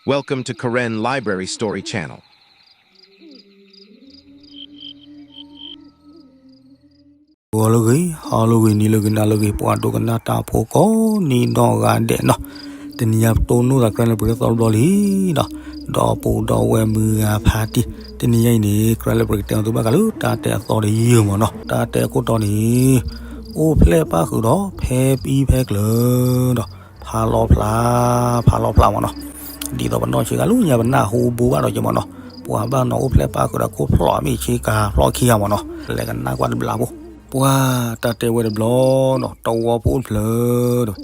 Welcome to Karen Library Story Channel. ဂီၤလၢအဂ့ၤ, ဟါလၢအဂ့ၤ, နံၤလၢအဂ့ၤ, နၤလၢအဂ့ၤ, ပှၤဒိကနၣ်တၢ်ဖိကိးနံၤဒီဂၤဒဲးနီၤ, တနံၤညါပတိၢ်နီၣ်သး Karen Library သီတဘျီလံနီၤ, ဒီးပူၤဒီးဝဲၢ်မုၢ်ဂၤဖါတံၢ်, တနံၤညါအံၤန့ၣ် Karen Library ကတဲအီၤသုဘၣ်ဃးလၢတၢ်တဲအသီတယုၢ်မ့ၢ်နီၤ, တၢ်တဲအခိၣ်တီန့ၣ် အိၣ်ဖျဲၣ်ပၣ်ဃုာ်ဒီးဖဲပံဖဲကျၢၤဒီး ဖးလီၤဖျး, ဖးလီၤဖျးမ့ၢ်နီၤ, ဒ်သိးပနီၢ်ဆံးဂၤလၢညါပနၢ်ဟူဘိဘၣ်ဒီးက့မ့ၢ်နီၤ, ပှၤဘၣ်နီၤအိၣ်ဖျဲၣ်ပၣ်ဃုာ်ဒီးခိၣ်ဖျီၣ်မ့ၢ်ဆ့ကၤဖျီၣ်ခံဂၤမ့ၢ်နီၤ, လဲၤကနၣ်ကွၢ်တဘျီဖိ, ပှၤတၢ်တဲဝဲတဘျီနီၤ, တဝီဖိအိၣ်တဖျၢၣ်ဒီး,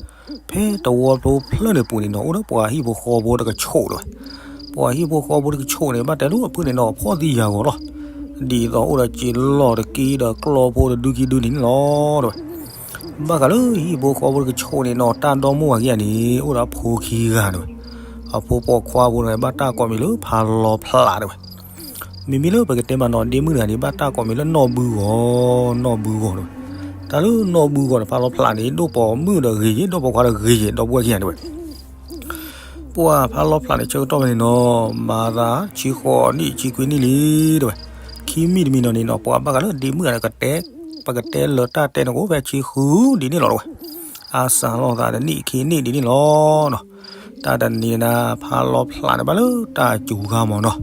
ဖဲတဝီဖိဖျၢၣ်န့ၣ်ပူၤန့ၣ်နီၤ အိၣ်ဒီးပှၤဟံၣ်ဖိဃီဖိတကဆိးတဲဝဲ, ပှၤဟံၣ်ဖိဃီဖိတကဆိးန့ၣ် ဘၣ်တဲဒၣ်အဖုၣ်န့ၣ်နီၤ ဖှီၣ်သံယာ်ဂီၤလီၤ, ဒ်သိးအိၣ်ဒီးစံာ်လီၢ်တက့ဒီးကျီၢ်ဖိတဒုခံဒုန့ၣ်န့ၣ်လီၤတဲဝဲ ဘၣ်ဃးလၢဟံၣ်ဖိဃီဖိတကဆိးန့ၣ်နီၤ တၢ်ဒီမိၢ်ဝၤခံဂၤန့ၣ် အိၣ်ဒီးအဖိခံဂၤတဲဝဲ, အဖိပိာ်ခွါဖိန့ၣ် ဘၣ်တၢ်ကိးမံၤလၢဖးလီၤဖျးတဲဝဲ, မ့မ့ၢ်လၢပကတဲမ့ၢ်နီၤ ဒ့မုၣ်တဂၤန့ၣ် ဘၣ်တၢ်ကိးမံၤလၢနီၢ်ဘုဂီၤ, နီၢ်ဘုဂီၤတဲဝဲ, တၢ်လၢနီၢ်ဘုဂီၤန့ၣ် ဖးလီၤဖျးန့ၣ် ဒိၣ်ပိာ်မုၣ်ဒီးဂ့ၤယဲၢ် ဒိၣ်ပိာ်ခွါဒီးဂ့ၤယဲၢ် ဒီပုၢ်ဝဲၢ်ခံဂၤတဲဝဲ ပှၤဖးလီၤဖျးန့ၣ် ဆၢကတီၢ်ဖဲန့ၣ်နီၤ မၤသးဆံဃိးနံၣ်ဆံခွံနံၣ်လံတဲဝဲ, ခံမံၤတမံၤနီၤန့ၣ်နီၤ ပှၤဘၣ်ဃးလၢဒ့မုၣ်တဂၤန့ၣ် ပကတဲလၢတၢ်တဲန့ၣ်ကအိၣ်ဖဲဆံဃုဒ်န့ၣ်လီၤတဲဝဲ, အါစှၤလိာ်သးတနံၣ်ခံနံၣ်ဒ်န့ၣ်လီၤနီၤ, တၢ်တနံၤန့ၣ် ဖးလီၤဖျးန့ၣ် ဘၣ်လၢတၢ်စူၤခါမ့ၢ်နီၤ,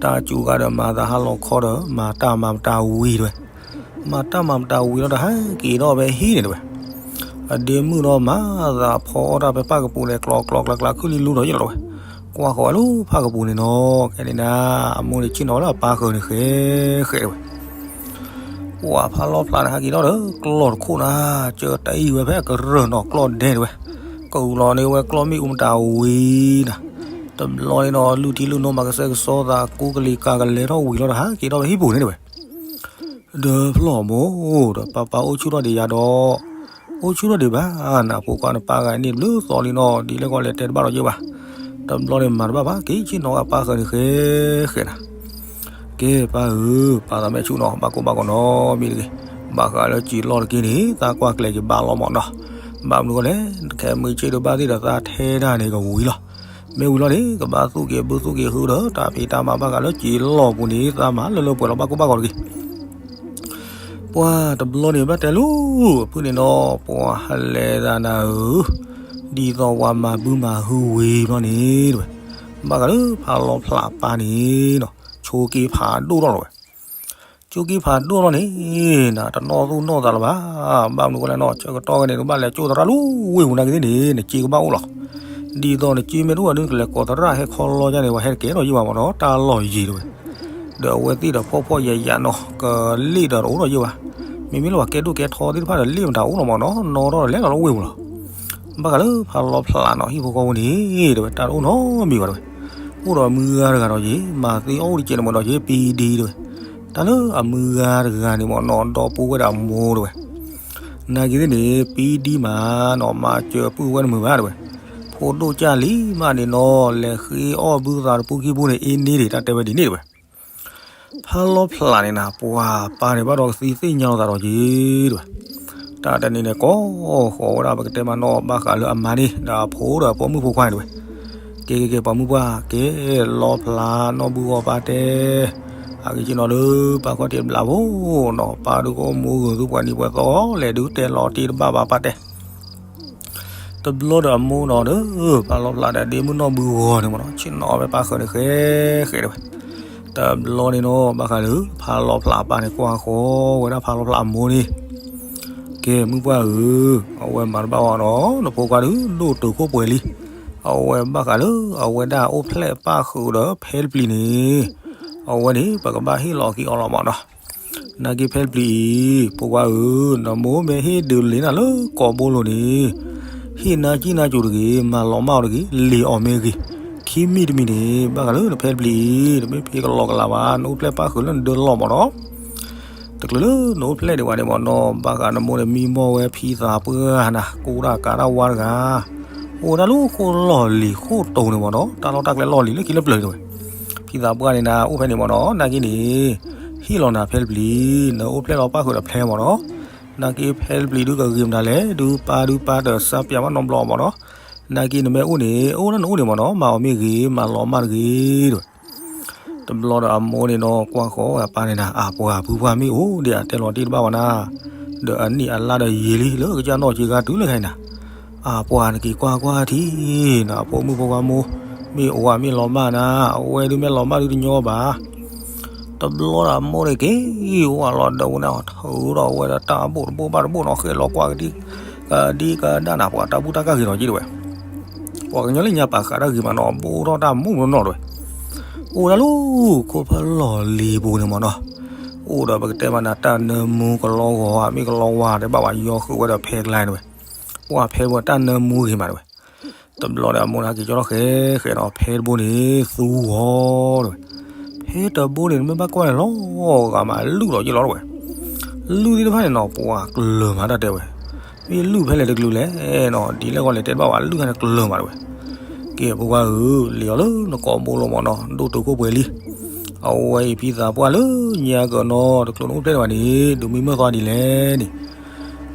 တၢ်စူၤခါဒီးမၤသးဟးလီၤခီဒီး မၤတၢ်မၤမတၤဝံၤတဲဝဲ, မၤတၢ်မၤမတၤဝံၤလီၤဒီး ဟဲက့ၤထီၣ်ဖဲဟံၣ်န့ၣ်တဲဝဲ အဒ့မုၣ်ဒီးမၤသးဖီအီၣ်တၢ်ဖဲဖၣ်ကပူၤန့ၣ် ကျီကျီကျါကျါ ခုၣ်လံလူဒီးယလီၤတဲဝဲ, ကွၢ်ဃီၤဝဲလၢဖၣ်ကပူၤန့ၣ်နီၤ ခဲန့ၣ်နၤ အမိၢ်န့ၣ်ဆ့ၣ်နီၤဝဲလၢအပၢ်ဃၢၤန့ၣ် ဃဲဃဲတဲဝဲ, ပှၤဖးလီၤဖျးန့ၣ် ဟဲက့ၤထီၣ်ဒီး ကျီၢ်တခိၣ်နၤ ကၢတအံၣ်ဝဲဖဲအကရၢၢ်နီၤ ကျီၢ်ဒဲတဲဝဲ, ကလီၤန့ၢ်ဝဲကျီၢ်မ့ၣ်အူမတၤဝံၤနၤ, တဘျီန့ၣ်နီၤ လုၢ်ထံလုၢ်နိမၤကစဲကစီသး ကူကလံၤကၤကလဲၤထီၣ်ဝံၤလီၤဒီး ဟဲက့ၤထီၣ်ဖဲဟံၣ်ပူၤန့ၣ်တဲဝဲ ဒီးဖျီၣ်မိၢ်ဒီး ပၢ်ပၢ်အိၣ်ဆူၣ်ထီၣ်ဒံးယၤဒီး, အိၣ်ဆူၣ်ထီၣ်ဒံးဘၣ်နၤ ဖိခွါနပၢ်ဂၤန့ၣ် တဘျုးသီလံနီၤ ဒ်လဲၣ်ဂီၢ်လဲၤတဲတဘၣ်ဒီးယဲဘၣ်, တဘျီန့ၣ်မၤတဘၣ်ဘၣ် က့ၤဆ့ၣ်နီၤအပၢ်ဃၢၤန့ၣ် ဃဲဃဲနၤ, ကဲပၢ်ဧၢ, ပၢ်သးမဲဆူၣ်နီၤ ဘၣ်ကိၢ်ဘၣ်ဂီၤနီတမံၤတဂ့ၤ, ဘၣ်ဃးလၢစံာ်လီၢ်တက့ၢ်န့ၣ် သးကွၢ်ကျဲၤက့ၤဘၣ်လီၤမ့ၢ်နီၤ, ဘၣ်မနုၤဃိလဲၣ် ခဲမုၢ်ဆ့ၣ်ဒုးဘၣ်သ့ၣ်ဒီးသးထဲဒၣ်န့ၣ်ကဝံၤလီၤ, မ့ၢ်ဝံၤလီၤန့ၣ် ကဘၣ်သူၣ်က့ၤဘုသူၣ်က့ၤဟုဒီး တၢ်ဖံးတၢ်မၤဘၣ်ဃးလၢစံာ်လီၢ်ပူၤန့ၣ် သးမၤလၢလၢပှဲၤပှဲၤလီၤ ဘၣ်ကိၢ်ဘၣ်ဂီၤတဂ့ၤ ပှၤတဘျီန့ၣ် ဘၣ်တဲလိာ်ဖုၣ်န့ၣ်နီၤ ပှၤဟလဲၤသးနၤဧၢ, ဒ်သိးပှၤမၤဘုမၤဟုဝံၤဘျီန့ၣ်တဲဝဲ, ဘၣ်ဃးလၢဖးလီၤဖျးအပၢ်န့ၣ်နီၤ ဆိက့ဖးဒိၣ်ထီၣ်လီၤဝဲ, ဆိက့ဖးဒိၣ်ထီၣ်န့ၣ် နတနီၢ်သူၣ်နီၢ်သးလၢၤဘၣ်, ဘၣ်မနုၤဃိလဲၣ်နီၤ ဆၢကတီၢ်ခဲန့ၣ် နကဘၣ်လဲၤကၠိၣ်သရၣ်လၢဝ့ၢ်ပူၤနာ်က့သ့ၣ်န့ၣ် နစ့ကဘၣ်အိၣ်လီၤ, ဒ်သိးနစ့မ့ၢ်တအိၣ်ဘၣ်ဒီး နကလဲၤကိးသရၣ်ဟဲခီလီၤယါန့ၣ် ပှၤဟဲတကဲထီၣ်ယံာ်ဘၣ်မ့ၢ်နီၤ တၢ်လီၢ်ယံၤတဲဝဲ ဒီးအဝဲသ့ၣ်ဒီးဖှီၣ်ဖှီၣ်ယာ်ယာ်နီၤ ကလ့ၣ်ဒီးတအိၣ်ထီၣ်ယံာ်ဘၣ်, မ့မ့ၢ်လၢပှၤကဲဒိၣ်ကဲထီသ့ၣ်တဖၣ်ဒီးလ့ၣ်မတၤအိၣ်လီၤမ့ၢ်နီၤ နီၢ်ထီၣ်ဒီးလဲၤလီၤလၢဝ့ၢ်ပူၤလီၤ, ဘၣ်ဃးလၢဖးလီၤဖျးနီၤ ဟံၣ်ဖိဃီဖိန့ၣ် တဲဝဲ တၢ်တအိၣ်နီတမံၤဘၣ်တဲဝဲ, အိၣ်ဒီးမုၢ်ဂၤတဂၤဒီးယ့ၣ် မၤသ့အီၣ်အိၣ်တကဲးန့ၣ်မ့ၢ်ဒီးယ့ၣ် ပံဒံတဲဝဲ, တၢ်လၢအမုၢ်ဂၤတဂၤန့ၣ်မ့ၢ်နီၤ ဒီပုၢ်ဝဲၢ်ဒီးအမိၢ်တဲဝဲ နာ်က့သ့ၣ်န့ၣ် ပံဒံမးနီၤ မၤစၢၤပုၢ်ဝဲၢ်တမုာ်ဘၣ်တဲဝဲ, ဖိဒိၣ်ကၢ်လံမးန့ၣ်နီၤ လဲၤဃ့အီၣ်ဘုသးတပူၤခံပူၤန့ၣ် အ့န့ၣ်ဒံး တၢ်တဲဝဲဒ်န့ၣ်တဲဝဲ, ဖးလီၤဖျးန့ၣ်နၤ ပှၤပၢ်န့ၣ်ဘၣ်ဒီးကသံသ့ၣ်ညါလီၤသးဒီးယ့ၣ်တဲဝဲ, တၢ်တနံၤန့ၣ် ကိးဃီၤဝဲဒၣ် ပကတဲမ့ၢ်နီၤ ဘၣ်ဃးလၢအမါန့ၣ် ဒီးအဖိဒီးအဖိမုၣ်ဖိခွါန့ၣ်တဲဝဲ ကဲကဲကဲ ပှၤမုၣ်ပှၢ် ကဲလီၤဖျးနီၢ်ဘုဂီၤပၢ်တဲ, အဂ့ၢ်က့ၤနီၤဒီး ပၢ်ခီၣ်ထံးဘျးဖိနီၤ ပၢ်ဒုးကအိၣ်မူဂုာ်သုပှၤနံၤပှဲၤသီလဲၣ် ဒုးတဲလီၤတ့ၢ်တဘၣ်ဘၣ်ပၢ်တဲ, တဘျီဒီးအမိၢ်နီၤဒီး ဖးလီၤဖျးဒီးဒ့မုၣ်နီၢ်ဘုဂီၤန့ၣ်မ့ၢ်နီၤ ဆ့ၣ်နီၤဝဲပၢ်ဃၢၤန့ၣ် ဃဲဃဲတဲဝဲ, တဘျီန့ၣ်နီၤ ဘၣ်ဃးလၢ ဖးလီၤဖျးအပၢ်န့ၣ် ကွၢ်ဃီၤဝဲဒၣ်ဖးလီၤဖျးအမိၢ်န့ၣ် ကဲမုၣ်ပှၢ်ဧၢ, အဝဲမၤတဘၣ်ဝဲနီၤ နဖိခွါဒုးဒိၣ်တုာ်ခိၣ်ပှဲၤလံ, အဝဲဘၣ်ဃးလၢ အဝဲဒၣ်အိၣ်ဖျဲၣ်ပၣ်ဃုာ်ဒီးဖဲတပျံၤန့ၣ်, အဝဲန့ၣ် ပကဘၣ်ဟ့ၣ်လီၤက့ၤအီၤလီၤမ့ၢ်နီၤ, နာ်က့ဖဲတပျံၤအံၤ ဖိခွါဧၢ, နမိၢ်မ့ၢ်ဟ့ၣ်ဒုးလ့ၤနၤလၢကိာ်ဘိလိၤန့ၣ်, ဟ့ၣ်နါကံၣ်နါကိၤတဂ့ၤ, မၤလီၤမၢ်အီၤတဂ့ၤ, လ့ၤအီၤမ့ၢ်ဂ့ၤ, ခံမံၤတမံၤန့ၣ် ဘၣ်ဃးလၢနဖဲတပျံၤအံၤ နမ့ၢ်ဖံးကလီကလးဘၣ် နအိၣ်ဖျဲၣ်ပၣ်ဃုာ်လၢနဒၢလီၢ်မ့ၢ်နီၤ တချုးလၢနအိၣ်ဖျဲၣ်ဒံးဘၣ်န့ၣ်မ့ၢ်နီၤ ဘၣ်ဃးနမိၢ်န့ၣ်မံမီၢ်ဝဲဖံသးပှၢ်နၤ ကူတၢ်ကးတၢ်ဝါတဂၤ, အိၣ်ဝဲဒၣ်လၢဃိၣ်လီၢ်လံၤဃိၣ်တိၤန့ၣ်မ့ၢ်နီၤ တၢ်လီၢ်တၢ်ကျဲလီၢ်လံၤလၢခံလၢပျၢၤန့ၣ်ဝဲ, ဖံသးပှၢ်န့ၣ်နၤ အိၣ်ဖဲန့ၣ်မ့ၢ်နီၤ နာ်က့န့ၣ်, ဟ့ၣ်လီၤနၤဖဲတပျံၤ, နအိၣ်ဖျဲၣ်လီၤပၣ်ဃုာ်ဒီးဖဲမ့ၢ်နီၤ, နာ်က့ဖဲတပျံၤဒုးကဂ့ၤမတၤလဲၣ် ဒုးပၢ်ဒုးပၢ်တစၢ်ပၠးဘၣ်နီတဘျီမ့ၢ်နီၤ နာ်က့နမ့ၢ်အိၣ်န့ၣ် အိၣ်ဒၣ်နအိၣ်န့ၣ်မ့ၢ်နီၤ, မၤအီၤမ့ၢ်ဂ့ၤ မၤလီၤမၢ်တဂ့ၤ တဲဝဲ. တဘျီဒီးအမိၢ်န့ၣ်နီၤ ကွၢ်ဃီၤဝဲအပၢ်န့ၣ်နၤ, အပှၤဖုဖှၢ်မ့ၢ်အိၣ်ဒံးဧါ, တဲလီၤတံၢ်တဘၣ်ဘၣ်နၤ, ဒီးအနံၣ်အလါဒီးယံာ်လံ လၢကစၢ်နီၢ်က့ၤဂၤတုၤလၢခဲအံၤနၤ, အပှၤနက့ၤကွၢ်ကွၢ်ထံနၤ, အဖိမုၣ်ဖိခွါမိၢ် မ့ၢ်အိၣ်ဧါ မ့ၢ်လီၤမၢ်နၤ, အဝဲဒုးမ့ၢ်လီၤမၢ်ဒုးတညီဘၣ် တဘျီဒီးအမိၢ်န့ၣ်က့ၤအိၣ်အလီၤဒီးဝဲန့ၣ် ထုးထီၣ်ဝဲဒီးတၢ်ဘိၣ်တဘိၣ်ဘၣ်တဘိၣ်နီၤ, ဃဲလီၤကွၢ်ကဒံကဒါနၤ, ပှၤတၢ်ဘူၣ်တၢ်ကၢ်ဂ့ၤနီၤက့ၤတဲဝဲ. ပှၤကညီလၢညါပာ်ဃာ်တၢ်ဂ့ၤမးနီၤ, ဘိၣ်ထီၣ်တၢ်မူးနီၤတဲဝဲ. အိၣ်ဒၣ်လၢခိၣ်ဖၢလီၢ်လံၤပူၤန့ၣ်မ့ၢ်နီၤ, အိၣ်ဒီးပကတဲမးနၤ တၢ်နၢမူကလီဂီၤဧါ မ့ၢ်ကလီဝါတဲဘၣ်ဝဲ, ယီၤဃုာ်ဝဲဒီးဖဲကျါတဲဝဲ. ပှၤဖဲတဘိန့ၣ် တၢ်နၢမူဂ့ၤမးတဲဝဲ. တဘျီဒီးအမိၢ်န့ၣ်က့ၤကၠီထီၣ်ဃဲဃဲနီၤ, ဖဲတဘိန့ၣ် သူဂီၤတဲဝဲ. ဖဲတဘိန့ၣ် နမ့ၢ်ဘၣ်ကွၢ်န့ၣ် လီၤဂာ်မး လုၢ်လီၤယ့ၢ်လီၤတဲဝဲ. လုၢ်သ့ၣ်တဖၣ်န့ၣ်နီၤ ပှၤကျၢၤမးတၢ်တဲဝဲ. မ့ၢ်လုၢ်ဖဲလဲၣ်တကလုာ်လဲၣ်နီၤ, ဒ်လဲၣ်ဂီၢ်လဲၣ်တဲတဘၣ်ဘၣ်, လုၢ်ခါန့ၣ်ကျၢၤမးတဲဝဲ. ကဲဖိခွါဧၢ, လံၤအီၤလၢနကိာ်ဘိလီၤမ့ၢ်နီၤ, ဒိၣ်တုာ်ခိၣ်ပှဲၤလံ. အဝဲအံၤဖံသးပှၢ်လၢညါကၢၤနီၤ တချုးနအိၣ်ဖျဲၣ်တဘၣ်န့ၣ် ဒုးမံမုၢ်သီဒ်လဲၣ်န့ၣ်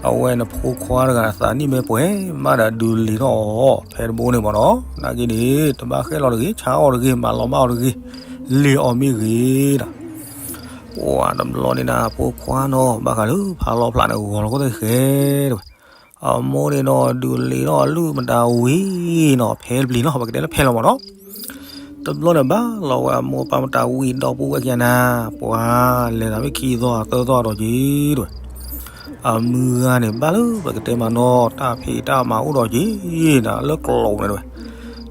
အဝဲနဖိခွါတဂၤသးနံၣ်မ့ၢ်ပှဲၤမးဒီး ဒုးလံၤထီၣ်အီၤဖဲတဘိန့ၣ်မ့ၢ်နီၤ, နာ်က့န့ၣ် တဘၣ်ဃဲလီၤတဂ့ၤ, ဆါအီၤတဂ့ၤ, မၤလီၤမၢ်အီၤတဂ့ၤ, လံၤအီၤမ့ၢ်ဂ့ၤဒီး. ပှၤတဘျီန့ၣ်နၤ ဖိခွါနီၤ ဘၣ်ဃးလၢဖးလီၤဖျးန့ၣ် ဂီၤလီၤခိၣ်သ့ၣ်ဃဲတဲဝဲ. အမိၢ်န့ၣ်နီၤ ဒုးလံၤထီၣ်အလုၢ်မတၤဝံၤနီၤ ဖဲတပျံၤနီၤ ပကတဲလၢဖဲလီၤမ့ၢ်နီၤ. တဘျီန့ၣ်ဘၣ်လီၤဝဲအမိၢ်ပၢ်မတၤဝံၤ ဒီပုၢ်ဝဲၢ်ခံဂၤနၤ, ပှၤလဲၤသးမ့ၢ်ခံသီသၢသီဒီးက့ၤတဲဝဲ. အမုၢ်ဂၤန့ၣ် ဘၣ်လၢပကတဲမးနီၤ တၢ်ဖံးတၢ်မၤအိၣ်ဒီးက့ၤနၤ လၢကျိၤန့ၣ်တဲဝဲ.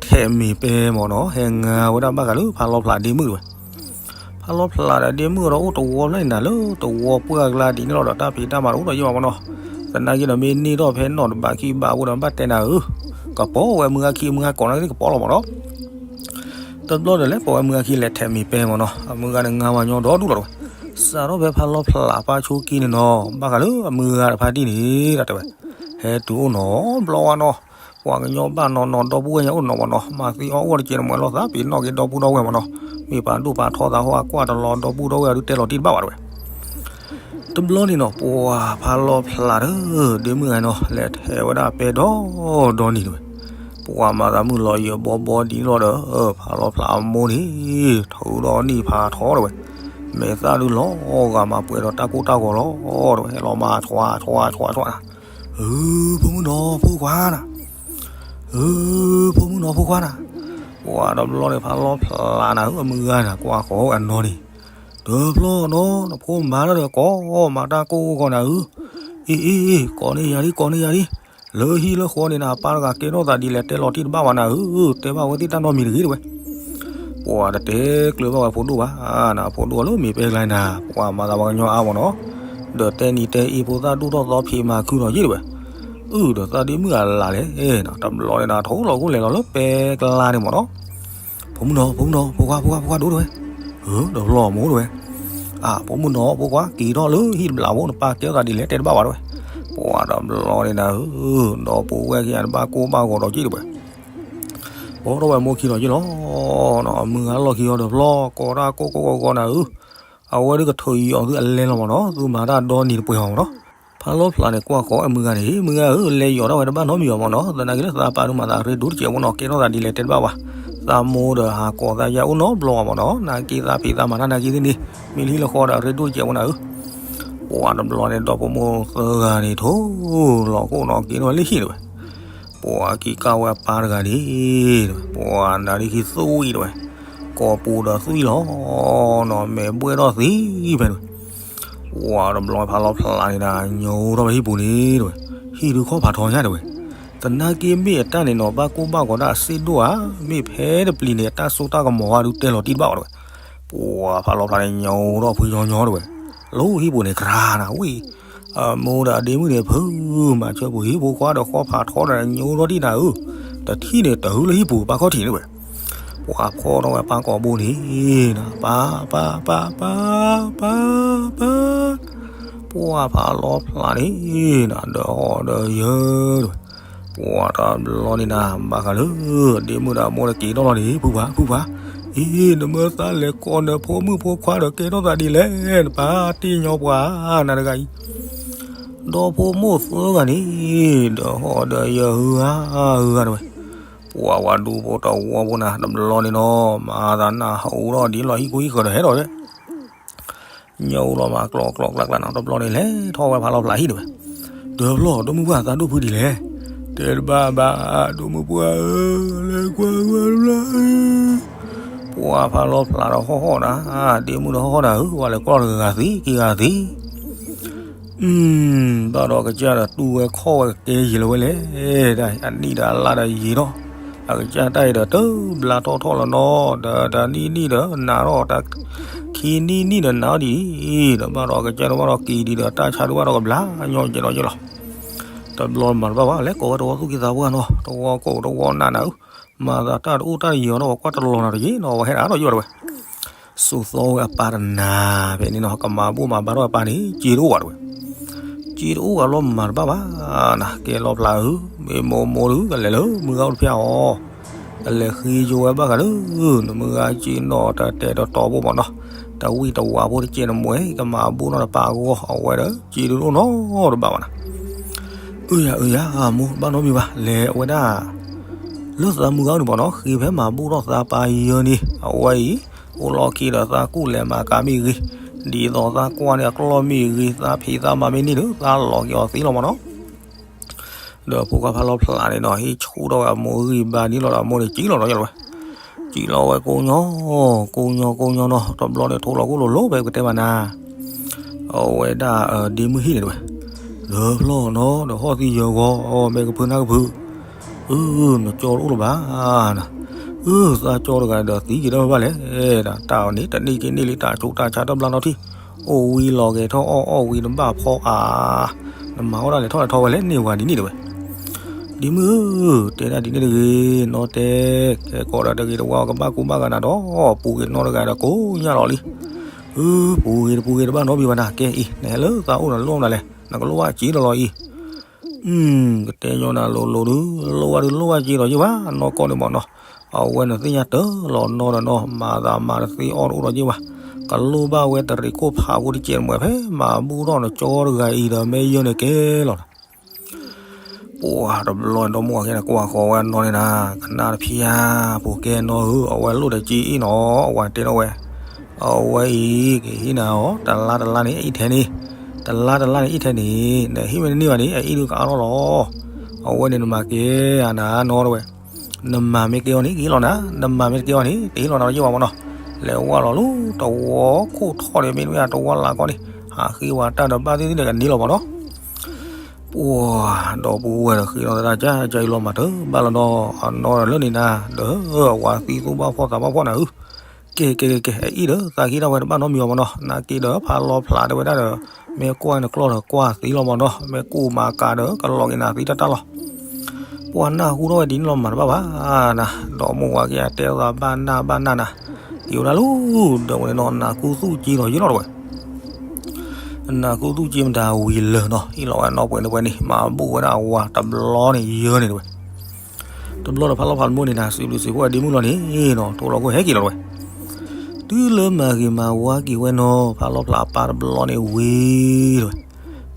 ထဲးမံၤပဲမ့ၢ်နီၤ ဟဲငါဝဲဒၣ်ဘၣ်ဃးလၢဖးလီၤဖျးဒ့မုၣ်တဲဝဲ. ဖးလီၤဖျးဒီးဒ့မုၣ်ဒီးအိၣ်တဝီဖျၢၣ်န့ၣ်နၤ လၢတဝီပှၢ်အကျါဒ်န့ၣ်လီၤဒီး တၢ်ဖံးတၢ်မၤတအိၣ်ဒီးယ့ၢ်ဘၣ်မ့ၢ်နီၤ. သနာ်က့ဒီးမ့ၢ်န့ၢ်ထီၣ်ဖဲနီၣ်တဘးခံဘးဝဲဒီး ဘၣ်တဲနၤဧၢ, ကပီၤဝဲမုၢ်ဂၤခံ မုၢ်ဂၤကိးနၤကပီၤလီၤမ့ၢ်နီၤ. တဘျီဒီးလဲၤပိာ်ဝဲမုၢ်ဂၤခံလဲၤထဲးမံၤပဲမ့ၢ်နီၤ အမုၢ်ဂၤန့ၣ်ငါဝဲညီဒီဒူၣ်လီၤတဲဝဲ. စးထီၣ်ဖဲဖးလီၤဖျးပၢ်ဆိက့န့ၣ်နီၤ ဘၣ်ဃးလၢအမုၢ်ဂၤတဖါတံၢ်န့ၣ်ဒီးတဲဝဲ. ဟဲတုၤအိၣ်နီၤဘျီဝဲနီၤ ပှၤကညီဘၣ်နီၢ်နီၢ် ဒီပုၢ်ဝဲၢ်ညါအိၣ်နီၢ်မ့ၢ်နီၤ မၤသံအီၣ်အီၣ်တကဲးတမှဲၤလီၤ သးပ့ၤနီၣ်က့ၤဒီပုၢ်ဒီဝဲၢ်မ့ၢ်နီၤ မ့ၢ်ပာ်ဒိၣ်ပာ်ထီသးဟီ အကွၢ်တလီၤ ဒီပုၢ်ဒီဝဲၢ်အဒုးတဲလီၤတံၢ်တဘၣ်ဘၣ်တဲဝဲ. တဘျီန့ၣ်နီၤ ပှၤဖးလီၤဖျးဒီး ဒ့မုၣ်ဂၤနီၤ လဲၤထဲးဝဲဒၣ်ပဲဒီဒီနံၤတဲဝဲ. ပှၤမၤသးမုၢ်လီၤယံၤဘီဘီဒ်န့ၣ်လီၤဒီး ဖးလီၤဖျးအမိၢ်န့ၣ် ထုးဒီးနံၣ်ဖးထီတဲဝဲ. မဲာ်သၣ်ဒုးလီၤဂာ်မးပှဲၤဒီးတၢ်ကိၢ်တၢ်ဂီၤလီၤတဲဝဲ ဟဲလီၤမၤဆွါဆွါဆွါဆွါနၤ ဧၢ ဖိမုၣ်နီၤဖိခွါနၤ, ဧၢ ဖိမုၣ်နီၤဖိခွါနၤ. ပှၤတဘျီန့ၣ် ဖးလီၤဖျးနၤဧၢ အမုၢ်ဂၤနၤ ကွၢ်ဃီၤဝဲအနီၢ်န့ၣ်, တဘျီနီၤ နဖိမၤတၢ်ဒီးကိးမၤတၢ်ကိၢ်ဂီၤနၤဧၢ, အ့ အ့ အ့ ကိးန့ၢ်ယၤဒံး ကိးန့ၢ်ယၤဒံး, လၢဟံၣ်လၢဃီန့ၣ်နၤ အပၢ်တဂၤကဲထီၣ်သးဒ်လဲၣ် တဲလီၤတံၢ်တဘၣ်ဘၣ်နၤဧၢ, တဲဘၣ်ဝဲသ့ၣ်တၢ်နီတမံၤတဂ့ၤတဲဝဲ. ပှၤတတဲကျၢၤဘၣ်ဝဲဖိဒိၣ်ဘၣ်, နဖိဒိၣ်အလၢမ့ၢ်ပဲကျါနၤ ပှၤမၤသးပှၤကညီအါမ့ၢ်နီၤ, ဒီးတဲနံၤတဲအ့ ဖိသၣ်ဒိၣ်ထီၣ်သီဖံးမၤခုၣ်နီၤယ့ၢ်တဲဝဲ, အုၣ်ဒီးသးဒ့မုၣ်အလၢ်လဲၣ်, တဘျီန့ၣ်နၤ ထိၣ်လီၤခိၣ်လဲၤလီၤလၢပဲကျါန့ၣ်မ့ၢ်နီၤ, ဖိမုၣ်နီၤ ဖိမုၣ်နီၤ ဖိခွါ ဖိခွါ ဖိခွါဒိၣ်တဲဝဲ, ဧၢ ဒီးဖျီၣ်မိၢ်တဲဝဲ, အၢ ဖိမုၣ်နီၤ ဖိခွါ က့ၤထီၣ်လၢဟံၣ်တဘျီဖိ နပၢ်ကဲထီၣ်သးဒ်လဲၣ် တဲတဘၣ်ဘၣ်တဲဝဲ, ပှၤတဘျီန့ၣ်နၤဧၢ, ဒီပုၢ်ဝဲၢ်ခံဂၤတဘၣ်ကိၢ်ဘၣ်ဂီၤဒီးက့ၢ်တဲဝဲ, ပိာ်ထီၣ်ဝဲမိၢ်ခံဒီးယ့ၢ်လီၤ, အမုၢ်ဂၤလီၢ်ခံအီၤဒီးဖျီၣ် ကိးတၢ်ကိၢ်ကိၢ်ဂီၤဂီၤနၤဧၢ, အဝဲဒုးကထုးယံၤအီၤသုအလဲလီၤမ့ၢ်နီၤ, သုမၤတၢ်ဒီနံၤတပှဲၤအီၤမ့ၢ်နီၤ. ဖးလီၤဖျးန့ၣ် ကွၢ်ဃီၤအမုၢ်ဂၤန့ၣ်, မုၢ်ဂၤဧၢ, လဲယီၤဒၣ်ဝဲတဘၣ်နီတမံၤအီၤမ့ၢ်နီၤ, သနာ်က့လၢသးပာ်ဒုးမၤသးရ့ဒိၣ်တစဲးဖိနီၤ, ကဲထီၣ်သးဒ်လဲၣ်တဲတဘၣ်ဘၣ်, သးမိၢ်ဒီးဟးကိးသးယါအိၣ်နီတဘျီအီၤမ့ၢ်နီၤ, နာ်က့သးဖံးသးမၤတၢ်နာ်က့သ့ၣ်န့ၣ်, မ့ၢ်လၢဟံၣ်လၢဃီဒီးရ့ဒိၣ်တစဲးဖိနၤဧၢ. ပှၤတဘျီန့ၣ် ဒီဖိမိၢ်သၢဂၤန့ၣ် ထိၣ်လီၤခိၣ်နီၤ က့ၤထီၣ်လၢဟံၣ်တဲဝဲ, ပှၤက့ၤကၢ်ဝဲအပၢ်တဂၤန့ၣ်, ပှၤနၤဒ်ခံသွံၣ်တဲဝဲ, ကိာ်ပူၤဒီးသွံၣ်လီၤနီၤ, မဲာ်ဘှဲၣ်ထီၣ်သံဖဲန့ၣ် ပှၤတဘျီဖးလီၤဖျးန့ၣ်ဒၣ် ညိထီၣ်ဝဲဟံၣ်ပူၤန့ၣ်တဲဝဲ, ဟံၣ်ဒုးခီၣ်ဖးထီညါတဲဝဲ, သနာ်က့မ့ၢ်အတၢ်န့ၣ်နီၤ ဘၣ်ကိၢ်ဘၣ်ဂီၤဒၣ်အစ့ဒိၣ်ဧါ, မ့ၢ်ဖဲတပျံၤန့ၣ် အတၢ်စိတၢ်ကမီၤဂၤဒုးတဲလီၤတံၢ်တဘၣ်ဘၣ်တဲဝဲ, ပှၤဖးလီၤဖျးန့ၣ် ညိထီၣ်ဖုညီညီတဲဝဲ, လၢဟံၣ်ပူၤန့ၣ် ကြၤနၤဝံၣ် အမိၢ်ဒီးအဒ့မုၣ်န့ၣ် ဖုမၤဆၢပူၤဟံၣ်ဖိခွါဒီးဃီဖးထီဒီးညိထီၣ်တံၢ်နၤဧၢ, တထံၣ်န့ၣ် တဟုလၢဟံၣ်ပူၤပၢ်ခီၣ်ထံးန့ၣ်တဲဝဲ, ပှၤဖီၣ်ထီၣ်ဝဲပၢ်ကိာ်ဘိန့ၣ်, ပၢ် ပၢ် ပၢ် ပၢ် ပၢ်, ပှၤဖးလီၤဖျးန့ၣ်နၤ ဒီးဟီၣ်ဒီးယၢၤတဲဝဲ, ပှၤတဘျီန့ၣ်နၤ ဘၣ်ဃးလၢ ဒ့မုၣ်ဒီးအမိၢ်ဒီးက့ၤထီၣ်လီၤန့ၣ် ဖုပှၤ ဖုပှၤ, အ့ နမ့ၢ်သးလဲၤကိးနဖိမုၣ်ဖိခွါဒီးကဲထီၣ်သးဒ်လဲၣ် နပၢ်တ့ၢ်ညီပှၤနၤတဂၤအံၤ ဒီဖိမိၢ်သၢဂၤန့ၣ် ဒီးဟီၣ်ဒီးယၢၤ ဟုဂၤ ဟုဂၤတဲဝဲ, ပှၤဝဲဒူဖိတဝီဖိနၤ တဘျီန့ၣ်နီၤ မၤသးနၢ်ဟူထီၣ်ဒ်လီၤဟံၣ်ခိၣ်ဟံၣ်ဃၢၤဒီးဟဲထီၣ်ဝဲ ညၣ်အူလီၤမၤကျိးကျိးကျါကျါနီၤ တဘျီန့ၣ်လဲၤထီၣ်ဝဲဖးလီၤဖျး ဟံၣ်ဒၣ်ဝဲ, တဘျီ ဒိၣ်မုၢ်ပှၢ်သးဒိၣ်ဖုဒ်လဲၣ်, တဲတဘၣ်ဘၣ် ဒိၣ်မုၢ်ပှၢ်ဧၢ, လဲၤကွၢ်ဝဲတဘျီ, ပှၤဖးလီၤဖျးဒီးဟီၣ်ဟီၣ်နၤ, ဒ့မုၢ်ဒီးဟီၣ်ဟီၣ်နၤဧၢ, ပှၤလဲၤကွၢ်တဂၤဂၤသ့ က့ၤဂၤသ့ ဘၣ်ဒီးကစၢ်ဒီးတူၢ်ဝဲခီၣ်ဝဲကကဲယံာ်လီၤဝဲလဲၣ်, တၢ်အနံၣ်ဒီးအလါဒီးယံာ်ထီၣ်, အကစၢ်တၢ်အံၤဒီးတဘျါထီၣ်ထီၣ်လီၤနီၤ, ဒီးတနံၣ်နံၣ်ဒီးနၤထီၣ်, ခံနံၣ်နံၣ်ဒီးနၤထီၣ်ဒ်အံၤ, ဒီးဘၣ်ဒီးကစၢ်တဘၣ်ဒီးက့ၤဒံးဒီး တၢ်ဆါတဘၣ်ဒီးကဘျါညီကဲးလီၤကဲးလီၤ, တဘျီမၤတဘၣ်ဘၣ် လဲၤကိးဝဲတဝီသူၣ်ကံၢ်သးပှၢ်နီၤ, တဝီကိးတဝီနးနၤဧၢ, မၤသးတၢ်တအိၣ်တၢ်တယံာ်နီၤ ပှၤကွၢ်တလီၤနၤတယံာ်နီၤ ပှၤဟဲဒၣ်ဒီးယိၣ်ဝဲတဝဲ စိာ်သီဝဲအပၢ်တနၤ, ဖဲန့ၣ်နီၤ ကမၤဘူၣ်မၤဘါထီၣ်အပၢ်န့ၣ် စ့တအိၣ်ဘၣ်တဝဲ, စ့တအိၣ်ဘၣ်လီၤမၤတဘၣ်ဘၣ်နၤ, ကဲလီၤဖျးဧၢ, မ့ၢ်မိၢ်မိၢ်ဒုး ကလဲၤလၢမုၢ်ဂၤအိၣ်တဖျၢၣ်အီၤ, ကလဲၤဃ့ယိဝဲဘၣ်ဃးဒီး နမုၢ်ဂၤစ့နီၤ တတဲတတီၤဖိမးနီၤ, တဝံၣ်တဝါဖိတကဲးနမှဲ ကမၤဘူၣ်နီၤတပၢ်အဂီၢ် အဝဲဒီးစ့တအိၣ်နီတဘၣ်ဘၣ်နၤ အၢယၤအၢယၤ မိၢ်ဘၣ်နီတမံၤဘၣ် လဲၤအဝဲဒၣ် လၢသးမုၢ်ဂၤအိၣ်န့ၣ်မးနီၤ ဃ့ဖဲမၤဘူၣ်ထီၣ်သးပၢ်ယၢန့ၣ် အဝဲအံၤ အိၣ်လီၢ်ခံဒီးသးကူၣ်လဲၤမၤကၤမ့ၢ်ဂ့ၤ, ဒ်သိးသးကွၢ်န့ၢ်အကျီၢ်မ့ၢ်ဂ့ၤ သးဖံးသးမၤမ့ၢ်န့ၢ်ဒီး သးလီၤက့ၤအီၤသ့လီၤမးနီၤ ဒီးဖိခွါဖးလီၤဖျးန့ၣ်နီၤ ဟ့ၣ်ဆူၣ်ထီၣ်ဝဲအမိၢ်ဂံၢ်ဘါန့ၣ်လီၤဒီး အမိၢ်န့ၣ်စံၣ်လီၤနီၤယဲၢ်ဝဲ, စံၣ်လီၤဝဲကိးညီ, ကိးညီကိးညီနီၤ တဘျီန့ၣ်ထိၣ်လီၤခိၣ်လိၤလိၤဖဲကတဲဘၣ်နၤ, အဝဲဒၣ်ဒ့မုၢ်ဟံၣ်န့ၣ်တဝဲ, လၢဖျီၣ်နီၤ ဒီးဟီၣ်သံယၢၤဂီၤ မ့ၢ်ကဖုနၢ်ကဖု, အၢ နကၠီတအိၣ်လၢၤဘၣ်နၤ, အၢ သးကၠီတဂၤဒီးသံက့ၤဒၣ်ဘၣ်လဲၣ်, တၢ်အီၤန့ၣ် တနံၣ်က့ၤန့ၢ်လံတၢ်ဆူးတၢ်ဆါတဘျါနီတထံၣ်, အိၣ်ဝံၤလီၤဂဲၤထီၣ်အီၣ်အီၣ်ဝံၤတဘၣ်ဖီအါ, နမၤဝဲဒၣ်လဲၤထီၣ်လဲၤထီဝဲလဲၣ်န့ၢ်ဝၤဒ်န့ၣ်တဝဲ, ဒ့မုၢ်ဧၢ, တဲဒၣ်ဒ်န့ၣ်တဂ့ၤ, နီၢ်တဲ, ခဲကိးဒီးတဂ့ၤတဝါကဘၣ်ကူဘၣ်ဂာ်နၤဒီး, ပူၤဂ့ၤနီတဂၤဒီးကိးညါလီၤလံ, အၢ ပူၤဂ့ၤတပူၤဂ့ၤတဘၣ်နီတမံၤဘၣ်နၤ, ကဲအံၤ နဟဲလၢသးအိၣ်နလိၣ်နၤလဲၣ်, နကလိၣ်ဘၣ်စ့တလီၤအံၤ ကတဲညီနၤလိၤလိၤဒုး လိၣ်ဘၣ်ဒုးလိၣ်ဘၣ်က့ၤဒီးယ့ၢ်ဘၣ် နီၢ်ကီၢ်န့ၣ်မးနီၤ, အဝဲနသ့ၣ်ညါတၢ်လီၤနီဒီးနီၤ မၤသးမၤတသ့အီၣ်တအိၣ်ဒီးယ့ၢ်ဘၣ်, ကလိၣ်ဘၣ်ဝဲတရံးခိၣ်ဖးဖိတကဲးတမှဲးဖဲ မၤဘူၣ်ထီၣ်နကၠီတဂၤအံၤဒီး မ့ၢ်ယဲၢ်န့ၣ်ကဲလီၤနၤ ပှၤတဘျီဒီမါဝၤကဲန့ၣ် ကွၢ်ဃီၤဝဲနီၢ်န့ၣ်နၤ, ကနၣ်တဖျါ, ပူၤကဲနီၢ်ဧၢ, အဝဲလိၣ်ဒီးက့အံၣ်နီၤ, အဝဲတဲထီၣ်ဝဲ, အဝဲအံၤ ကဟ့ၣ်နၤအီၤ တလါတလါန့ၣ် အံၣ်ထဲန့ၣ်, တလါတလါန့ၣ် အံၣ်ထဲန့ၣ်, နဟ့ၣ်မ့ၢ်တန့ၢ်ဘၣ်န့ၣ် အအံၣ်ဒုးကအါထီၣ်လီၤ. အဝဲန့ၣ်နမၤကဲဧါနၤနီၢ်တဝဲ, နမၤမ့ၢ်ကဲအီၤန့ၣ် ကဟ့ၣ်လီၤနၤ, နမၤမ့ၢ်တကဲအီၤန့ၣ် တဟ့ၣ်လီၤနၤလီၤယ့ၢ်ဘၣ်မးနီၤ, လဲၤဝဲလီၤလၢတဝီခိၣ်ထီၣ်န့ၣ် မ့တမ့ၢ်တဝီလၢ်ကီၢ်န့ၣ်, ဟးဃ့ဝဲတၢ်ဒီးဘၣ်သ့ၣ်သ့ၣ်ဒီးကန့ၢ်လီၤမးနီၤ ပှၤဒီပုၢ်ဝဲၢ်ဒီးဃ့နီၢ်သရၣ်ကၠါကၠါအံၤလီၤမးတဘၣ်လီၤနီၤ, အနီၢ်ဒီးလၢန့ၣ်နၤ, ဒီးအဝၤသံသိၣ်ဘၣ်ဖှီၣ်သးဘၣ်ဖှီၣ်နၤဧၢ, ကဲကဲကဲကဲ အအံၣ်ဒီးသးကဟ့ၣ်ဒၣ်ဝဲတဘၣ်နီတမံၤဘၣ်မးနီၤ, နာ်က့ဒီးဖးလီၤဖျးတဲဝဲဒၣ်ဒီး, မ့ၢ်ကွၢ်နကျီၢ်ဒီးကွၢ်သ့လီၤမးနီၤ, မ့ၢ်ကူၣ်မၤကၤဒီးကလီၤက့ၤနၤသ့တၢ်တၢ်လီၤ ပှၤနၢ်ဟူထီၣ်ဝဲဒ်န့ၣ်လီၤမးတဘၣ်ဘၣ်နၤ, ဒီးမိၢ်ဝၤက့ၤအတဲသးဘၣ်နၢ်ဘၣ်နၢ်နၤ, က့ၤဝဲဒၣ်လၢ, ဒီးဝဲန့ၣ်နီၤ နၢ်ကူသူၣ်က့ၤဒီးယ့ၢ်လီၤတဝဲ နၢ်ကူသူၣ်က့ၤမတၤဝံၤလၢာ်နီၤ, ဟ့ၣ်လီၤဝဲနီၢ်ပှဲၤန့ၣ်ပှဲၤန့ၣ် မၤဘူၣ်ဝဲဒၣ်အဝၤတဘျီန့ၣ်ယဲၢ်န့ၣ်တဝဲ, တဘျီဒီးဖးလီၤဖးတဘိန့ၣ်နၤ စံးဘျုးစံးဖှိၣ်ဝဲဒ့မုၢ်လီၤန့ၣ်နီၤ ထိၣ်လီၤခိၣ်ဟဲက့ၤလီၤတဝဲ, တုၤလၢမၤဂ့ၤမၤဝါက့ၤဝဲနီၤ ဖးလီၤဖျးအပၢ်တဘျီန့ၣ်ဝံၤတဝဲ,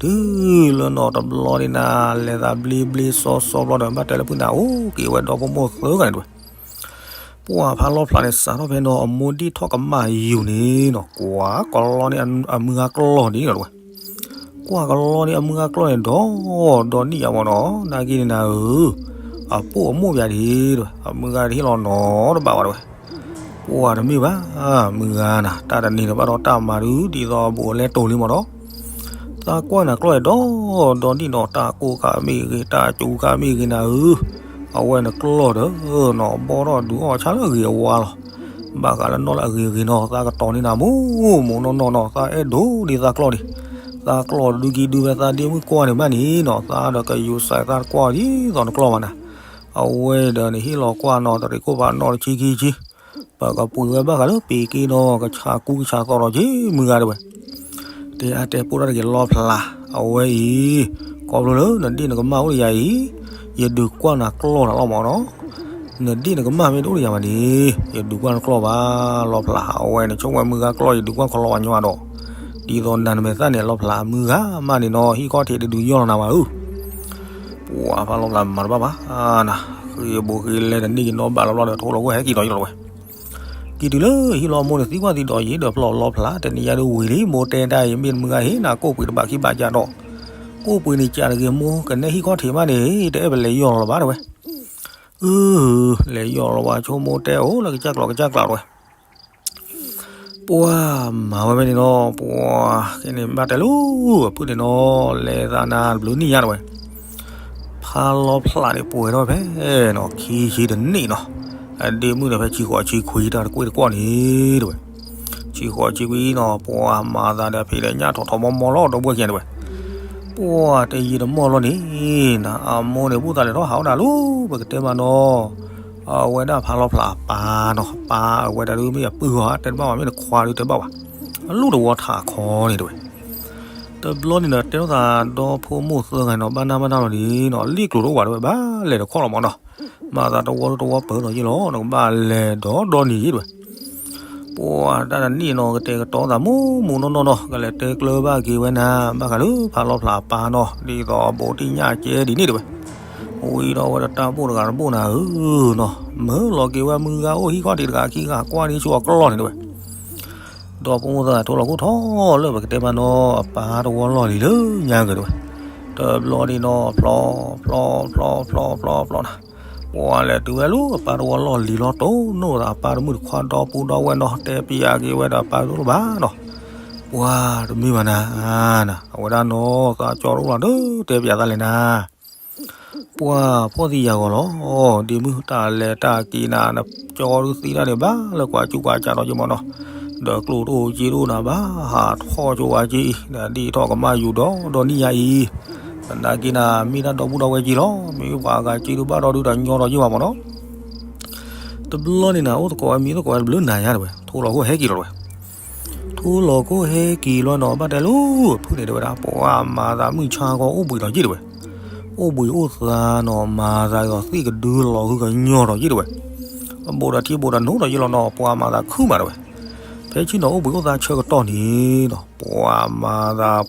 တုၤလၢနီၢ်တဘျီန့ၣ်နၤ လဲၤသးဘျ့ဘျ့စီစီဘျီဒီး ဘၣ်တဲလၢဖုနၤအိၣ်က့ၤဝဲဒီဖိမိၢ်သၢဂၤန့ၣ်တဝဲ ပှၤဖးလီၤဖျးန့ၣ် စးထီၣ်ဖဲနီၤအမိၢ်ဒံၣ်ထီၣ်ကမၣ်ယိာ်န့ၣ်နီၤ ကွၢ်ကလီန့ၣ်အမုၢ်ဂၤကျီၢ်ဒ်န့ၣ်လီၤတဝဲ, ကွၢ်ကလီန့ၣ်အမုၢ်ဂၤကျီၢ်န့ၣ် ဒီးဒီနံၣ်ယါမးနီၤ နာ်က့န့ၣ်နၤဧၢ, အပိၢ်အမိၢ်ပၠးဒ်တဝဲ, အမုၢ်ဂၤတဟ့ၣ်လီၤနီတဘၣ်ဘၣ်တဝဲ, ပှၤတမ့ၢ်ဘၣ်, မုၢ်ဂၤနၤ တၢ်တနံၤတဘၣ်ဒီးတၢ်မၤဒုး ဒ်သိးအဘူးအလဲတိၤလံမးနီၤ သးကွၢ်နၤကျီၢ်ဒီးဒီနံၣ်နီၤ တၢ်ကိၢ်ခါမ့ၢ်ဂ့ၤ တၢ်စူၤခါမ့ၢ်ဂ့ၤနၤဧၢ, အဝဲနကျီၢ်ဒီးနီၤ ဘီထီၣ်ဒုးအီၣ်ဆၣ်လၢအဂ့ၤအဝါလီၤ. ဘၣ်ဃးလၢနီၢ်လၢအဂ့ၤအဂ့ၤနီၤ သးကတီၤန့ၢ်နၤမိၢ်မိၢ်နီၢ်နီၢ်နီၤ သးအဲၣ်ဒိးဒ်သးကျီၢ်န့ၣ်, သးကျီၢ်ဒုးကံဒုးဝဲသးဒ့မုၢ်ကွၢ်န့ၣ်ဘၣ်န့ၣ်နီၤ သးဒီးကယူၤစဲးသးတကွၢ်ဒ်သိးနကျီၢ်ဘၣ်နၤ, အဝဲဒီးနဟ့ၣ်လီၤကွၢ်နီၤ တရံးခိၣ်ဖးနီၣ်တဆံခံဆံ ပကပှ့ၤဝဲဘၣ်ဃးလၢပ့ၤက့နီၤ ကဆးကူကဆးသီဒီးက့မုၢ်ဂၤတဝဲ, တဲအါတဲပိၢ်တၢ်တဂ့ၤလီဖျး, အဝဲအံၤ, ခီဖျိလၢနဒ့ၣ်နကမၢ်အိၣ်ဒီးယၤအံၤ, ယဒုးကွၢ်နၤကျီၢ်နၤလီၤမးနီၤ, နဒ့ၣ်နကမၢ်မ့ၢ်တအိၣ်ဒီးယၤဘၣ်န့ၣ်, ယဒုးကွၢ်နၤကျီၢ်ဘၣ်လီဖျး, အဝဲနဆိကမိၣ်မုၢ်ဂၤကျီၢ် ယဒုးကွၢ်ခီလီၤဝဲညီဒီး, ဒ်သိးနၤနမဲာ်သၣ်န့ၣ်လီဖျး မုၢ်ဂၤမးန့ၣ်နီၤ ဟံၣ်ခီၣ်ထံးတဒုးယီၢ်လီၤနၤဘၣ်ဧၢ ပှၤဖးလီဖျးမၤတဘၣ်ဘၣ်နၤ, ဃ့ဘိဃ့လဲတန့ၢ်က့ၤနီတဘျီဘၣ်လီၤဘျီဒီး ထိၣ်လီၤခိၣ်ဟဲက့ၤဒီးယလီၤဝဲ. က့ၤတုၤလၢဟံၣ်လီၤမိၢ်န့ၣ် သံကွၢ်သံဒီးယံၤဒီးဖျီၣ်လီၤဖျါ တနံၤညါဒုးဝံၤလံ မိၢ်တဲတၢ်အံၤ မ့ၢ်တမုၢ်ဂၤဟ့ၣ်နၤ ကိၣ်ပှ့ၤတဘၣ်ခံဘၣ်ကၢ်ဒီး, ကိၣ်ပှ့ၤန့ၣ်ကးတဂ့ၤမိၢ် ကနဲဟံၣ်ခီၣ်ထံးမးန့ၣ် တအဲၣ်ပလဲၤယီၢ်လီၤဘၣ်တဲဝဲ. အၢ လဲၤယီၢ်လီၤဝဲ ဆိမိၣ်တဲအိၣ်လၢကစၢ်ကျိးကစၢ်ကျိးတဲဝဲ. ပှၤမၤဝဲဖဲန့ၣ်နီၤ ပှၤကဲန့ၣ်ဘၣ်တဲလၢ အဖုၣ်န့ၣ်နီၤ လဲၤသးနၤတဘျုးနံၣ်ညါတဲဝဲ. ဖါလီၤဖျးန့ၣ်ပှဲၤထီၣ်ဖဲနီၤ ခံဆံတနံၣ်နီၤ, အဒ့မုၣ်န့ၣ်ဖဲဆံဃိးဆံခွံတၢ်တကွ့ၢ်တကွီၢ်န့ၣ်တဲဝဲ. ဆံဃိးဆံခွံနီၤ ပှၤမၤသးဒီးဖံးဒီးညၣ်ထီၣ်ထီၣ်မီၢ်မီၢ်လီၤ ဒီပုၢ်ဝဲၢ်ခံဂၤတဲဝဲ. ပှၤတယံာ်တမီၢ်လီၤန့ၣ် နအမိၢ်န့ၣ် ဘူၣ်သးလဲၤထီၣ်ဟးထီၣ်ဒၣ်လီၤ ပကတဲမးနီၤ အဝဲဒၣ်ဖါလီၤဖျးအပၢ်နီၤ အပၢ်အဝဲဒၣ်ဒုးမ့ၢ်အပုၢ်ဂီၢ် တဲတဘၣ်ဘၣ် မ့ၢ်တခွါဒုးတဲဘၣ်ဘၣ် အလူၣ်တဝီထးခီန့ၣ်တဲဝဲ. တဘျီန့ၣ်ဒီး တဲထီၣ်သးဒီဖိမိၢ်သၢဂၤနီၤ ဘၣ်နၢ်ဘၣ်နၢ်လီၤန့ၣ်နီၤ လ့ၣ်ကျိၤတအိၣ်ဘၣ်တဲဝဲ ဘၣ်လဲၤတခီလီၤမးနီၤ မၤသးတဝီတဝီပၢၤဒီးယ့ၢ်လီၤ နကဘၣ်လဲၤဒီးဒီနံၤယ့ၢ်တဲဝဲ. ပှၤတၢ်တနံၣ်နီၤ ကတဲာ်ကတီၤသးမူးမူးနီၢ်နီၢ်နီၤ ကလဲၤတဲကျၢၤဘၣ်က့ၤဝဲနၤ ဘၣ်ဃးလၢဖါလီၤဖျးအပၢ်နီၤ ဒ်သိးအဘူးတံၢ်ညၣ်ကဲဒ်န့ၣ်တဲဝဲ. ဝံၤဒီးဝဲဒီးတၢ်ဘိၣ်တဂၤတဘိၣ်နၤဧၢနီၤ မၢလီၤက့ၤဝဲမုၢ်ဂၤအိၣ်ဟံၣ်ခီၣ်ထံးတဂၤခံဂၤ ကွၢ်န့ၢ်ဆူအကျီၢ်န့ၣ်တဲဝဲ. ဒီဖိမိၢ်သၢဂၤထိၣ်လီၤခိၣ်ထီၣ်လၢပကတဲမးနီၤ အပၢ်တဝီလီၢ်လံၤလၢညါက့ၤတဲဝဲ. တဘျီန့ၣ်နီၤ ဖျီ ဖျီ ဖျီ ဖျီ ဖျီ ဖျီနၤ ပှၤလဲၤတုၤဝဲလၢအပၢ်တဝီလီၢ်လံၤလီၤ တိၢ်နီၣ်သးအပၢ်တမုၣ်တခွါဒီပုၢ်ဒီဝဲၢ်နီၤ တဲပျးက့ၤဝဲဒီးအပၢ်တလိၣ်ဘၣ်နီၤ. ပှၤတမ့ၢ်ဘၣ်နၤ အဝဲဒၣ်နီၤ သးကၠီတအိၣ်လီၤဒီး တဲပျးသးလဲၣ်နၤ ပှၤဖှီၣ်သံယာ်ဂီၤလီၤ ဒ့မုၣ်တၢ်လဲၤတၢ်က့ၤနၤ နကၠီဒုးသံတၢ်န့ၣ်ဘၣ်လၢကွၢ်ကူကွၢ်ကးဒီးယမီၢ်နီၤ, ဒီးကျိၣ်တအိၣ်စ့တအိၣ်နၤဘၣ် ဟးထီၣ်ကၠိဝဲက့ၤ ဒီးဒ်ထီၣ်ကမၣ်ယူၤဒီးဒီနံၣ်ညါအံၤ, သနာ်က့နၤ မ့ၢ်တၢ်ဒီပုၢ်ဒီဝဲၢ်က့ၤလီၤ မ့ၢ်ပှၤဂၤက့ၤဒုးဘၣ်ဒီဒုးတညီဒီးယမီၢ်နီၤ. တဘျီန့ၣ်နၤ အိၣ်သကိးဝဲမံၤသကိးဝဲတဘျုးနၤညါတဲဝဲ, ထိၣ်လီၤခိၣ်ဟဲက့ၤလီၤတဲဝဲ. ထိၣ်လီၤခိၣ်ဟဲက့ၤလီၤနီၤ ဘၣ်တဲလၢ ဖုၣ်န့ၣ်တဲဝဲဒၣ် ပှၤမၤသးမုၢ်ဆါခီအိၣ်ဘှံးဒီးယ့ၢ်တဲဝဲ, အိၣ်ဘှံးအိၣ်သါနီၤ မၤသးဒီးသ့ၣ်ကဒုလီၤဟုကညီၤဒီးယ့ၢ်တဲဝဲ, အဘူးဒီးထံဘူးဒီးနိဒီးယ့ၢ်လီၤနီၤ ပှၤမၤသးခုမးတဲဝဲ. ဖဲဆ့ၣ်နီၤအိၣ်ဘှံးအိၣ်သါဆၢကတီၢ်န့ၣ်နီၤ ပှၤမၤသး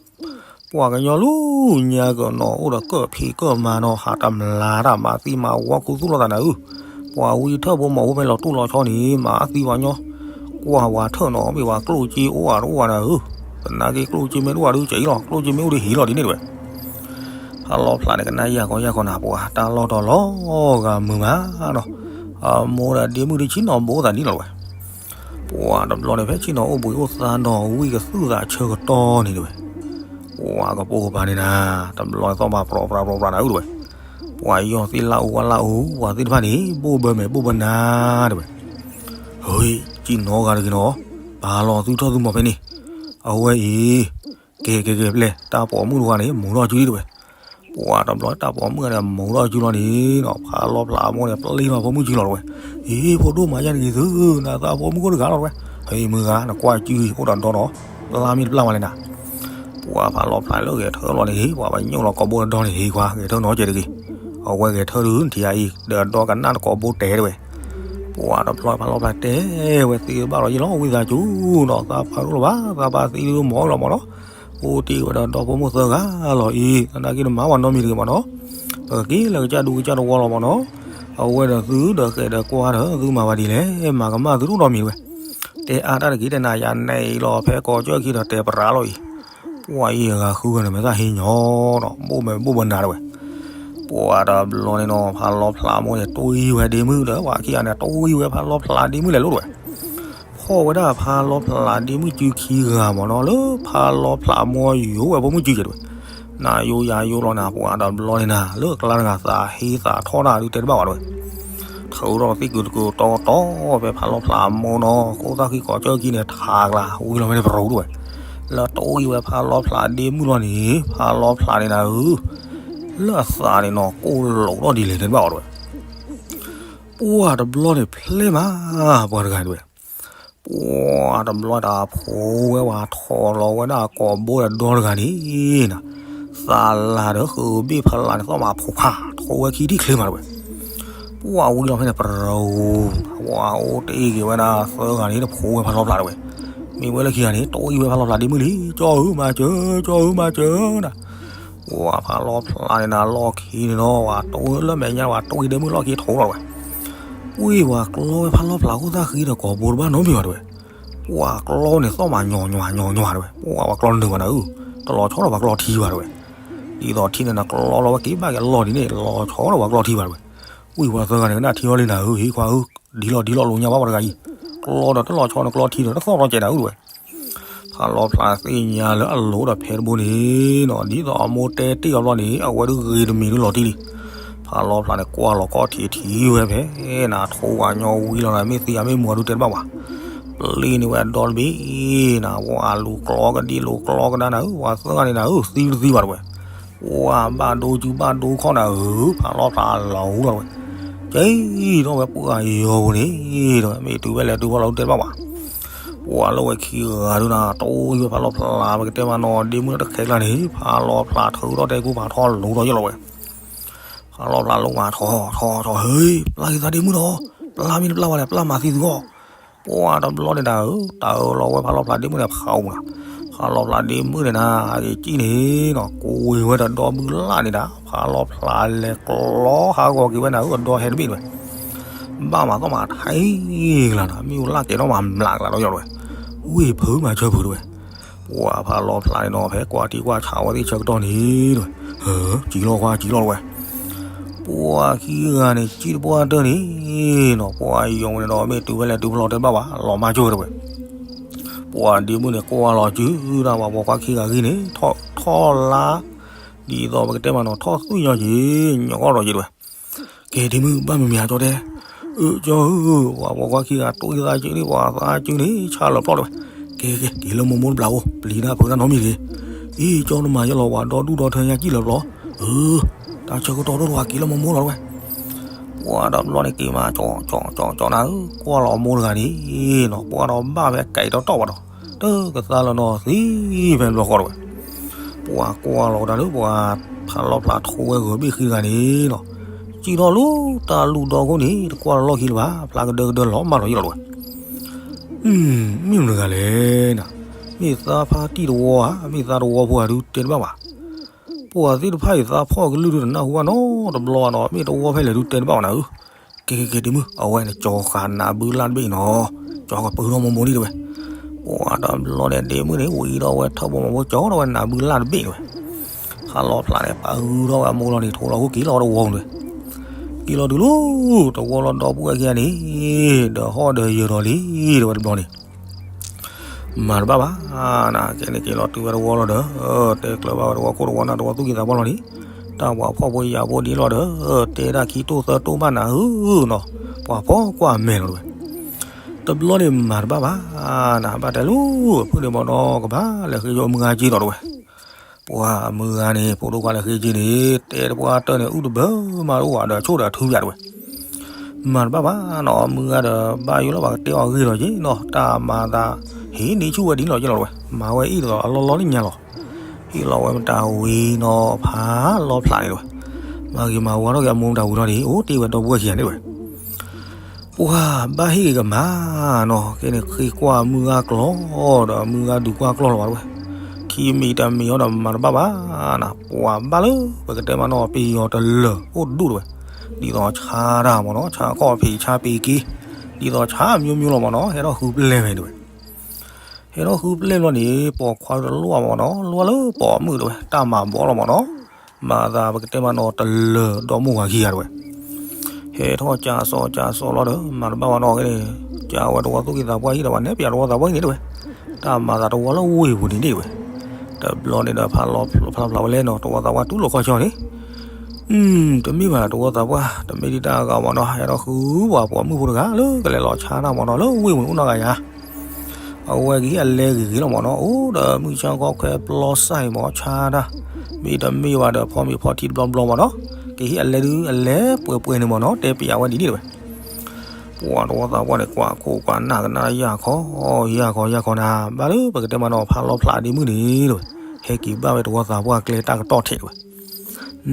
ပှၤကညီလၢညါက့ၤနီၤ အိၣ်ဒီးကၢၣ်ဖံးကၢၣ်မၤနီၤ ဟးတၢ်မၤတၢ်မၤသံမၤဝီခူသူၣ်လိာ်သးနၤဧၢ, ပှၤဝံထၢၣ်ဘိမီၤဘိဖဲလီၤတူၢ်လီၤဆီန့ၣ် မၤသံပှၤကညီ, ကွၢ်ဝဲထၢၣ်နီၤ မ့ၢ်ပှၤကျိၣ်စ့အိၣ်အါတအိၣ်ဘၣ်နၤဧၢ, သနာ်က့ကျိၣ်စ့မ့ၢ်တအိၣ်ဘၣ်ဒုးကဲအံၤလီၤ ကျိၣ်စ့မ့ၢ်အိၣ်ဒီးဟ့ၣ်လီၤဒ်န့ၣ်တဲဝဲ. ဖးလီၤဖျးန့ၣ် ကနၣ်ယၢ်ကီယၢ်ကီနၤ ပှၤတၢ်လီၢ်တၢ်လီၤဂၤမုာ်မးနီၤ, အမိၢ်ဒီးဒ့မုၣ်ဒုးဆ့ၣ်နီၤဘူးသးဒ်လီၤဝဲ. ပှၤတဘျီန့ၣ် ဖဲဆ့ၣ်နီၤအိၣ်ဘှံးအိၣ်သါနီၤ ဝံကသူၣ်သးဆၢကတီၢ်န့ၣ်တဲဝဲ, ပှၤကပိာ်ကပၤန့ၣ်နၤ, တဘျီန့ၣ်သီၣ်မၤပြီပြးပြီပြးနၤဧၢတဲဝဲ, ပှၤယီၢ်သ့ၣ်လၢအူဝဲလၢအူ ပှၤသ့ၣ်တဖၣ်န့ၣ် ဘိၣ်ဘၢမဲာ်ဘိၣ်ဘၢနၤတဲဝဲ. ဟ့ ဆ့ၣ်နီၤဂၤတဂ့ၤနီၤ, ပာ်လီၤသုထီၣ်သုမီၤဖဲန့ၣ်, အဝဲအံၤ ကဲကဲကဲပျဲၢ် တၢ်ပိာ်မုၣ်တဝါန့ၣ် မူၤထီၣ်စုလံတဲဝဲ. ပှၤတဘျီတၢ်ပိာ်မုၣ်န့ၣ် မူၤထီၣ်စုလီၤန့ၣ်နီၤ ဖးလီၤဖျးမိၢ်န့ၣ် ပျံၤလီၤဖိမုၣ်စုလီၤတဲဝဲ. ဟ့ ဖိဒိၣ်မၤယၤတဂ့ၤသု, နသးဖိမုၣ်ကိၣ်တဂၤလီၤတဲဝဲ. ဟ့ မုၢ်ဂၤ နကွၢ်စုအိၣ်ဒီးဒီနီၤ, ပျၢ်မ့ၢ်တပျၢ်ဝဲလဲၣ်နၤ. ပှၤဖးလီၤဖျးလၢဂဲၤထၢၣ်လီၤန့ၣ် ဟ့ ပှၤပညိၣ်လီၤကိာ်ဘိတဒီန့ၣ် ဟ့ခွါ ဂဲၤထၢၣ်နီၤကဲတဂ့ၤ, အဝဲဂဲၤထၢၣ်ဒုးထံၣ်အံၤ ဒီးဒီကနၣ်တကိာ်ဘိတဲတဲဝဲ. ပှၤတဘျီဖးလီၤဖျးတဲဝဲသ့ဘၣ်လီၤယ့ၢ်လီၤ ဝံသးစူၤနီၤ သးဖးဒိၣ်လီၤဘၣ် သးပာ်သံဒုးမီၤလီၤမီၤနီၤ. အိၣ်တ့ၢ်ဝဲဒီးဒီဖိမိၢ်သၢဂၤလီၤအံၤ သနာ်က့နမၤဝဲနီတမံၤတဂ့ၤမီၤနီၤ, ပကက့ၤလၢကစၢ်ဒူကစၢ်တဝီလီၤမီၤနီၤ. အဝဲဒီးသုဒီးဃဲးဒီးကွၢ်ဒီး သုမၤဝဲဒ်လဲၣ် မၤကမၣ်သုတအိၣ်နီတမံၤတဝဲ. တဲအါတၢ်တဂ့ၤ တဲနၤယၤနဲအံၤလီၤ ဖဲကိးကၠၢၢ်ခံဒီးတဲပရၢလီၤအံၤ. ပှၤအံၤအဂၤဃုဂၤန့ၣ် မ့ၢ်သးဟ့ၣ်ညီနီၤ ဘိၣ်မဲာ်ဘိၣ်ဘၢနၤတဝဲ. ပှၤတဘျီန့ၣ်နီၤ ဖးလီၤဖျးမိၢ်န့ၣ် တွံၢ်ဝဲဒ့မုၣ်ဒီး ပှၤခံဂၤန့ၣ် တွံၢ်ဝဲဖးလီၤဖျးဒ့မုၣ်လဲၤလိၤတဝဲ. ဖီၣ်ဝဲဒၣ်ဖးလီၤဖျးဒ့မုၣ်စုခံဂၤမီၤနီၤ လၢဖးလီၤဖျးမိၢ်ယိၤဝဲဖိမုၣ်စုကဲတဝဲ. နၤယိယၤယိလီၤနၤ ပှၤတဘျီန့ၣ်နၤ လၢအကျါတဂၤသးဟ့သးထီၣ်နၤဒုးတဲတဘၣ်ဝဲတဝဲ. ထုးထီၣ်သ့ၣ်ကုာ်တကုာ်တီတီဖဲဖးလီၤဖျးမိၢ်နီၤ ခိၣ်သၣ်ဃံကိးကၠၢၢ်ခံန့ၣ် ထးကျါ ဝံၤလီၤဝဲန့ၣ်ပရူၤတဝဲ. လၢတွံၢ်ဝဲဖးလီၤဖျးဒ့မုၣ်လီၤန့ၣ် ဖးလီၤဖျးန့ၣ်နၤဧၢ လၢအသးန့ၣ်နီၤ ကိၣ်လိာ်ထီၣ်ဒ်လဲၣ်တဲတဘၣ်ဝဲတဝဲ. ပှၤတဘျီန့ၣ်ဖျဲမး ပှၤတဂၤတဝဲ. ပှၤတဘျီတၢ်ဖိဝဲပှၤထိးလီၤဝဲဒၣ်ကိာ်ဘိဒီးဒီတဂၤန့ၣ်နၤ, သးလၤဒီးဃုာ်ဘ့ၣ်ဖးလၢ်န့ၣ် သီၣ်မးဖိးဖး ထိးဝဲခံထံၣ်ချ့မးတဝဲ. ပှၤဝံၤလီၤဖဲန့ၣ်ပရူၤ ပှၤအိၣ်တ့ၢ်က့ၤဝဲဒၣ်သၢဂၤန့ၣ် တဖိးဝဲဖးလီၤဖျးတဝဲ. မ့ၢ်ဝဲလၢခံဂၤန့ၣ် တွံၢ်ဝဲဖးလီၤဖျးဒ့မုၣ်လံ ကၠီဧၢမၤစၢၤ ကၠီဧၢမၤစၢၤနၤ. ပှၤဖးလီၤဖျးန့ၣ်နၤ လီၢ်ခံန့ၣ်နီၤ ပှၤတိၢ်လၢမဲာ်ညါ ပှၤတိၢ်အံၤဒဲမုၣ်လီၢ်ခံထိးလီၤတဝဲ. ဝံၤပှၤကျီဝဲဖးလီၤဖျးခိၣ်သၣ်ဃံဒီး ကိာ်ဘိတဘၣ်နီတမံၤဘၣ်တဝဲ. ပှၤကျီန့ၣ်သီၣ်မးညီညီညီညီတဝဲ, ပှၤပှၤကျီနုာ်ဘၣ်နၤဧၢ, တလီၤဆီဒီးပှၤကျီထံဘၣ်တဝဲ. ဒ်သိးထံန့ၣ်နၤ ကျီလီၤဝဲက့ၤဘၣ်က့ၤလီၢ်ဒ်န့ၣ် လီၤဆီဒီးပှၤကျီထံဘၣ်တဝဲ. ဝံၤပှၤသၢဂၤန့ၣ် ကနၣ်ထံအီၤလံနၤဧၢ, ဟ့ခွါဧၢ, ဒ်လီၢ်ဒ်လီၢ်လိာ်ညါဘၣ်ပှၤတဂၤအံၤ, ကျီဒီးတလီၤဆီန့ၣ် ကျီထံဒီးတသီၣ်ထီၣ်ကဲးနၤဧၢတဝဲ. ဖးလီၤဖျးသ့ၣ်ညါလၢအလိၤဒီးဖဲတဘိန့ၣ်နီၤ, ဒ်သိးအမိၢ်တဲတ့ၢ်အီၤဘျီန့ၣ် အဝဲဒုးဂ့ၤတမံၤဒုးလီၤတံၢ်လံ. ဖးလီၤဖျးန့ၣ် ကွၢ်လီၤကီၢ်ထံးထံးဝဲဖဲနၤ ထိးဝၤညီဝံၤလီၤနၤ မ့ၢ်သံအမ့ၢ်မူၤအဒုးတဲတဘၣ်ဘၣ်. ပျံၤန့ၢ်ဝဲအဒီတဘ့ၣ်နၤ, ပှၤလူၤကျီကဒံလူၤကျီကဒါနၤဧၢ, ပှၤသၢဂၤန့ၣ်နၤဧၢ သံတသံဘၣ်တဝဲ. ပှၤဘၣ်ဒိကၠူဘၣ်ဒိခီၣ်နၤဧၢ, ဖးလီၤဖျးလီၤဟူလီၤတဝဲ. ကဲထီၣ်ဝဲပှၤယီၤပူၤန့ၣ်, မ့ၢ်တုၤဝဲလဲၤတုၤဖီလီၤဒုးတဲတဘၣ်ဘၣ်. ပှၤလၢဝဲခံဂၤဒုးနၤ တိၢ်ဝဲဖးလီၤဖျး ပကတဲမးနီၤ ဒ့မုၣ်တခဲကျါန့ၣ် ဖးလီၤဖျးထုးထီၣ်တဲကူဖးထီၣ်လူၤထီၣ်ယလီၤဝဲ. ဖးလီၤဖျးလိာ်မးထီၣ်ထီၣ်ထီၣ် ဟ့ၣ် ပျၢ်က့ၤသးဒ့မုၣ်ဒီး, ပျၢ်မ့ၢ်တပျၢ်ဘၣ်လဲၣ် ပျၢ်မၤသံသုဂီၢ်. ပှၤတဘျီန့ၣ်နၤဧၢ, တၢ်အၢၣ်လီၤဝဲဖးလီၤဖျးဒ့မုၣ်န့ၣ်ဖးအူနၤ. ဖးလီၤဖျးဒ့မုၣ်န့ၣ်နၤ အက့ၤကံၣ်န့ၣ်နီၤ ကိးဝဲဒီးဒီဘုလၣ်န့ၣ်နၤ, ဖးလီၤဖျးလဲၤကျီဟးဂီၤက့ၤဝဲနၤဧၢ အဒီဟဲတဘ့ၣ်တဝဲ. ဘၣ်မၤသီၣ်မၤထံကလၤနၤ, မ့ၣ်အူလၢ်ကဲထီၣ်မၤမျးကလၤဒီးယလီၤဝဲ. ဝ့ၢ်ဖုမၤဆၢဖုတဝဲ. ပှၤဖးလီၤဖျးန့ၣ်နီၤ ဖဲကွၢ်ထံကွၢ်ဆးဝဲသ့ၣ်ဆၢကတီၢ်န့ၣ်တဝဲ, ဟ့ၣ် ကံၣ်လီၤခွါ ကံၣ်လီၤတဝဲ. ပှၤခံဂၤန့ၣ် ကံၣ်တပှၢ်တၢၢ်န့ၣ်နီၤ ပှၤယီၤန့ၣ်ဒီး မ့ၢ်တုၤဝဲလဲၤတုၤဖီလီၤတဲဘၣ်ဘၣ် လီၤမၢ်ကၠိဝဲတဝဲ. ပှၤဒ့မုၣ်န့ၣ် ကွၢ်လီၤစုဒၣ်ပှၤပိာ်ခွါခံဂၤဂံၢ်န့ၣ် ထီၣ်ထီၣ်လါ, ဒ်သိးပကတဲမးနီၤ ထီၣ်သွံၣ်ညီက့ၤ ညီၣ်ထီၣ်က့ၤတဝဲ. ကဲဒ့မုၣ် ဘၣ်မုာ်မုာ်ဧါကၠီတဲ. အၢ ကၠီဧၢ, ပှၤပိာ်ခွါခံဂၤ တိၢ်ယသးကၠုန့ၣ် ပှၤသးကၠုန့ၣ် ဆၣ်လီၤဖျီၣ်တဝဲ. ကဲကဲ က့ၤလၢမိၢ်မိၢ်တဘျီအိၣ် ပျံၤတၢ်ဖုးတၢ်နီတမံၤတဂ့ၤ. အံၤ ကၠီတမၤယလီၤ ပှၤဒီဒူၣ်ဒီထၢညါကံၣ်လီၤဖျီၣ်. အၢ တၢ်ဆၢကတီၢ်ဒိၣ်တဝဲ က့ၤလၢမိၢ်မိၢ်လီၤတဝဲ. ပှၤတဘျီန့ၣ်က့ၤမး ကၠီကၠီကၠီနၤဧၢ, ကွၢ်လီၤမိၢ်တဂၤန့ၣ်နီၤ ပှၤဒီးဘၣ်ဖဲကဲးတီတီဘၣ်ဒီး တကသါလၢနီၤသံဖဲဘျီဃီတဝဲ. ပှၤကွၢ်လီၤကဒါလၢပှၤဖးလီၤဖျးထိးဝဲဂီၤဘ့ၣ်ဃံတဂၤန့ၣ်နီၤ, စံၣ်ထီၣ်လူၤတၢ်လူၤဒီခိၣ်န့ၣ် တကွၢ်လီၢ်ခံလၢၤဘၣ် ဖျါကဒၢကဒၢလီၤမၢ်လီၤယလီၤတဝဲ. မ့ၢ်မတဂၤလဲၣ်နၤ, မ့ၢ်သးဖါတံၢ်တဝီဧါ, မ့ၢ်သးတဝီဖိဧါဒုးတဲတဘၣ်ဘၣ်. ပှၤသ့ၣ်တဖၣ်အံၤသးဖီၣ်ကလုၢ်ဒုးတနၢ်ဟူဘၣ်နီတဘျီဘၣ်နီၤ, မ့ၢ်တဝီဖဲလဲၣ်ဒုးတဲတဘၣ်ဘၣ်နၤဧၢ. ကဲကဲကဲဒ့မုၣ် အဝဲန့ၣ် ကၠီဃာ်နးဘုလၢ်တဘ့ၣ်နီၤ, ကၠီကပၢထီၣ်မိၢ်မိၢ်လံတဝဲ. ပှၤတဘျီန့ၣ်ဒ့မုၣ်န့ၣ် ဝံၤဒီးဝဲထၢၣ်ဘိမီၤဘိကၠီဒီးဝဲနးဘုလၢ်တဘ့ၣ်တဝဲ. ဖးလီၤဖျးန့ၣ် ပာ်ဂုၢ်ထီၣ်ဝဲအမိၢ်လီၤန့ၣ် ထိးလီၤဟူက့ၤလီၤတဝီပူၤတဝဲ. က့ၤလီၤတုၤလီၤ တဝီလီၤဒီပုၢ်ဝဲၢ်ခံဂၤန့ၣ် ဒီးဟီၣ်ဒီးယၢၤဒီးလံ တဝဲတဘျီန့ၣ် မၤတဘၣ်ဘၣ်နၤ, ကဲန့ၣ်က့ၤလီၤတုၤဝဲတဝီလီၤဒီး တဲကျၢၤဘၣ်ဝဲတဝီခိၣ်တဝီနၢ်တဝီသူၣ်ကံၢ်သးပှၢ်လီၤန့ၣ်, တၢ်ပှၤဖှီၣ်ဖိယာ်ဖိဒ်လီၤဒီး တဲဒၣ်ခံတိၢ်သၢတိၢ်ဘၣ်နၤဧၢနီၤ, ပှၤဖှီၣ်ကွၢ်မဲာ်လီၤတဝဲ. တဘျီန့ၣ်မၤတဘၣ်ဘၣ်နၤ, ဘၣ်တဲလၢ ဖုၣ်န့ၣ်မ့ၢ်နီၤ ကဘၣ်လဲၤဃ့ယိၣ်မုၢ်ဂၤက့ၤဒီးတဝဲ. ပှၤမုၢ်ဂၤန့ၣ် ဖိဒိၣ်ခွါလဲၤဃ့က့ၤန့ၣ် တဲတပှၢ်တၢၢ်န့ၣ် အုၣ်တဘၢမးတအိၣ်ဘၣ်ဒီး ဆိၣ်ဒီးထုဘၣ်တဝဲ. မၤတဘၣ်ဘၣ်နီၤ မုၢ်ဂၤဒီး ဘၣ်ယိၣ်လၢပှၤကတဲအီၤဂ့ၢ်လီၤက့ၤနီၤ, တၢ်မၤသး ဟ့ၣ်န့ၢ်ဆူၣ်ဝဲဒ်န့ၣ်လီၤက့ၤလီၤတဝဲ, မၤဝဲအံၤတလီၤအလီၢ်လီၢ်လၢညါလီၤ. ဟ့ၣ်လီၤဝဲမတၤဝံၤနီၤ ဖးလီၤဖျးန့ၣ်တဝဲ, မၤဂ့ၤမၤဝါထီၣ်က့ၤအမိၢ်မတၤဝံၤထီၣ်န့ၣ် အိၣ်တ့ၢ်ဝဲဒီပုၢ်ဝဲၢ်ခံဂၤန့ၣ်တဝဲ. ပှၤဘၣ်ဟ့ၣ်ဂ့ၤကမၤနီၤ, ကဲန့ၣ်ဃ့ကွၢ်မုၢ်ဂၤကျီၢ်ဒီး မုၢ်ဂၤဒုးကွၢ်ကျီၢ်လီၤဘၣ်တဝဲ. ခံမံၤတမံၤအီၤဒီးမၤတဘၣ်ဘၣ်နၤ, ပှၤဘၣ်လၢပကတဲမးနီၤ ပယီၤတလၢၤအိၣ်တဒူၣ်တဝဲ, ဒ်သိးဆါတၢ်မ့ၢ်နီၤ, ဆါခီၣ်ဖံးဆါပ့ၤက့, ဒ်သိးဆါမျိုးမျိုးလီၤမ့ၢ်နီၤ, ဟဲထီၣ်ဃုပျဲၢ်ဝဲတဝဲ. ဟဲထီၣ်ဃုပျဲၢ်ဘျီန့ၣ် ပိာ်ခွါတလိၣ်မ့ၢ်နီၤ, လိၣ်လၢပိာ်မုၣ်တဝဲ, တၢ်မၤဘီလီၤမ့ၢ်နီၤ, မၤသးပကတဲမးနီၤ တလၢၤဒီမိၢ်ဝၤခံဂၤတဝဲ. ဟဲထီၣ်ကၠးစီၤကၠးစီၤလီၤဒီး မၤတဘၣ်ဘၣ်နီၤ, ကဲန့ၣ် ကၠးဝဲတဝီသူၣ်ကံၢ်သးပှၢ်ဟံၣ်ဒီး ပှၤနဲပၠးတဝီသးပှၢ်ဟံၣ်န့ၣ်တဝဲ, တၢ်မၤသးတဝီလၢဝ့ၢ်ပူၤန့ၣ်န့ၣ်တဝဲ. တဘျီန့ၣ်ဒီး ဖးလီၤဖျးဝဲလဲၣ်နီၤ, တဝီသးပှၢ်တူၢ်လိာ်ခီၣ်ဆၢန့ၣ်, တမ့ၢ်ဘၣ်တဝီသးပှၢ် တမ့ၢ်ဒံးတၢ်အဂၤမ့ၢ်နီၤ, ဟဲထီၣ်ဃုပှၤပိာ်မုၣ်ဖိတဂၤလၢကလဲၤလီၤဆါတၢ်မ့ၢ်နီၤ လၢဝ့ၢ်ပူၤန့ၣ်အိၣ်နီတဂၤယၤ အဝဲကဟ့ၣ်အလဲဂ့ၤဂ့ၤလီၤမ့ၢ်နီၤ, အိၣ်ဒီးမုၢ်ဆါခီခွဲပျီစၢ်အံၤမ့ၢ်ဆါတၢ်, မ့တမ့ၢ်ဘၣ်ဒီးဖီမ့ၤဖီထံတဘျီဘျီမ့ၢ်နီၤ, ကဟ့ၣ်အလဲဒုးအလဲပှဲၤပှဲၤန့ၣ်မ့ၢ်နီၤ, တဲပျးဝဲဒ်န့ၣ်တဝဲ. ပှၤတဝီသးပှၢ်န့ၣ် ကွၢ်ခိၣ်ကွၢ်နၢ်ကနၣ်ယၢ်ခီ, ယၢ်ခီယၢ်ခီနၤ, ဘၣ်လၢပကတဲမးနီၤ ဖးလီၤဖျးဒ့မုၣ်န့ၣ်တဝဲ, ဟဲက့ၤဘၣ်ဝဲတဝီသးပှၢ်ကျဲတၢ်ကတီၢ်ထဲတဝဲ.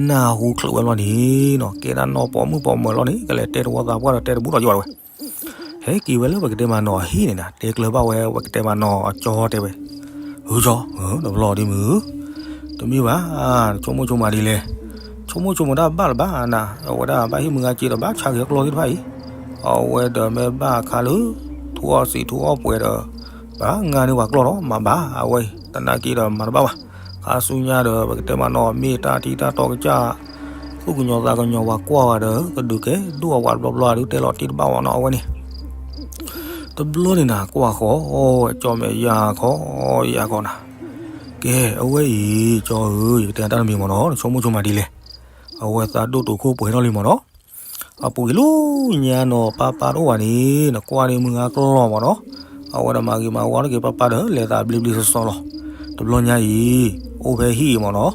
နၢ်ဟူချုးဝဲဘျီန့ၣ်နီၤ, ကဲဒၣ်နီၢ်ပိာ်မုၣ်ပိာ်မၢၤလီၤန့ၣ် ကလဲၤတဲတဝီသးပှၢ်ဒီးတဲတဘူးဒီးယွၤတဝဲ. ဟဲက့ၤဝဲလၢပကတဲမးနီၤအဟံၣ်န့ၣ်နၤ, တဲကျၢၤဘၣ်ဝဲပကတဲမးနီၤအကၠီတဲဝဲ, ဟုကၠီ, တဘျီဒ့မုၣ်, တ တမ့ၢ်ဘၣ်, နဆိကမိၣ်ဆိကမးဒ်လဲၣ်. ဆိကမိၣ်ဆိကမးတၢ်ဘၣ်လၢၤဘၣ်နၤ, အဝဲဒၣ်ဘၣ်ဟ့ၣ်မုၢ်ဂၤစ့ဒီးဘၣ်ဆါက့ၤကျီသ့ၣ်တဖၣ်အံၤ, အဝဲဒီးမ့ၢ်ဘၣ်အခါလၢ ထူအီၣ်စံးထူအီၣ်ပှဲၤဒီး ဘၣ်ငါန့ၢ်ပှၤကျီလီၤ မၤဘၣ်အဝဲအံၤ သနာ်က့ဒီးမၤတဘၣ်ဘၣ်. ခါဆူညါဒီး ပကတဲမးနီၤ မ့ၢ်တၢ်ထံတၢ်တီကစၢ် သူၣ်ကညီၤသးကညီၤပှၤကွၢ်ဝဲဒီး ကဒုးကဲဒိၣ်အဝဲတဘျီဘျီ ဒုးတဲလီၤတံၢ်တဘၣ်ဝဲနီၤ အဝဲန့ၣ် တဘျီန့ၣ်နၤ ကွၢ်ဃီ ကၠီမဲာ်ယၢ်ခီ ယၢ်ခီနၤ, ကဲ အဝဲအံၤ ကၠီဧၢ, ယကတဲတၢ်တမံၤမးနီၤ နဆိကမိၣ်ဆိကမးဒ်လဲၣ်. အဝဲသးဒိၣ်တုာ်ခိၣ်ပှဲၤထီၣ်လံမးနီၤ. အပူၤကွံာ်လၢညါနီၤ ပၢ်ပၢ်တအိၣ်ဘၣ်န့ၣ် နကွၢ်န့ၢ်မုၢ်ဂၤကျီမးနီၤ. အဝဲဒီးမၤဂ့ၤမၤဝါထီၣ်က့ၤပၢ်ပၢ်ဒီး လဲၤသးဘျ့ဘျ့ဆှီဆှီလီၤ. တဘျီညါအံၤ အိၣ်ဖဲဟံၣ်အံၤမးနီၤ,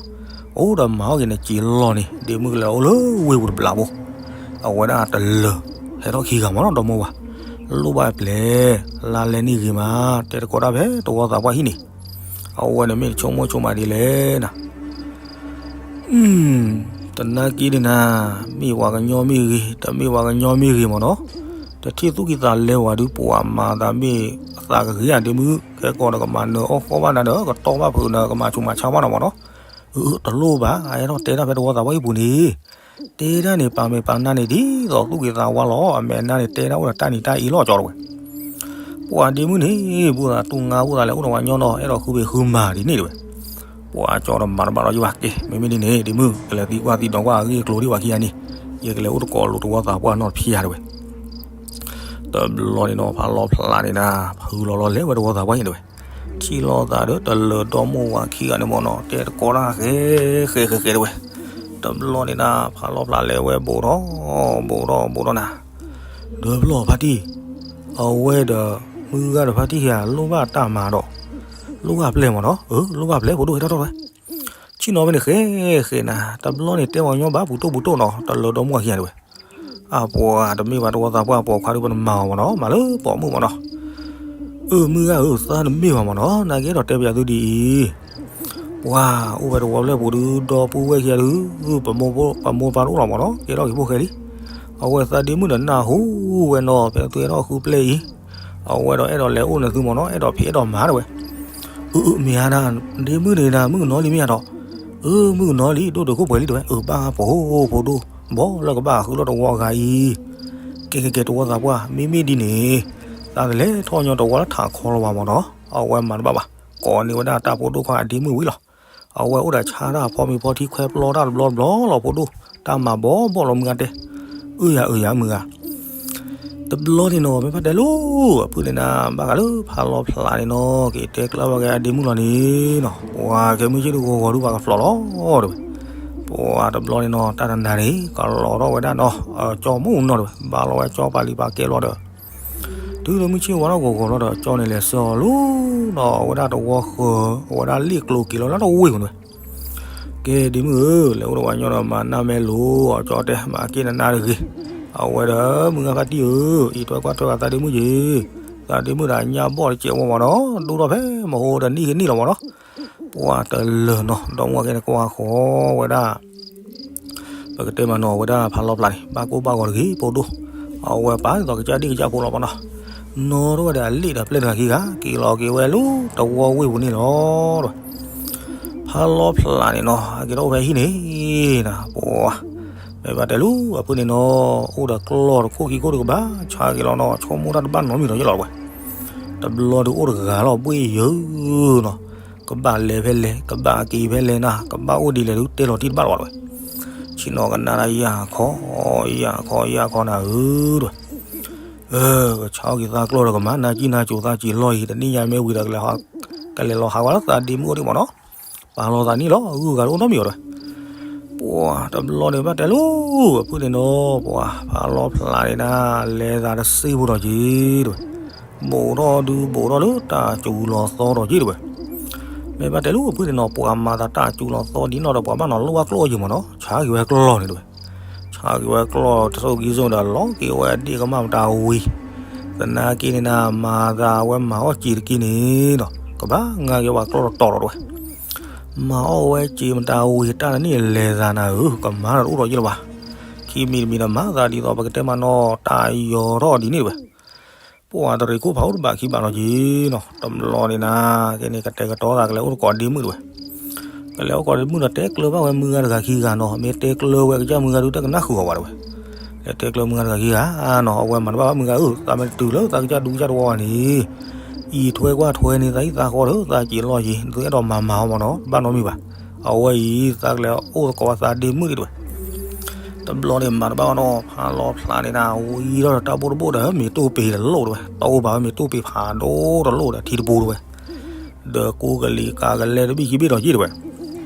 အိၣ်ဒီးမၤအီၣ်က့ၤနစံာ်လီၢ်န့ၣ် ဒ့မုၣ်ကလဲၤအိၣ်လၢဝ့ၢ်ပူၤတဘျီဖိ, အဝဲဒၣ်တလၢာ် ဟဲထီၣ်ခံဂၤမးနီၤ ဒီမိၢ်ဝၤ, လိၣ်ဘၣ်ပျဲၤ, လါလဲန့ၢ်ဂ့ၤမး, တဲတကိးတၢ်ဖဲတဝီသးပှၢ်ဟံၣ်န့ၣ်, အဝဲန့ၣ်မ့ၢ်ဆိကမိၣ်ဆိကမးဒ်လဲၣ်နၤ သနာ်က့န့ၣ်နၤ, မ့ၢ်ပှၤကညီမ့ၢ်ဂ့ၤ, တမ့ၢ်ပှၤကညီမ့ၢ်ဂ့ၤမးနီၤ, တထံၣ်သူၣ်ကံၢ်သးလဲပှၤဒုး ပှၤမၤသးမ့ၢ်အသးကဂ့ၤဧါ ဒ့မုၣ်, ခဲကိးဒီးကမၤနၢၤအီၣ်ဃီဘၣ်နၤဒီး ကတီၢ်ဘၣ်ဖုးနၤ ကမၤဆူးမၤဆါဘၣ်နၤမးနီၤ. အၢ တလိၣ်ဘၣ်, အအဲၣ်ဒိးတဲတၢ်ဖဲတဝီသးပှၢ်ဟံၣ်ပူၤန့ၣ်, တဲဒၣ်န့ၣ် ပာ်မဲာ်ပာ်နါန့ၣ် ဒ်သိးသူၣ်ကံၢ်သးဝါလီၤ, အမဲာ်နါန့ၣ် တဲဒၣ်အိၣ်ဒီးတၢ်နံၤတၢ်အ့လီၤ ကၠီတဝဲ ပှၤဒ့မုၣ်န့ၣ် ဘူၣ်သးတူၢ်ငါဘူၣ်သးလဲၤအိၣ်ဒီးပှၤညီနီၤ အဲၣ်ဒိးဃုဘ့ၣ်ဃုမၤဒ်န့ၣ်တဝဲ, ပှၤကၠီဒီးမၤတဘၣ်လီၤယဘၣ်က့ၤ, မ့မ့ၢ်ဒ်န့ၣ် ဒ့မုၣ် ကလဲၤသံကွၢ်သံဒိးကွၢ်အဂ့ၢ်အကျိၤဒံးပှၤခံဂၤန့ၣ်, ယကလဲၤအိၣ်တကိးလိာ်တဝီသးပှၢ်နီတဖျၢၣ်တဝဲ. တဘျီန့ၣ်နီၤ ဖးလီၤဖျးန့ၣ်နၤ ဖုးလီၤလီၤလဲၤဝဲတဝီသးပှၢ်န့ၣ်တဝဲ, ထံၣ်လိာ်သးဒီးတလၢာ်ဒီမိၢ်ဝၤခံဂၤန့ၣ်မးနီၤ တဲတကိးတၢ်ဃဲဃဲဃဲဃဲတဝဲ, တဘျီန့ၣ်နၤ ဖးလီၤဖျးလဲၤဝဲဘူးထီၣ် ဘူးထီၣ်ဘူးထီၣ်နၤ, ဒီးဘျီဖါတံၢ်, အဝဲဒီး မုၢ်ဂၤဒီးဖါတံၢ်ဧါ လိၣ်ဘၣ်တၢ်မၤဒီး, လိၣ်ဘၣ်ပျဲၢ်မးနီၤ, အၢ လိၣ်ဘၣ်ပျဲၢ် ဖိဒိၣ်ဟဲထီၣ်ထီၣ်ဝဲ ဆ့ၣ်နီၤဖဲန့ၣ်ဃဲဃဲနၤ, တဘျီန့ၣ်တဲပှၤကညီဘၣ် ပူၤတိၢ်ပူၤတိၢ်နီၤ တလၢာ်ဒီမိၢ်ဝၤခံဂၤတဝဲ, အပှၤတမ့ၢ်ဘၣ်တဝီသးပှၢ် ပှၤခွါဒုးပနမၤအီၤမးနီၤ မၤလၢပိာ်မုၣ်မးနီၤ, အၢ မုၢ်ဂၤဧၢ သးတမ့ၢ်ဘၣ်မးနီၤ နာ်က့ဒီးတဲပယၤသုဒ်အံၤ, ပှၤအိၣ်ဝဲတဝီဖျၢၣ်ပူၤဒုး ဒီပုၢ်ဝဲၢ်ခံဂၤဒုး ပမိၢ်ပၢ်တအိၣ်လီၤမးနီၤ ကဲထီၣ်က့ၤဖိဃဲလံ, အဝဲသးဒ့မုၣ်ဒီးနၢ်ဟူဝဲနီၤ ဖဲသုအဲၣ်ဒိးဃုပျဲၢ်အံၤ, အဝဲဒီးအဲၣ်ဒိးလဲၤအိၣ်န့ၣ်သုမးနီၤ အဲၣ်ဒိးဖံးအဲၣ်ဒိးမၤတဝဲ, အၢ မ့ၢ်ဧါနၤ, ဒ့မုၣ်န့ၣ်နၤ မုၣ်ကနီၤလံမ့ၢ်ဧါဒီး, အၢ မုၣ်ကနီၤလံ ဒိၣ်တုာ်ခိၣ်ပှဲၤလံတဝဲ, အၢ ဘၣ်ဖိဖိဒိၣ် ဘီလၢကဘၣ်ဃုလီၤတဝီအဂၤအံၤ, ကဲကဲကဲတဝီသးပှၢ် မ့မ့ၢ်ဒ်န့ၣ်, သးတလဲၤထီၣ်ညီတဝီလၢထးခီလီၤဘၣ်မးနီၤ အဝဲမၤတဘၣ်ဘၣ်, ကိးန့ၢ်ဝဲဒၣ်တၢ်ဖိဒိၣ်ခွါအဒ့မုၣ်ဝံၤလီၤ, အဝဲအိၣ်ဒီးဆါတၢ်ဖီမ့ၤဖီထံခွဲပျီတၢ်တဘျီတဘျီလီၤဖိဒိၣ်, တၢ်မၤဘီဘီလီၤမုၢ်ဂၤတဲ, အၢ ယၤအၢ ယၤမုၢ်ဂၤ တဘျီန့ၣ်နီၤ မ့ၢ်ဘၣ်တဲလိၤ အဖုၣ်န့ၣ်နၤ ဘၣ်ဃးလၢဖးလီၤဖျးန့ၣ်နီၤ က့ၤတဲကျၢၢ်ဘၣ်က့ၤအဒ့မုၣ်လီၤန့ၣ်နီၤ ပှၤကဲမုၢ်ဆ့ၣ်ဒုးဂီၤဂီၤဒုးပှၤကဖျိးလီၤတဝဲ, ပှၤတဘျီန့ၣ်နီၤ တၢ်တနၤန့ၣ် ကလီၤထီၣ်ဝဲဒၣ်နီၤ ကၠီမုၢ်နီၤတဝဲ ဘၣ်လီၤဝဲကၠီပာ်လံၤပာ်ကဲလီၤဒီး တုၤလၢမုၢ်ဆ့ၣ်ဝါထီၣ်ဂီၤဂီၤလီၤဒီး ကၠီန့ၣ်လဲၤဆှၢအီၤလီၤနီၤ အဝဲဒၣ်တဝီဃၢၤ အဝဲဒၣ်လ့ၣ်ကျိၤက့ၤလီၤလၢတဝ့ၢ်ပူၤန့ၣ် ကဲဒ့မုၣ်ဧၢ လဲၤအိၣ်ဒီးပှၤညီဒီးမၤနၢ်မဲလိၤ အကၠီတဲ မၤက့ၤနနါတဂ့ၤ, အဝဲဒီးမုၢ်ဂၤဖါတံၢ်ဧၢ အံးထွဲကွၢ်ထွဲဂၤသးဒ့မုၣ်က့ၤ, သးဒ့မုၣ်ဒီးညၣ်ဘီၣ်တစဲးဝီမးနီၤ ဒိၣ်ထီၣ်ဖဲမဟိတနံၣ်ကနံၣ်လီၤမးနီၤ, ပှၤတလၢာ်နီၤ ဒီမါဝၤကဲန့ၣ်ကွၢ်ဃီဝဲဒၣ် ပကတဲမးနီၤ အဝဲဒၣ်ဖးလီၤဖျးန့ၣ် ဘၣ်ကိၢ်ဘၣ်ဂီၤတဂ့ၤ ဖိဒိၣ်, အဝဲပာ်ဒ်သိးကစၢ်ဒံၣ်ကစၢ်ဖိလီၤမးနီၤ, နီၢ်ထီၣ်ဝဲဒီးအလ့ၣ်ဒီးပျဲၢ်တဂၤခံဂၤ က့ၤလီၤက့ၤဝဲလၢတဝီဝ့ၢ်ပူၤန့ၣ်လီၤ. ဖးလီၤဖျးန့ၣ်နီၤ အက့ၤထီၣ်အိၣ်ဖဲဟံၣ်န့ၣ်နၤ ပှၤ မ့ၢ်ဘၣ်တဲလိၤအဖုၣ်န့ၣ်နီၤ အိၣ်ဒီးကျီၢ်တခိၣ်ခံခိၣ်ဒီးကဘၣ်ဆါက့ၤလီၤနီၤ ဆိကမိၣ်တၢ်တဘၣ်နီတမံၤဒီးယလီၤဝဲ, တဘျီဒီးအိၣ်တဂၤလီၤဘှ့ၣ်ယၢၤနီၤ ကဘၣ်လဲၤဖဲလဲၣ် ကဘၣ်က့ၤဖဲလဲၣ်နၤ ကဘၣ်အိၣ်ဒ်လဲၣ်ဒုး တဲလီၤတံၢ်တဘၣ်လီၤဝဲ, ဆ့ၣ်နီၤကနၣ်ဒၣ်ယၢ်ခီ ယၢ်ခီ ယၢ်ခီနၤဧၢ တဝဲ, ကဆါအီၣ်က့ၤသးကျီၢ်ဒီးကမၤနၢ်ကံၣ်နၢ်ကၠိၤသးကံၣ်လီၢ်အံၤ တနံၣ်ညါမ့ၢ်ဝံၤဒီး ကလဲၤလီၤဟးဂီၤလၢသးဒ့မုၣ်အိၣ်ဒံးမးနီၤ, ပာ်လီၤသးန့ၣ်လီၤ အဂုၤအဂၤတအိၣ်နီတမံၤအီၤတဝဲ ပှၤတဘျီန့ၣ်ဘၣ်တဲလိၤအဖုၣ်န့ၣ်နီၤ ပှၤဖးလီၤဖျးန့ၣ်နၤ လဲၤသးတစ့ဖိဒီးက့ၤတဝဲ, ဘူးထီၣ်ဒုးဘူးထီၣ်လၢတၢ်စူၤလီၤသီဒီးက့ၤတဝဲ, မ့ၢ်ဘၣ်တဲလိၤအဖုၣ်န့ၣ်နီၤ ပှၤမၤသးတၢ်စူၤလီၤသီဒ်နီၢ်ဒီး ပှၤဘၣ်နီၤလိၣ်ဘၣ်ကျီၢ်အီၤက့ၤမးနီၤ ဆါက့ၤဝဲကျီၢ်န့ၣ်တဝဲ, ဆါက့ၤဝဲကျီၢ်တစိၢ်ကံစိၢ်ဒီး လီၤက့ၤဝဲအဒ့ၣ်ကမၣ်မတၤဝံၤ, သနာ်က့န့ၣ်နၤ မၤသးဝဲမၤအီၣ်စံာ်တက့ၢ်န့ၣ်ဒီး ကဘၣ်ငါက့ၤပှၤကျီၢ်တတီၤဒီးတဝဲ မၤအီၣ်ဝဲစ့မတၤဝံၤ တၢ်တနံၣ်လဲၤသးနၤဧၢ ကမၤဒီးတအိၣ်ဒီးယဲလၢၤဘၣ်. ခံမံၤတမံၤဒီးမၤသးဒ်သိးပကတဲမးနီၤ တၢ်ယီၤထီၣ်ဒ်န့ၣ်တဝဲ. ပှၤတရံးခိၣ်ဖးအိၣ်တဘးခံဘးလီၤက့ၤနီၤ တဘျီန့ၣ်နၤ ကဲန့ၣ် ကတဲာ်ကတီၤသးကလဲၤအိၣ်တကိးဒ့မုၣ်တဝဲ. တ ကလဲၤအိၣ်ကိးမုၢ်ဒီးတဲကျၢၤဘၣ်ဝဲမုၢ်ဂၤတဂၤခံဂၤနီၤ, မ့ၢ်တဲကျၢၤဝဲကစၢ်မုၢ်ဂၤဒုးတကနၣ်ဃုာ်အီၤဘၣ်တဲဝဲ, လဲၤတဲကျၢၤမုၢ်ဂၤတဂၤခံဂၤနီၤ, အဝဲမၤတဘၣ်ဘၣ်မုၢ်ဂၤဧၢ, သးမ့ၢ်တတုၤလၢသးကစၢ်ဒူကစၢ်တဝီဘၣ်န့ၣ်, အံၤထွဲကွၢ်ထွဲန့ၣ် သးဟံၣ်သးဃီဒီး သးစံးလီၢ်ယံၤ နသုအဲၣ်ဒိးမၤမၤအီၤမ့ၢ်နီၤ, တဘၣ်နီတမံၤဘၣ်, အဝဲအံၤသးကလဲၤအိၣ်သကိးသးဒ့မုၣ်ဒံးတဲဝဲ တဘျီန့ၣ်မၤတဘၣ်ဘၣ်နီၤ, ဖးလီၤဖျးန့ၣ်ဒၣ် ဝံထီၣ်ဒီးတၢ်ဘိၣ်တဘိၣ်ဒီး မ့ၢ်တိၢ်ပ့ၤတလိၣ်တဲဝဲ, တအိၣ်ဘၣ်ဝဲမ့ၢ်တိၢ်ပ့ၤဖးဒိၣ်တလိၣ်ဒီးထံတပူၤတဲဝဲ, ဒီးကိးကလံၤကၤကလဲတဘ့ၣ်ခံဘ့ၣ်ဒီးက့ၢ်တဲဝဲ,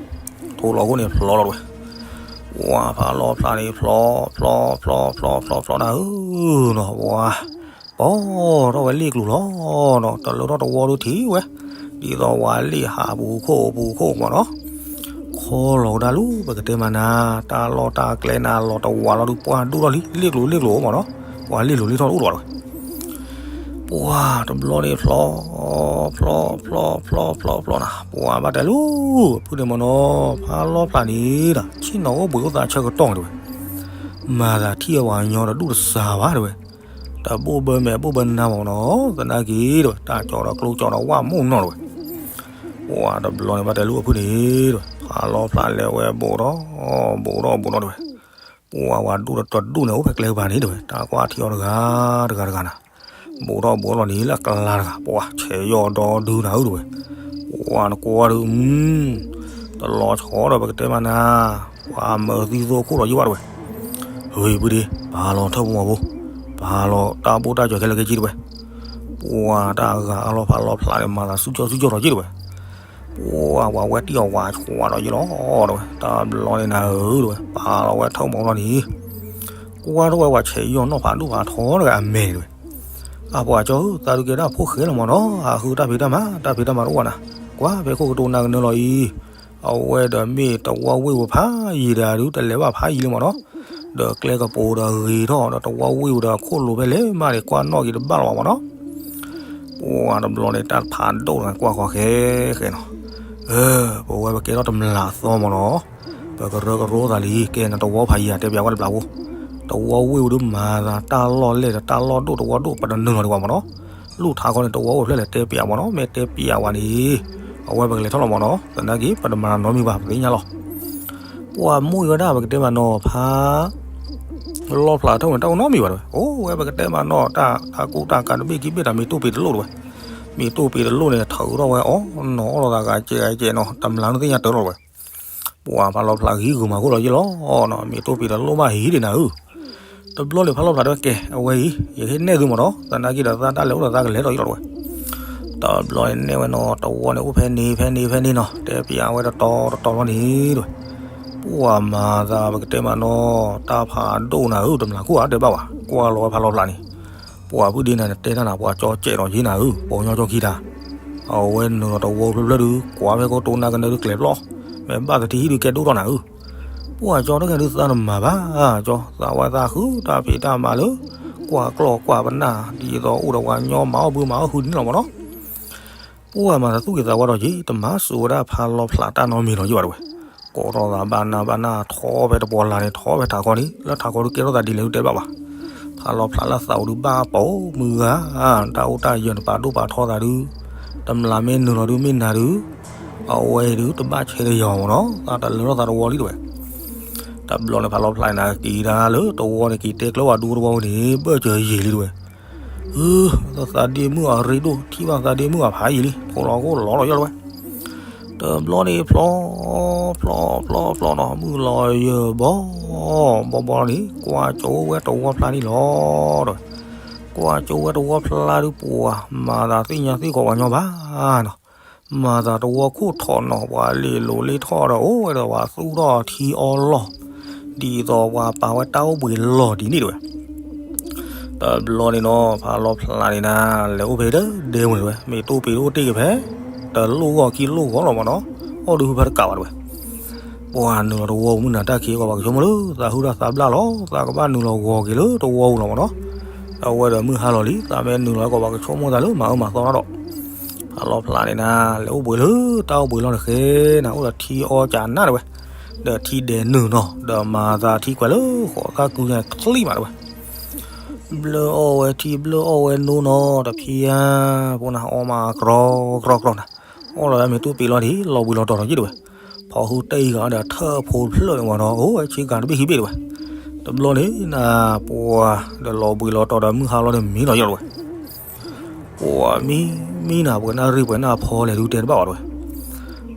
ထိၣ်လီၤခိၣ်န့ၣ်ဖျီလီၤတဲဝဲ, ပှၤဖးလီၤဖျးန့ၣ်ဖျီ ဖျီ ဖျီ ဖျီ ဖျီ ဖျီနၤဧၢနီၤ, ပှၤ ပီထီၣ်ဝဲလ့ၣ်ကျိၤလီၤနီၤ, တလၢထီၣ်တဝီဒုထံၣ်ဝဲ, ဒ်သိးဝဲလ့ၣ်ဟးပူၤခိၣ်ပူၤခိၣ်မ့ၢ်နီၤ, ခီလီၤကဒါလူၤ ပကတဲမးနၤ, တၢ်လီၢ်တၢ်ကျဲနၤလီၤတဝးလီၤဒုး ပှၤဒိၣ်ထီၣ်လံ လ့ၣ်ကျိၤလ့ၣ်ကျိၤမ့ၢ်နီၤ, ပှၤလ့ၣ်လိၤလ့ၣ်ထီၣ်တအိၣ်လီၤတဲဝဲ, ပှၤတဘျီန့ၣ်ဖျီ ဖျီ ဖျီ ဖျီ ဖျီ ဖျီ ဖျီနၤ, ပှၤဘၣ်တဲလူၤ ဖုန့ၣ်မ့ၢ်နီၤ, ဖးလီၤဖျးန့ၣ်ဒီး ဆ့ၣ်နီၤအိၣ်ဘှံးအိၣ်သးဆၢကတီၢ်တဲဝဲ, မၤသးထံၣ်အဝၤညီတဒူၣ်တစၢ်ဘၣ်တဲဝဲ, တဘိၣ်ဘၢမဲာ်ဘိၣ်ဘၢနါမ့ၢ်နီၤ, သနာ်က့တဲဝဲ တၢ်ကၠီဒီးကျိကၠီဒီးဝၣ်မိၢ်နီၤတဲဝဲ, ပှၤတဘျီန့ၣ်ဘၣ်တဲလူၤအဖုန့ၣ်တဲဝဲ, ဖးလီၤဖျးလဲၤဝဲဘူးထီၣ် ဘူးထီၣ်ဘူးထီၣ်တဲဝဲ, ပှၤဝၤဒိၣ်ဒီးတဒူၣ်န့ၣ် အိၣ်ဖဲကျဲကပၤန့ၣ်တဲဝဲ, တၢ်ကွၢ်ထံအီၤတဂၤတဂၤတဂၤနၤ, ဘူးထီၣ်ဘူးထီၣ်လီၤန့ၣ်လၢအကျါတဂၤ, ပှၤဆဲးယီၢ်ဒီဒုနၤဧၢတဲဝဲ, ပှၤနကွၢ်ဒုး တလီၤဆီဒီးပကတဲမးနၤ, ပှၤမၢသံသိခိၣ်လီၤယံၢ်ဘၣ်တဲဝဲ, ဟ့ၣ်ဖုဒ့ ပာ်လီၤထၢၣ်ပူၤမီၤဖိ, ပာ်လီၤတၢ်ဘိၣ်တၢ်ကၠီခဲလၢာ်ခဲဆ့တဲဝဲ, ပှၤတၢ်ဂၤအလီၤဖးလီၤဖျးန့ၣ် မၤသးစုကၠီစုကၠီထီၣ်က့ၢ်တဲဝဲ, ပှၤဝဲတံၢ်အီၤဝးဆှးဒီးယ့ၢ်လီၤတဲဝဲ, တဘျီန့ၣ်နၤဧၢတဲဝဲ, ပာ်လီၤဝဲထၢၣ်မီၤလီၤန့ၣ်, ကွၢ်ထီၣ်ဝဲပှၤဆဲးယီၢ်နီၢ်ဖးဒိၣ်ဖးထီတဂၤအမဲာ်တဲဝဲ, အပှၤကၠီဧၢ သးဒုးကဲဒၣ်ဖိၣ်ဃဲလီၤမ့ၢ်နီၤ, အဃုတၢ်ဖံးတၢ်မၤ တၢ်ဖံးတၢ်မၤတအိၣ်ဘၣ်နၤ, ကွၢ်ဖဲခိၣ်ကတိၤနၤကနၢလီၤအံၤ, အဝဲဒီးမ့ၢ်တဝီဝ့ၢ်ပူၤဖးယံၤဒၣ်ဒုး တလဲၤဘၣ်ဖးယံၤလံမ့ၢ်နီၤ, ဒီးကျဲကပူၤဒီးဂ့ၤထီၣ် ဒီးတဝီဝ့ၢ်ပူၤဒီးခိၣ်လိၤဖဲလဲၣ်မးန့ၣ် ကွၢ်နီၣ်က့ၤတဘၣ်လီၤဘၣ်မ့ၢ်နီၤ, ပှၤတဘျီန့ၣ် တၢ်ဖးဒိၣ်တဂၤကွၢ်ဃီၤဃဲဃဲနီၤ, ပဝဲပကဲထီၣ်တမျးအသီမ့ၢ်နီၤ, ပကရၢကရိသးလံ ကဲနတဝီဖးယံၤဧါ တဲပၠးဝဲတဘျီဖိ, တဝီဝ့ၢ်ပူၤဒုးမၤသးတၢ်လီၢ်လဲၢ်ဒီးတၢ်လီၢ်ဒိၣ်တဝီဒိၣ် ပတနုာ်လီၤဒံးဘၣ်မ့ၢ်နီၤ, လူၢ်ထးခီန့ၣ် တဝီအိၣ်ဖျဲၣ်လဲၣ်တဲပၠးမ့ၢ်နီၤ, မ့ၢ်တဲပၠးဝဲန့ၣ် အဝဲပကလဲၤထီၣ်လီၤမ့ၢ်နီၤ, သနာ်က့ ပတမၤနီတမံၤဘၣ် ပသ့ၣ်ညါလီၤ, ပှၤမိၢ်ယဝဲဒၣ်ပကတဲမးနီၤ ဖး လီၢ်ဖျါထီၣ်ဝဲတၢ်အိၣ်နီတမံၤဘၣ်တဲဝဲ, အိၣ်ဝဲပကတဲမးနီၤ တၢ်ကူတၢ်ကၤတဘ့ၣ်ခံဘ့ၣ်တၢ် မ့ၢ်တိၢ်ပ့ၤတလိၣ်တဲဝဲ, မ့ၢ်တိၢ်ပ့ၤတလိၣ်န့ၣ် ထုးထီၣ်ဝဲအီၣ်နီၤအီၣ်လီၤသးဂၤကဲဂၤကဲနီၤ တမျးန့ၣ်သ့ၣ်ညါတၢ်လီၤတဲဝဲ, ပှၤဖးလီၢ်ဖျါဂ့ၤဂ့ၤမၤခိၣ်လီၤယ့ၢ်လီၤနီၤ မ့ၢ်တိၢ်ပ့ၤတလိၣ်ဘၣ်ဟံၣ်ဒံးနၤဧၢ, တဘျီန့ၣ်ဖးလီၢ်ဖျါတဲဝဲကဲ အဝဲအံၤ ယဟ့ၣ်နဲၣ်သုမ့ၢ်နီၤ သနာ်က့ဒီးသးတၢ်လဲၤအိၣ်ဒီးသးကလဲၤထီၣ်ယ့ၢ်လီၤတဲဝဲ, တဘျီန့ၣ်နဲၣ်ဝဲနီၤ တဝီန့ၣ်အိၣ်ဖဲန့ၣ်ဖဲန့ၣ်ဖဲန့ၣ်နီၤ တဲပၠးဝဲတတီတတီလီၤန့ၣ်တဲဝဲ, ပှၤမၤသးပကတဲမးနီၤ တၢ်ဖးဒိၣ်နၤဧၢ တမျးခိၣ်ဧါတဲဘၣ်ဝဲ ကွၢ်လီၤဝဲဖးလီၢ်ဖျါန့ၣ်, ပှၤဖုဒ့နၤန့ၣ်တဲတၢ်နၤ ပှၤကၠီကဲးဒီးယ့ၢ်နၤဧၢ ပိာ်ညီကၠီခံတၢ်, အဝဲနုာ်လီၤတဝီဖျၢၣ်ဖျၢၣ်ဒုး ကွၢ်ဖဲကိတိနၤကနၢဒုးကျဲၤပျီ, မ့ၢ်ဘၣ်သထံဟံၣ်ဒုးကဲဒိၣ်ထီၣ်နၤဧၢ ပှၤကၠီတဂၤဒုးသးတမၤဘၣ်, ကၠီ သးဝဲသးဃုတၢ်ဖံးတၢ်မၤလၢ ကွၢ်ကျီၢ်ကွၢ်ပနၢ် ဒ်သိးအိၣ်ဒီးပှၤညီမၤအီၣ်ဘုမၤအီၣ်ဟုဒ်န့ၣ်လီၤမ့ၢ်နီၤ, ပှၤမၤသးသူၣ်က့ၤသးဝါထီၣ်က့ၤ တမၤစၢၤဝဲဒၣ်ဖးလီၤဖျါတၢ်နီတမံၤလီၤယ့ၢ်ဘၣ်တဲဝဲ, ကိးထီၣ်သးဘၣ်နၤဘၣ်နၤ ထီၣ်ဖဲတပှီၤလၢ်န့ၣ် ထီၣ်ဖဲထးခီန့ၣ် လၢထးခီဒုးကဲထီၣ်သးဒ်လဲၣ်ဒုးတဲဘၣ်ဘၣ်, ဖးလီၤဖျါလၢသးအိၣ်ဒုးဘၣ်ပိာ်မုၢ်ဂၤ, တၢ်အိၣ်တၢ်ယၢၤနပာ်ဒိၣ်ပာ်ထီသးဒုး, တမျးမ့ၢ်နုာ်လီၤဒုးမ့ၢ်နၤဒုး, အဝဲအံၤဒုးတဘၣ်ဆဲးတယီၤမ့ၢ်နီၤ သးတလၢထီၣ်သးတဝီလံတဲဝဲ, တဘျီန့ၣ်ဖးလီၤဖျါန့ၣ် က့ၤဒၣ်လၢတဝီန့ၣ် က့ၤတဲကျၢၤဝဲဒူတဝီန့ၣ် ဘၣ်စၢၤယံာ်လံတဲဝဲ, သးဒ့မုၣ်အရ့ဒိၣ် ထံၣ်ဘၣ်သးဒ့မုၣ်အဖးယံာ်လံ ဖိလီၤခိၣ်လီၤလီၤယီၢ်လီၤဝဲ, တဘျီန့ၣ်ဖျီ ဖျီ ဖျီ ဖျီနီၤ မုၢ်လီၤယၢၤဘီ ဘီဘီလီၤန့ၣ် ကွၢ်ကၠိဝဲတဝီဖျါန့ၣ်လီၤဒီး, ကွၢ်ကၠိဝဲတဝီဖျါဒုးပှၤ မၤသးသ့ၣ်ညါသ့ၣ်ကီးပှၤညီဘၣ်နီၤ, မၤသးတဝီခိၣ်ထီၣ်နီၤ ပှၤလ့ၤလိၤလ့ၤထီၣ်ဒီးအိၣ်ဝဲဒီးပှၤသူၣ်ထီၣ်ထံအီလီၢ်, ဒ်သိးပှၤပာ်ဝဲတၢ်အိၣ်ဘှံးလီၢ်ဒ်န့ၣ်တဲဝဲ တဘျီန့ၣ်နီၤ ဖးလီၤဖျါန့ၣ်နၤ လဲၤအိၣ်ဖဲဒၣ်ဒဲဝဲတဲဝဲ မ့ၢ်တိၢ်ပ့ၤတအိၣ်တ့ၢ်က့ၤဖဲ တလိၣ်ဂီၢ်ခံလိၣ်ဂီၢ်လီၤမ့ၢ်နီၤ, အိၣ်ဒုးဟုဖဲတကးဘၣ်တဲဝဲ, ပှၤနုာ်လီၤတဝီပူၤမုၢ်နၤတၢ်ခံကိးပှၤကဆိကမိၣ်လၢ သးဟုဒၣ်သးဘျၣ်လီၤ သးကဘၣ်နုာ်လီၤဂီၤက့ၤလၢတဝီပူၤလီၤမ့ၢ်နီၤ, အဝဲဒီးမုၢ်ဟါလီၤလံ သးမ့ၢ်နုာ်လီၤကိးပှၤကဆိကမိၣ်သးလၢမၤအၢမၤသီနီၤဒီး, ဖးလီၤဖျါန့ၣ်နၤ လဲၤအိၣ်ဘှံးလၢတၢ်အိၣ်ဘှံးလီၢ်န့ၣ်ဃဲနၤ အိၣ်ဒီးထံအီကနၣ်တဲဝဲ, ဒီးထံဒဲးနုာ်နီၤ ဒီးမၤသးထံကွဲးလၢဃိးသၣ်ကုညါချံမးတဲဝဲ ဘျၢအီၣ်ဝဲထံဘျၢအီၣ်ဝဲနိနီၤ တဖံယါ, ဖိနၤအီၣ်မးကြီကြီကြီနၤ, အီၣ်လီၤဝဲမ့ၢ်တိၢ်ပ့ၤလီၤန့ၣ် လီၤဘှံးလီၤတီၤထီၣ်ယ့ၢ်တဲဝဲ, ဖီၣ်ဟုတၢ်အံၤဂၤဒီးထၢၣ်ဖိတဖျၢၣ်န့ၣ်ဝဲနီၤ အိၣ်ဝဲဆ့ကၤတဘ့ၣ်ခံဘ့ၣ်တဝဲ, တဘျီန့ၣ်နၤ ပှၤဒီးလီၤဘှံးလီၤတီၤဒီးမုၢ်ဟါလီၤဒီးမံလီၤယီၢ်လီၤဝဲ, ပှၤမံမံနၤ ပှဲၤနၢ်ရံၣ်ပှဲၤနၢ်ဖီလဲၣ်ဒုးတဲတဘၣ်ဘၣ်တဝဲ,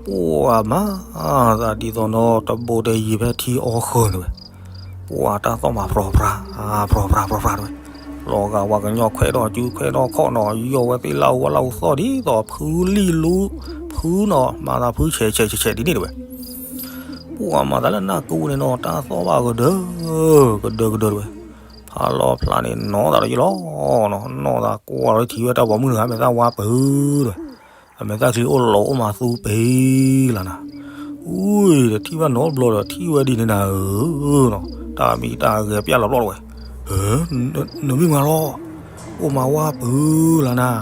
ပှၤမၤသးဒ်သိးနီၤ တဘိတယံၤဖဲထံအီၣ်ဃၢၤန့ၣ်ဝဲ, ပှၤတၢ်သီၣ်မၤဖြီဖြါ ဖြီဖြါဖြီဖြါတဝဲ, လီၤဂာ်ဝၤကညီခွဲးထီၣ်စုခွဲးထီၣ်ခီၣ်နီၤ ယီၢ်ဝဲသ့ၣ်လၢအဝဲလၢအသီၣ်ဒ်သိးဖုလံၣ်လူ ဖုနီၤ မၤသးဖုဆဲးဆဲးဆဲးဆဲးဒ်န့ၣ်တဝဲ, ပှၤမၤသးလၢနၢ်ကူန့ၣ်နီၤ တၢ်သီၣ်ဘၣ်ကဒၢ ကဒၢကဒၢတဝဲ, ဖးလီၤဖျးန့ၣ်နီၤသးဒီးယလီၤနီၤ နီၤသးကွၢ်လီၤထံၣ်ဝဲတၢ်ပိာ်မုၣ်တဂၤ မဲာ်သၣ်ဝါပၢၤတဝဲ, အမဲာ်သၣ်ချံအိၣ်လီၤအိၣ်မၤသူပ့ၤလၢနၤ, အူတထံၣ်ဘၣ်နီတဘျီဒီးထံၣ်ဝဲဒ်န့ၣ်နၤဧၢနီၤ တၢ်မံတၢ်ဂဲၤပျၢ်လီၤပျီလီၤဝဲ, နမံမၤလီၤ အိၣ်မၤဝါပၢၤလၢနၤ,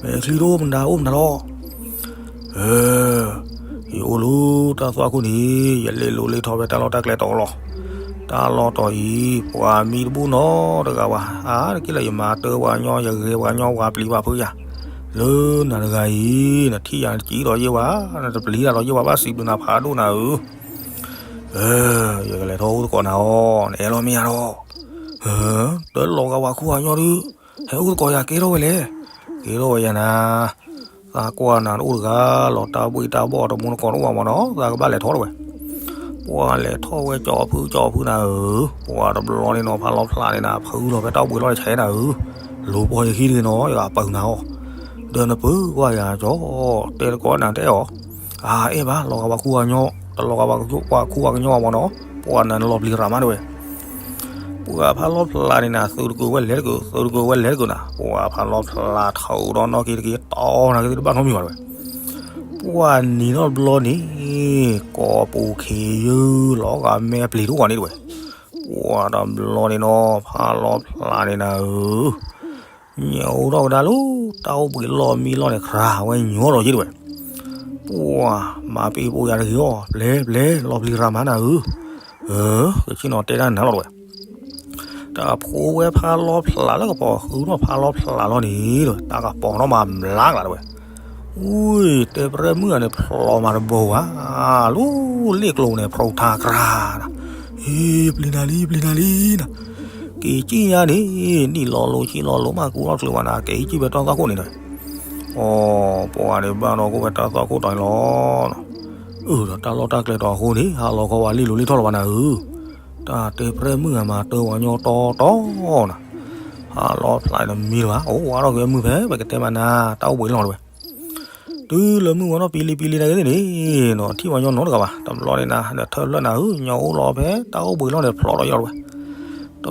မဲာ်ချံတအိၣ်မတၤအိၣ်မတၤလီၤ ယအိၣ်လၢတၢ်သွၣ်ခိၣ်န့ၣ် ယလ့လိာ်လ့ထီၣ်ဖဲတၢ်လီၢ်တၢ်ကျဲတီၤလီၤ. တၢ်လီၢ်တီၤအံၤ ပှၤမံတဘူၣ်နီတဂၤဘၣ်. အါတက့ၢ်လၢယမၤတၢ်ပှၤကညီ ယဂဲၤပှၤကညီ ပှၤပျံၤပှၤဖုးယၤ လၢနၤတဂၤအံၤ နထံၣ်ယၤနစံးဒီးယဲၢ်ဝဲ နတပျံၤတၢ်ဒီးယဲၢ်ဝဲဘၣ် စံးဘျုးနၤဖးဒိၣ်နၤဧၢ ယကလဲၤထီၣ်အိၣ်သကိးနၤအီၤ နအဲၣ်လီၤမ့ၢ်ဧါဒီး တလီၤဂာ်ပှၤခူပှၤကညီဒုး ဟဲအိၣ်သကိးယၤကဲထီၣ်ဝဲလဲၣ်. ကဲထီၣ်ဝဲယၤနၤ သးကွၢ်နၤတအိၣ်တဂၤလီၤ တၢ်ဘှ့ၣ်တၢ်ဘီၣ်တမူတကိးတအိၣ်ဘၣ်မနီၤ သးကဘၣ်လဲၤထီၣ်တဝဲ. ပှၤလဲၤထီၣ်ဝဲကၠီဖုကၠီဖုနၤဧၢ, ပှၤတဘျီန့ၣ်နီၤ ဖးလီၤဖျးန့ၣ်နၤ ဖုလီၤဖဲတၢ်အိၣ်ဘှံးလီၢ်တဆဲးနၤဧၢ, လူၤပိာ်ယခံတဂ့ၤနီၤ ယကပၢနၤအီၤ, ဒီးနပၢကွၢ်ယၤကၠီ တဲတကိးနၤတအဲၣ်အီၤ, အအဲၣ်ဘၣ် လီၤဂာ်ပှၤခူပှၤကညီ တလီၤဂာ်ပှၤခူပှၤကညီဘၣ်မနီၤ ပှၤနၤနလီၤပျံၤရၤမးတဝဲ ပှၤဖးလီၤဖျးန့ၣ်နၤ သုးတကုးဝဲလဲၤတကုး သုးတကုးဝဲလဲၤတကုးနၤ ပှၤဖးလီၤဖျးထီၣ်ဒီးနီၢ်က့ၤတက့ၤတီနၤက့ၤတဘၣ်နီတမံၤဘၣ်တဝဲ, ပှၤနံၤနီတဘျီန့ၣ် ကိးပူၤခ့ယုၢ်လီၤဂာ်မဲာ်ပျံၤတအိၣ်ဘၣ်န့ၣ်တဝဲ, ပှၤတဘျီန့ၣ်နီၤ ဖးလီၤဖျးန့ၣ်နၤဧၢ ညၣ်အိၣ်ထီၣ်ကဒါလၢ တၢ်အိၣ်ဘှံးလီၢ်မံလီၢ်န့ၣ် ကြၤဝဲညိဒီးယ့ၢ်တဝဲ, ပှၤမၤပ့ၤပိာ်ယၤတဂ့ၤအီၤ ပျဲၢ်ပျဲၢ် လီၤပျံၤရၤမးနၤဧၢ, ကဆ့ၣ်နီၤတဲတၢ်နၤလီၤတဝဲ တၢ်ဖိဝဲဖးလီၤဖျးလၢကပီၤ ဃုထီၣ်ဖးလီၤဖျးလီၤန့ၣ် တၢ်ကပီၤနီၣ်မးဘျါကလးတဝဲ, အူ တဲပြဲၢ်မုၣ်ဂၤန့ၣ် ဖျိးမးတဘိဝဲ, လူလ့ၣ်ကျိၤန့ၣ် ဖျိးထးကြၤနၤ, ဟ့ ပျံၤနၤလံ ပျံၤနၤလံနၤ, က့ၤကံၣ်ညါန့ၣ် နံၣ်လီၤလိၤဆံလီၤလိၤမး ကူထီၣ်ချုးဘၣ်နၤ က့ၤကံၣ်ဖဲတၢ်သွၣ်ခိၣ်န့ၣ်တဝဲ အိ ပှၤန့ၣ်ဘၣ်ဒီးကအိၣ်ဖဲတၢ်သွၣ်ခိၣ်တီၤန့ၣ်လီၤ. အၢ ဒီးတၢ်လီၢ်တၢ်ကျဲတီၤအဃိန့ၣ် ဟါလီၤခီဝဲလ့ၣ်လိၤလ့ၣ်ထီၣ်လီၤဘၣ်နၤဧၢ, တၢ်တဲပြဲၢ်မုၣ်ဂၤမၤတၢ်ပှၤကညီတီတီနၤ, ဖးလီၤဖျးနမံၤလၢၤဘၣ် အိၣ်ဝဲထီၣ်က့ၤမုၢ်ဖဲ ပကတဲမးနၤ တၢ်အိၣ်ဘှံးလီၢ်တဝဲ တုၤလၢမုၢ်ဝဲထီၣ်ပံၤလံပံၤလံနၤဂ့ၤန့ၣ် ထံၣ်ပှၤကညီနီတဂၤဘၣ် တဘျီန့ၣ်နၤ ဒီးထၢၣ်ဖျၢၣ်နၤဧၢ ညီအိၣ်လီၤဖဲတၢ်အိၣ်ဘှံးလီၢ်န့ၣ် ဖျိးဒီးယီၢ်တဝဲ တဘျီန့ၣ်ဖျိးဖျိးဖျိးဖျိးလီၤနၤ ပှၤတၢ်အုးဖဲတဝီဝ့ၢ်ဘျီန့ၣ်တဝဲ လူၤသံကွၢ်သံဒီးဝဲဘၣ်ဃးလၢ နီၢ်ပုၢ်အဂ့ၢ်အ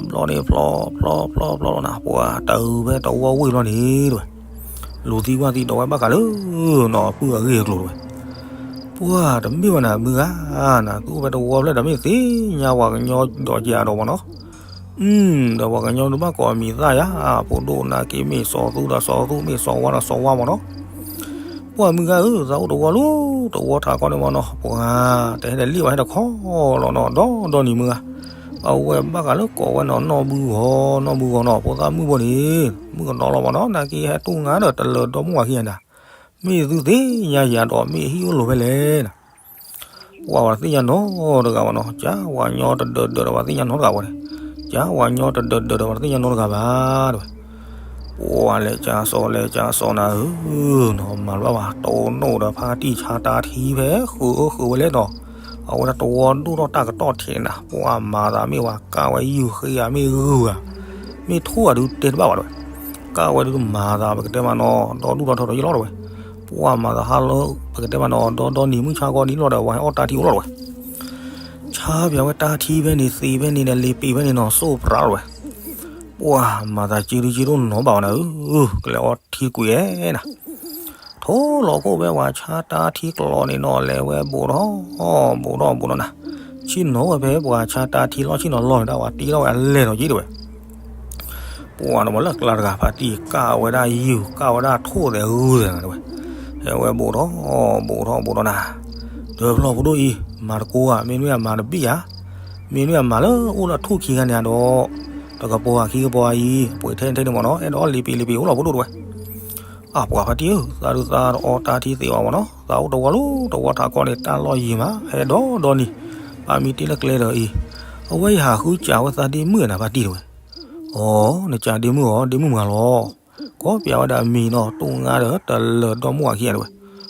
ကျိၤတဝဲ ပှၤတမ့ၢ်ဘၣ်နၤ မုၢ်ဂၤ နၤသုအိၣ်ဖဲတဝီဖျၢၣ်ဒီးမ့ၢ်သ့ၣ်ညါပှၤကညီဒီးယၤဒီးမနီၤ, ဒီးပှၤကညီတဘၣ်ကိးမံၤသၣ်ယၤ ဖိဒိၣ်နၤက့မ့ၢ်စီၤသူဒီးစီၤသူ မ့ၢ်စီၤဝါဒီးစီၤဝါမနီၤ, ပှၤမုၢ်ဂၤဧၢ သးအိၣ်တဝီလၢတဝီထးကီန့ၣ်မနီၤ ပှၤတဟဲဒီးလံၣ်ဝဲဟဲတခီလီၤနီၤ ဒီဒီနံၤမုၢ်ဂၤ, အဝဲဘၣ်ဃးလၢကိးဝဲနီၤ နီၢ်ဘုဂီၤ နီၢ်ဘုဂီၤနီၤ ဖိသၣ်မုၣ်ဖိန့ၣ် မုၣ်ကနီၤလီၤမနီၤ နၤက့ဟဲတူၢ်ငါဒီးတလၢၤဒီမုၢ်ဝၤခံဂၤနၤ မ့ၢ်သုသ့ၣ်ညါယၤဒီး မ့ၢ်ဟံၣ်အိၣ်လိၤဖဲလဲၣ်နၤ, ပှၤဝဲတသ့ၣ်ညါနီတဂၤဘၣ်နီၤ, ကၢဝၤညီတဒၢးဒၢးဒီးဝဲသ့ၣ်ညါနီတဂၤဘၣ်န့ၣ်, ကၢဝၤညီတဒၢးဒၢးဒီးဝဲတသ့ၣ်ညါနီတဂၤဘၣ် တဝဲ, ပှၤလဲၤကၢစီၤလဲၤကၢစီၤနၤဧၢ, နီၤမၤလၢဘၣ်ဝဲ တိၢ်နီၣ်ဒီးဖါတံၢ်ဆါတၢ်ထံဖဲ ဃုာ်အၢဃုာ်ဝဲလဲၣ်နီၤ, အဝဲဒၣ်တဝီဒိၣ်ထီၣ်တၢ်ကတီၢ်ထံးနၤ, ပှၤမၤသးမ့ၢ်ဝဲ ကၢဝဲယုၢ်ဃ့ဧါ မ့ၢ်ဂုၢ်ဧါ, မ့ၢ်ထိၣ်ဧါဒုးတဲတဘၣ်ဘၣ်တဝဲ, ကၢဝဲဒုးမၤသး ပကတဲမးနီၤ ဒီဒူၣ်ဒီထၢဒီးယလီၤတဝဲ, ပှၤမၤသးဟါလၢ ပကတဲမးနီၤ ဒီဒီနံၤမုၢ်ဆါခီနံၤလီၤဒီး ဝဲဟဲအီၣ်တၢ်ထံအိၣ်လီၤတဝဲ, ဆါပၠးဝဲတၢ်ထံဖဲန့ၣ် သ့ဖဲန့ၣ်ဒီး လ့ပံၤဖဲန့ၣ်နီၤ စိၣ်ပြးတဝဲ, ပှၤမၤသးက့ဒုးက့ဒိၣ်နီၤဘၣ်ဝဲနၤဧၢ, ကလဲၤအီထံကွံာ်ဧဲနၤ, ထိၣ်လီၤခိၣ်ဖဲပှၤဆါတၢ်ထံကျီန့ၣ်နီၤ လဲၤဝဲဘိးထီၣ် ဘိးထီၣ်ဘိးထီၣ်နၤ, ဆ့ၣ်နီၤဝဲဖဲပှၤဆါတၢ်ထံလီၢ်ဆ့ၣ်နီၤလီၢ်န့ၣ် တၢ်ဝဲတ့ထီၣ်ဝဲအလဲၢ်ဒီးက့တဝဲ ပှၤန့ၣ်မ့ၢ်လၢကျါတဂၤ ဖါတံၢ်ကၢဝဲဒၣ်ယုၢ် ကၢဝဲဒၣ်ထိၣ်သဲးဂုၢ်သဲးနၤတဝဲ, ဟဲဝဲဘိးထီၣ် ဘိးထီၣ်ဘိးထီၣ်နၤ, ဒီးဖျီၣ်ဖိဒိၣ်အံၤ မၤတကိးဧါ မ့ၢ်နမၤတဘံၣ်ဧါ, မ့ၢ်နမၤလၢအိၣ်လၢထူၣ်ခံဂၤန့ၣ်ဒီး, တကပီၤဧါခံကပီၤအံၤ ပှ့ၤထဲထဲန့ၣ်မ့ၢ်နီၤ အဲၣ်ဒိးအီၣ်လံပံလံပံအိၣ်လီၤဖိဒိၣ်တဝဲ, အ အပှၤဖါတံၢ်ဧၢ, သးဒုးသးတအီတၢ်ထံသ့ဝဲမၢ်နီၤ, သးအိၣ်တဝီလၢတဝီထးခီန့ၣ် တၢ်လီၢ်ယံၤမး ဟဲဒီဒီနံၤ, ပာ်မံတ့ၢ်လၢကျဲဒီးအံၤ, အဝဲအံၤဟးဃုစးဝဲသးဒ့မုၣ်နၤဖါတံၢ်တဝဲ, အိ, နစးဒ့မုၣ်အီၤ ဒ့မုၣ်မၤလီၤ, ကိးပျးဝဲဒၣ်အမံၤနီၤ တိၢ်ငါဒီးတလၢာ်ဒီမါဝၤခံဂၤတဝဲ,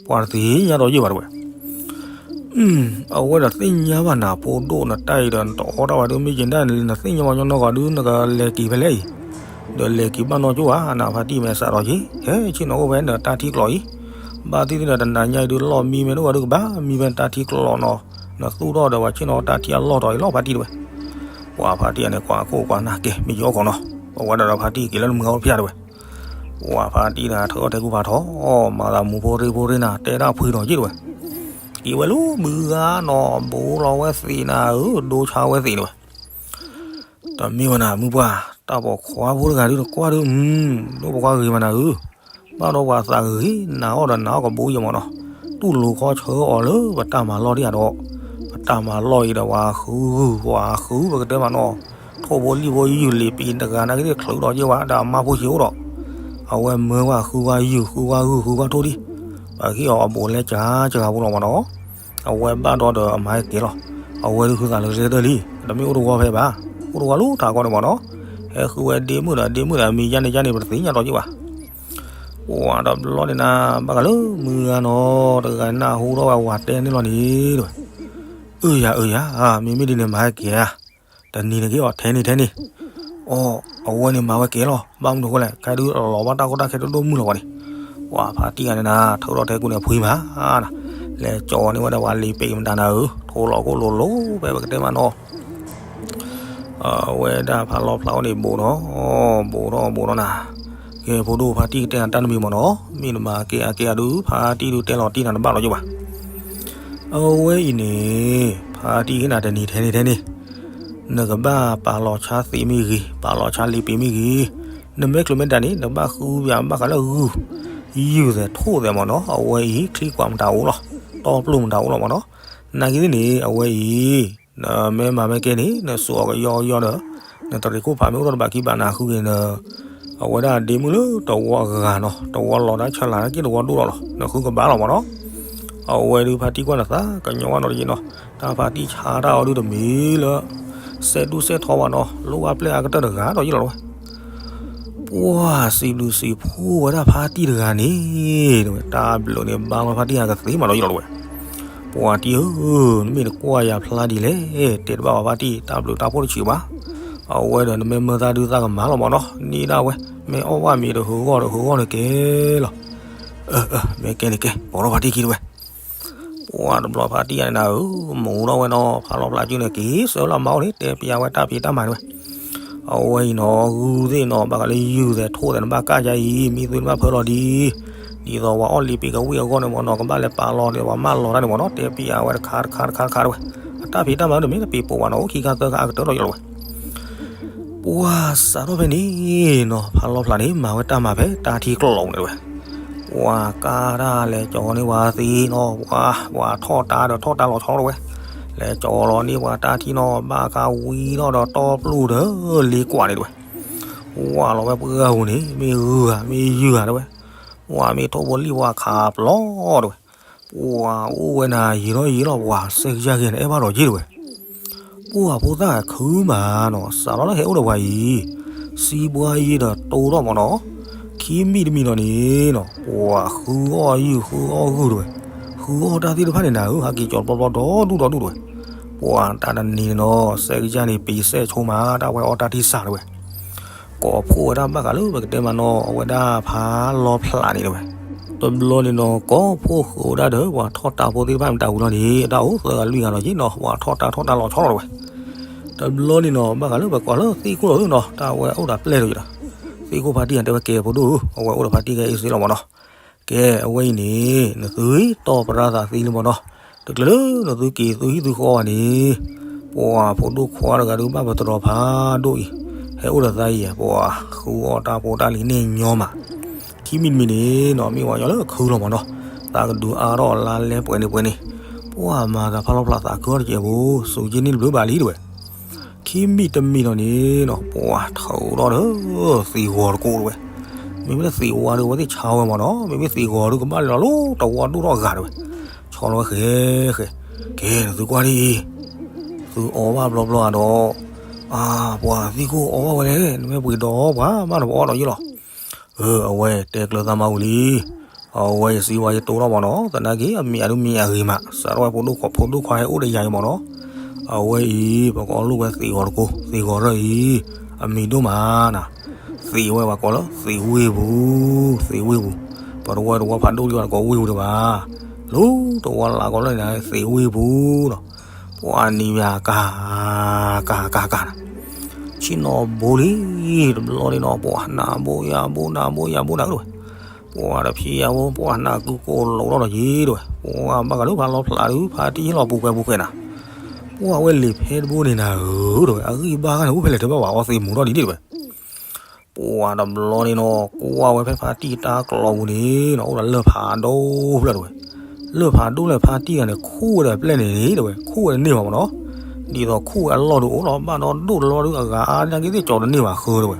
ပှၤတသ့ၣ်ညါဒီးယ့ၢ်ဘၣ်တဝဲ အဝဲဒီးသ့ၣ်ညါဘၣ်နၤဖိဒိၣ်နတၢ်အံၤဒီး နတအီတၢ်ဝဲဒုးမ့ၢ်က့ၤဒၣ် နသ့ၣ်ညါဘၣ်ညီနီၢ်ဂီၤဒုး နကလဲၤက့ၤဖဲလဲၣ်အံၤ, ဒီးလဲၤက့ၤဘၣ်နီၢ်ကၠိဘၣ် နဖါတံၢ်မဲာ်စးဒီးက့ၤ ဟဲဆ့ၣ်နီၤအိၣ်ဖဲနတၢ်ထံကျိးအံၤ, ဘၣ်သ့ၣ်သ့ၣ်ဒီးတနၤညါအံၤဒုးလီၢ်မံမဲာ်ဒိၣ်ဝဲဒုးကဘၣ်မံဖဲနတၢ်ထံကျိးနီၤ, နသူၣ်ထီၣ်ဒီးပှၤဆ့ၣ်နီၤတၢ်ထံအလီၢ်တီၤအံၤလီၤဖါတံၢ်တဝဲ, ပှၤဖါတံၢ်အံၤန့ၣ် ကွၢ်ခိၣ်ကွၢ်နၢ်ကဲ မ့ၢ်ယီၤကီးနီၤ, ပဝဲဒၣ်ဒီးဖါတံၢ်က့ၤလၢနမုၢ်ဂၤအိၣ်ဖျါတဝဲ ပှၤဖါတံၢ်န့ၣ် ထုးထီၣ်ထဲကူဖးထီ, မၤသးမူဖိရ့ဖိရ့နၤ တဲဒၣ်ဖှံထီၣ်က့ၢ်တဝဲ, က့ၤဝဲလၢမုၢ်ဂၤနီၤ ဘူးလီၤဝဲသ့ၣ်နၤဧၢ, ဒိဆါဝဲသ့ၣ်တဝဲ, တမ့ၢ်ဝဲနၤ မုၢ်ပှၢ်, တၢ်ပိာ်ခွါဖိတဂၤဒုးတကွၢ်ဒုး, ဒိၣ်ပိာ်ခွါဂ့ၤမးနၤဧၢ, ဘၣ်ဒီးပှၤသးဂ့ၤ နၤအီၣ်ဒီးနၤအီၣ်ကဘူးယဲမးနီၤ, တူၢ်လိာ်ခီဆၢအီၤလၢပတၢ်မၤလီၢ်ဒံးဧါဒီး, ပတၢ်မၤလီၢ်အံၤဒီးပှၤဃုဂုၢ် ပှၤဃုပကတဲမးနီၤ ထိၣ်ဖိလံၣ်ဖိယုၢ်လံာ်ပံၤတဂၤနာ်က့ၤ ချုးဒီးယ့ၢ်ဝဲဒီးအမါဖိဆံးအိၣ်ဒီး, အဝဲမၢဝဲဃုဝဲယုၢ် ဃုဝဲဂုၢ် ဃုဝဲထိၣ်ဒံး, ပှၤဟ့ၣ်အီၤအဘူးလဲစှၤစှၤဖိလီၤမးနီၤ, အဝဲဘၣ်ဒီးဒီးအမၤဟဲက့ၤလီၤ, အဝဲဒုးဃုသးလၢကရဲတၢၢ်လံ, တမ့ၢ်အိၣ်တဝီဖဲဘၣ်, အိၣ်တဝီလၢထးခီန့ၣ်မးနီၤ, ဟဲဃုဝဲဒ့မုၣ်ဒီးဒ့မုၣ်ဒီးအမံၤယါန့ၣ်ယါန့ၣ် ပတသ့ၣ်ညါဒီးယ့ၢ်ဘၣ် ပှၤတဘျီန့ၣ်နၤ ဘၣ်ဃးလၢမုၢ်ဂၤနီၤ တဂၤနၢ်ဟူထီၣ်ဝဲဝၤတဲန့ၣ်လီၤန့ၣ်တဝဲ, အၢယၤအၢယၤ, မ့မ့ၢ်ဒ်န့ၣ်မၤဟဲက့ၤဧါ, တနံၤန့ၣ်က့ၤအီၤ ထဲန့ၣ်ထဲန့ၣ်, အိ, အဝဲန့ၣ်မၤဝဲက့ၤလီၤ, ဘၣ်မနုၤဃိလဲၣ် ခဲဒုးလီၤဘၣ်တၢ်ကီတၢ်ခဲတဒိၣ်မုၢ်လီၤဝဲန့ၣ်, ပှၤဖါတံၢ်ဂၤန့ၣ်နၤ ထုးထီၣ်ထဲကူန့ၣ်ဖှံမး, လဲၤကၠီန့ၢ်ဝဲဒၣ်ပှၤလံာ်ပံၤမတၤနၤဧၢ, ထိၣ်လီၤခိၣ်လိၤလိၤဖဲပကတဲမးနီၤ အဝဲဒၣ်ဖးလီၤဖျါအိၣ်န့ၣ်ဘူးထီၣ်, ဘူးထီၣ်ဘူးထီၣ်နၤ, ကဲဖိဒိၣ်ဖါတံၢ်ကတဲနၤတၢ်တမံၤမးနီၤ, မ့ၢ်နမၤကဲအကဲအဒုး ဖါတံၢ်ဒုးတဲလီၤတံၢ်နၤတဘၣ်လီၤယိၣ်ဘၣ်, အဝဲအံၤန့ၣ်, ဖါတံၢ်ဟ့ၣ်နၤတနံၤထဲန့ၣ်ထဲန့ၣ်, နကဘၣ်ပာ်လီၤဆါသ့မ့ၢ်ဂ့ၤ, ပာ်လီၤဆါလံာ်ပံၤမ့ၢ်ဂ့ၤ, နမ့ၢ်ချုးမ့ၢ်ဒၣ်န့ၣ် နဘၣ်ဃုဘၣ်ဘၣ်ဃးလၢဂုၢ်, ယုၢ်သဲးထိၣ်သဲးမးနီၤ, အဝဲအံၤ ချံကွၢ်မတၤအိၣ်လီၤ, တီပျိၢ်မတၤအိၣ်လီၤမးနီၤ, နာ်က့ၤသ့ၣ်န့ၣ် အဝဲအံၤ နမ့ၢ်မၤမ့ၢ်ကဲန့ၣ် နစိာ်အီၤကယီကယီဒီး, နတရံးခိၣ်ဖးမ့ၢ်အိၣ်ထီၣ်တဘၣ်ခံဘၣ်နၤဃုက့ၤနၤ, အဝဲဒၣ်ဒ့မုၣ်လၢတဝီအဂၤနီၤ တဝီလီၤတၢ်ဆၢလၤက့ၤတဝီဒိၣ်လီၤလီၤ နဃုကဘၣ်လီၤမးနီၤ, အဝဲဒုးဖါတံၢ်ကွၢ်နသးကညီၤဝဲနီၤတယ့ၣ်နီၤ, တၢ်ဖါတံၢ်ဆါတၢ်အီၤဒုးတမံၤလၢ စဲးဒူၣ်စဲးထီဘၣ်နီၤ လိၣ်ဘၣ်ပျဲၢ်အါကတၢၢ်တဂၤဒီးယ့ၣ်လီၤတဝဲ ပှၤစံးဘျုးစံးဖှိၣ်ဝဲဒၣ်ဖါတံၢ်တဂၤန့ၣ်, တၢ်ဘျုးန့ၣ်ဘါလီၤဖါတံၢ်အကသ့မးဒီးယ့ၣ်လီၤတဝဲ, ပှၤတံၢ်ဧၢ, နမ့ၢ်တကွၢ်ယၤဖျါဒ်လဲၣ်, တဲတဘၣ်ဝဲဖါတံၢ် တၢ်ဘျုးတၢ်ဖှိၣ်တဆံးဘၣ်, အဝဲဒီးနမ့ၢ်မၢသးဒုးသးကမၤလီၤမးနီၤ န့ၢ်ဒၣ်ဝဲ, မ့ၢ်အီၣ်ဘၣ်မ့ၤတဟၢဂီၢ်တဟၢဂီၢ်န့ၣ်ကဲလီၤ, အၢ မ့ၢ်ကဲန့ၣ်ကဲ ပိာ်ထီၣ်ဖါတံၢ်ခံတဝဲ ပှၤတဘျီဖါတံၢ်ယၤန့ၣ်နၤဧၢ, မူထီၣ်ဝဲနီၤ ဖးလီၤဖျါကၠုန့ၣ် က့ၤဆၢလီၤမါအိၣ်န့ၣ် တဲပျးဝဲတၢ်ဖံးတၢ်မၤတဝဲ, အဝဲအံၤနီၤ ဂုၢ်သ့ၣ်နီၤ ဘၣ်ဃးလၢယုၢ်သဲးထိၣ်သဲးနဘၣ်ကၢ်ယါအံၤ မံသွံနဘၣ်ဖၢလီၤဒံး, ဒ်သိးပှၤအီၣ်လံာ်ပံၤကဝံၣ်အဂီၢ်န့ၣ်မးနီၤ ကဘၣ်လဲၤပာ်လီၤဒီးပှၤမၢလီၤတၢ်န့ၣ်မးနီၤ တဲပျးဝဲတခါတခါတခါတခါတဝဲ, အတၢ်ဖံးတၢ်မၤတမ့ၢ်တပ့ၤပိာ်ဘၣ်နီၤ အိၣ်ခံခါသၢခါအကတၢၢ်ဒီးယ့ၣ်လီၤဝဲ ပှၤစးထီၣ်ဖဲန့ၣ်နီၤ ဖးလီၤဖျါန့ၣ် မၤဝဲတၢ်မၤဖဲတၢ်ထံကျိးလီၤန့ၣ်ဝဲ, ပှၤကါတၢ်လဲၤကၠီၤန့ၢ်ပှၤသ့နီၤ ပှၤ ပှၤထီၣ်တၢ်ဒီးထီၣ်တၢ်လီၤဆီတဝဲ, လဲၤကၠီၤလီၤန့ၢ်ပှၤတၢ်ထံနီၤ ဘၣ်ကါဝံထီၣ်ဒီးတီပျိၢ်ဒီး လ့ကွၢ်န့ၣ်တဝဲ, ဝါလီၤဝဲပှၢ်ပူၤန့ၣ် မ့ၢ်ဂုၢ်ဧါ မ့ၢ်ယုၢ်ဧါတဝဲ, ပှၤမ့ၢ်ထိၣ်ဖိလံၣ်ပှၤခးပျီတဝဲ ပှၤအိၣ်ဝဲနၤယံာ်ထီၣ်ယံာ်လီၤ ပှၤစဲကယါက့ၤန့ၣ် အဲၣ်ဘၣ်ဒီးက့ၤတဝဲ, ပှၤဖိသၣ်ခုမးနီၤ စးထီၣ်လၢဟဲအိၣ်ဒီးပှၤအံၤ, စံးဘှါယံၤဒီးတိထီၣ်မးနီၤ, ခံမံၤတမံၤဒီးန့ၣ်နီၤ ပှၤဃုအီၣ်ယုၢ်ဃုအီၣ်ဂုၢ်တဝဲ, ဃုအီၣ်တၢ်သ့ၣ်တဖၣ်န့ၣ်နၤဧၢ ဟးက့ၤကၠီၤတဘျီဘျီဒီဒူၣ်ဒီဒူၣ်တဝဲ, ပှၤတၢ်တနံၤန့ၣ်နီၤ စဲကယါန့ၣ် ပ့ၤစဲၣ်ဆိမး တၢ်ဝဲအီၣ်တၢ်ထံၣ်စၢ်တဝဲ ကိးဖှိၣ်ဝဲဒၣ်ဘၣ်ဃးလၢပကတဲမးနီၤ အဝဲဒၣ်ဖးလီၤဖျါန့ၣ်တဝဲ, တဘျီန့ၣ်နီၤ ကိးဖှိၣ်ဃုာ်ဝဲဒၣ်ဒီး ပှၤထီၣ်တၢ်ဖိသ့ၣ်တဖၣ်မတၤဝံၤလီၤန့ၣ် တၢ်အိၣ်သၢဂၤလွံၢ်ဂၤလီၤက့ၤနီၤ ပှၤထီၣ်တၢ်ထီၣ်တၢ်လီၤဆီလီၤတဝဲ, တဘျီန့ၣ်နီၤ ဘၣ်ဃးလၢပကွၢ်လၢသ့ၣ်ခိၣ်လီၤနီၤ တၢ်ဝဲအိၣ်ဒီးပျဲၢ်တဝဲဒီး, သ့ၣ်ခိၣ်ဖါတံၢ်အတဲဝဲကဲဖိဒိၣ်ဧၢ အဝဲအိၣ်ဒီးဖါတံၢ်ကဲအ့ၣ်စ့လီၤမးနီၤ ကဲ အဝဲအံၤန့ၣ် နသုတၢ်ပရၢသးသံလံမးနီၤ, တချုးလၢနသုက့ၤသုဟံၣ်သုဃီဘၣ်န့ၣ်, ပှၤဖိဒိၣ်ခွါတဂၤဒုးဘၣ်ပတြီၤဖးဒိၣ်အံၤ, ဟဲအိၣ်ဒီးသးအံၤ ပှၤဃုအီၣ်တၢ်ဖိတၢ်လံၤန့ၣ်ညီမး, ခံမံၤတမံၤန့ၣ်နီၤ မ့ၢ်ဝဲညီလၢအခုလီၤမးနီၤ, သးကဒုးအါထီၣ်လါလဲပှဲၤန့ၣ်ပှဲၤန့ၣ်, ပှၤမၤသးဖးလီၤဖျါသးခုအီၣ်တကဲးဖိ, စူၤက့န့ၣ်တဘျုးဘၣ်လံတဝဲ ခံမံၤတမံၤဒီးန့ၣ်နီၤ ပှၤထုးထီၣ်ဒီး သံဂီၤတကိးတဝဲ, မ့မ့ၢ်သံးဝါဒီး အဝဲသ့ၣ်ဆါဝဲမ့ၢ်နီၤ, မ့မ့ၢ်သံးဂီၤဒီး ကဘၣ်လဲၤလီၤလၢတဝီဒိၣ်ထီၣ်အဂၤတဝဲ, ဆီလီၤဝဲဃဲဃဲ, ကဲ သုကွၢ်ဒ်အံၤ, သုအီဘၣ်ဘျီဘျီဒီး, အါ ပှၤသံၣ်ခိၣ်အီဘၣ်ဝဲလဲၣ်, နမ့ၢ်ပှ့ၤဒီးပှၤဘၣ်နပအီဒီးယ့ၢ်လီၤ. အဝဲတဲကျၢၤသးမါဝံၤလံ, အဝဲယစံးဝဲယတိၢ်ထီၣ်မ့ၢ်နီၤ, သနာ်က့အမံၤအဒုမံၤအဂ့ၤမး, စးထီၣ်ဝဲဖိဒိၣ်ခွါဖိဒိၣ်ခွါဟဲအိၣ်ဒီးယၤအံၤမ့ၢ်နီၤ, အဝဲအံၤ ပကအီၣ်လိၣ်ဝဲသံးဂီၤတကိး, သံးဂီၤရၢၢ်အံၤ, အမံၤဒိၣ်မးနၤ, သံးဝဲပှၤကိးလၢ သံးဝ့ၢ်ပူၤ, သံးဝ့ၢ်ပူၤ, ပတဝီတဝီဖးဒိၣ်လံဘၣ်တကိးဝ့ၢ်ပူၤတဘၣ်, လီၤတဝီလၢကိးလၢန့ၣ် သံးဝ့ၢ်ပူၤနီၤ, ပှၤနံၤယၤကါ ကါကါကါနၤ, ဆ့ၣ်နီၤဘိလံ, တဘျီန့ၣ်နီၤ ပှၤနးဘိယၤဘိနးဘိယၤဘိနၤကဲတဝဲ, ပှၤတဖံးယၤဘိ ပှၤနးကုကိးလိာ်ထီၣ်ဒီးယ့ၢ်တဝဲ, ပှၤဘၣ်ဃးလၢဖးလီၤဖျးဒုး ဖါတံၢ်ဟ့ၣ်လီၤပူၤကွဲပူၤကွဲနၤ, ပှၤဝဲလံာ်ဖဲတဘိန့ၣ်နၤဧၢတဝဲ, အဂံၢ်ဘါဂၤန့ၣ် အိၣ်ဖဲလဲၣ်တဘၣ်ဘၣ် အီသံးမူၤထီၣ်ဒ်န့ၣ်တဝဲ ပှၤတဘျီန့ၣ်နီၤ ကွၢ်ဝဲဖဲဖါတံၢ်တၢ်ကျီပူၤန့ၣ်နီၤ အိၣ်ဒီးလၢၢ်ဖးဒိၣ်ဖျၢၣ်တဝဲ, လၢၢ်ဖးဒိၣ်လၢဖါတံၢ်ဂၤန့ၣ် ခူၣ်ဝဲဒီးပျဲၢ်န့ၣ်တဝဲ, ခူၣ်ဝဲတန့ၢ်ဘၣ်မ့ၢ်နီၤ, ဒ်သိးခူၣ်ဝဲအလီၢ်ဒုးအိၣ်လီၤ ဘၣ်ဒီဒိၣ်တလီၤဒုးအဂၤအါနာ်က့သ့ၣ်ကၠီၤတန့ၢ်ဘၣ်ဃၢတဝဲ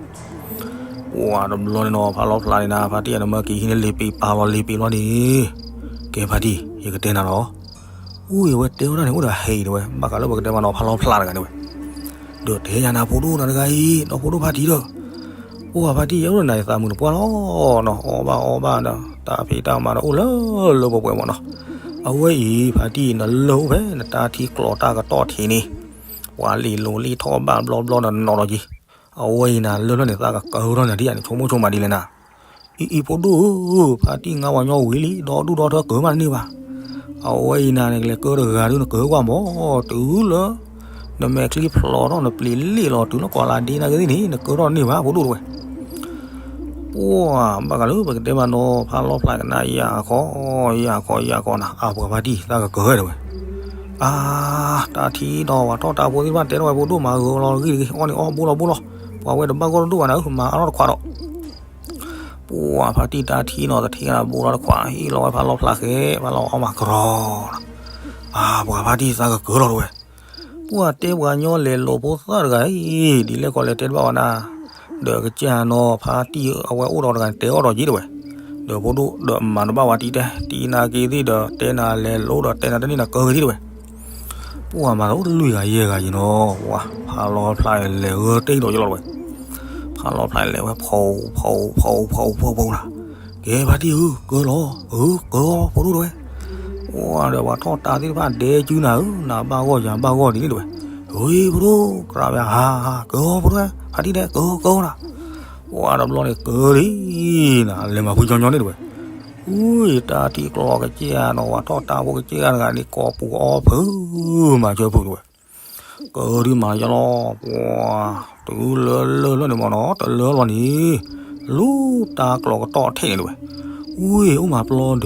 ပှၤတဘျီန့ၣ်နီၤ ဖးလီၤဖျးန့ၣ်နၤ ဖါတံၢ်ဂၤန့ၣ် မၢက့ၤဟံးန့ၢ်လံာ်ပ့ၤပာ်လီၤလံာ်ပ့ၤလီၤန့ၣ်, ကဲဖါတံၢ် ယကတဲနၤလီၤ အူအံၤ အဝဲတဲဝဲဒၣ်န့ၣ် အိၣ်ဒီးဟဲအံၤတဝဲ ဘၣ်ဃးလၢပကတဲမးနီၤ ဖးလီၤဖျးတဂၤန့ၣ်ဝဲ, ဒီးတဲယၤနၤဖိဒိၣ်နၤတဂၤအံၤ ဒီးဖိဒိၣ်ဖါတံၢ်ဒီး, ပှၤဖါတံၢ် ယအိၣ်ဒီးနၤယသးမုာ်တပှၢ်လီၤနီၤ အီၣ်ဘၣ်အီဘၣ်ဒီး တၢ်ဖံးတၢ်မၤဒီးအိၣ်လၢလၢပှဲၤပှဲၤမးနီၤ, အဝဲအံၤ ဖါတံၢ် နလၢၢ်အိၣ်ဖဲနတၢ်ထံကျိးတၢ်ကတီၢ်ထံးန့ၣ်, ပှၤလံာ်လိၤလံာ်ထီၣ်ဘၣ်ဘျီဘျီဒီးနီၤဒီးက့ၤ, အဝဲအံၤနၤလၢၢ်ဖျၢၣ်န့ၣ် သးကကၢထီၣ်နၤဒ်ယၤန့ၣ် ဆိကမိၣ်ဆိကမးဒ်လဲၣ်နၤ အံၤအံၤဖိဒိၣ်ဧၢ, ဖါတံၢ်ငါပှၤညီဝံၤလံ ဒီဒူၣ်ဒီထၢကၢမးတန့ၢ်ဘၣ်. အဝဲအံၤနၤန့ၣ် ကလဲၤကၢတဂၤဒုး နကၢကွၢ်မး, တုၤလၢ နမဲာ်ချံဖျိးထီၣ် နပျံၤလ့ၣ်လီၤ တုၤလၢကီးလါဒ့နာ်က့သ့ၣ်န့ၣ် နကၢထီၣ်တန့ၢ်ဘၣ် ဖိဒိၣ်တဝဲ. ပှၤဘၣ်ဃးလၢပကတဲမးနီၤ ဖးလီၤဖျးကနၣ်ယၤခီ ယၤခီ ယၤခီနၤ အါပှၤဖါတံၢ်သးကကၢဝဲတဝဲ. အါ တၢ်ထံဒီးပှၤထီၣ်တၢ်ဖိသ့ၣ်တဖၣ်တဲထီၣ်ဝဲ ဖိဒိၣ်မၤဂၢၤလီၤတဂ့ၤတဂ့ၤ အီၣ်န့ၣ်အီၣ်ဘိလီၤဘိလီၤ. ပှၤဝဲတဘၣ်ဂီၢ်တဒိၣ်ဘၣ်နၤ မၤအါထီၣ်တခွးဒီး ပှၤဖါတံၢ်တၢ်ထံနီၤ တထံၣ်နၤဘိလီၤတခွး ဟ့ၣ်လီၤဝဲဖးလီၤဖျးဃဲ ဖးလီၤအီၣ်မၤကရီနီၤ. အါ ပှၤဖါတံၢ်သးကကၢလီၤတဝဲ. ပှၤတဲပှၤညီလဲၤလိာ်ဖိသၣ်တဂၤအံၤ ဒ်လဲၣ်ကီးလဲၤတဲတဘၣ်ဝဲဒၣ် ဒီးကစၢ်နီၤ ဖါတံၢ်အဝဲအိၣ်ဒီးတဂၤန့ၣ် တဲအီၣ်ဒီးက့တဝဲ. ဒီးဖိဒိၣ်ဒီးမၤတဘၣ်ဝဲတံၢ်တဲ တံၢ်နာ်က့သ့ၣ်ဒီး တဲနၤလဲၤလိာ်ဒီးတဲနၤတန့ၢ်နကၢက့ၤတဝဲ. ပှၤမၤသးအိၣ်တလွံၢ်ဂၤယဲၢ်ဂၤယံၤနီၤ ပှၤဖးလီၤဖျးလဲၤဂၢၢ်တ့ၢ်ဒီးယလီၤတဝဲ. ဖးလီၤဖျးလဲၤဝဲဖီဖီဖီဖီဖီဖီနၤ. ကဲဖါတံၢ်ဧၢ ကၢလီၤ ဧၢ ကၢဖိဒိၣ်တဝဲ. ပှၤဒီးပှၤထီၣ်တၢ်သ့ၣ်တဖၣ်ဒဲကၠူနၤဧၢ နဘၣ်ဂီၢ်ယၤဘၣ်ဂီၢ်ဒ်န့ၣ်တဝဲ. ဝ့ၢ်ဖိဒိၣ် ကြၢးဝဲ ဟါ ကၢဖိဒိၣ်ဝဲ ဖါတံၢ်တဲ ကၢကၢနၤ. ပှၤတဘျီန့ၣ်ကၢလံ နလဲၤမၤဖုကညီညီန့ၣ်တဝဲ. အူ တၢ်ထံကျိးကစၢ်နီၤ ပှၤထီၣ်တၢ်ဖိကစၢ်တဂၤန့ၣ် ကိးပူၤအီဖု မၤစၢၤဖုတဝဲ. ကၢဒုးမၤယလီၤ ပှၤ တုၤလၢလၢၢ်လၢန့ၣ်မ့ၢ်နီၤ တလၢလီၤန့ၣ် လူတၢ်ကျိးကတီၢ်ထံးန့ၣ်တဝဲ. ဝ့ၢ် အိၣ်မၤပျီဒုး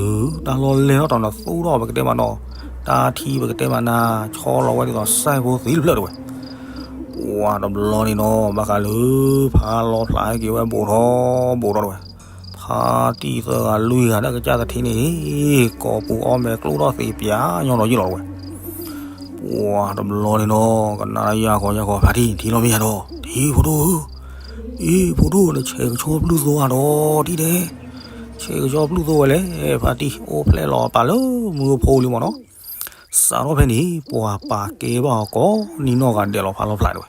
တၢ်လီၤလဲၢ်ထီၣ်တီၤနသူၣ်ထီၣ် ပကတဲမးနီၤ တၢ်ထံပကတဲမးနၤ ဆီလီၤဝဲဒ်သိးစဲဖိသံတဖျၢၣ်တဝဲ. ပှၤတဘျီန့ၣ်နီၤ ဘၣ်ဃးလၢ ဖးလီၤဖျးဟဲက့ၤဝဲဘူးထီၣ်ဘူးထီၣ်တဝဲ. ဖါတံၢ်သၢဂၤလွံၢ်ဂၤလၢကစၢ်သထံန့ၣ် ကိးပူၤအီမဲာ်ကျိၣ်ထီၣ်သ့ပၠးညီဒီးယလီၤတဝဲ. ပှၤတဘျီန့ၣ်နီၤ ကနၣ်ယၤခီယၤခီ ဖါတံၢ်ထံၣ်လီၤမ့ၢ်ယၤဒီး ထံၣ်ဖိဒိၣ်ဧၢ, အံၤဖိဒိၣ် နဆဲးကဆီပျုၢ်သိဝဲဒီး ထံၣ်ဒဲး, ဆဲးကဆီပျုၢ်သိဝဲလဲၣ်, ဖါတံၢ် အိၣ်ဖျဲၣ်လီၤပာ်လၢမူဖိလံမ့ၢ်နီၤ. စးထီၣ်ဖဲန့ၣ် ပှၤပာ်ကဲဘၣ်အီၤကိးနံၤနီၢ်ဂၤဒဲးလီၤ ဖးလီၤဖျးတဝဲ.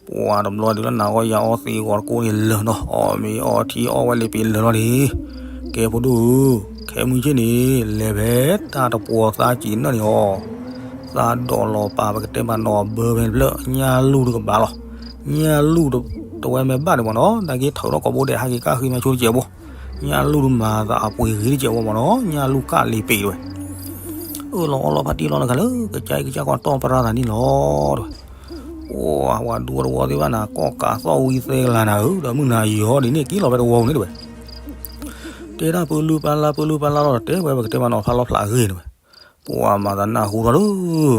ပှၤတဘျီဒုးလၢနၤဂီၢ်ယၤအီသံးဂီၤတကိးန့ၣ်လၢာ်နီၤ အီၣ်မ့ၤအီထံအီၣ်ဝဲလံာ်ပ့ၤလၢာ်လီၤန့ၣ်, ကဲဖိဒိၣ်ဧၢ, ခဲမုၢ်ဆ့ၣ်န့ၣ် လဲၤဖဲတၢ်တပှီၤသးကံးနၢၣ်န့ၣ်အီၤ, သးဒိးလီၤပာ်ပကတဲမးနီၤဘၢဖဲတဖျၢၣ် ညၣ်လူၢ်တကဘၣ်လီၤ. ညၣ်လူၢ်တဝဲမ့ၢ်ဘၣ်န့ၣ်မ့ၢ်နီၤ နာ်က့ထုးထီၣ်ကိးဘိဒဲး ဟဲက့ၤကၣ်ဃံမ့ၢ်ဆိတစဲးဘိ, ညၣ်လူၢ်တမၤသးအပှ့ၤဂ့ၤတစဲးဘိမ့ၢ်နီၤ ညၣ်လူၢ်ကၣ်လံာ်ပ့ၤတဝဲ. အၢၣ်လီၤအီလီၤဖါတံၢ်လီၤတဂၤလၢ ကစၢ်အံၤကစၢ်ကီၢ်တီၢ်ပရၢသးန့ၣ်လီၤတဝဲ. ပှၤ ပှၤဒူတဝီသ့ၣ်တဖၣ်န့ၣ် ကီၢ်ကးသီၣ်ဝံသဲကလၤနၤဧၢ ဒီးမုၢ်နၤယီၤဒ်န့ၣ်က့ၤလီၤဖဲတဝီပူၤန့ၣ်တဝဲ. တဲဒၣ်ပလုၢ်ပာ်လၢ်ပလုၢ်ပာ်လၢ်လီၤ တဲဝဲပကတဲမးနီၤဖးလီၤဖျးအဂ့ၢ်တဝဲ. ပှၤမၤသးနၢ်ဟူထီၣ်လၢ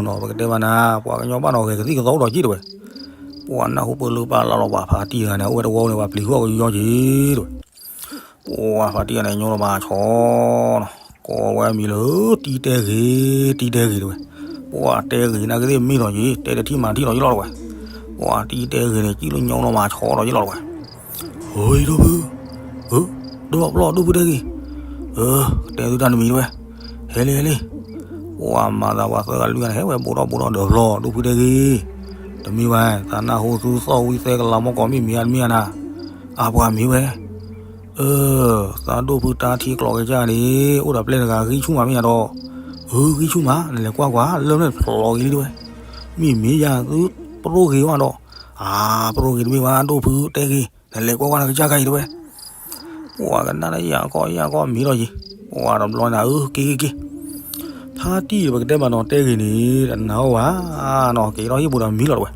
နီၤ ပကတဲမးနၤ ပှၤကညီဘၣ်နီၤဂဲၤကသံၣ်ကသီအိၣ်ဒီးက့ၤတဝဲ. ပှၤနၢ်ဟူပလုၢ်ပာ်လၢ်လီၤ ပှၤဖါတံၢ်တဂၤန့ၣ် အိၣ်ဝဲတဝီန့ၣ် ပှၤပျံၤဃီၣ်ကယီက့ၤတဝဲ. ပှၤဖါတံၢ်တဂၤန့ၣ် ညိလီၤမၤဆီနီၤ ကိးဝဲမံၤလၢ တံၢ်တဲဂ့ၤ တံၢ်တဲဂ့ၤတဝဲ. ပှၤတဲဂ့ၤနာ်က့သ့ၣ်မ့ၢ်ဒီးယ့ၣ် တဲတထံၣ်မၤတထံၣ်ဒီးယ့ၣ်လီၤတဝဲ. ပှၤတံၢ်တဲဂ့ၤန့ၣ် ကံၣ်လၢညိလီၤမၤဆီဒီးယ့ၣ်လီၤတဝဲ. ဟိဒီဖု ဧၢ ဒိးဘျီ ဒိၣ်ဖုတဲဂ့ၤ, အၢ ကတဲသုတၢ်တမံၤတဝဲ, ဟဲလံ ဟဲလံ, ပှၤမၤသးပှၤသၢဂၤလွံၢ်ဂၤန့ၣ် ဟဲဝဲဘိးထီၣ်ဘိးထီၣ် ဒိးဘျီ ဒိၣ်ဖုတဲဂ့ၤ, တမံၤဘၣ် သးနၢ်ဟူသုသီၣ်ဝံသဲကလၤမီၢ်ကီး မ့ၢ်မံၤဧါတမံၤဧါနၤ, အပှၤမံၤဝဲ အၢ သးဒိၣ်ဖုတၢ်ထံကျိးကစၢ်န့ၣ် အိၣ်ဒီးပျဲၢ်တဂၤ ဂံၢ်ဆူၣ်မးမ့ၢ်ညါဒီး, အၢ ဂံၢ်ဆူၣ်မး နလဲၤကွၢ်ကွၢ် လၢၢ်န့ၣ်ဖျိးက့ၤလံတဝဲ, မ့ၢ်မ့ၢ်ယၤသုပရိၢ်ဂ့ၤဝဲဒီး, အါ ပရိၢ်ဂ့ၤတမ့ၢ်ဘၣ် ဒိၣ်ဖုတဲဂ့ၤ နလဲၤကွၢ်ကွၢ်နကစၢ်ခါအံၤတဝဲ, ပှၤကနၣ်တၢ်ယၤကီၢ်ယၤကီၢ်မံၤဒီးယံၤ, ပှၤတဘျီန့ၣ် အၢ က့ၤက့ၤက့ၤ, ဖါတံၢ်ပကတဲမးနီၤ တဲဂ့ၤန့ၣ် တနာ်အီၤဘၣ်နီၤ က့ၤထီၣ်ဟံၣ်ပူၤဒီးမံၤလီၤတဝဲ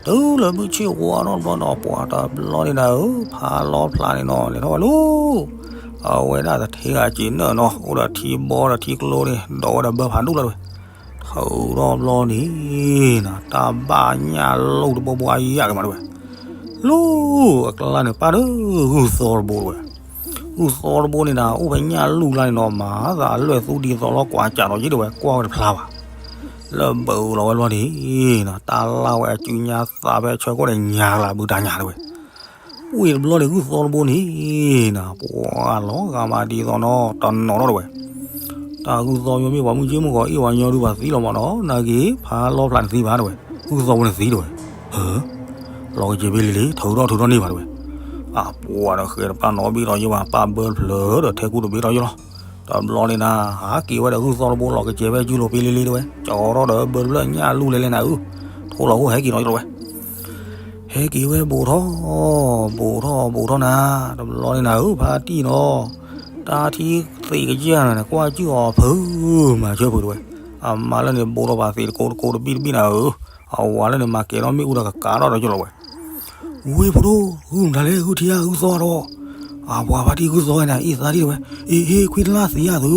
တုၤလၢမုၢ်ဆ့ၣ်ဝါထီၣ်တဘျီဒီး ပှၤတဘျီန့ၣ်နၤဧၢ ဖးလီဖျးန့ၣ်နီၤ လဲၤထီၣ်ဝဲလီၤ, အဝဲဒၣ်တထံဂၤစ့နၢၣ်နီၤ အိၣ်ဒီးထံဘီဒီးထံကျိန့ၣ် ဒိးဝဲဒီးဘၢဖးဒူၣ်လီၤတဝဲ, ထုးထီၣ်ဘျီန့ၣ်နီၤ တၢ်ဘၣ်ညၣ်လူၢ်တဘိဘိအယၣ်က့ၤမးတဝဲ, လၢအကျါန့ၣ် ပၢ်ဒုး ဂုၢ်သီတဘိတဝဲ ဂုၢ်သီတဘိန့ၣ်နၤ အိၣ်ဖဲညၣ်လူၢ်ကျါန့ၣ်နီၤ မၤသးအလွဲၢ်သူဒ်သိးလီၤ ကွၢ်ကးဒီးယ့ၢ်တဝဲ ကွၢ်ဝဲတဖျါဘၣ်, လၢဘၢလီၤဝဲတဘျီန့ၣ်နီၤ တၢ်လၢ်ဝဲအစုညါသးဖဲဆၢကိၣ်ဒီးညါကလး ဘုတၢ်ညါတဝဲ, ဝံၤတဘျီန့ၣ် ဂုၢ်သီတဘိန့ၣ်နီၤ ပှၤလီၤဂာ်မးဒ်သိးနီၤ တနီၤထီၣ်တဝဲ, တၢ်ဂုၢ်သီယိမ့ၢ်ပှၤမုၢ်က့မုၢ်ဂီၤ အ့ၣ်ဝဲညီဒုး ပှၤသံလီၤမးနီၤ နာ်က့ၤ ဖးလီဖျးန့ၣ်သံဘၣ်တဝဲ, ဂုၢ်သီတဘိန့ၣ်သံတဝဲ, ဟၢ လီၤကစဲၤဖဲလံလံ ထုးထီၣ်ထုးထီၣ်န့ၢ်ဘၣ်တဝဲ, အပှၤဒီးဃဲတပၣ်နီတဘ့ၣ်ဒီးယ့ၢ်ဘၣ် ပၢ်ဘၢတဖျၢၣ်ဒီးထဲကူတဘ့ၣ်ဒီးယ့ၢ်လီၤ, တဘျီန့ၣ်နၤ ဟးက့ၤဝဲဒီးဂုၢ်သီတဘိလီၤကစဲၤဖဲကုလိၤဖဲလံလံတဝဲ ကၠီထီၣ်ဒီးဘၢတဖျၢၣ်ညၣ်လူၢ်လဲၤလဲၤနၤဧၢ, ထိလီၤဟိၣ်ဟဲက့ၤနီၤယ့ၢ်လီၤဝဲ ဟဲက့ၤဝဲဘူးထီၣ်, ဘူးထီၣ်ဘူးထီၣ်နၤ, တဘျီန့ၣ်နၤဧၢ ဖါတံၢ်နီၤ, တၢ်ထံသံးကစၢ်န့ၣ် ကွၢ်စုၣ်အီၤဖုးမၤဆၢဖုးတဝဲ, အမါလၢန့ၣ်ဘူးထီၣ်ပာ်သံးတကိးတကိးတဘံၣ်တဘံၣ်နၤဧၢ, အဝၤလၢန့ၣ်မၤကဲၤထီၣ်မ့ၣ်အူဒီးကကးထီၣ်ဒီးယ့ၢ်လီၤဝဲ ဝ့ၢ်ဖိဒိၣ် ဂုၢ်မတၤလဲၣ် ဂုၢ်ထံဧါ ဂုၢ်သီဒီး, အပှၤဖါတံၢ်ဂုၢ်သီဝဲန့ၣ် အ့ၣ်သးဒ်တဝဲ, အ့ၣ် အ့ၣ် ခွံတလၢ်သံဧါသု,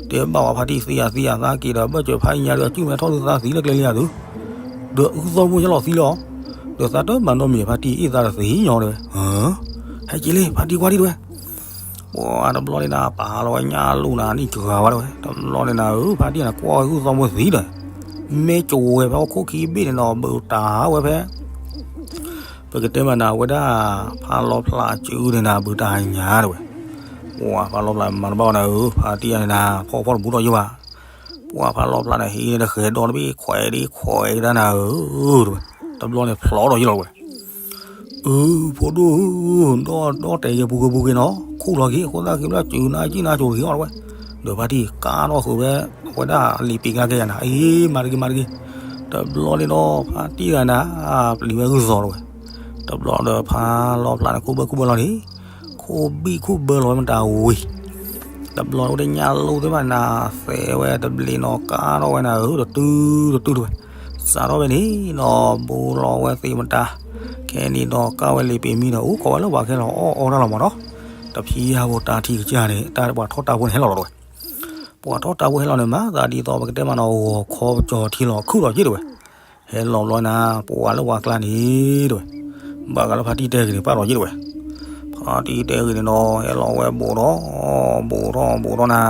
တဲဘၣ်ဝဲဖါတံၢ်သံဧါသံဧါ သးက့ၤဒီးဘၢၣ်စၢၤဖးညါဒီး အစုၣ်မဲထီၣ်ဒုးသးသံလၢကျဲလံဧါသု, ဒီးဂုၢ်သီတဘိညါလီၤသံလီၤ, ဒီးသးတမၤနီတမံၤ ဖါတံၢ်အ့ၣ်သးဒီးသံညီတဝဲ, ဟဲက့ၤလံ ဖါတံၢ်ကွၢ်ဒ်တဝဲ ပှၤတဘျီန့ၣ်နၤ ပာ်လီၤဝဲညၣ်လူၢ်နၤ နံၣ်စှၤဝဲတဝဲ တဘျီန့ၣ်နၤဧၢ ဖါတံၢ်နၤကွၢ်ဝဲဂုၢ်သီတဘိသံဒီး, မ့ၢ်ကဝဲၤဖဲဟီၣ်ခိၣ်ခံဘ့ၣ်န့ၣ်နီၤ ဘူးတၢ်ဝဲဖဲ ပကတဲမးနၤ အဝဲဒၣ် ဖးလီဖျးစုန့ၣ်နၤ ဘူးတၢ်ညါတဝဲ, ပှၤဖးလီဖျးမၤတဘၣ်အီၤနၤဧၢ ဖါတံၢ်အန့ၣ်နၤ ဖီၣ်ဖီၣ်တဘူးဒီးယ့ၢ်ဘၣ်, ပှၤဖးလီဖျးန့ၣ် ဟံးန့ၢ်တဃဲၤဒီတဘ့ၣ် ခွဲးဒ်ခွဲးကဒါနၤဧၢ, တဝဲ တဘျီန့ၣ်ဖျိးဒီးယ့ၢ်လီၤတဝဲ အၢ ဖိဒိၣ်ဧၢ, ဒီဒီတဲာ်က့ၤပူၤက့ၤပူၤက့ၤနီၤ, ခူၣ်လီၤက့ၤ အဃိသတးက့ၤဘျီ စူၤနၤကံၣ်နၤစိၤတဂ့ၤအီၤတဝဲ, ဒီးဖါတံၢ်ကးထီၣ်ဃုာ်ဝဲ အဝဲဒၣ်လံာ်ပံာ်ကဒါက့ၤယၤနၤ, အ့ မၤတဂ့ၤ မၤတဂ့ၤ, တဘျီန့ၣ်ဒီး ဖါတံၢ်ဂၤနၤ ပျံၤဝဲဂုၢ်သီတဝဲ, တဘျီဒီးဖးလီဖျးန့ၣ် ခူၣ်ဘၢၣ်ခူၣ်ဘၢၣ်လီၤန့ၣ်, ခူၣ်ဘံၣ်ခူၣ်ဘၢလီၤဝဲမတၤဝံၤ တဘျီန့ၣ် အိၣ်ဒီးညၣ်လူၢ်သ့ၣ်တဖၣ်နၤ သဲဝဲတဘျ့နီၤ ကးထီၣ်ဝဲနၤဧၢ တတုၤတတုၤတဝဲ, စးထီၣ်ဖဲန့ၣ်နီၤ ဘူးလီၤဝဲသ့ၣ်မတၤ, ခဲန့ၣ်ဒီးကးဝဲလံာ်ပံာ်မံဒီး အိၣ်ခိးဝဲလၢပှၤခဲလီၤအီၣ်အီတၢ်လီၤမးနီၤ, တဖံယၢ်ဖိတၢ်ထံကစၢ်န့ၣ် တၢ်ပှၤထီၣ်တၢ်ဖိန့ၣ်ဟဲလီၤလီၤတဝဲ, ပှၤထီၣ်တၢ်ဖိဟဲလီၤန့ၣ် မၤသးဒ်သိးပကတဲမးနီၤ ဂီၤခီပကၠီၤထံလီၤခုၣ်လီၤက့ၤတဝဲ ဟဲလီၤဘျီနၤ ပှၤလၢပှၤကျါန့ၣ်တဝဲ, ဘၣ်ဃးလၢဖါတံၢ်တဲဂ့ၤန့ၣ် ပာ်လီၤယ့ၢ်တဝဲ, ဖါတံၢ်တဲဂ့ၤန့ၣ်နီၤ ဟဲလီၤဝဲဘူးထီၣ်, ဘူးထီၣ်ဘူးထီၣ်နၤ,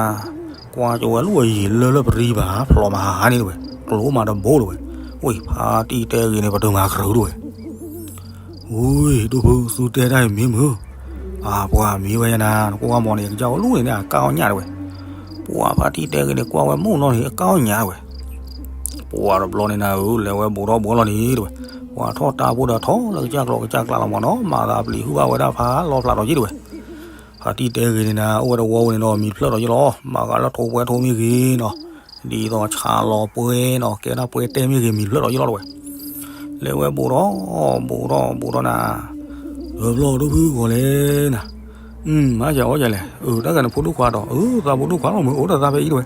ကွၢ်ကၠိဝဲလၢအယံၤလၢလၢပရံဘၣ် ဖျိးမးဟးန့ၣ်တဝဲ, ကျိမးတဘိတဝဲ, ဝ့ၢ်ဖါတံၢ်တဲဂ့ၤန့ၣ် ပတုာ်မၤကရၢတဝဲ ဝ့ၢ် ဒိၣ်ဖု သုတဲတၢ်အံၤမ့ၢ်မုာ်, အပှၤမ့ၢ်ဝဲယနၤ နကွၢ်မီၤန့ၣ် ကစၢ်အိၣ်လူၢ်န့ၣ်န့ၣ် အကါအီၣ်ညၣ်တဝဲ, ပှၤဖါတံၢ်တဲဂ့ၤန့ၣ် ကွၢ်ဝဲမုၢ်နီၢ်န့ၣ် အကါအီၣ်ညၣ်တဝဲ, ပှၤတဘျီန့ၣ်နၤဧၢ လဲၤဝဲဘူးထီၣ်ဘူးထီၣ်လီၤန့ၣ်တဝဲ, ပှၤထီၣ်တၢ်ဖိဒီးထီၣ်လၢကစၢ်ကျိၤကစၢ်ကျါလီၤမးနီၤ မၤသးပျံၤဟုၣ်ဘၣ်ဝဲဒၣ်ဖးလီဖျးဒီးယ့ၢ်တဝဲ ဖါတံၢ်တဲဂ့ၤန့ၣ်နၤ အိၣ်ဝဲတဝီဝဲန့ၣ်ဒီး မံၤတဖျၢၣ်ဒီးယ့ၢ်လီၤ, ဘၣ်ဃးလၢထိးပှဲၤထိးမ့ၢ်ဂ့ၤနီၤ, ဒ်သိးဆးလီၤပှဲၤနီၤ ကဲဒၣ်ပှဲၤတဲမ့ၢ်ဂ့ၤ မံၤတဖျၢၣ်ဒီးယ့ၢ်လီၤတဝဲ, လဲၤဝဲဘူးထီၣ်, ဘူးထီၣ်ဘူးထီၣ်နၤ, အဘျီဒိၣ်ဖုဂီၤလဲၣ်နၤ, မၤစၢၤအီၣ်စၢၤလဲၣ်, တၢ်ဂၤန့ၣ်ဖိဒိၣ်ခွါဒီး အၢ သးဖိဒိၣ်ခွါလီၤ မ့ၢ်အိၣ်ဒီးသးဖဲအံၤတဝဲ,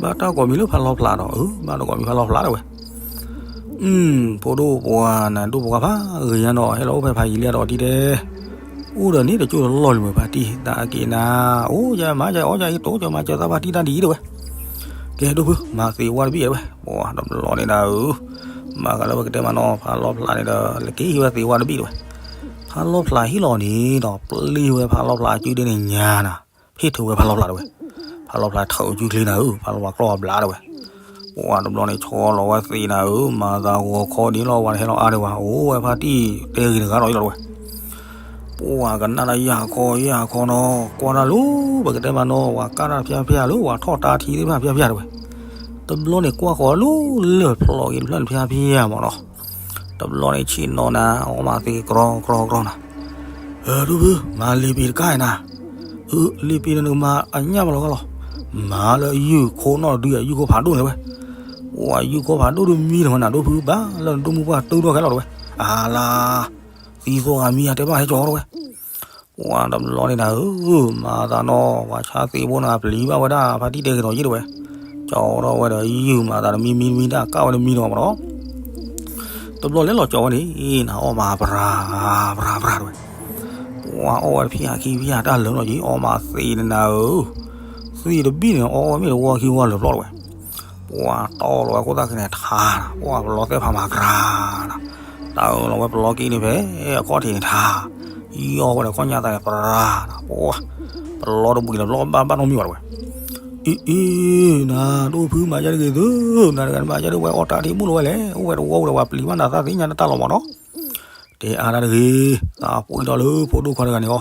ဘၣ်တၢ်ကိးမံၤလၢဖးလီဖျးဒီး အၢ ဘၣ်တၢ်ကိးမံၤဖးလီဖျးတဝဲ ဖိဒိၣ်ပှၤနၤဒိၣ်ပှၤဖးဂ့ၤညါနီၤ ဟဲလီၤအိၣ်ဖဲဖးယံာ်လံဒီးဒ်တဲ, အိၣ်ဒီးန့ၣ်တကၠိတလီၢ်လံမ့ၢ်ဖါတံၢ် တၢ်က့ၤနၤ, အိၣ်ယမၤယအီၣ်ယအံၤတိကၠိမၤစၢၤသးဖါတံၢ်တၢ်ဒ်အံၤတဝဲ, ကဲဒိၣ်ဖု မၤသ့ဝါတဘ့ၣ်တဝဲ, ပှၤတဘျီန့ၣ်နၤဧၢ, မၤကလၢပကတဲမးနီၤ ဖးလီဖျးန့ၣ်ဒီး လဲၤက့ၤဟံးဝဲသ့ဝါတဘ့ၣ်တဝဲ, ဖးလီဖျးဟံၣ်လီၤန့ၣ်ဒီး ပျံၤဝဲဖးလီဖျးအစုဒ့န့ၣ်ညါနၤ, ဟ့ၣ်ထုးဝဲဖးလီဖျးတဝဲ, ဖးလီဖျးထုးစုချ့နၤဧၢ ဖးလီဖျးကျီၢ်အဘျါတဝဲ ပှၤတဘျီန့ၣ် ဆီလီၤဝဲသ့ၣ်နၤဧၢ, မၤသးဂီၤခီဒ်လီၤ ဝဲတဟဲလီၤအါဒံးဝဲ, အိၣ်ဝဲဖါတံၢ်တဲဂ့ၤတဂၤဒီးယ့ၢ်လီၤတဝဲ, တ ပှၤကနၣ်တၢ်ယၢ်ခီယၢ်ခီနီၤ, ကွၢ်တၢ်လၢ ပကတဲမးနီၤ ပှၤကၣ်တၢ်ဖျါဖျါလၢ ပှၤထီၣ်တၢ်ထံသ့ၣ်တဖၣ်ဖျါဖျါတဝဲ. တဘျီန့ၣ် ကွၢ်ဃီၤလၢလၢၢ်ဖျိးက့ၤတဖျၢၣ်တဖျါဖျါမးနီၤ. တဘျီန့ၣ်ဆ့ၣ်နီၤနၤ အီၣ်မးသ့ကရီကရီကရီနၤ. အၢ ဒိၣ်ဖု မၤလ့ၤပံၤတကါအံၤနၤ. အၢ လ့ၤပံၤန့ၣ်နကမၤအညၣ်မးလီၤဂီၢ်လီၤ. မၤလၢယုၢ်ခိနီၣ်တဒု ယုၢ်ခိဖးဒိၣ်န့ၣ်တဝဲ. ပှၤယုၢ်ခိဖးဒိၣ်တမံၤတဝဲနၤ ဒိၣ်ဖုဘၣ်လၢနဒိၣ်မုၢ်ပှၢ်တုၤထီၣ်ခဲလီၤတဝဲ. အါလါ သံသိၣ်ဂၤမံအတဲဘၣ်ဟဲကၠီၤထီၣ်ဝဲ. ပှၤတဘျီန့ၣ်နၤဧၢ, မၤသးနီၤ ပှၤဆါသ့ဘိနၤ ပျံၤဘၣ်ဝဲဒၣ် ဖါတံၢ်တဲဂ့ၤနီၤယ့ၣ်တဝဲ. ကၠီၤထီၣ်ဝဲဒီးယုၢ်မၤသးတမံမံတမံ တၢ်ကၣ်ဝဲတမံနီၤမးနီၤ. တဘျီလဲၤလီၤကၠီၤဝဲန့ၣ် နၤအီၣ်မးပြၤပြၤပြၤတဝဲ. ပှၤအီၣ်ဝဲတဖံးအခံဖံးအတၢ်လၢာ်နီၤက့ၤ အီၣ်မးသ့ၣ်န့ၣ်နၤဧၢ, သ့ၣ်တဘ့ၣ်န့ၣ် အီၣ်ဝဲမ့ၢ်တဝီခံဝီလၢာ်ဖျီတဝဲ. ပှၤတီၢ်လီၤဝဲခိၣ်သၣ်ခံန့ၣ်ထါ, ပှၤပလီသဲဖးမၤကြၤနၤ, တၢ်အၢၣ်လီၤဝဲပလီက့န့ၣ်ဖဲ အခီၣ်ထံးန့ၣ်ထါ, ယီၢ်ဝဲဒီးခီၣ်ညါသးန့ၣ်ပြၤနၤ, ပှၤပလီတဘှံးလၢာ်ဖျီဘၣ်ဘၣ်နီတမံၤဘၣ်တဝဲ. အ့ အ့ နၤ ဒိၣ်ဖုမၤယါတဂ့ၤသု, နၤတဂၤမၤယါဒ်ဝဲအီၣ်တၢ်ထံဘိၣ်လီၤဝဲလဲၣ်, အိၣ်ဝဲတဝီအိၣ်ဒီးပှၤပျံၤဘၣ်နၤသးသ့ၣ်ညါနတၢ်လီၤမးနီၤ. တဲအါတၢ်တဂ့ၤ, သးပှံၢ်ထီၣ်လၢဖိဒိၣ်ခွါတဂၤန့ၣ်အီၤ,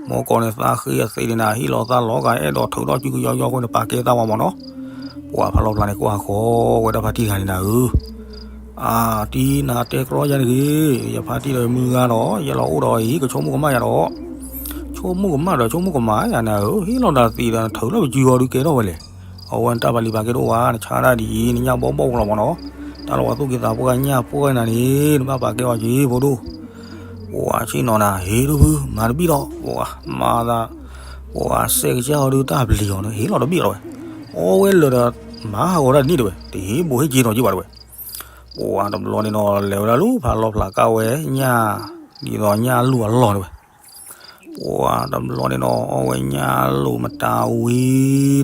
မ့ၢ်ကီးန့ၣ်သးဃ့အသ့ၣ်န့ၣ်နၤ ဟ့ၣ်လီၤသးလီၤဂာ် အဲၣ်ဒိးထုးထီၣ်စုကယီယီဃိန့ၣ် ပာ်ကဲသးဝဲမးနီၤ. ပှၤဖးလီၤဖျါန့ၣ် ကွၢ်ဃီၤဝဲဒၣ်ဖါတံၢ်တဂၤန့ၣ်နၤဧၢ, အါ တံၢ်နၤတဲကြီယါတဂ့ၤ, ယဖါတံၢ်ဒီးမုၢ်ဂၤဒီး ယလီၤအိၣ်ဒီးအံၤ ကဆိကမိၣ်ကမၣ်ယၤဒီး ဆိကမိၣ်ကမၣ်ဒီးဆိကမိၣ်ကမၣ်ယၤနၤဧၢ, ဟ့ၣ်လီၤနၤသ့ၣ်ဒီးနထုးထီၣ်ပစုအီၤဒုးကဲထီၣ်ဝဲလဲၣ်. အဝဲနတၢ်ပာ်လံၤပာ်ကဲတအိၣ်ဘၣ်, နဆါတၢ်ဒ်အံၤ နညၣ်ဘီဘီၣ်လီၤမးနီၤ, တၢ်လၢပှၤသူၣ်က့သးပှၢ်ကညၣ်ပှၢ်နၤန့ၣ် နဘၣ်ပာ်ကဲအီၤက့ၤဖိဒိၣ်. ပှၤဆ့ၣ်နီၤနၤ ဟ့ၣ်ဒိၣ်ဖု မၤတဘံၣ်ဒီး ပှၤမၤသး ပှၤစဲးကစၢ်အီၤဒုးတၢ်ပျံၤအီၤန့ၣ် ဟ့ၣ်လီၤတဘံၣ်လီၤဝဲ, အီၣ်ဝဲလၢာ်ဒီး မၤဟးဂီၤတၢ်တန့ၢ်တဝဲ, တဟ့ၣ်ဘိးဟ့ၣ်က့ၤနီၤက့ၤဘၣ်တဝဲ. ပှၤတဘျီန့ၣ်နီၤ လဲၤဝဲဒၣ်လၢဖးလီၤဖျါကၣ်ဝဲညၣ် ဒ်သိးညၣ်အလူၢ်အလီၢ်တဝဲ. ပှၤတဘျီန့ၣ်နီၤ အီၣ်ဝဲညၣ်အလူၢ်မတၤဝံၤဒီး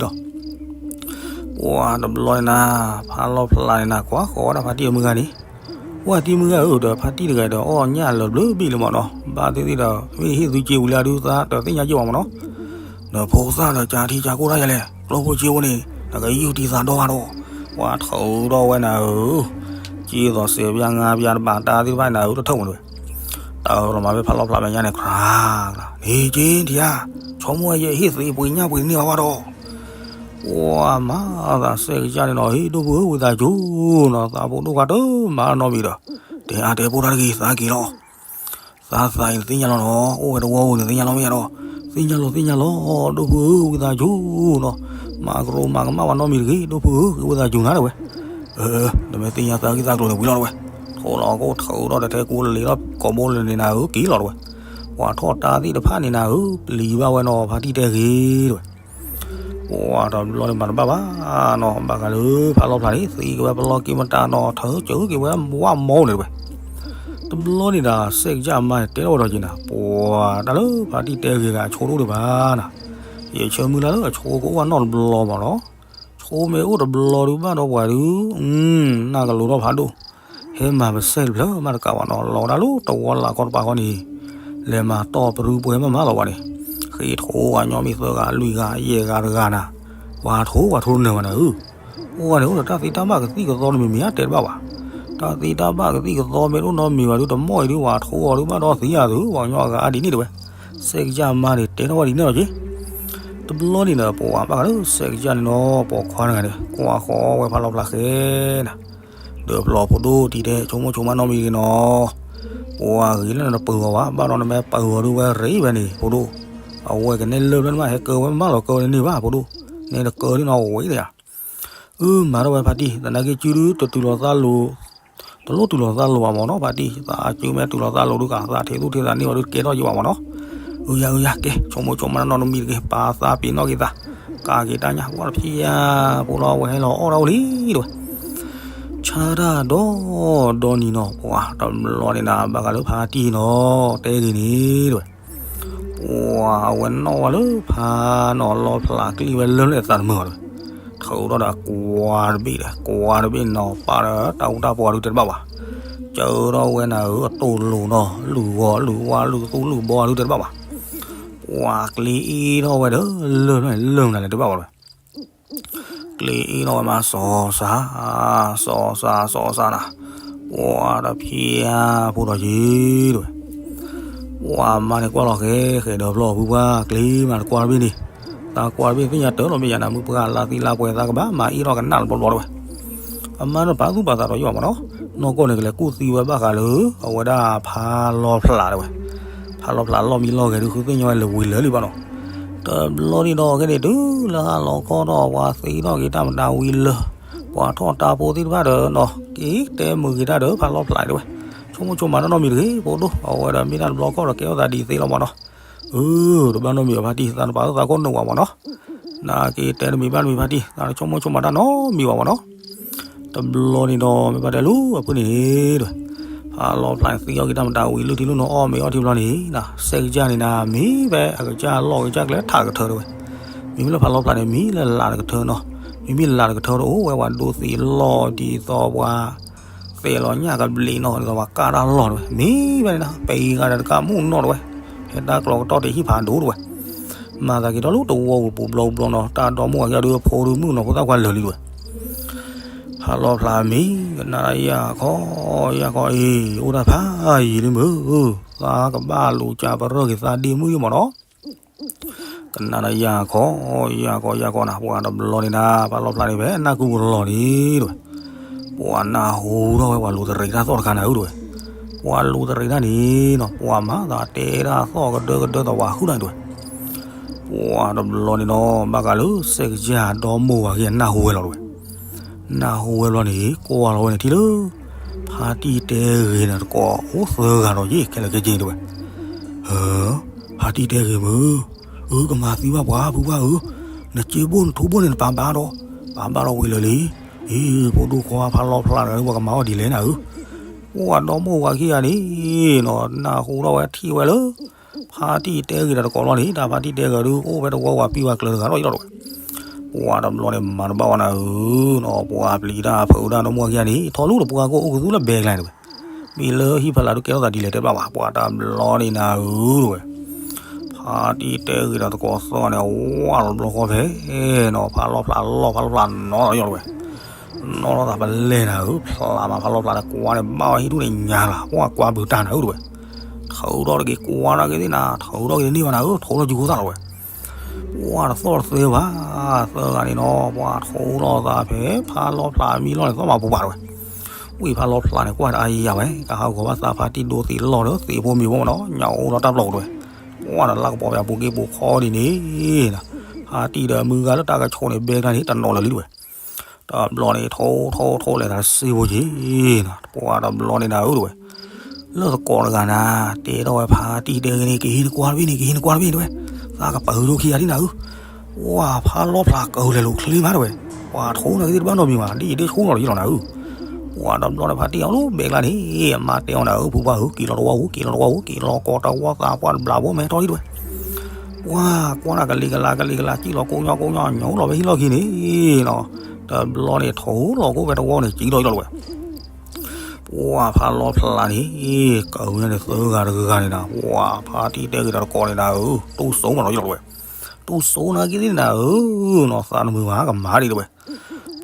ပှၤတဘျီန့ၣ်နၤ ဖးလီၤဖျါန့ၣ်နၤ ကွၢ်ဃီၤဝဲဒၣ်ဖါတံၢ်အမုၢ်ဂၤန့ၣ်, ဝဲတံၢ်မုၢ်ဂၤဧၢ ဒီးဖါတံၢ်တဂၤဒီးအီၣ်ညၣ်လၢာ်ဘျုးဘ့ၣ်လၢမးနီၤ, ဘၣ်သ့ၣ်သ့ၣ်ဒီး မ့ၢ်ဟ့ၣ်သုက့ၤဝံၤလၢအဒုးသးတသ့ၣ်ညါက့ၤဘၣ်မးနီၤ. နဖိသၣ်ဒီးကၢထံကၢကိၢ်တၢ်ယဲလဲၣ်, ကျိဖိက့ဖိန့ၣ် နကယူၢ်တံၢ်သးဒီဂၤဒီး, ပှၤထုးထီၣ်ဝဲနၤဧၢ, က့သိးစဲးပျါငါးပျါတဘၣ်တၢ်သ့ၣ်တဖၣ်နၤဧၢ တထၢၣ်မးတဝဲ. တၢ်အၢၣ်လီၤမၤဖဲဖးလီၤဖျါမဲာ်ညါန့ၣ် ကြၤကြၤ, န့ၣ်က့ထံဧါ, ဆိကမိၣ်ဝဲယဟ့ၣ်သ့ပှ့ၤညၣ်ပှ့ၤတန့ၢ်ဘၣ်ဝဲဒီး ပှၤမၤသးစဲးကစၢ်န့ၣ်နီၤ ဟ့ၣ်ဒိၣ်ဖုဧၢ ဝံသးစူၤနီၤ သးဖိဒိၣ်ခွါတမၤနီတမံၤဒီး တဲအါတဲဖိတၢ်တဂ့ၤ သးက့ၤလီၤ. သးသးအံၤနသ့ၣ်ညါလီၤနီၤ အိၣ်ဝဲတဝီဧိၤန့ၣ်သ့ၣ်ညါလီၤမ့ၢ်ယါဒီး သ့ၣ်ညါလီၤသ့ၣ်ညါလီၤ ဒိၣ်ဖုဧၢ ဝံသးစူၤနီၤ မၤကရိမၤကမၣ်ဝဲနီတမံၤတဂ့ၤ ဒိၣ်ဖုဧၢ ဝံသးစူၤနၤတဝဲ. အၢ နမ့ၢ်သ့ၣ်ညါသးဂ့ၢ်သးကျိၤန့ၣ်ဝံၤလီၤတဝဲ. ထိၣ်လီၤကိၣ်ထုးထီၣ်ဒီးထဲကူလ့ၤထီၣ်ကိာ်ဘိလၢန့ၣ်နၤဧၢ က့ၤလီၤတဝဲ. ပှၤထီၣ်တၢ်သ့ၣ်တဖၣ်န့ၣ်နၤဧၢ ပျံၤဘၣ်ဝဲနီၤ ဖါတံၢ်တဲဂ့ၤတဝဲ. ပှၤတဘျီန့ၣ်မၤတဘၣ်ဘၣ်နီၤ ဘၣ်ဃးလၢဖးလီၤဖျါန့ၣ် သံကဝဲပလီက့မတၤနီၤ ထုးစၢၤက့ၤဝဲဝၣ်မီန့ၣ်တဝဲ. တဘျီန့ၣ်ဒီး စဲးကစၢ်အမါန့ၣ် တဲထီၣ်ဝဲဒီးက့ၤနၤ ပှၤတၢ်လၢဖါတံၢ်တဲဂ့ၤဂၤအဆိဒိၣ်ဒံးဘၣ်နၤ. ယဆၢမုၢ်လၢ်လၢအဆိကအိၣ်ဝဲနီတဘျီမးနီၤ. ဆိမ့ၢ်အိၣ်တဘျီဒုးဘၣ်ဒီးပှၤဒုး နၢ်ကလိၤထီၣ်ဖးဒိၣ် ဟဲမၤပစဲတဖျၢၣ်မးတကးဘၣ်နီၤ လီၤဝဲဒၣ်လၢတဝီလၢ်ကီတပၤဃီန့ၣ် လဲၤမၤတီၢ်ပရုပှဲၤမးမးလီၤဝဲန့ၣ် ဃ့ထိဝဲညီမ့ၢ်သၢဂၤလွံၢ်ဂၤယဲၢ်ဂၤတဂၤနၤ ပှၤထိပှၤထိနၢၤဝဲနၤဧၢ. အိၣ်ဝဲန့ၣ် အိၣ်ဒီးတၢ်သ့တၢ်ဘၣ်ကသံၣ်ကသီတမံၤမံၤဧါတဲတဘၣ်ဘၣ်. တၢ်သ့တၢ်ဘၣ်ကသံၣ်ကသီမ့ၢ်တအိၣ်နီတမံၤဘၣ်ဒုး တမီၢ်အံၤဒုး ပှၤထိအီၤဒုးဘၣ်ဒီးသံယၤသု ပှၤကညီအဂၤအါဒ်န့ၣ်တဝဲ. စဲးကစၢ်မါန့ၣ် တဲထီၣ်ဝဲဒ်န့ၣ်လီၤက့ၤ တဘျီန့ၣ်ဒီး ပဝဲဘၣ်ဃးလၢစဲးကစၢ်န့ၣ်နီၤ ပိာ်ခွါတဂၤန့ၣ် ကွၢ်ဃီဝဲဖးလီၤဖျါဃဲနၤ ဒီးပျီဖိဒိၣ်တံၤတဲ ဆိကမိၣ်ဆိကမးနီတမံၤတဂ့ၤနီၤ. ပှၤဂ့ၤလၢနတပၢၤဂီၤဘၣ် ဘၣ်ဒီးနမ့ၢ်ပၢၤဂီၤဒုးဝဲရ့ဝဲန့ၣ် ဖိဒိၣ်. အဝဲကနဲလၢာ်ဖျၢၣ်နမ့ၢ်ဟဲကၢဝဲမးလီၤကၢဝဲန့ၣ်ဘၣ် ဖိဒိၣ်. နဲတကၢဒ်နီၤဝဲဒၣ်ယါ အၢ မၤထီၣ်ဝဲဖါတံၢ် သနာ်က့စုဒုးတတုၤလီၤသးလိၤ တလိၣ်တုၤလီၤသးလိၤဘၣ်မ့ၢ်နီၤ ဖါတံၢ် သးစုမ့ၢ်တုၤလီၤသးလိၤဒုးကး သးထံၣ်သူၣ်ထံၣ်သးန့ၢ်ဝဲဒုးကဲထီၣ်ယံၤဘၣ်မ့ၢ်နီၤ. အုယၤ အုယၤ ကဲ ဆိကမိၣ်ဆိကမးနီတမံၤတဂ့ၤ ပာ်သးပ့ၤနီၣ်က့ၤသး ကးက့ၤတၢ်ညၣ် ဝဲတဖံးယါ ဖိလီၤ ဝဲဟဲလီၤအီၣ်ဒၣ်အိၣ်လံတဝဲ. ဆါတၢ်ဒီဒီနံၤနီၤ ပှၤတဘျီန့ၣ်နၤ ဘၣ်ဃးလၢဖါတံၢ်နီၤ တဲဂ့ၤန့ၣ်တဝဲ ပှၤအဝဲနီၣ်ဝဲလၢဖးနီၤ လီဖျးကျံၣ်ဝဲလၢလၢသးတမုာ်ဘၣ်တဝဲ. ထုးထီၣ်ဒီးကွၢ်တဘ့ၣ်ဒီး ကွၢ်တဘ့ၣ်နီၤ ပာ်ဒီးတၢ်အူတၢ်ပီဒုးတဲတဘၣ်ဘၣ်. စၢထီၣ်ဝဲနၤဧၢ အတိၢ်လိၤနီၤ လုၢ်ဂီၤလုၢ်ဝါလုၢ်သူလုၢ်ဘီဒုးတဲတဘၣ်ဘၣ်. ပှၤကျ့အ့ထီၣ်ဝဲဒီး လၢၢ်လၢၢ်နၤလဲၣ်တဲတဘၣ်ဘၣ်တဝဲ. ကျ့အ့ထီၣ်ဝဲမး စီၤစၢ် စီၤစၢ် စီၤစၢ်နၤ ပှၤတဖံးယါဖိဒီးယံၤတဝဲ. ပှၤမါန့ၣ်ကွၢ်လီၤဃဲဃဲဒီးဖျီၣ်ဖုပှၢ်ကျ့မးတကွၢ်တဘ့ၣ်န့ၣ်, သးကွၢ်တဘ့ၣ်သ့ၣ်ညါတၢ်လီၤမ့ၢ်ယၤနၤ မုၢ်ပှၢ်လါသံလါပှဲၤသးကဘၣ်မၤအ့ၣ်ထီၣ်ကနၣ်တဘျီဘျီတဝဲ, အမါန့ၣ်ပာ်သူၣ်ပာ်သးဒီးယိၣ်မးနီၤ, နီၢ်ကီၢ်န့ၣ်ကလဲၤကူၣ်သံဝဲဘၣ်ဃးလၢ အဝဲဒၣ်ဖးလီၤဖျးတဝဲ, ဖးလီၤဖျးလီၢ်မံလီၢ်ဂဲၤဒုးဃုသ့ၣ်ညါဝဲလၢဝံၤလၢာ်လံဘၣ်နီၤ, တဘျီန့ၣ်ဒီး ခဲန့ၣ်တုၤလၢဟါလီၤခီဒီးပှၤသ့ထီၣ်က့ၤတၢ်မတၤဝံၤလၢာ်, ပှၤထီၣ်တၢ်ဖိသ့ၣ်တဖၣ်ဒီးနီၤ က့ၤတဲမုာ်က့ၤတၢ်ဒီးဖးလီၤဖျးတဝဲ, ဆိကမိၣ်ဆိကမးတၢ်နီတမံၤတဂ့ၤ ဖိဒိၣ် အဝဲဒီးမ့ၢ်တၢ်တဘျီခီၣ်ဒီးကဲထီၣ်သးဒ်သ့လီၤမးနီၤ, အၢ တဘၣ်နီတမံၤဘၣ်ဖါတံၢ် သးတပာ်သူၣ်သးခိၣ်နုာ်ဝဲမးနီၤ, နက့ၤတဲတမံၤဘၣ်တမံၤဖါတံၢ် သးတဆိကမိၣ်ဆိကမးတၢ်နီတမံၤဘၣ်မးနီၤ, တဘျီန့ၣ်ဒီး မ့ၢ်ဘၣ်တဲလူၤအဖုၣ်န့ၣ်တဝဲ, ဖးလီၤဖျးန့ၣ်သံအီၣ်က့ၤတၢ်မတၤဝံၤလၢထံလၢနီၤအီၣ်မ့ၤအီထံဘျီန့ၣ် စဲးကစၢ်န့ၣ်နၤ မ့ၢ်ဖဲအကစၢ်လီၢ်ကစၢ်ကျဲထးကထၢတဝဲ, မ့မ့ၢ်လၢဖးလီၤဖျးန့ၣ် မ့ၢ်လၢလးတကထၢနီၤ, မ့မ့ၢ်လးတကထၢဒီးအိၣ်ဝဲပှၤဒိသံးလီၢ်ဒ်သိးပှၤ သဲးလီၤညၣ်ကဘျံးနီၤ ဒ်သိးပှၤကၢ်တၢ်လီၢ်တဝဲ, မ့ၢ်ဖဲန့ၣ်နၤ ပှၤဂၤတကးမူၣ်နီၣ်တဝဲ, ဟဲတၢ်ကျီကတီၢ်တဟံၣ်ဖးဒိၣ်တဝဲ, မၤသးက့ၤထီၣ်လၢတဝီပူၤပူၤဘျီပူၤဘျီနီၤ တၢ်ဒီမါဝၤခံဂၤဒုးဖိဒုးမုၣ်နီၤ ဖိသၣ်ခွါလၢာ်လံတဝဲ ဖးလီၤဖျးမံၤ ကနၣ်တၢ်ယၤခီ ယၤခီအံၤ အိၣ်တၢ်ဖးယံာ်လံမုၢ်, သးကဘၣ်လူၤကၢ်ပရၢၢ်က့ၤသးဒ့မုၣ်ယံမးနီၤ, ကနၣ်တၢ်ယၤခီ ယၤခီ ယၤခီနၤ ပှၤတဘျီန့ၣ်နၤ ဖးလီၤဖျးန့ၣ်ဖဲနၢ်ကူပူၤလီၤန့ၣ်တဝဲ, ပှၤနၢ်ဟူထီၣ်ဝဲပှၤလူၤတရံးတၢ်သီၣ်တခါနၤဧၢတဝဲ, ပှၤလူၤတရံးတၢ်န့ၣ်နီၤ ပှၤမၤသးတဲတၢ်သီၣ်ကဒၢကဒၢသးဝးဟုၣ်နၤတဝဲ ပှၤတဘျီန့ၣ်နီၤ ဘၣ်ဃးလၢစဲးကစၢ်ဒီမိၢ်ဝၤခံဂၤနၢ်ဟူဝဲလီၤတဝဲ, နၢ်ဟူဝဲဘျီန့ၣ် ကွၢ်လီၤဝဲန့ၣ်ထံၣ်လၢ ဖါတံၢ်တဲဂ့ၤနၤတကိးအိၣ်သၢဂၤဒီးယ့ၣ် ခဲလၢာ်ခဲဆ့တဝဲ, ဟၢ ဖါတံၢ်တဲဂ့ၤမုၢ်, အၢ ကမၤသံဘၣ်ပှၤဖုပှၢ်ဧၢ, နစ့ဘိၣ်နထူဘိၣ်န့ၣ်နပာ်ဘၣ်ဒီး, ပာ်ဘၣ်ဒီးဝံၤလၢာ်လံ, အ့ ဖိဒိၣ်ခွါဖးလီၤဖျးတဂၤ ပှၤကမၤအီၣ်ဒ်လဲၣ်နၤဧၢ, ပှၤဒီမိၢ်ဝၤခံဂၤန့ၣ်နီၤ နၢ်ဟူထီၣ်ဝဲထံၣ်ဝဲလၢ ဖါတံၢ်တဲဂ့ၤတၢ်တကိးလီၤန့ၣ် တၢ်ဖါတံၢ်တဲဂ့ၤဒုး အိၣ်ဖဲတဝီဝၤပံဝၤကျၢၤတဂၤလီၤအံၤလီၤတဝဲ, ပှၤတဘျီန့ၣ်မၤတဘၣ်ဝဲနၤဧၢနီၤ ပှၤပျံၤတၢ်ဖုးတၢ်ဒီမိၢ်ဝၤခံဂၤန့ၣ် ထီၣ်လူၤဒီးပှၤကအိၣ်ကသူလၢဘဲကျါန့ၣ်တဝဲ, မ့ၢ်လၢဟံၣ်ဖးလးဒုးကဲထီၣ်သးဒ်လဲၣ်တဲဘၣ်ဘၣ် ပှၤတဘျီန့ၣ်နၤဧၢတဝဲ ဖါတံၢ်တဲဂ့ၤတၢ်တကိးသၢဂၤန့ၣ် အဝဲလီၤဘျီဃီဖဲနီၤ ဖးလီၤဖျးလီၤ ဖးလီၤဖျးနီၤလီၤယီၤတဝဲ, နီၤလီၤသးပလဲၢ်နၤဧၢ, ဖျးမးဖးလီၤဖျးန့ၣ် ကွၢ်န့ၣ်ဘၣ်ဝဲဟံၣ်ဒူၣ်န့ၣ်ညါလၢ် ပှၤကွၢ်ဘုးတၢ်နၤဧၢတဝဲ, ထုးထီၣ်တက့ၤကွၢ်တၢ်က့ၤသ့ၣ်နၤ ထုးထီၣ်က့ၤတန့ၢ်ဘၣ်နၤဧၢ ထုးထီၣ်ကၠူခိၣ်သၣ်လီၤဝဲ ပှၤတသီၣ်တသဲဘၣ်, သၢဂၤန့ၣ်နီၤ ပှၤထိလီၤသးဖဲ ဖးလီၤဖျးမံလီၤန့ၣ် သီၣ်မးပူၤပာ်တဝဲ, ဝံၢ်ဖးလီၤဖျးန့ၣ် ကွၢ်တအါယၤဝဲ ကဟးဂီၤဘၣ်သးဖါတံၢ်ဒိသံးလီၢ်ဒီး သံးဖိမံၤဖိမးနီၤ ညၣ်အိၣ်ဒီးတၢ်ပျီၢ်ကတဝဲ, ပှၤဒီးလၢကပီၤပှၤပူၤက့ၤပူၤခီဒ်န့ၣ်နီၤ, ဖါတံၢ်ဒီးမုၢ်ဂၤလၢတၢ်ကဆိးန့ၣ် ဘဲကျါန့ၣ် တနီၤလၢာ်လံတဝဲ တဘျီန့ၣ် ထိထိထိလဲၤသးတစ့ဖိက့ၤနီၤ ပှၤတဘျီန့ၣ်နၤဧၢတဝဲ, လၢသကိးတဂၤနၤ တဲထီၣ်ဝဲဖါတံၢ်တဲဂ့ၤန့ၣ် ကဟံးနကွၢ်တဘ့ၣ်န့ၣ် ကဟံးနကွၢ်တဘ့ၣ်တဝဲ, သးကပၢၤဒိခံဂၤဒ်နၤဧၢ, ပှၤဖးလီၤဖျးကလဲၤလိာ်ချ့မးတဝဲ, ပှၤထိနၤက့ၤသ့ၣ်တဘၣ်နီတမံၤဘၣ် ဒ်အံၤဒ်ဆိနီၤလီၤယလီၤနၤဧၢ, ပှၤတဘျီန့ၣ်ဖါတံၢ်အီၤလၢဘဲကျါန့ၣ် အမါတဲအီၤနၤဧၢ ဖုပှၢ်ဧၢ က့ၤလီၤတဝီပူၤ က့ၤလီၤတဝီပူၤ က့ၤလီၤကီးတဝီသးပှၢ်တဘျးဖိမဲထီၣ်လံတဝဲ ပှၤကွၢ်နၤကလံၤကလၤ ကလံၤကလၤ ကံၣ်လီၤကိညီကိညီ ညိလီၤဖဲဟံၣ်လီၢ်ခံန့ၣ်နီၤ, တဘျီန့ၣ် ထိလီၤကိၣ်ဖဲတဝီန့ၣ် ကံၣ်လီၤယလီၤတဝဲ, ပှၤဖးလီၤဖျးန့ၣ် ကဝဲန့ၣ်သၢဂၤတဂၤန့ၣ်နၤ ပှၤဖါတံၢ်တဲဂ့ၤတၢ်တကိးန့ၣ်နၤဧၢ တူၢ်စိမးလီၤယလီၤတဝဲ, တူၢ်စိနၤက့ၤသ့ၣ်နၤဧၢနီၤ သးတမုာ်ဘၣ်ကမၤဒံးတဝဲ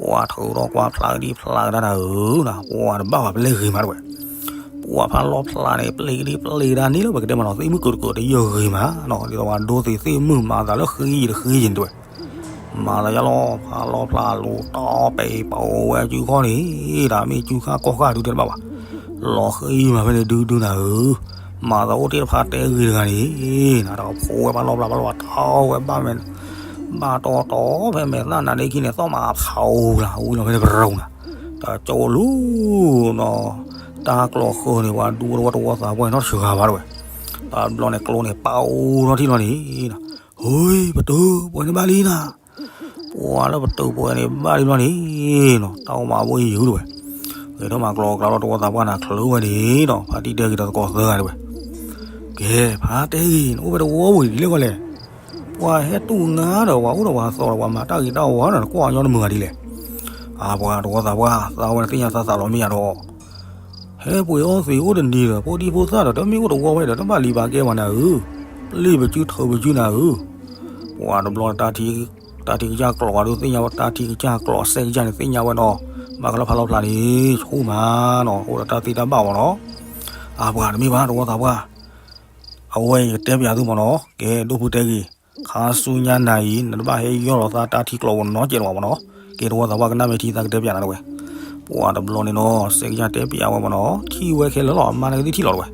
ပှၤထုးထီၣ်ကွၢ်ဖျးကဒံဖျးကဒါနၤဧၢ, ပှၤတဘၣ်ဘၣ်ပလဲဂ့ၤမးတဝဲ, ပှၤဖးလီၤဖျးန့ၣ် ပျ့ၤကဒံပျ့ၤကဒါန့ၣ်လၢပကတဲမးနီၤ သ့ၣ်မုၣ်ကၢးတကၢးတယၢၢ်ဂ့ၤမးနီၤ ဒ်သိးပှၤဒိသံးသ့ၣ်မုၣ်မၤသးလၢဃ့ယံၤတဃ့ယံၤန့ၣ်တဝဲ, မၤသးယါလီၤ ဖးလီၤဖျးလိၤတီပဲာ်ပာ်ဝဲစုခီၣ်န့ၣ်, တၢ်မ့ၢ်စုခါကီၢ်ဃၢ်ဒုးတဲတဘၣ်ဘၣ်, လီၤဃ့ယံၤမးဖဲန့ၣ်ဒုဒုနၤဧၢ, မၤသးအိၣ်တ့ၢ်တဖၣ်တဲဂ့ၤတဂၤန့ၣ်, နတဖိဝဲဖးလီၤဖျးဖးလီၤဖျးထီဝဲဘၣ်မဲာ် ဘၣ်တီတီဖဲမဲာ်သၣ်နါဒ့ခံန့ၣ် သီၣ်မးဖးအူလၢ ဝံၤလီၤဖဲန့ၣ်ပရိၤနၤ, တကၠိလူၤနီၤ, တၢ်ကျီဃၢၤန့ၣ် ပှၤဒူတဝီတဝီသးပှၢ်နီတစှၤဘၣ်တဝဲ, တဘျီန့ၣ်ကျိန့ၣ် ပာ်အိၣ်ထီၣ်ထံၣ်လီၤန့ၣ်, ဟူ ပတုာ် ပှဲၤန့ၣ်ဘၣ်လံနၤ, ပှၤလၢပတုာ်ပှဲၤန့ၣ်ဘၣ်လံလီၤန့ၣ်နီၤ, တၢ်အိၣ်မးဘိယုာ်တဝဲ, ဂဲၤထီၣ်မၤကျီကျါလီၤတဝီသးပှၢ်နၤချၢဝဲန့ၣ်နီၤ, ဖါတံၢ်တဲဂ့ၤဒီးသကိးသၢဂၤတဝဲ, ကဲ ဖါတဲဂ့ၤ နအိၣ်ဖဲတဝီပူၤဒ်လဲၣ်ဂီၢ်လဲၣ်, ပှၤဟဲတူၢ်နၤဒီးပှၤအိၣ်ဒီးပှၤသီဒီးပှၤမၤတၢ်ဂ့ၤတၢ်ဝါဒီးနကွၢ်ညီနမုာ်ဂၤဒ်လဲၣ်, အါပှၤတဝီသးပှၢ် သးဝဲနသ့ၣ်ညါသးသးလီၤမ့ၢ်ယါဒီး ဟဲပှ့ၤအီၣ်သံးအိၣ်တနံၤဒီး ဖိဒံဖိသၣ်ဒီး တမ့ၢ်အိၣ်တဝီဝဲဒီး တဘၣ်လံၤဘၣ်ကဲပှၤနၤဧၢ, ပျ့ၤပစုထၢပစုနၤဧၢ, ပှၤတဘျီ တၢ်ထံကစၢ်ကျိာ်ဝဲဒုးသ့ၣ်ညါဝဲ တၢ်ထံကစၢ်ကျိာ်စဲးကစၢ်န့ၣ်သ့ၣ်ညါဝဲနီၤ, ဘၣ်ကလၢဖးလီၤဖျးန့ၣ် ဆိၣ်မးနီၤ အိၣ်ဒီးတၢ်သ့တၢ်ဘၣ်ဝဲနီၤ, အါပှၤတမ့ၢ်ဘၣ်တဝီသးပှၢ်, အဝဲအံၤကတဲပၠးသုမ့ၢ်နီၤ, ကဲ ဒိၣ်ဖုတဲဂ့ၤ, ခါဆူညါနၤအံၤ နတဘၣ်ဟဲယီၢ်လီၤသးတၢ်ထံကျိးပူၤနီတစဲးလၢၤဘၣ်မ့ၢ်နီၤ, ကဲ တဝီသးပှၢ်ကနၣ်မ့ၢ်ထံသးကတဲပၠးနၤတဝဲ, ပှၤတဘျီန့ၣ်နီၤ စဲးကယၢ်တဲပၠးဝဲမ့ၢ်နီၤ, ထံၣ်ဝဲခဲလၢာ်လီၤ အမါနကသံၣ်ထံၣ်လီၤတဝဲ,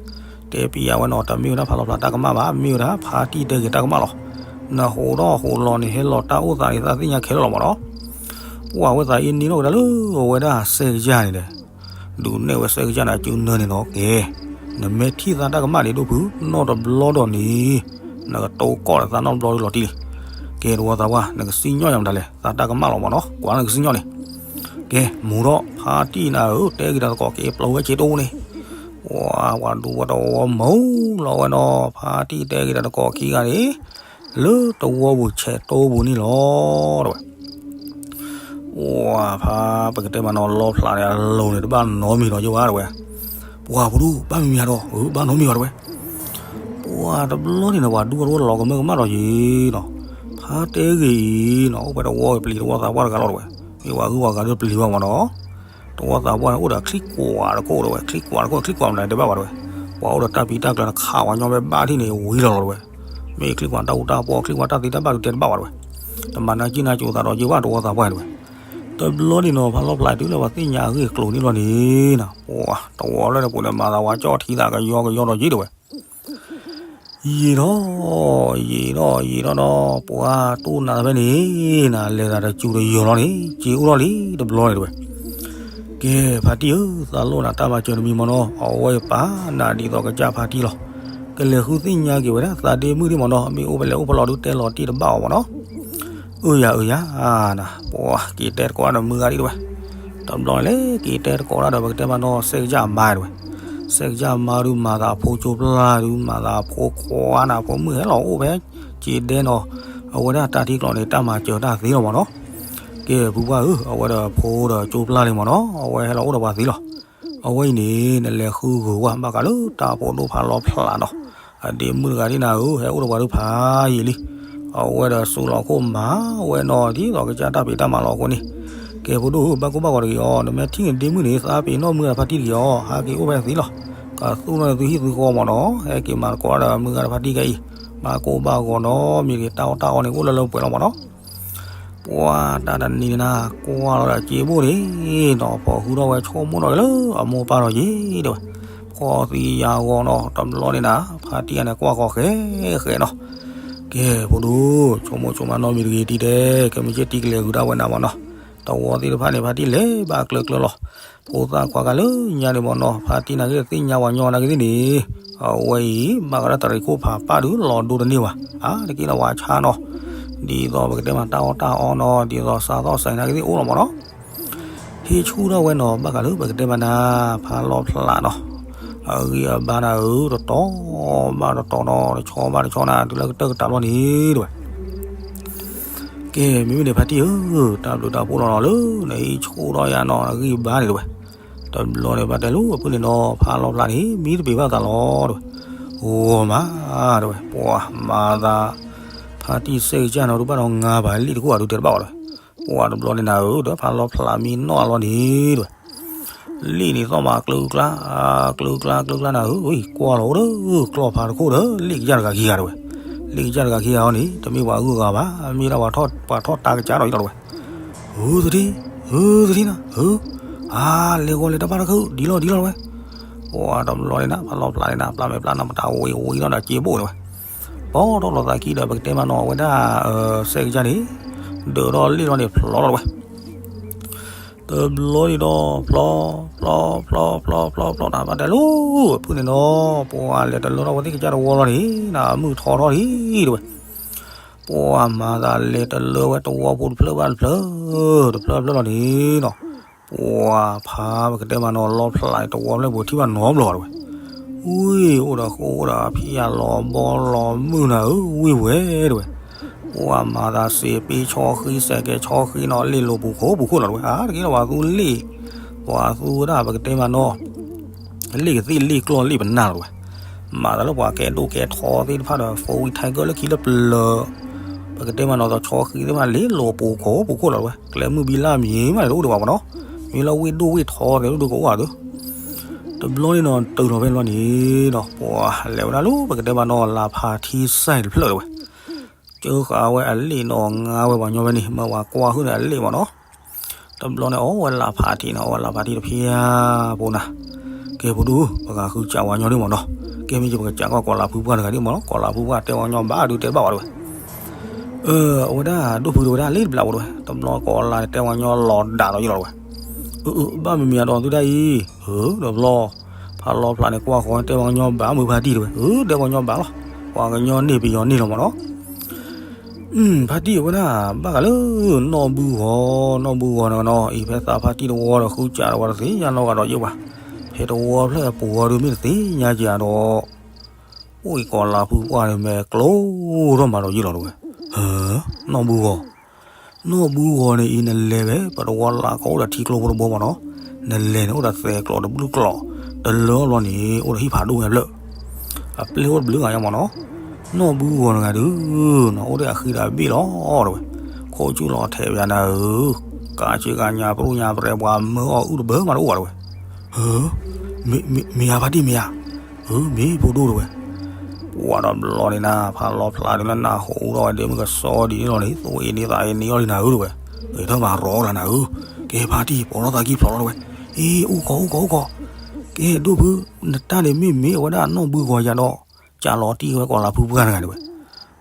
တဲပၠးဝဲနီၤ တမ့ၢ်ဝဲဒၣ်ဖးလီၤဖျးတၢ်ကမၣ်ဘၣ် မ့ၢ်ဝဲဒၣ်ဖါတံၢ်တဲဂ့ၤတၢ်ကမၣ်လီၤ, နဟိးထီၣ်ဟိးလီၤန့ၣ် ဟဲလီၤတၢ်အိၣ်သးန့ၣ် သးသ့ၣ်ညါခဲလၢာ်လီၤမ့ၢ်နီၤ, ပှၤဝဲသးအ့န့ၣ်ထီၣ်ဝဲဒၣ်လၢအဝဲဒၣ်စဲးကယၢ်န့ၣ်ဒီး ဒုးနဲၣ်ဝဲစဲးကယၢ်န့ၣ် အစုနၢန့ၣ်နီၤ ကဲ, နမ့ၢ်ထံၣ်သးတၢ်ကမၣ်န့ၣ် ဒိၣ်ဖု နီတဘျီဒီးန့ၣ်, နကတိကီၢ်ဒီးသးနီတဘျီလီၤတံၢ်လံ, ကဲ တဝီသးပှၢ် နကစံၣ်ညီၣ်ယၤမတၤလဲၣ် သးတၢ်ကမၣ်လီၤမ့ၢ်နီၤ ကွၢ်နကစံၣ်ညီၣ်န့ၣ်, ကဲ မူထီၣ်ဖါတံၢ်နၤဧၢ တဲဂ့ၤတၢ်သကိးက့ၤပျီဝဲဆဲးတိၢ်န့ၣ်, ပှၤ ပှၤဒူဝဲတဝီမုာ်လီၤဝဲနီၤ ဖါတံၢ်တဲဂ့ၤတၢ်သကိးခံဂၤန့ၣ် လၢတဝီပူၤဆဲးတိၢ်ပူၤန့ၣ်လီၤ တဝဲ ပှၤဖါ ပကတဲမးနီၤ လီဖျးန့ၣ် အလိၤန့ၣ် တဘၣ်နီတမံၤဒီးယိဘၣ်တဝဲ, ပှၤဖိဒိၣ် ဘၣ်မံၤမံၤဒီး ဘၣ်နီတမံၤဘၣ်တဝဲ, ပှၤတဘျီန့ၣ်နီၤ ပှၤဒူဝဲတဝီလီၤကမၢကမၣ်ဒီးယံၤနီၤ, ဖါတဲဂ့ၤအံၤနီၤ အိၣ်ဖဲတဝီပျံၤတဝီသးပှၢ်တဂၤလီၤတဝဲ, မ့ၢ်ပှၤဂုၤပှၤဂၤဒုးပျံၤဘၣ်မးနီၤ, တဝီသးပှၢ်န့ၣ် အိၣ်ဒီးချံကွၢ်တခိၣ်တဝဲ, ချံကွၢ်တခိၣ် ချံကွၢ်မနုၤတဲဘၣ်ဝဲတဝဲ, ပှၤအိၣ်ဒီးတၢ်ပံၤတၢ်ကျၢၤန့ၣ် ခးဝဲညီဖဲဘၣ်ထံၣ်န့ၣ် ဝံၤလီၤလီၤတဝဲ, မ့ၢ်ချံကွၢ်တၢ်အူတၢ်ပီ ချံကွၢ်တၢ်သ့တၢ်ဘၣ်ဒုးတဲတဘၣ်ဝဲတဝဲ, တမၤနၢ်ကံၣ်နၢ်ကၠိသးဒီးယံၤဘၣ် တဝီသးပှၢ်တဝဲ, တဘျီန့ၣ်နီၤ ဖါလီၤဖျးတုၤလၢပှၤသ့ၣ်ညါအဂ့ၢ်အကျိၤန့ၣ်လီၤန့ၣ်နီၤ, ပှၤတဝီလၢတပူၤန့ၣ် မၤသးဝဲကၠီထံသးကယီကယီဒီးယံၤတဝဲ ယံာ်ထီၣ် ယံာ်ထီၣ် ယံာ်ထီၣ်ဒီး ပှၤတူၢ်နၤဖဲန့ၣ် နလဲၤသးတစူၤတယီၤလီၤန့ၣ် စ့အိၣ်ထီၣ်လံတဘျီန့ၣ်တဝဲ, ကဲ ဖါတံၢ်ဧၢ သးလိၣ်နၤတၢ်မၤစၢၤတမံၤမ့ၢ်နီၤ အဝဲပာ်နၤဒ်သိးကစၢ်ဖါတံၢ်လီၤ, ကလဲၤဃုသ့ၣ်ညါက့ၤဝဲဒၣ် သးဒ့မုၣ်ဒံးမ့ၢ်နီၤ မ့ၢ်အိၣ်ဖဲလဲၣ်အိၣ်ဖဲလဲၣ်ဒုးတဲလီၤတံၢ်တဘၣ်အီၤမ့ၢ်နီၤ, အၢယၤအၢယၤ နၤ ပှၤက့ၤတဲသကိးတၢ်ဒီးမုၢ်ဂၤဒံးတဝဲ, တဘျီန့ၣ်လဲၤက့ၤတဲသကိးတၢ်ဒီးပကတဲမးနီၤ စဲးကစၢ်အမါတဝဲ, စဲးကစၢ်အမါဒုးမၤသးအဖိကၠိပျၢ်ဒုး မၤသးအဖိခွါနၤ ဖိမုၣ်ဟဲလီၤအိၣ်ဖဲ က့ၤဒဲနီၤ, အဝဲဒၣ်တၢ်ထံကျိးန့ၣ် တၢ်မၤစၢၤတၢ်သ့လီၤမ့ၢ်နီၤ, ကဲ ဖုပှၢ်ဧၢ အဝဲဒီးဖိဒီးကၠိပျၢ်လံမ့ၢ်နီၤ အဝဲဟဲလီၤအိၣ်ဒီးပှၤသ့လီၤ, အဝဲအံၤန့ၣ် နလဲၤဃုဂုၤဝဲ ဘၣ်ဃးလၢတၢ်ဖိဒိၣ်ဖးလီၤဖျးနီၤ, အဒ့မုၣ်တဂၤဒ်နၤဧၢ ဟဲအိၣ်ဒီးပှၤဒုးဖးယံာ်လံ, အဝဲဒီးစူးလီၤခိၣ်မၤဝဲနီၤ ဒ်သိးကစၢ်တၢ်ဖံးတၢ်မၤလီၤအဃိန့ၣ်, ကဲ ဖိဒိၣ်ဧၢ ဘၣ်ကိၢ်ဘၣ်ဂီၤတဂ့ၤအီၤ နမ့ၢ်ထံၣ်န့ၣ်ဒ့မုၣ်န့ၣ် သးပ့ၤနီၣ်မုၢ်ဂၤဖါတံၢ်တဂ့ၤအီၤ ဟးက့ၤအိၣ်ဖဲသ့လီၤ, ကသူၣ်နီၣ်သုဟံၣ်သုဃီမ့ၢ်နီၤ ဟဲက့ၤမၤသကိးဒီးမုၢ်ဂၤဖါတံၢ်ခဲအံၤ, ဘၣ်ကိၢ်ဘၣ်ဂီၤနီတမံၤတဂ့ၤ တၢ်အီၣ်တၢ်အီန့ၣ် အိၣ်လၢလၢပှဲၤပှဲၤလီၤမ့ၢ်နီၤ ပှၤတၢ်တနံၤန့ၣ်နၤ ကွၢ်လီၤဒီးစ့ဘိၣ်န့ၣ်နီၤ ဖီၣ်ဃုထီၣ်ဝဲဆိကမိၣ်ထီၣ်က့ၤလၢအမိၢ်ပၢ်ဒီးယံၤတဝဲ, ဖီၣ်သံယၤဂီၤနီၤ တဘျီန့ၣ်နၤ ဖါတံၢ်အံၤန့ၣ် ကွၢ်ဃီၤဃဲဃဲနီၤ, ကဲ ဖိဒိၣ် ဆိကမိၣ်ဆိကမးနီတမံၤတဂ့ၤ တံၢ်တဲ ကဲမ့ၢ်က့တံၢ်ကလဲၤဂုၤဒၣ်ဝဲနၤမ့ၢ်နီၤ, တဝီသ့ၣ်တဖၣ်န့ၣ် ဖါတံၢ်လဲၤဘၣ်ကျၢၤကျၢၤလီၤ, ဖိသၣ်ခွါဂၤလၢညါန့ၣ်မ့ၢ်နီၤ ဖါတံၢ်နာ်က့သ့ၣ်ညါဝဲညီနာ်က့သ့ၣ်န့ၣ်, အဝဲအံၤ ဘၣ်ဃးဒီးတရံးခိၣ်ဖးပၢ်ဒုးလီၤဒိတန့ၢ်ဘၣ်, အါတက့ၢ်လီၤဝဲဆါနီၤ, ဒ်သိးပကတဲမးတၢ်အီၣ်တၢ်အီနီၤ ဒ်သိးစးသီၣ်စးနာ်က့သ့ၣ်အိၣ်လီၤမ့ၢ်နီၤ ဟ့ၣ်ဆူၣ်ထီၣ်ဝဲနီၤ ဘၣ်ဃးလၢပကတဲမးနၤ ဖးလီၤဖျးနီၤ, အဂံၢ်အဘါနၤဧၢ တတီၤဘၣ်တတီၤနီၤ တဆီဘၣ်တဆီနၤ တုၤလၢကတၢၢ်ကတၢၢ်လီၤန့ၣ်တဝဲ, ကဲ မ့မ့ၢ်န့ၣ်ဖါတံၢ်ဧၢ တၢ်ဘျုးတၢ်ဖှိၣ်လီၤနီၤလၢ နဟ့ၣ်ဆူၣ်ထီၣ်ယၤနီၤ နဂံၢ်ဘါန့ၣ်တဝဲ, တဘျီန့ၣ်ဘၣ်တဲလိာ်အဖုၣ်န့ၣ်နီၤ ဖးလီၤဖျးန့ၣ် မံတပ့ၤဘၣ်သးလီၤတဝဲ, ဂီၤမးတဝဲ ပှၤမၤသး ဖါတံၢ်စဲကစၢ်နီၤ ဒုးဘၣ်နီၤ ငါပၤလံၣ်တခိၣ်အဒုးတဲတဘၣ်ဘၣ်တဝဲ, ပှၤတဘျီန့ၣ်နၤဧၢ ဒီးဖးလီၤဖျးမံနီၣ်အလီၤန့ၣ်တဝဲ, လံၣ်န့ၣ်သီၣ်မးကျုကျါ, ကျုကျါ ကျုကျါနၤဧၢ, ကွၢ်လီၤအိၣ်ဒီး ကျီၢ်ဖးတခိၣ်ဒီး လံၣ်ကစၢ်တဂၤခံဂၤတဝဲ, လံၣ်ကစၢ်တဂၤခံဂၤအီၤန့ၣ် တမ့ၢ်ပှၤဂုၤဂၤဘၣ်, မ့ၢ်ဒၣ်ပှၤထီၣ်တၢ်ကစၢ်ဒီးယံၤလီၤတဝဲ, ဧၢသထံ, ဧၢသထံနၤ, ဧၢ, အါ လဲၤဂီၤလဲၤတဘၣ်တၢ်ခၢၣ် ဒ်လီၤဒ်လီၤတဝဲ, ပှၤတဘျီန့ၣ်နၤ ဖးလီၤဖျးန့ၣ်နၤ ပျၢ်မဲာ်ပျၢ်နၤ ပတၢ်ဝံၤဝံၤလီၤဒီးစ့ဘိၣ်တဝဲ, ပီထီၣ်လီၤသးခံဒီး ပကတဲမးနီၤ အဝဲဒၣ် စဲကစၢ်န့ၣ် ဒၢးထီၣ်လံၣ်ထီၣ်န့ၣ် ဖျိးလီၤတဝဲ တဘျီန့ၣ်ဒီး ဖျီ ဖျီ ဖျီ ဖျီ ဖျီ ဖျီ နၤ ဘၣ်တဲလိာ် ဖုၣ်န့ၣ်နီၤ ပှၤလဲၤတလၢထီၣ်ဝဲသ့ၣ်ကစၢ်တဝီလီၤန့ၣ် နမုၢ်ထီထီၣ်လံ တဝဲ, ပှၤမၤသးလဲၤတလၢဝဲတဝီဖိတဖျၢၣ်ဘၣ်တဖျၢၣ် တဖျၢၣ်ဖျၢၣ်လီၤန့ၣ်နီၤ, ပှၤဖးပကတဲမးနီၤ လီဖျးတဝီဖျၢၣ်ပူၤထံၣ်ဘၣ်နီတဘျီတဝဲ, ဝံၢ်အိၣ်ဒီးဃိအိၣ်ဒီးဖံးယၤလီၤဘီလီၤမုၢ်နၤဧၢ ဝံၢ်ဝဲတဝဲ ပှၤမၤသးစ့ပ့ၤဆီဃံစဲးကဲဆီဃံနီၤ လ့ၣ်လိာ်ပူၤခိၣ်ပူၤခိၣ်လီၤတဝဲ အါတက့ၢ်လီၤ ပှၤသူလ့ၣ်, ပှၤသူဝဲဒၣ် ပကတဲမးနီၤ, လ့ၣ်ကသ့ၣ်လ့ၣ်ကျီၢ်လ့ၣ်ပနၢ်လီၤတဝဲ, မၤသးလၢပှၤကဲဒိၣ်ကဲထီသ့ၣ်တဖၣ်ဒီး four wheel tiger လၢခံလၢပျၢၤ, ပကတဲမးနီၤ ဒီးဆီဃံသ့ၣ်တဖၣ်လ့ၣ်လိာ်ပူၤခိၣ်ပူၤခိၣ်လီၤတဝဲ, ကျဲမုၢ်ဘံလၢ်မံၤမးန့ၣ်တအိၣ်ဒံးဘၣ်မးနီၤ, မ့ၢ်လၢဝ့ၢ်ဒိၣ်ဝ့ၢ်ထီသ့ၣ်တဖၣ်ဒုးကအိၣ်ဧါဒုး တဘျီန့ၣ်နီၤ တုၤထီၣ်ဖဲန့ၣ်ဘျီန့ၣ်နီၤ ပှၤလဲၤဝဲဒၣ်လၢပကတဲမးနီၤ လၢဖါတံၢ်စဲတဖျၢၣ်တဝဲ, ကၢဃာ်ဝဲအလ့ၣ်နီၤ ငါဝဲပှၤညီဖဲန့ၣ် မၢပှၤကွၢ်ဟုၣ်ဒီးအလ့ၣ်မးနီၤ. တဘျီန့ၣ် အီၣ်ဝဲလၢဖါတံၢ်နီၤ အီၣ်ဝဲလၢဖါတံၢ်တဖျၢၣ်ဖိနၤ, ကဲဖိဒိၣ် ပကဃုစးဝဲညီဒ်မးနီၤ, ကဲမ့ၢ်ကပကစးကီး ကီၤလၤဖုပှၢ်တဂၤဒ်မးနီၤ, ကီၤလၤဖုပှၢ်တဲဝဲညီဘၣ်ဒုးတဲဘၣ်ဝဲတဝဲ အဝဲဒၣ်ဒိၣ်ဖုတဝဲဒၣ်လ့ၣ်တဘျီဖိတဝဲ, တဘျီကီၤလၤန့ၣ်တဲဝဲညီလီၤဒၣ်ဒီးယလီၤတဝဲ, အၢ အၢ ဘၣ်မံၤမံၤအဒီးသုတၢ်အံၤ, အၢ တဘျီ, ဖးလီၤဖျးန့ၣ်ကွၢ်ဃီၤတဲဝဲညီဘၣ်မုၢ်ဖါတံၢ်တဝဲ, အၢ တဲဝဲညီဘၣ်လီၤ, ပှၤကညီန့ၢ်ပယီၤန့ၢ်လီၤမးနီၤ. ဖါတံၢ်အဝဲဒၣ် ဘၣ်ဃးလၢ နီၢ်ဘုဂီၤ, နီၢ်ဘုဂီၤန့ၣ်နီၤ အံၤဖဲသးဖါတံၢ်တဝီဒီးဃုစးတဝဲတသ့ၣ်ညါနီတဂၤဒီးယဘၣ်, ဖဲတဝီဖျၢၣ်အပူၤဝဲဒုးမ့ၢ်တသ့ၣ်ညါကဒီး အိၣ်အံၤကီၤလၤဖုပှၢ်န့ၣ် မဲာ်ကျိထီၣ်မးဒီးယလီၤတဝဲ, နီၢ်ဘုဂီၤ, နီၢ်ဘုဂီၤန့ၣ်အံၤ နလဲၤဝဲ ပတဝီလၢကီၢ်အိၣ်ဒီးထံကျိဖိတဘိမးနီၤ, နလဲၤန့ၣ် အိၣ်ဒီးသဲးကျိးတဘျုးကျိး, တလၢအဘျီန့ၣ် အိၣ်ဒီးဟံၣ်ဖးဒိၣ်ဝဲတဖျၢၣ်, အပျဲၢ်အိၣ်တဘျုးဂၤညါမးနီၤ, နီၢ်ဘုဂီၤတဂၤဒုး, အိၣ်ဒီးအဃံဒီးအဘ့ၣ်လီၤတဝဲ, ခိၣ်ဆူၣ်လီၤထဲးပယၤနၤဧၢ, ကးဆ့ကညါပရူၣ်ညါပရဲပှၤမၢအီၤအုၣ်တဘၢမးတအိၣ်ဘၣ်တဝဲ, မ့ၢ်ဧါဖါတံၢ်မ့ၢ်ဧါ, မ့ၢ်ဖိဒိၣ်တဝဲ ပှၤတဘျီန့ၣ်နၤ ဖးလီၤဖျးဒုးလၢနဟူးဒီးဝဲဒဲမုၢ်ကစီဒ်န့ၣ်လီၤန့ၣ် သိအ့န့သးအ့န့အီၤလံနၤဧၢတဝဲ, ဂဲၤထီၣ်မၤရီလၢနၤဧၢ, ကဲဖါတံၢ် ပိာ်ထီၣ်သးကံၢ်ဖျိးလီၤတဝဲ, အ့ အိၣ်ကီး အိၣ်ကီး အိၣ်ကီး, ကဲဒိၣ်ဖု နတၢ်န့ၣ်မ့ၢ်မ့ၢ်အဝဲဒၣ်နီၢ်ဘုဂီၤယၤဒီး, ကးလီၤတံၢ်ဝဲကီၤလၤဖုပှၢ်တဂၤန့ၣ်ဝဲ,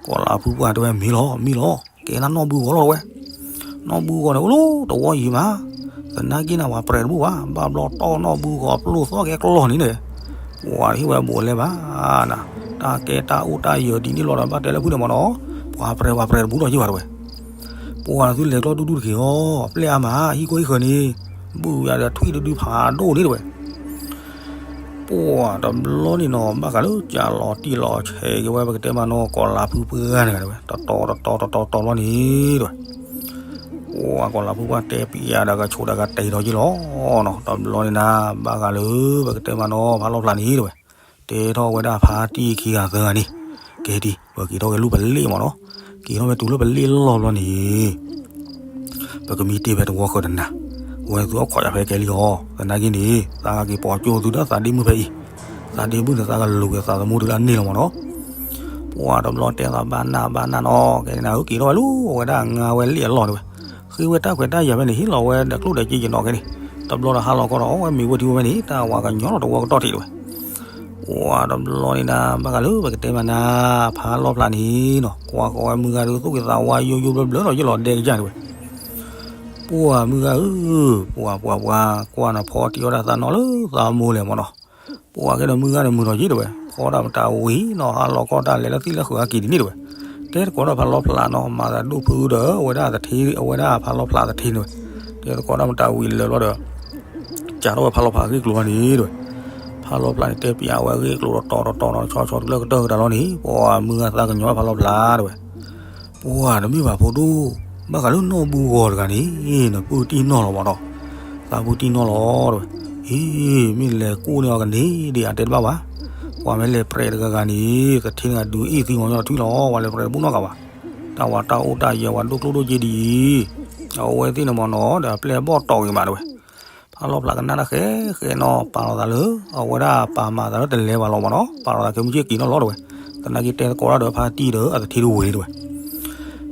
ကီၤလၤဖုပှၢ်တဲဝဲမ့ၢ်လီၤ မ့ၢ်လီၤ, ကဲနနီၢ်ဘုဂီၤလီၤတဝဲ နီၢ်ဘုဂီၤန့ၣ် အိၣ်လၢတဝီယံၤမး, သနာ်က့န့ၣ် ပှၤပြဲၤတဘူၣ်ဘၣ်, ဘၣ်ဘျီတီၢ်နီၢ်ဘုဂီၤပျိၢ်သီၣ်ကဲကျီၢ်န့ၣ်န့ၣ်, ပှၤတဟ့ၣ်ဝဲဘူးလဲဘၣ်နၤ, တၢ်ကဲတၢ်အိၣ်တၢ်ယၢၤဒ်န့ၣ်လီၤဒီး ဘၣ်တဲလၢဖုန့ၣ်မးနီၤ, ပှၤပြဲၤပှၤပြဲၤတဘူၣ်ဒီးယံၤဘၣ်တဝဲ, ပှၤသုလဲၤကျီၢ်ဒူၣ်ဒူၣ်တက့ၢ်အီၤ, ပျဲၢ်အါမး ဟံၣ်ခိၣ်ဟံၣ်ဃၢၤန့ၣ်, ဘုၣ်ယၤဒီးထွံၣ်ဒုဒုဖးဒိၣ်န့ၣ်တဝဲ ပှၤတဘျီန့ၣ်နီၤ ဘၣ်ဃးလၢကးလီၤတံၢ်လီၤဆဲးက့ၤဝဲ ပကတဲမးနီၤ ကီၤလၤဖုပှၢ်တဂၤန့ၣ်ဝဲ တတီၤတတီၤတတီၤတတီၤလီၤန့ၣ်တဝဲ, ပှၤကီၤလၤဖုပှၢ်တဲပျးဒီးကဆိးဒီးကတဲာ်ထီၣ်က့ၤလီၤနီၤ, တဘျီန့ၣ်နၤ ဘၣ်ဃးလၢ ပကတဲမးနီၤ ဖးလီၤဖျးန့ၣ်တဝဲ, တဲထီၣ်ဝဲဒၣ်ဖါတံၢ်ခံဂၤသၢဂၤန့ၣ်, ကဲဒံး ပက့ၤထီၣ်ဝဲလၢပလ့ၣ်မးနီၤ, က့ၤထီၣ်ဝဲတုၤလၢပလ့ၣ်လီၢ်ဘျီန့ၣ် ပကမံတ့ၢ်ဖဲတဝီဃၢၤတနၤ, ဝဲသုအိၣ်ခိးယၤဖဲကဲလံအီၤ, သနာ်က့န့ၣ် သးက့ၤပိာ်ကၠိသုဒီးသးဒ့မုၣ်ဖဲအံၤ, သးဒ့မုၣ်န့ၣ် သးကလူၤက့ၤသးသမူတုၤလၢအန့ၢ်လီၤမးနီၤ, ပှၤတဘျီတဲသးဘၣ်နၢ်ဘၣ်နၢ်နီၤ, ကဲန့ၣ်နၤဧၢ က့ၤထီၣ်ဝဲလၢအဝဲဒၣ်ငါဝဲလ့ၣ်အလီၢ်န့ၣ်ဝဲ, ဃ့ဝဲတၢ်ခွဲးတၢ်ယာ်ဖဲန့ၣ် ဟ့ၣ်လီၤဝဲဒီးကျိၣ်ဒီးစ့က့ၤနီၤကဲန့ၣ်, တဘျီဒီးဟါလီၤခီဒီး အီၣ်ဝဲမ့ၤဝဲထံဝဲဖဲန့ၣ် တၢ်ဝၤကညီလီၤတဝီကတီၢ်ထံးတဝဲ ပှၤတဘျီန့ၣ်နၤ ဘၣ်ဃးလၢပကတဲမးနၤ ဖးလီၤဖျးန့ၣ်နီၤ ကွၢ်ဃီၤဝဲမုၢ်ဂၤဒုး သူၣ်က့ၤသးဝါယိယိဘျၢဘျၢဒီး ယလီၤဒဲကစၢ်တဝဲ, ပှၤမုၢ်ဂၤဧၢ, ပှၤပှၤပှၤ ကွၢ်နဖီတံၢ်အီၣ်တၢ်သးနီၣ်လၢသးမိၢ်လဲၣ်မးနီၤ, ပှၤကဲဒီးမုၢ်ဂၤန့ၣ်မုာ်ထီၣ်က့ၤတဝဲ ဖီတၢ်မတၤဝံၤနီၤ ဟါလီၤခီတၢ်လဲၤလၢသ့ၣ်လၢဃုာ်အက့ၤဒ်န့ၣ်တဝဲ, တဲသကိးဒီးဖးလီၤဖျးနီၤ မၤသးဒိၣ်ဖုဒီး အဝဲဒၣ်သထ့ အဝဲဒၣ်ဖးလီၤဖျးသထ့န့ၣ်ဝဲ, တဲသကိးဒီးမတၤဝံၤလၢာ်ဘျီဒီး စးထီၣ်ဝဲဖးလီၤဖျးအဂ့ၢ်ကျိၤလီၤန့ၣ်တဝဲ, ဖးလီၤဖျးန့ၣ် တဲပျးဝဲအဂ့ၢ်ကျိၤတတီၤတတီၤနီၤ ဆီဆီတုၤလၢကတၢၢ်ကတၢၢ်လီၤန့ၣ် ပှၤမုၢ်ဂၤသးကညီၤဖးလီၤဖျးတဝဲ, ပှၤတမ့ၢ်ဘၣ်ဖိဒိၣ်, ဘၣ်ဃးလၢနီၢ်ဘုဂီၤတဂၤန့ၣ် နပုၢ်တံၢ်နီၢ်လီၤမးနီၤ, သးပုၢ်တံၢ်နီၢ်လီၤတဝဲ, အ့ မ့ၢ်လဲၤကိၢ်န့ၢ်အီၤကန့ၢ်ဒံးဧါ တဲတဘၣ်ဘၣ်, ပှၤမ့ၢ်လဲၤပြဲးတဂၤဂၤန့ၣ် သထ့တဂၤဒုးအ့ၣ်သံမီၤညီထွံၣ်လီၤ ပှၤလဲၤပြဲးတဘူၣ်နီတဂၤဘၣ်, တၢ်ဝၤတၢ်အိၣ်တၢ်ယၢၤဝဲဒိၣ်ကျိၣ်ဒိၣ်စ့ဒ်အံၤ, အဝဲသ့ၣ်န့ၣ်မးနီၤ ဒီးအပျဲၢ်အဘီၣ်တီၢ်ဂ့ၤမးတဝဲ ဖးလီၤဖျးကနၣ်တၢ်ဃဲဃဲနီၤ ပာ်လီၤသးလၢ အဝဲဒၣ်ပာ်မၤသးလၢတလဲၤဘၣ်လီၤမးနီၤ ပာ်လီၤသးကဲမုၢ်က့ၤက့ၤနီၢ်လီၤတဝဲ, သနာ်က့တဲသကိးတၢ်ဒီးဖါတံၢ်ဒီးအသထ့တဝ့ၤတဝဲ,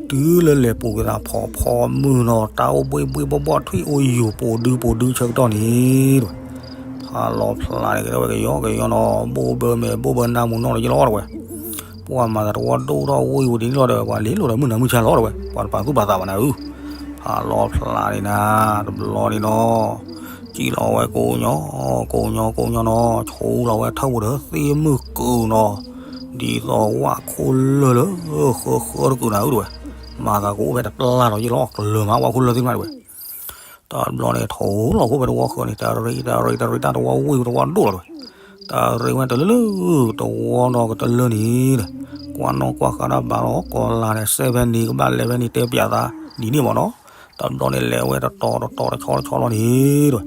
တုၤလၢလဲၤပူၤက့ၤသးဖီဖီမုၢ်နီၤ တၢ်အိၣ်ဘှ့ၣ်ဘှ့ၣ်ဘီၣ်ဘီၣ်ထွံၣ်အိၣ်ယိာ်ပိာ်ဒုပိာ်ဒုဆၢကတီၢ်န့ၣ်တဝဲ, ဖးလီၤဖျးန့ၣ်ကဲထီၣ်ဝဲကယီကယီနီၤ ဘိၣ်ဘၢမဲာ်ဘိၣ်ဘၢနါမူနီၢ်လီၤယလီၤတဝဲ ပှၤမၤသးတဝီဒိၣ်ထီၣ်ဝံၤဝံၤဒ်န့ၣ်လီၤဒီး ပှၤလ့လိာ်ဒီးမုၢ်နၤမုၢ်ဆါလီၤတဝဲ ပှၤတပာ်သူၣ်ပာ်သးဘၣ်နၤဧၢ, ဖးလီၤဖျးန့ၣ်နၤ တဘျီန့ၣ်နီၤ, စံၣ်လီၤဝဲကိးညီ ကိးညီကိးညီနီၤ ဆိလီၤဝဲထၢၣ်ပူၤဒီးသ့ၣ်မုၢ်ကုာ်နီၤ, ဒ်သိးဝၣ်ခိၣ်လၢၢ်လၢ ဃၢဃၢတကုာ်နၤဧၢတဝဲ, မၤသးကအိၣ်ဖဲတပျၢ်လီၤယလီၤ ကျၢၤမးဝၣ်ခိၣ်လၢၢ်သ့ၣ်တဖၣ်တဝဲ တဘျီန့ၣ် ထိးလီၤခိၣ်ဖဲတဝီဃၢၤန့ၣ် တရံးတရံးတရံး တၢ်တဝီဝ့ၢ်တဝီဒိၣ်လီၤတဝဲ, တရံးဝဲတလၢလၢ တဝီနီၢ်ကတလၢန့ၣ်ဒီး ကွၢ်နီၢ်ကွၢ်ဃာ်တၢ်ဘၣ်လီၤ ကီၤလၤန့ၣ် စဲဖဲန့ၣ် ကဘၣ်လဲၤဖဲန့ၣ် တဲပျးသးဒ်န့ၣ်မးနီၤ, တဘျီန့ၣ် လဲၤဝဲတတီၤတတီၤတဆီတဆီလီၤန့ၣ်ဒီး တရံး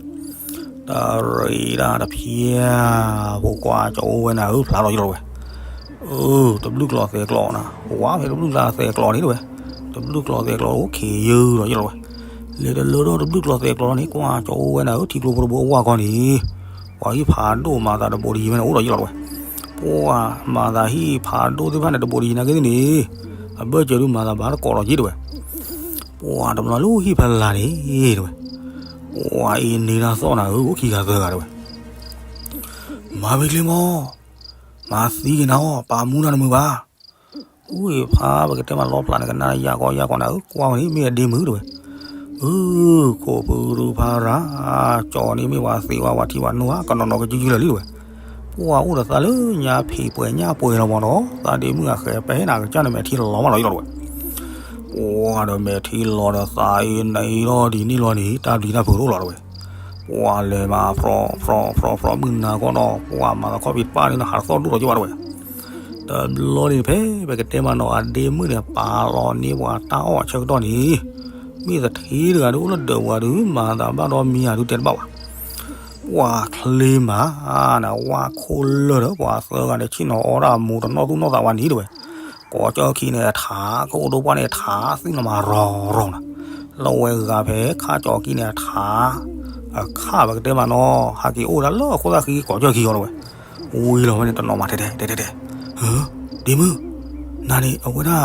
ဒၣ်တဖျၢၣ် ဖိကွၢ်ကၠီၤအိၣ်ဝဲနၤဧၢ ဖျါထီၣ်ယလီၤဝဲ အၢ တဘျုးကျိၤသဲးကျိၤနၤ ဝါဖဲတဘျုးကျိၤသဲးကျိၤန့ၣ်တဝဲ, တဘျုးကျိၤသဲးကျိၤအိၣ်ခံယုၢ်လီၤယလီၤဝဲ, လဲၤတလၢဒီးတဘျုးကျိၤသဲးကျိၤလီၤန့ၣ် ကွၢ်ကၠီၤအိၣ်ဝဲနၤဧၢ ထံကျိဖိတဘိအဝၢ်ခီန့ၣ်, ပှၤဟံၣ်ဖးဒိၣ်မၤသးတဘိးတယံၤဝဲန့ၣ် အိၣ်ဒီးယလီၤတဝဲ. ပှၤမၤသးဟံၣ်ဖးဒိၣ်သ့ၣ်တဖၣ်န့ၣ် တဘိးတယံၤနာ်က့သ့ၣ်န့ၣ်, အဘၢၣ်စၢၤဒုးမၤသးဘၣ်တကိးဒီးယတဝဲ. ပှၤတဘျီလၢဟံၣ်ဖးလၢ်န့ၣ်တဝဲ, ပှၤအံၤန့ၢ်တၢ်သီၣ်နၤဧၢ, အိၣ်ခံဂၤသၢဂၤတဝဲ. မၤမ့ၢ်ချ့မီၢ်, မၤသံက့ၤနၤအီၤ, ပာ်မူနၤတမုာ်ဘၣ်. အူအံၤဖးပကတဲမးလီဖျးန့ၣ် ကနၣ်ယၢ်ကီယၢ်ကီနၤဧၢ, ကွၢ်ဝဲန့ၣ်မ့ၢ်အဒ့မုၣ်တဝဲ. အၢ ခိၣ်ဖုရူဖးရၤ, ကၠီၤန့ၣ်မ့ၢ်ပှၤသံဝဲ ပှၤထံပှၤနိဧါ, ကနီၤနီၤကစုကလၢာ်လံတဝဲ. ပှၤအိၣ်ဒီးသးလၢညါဖံးပှဲၤညၣ်ပှဲၤလီၤမးနီၤ, သးဒ့မုၣ်အဃဲၤပဲဟဲနၤကစၢ်န့ၣ် မဲာ်ထံလီၤမးလီၤယလီၤတဝဲ. ပှၤဒီးမဲာ်ထံလီၤဒီးသးအံၤနအံၤလီၤဒ်န့ၣ်လီၤန့ၣ် တၢ်ဘျံးတၢ်ဖုးတအိၣ်လီၤတဝဲ. ပှၤလဲၤမၤဖြီဖြီဖြီဖြီမုၢ်နၤခီနီၤ, ပှၤမၤသးခီၣ်ဖံးတပၣ်န့ၣ်နီၤ ဟးတသီၣ်ဒိၣ်ထီၣ်က့ၤဘၣ်တဝဲ. တဘျီန့ၣ်ဖဲပကတဲမးနီၤ အဒ့မုၣ်န့ၣ် ပာ်လီၤန့ၢ်ပှၤတၢ်အီၣ်အဆၢကတီၢ်န့ၣ်, မ့ၢ်သထ့တဂၤဒုးအိၣ်လၢဒၢးပူၤဒုး မၤသးဘၣ်ဒီးမံၤယၤဒုးတဲတဘၣ်ဘၣ်. ပှၤချ့မးနၤ ဝၣ်ခိၣ်လၢာ်ဒီးပှၤသၢဂၤန့ၣ် ဆ့ၣ်နီၤအီၣ်ဒၣ်မူၤတနီၣ်သူၣ်နီၣ်သးဝဲန့ၣ်တဝဲ. ကိးကၠီၢ်ခံန့ၣ်အထး, ကအိၣ်ဒိပှၢ်န့ၣ်အထး, သုၣ်လီၤမးရီၤရီၤနၤ. လၢဝဲဂၤဖဲခါကၠီၢ်ခံန့ၣ်အထး, အခါပကတဲမးနီၤ ဟးက့ၤအိၣ်ဒၣ်လၢအခိၣ်သၣ်ဃံကိးကၠီၢ်ခံအီၤတဝဲ. ဝံၤလီၤဝဲန့ၣ်တနီၤမးတဲတဲတဲတဲတဲ, ဒ့မုၣ်, နၤန့ၣ်အဝဲဒၣ်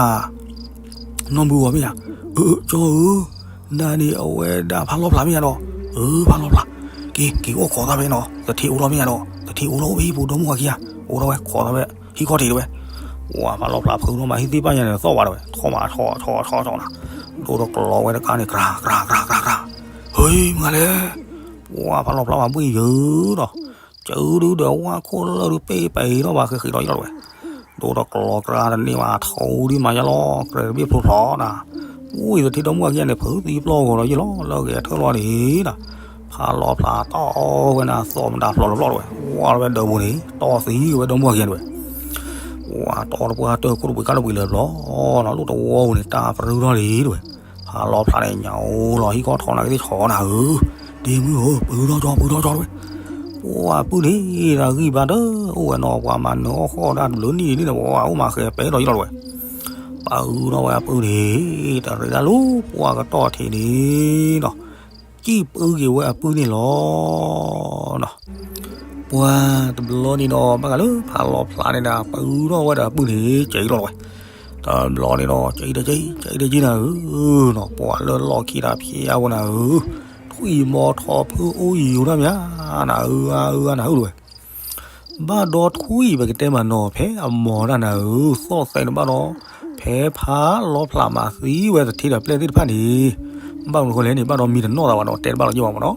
နီၢ်မုၢ်ဂီၤမ့ၢ်ဧါ. အၢ ကၠီဧၢ, နၤန့ၣ်အဝဲဒၣ်ဖးလီဖျးမ့ၢ်ဧါဒီး. အၢ ဖးလီဖျး, က့ၤ က့ၤအိၣ်ခိးသးဖဲနီၤ, သထ့အိၣ်လီၤမ့ၢ်ဧါဒီး, သထ့အိၣ်လီၤအိၣ်ဖဲဟံၣ်ပူၤဒီမါဝၤခံဂၤ, အိၣ်ဒီးဝဲခိးသးဖဲ ဟံၣ်ခီၣ်ထံးတဝဲ. ပှၤဖးလီဖျးဖုးထီၣ်မးဟံၣ်သ့ၣ်ပၢ်ညါန့ၣ်သီၣ်ဝဲတဝဲ, ထီၣ်မးထီၣ်ထီၣ်ထီၣ်ထီၣ်နၤ, ဒိၣ်ဒီးကျီဝဲတခါန့ၣ် ကြၤကြၤကြၤကြၤနၤ, ဟ့ မုၢ်ဂၤလဲၣ်. ပှၤဖးလီဖျးမးဘှ့ၣ်ယၢၤဒီး ကၠုဒုဒီးဝၣ်ခိၣ်လၢာ်ဒုးပ့ၢ်ပံၤထီၣ်ဘၣ်ဃ့ဃ့ဒီးယလီၤတဝဲ. ဒိၣ်ဒီးကျီကြၤတန့ၢ်ဘၣ် ထိၣ်ဒုးမၤယါလီၤ ကြဲးတဘ့ၣ်ဖျိဖျိနၤ. ဝံၤသထ့ဒီမါဝၤခံဂၤန့ၣ် ဖုးသံပျီဂီၤဒီးယလီၤ လၢဂဲၤထၢၣ်လီၤန့ၣ်နၤ. ဖးလီဖျးတီၢ်ဝဲနၤ သီၣ်မတၤဖျိးတဘျီတဝဲ, ဝါလီၤဝဲဒၢးပူၤန့ၣ် တီၢ်သံဝဲဒီမါဝၤခံဂၤတဝဲ. ပှၤတီၢ်တပှၢ်တၢၢ်ခိၣ်တပှ့ၤကါတပှ့ၤလၢာ်တဘျီနၤ, လၢတဝီပူၤန့ၣ် တၢ်ပြူထီၣ်လံတဝဲ. ဖးလီဖျးန့ၣ် ညၣ်အိၣ်လီၤဟံၣ်ခီၣ်ထီၣ်နၤကသ့ၣ်ဆီနၤဧၢ, ဒ့မုၣ်ဧၢ ပၢထီၣ်ကၠီ ပၢထီၣ်ကၠီတဝဲ. ပှၤပုၢ်န့ၣ် တၢ်ဂံၢ်ဘါတအိၣ်ဝဲနီၤ, ပှၤမၤနၢၤအီၣ်ဃီၣ်ဒၣ်တဘျုးနံၣ်ဒ်န့ၣ် ပှၤအိၣ်မးဃဲၤပဲဒီးယလီၤတဝဲ. ပၢထီၣ်ဝဲအပုၢ်န့ၣ် တရ့ဒၣ်လၢပှၤကတီၢ်ထံးန့ၣ်ဒီး စံၣ်ပုၢ်က့ၤဝဲအပုၢ်န့ၣ်လီၤ. ပှၤတဘျီန့ၣ်ဒီး ဘၣ်ဃးလၢဖးလီဖျးန့ၣ်ဒီး ပၢထီၣ်ဝဲဒီးအပုၢ်န့ၣ် ကဲအံၤလီၤတဝဲ. တဘျီန့ၣ်ဒီး ကဲအံၤတကဲအံၤ ကဲအံၤတကဲနၤဧၢ, ပှၤလၢလီၢ်ခံတၢ်ဖျဲးအါဝဲနၤဧၢ, ထွံၣ်မီၤထီၣ်ဖုအိၣ်ယိာ်တၢ်မးနၤဧၢ, အါအါနၤဧၢတဝဲ. ဘၣ်ဒီးထွံၣ်ပကတဲမးနီၤ ဖဲအမီၤတၢ်နၤဧၢ, သီၣ်သဲးန့ၣ်ဘၣ်ဒီး ဖဲဖးလီဖျးမၤသံဝဲသထ့ဒီးပျဲၢ်သ့ၣ်တဖၣ်န့ၣ်, ဘၣ်မနုၤဃိလဲၣ်န့ၣ် ဘၣ်ဒီးမံၤတနီၣ်သးဘၣ်ဒီး တဲတဘၣ်လီၤက့ၤဘၣ်မးနီၤ.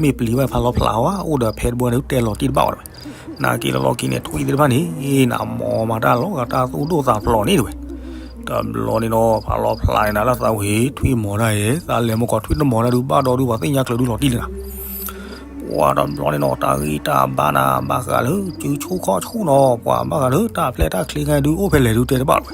မ့ၢ်ပျံၤဝဲဖးလီဖျးဝဲ အိၣ်ဒီးဖဲတဘိန့ၣ် တဲလီၤတံၢ်တဘၣ်ဝဲတဝဲ. နာ်က့ၤလၢလီၢ်ခံန့ၣ် ထွံၣ်သ့ၣ်တဖၣ်န့ၣ် နမီၤမၤတၢ်လီၤဂာ်တၢ်သူၣ်ဒိၣ်သးဖျိးန့ၣ်တဝဲ. တဘျီန့ၣ်ဒီး ဖးလီဖျးန့ၣ်နၤလၢသးဝံၤ ထွံၣ်မီၤတၢ်အံၤ သးလဲၤမုၢ်ကီၤထွံၣ်တမီၤတၢ်ဒုး ဘၣ်ဒီးဒုးပှၤသ့ၣ်ညါကျၢၤဒုးလီၤတံၢ်လံနၤ. ပှၤတဘျီန့ၣ်ဒီး တၢ်ဂံၢ်တၢ်ဘါနၤ ဘၣ်ဃးလၢစုဆိၣ်ခီၣ်ဆိၣ်နီၤ, ပှၤဘၣ်ဃးလၢတၢ်ဖျဲးတၢ်ချ့ဂၤဒုးအိၣ်ဖဲလဲၣ်ဒုးတဲတဘၣ်ဝဲ.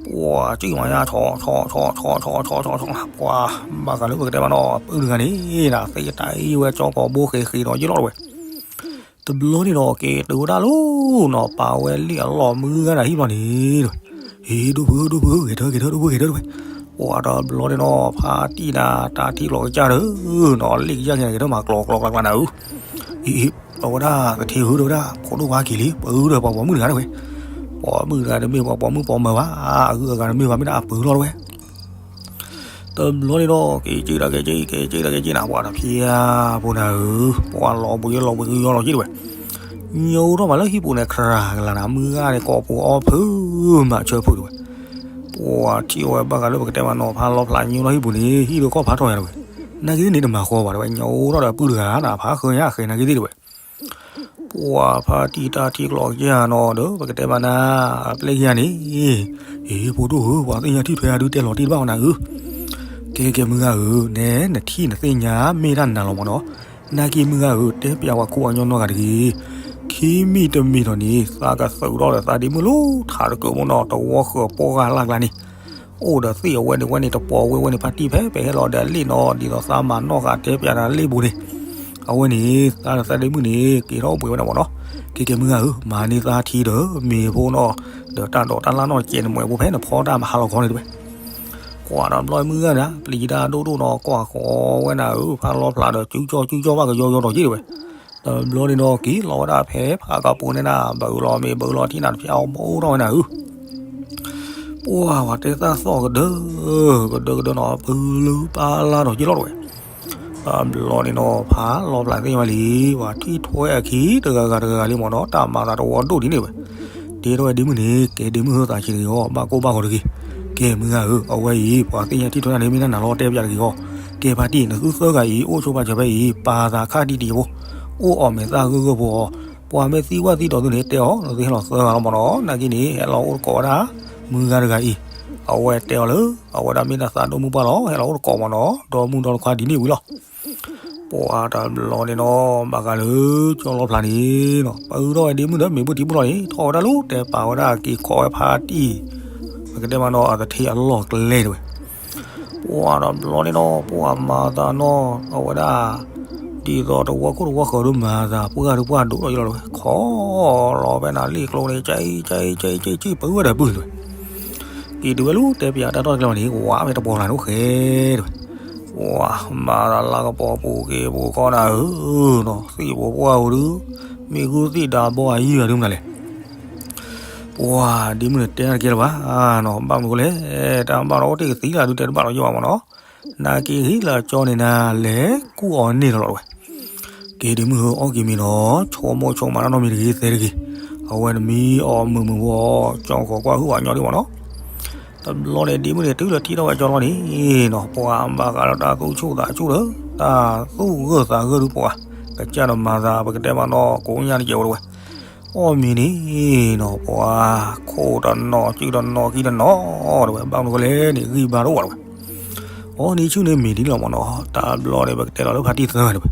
ပှၤစုမၤညါဆီဆီဆီဆီဆီဆီဆီနၤ, ပှၤဘၣ်ဃးလၢပကတဲမးနီၤ အပုၢ်တဂၤန့ၣ်နၤ သ့ၣ်တၢ်အံၤဝဲကၠီကီးဘိဃဲၤဃ့ဒီးယလီၤတဝဲ. တဘျီန့ၣ်ဒီး က့ၤတုၤဝဲဒၣ်လီၤနီၤ, ပာ်ဝဲလံၣ်အလီၢ်မုၢ်ဂၤနၤဟံၣ်ဘျီန့ၣ်တဝဲ. ဟ့ၣ် ဒိၣ်ဖုဧၢ ဒိၣ်ဖုဧၢ ဂဲၤထၢၣ် ဂဲၤထၢၣ် ဒိၣ်ဖုဂဲၤထၢၣ်တဝဲ. ပှၤတဘျီန့ၣ်ဒီး ဖါတံၢ်နၤ တၢ်ထံကျိးကစၢ်ဒီး နီၤ လံၣ်ကစၢ်က့ၤနၤ ဂဲၤထၢၣ်မၤကျီကျီကျီကျီနၤဧၢ. အံၤ အံၤ အဝဲဒၣ်သထ့ဧၢ တဲဝဲဒၣ် ဖိဒိၣ်ဝါက့ၤလံ ပၢဒီးပှၤပိာ်မုၣ်တဂၤတဝဲ. ပိာ်မုၣ်တဂၤတမ့ၢ်ပှၤပိာ်မုၣ်ပိာ်မၢၤဘၣ်, အဂုၤအဂၤတမ့ၢ်ဘၣ် မ့ၢ်ဒၣ်အပၢၤလီၤတဝဲ. တဘျီန့ၣ်ဒီး က့ၤက့ၤတၢ်က့ၤက့ၤ က့ၤက့ၤတၢ်က့ၤက့ၤနၤ ပှၤတဖျဲဖိနၤဧၢ, ပှၤလီၤဘှံးလီၤဘှံးကယီလီၤက့ၤတဝဲ. ညိထီၣ်မးလၢဟံၣ်ပူၤန့ၣ် ခြရၢကလၤနၤ မုၢ်ဂၤန့ၣ် ကိးပူၤအီဖု မၤဆၢဖုတဝဲ. ပှၤထံၣ်ဝဲဘၣ်ဃးလၢပကတဲမးနီၤ ဖါလီဖျးညိထီၣ်ဟံၣ်ပူၤန့ၣ် ဟံၣ်ဒုးကီၢ်ဖးထီၣ်ညါတဝဲ. နာ်က့ၤန့ၣ်တမၤဃီဘၣ်တဝဲ ညိထီၣ်ဒီးအပုၢ်တဂၤနၤ ဖးဃၢညါအဃဲၤနာ်က့ၤသ့ၣ်တဝဲ. ပှၤဖါတံၢ်တၢ်ထံကျိးကစၢ်နီၤဒီး ပကတဲမးနၤ အပျဲၢ်ခံဂၤန့ၣ်, အ့ ဖိဒိၣ်ဧၢ ပှၤသ့ၣ်ညါထံၣ်ထွဲအဒုးတဲလီၤတံၢ်တဘၣ်ဝဲနၤဧၢ. ကဲကဲမုၢ်ဂၤဧၢ, နဲနထံၣ်နသ့ၣ်ညါမ့ၢ်တၢ်နၤလီၤမးနီၤ. နာ်က့ၤမုၢ်ဂၤဧၢ, တဲပျးဝဲခူပှၤကညီနီတဂၤတဂ့ၤ. ခံမံၤတမံၤဒီးန့ၣ် သးကသုးထီၣ်ဒီးသးဒ့မုၣ်လၢထးတကုးမးနီၤ တဝီဃၢၤပီၢ်ဂၤလၢ်ကျါန့ၣ် အိၣ်ဒီးသ့ၣ်အဝဲန့ၣ်ဝဲန့ၣ် တပီၤဝဲဝဲန့ၣ် ဖါတံၢ်ဖဲပဟဲလီၤဒီးအလ့ၣ်နီၤ ဒ်သိးသးမၤနီၣ်ဃာ်တဲပျးနၤလ့ၣ်ပူၤန့ၣ်, အဝဲန့ၣ် သးဒီးသးဒ့မုၣ်န့ၣ် က့ၤထီၣ်အိၣ်ပှဲၤဝဲဒၣ်မးနီၤ. ကဲကဲမုၢ်ဂၤဧၢ, မၤန့ၢ်သးထံဒီးမ့ၤဖိနီၤ, ဒီးတၢ်ဒိးတၢ်လၢ်နီၢ်တကဲးနမှဲးဖိဖဲနဖီတၢ်မၤဟါလီၤခီန့ၣ်တဝဲ. ကွၢ်ဒီးဘျီမုၢ်ဂၤနၤ ပျံၤတၢ်ဒိၣ်ဒိၣ်နီၤ ကွၢ်ဃီၤဝဲနၤဧၢ, ဖးလီဖျးဒီး ကၠူကၠီကၠူကၠီဘၣ်ကယီယီဒီးက့ၤတဝဲ. တ ဘျီန့ၣ်ဒီး က့ၤလီၤဝဲဒၣ်ဖဲဖးကပူၤန့ၣ်နၤ, ဘၣ်အၢၣ်လီၤမ့ၢ်ဘၣ်အၢၣ်လီၤထံနၤတဖျၢၣ်အီၤ ဘိးထီၣ်ဝဲနၤဧၢ. ပှၢ်ဝဲတဲသၣ်သီၣ်ကဒၢ, ကဒၢကဒၢနီၤ, ပလုပၢ်လၢ်ဒီးက့ၤလီၤတဝဲ. ဘျီန့ၣ်နီၤ ဖးလီၤဖျးသ့ၣ်ညါဝဲလံ, ပှၤထံၣ်ထွဲအခံတဂၤဂၤတဂၤဂၤလံမ့ၢ်နီၤ, တၢ်မၤသးတဝီဒိၣ်ဒ်န့ၣ်ဝဲ. တဲထီၣ်ဝဲဒ့မုၣ်န့ၣ်, ကဲဒ့မုၣ်ဧၢ, သးဆံးတဂ့ၤအီၤ, ဘၣ်ကိၢ်ဘၣ်ဂီၤတဂ့ၤ. ကဲမုၢ်ဂၤဧၢ, အဝဲအံၤ ပှၤသ့ၣ်ညါထံၣ်ထွဲနၤန့ၣ် မ့ၢ်နၤလီၤ တဲပျးတဂ့ၤအီၤ. ကဲဖါတံၢ် နသုသၢဂၤအံၤ အိၣ်ဆိပာ်စၢၤဖဲအံၤ ပာ်သးခါတံၢ်တံၢ်ဖိ, အိၣ်အီၣ်မ့ၤသၣ်ဂၢၢ်ဂၢၢ်ဖိအီၤ, ပှၤမ့ၢ်သံကွၢ်သံဒိးသုန့ၣ် တဲအီၤ နသုဟဲလီၤသၢဂၤလီၤမ့ၢ်နီၤ. နာ်က့န့ၣ် ဟဲလီၤအိၣ်သကိးဝဲဒၣ် မုၢ်ဂၤတဂၤအံၤ, အဝဲတဲအီၤလၢ အဝဲဒၣ်မ့ၢ်တၢ်သးဒိၣ်မုၢ်ပှၢ်လီၤ, ဟဲလီၤအိၣ်သကိးမ့ၢ်နီၤ, ဒီမုၢ်ဒီတခွါဒ်န့ၣ်ဝံၤလီၤ. ပှၤတဘျီန့ၣ်နီၤ ဘၣ်ဃးလၢကၠီလီဖျးန့ၣ်နီၤ, ပအုးထီၣ်ဝဲဒ့မုၣ်ဒီး မ့ၢ်ဘူၣ်ထံဘူၣ်လီၤန့ၣ် ထီၣ်ဝဲဒၣ်က့ၤခိးဝဲဖါတံၢ်, ပကတဲမ့ၢ်နီၤ အသထ့အလီၢ်ကျဲတဝဲ. ပှၤတဘျီန့ၣ်နီၤ ပှၤမၤသးနီၤ အဝဲဒၣ် ဒ်သိးတဝီခိၣ်တဝီဃၢၤဒိၣ်မၤသး ပှၢ်ဒိၣ်ပှၢ်ဒိၣ်လီၤယလီၤတဝဲ, ခိးလီၤဖဲနၤလ့ၣ်ကျိန့ၣ် ကၠံကၠံကၠံကၠံ ပဝဲဒၣ်ပုၢ်တဝဲ. က့ၤတုၤဝဲလၢတဲပၠးတၢ်ထီၣ်တကျဲဘၣ်န့ၣ် ဝးဖဲတပီၤဖျးန့ၣ်အိၣ်ဃဲတဝဲ. ပှၤမၤသးလၤကပီၤပူၤက့ၤပူၤကီၢ်နၤဧၢနီၤ, သ့ၣ်ဖိပှၢ်ဧိၤဒုး မ့ၢ်ဂုၢ်သ့ၣ်ဒါဘီအယုၢ်ဂၤဒုးမနုၤလဲၣ်. ပှၤဒ့မုၣ်န့ၣ်တဲတကဲလၢၤဘၣ်နီၤ, ဘၣ်မနုၤဃိလဲၣ်, တၢ်ဘၣ်ဒီးအိၣ်တ့ၢ်ကသံလၢဒုးတဲတဘၣ်ဒီးယဘၣ်မ့ၢ်နီၤ. နာ်က့ဂ့ၤလၢကၠီန့ၣ်နၤလဲၤကူၣ်အီၤန့ၢ်လီၤလီၤတဝဲ. က့ၤဒ့မုၣ်ဧၢ အီၣ်က့ၤမ့ၤနီၤ, ဆိကမိၣ်ဆိကမးတၢ်နီတမံၤတဂ့ၤသဲတဂ့ၤ, အဝဲနမံအီၣ်မုာ်မုာ်ဖိ ကၠီကီၤကွၢ်ဟုၣ်အီၤညီဒံးမ့ၢ်နီၤ. တဘျီန့ၣ် ဒ့မုၣ်န့ၣ်တုၤလၢထံၣ်ထီၣ်ဝဲကၠီလီၤန့ၣ်နီၤ, ပှၤဘၣ်ဃးလၢတၢ်သူၣ်ဆူၣ်သးဆူၣ်ဒီး တၢ်သူၣ်ဂၢၢ်သးဂၢၢ်ဒုးပှၤ, ကစၢ်ဒီးမၤသး ပကတဲမ့ၢ်နီၤ ကိးညါတကဲးဝဲတဝဲ. အီၣ်မ့ၤန့ၣ်နီၤ ပှၤခိၣ်တနီၤ စုတနီၤ ခံတနီၤတဝဲ, ဘၣ်မနုၤဃိလဲၣ်န့ၣ် ဂံၢ်ဘါတအိၣ်ဘၣ်တဝဲ. အီၣ်န့ၣ်ဆူၣ်န့ၣ်မ့ၤဒ်လီၤမ့ၢ်နီၤ, တဘျီန့ၣ် ပကတဲလီၤလၢဖါတံၢ်သၢဂၤတဝဲ.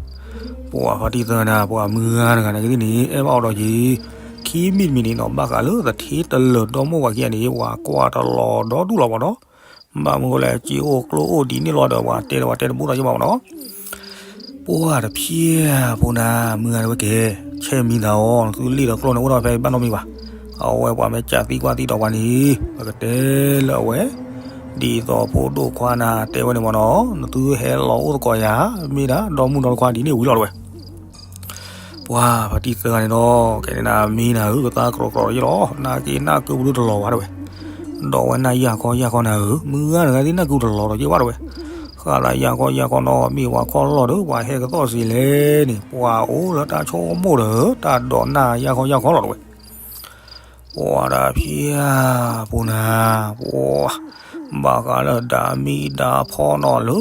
ပှၤဖါတံၢ်သၢဂၤန့ၣ် ပှၤမုၢ်ဂၤတဂၤန့ၣ်ကသ့ၣ်န့ၣ် အဲၣ်ဘၣ်အီၤဒီးက့ၤ ခံမံၤတမံၤန့ၣ်နီၤ, ဘၣ်ဃးလၢသထ့တလၢာ်ဒီမိၢ်ဝၤခံဂၤန့ၣ် ပှၤကွၢ်တလီၤဒီဒူၣ်လီၤမ့ၢ်နီၤ. ဘၣ်မနုၤဃိလဲၣ် စ့အိၣ်ကျိအိၣ်ဒ်န့ၣ်လီၤဒီး ပှၤတဲဒီးပှၤတဲတဘူၣ်ဒီးယဘၣ်မ့ၢ်နီၤ. ပှၤတဖျၢၣ်ဖိနၤ မုၢ်ဂၤတဝဲကဲ, ဆဲးမံသးအီၤ နသုလ့ၣ်ဒီးကျိန့ၣ် အိၣ်ထီၣ်ဖဲဘၣ်နီတမံၤဘၣ်. အဝဲပှၤမ့ၢ်စးသံကွၢ်သံဒိးပှၤန့ၣ် ပကတဲလၢအဝဲ ဒ်သိးဖိဒိၣ်ခွါနၤတဲဝဲန့ၣ်မ့ၢ်နီၤ, နသုဟဲလီၤအိၣ်သကိးယၤ မ့ၢ်ဒၣ်ဒီမုၢ်ဒီတခွါဒ်န့ၣ်ဝံၤလီၤတဝဲ. ပှၤဖါတံၢ်သၢဂၤန့ၣ်ဒီး ကဲန့ၣ်နၤ မ့ၢ်နၤဧၢ ကသါကြီကြီဒီးယလီၤ, နက့ၤနၢ်ကုပဒုတလီၤဘၣ်တဝဲ. ဒီးဝဲနၢ်ယၢ်ခီယၢ်ခီနၤဧၢ, မုၢ်ဂၤတဂၤသ့ၣ်နၢ်ကုတလီၤဒီးယဘၣ်တဝဲ. ဃၣ်လၢယၢ်ခီယၢ်ခီနီၤ မ့ၢ်ပှၤခီၣ်လီၢ်ဒီး ပှၤဟဲကသီၣ်စ့လဲၣ်န့ၣ် ပှၤအိၣ်လၢတၢ်ဆိကမိၣ်ဒီး တၢ်ဒိးနၢ်ယၢ်ခီယၢ်ခီလီၤတဝဲ. ပှၤတဖျၢၣ်ဖိနၤ, ပှၤ ဘၣ်ဃးလၢဒါမံဒါဖီနီၤလၢ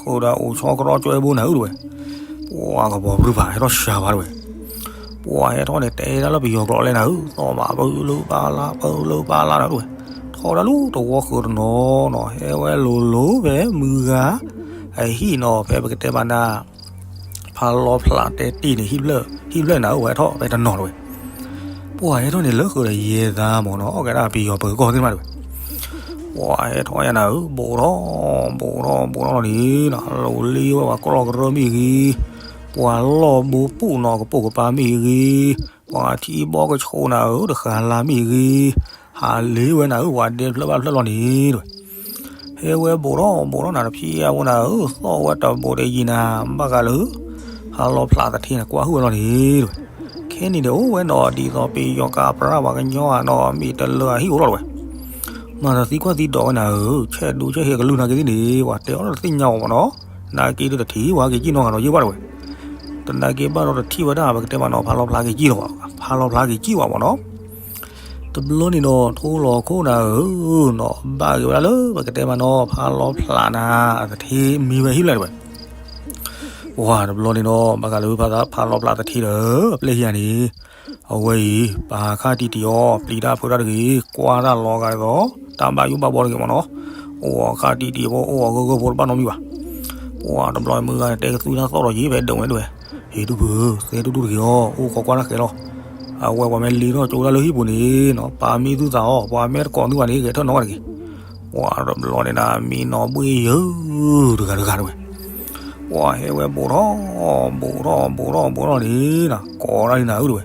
ဃုာ်ဒီးအိၣ်ဆီကရီကၠွဲဘိနၤဧၢတဝဲ. ပှၤကပီၤပြူပာ်ဟဲထီၣ်စှၤဘၣ်တဝဲ. ပှၤဟဲထီၣ်န့ၣ် တဲဒၣ်လၢပယီၤကျိာ်လဲၣ်နၤဧၢ, သီၣ်မးပလုပာ်လၢ ပလုပာ်လၢနၤတဝဲ. ထီၣ်ဒၣ်လၢတဝီဃုာ်တနီၤနီၤ ဟဲဝဲလိၤလိၤဖဲမုၢ်ဂၤ အဟံၣ်နီၤ ဖဲပကတဲဘၣ်နၤ ဖးလီၤဖျးတဲတ့ၢ်န့ၣ် ဟံၣ်ဖျၢၣ်နၤဧၢ ဝဲထီၣ်ဖဲတနီၤတဝဲ. ပှၤဟဲထီၣ်န့ၣ်လၢဃုာ်ဒီးယဲၢ်သးမ့ၢ်နီၤ ကဲဒၣ်ပယီၤပၢၤကီၢ်သ့ၣ်မးတဝဲ. ပှၤဟဲထီၣ်ယၤနၤဧၢ ဘူးထီၣ် ဘူးထီၣ် ဘူးထီၣ်လီၤန့ၣ်နီၤ လီၤလံဝဲပှၤကီၢ်လီၢ်ကရၢမ့ၢ်ဂ့ၤ, ပှၤလီၢ်ဘိပူၣ်နီၤ ကပိာ်ကပၤမ့ၢ်ဂ့ၤ, ပှၤထံဘီကဆိးနၤဧၢ တဃာ်လၤမ့ၢ်ဂ့ၤ, ဟးလ့ဝဲနၤဧၢ ပှၤဒဲဖျၢၣ်ဘၣ်ဖျၢၣ်လီၤန့ၣ်တဝဲ. ဟဲဝဲဘူးထီၣ်ဘူးထီၣ်နၤတဖျၢၣ်ဖိနၤဧၢ သီၣ်ဝဲတဘူးတယံၤနၤ ဘၣ်ဃးလၢ ဖးလီၤဖျးသထ့နၤ ကွၢ်ဟုၣ်ဝဲလီၤန့ၣ်တဝဲ. ခဲန့ၣ်ဒီးအိၣ်ဝဲနီၤ ဒ်သိးပယီၤကးပြၢပှၤကညီဧါနီၤ မ့ၢ်တလၢအဟံၣ်အိၣ်လီၤတဝဲ. မၤသးသံကွၢ်သံဒိးဝဲနၤဧၢ ဆဲးဒူဆဲးဟ့ၣ်ကလုၢ်နၤက့ၤသ့ၣ်န့ၣ် ပှၤတဲအီၤလၢတသ့ၣ်ညါအီၤမ့ၢ်နီၤ. နာ်က့ဒုးတထံၣ်ဝဲက့ၤကံၣ်နီတဂၤဒီးယဘၣ်တဝဲ. တနာ်က့ဘၣ်ဒီးတထံၣ်ဝဲဒၣ် ပကတဲမ့ၢ်နီၤ ဖးလီၤဖျးက့ၤကံၣ်လီၤဘၣ် ဖးလီၤဖျးက့ၤကံၣ်ဘၣ်မ့ၢ်နီၤ. တဘျီန့ၣ်ဒီး ထိလီၤခိၣ်နၤဧၢနီၤ ဘၣ်က့ၤဝဲဒၣ်လၢ ပကတဲမ့ၢ်နီၤ ဖးလီၤဖျးနၤ အသထ့မံဝဲဟံၣ်ဖျၢၣ်တဝဲ. ပှၤတဘျီန့ၣ်ဒီး ဘၣ်ဃးလၢဖးလီၤဖျးသထ့ဒီး အပျဲၢ်ဟံၣ်ဧါန့ၣ် အဝဲအံၤ ပာ်ခါတံၢ်တံၢ်အီၤ ပျံၤတၢ်ဖုးတၢ်တဂ့ၤ ကွၢ်တၢ်လီၤဂာ်ဒ်သိး တၢ်ဘၣ်ယိၣ်ဘၣ်ဘီတဂ့ၤမ့ၢ်နီၤ. အိၣ်အီၤခါတံၢ်တံၢ်ဖိ အိၣ်အီၤဂၢၢ်ဂၢၢ်ဖိတဘၣ်နီတမံၤဘၣ်. ပှၤတဘျီမုၢ်ဂၤန့ၣ် တဲကသူတၢ်သီၣ်ဒီးယံၤဖဲဒိးဝဲဒိးဝဲ, ဟ့ၣ်ဒူၣ်ဖုဧၢ သဲဒူၣ်ဒူၣ်တဂ့ၤအီၤ အိၣ်ခိးကွၢ်တၢ်ဃဲၤလီၤ. အဝဲပှၤမ့ၢ်လ့ထီၣ်ကၠိဒၣ်လၢဟံၣ်ပူၤန့ၣ်နီၤ ပာ်မံသူၣ်သးအီၤ ပှၤမ့ၢ်တကိးသုဘၣ်န့ၣ် ဂဲၤထၢၣ်နီတဂၤတဂ့ၤ. ပှၤတဘျီန့ၣ်နၤ မံနီၤဘှ့ၣ်ယၢၤတဂၤတဂၤတဝဲ. ပှၤဟဲဝဲဘူးထီၣ် ဘူးထီၣ် ဘူးထီၣ် ဘူးထီၣ်န့ၣ်နီၤ ကိးတၢ်လံနၤဧၢတဝဲ.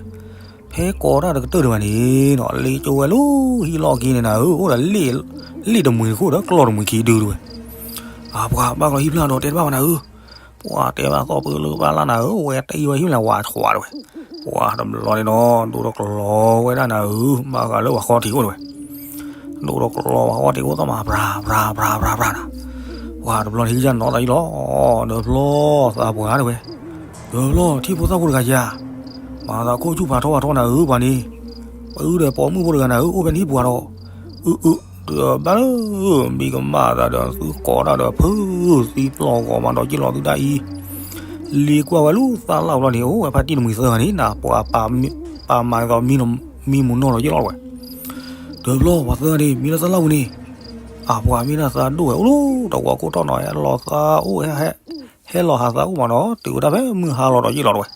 ဖဲကိးတၢ်တကတၢၢ်တဝဲန့ၣ်နီၤ လ့ကၠိဝဲလၢဟံၣ်လီၢ်ခံန့ၣ်နၤဧၢ အိၣ်ဒီးလ့ၣ်တမှံၤတခိၣ်ဒီးကျီၢ်တမှံၤခံဒုတဝဲ. အပှၤဘၣ်ကျီၢ်ဟံၣ်ဖျၢၣ်ဒီးတဲတဘၣ်ဘၣ်နၤဧၢ. ပှၤတဲဘၣ်သီၣ်ပၢလၢဘၣ်လၢ်နၤဧၢ, ဝဲတအံၤဝဲဟံၣ်လဲၣ်ဝါဆှးတဝဲ, ပှၤတဘျီန့ၣ်နီၤ ဒိၣ်ထီၣ်ကျီဝဲဒၣ်နၤဧၢ, ဘၣ်ဃးလၢပှၤဃီထံးအိၣ်တဝဲ, ဒိၣ်ထီၣ်ကျီပှၤဃီထံးအိၣ်သီၣ်မး ပြၤပြၤပြၤပြၤပြၤနၤ, ပှၤတဘျီန့ၣ်ဟံၣ်ကစၢ်နီၤသးယံလီၤ, ဒီးဘျီသးပှၢ်တဝဲ, ဒီးဘျီထံဖိသၣ်ဖိတဂၤယၤ, မၤသးခိၣ်ဆူၣ်ဖးထီဖးထီနၤဧၢပှၤန့ၣ်, ပအုၣ်ဒီးပိာ်မုၣ်ဖိတဂၤနၤဧၢ အိၣ်ဖဲန့ၣ်ဟံၣ်ပှၤဒီး, အုၣ်အုၣ်, ဒီးဘၣ်လၢ မံကမၣ်သးဒီးသုကိးတၢ်ဒီးဖုသံပျီၢ်ဂီၤမး ဒီးက့ၢ်လီၤသုတၢ်အံၤ, လံကွၢ်ဝဲလူၤသၣ်လၢ်ဝဲလီၤန့ၣ် အိၣ်ဝဲဖါတံၢ်တမှံၤသၢဂၤန့ၣ် နပှၤပာ်မၤသီမံမူနီၢ်လီၤယ့ၢ်လီၤတဝဲ, ဒီးဘျီပှၤသၢဂၤန့ၣ် မံလၢသၣ်လၢ်ဝံၤန့ၣ်, အပှၤမ့ၢ်ဒၣ်သးဒိၣ်ဝဲအိၣ်လီၤ တဝီကိၢ်ထီၣ်နီၤ ဟဲလီၤသးအိၣ် ဟဲလီၤဟးသးအိၣ်မးနီၤ တုၤဝဲဒၣ်ဖဲမုၢ်ဟါလီၤဒီးယ့ၢ်လီၤတဝဲ,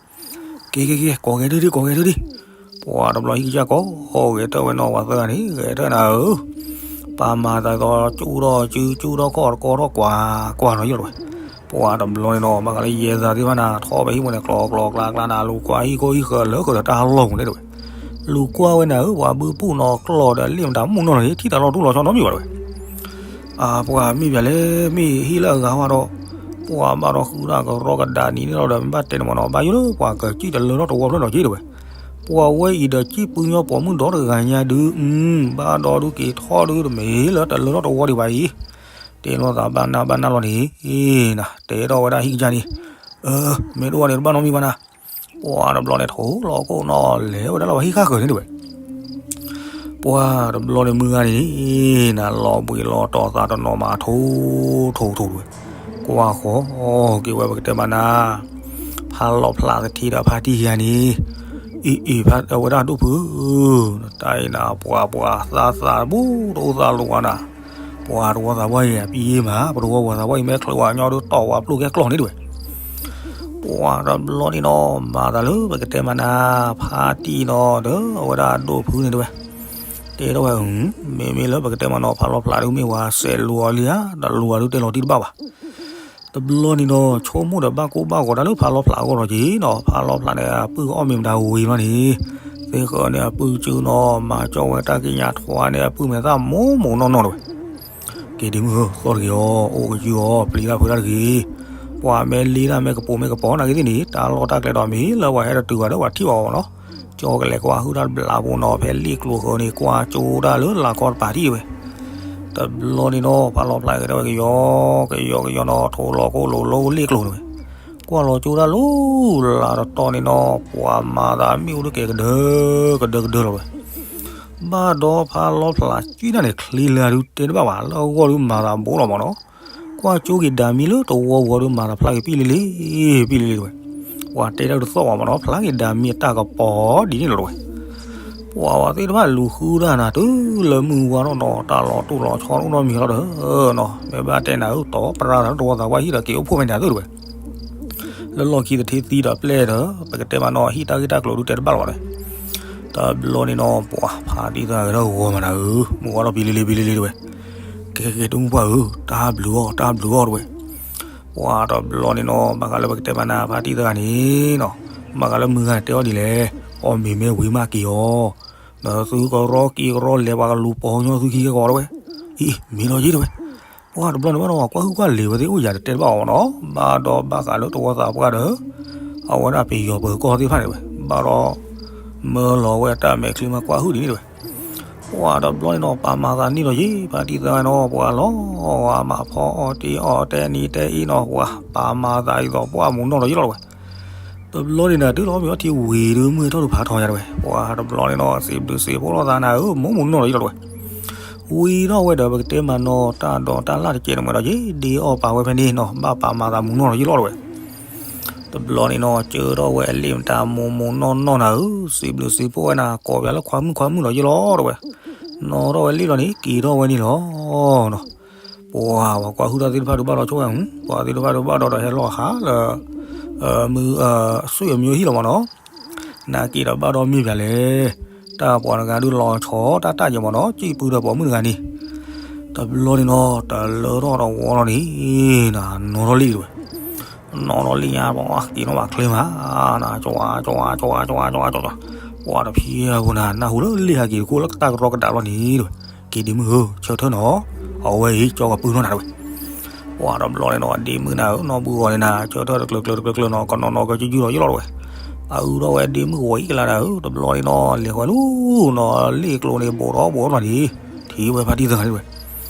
က့ၤက့ၤက့ၤ ကိးဂဲၤဒုဒု ကိးဂဲၤဒုဒု, ပှၤတဘျီဟံၣ်ကစၢ်ကိးဂဲၤထၢၣ်ဝဲနီၤ ပှၤသၢဂၤန့ၣ် ဂဲၤထၢၣ်နၤဧၢ ပာ်မၤသးသိး ကၠူထီၣ်စု ကၠူထီၣ်ခီၣ် တကီထီၣ်ကွၢ် ကွၢ်နီၤယ့ၢ်လီၤတဝဲ, ပှၤတဘျီန့ၣ်နီၤ ဘၣ်ဃးလၢယဲသးသ့ၣ်တဖၣ်နၤ ထီၣ်ဖဲဟံၣ်ပူၤန့ၣ် ကျီကျီကျါကျါနၤ လူၤကွၢ်ဟံၣ်ခိၣ်ဟံၣ်ဃၢၤလၢဃၢၤဒီးတၢ်လီၢ်ပူၤန့ၣ်တဝဲ, လူၤကွၢ်ဝဲနၤဧၢ ပှၤဘုပူၣ်နီၤကျီၢ်ဒီးလ့ၣ်မတၤမူနီၢ်န့ၣ် ထံၣ်တၢ်လီၢ်တူၢ်လီၤဆီနီတမံၤဘၣ်တဝဲ အပှၤမ့ၢ်ပၠးလဲၣ် မ့ၢ်ဟံၣ်လၢအဂၤဝဲဒီး, ပှၤဘၣ်ဒီးဃုတၢ်ကရီကဒးနံၤန့ၣ်လီၤဒီး မ့ၢ်ဘၣ်တဲန့ၣ်မ့ၢ်နီၤ ဘၣ်ယိၣ်လၢပှၤကစံၣ်တလၢထီၣ်တဝီဖျၢၣ်နီၤက့တဝဲ, ပှၤဝဲအံၤဒီးစံၣ်ပူညီပိာ်မုၣ်ဒီတဂၤညါဒုး, ဘၣ်ဒီးဒုးက့ၤထီၣ်ဒုးတမ့ၢ်လၢတလၢထီၣ်တဝီဒံးဘၣ်အံၤ, တဲလိာ်သးဘၣ်နၢ်ဘၣ်နၢ်လီၤန့ၣ်, တဲထီၣ်ဝဲဒၣ်ဟံၣ်ကစၢ်န့ၣ်, မ့ၢ်တအိၣ်န့ၣ်တဘၣ်နီတမံၤဘၣ်နၤ, ပှၤတဘျီန့ၣ် ထိၣ်လီၤကိၣ်နီၤ လဲၤဝဲဒၣ်လၢပှၤဟံၣ်ဃၣ်ဃၢၤန့ၣ်တဝဲ ပှၤတဘျီန့ၣ်မုၢ်ဂၤန့ၣ်, နလီၤဘှံးလီၤတီၤသးတနီၤမး ထိၣ်ထိၣ်ထိၣ်တဝဲ, ကွၢ်ဃီၤက့ၤဝဲပကတဲမးနၤ, ဖးလီၤဖျးကထံဒီးဖါတံၢ်ယၤန့ၣ်, အံၤ အံၤ ဖးအဝဲဒၣ်ဒိၣ်ဖုဧၢ, တၢ်အံၤနၤ ပှၤပှၤသးသးတဘူၣ်တအိၣ်သးလိာ်ဝဲနၤ, ပှၤတဝီသးပှၢ်အံၤ ပံယ့မး ပတဝီပှၤသးပှၢ်အံၤ မ့ၢ်ချုးဝဲညီဒုးတီၢ်ဝဲပျိၢ်ကဲကျီၢ်န့ၣ်တဝဲ ပှၤတဘျီန့ၣ်နီၤ မၤသးလၢပကတဲမးနၤ, ဖါတံၢ်နီၤဒီး အဝဲဒၣ်ဒိၣ်ဖုန့ၣ်တဝဲ, တဲထီၣ်ဝဲ, မ့မ့ၢ်လၢပကတဲမးနီၤ ဖးလီၤဖျးဒုးမ့ၢ်ဝဲစဲးလိၤအီၤလံဧါ, တလိၤအီၤဒုးတဲလီၤတံၢ်တဘၣ်ဘၣ်. တဘျီန့ၣ်နီၤ ဆိကမိၣ်ဒီးဘၣ်ကိၢ်ဘၣ်ဂီၤတၢ်လၢဖးလီၤဖျးအဂီၢ်လီၤက့ၤနီၤ, ဖးလီၤဖျးန့ၣ် အပုၢ်ကအီၣ်မ့ၤမတၤဝံၤလီၤန့ၣ်, သ့ၣ်ဃၢၤန့ၣ် အပုၢ်စုနီၤ မၤကၠီဝဲတၢ်ကံးညာ်ထွါန့ၣ် အပုၢ်မဲာ်သၣ်မိၢ်မိၢ်နီၢ်နီၢ်တဝဲ က့ၤဒံးမုၢ်ဧၢ သီၣ်တဂ့ၤအီၤ အိၣ်ကယုၢ်အီၤ ပျံၤတၢ်ဖုးတၢ်တဂ့ၤ, ပှၤမ့ၢ်လ့တၢ်မ့ၢ်ကပိာ်မ့ၢ်ကပီၤနာ်က့သ့ၣ်န့ၣ် တၢ်လီၢ်တၢ်ကျဲဒီးမ့ၢ်လၢပှၤဟဲတတုၤဘၣ်ဒီးပှၤထံၣ်ဘၣ်အီၤနီၤ, ကၠီကလဲၤကွၢ်ဟုၣ်တၢ်တဘျးဖိနီၤ ဖဲလ့ၣ်ကျိၤဃၢၤန့ၣ် ကွၢ်ကၠိတၢ်လၢလၤကီတပၤထံၣ်တဝဲ, တဘျီန့ၣ်နီၤ ဖးလီၤဖျးက့ၤထီၣ်ဝဲကယီကယီကယီနီၤ ထိၣ်လီၤကိၢ်လိာ်လၢလ့ၣ်ကျိၤတဝဲ, ကွၢ်လီၤကၠိတၢ်လၢလၤတတီၤန့ၣ်နီၤ ပှၤမၤသးမ့ၣ်အူဒုးကဲကဒၢကဒၢကဒၢလီၤဝဲ ဘၣ်ဒီးဖးလီၤဖျးကံၣ်တၢ်န့ၣ် ချ့လၢဒုးတဲတဘၣ်ဘၣ် လၢအဂီၢ်ဒုးမၤသးဘူးလီၤမးနီၤ, ကွၢ်ကၠိက့ၤဒၣ်မံလၢတဝီဝီၤဒုးမၤသးဖျါက့ၤပံလံလံ, ပှၤတဲတၢ်ဒုးသီၣ်ဝဲမးနီၤ ဖျါက့ၤဒၣ်မံအတၢ်ကပီၤဒ်န့ၣ်လီၤတဝဲ, ပှၤဝဲသ့ၣ်တဖၣ်လူၤဃုတၢ်နၤတုၤလၢမုၢ်ဝါထီၣ်နီၤ တၢ်လီၤတိၢ်လီၤဆီအိၣ်နီတမံၤလီၤဒီး, မ့ၢ်ဘၣ်တဲနၤဧၢ တီၤပရၢသးလၢတဝီသးပှၢ်ဟံၣ်ဒီးက့ၤအိၣ်ဖှိၣ်ဖဲန့ၣ်သုတဝဲ လၢလီၢ်ခံတထံသံဒီးပျဲၢ်ဒီး ပကတဲမးနီၤ ဟံၣ်တၢ်ဂ့ၢ်တၢ်ကျိၤဒုးတဲတဘၣ်လီၤဘၣ်န့ၣ်, တဘျီန့ၣ်နီၤ ပှၤဖါတံၢ်သၢဂၤဒီးဂီၤမးနၤဧၢ မုၢ်ဝါထီၣ်ပံလံလံပံလံလံတဝဲ, ကဲကဲကဲ တမုၢ်ပှၢ်ဧၢ တၢ်ဘျုးအီၣ် တၢ်ဘျုးအီၣ်တဝဲ, ပှၤတဘျီန့ၣ်နီၤ ဘၣ်ဃးလၢပကတဲမးနၤ ဖါတံၢ်သၢဂၤန့ၣ်နီၤ, ဘၣ်ဃးလၢမုၢ်ဂၤတဲအီၤဒ်လဲၣ်, အီၣ်မ့ၤမ့ၢ်ဝံၤမးက့ၤအီၤ, ဒီးသုကရီက့ၤကရီလဲၤပှၤကလူၤပိာ်ညီသုခံကဲကီးတဝဲ, အံၤ မ့ၢ်လီၤယ့ၢ်တဝဲ ပှၤတဘျီန့ၣ်ဘၣ်ဒီး ကွၢ်ဟုၣ်ကွၢ်လံၤဝဲသ့ၣ်အိၣ်ယၤတတဲတဘၣ်အီၤနီၤ, ဘၣ်ဒီးဘၣ်ဃးလၢတဝီသးပှၢ်ဒီး အဝဲဒၣ်ပယီၤပၢၤကီၢ်သ့ၣ်တဖၣ်န့ၣ်ဝဲ ဘၣ်ဒီး မၢလီၤဝဲတၢ်မဲာ်ချံမးကွၢ်ဟုၣ်ဒ်န့ၣ်တဝဲ, ပှၤတဘျီန့ၣ်နီၤ ပာ်မၤသးန့ၢ်လီၤယ့ၢ် ဖါတံၢ်သၢဂၤနီၤ ပှၤလီၤဂာ်မးဖီအီၣ်တ့ၢ်အီၣ်တဲနံၤတဲအံၤနီၤ ပှၤပာ်မၤသးအံၤသိးပှၢ်မူနီၢ်လီၤယ့ၢ်လီၤတဝဲ တဘျီန့ၣ်နၤ တုၤလီၤမ့ၢ်အီထံဝံၤဒုး မုၢ်ဟဲထီၣ်ဒုးဖးထီညါတဝဲ, ပှၤတဘျီန့ၣ်နီၤ စံးဘျုးစံးဖှိၣ်လိာ်သးနၤဧၢ မိၢ်မူနီၢ်လီၤယ့ၢ်လီၤတဝဲ, ဝံၤထီၣ်ဝဲဒီး ပကတဲမးနီၤ တၢ်ဒိးတၢ်လၢ်တကဲးန့ၣ်မးဒီး ယ့ၢ်ဒ့အီၣ်ပာ်ဝဲဖဲန့ၣ်နီၤ ဘၣ်ပာ်မၤသးမူနီၢ်လီၤယ့ၢ်လီၤတဝဲ, တဘျီန့ၣ်နီၤ ကၢထီၣ်ဝဲအလ့ၣ်မတၤမိၢ်မိၢ်နီၢ်နီၢ်နၤဧၢ, စံးဘျုးစံးဖှိၣ်ဝဲနၤ ကိးပၠးလၢခွါမုၣ်ခွါမုၣ်လီၤယ့ၢ်လီၤတဝဲ, နီၣ်ထီၣ်ဝဲလ့ၣ်လီၤန့ၣ် က့ၤထီၣ်ဝဲန့ၣ်လီၤနီၤ ပှၤ ပှၤကွၢ်ဟုၣ်တၢ်သ့ၣ်တဖၣ်ဒုးဘၣ်ဒီးဆိၣ်ဝဲ, ပှၤသ့ၣ်တဖၣ်ဒုးဘၣ်ဒီးဒီးဟဲလီၤဟးလၢ မုၢ် ဆွေမျိုးဟံၣ်လီၤမးနီၤ, နာ်က့ဒီးဘၣ်ဒီးမ့ၢ်ပၠးလဲၣ်, တၢ်ပှၤတဂၤဒုးလီၤဆီတၢ်တၢ်ယဲမးနီၤ စံၣ်ပုၢ်ဒီးပိာ်မုၣ်တဂၤန့ၣ်, တဘျီန့ၣ်နီၤ တလၢထီၣ်တဝီလီၤန့ၣ်, နီၣ်ထီၣ်လံတဝဲ, နီၣ်ထီၣ်လံညါ ပှၤက့ၤနီၣ်ဘၣ်ချ့မး, ကၠီ ကၠီ ကၠီ ကၠီ ကၠီ ကၠီ ပှၤတဖံးအပူၤနၤ နၢ်ဟူလၢလ့ၣ်ဟးက့ၤတကိၢ်လၢတၢ်ကရီကဒးလီၤန့ၣ်တဝဲ, က့ၤဒံးမုၢ်ဧၢ ဆၢထၢၣ်နီၤ, အဝဲအံၤ ကၠီကပုၢ်နီၢ်နၤတဝဲ, ပှၤတဘျီန့ၣ်နီၤ အဒ့မုၣ်နၤဧၢ နီၢ်ဘုဂီၤန့ၣ်နၤ ဆၢထၢၣ်တကျၢၤကျၢၤတကျၢၤကျၢၤနီၤ ကနီၤနီၤကကယူၢ်ထီၣ်ယ့ၣ်လီၤတဝဲ, အအုၣ်ထီၣ်ဝဲဒ့မုၣ်ဝီၤအံၤကလါနၤဧၢ တဘျီန့ၣ်နီၤ လဲၤဃီၤလၢနီၤ လ့ၣ်ကျိန့ၣ် ဘိးထီၣ်ဘိးထီၣ်လီၤန့ၣ်, ထံၣ်ဝဲဖါတံၢ်သၢဂၤန့ၣ်တဝဲ,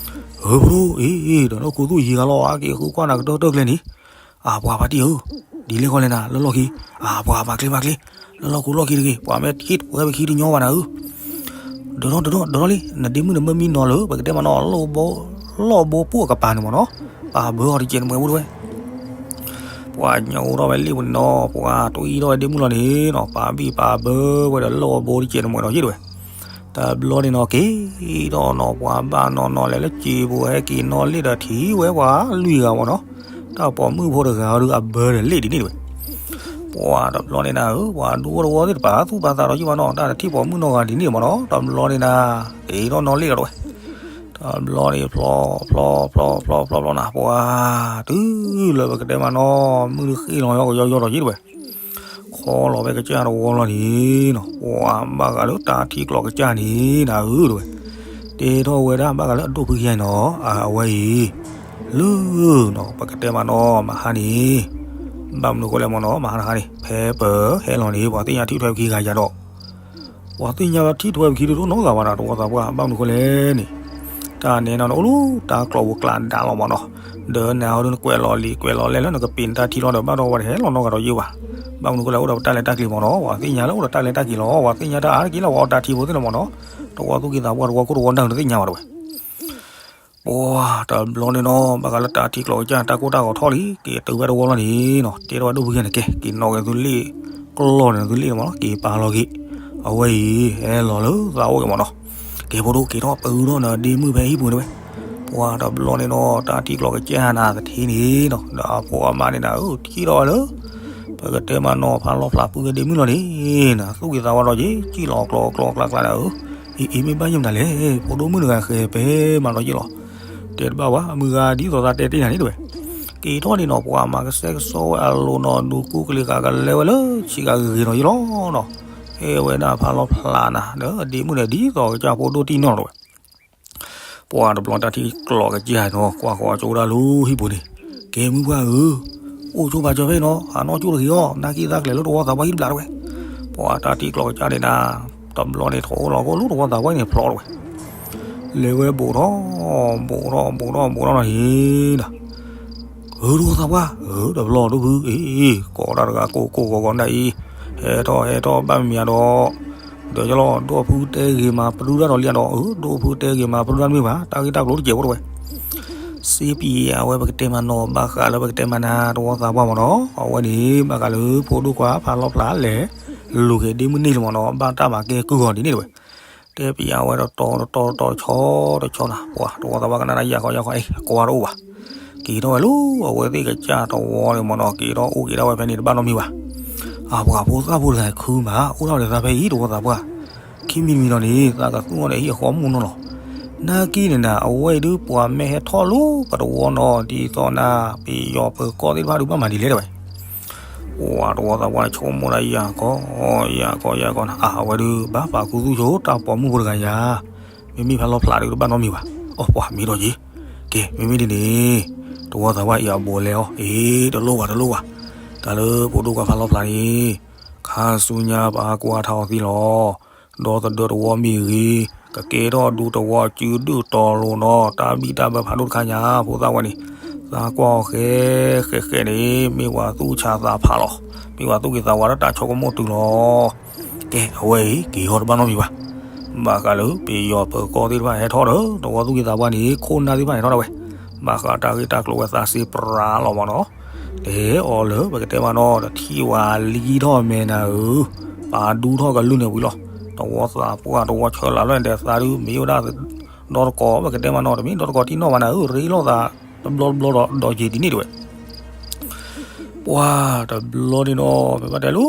ဧၢ ဖိဒိၣ်အံၤ ဒီးနီၢ်ခိသူၣ်ယံၤဂၤလီၤ အါက့ၤဃုကွၢ်နၤကတၢၢ်တၢၢ်ကျဲန့ၣ်, အပှၤဖါတံၢ်ဧၢ, ဒ်လဲၣ်ဃီလဲၣ်နၤ လၢလီၢ်ခံ, အပှၤမၤကျဲမၤကျဲ, လၢလီၢ်ခိလီၢ်ခံတဂ့ၤ ပှၤမ့ၢ်ထံၣ်ဝဲပခံတညီဘၣ်နၤဧၢ ဒၢထီၣ်ဒၢထီၣ်ဒၢထီၣ်လံ နဒ့မုၣ်န့ၣ်မ့ၢ်မံနီၤလၢ ပကတဲမးနီၤ လီၢ်ဘိပူၣ်အကပၤန့ၣ်မ့ၢ်နီၤ, ပာ်ဘၢအီၤတကဲးန့ၣ်မ့ၢ်ဝဲတဝဲ, ပှၤညိးထီၣ်ဝဲလ့ၣ်ပူၤန့ၣ်နီၤ ပှၤတွံၢ်ထီၣ်ဝဲဒ့မုၣ်လီၤန့ၣ်နီၤ ပာ်ဘံၣ်ပာ်ဘၢဝဲဒီးလီၢ်ဘိတကဲးန့ၣ်မ့ၢ်နီၤယ့ၣ်တဝဲ, တဘျီန့ၣ်နီၤ က့ၤထီၣ်နီၤ ပှၤဘၣ်နီၤနီၤလဲၤလၢစံာ်ပူၤ ဟဲက့ၤနီၣ်လ့ၣ်ဒီးထံၣ်ဝဲပှၤလွံၢ်ဂၤမ့ၢ်နီၤ, တၢ်ပိာ်မုၣ်ဖိတဂၤအီၤဒုးအဘၢဒီးလ့ၣ်ဒ်န့ၣ်တဝဲ ပှၤတဘျီန့ၣ်နၤဧၢ ပှၤဒူဖိတဝီသ့ၣ်တဖၣ် သူၣ်ပာ်သးဒီးယံၣ်ဘၣ်နီၤ တၢ်တထံၣ်ပိာ်မုၣ်နီတဂၤဒ်န့ၣ်မ့ၢ်နီၤ တဘျီန့ၣ်နၤ က့ၤထီၣ်နီၣ်လ့ၣ်ဒီးတဝဲ, တဘျီန့ၣ် ဖျီဖျီဖျီဖျီဖျီဖျီနၤ ပှၤတုၤလၢပကတဲမးနီၤ မုၢ်တဃ့ၢ်လီၤယီကယီယီဒီးယ့ၣ်တဝဲ, ခီလီၤဝဲကစၢ်တဝီလီၤန့ၣ်နီၤ ပှၤဘၣ်ဃးလၢတၢ်ထံကျိးကစၢ်န့ၣ်နၤဧၢတဝဲ, တဲထီၣ်ဝဲဒၣ်ဘၣ်ဃးလၢအဒိၣ်ဖုခံဂၤအံၤနီၤ အဝဲအံၤ လၢနီၤ ပကတဲမးနီၤ မဟါန့ၣ် ဘၣ်မနုၤဃိလဲၣ်မ့ၢ်နီၤ မဟါတဟါန့ၣ် ဖဲပဟဲလီၤန့ၣ် ပှၤသ့ၣ်ညါထံၣ်ထွဲပခံဂၤယၤဒီး ပှၤသ့ၣ်ညါထံၣ်ထွဲပခံတဒိၣ်နီတဂၤဘၣ်ဒီး တဝီသးပှၢ် ဘၣ်မနုၤဃိလဲၣ်န့ၣ် တၢ်နဲနီၤန့ၣ် အိၣ်လၢတၢ်ကျီၢ်ပူၤကျါဒါလီၤမ့ၢ်နီၤ, ဒီးနၤအီၤဒုးနကွဲးလီၤလံာ်ကွဲးလီၤလဲၢ်လၢနကပ့ၤနတၢ်ထံလီၤဒီး ဘၣ်ဒီးဝဲတဟဲလီၤနီတဂၤဒီးယ့ၢ်ဘၣ်, ဘၣ်မနုၤဃိလဲၣ် အိၣ်ဒီးပတၢ်လဲၤတၢ်က့ၤမ့ၢ်နီၤ, ပှၤသ့ၣ်ညါလၢအိၣ်ဒီးတၢ်လဲၤတၢ်က့ၤလီၤ, ပှၤသ့ၣ်ညါတၢ်အါတက့ၢ်လၢပှၤအီၣ်တၢ်ထံဖိသ့ၣ်လီၤမ့ၢ်နီၤ, တဝီသူၣ်က့သးပှၢ် တဝီခိၣ်တဝီနၢ်နသ့ၣ်ညါဘၣ်တဝဲ ပှၤတဘျီန့ၣ်နီၤ ဘၣ်ဃးလၢတၢ်ထံကျိးကစၢ် တၢ်ကိၢ်တၢ်ဂီၤထီၣ်လံ က့ၤတုၤဖဲတဝီလီၤန့ၣ်နီၤ တဲထီၣ်ဝဲဒိၣ်ဖုခံဂၤန့ၣ် ကဲ က့ၤနီၣ်က့ၤသုလ့ၣ်ကျီၢ်န့ၣ် သုလ့ၣ်န့ၣ်မ့ၢ်နီၤ က့ၤပာ်လီၤက့ၤ, အဝဲအံၤ ဟဲလီၤလၢသးအိၣ်က့ၤမ့ၢ်နီၤ, ကဲ ဖိဒိၣ် က့ၤထီၣ်ပၢဃုာ်ထီၣ်နၤဒ့မုၣ်ဖဲဟံၣ်ပူၤန့ၣ်ဝဲ, ပှၤတဘျီန့ၣ်နီၤ တၢ်ထံကျိးကစၢ်နၤသထ့န့ၣ်နီၤ ဒီးအဖိအမါန့ၣ်နၤဧၢ ထံၣ်ထီၣ်ဝဲလၢ ပကတဲမးနီၤ ဖးလီၤဖျးပုၢ်ဝဲဒ့မုၣ်လီၤန့ၣ် နၤ သူၣ်က့ၤသးဝါဒီးက့ၤ ကံၣ်လီၤကျီကျီကျါကျါနၤဧၢ, အံၤ အံၤ မ့ၢ်ဘၣ်ယိၣ်မတၤလဲၣ် ဖိဒိၣ်မုၣ်တဂၤဃဲၤပဲမးဒီးယ့ၢ်လီၤ, တဲတဘၣ်ဝဲ အမုၢ်ဂၤဒ်သိးသးတဲတ့ၢ်နၤန့ၣ်တဝဲ, က့ၤထီၣ်န့ၣ်နီၤ ပှၤမၤကဆှဲကဆှီဝဲအလိၤနီၤ ဒူကူကလံၤဃာ်ကလဲဝဲလၢဆံးကၤဂ့ၤဂ့ၤနီၤယ့ၢ်လီၤနီၤ, ဟဲဝဲဒၣ်ဖးလီၤဖျးနၤ ဒီးဒ့မုၣ်န့ၣ် ဒ်သိးကစၢ်ဖိဒိၣ်တံၢ်နီၢ်တဝဲ ပှၤတဘျီတၢ်ထံကျိးကစၢ်နီၤ ကွၢ်ဃီၤကၠိဒၣ်လၢဟံၣ်ပူၤန့ၣ်, ကဲမုၢ်ပှၢ်ဧၢ, အိၣ်ဆိပာ်စၢၤဖဲအံၤနီၤ ဟးနီၢ်ကၠိတဂ့ၤအီၤ နၢ်က့သးကျဲၤလၢတဝီသးပှၢ်ဟံၣ်တဘျီတဝဲ, ပှၤတၢ်ထံကျိးကစၢ်န့ၣ်နၤ, တဘျီန့ၣ် ထိၣ်လီၤကအိၣ်လၢတဝီသးပှၢ်န့ၣ်ဖျီတဝဲ, လဲၤဝဲဘူးထီၣ်, ဘူးထီၣ်ဘူးထီၣ်ဘူးထီၣ်နီၤန့ၣ်နၤ ဧၢ တဝီသးပှၢ် ဧၢ တဘျီဒိၣ်ဖု အ့ ကိးတၢ်တဂၤကိးကိးဂီၤဂီၤနၤအံၤ, ဟဲထီၣ်ဟဲထီၣ်ဘၣ်မံၤမံၤဒီး, ဒီးကလီၤ ဒိၣ်ဖုတဲဂ့ၤမၤပဒုတၢ်ဒီးလံဒီး ဧၢ ဒိၣ်ဖုတဲဂ့ၤမၤပဒုတၢ်တမ့ၢ်ဘၣ် တၢ်ဂ့ၢ်တၢ်ကျိၤတစဲးဖိတဝဲ, စ့ပံၤအဝဲပကတဲမးနီၤ ဘၣ်ဃးလၢပကတဲမးနၤ တဝီသးပှၢ်မ့ၢ်နီၤ အဝဲန့ၣ် ဘၣ်ဃးလၢဖိဒိၣ်ခွါဖးလီၤဖျးလဲၣ်, လူၤက့ၤဒ့မုၣ်န့ၣ်လၢမ့ၢ်နီၤ ဘၣ်တၢ်မၤကဲကုၢ်ဂီၤဒ်န့ၣ်တဝဲ တဲပံၤအဝဲတတီတတီတတီတဆီတဆီနၤ ပှၤတဝီသးပှၢ်ကနၣ်တၢ်ယၢ်ခီယၢ်ခီ အ့ အကွၢ်တအိၣ်ဘၣ်, က့ၤထီၣ်ဝဲလၢ အဝဲသ့ၣ်ကစၢ်တဝီန့ၣ်မ့ၢ်နီၤ က့ၤထီၣ်အိၣ်က့ၤဒၣ်ဝဲဖဲန့ၣ်တဘၣ်နီတမံၤဘၣ်, အပှၤဖိသၣ်ဖိတဂၤခုမး အိၣ်ဒၣ်ဝဲဒီးသးဖဲအံၤတဝီသးပှၢ်, ခံမံၤတမံၤလီၤန့ၣ် သးကသူၣ်အီၤဒီးဟံၣ်အဃီမုၢ်နီၤလီၤ, နာ်က့န့ၣ်နၤ အဝဲအံၤဒုးပှၤမ့ၢ်ဟဲထီၣ်လၢပတဝီနီၤ ဒ်သိးနၤ ပယီၤပၢၤကီၢ်သ့ၣ်တဖၣ်ဒုးဘၣ်မၤဒ်လဲၣ်တဝဲ ပှၤတဝီသးပှၢ်န့ၣ် ဆိကမိၣ်ဒၣ်ယၢ်ကီ ယၢ်ကီ ယၢ်ကီနၤ အဝဲဒုး ဘၣ်ပာ်ခူသူၣ်ဆိ တၢ်ပိာ်မုၣ်ဖိတဂၤယၤ, မ့မ့ၢ်ဖးလီၤဖျးဒုးတဘၣ်နီတမံၤဘၣ်, အိ ပှၤမ့ၢ်ဒီးက့ၤ, ကဲ မ့မ့ၢ်ဒ်န့ၣ် တဝီသးပှၢ်အံၤအဘူးအလဲအီၤ, အ့ တလိၣ်ဘၣ် တလိၣ်ဘၣ်, တၢ်လၢဖိဒိၣ်ခွါဖးလီၤဖျးန့ၣ် ခါဆူညါပဟးကွၢ်ထီၣ်အီၤသ့လီၤ, ဒီသဒၢတဝီမ့ၢ်ဂ့ၤ, ကကဲထီၣ်ဒူတဝီစုဒုၣ်တီၤလိၤနီၤ တၢ်ဘံၣ်တၢ်ဘၢဖးဒိၣ်တခါညါ ဖိသၣ်ဝဲန့ၣ်, သးကွၢ်အီၤဃဲ ဃဲဃဲန့ၣ် မ့ၢ်ပှၤသူၣ်ဆးသးဖးလီၤ, မ့ၢ်ပှၤသူၣ်က့ၤသးဝါလၢတၢ်ဆိကမိၣ်တုၤလီၤ, ကဲ အဝဲအံၤ က့ၤထီၣ်တဘၣ်နီတမံၤဘၣ်, ဘၣ်ဃးလၢပယီၤပၢၤကီၢ်သ့ၣ်တဖၣ်ဟဲထီၣ်ဒီး တဝီသူၣ်က့ၤသးပှၢ်န့ၣ် ခိၣ်နၢ်သ့ၣ်တဖၣ်ဟဲထီၣ်ဒၣ်ဝဲ, ဘၣ်ဃးတၢ်ဂ့ၢ်တၢ်ကျိၤဝဲသးစ့ပြးလီၤမ့ၢ်နီၤ တဲအီၤလၢပကတဲမးနီၤ တထံၣ်ဝဲလံထီၣ်မဲာ်နၤဧၢ, ပာ်ဒူထီၣ်ကလုၢ်န့ၣ်ဝံၤလီၤ, တဝီသးပှၢ်တဝီဆၢလးလီၤန့ၣ် တဲသးဒုးမ့ၢ်ဝဲဒၣ် ဒီတကိး ပကတဲမးနီၤ တမ့ၢ်ဒီတကိးထံၣ်နီၣ်ဘၣ်နၤဧၢ, ရ့လိာ်သးတဘျီတဘျီဒီး ဒီးယံာ်ဒ်န့ၣ်တဝဲ ပှၤတဘျီန့ၣ်နီၤ ပဘၣ်တဲလၢ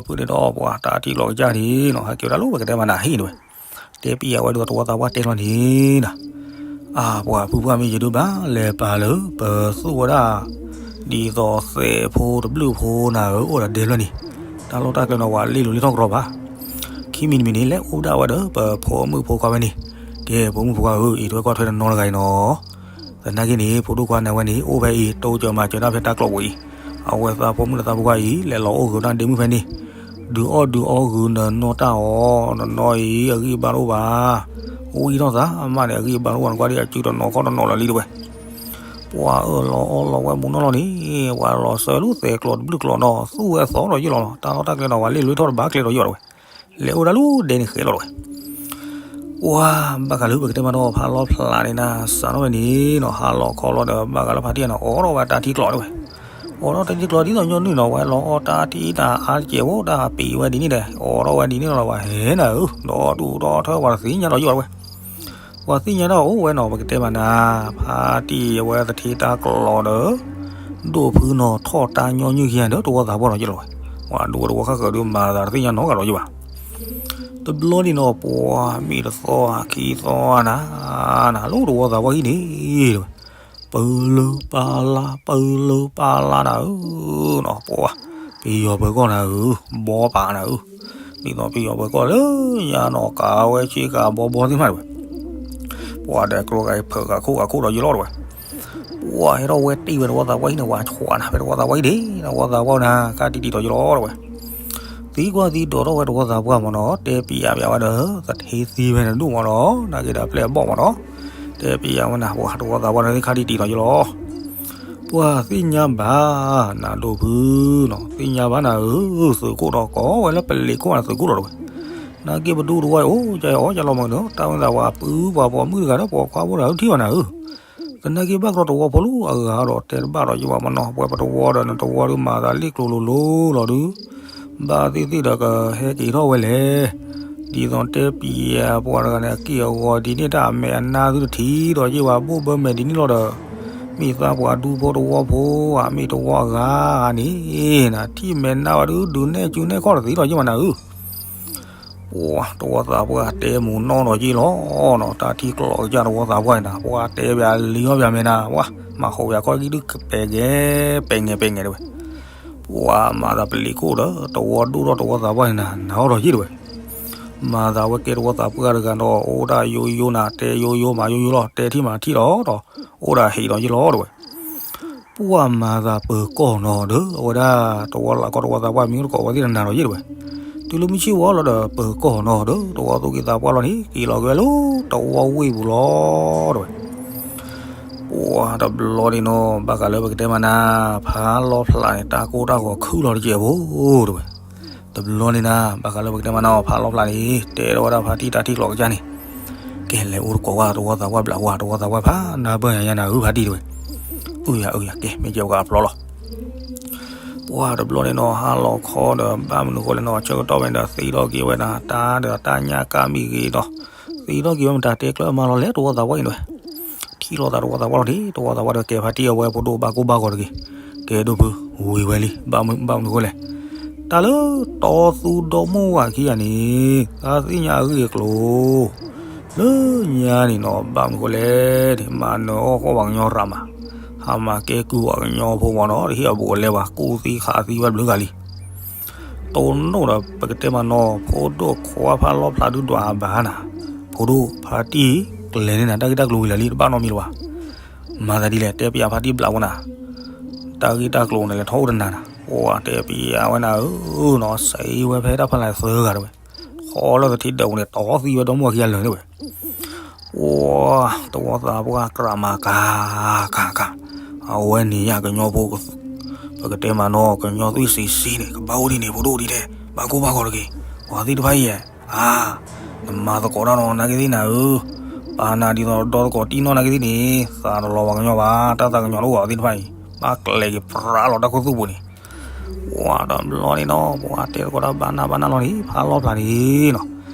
ဖုန့ၣ်ဒီး ပှၤတၢ်ထံကျိးကစၢ်န့ၣ်နီၤ ဟဲက့ၤဝဲဒၣ်လၢပကတဲမးနၤဟ့ၣ်တဝဲ, တဲပံၤအဝဲဒၣ်တဝီသးပှၢ်တဲလီၤန့ၣ်နၤ အါ ပှၤဖုပှၢ်မ့ၢ်ယဒုးဘၣ်လဲၤပာ်လၢ ပသူၣ်ဝဲဒၣ် ဒ်သိးသဲးဖိတဘျုးဖိနၤဧၢ အိၣ်ဒီးဒဲဖျၢၣ်န့ၣ်, တၢ်လီၢ်တၢ်ကျဲနီၤ ပှၤလ့ၣ်လိၤလ့ၣ်ထီၣ်ကရီဘၣ်. ခံမံၤတမံၤန့ၣ် လဲၤအိၣ်ဒၣ်ဝဲဒီးပဖိမုၣ်ဖိခွါဝဲန့ၣ်, ကဲ ဖိမုၣ်ဖိခွါဧၢ အံးထွဲကွၢ်ထွဲတနီၤတဂၤအံၤနီၤ, သ သနာ်က့န့ၣ် ဖိဒိၣ်ခွါန့ၣ်ဝဲန့ၣ် အိၣ်ဖဲအံၤ တိစၢၤမၤစၢၤတၢ်ဖဲတၢ်ကျိာ်ပူၤအံၤ, အဝဲသးဖိမုၣ်ဒီးသးဖိခွါအံၤ လဲၤလီၤအိၣ်ဂုာ်တၢ်ဒ့မုၣ်ဖဲန့ၣ်, ဒုးအီၣ်ဒုးအီဂုာ်နနီၢ်တၢ်အီၤ, နနီၢ်အံၤ အဂံၢ်အဘါတအိၣ်ဘၣ်, ဝံထီၣ်သးမးန့ၣ် အဂံၢ်အဘါတအိၣ်ဘၣ် နကွၢ်ဒ်အစုတနီၤခီၣ်တနီၤလၢာ်လံတဝဲ. ပှၤအၢၣ်လီၤအီလီၤဝဲမူနီၢ်လီၤန့ၣ်, ပှၤလီၤစၢၤလၢသဲးကျိၤတဘျုးကျိၤနီၤ သူၣ်ဝဲအသီဒီးယ့ၢ်လီၤ, တၢ်လီၢ်တၢ်ကျဲဒီး ပှၤလ့ၣ်လွံၢ်ထီၣ်တဘၣ်ကျဲဒီးယ့ၢ်လီၤတဝဲ, လဲၤအိၣ်ဒၣ်လၢဒဲန့ၣ်ဃဲးလီၤတဝဲ. ပှၤဘၣ်ဃးလၢပကတဲမးနီၤ ဖးလီၤဖျးန့ၣ်နၤ စးထီၣ်ဝဲန့ၣ်နီၤ ဟါလီၤခီလီၤဒီး ဘၣ်ဃးလၢဖါတံၢ်နီၤ အိးထီၣ်ဝဲတၢ်ထံကျိးတဝဲ, အိးထီၣ်တၢ်ထံကျိးဒ်သိးညီနုၢ်နီၤ ဝဲလီၤအီတၢ်ထံတၢ်အါတကဲးဖိ တၢ်ပံးဝဲဒ်န့ၣ်ဒီး အိးထီၣ်ဝဲဒ်န့ၣ်လီၤ ပှၤဟဲနၤဧၢ, ဒီးဒူၣ်ဒီးထၢပှၤတသ့ၣ်ညါဒီးယ့ၢ်လီၤတဝဲ. ပှၤသ့ၣ်ညါတၢ်အိၣ်ဝဲနီၤ ပကတဲမးနၤ, ဖါတံၢ်အဝဲသထ့တၢ်ကျိးဒီး ဒိၣ်ဖုနီၤထီၣ်တၢ်ညီနုၢ်ခံဂၤဒီးတဝီသးပှၢ်ဒီးယ့ၢ်လီၤဝဲ, ပှၤဒိၣ်ဝဲတဝီဃၣ်ဃၢၤဒီးမၤသးတသ့ၣ်ညါနီတဂၤဒီးယ့ၢ်ဘၣ်. တဘျီန့ၣ်နီၤ ပှၤမ့ၢ်တသီခံသီနၤ, နၤလၢတဝီသးပှၢ်ဟံၣ်န့ၣ်တဝဲ, ပၢလၢပၢလါ ပၢလၢပၢလါနၤဧၢ, နီၤပှၤ ပယီၤပၢၤကီၢ်နၤဧၢ, ဘီပာ်နၤဧၢ, ဒ်သိးပယီၤပၢၤကီၢ်လၢညါနီၤ ကးဝဲဆ့ကၤဘီဘီသ့ၣ်မးတဝဲ, ပှၤဒီးကျိကးဖၢးကးခိၣ်ကးခိၣ်ဒီးယ့ၢ်လီၤတဝဲ. ပှၤဟဲထီၣ်ဝဲတ့ၢ်ဝဲတဝီသးပှၢ်ဟံၣ်န့ၣ် ပှၤဆှးနၤ ဖဲတဝီသးပှၢ်ဟံၣ်န့ၣ် တဝီသးပှၢ်နၤ ခါတံၢ်တံၢ်ဒီးယ့ၢ်လီၤတဝဲ. သံကွၢ်သံဒိးထီၣ်ဝဲတဝီသးပှၢ်မးနီၤ တဲပျးပျးဝဲဒီး သထ့သံဖဲန့ၣ်ဒိၣ်မးနီၤ နာ်က့ဒီးအပျဲၢ်အဘီၣ်မးနီၤ, တဲပျးဝဲနၤ ပှၤတဝီသးပှၢ်နၤ ခါတံၢ်တံၢ်ဒီးယ့ၢ်လီၤ. ပှၤသ့ၣ်ညါဘၣ်နၤဒိၣ်ဖုနီၤ သ့ၣ်ညါဘၣ်နၤဧၢ, သုးခိၣ်ဒီးကိးဝဲလၢပလံၤခိၣ်နၤသုးခိၣ်ဒီးတဝဲ, နာ်က့ပဒူတဝီအံၤ အိၣ်ကဲအီၣ်ကဲလီၤမးနီၤ တၢ်ဝဲသးပှၢ်ပုၢ်ပှၤပိာ်မုၣ်တဂၤဒီး ပိာ်ခွါဖိတဂၤထံၣ်ဘၣ်နၤဧၢ. သနာ်က့ဘၣ်ကရီတဝီဖိလၢအဂၤဒီးတဲတဘၣ်ဒီးယ့ၢ်ဘၣ်မးနီၤ ပှၤပတဝီဒီးနတဝီဒီးမၤသးလ့ၣ်ကျိၤလိၤလိၤလီၤဒုး, ဘၣ်သ့ၣ်သ့ၣ်ဒီးကဟဲက့ၤထီၣ်ဝဲလဲၣ်. ဒ်သိးတဲပျးပှၤတဂၤန့ၣ် အက့ၢ်အဂီၤဒ်န့ၣ် တၢ်အမဲာ်အနါသုတထံၣ်ဒီးယ့ၢ်ဘၣ် ဘိၣ်ဘၢမဲာ်ဒ်န့ၣ်လီၤဒီး, မ့ၢ်သးပှၤဒူဖိတဝီဖိဧါ မ့ၢ်တဝီအဂၤန့ၣ် နထံၣ်မဲာ်နါဝဲဒုး ဒုးနဲၣ်စုနဲၣ်ခီၣ်တသ့ဒီးယ့ၢ်မးနၤဧၢ. ပှၤတဝီသးပှၢ်တဲမူၤနီၢ်ဒီးယ့ၢ်လီၤနီၤ တၢ်ထံကျိးကစၢ်တဝီသးပှၢ်န့ၣ်နၤ ပှၤတဲပျးလံအီၣ်ပျးမဲာ်နၤ ပှၤမၤဃိးပျးခီၣ်ကံၣ်ဒုးပဲၤဂဲၤ ပဲၤငဲၤပဲၤငဲၤတဝဲ, ပှၤမၤသးပလံၤခိၣ်ဒီး တဝီဒိၣ်ထီၣ်တဝီသးပှၢ်န့ၣ်နၤ နၤအီၣ်ဒီးယ့ၢ်တဝဲ, မၤသးဝဲကဲတဝီသးပှၢ်တဂၤဒီး အိၣ်ဒၣ်ယိယိနၤ တဲယိယိမၤယိယိလီၤ တဲထံၣ်မၤထံၣ်ဒီး အိၣ်ဒၣ်ဟံးဒီးယ့ၢ်လီၤတဝဲ. ပှၤမၤသးပၢၤကီၢ်နီၤဒီး အဝဲဒၣ်တဝီလၢကီၢ်တဝီသးပှၢ်မံၤတကိးဝဲသ့ၣ်တနၤဒီးယ့ၢ်တဝဲ, တုၤလၢမုၢ်ဆ့ၣ်ဝီလီၤဒီး ပၢၤကီၢ်နီၤဒီး တဝီသူၣ်က့သးပှၢ်လီၤန့ၣ် က့ၤလီၤက့ၤဝဲလၢတဝီဝ့ၢ်ပူၤလီၤတဝဲ. ပှၤတဘျီန့ၣ်နီၤ ဘၣ်ဃးလၢပကတဲမးနၤ ဖးလီၤဖျးန့ၣ် တၢ်ကိၢ်တၢ်ဂီၤခုၣ်လီၤတကဲးဖိတဝဲ. တဘျီန့ၣ်နၤ ဘၣ်ဃးလၢပကတဲမးနၤ ဖးလီၤဖျးန့ၣ် တဲထီၣ်ဝဲဒၣ်ဖါတံၢ်တၢ်ထံၣ်ကျိးကစၢ်န့ၣ်, ကဲလဲၤအိၣ်တကိးဝဲတဝီသးပှၢ်ဘျးဝဲ တဝီသးပှၢ်ဖးနၢ်ပၢၢ်ယၤယၤနၤဧၢဖါတံၢ်တဝဲ, အုယၤအုယၤ ကဲမ့ၢ်ကဲပှၤအဖျီလီၤ. ပှၤတဘျီန့ၣ်နီၤ ဟါလီၤခီဒီး ဘၣ်မနုၤဃိလဲၣ်နီၤ ဆၢကတီၢ်ဝဲဒီးသံထီၣ်က့ၤဝဲဒၣ် တၢ်ဒီးတၢ်ညၣ်ကၢ်မ့ၢ်ဂ့ၤဒီး သံထီၣ်က့ၤဝဲမတၤတဲကျၢၢ်မၤလီၤလဲၣ် တဝီသးပှၢ်အံၤတဝဲ, ထံၣ်လိာ်သးတဝီသးပှၢ်လီၤန့ၣ် တဝီသးပှၢ်ဒီးကဲဖါတံၢ်အဝဲဖိဒိၣ်ဘၣ်ကိၢ်ဘၣ်ဂီၤတဂ့ၤ, ကဲဒိၣ်ဖု ဝံၤဝဲလံ ဘၣ်မနုၤဃိလဲၣ်, တၢ်လၢတီသူဒီမိၢ်ဝၤခံဂၤန့ၣ် သးသ့ၣ်ညါအဂ့ၢ်အကျိၤ လၢညါန့ၣ်နီၤ ဘၣ်မနုၤဃိလဲၣ်န့ၣ် မၤနၢၤအီၣ်ဃီၣ်ပှၤကညီရၤမး, ဟးမၤကဲကုၢ်ပှၤကညီဖိမးနီၤ တဟ့ၣ်အဘူးအလဲဘၣ် ကူၣ်သံခးသံဝဲဘျုးဂၤလံ. တိၢ်နီၣ်ဒီး ပကတဲမးနီၤဖိဒိၣ်ခွါဖးလီၤဖျးဒုးဒွးအဘၣ်နၤ, ဖိဒိၣ်ဖါတံၢ်ကျဲၤန့ၢ်နၤ တၢ်ဂ့ၢ်တၢ်ကျိၤဝံၤလၢာ်လံ တဘၣ်နီတမံၤလၢၤဘၣ်. မၤသးဒ်လဲၣ် တဲပျးဖါတံၢ်ဘျးဝဲနၤ, တၢ်ဂ့ၢ်တၢ်ကျိၤန့ၣ် လဲၤထီၣ်အိၣ်တနၤနၤ, ပှၤတဲပျးဝဲနၤဧၢနီၤ စံးဝဲဖဲတၢ်ဖးလၢသၢဂၤတဝဲ, ခီလၢသထံဒၢးပူၤန့ၣ် တီသံဝဲဒီမိၢ်ခံဂၤလၢာ်န့ၣ်ဝဲ ပှၤတဝီသးပှၢ်ကြးမၤကၤကၤကၤ, အဝဲန့ၣ်ယကညီဖိ, ပကတဲမးနီၤ ကညီသွံၣ်စံးစံးန့ၣ် ကဘၣ်အိၣ်ဒ်န့ၣ် ဖိဒိၣ်ဒ်လဲၣ် ဘၣ်ကိၢ်ဘၣ်ဂီၤတဂ့ၤ, ပှၤသ့ၣ်တဖၣ်အံၤဧါ, နမၤသကိးတၢ်နီၤ နာ်က့သ့ၣ်နၤဧၢ, ပာ်နၤဒ်သိးဒီသကိးတံၢ်နီၢ်နာ်က့သ့ၣ်န့ၣ် သးတလီၤပှၤကညီဘၣ် တၢ်သးကညီၤတအိၣ်ဘၣ်သ့ၣ်တဖၣ်အံၤ, ဘၣ်ကျဲၤက့ၤပြးလီၤတၢ်ခိၣ်သူၣ်ပူၤန့ၣ် ပှၤတဘျီန့ၣ်နီၤ ပှၤတဲသကိးတၢ်ဘၣ်နၢ်ဘၣ်နၢ်လီၤန့ၣ် ဖးလီၤဖျးန့ၣ်နီၤ,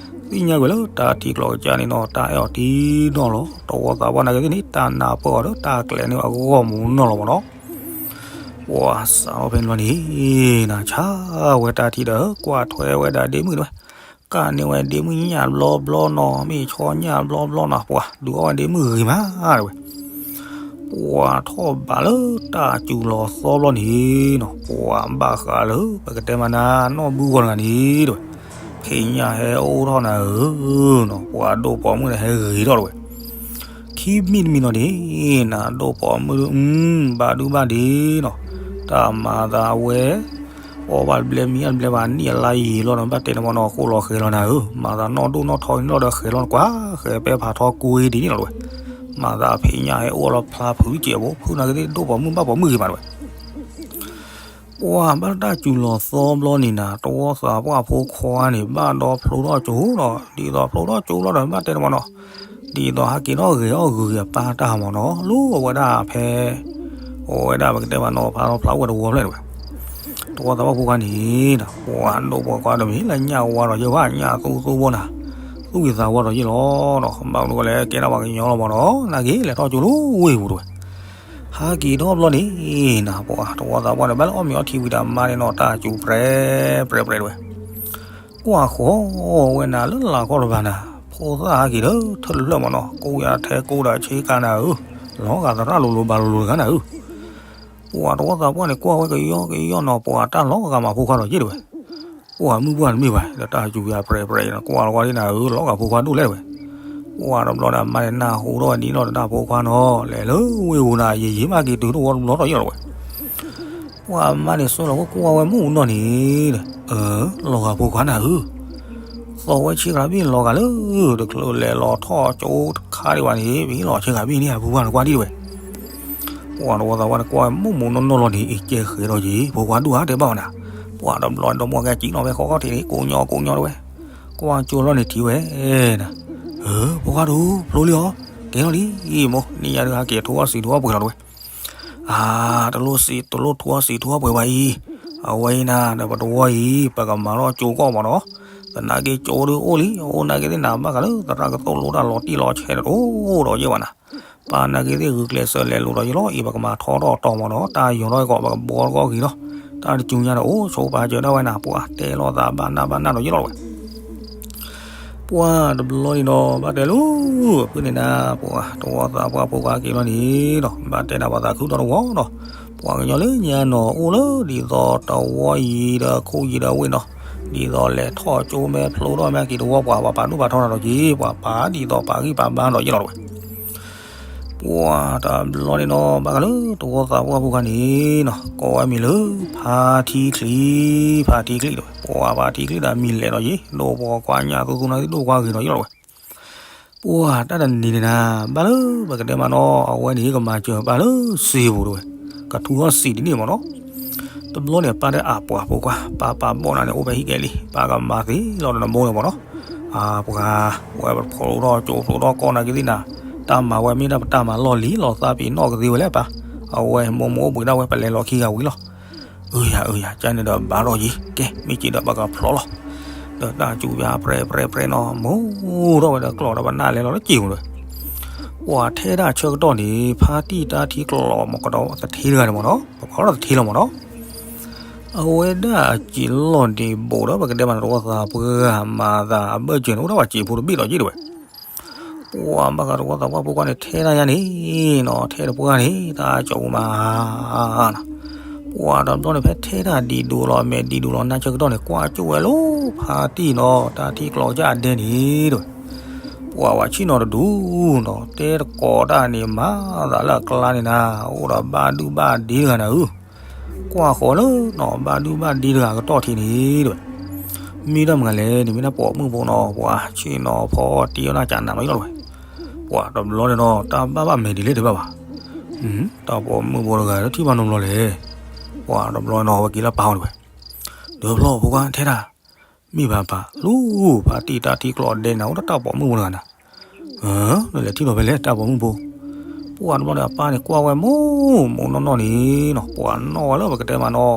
သ့ၣ်ညါကွံာ်လၢတၢ်ထံကျိးကစၢ်န့ၣ်နီၤ တၢ်အဲၣ်အီၤတံၢ်နီၢ်လီၤ တဝီသးပှၢ်နာ်က့သ့ၣ်န့ၣ် တၢ်နၢ်ပၢၢ်အီၤဒီးတၢ်ကျဲၤန့ၢ်အဂီၢ်မူနီၢ်လီၤမးနီၤ, ပှၤစးထီၣ်ဖဲန့ၣ်လီၤန့ၣ် နၤဆါဝဲတၢ်ထံဒီး ကွၢ်ထွဲဝဲဒၣ်ဒ့မုၣ်တဝဲ ကၣ်န့ၢ်ဝဲဒ့မုၣ်ညၣ်ဘျီဘျီနီၤ မ့ၢ်ဆီညၣ်ဘျီဘျီနီၤ ပှၤဒုးအီၣ်ဝဲဒ့မုၣ်ဂ့ၤမးတဝဲ ပှၤထီၣ်ဘးလၢတၢ်စူၤလီၤသီဘျီန့ၣ်နီၤ ပှၤဘၣ်ဃးလၢပကတဲမးနၤ နီၢ်ဘုဂီၤတဂၤန့ၣ်တဝဲ, ဖံးညၣ်ဟဲအိၣ်ထီၣ်နၤဧၢနီၤ ပှၤဒိၣ်ပိာ်မုၣ်န့ၣ်ဟဲဂ့ၤထီၣ်တဝဲ, ခံ ခံမံၤတမံၤနီၤဒ် နၤဒိၣ်ပိာ်မုၣ် ဘၣ်ဒုဘၣ်ဒ့နီၤ, တၢ်မၤသးဝဲ အီၣ်ဘၣ်တဘျဲမံဘၣ်တဘျဲဘၣ် နံၣ်အလါယံာ်လီၤနီၤ ဘၣ်တဲန့ၣ်မနီၤ ဃိလီၤဃဲၤလီၤနၤဧၢ, မၤသးနီၢ်ဒိၣ်နီၢ်ထီန့ၣ်လီၤဒီးဃဲၤလီၤနကွၢ် ဃဲၤပဲဖးထီကိးဒ်န့ၣ်လီၤဝဲ, မၤသးဖံးညၣ်ဟဲအိၣ်လီၤဖျါဖုးစဲးဘိ ဖုးနာ်က့သ့ၣ်ဒိၣ်ပိာ်မုၣ်ဘၣ်ပိာ်မုၣ်ဂ့ၤမးဝဲ ပှၤဘၣ်တၢ်စူၤလီၤသီဘျီန့ၣ်နၤ တဝီသးပှၢ်ဖိခွါန့ၣ် ဘၣ်ဒီဖျိထီၣ်ကၠိဒီး ဒ်သိးဖျိထီၣ်ကၠိလီၤဒီး ဘၣ်တဲတမနီၤ, ဒ်သိးဟဲက့ၤထီၣ်ဂဲၤအီၣ်ဂုာ်အပၢ်တၢ်မနီၤ လိၣ်ဝဲဒၣ်ဖဲ အိၣ်ဝဲဒၣ်ပကတဲမနီၤ ဖးထီဖျါဝဲတဝီဖျၢၣ်ဝဲ, တဝီသးပှၢ်ဖိခွါန့ၣ် ပှၤဒိၣ်ပိာ်ခွါတမံၤလၢညၣ်ဝါဒီးယဲၢ်ဘၣ် ညၣ်သူသူဘိနၤ, သူၣ်ဂ့ၤသးဝါဒီးယဲၢ်လီၤနီၤ ဘၣ်မနုၤလဲၣ်ကဲဒၣ်ပှၤကညီလီၤမနီၤ နာ်က့လဲၤထီၣ်ကၠိလၢဝ့ၢ်ပူၤတဝဲ ဟဲက့ၤထီၣ်ဘျီန့ၣ်နၤ ပှၤတဝီသးပှၢ်န့ၣ် ဘၣ်လၢအီၣ်မ့ၤအီထံဝံၤဒီးမါန့ၣ်နီၤ တၢ်စူၤပြဲပြဲပြဲတဝဲ, ကွၢ်ဃီဝဲနၤလၢလာ်ခီတဘၣ်နၤ, ဖိသၣ်ဟဲက့ၤဒီးထၢၣ်တဖျၢၣ်မနီၤ ကိးယၤထဲကိးဒီးဆ့ကၤနၤဧၢ, လီၤဂာ်သရၣ်လိၤလိၤဘၣ်လိၤလိၤတဂၤနၤဧၢ ပှၤတဝီသးပှၢ်န့ၣ် ကွၢ်ဝဲကယီကယီနီၤ ပှၤတၢ်လီၤဂာ်မးဖိခွါဒီးယဲၢ်တဝဲ, ပှၤမုၣ်ပှၢ်တမ့ၢ်ဘၣ် ဒီးတၢ်စူၤယၤပြဲပြဲနီၤ ကွၢ်လီၤဝဲဒၣ်နၤဧၢ လီၤဂာ်ဖိခွါဒိၣ်လဲၣ်တဝဲ, ပှၤတဘျီဒီးမါန့ၣ် နၢ်ဟူထီၣ်ဝဲဒ်နီၢ်ဒီးတၢ်ဖိခွါနီၤ လဲၤလၢဝ့ၢ်ပူၤနၤ ယံာ်ယံာ်မးက့ၤတုၤတဝီတဘျီဒီးယဲၢ်လီၤဝဲ ပှၤမါန့ၣ် ဆှၢလီၤကွၢ်ကွၢ်ဝဲမုၢ်နီၢ်န့ၣ်, အၢ လီၤဂာ်ဖိခွါနၤဧၢ, သီဝဲဆ့ကၤဘ့ၣ်လီၤဂာ်လၢ တချုးလဲၤလီၤထီၣ်ကၠိတခါဒံးဘၣ်န့ၣ် ပဟံးလီၤဆ့ကၤဘ့ၣ်န့ၣ် အဖိခွါနကွၢ်ဒံးတဝဲ, ပှၤတဝီသးပှၢ်န့ၣ် ကွၢ်ဝဲမုၢ်မုၢ်နီၢ်နီၢ်လီၤန့ၣ် အကဲဃဲၤဒီးက့ၤ ဖိခွါဒိၣ်ဧါတဲဘၣ်ဝဲနၤ, ပှၤတဘျီဒီးမ့ၢ်ကဲကံးနီၤဖဲဃီခီၣ်ထံးန့ၣ် ကိးညီကိးညီတဝဲ, ကွၢ်ကၠိလီၤန့ၣ်ထံၣ်ဝဲနၤ, အၢ ဖိခွါဒိၣ် ဖျိလံအီၤ, ကဲလီၤလံ မိၢ် နံၣ်ညါဒုးဟဲက့ၤထူအီၣ်စံာ်ထူအီၣ်ပှဲၤလီၤတဝဲ အါ တလိၣ်စံး တလိၣ်ထူအီၣ်စံာ်ထူအီၣ်ပှဲၤဘၣ်အံၤ, အဝဲအံၤနၤ ဒီးပတဝီအံၤ ပကမၤထီၣ်ကၠိကီၢ်မးနီၤ, သနာ်က့ကၠိဒုးအိၣ်လံ အိၣ်နာ်က့သ့ၣ်နၤ ဘၣ်ဃးလၢသရၣ်ကသိၣ်လိတၢ်လီၤတံၢ်လီၤဆဲးတအိၣ်ဒီးယဲၢ်ဘၣ်နၤ, ပာ်နာ်က့သ့ၣ်ဂုာ်ကျဲးစၢးလဲၤလိၤဒီးယဲၢ်လီၤအံၤ ပကမၤထီထီၣ်တီၤမးနီၤ, တၢ်ယီၤထီၣ်ကီး ပကဘှီတကီၢ်ဂ့ၤလီၤ, တၢ်တစူၤညါန့ၣ် အိၣ်ဆိပာ်စၢၤဒၣ်ဝဲနၤ ပှၤတဲလိာ်သးဘၣ်နၢ်ဘၣ်နၢ်ဒီးယဲၢ်လီၤဝဲ ပှၤတဘျီန့ၣ်ဒီး ဘၣ်တဲလၢ ဖုန့ၣ်နၤ ပှၤတဝီသးပှၢ်ဖိခွါက့ၤလီၤန့ၣ်ဒီး ဘၣ်တဲနၤပှၤသးခုဒီတဝီဒီး ပှၤကညီလၢညါနီၤ အိၣ်လၢဒ်သိးတဝီယံၤဒီးခိၣ်ယံၤဒီးဝ့ၢ်နီၤ, ဒ်သိးလဲၤထီၣ်ကၠိမဲဖျိထီၣ်မဲက့ၤတဝီ ပှၤပာ်ဒူၣ်ပာ်ထီနၤဒီးက့ၤ ပှၤပာ်ဒ်သိးပာ်ဂံၢ်ပာ်ဘါဒီးယဲၢ်လီၤတဝဲ ပှၤတဘျီန့ၣ်နီၤ ဘၣ်ဃးလၢတဝီသးပှၢ်ဖိခွါန့ၣ်နီၤ ကိးဝဲမံၤလၢ ဖါထံချံ, ဖါထံချံတဝဲ ပှၤဖါထံချံဒီးမံၤလဲၤဒီးယံၤ ဒိၣ်ဖိခွါညၣ်သူသူနာ်က့သ့ၣ်ဒိၣ်ခွါဂ့ၤဒီးယဲၢ်လီၤတဝဲ ပှၤတၢ်တနံၤန့ၣ်နၤ ဘၣ်လၢပကတဲမးနီၤ အဝဲန့ၣ်ကမၤစၢၤပၢ်လၢစံာ်ပူၤတဝဲ, ကထူထီၣ်စံာ်ဒ်န့ၣ်မးနီၤ တဘျီန့ၣ် ပၢ်တဲအပှၤဖိခွါ ပၢ်ပာ်ဘီၣ်နၤန့ၣ် အိၣ်ဖဲဟံၣ်ကဲလံ ပၢ်ကမၤသ့လီၤဒီးနမိၢ်န့ၣ်မးနီၤ, အပှၤ ဝဲပဖျိထီၣ်ကၠိဖျိထီၣ်ကီၢ်နာ်က့သ့ၣ်နၤ, တၢ်မၤဝဲမ့ၢ်ဒၣ်ပတၢ်မၤလီၢ်လံၤလီၤသးပ့ၤနီၣ်ကသ့ဝဲလဲၣ်ပၢ်, အဝဲမိၢ်မိၢ်အိၣ်ဘှံးဒၣ်ဝဲပလဲၤလီၤခံဂၤဝံၤလီၤ အၢယၤ အၢယၤ ကန့ၣ်ဒီးဘၣ်ထီၣ်ယံၤ ကဲ မ့ၢ်က့ၤဒီးပကဖျိလီၤ, ဒီးတၢ်စူၤယါပြဲပြဲပြဲနီၤ မိၢ်ထီၣ်ဝဲဒီးကျီၢ်ဒီးပနၢ်လဲၤလီၤလၢစံာ်ပူၤတဝဲ, ပှၤထဲဒၣ်ဆၢကတီၢ်န့ၣ် ဖါတံၢ်တၢ်ထံကျိးမကဒီးသထ့တဂၤန့ၣ်မးနီၤ ပကီးဒီးသထ့လီၤမးနီၤ အဝဲဒၣ်အစံာ်လီၢ်ဒံးဘိးဒီး ပကတဲမးနီၤ တဝီသးပှၢ်မၤသးအဘၢၣ်စၢၤန့ၣ် အိၣ်ဒၣ်ပှၤစံာ်ဖိတဘ့ၣ်ဒီးယ့ၢ်တဝဲ, ပှၤဘၣ်ဃးတဝီသးပှၢ်ဖိခွါန့ၣ် ထဲဒၣ်ယါန့ၣ်နီၤ ထဲတပှၢ်န့ၣ် တၢ်ကၠီပူၤမးနီၤ, ပှၤတဘျီန့ၣ် ဖဲထဲဒၣ်ဒံးဒိးလီၤ မဲာ်ဒံးဒိးလီၤ နါဆၢကတီၢ်န့ၣ် ကွၢ်ကၠိၣ်ဝဲလၢ ဖါတံၢ်နီၤ တၢ်ထံကျိးကစၢ်အဒဲန့ၣ်တဝဲ, ပှၤဝဲဆ့ၣ်နီၤတဒူၣ်နီၤ တဲတကိးတၢ်န့ၣ် မၤသးလၢအကျါန့ၣ်နၤ အိၣ်ဒီးဘၣ်ဒုၣ်ဘၣ်ဒ့တဂၤနၤဧၢ ကွၢ်ဃီလၢနီၤ ဘၣ်ဒုၣ်ဘၣ်ဒ့တဂၤကတီၢ်ထံးန့ၣ်တဝဲ, မ့ၢ်တၢ်မနုၤလဲၣ်န့ၣ် မ့ၢ်ဒၣ်ပိာ်မုၣ်ဖိနီၤ ပှၤဆ့ၣ်နီၤဖီတ့အီၣ်နၢ်ကနးနီၤယလီၤတဝဲ, ပှၤတဘျီန့ၣ်နီၤ တၢ်ဘၣ်ဘၣ်မဲာ်ဒ်လဲၣ်တဘၣ်ဘၣ်, တၢ်ပိာ်မုၣ်ဖိတဂၤလၢထံၣ်ဘၣ်နီတဘျီလဲၣ်, ပှၤတဘျီန့ၣ်နီၤ ဝဲက့ၤလၢပၢ်အီၤတဝဲ, ဒီးဖျီဖိခွါထဲဒၣ် မ့ၢ်ဘၣ်ပၢ် လူၤ ဖါတံၢ်တၢ်ထံကျိးအဒဲန့ၣ် အိၣ်ဒီးတၢ်ပိာ်မုၣ်ဖိတဂၤနၤ နလဲၤထံၣ်လီၤဖဲလဲၣ် တၢ်ပိာ်မုၣ်ဖိ, ပှၤတဘျီန့ၣ် အပၢ်န့ၣ် ကွၢ်ဝဲမုၢ်မုၢ်နီၢ်နီၢ်န့ၣ်နီၤ ပှၤနီၣ်ဝဲလၢပကတဲမးနီၤ,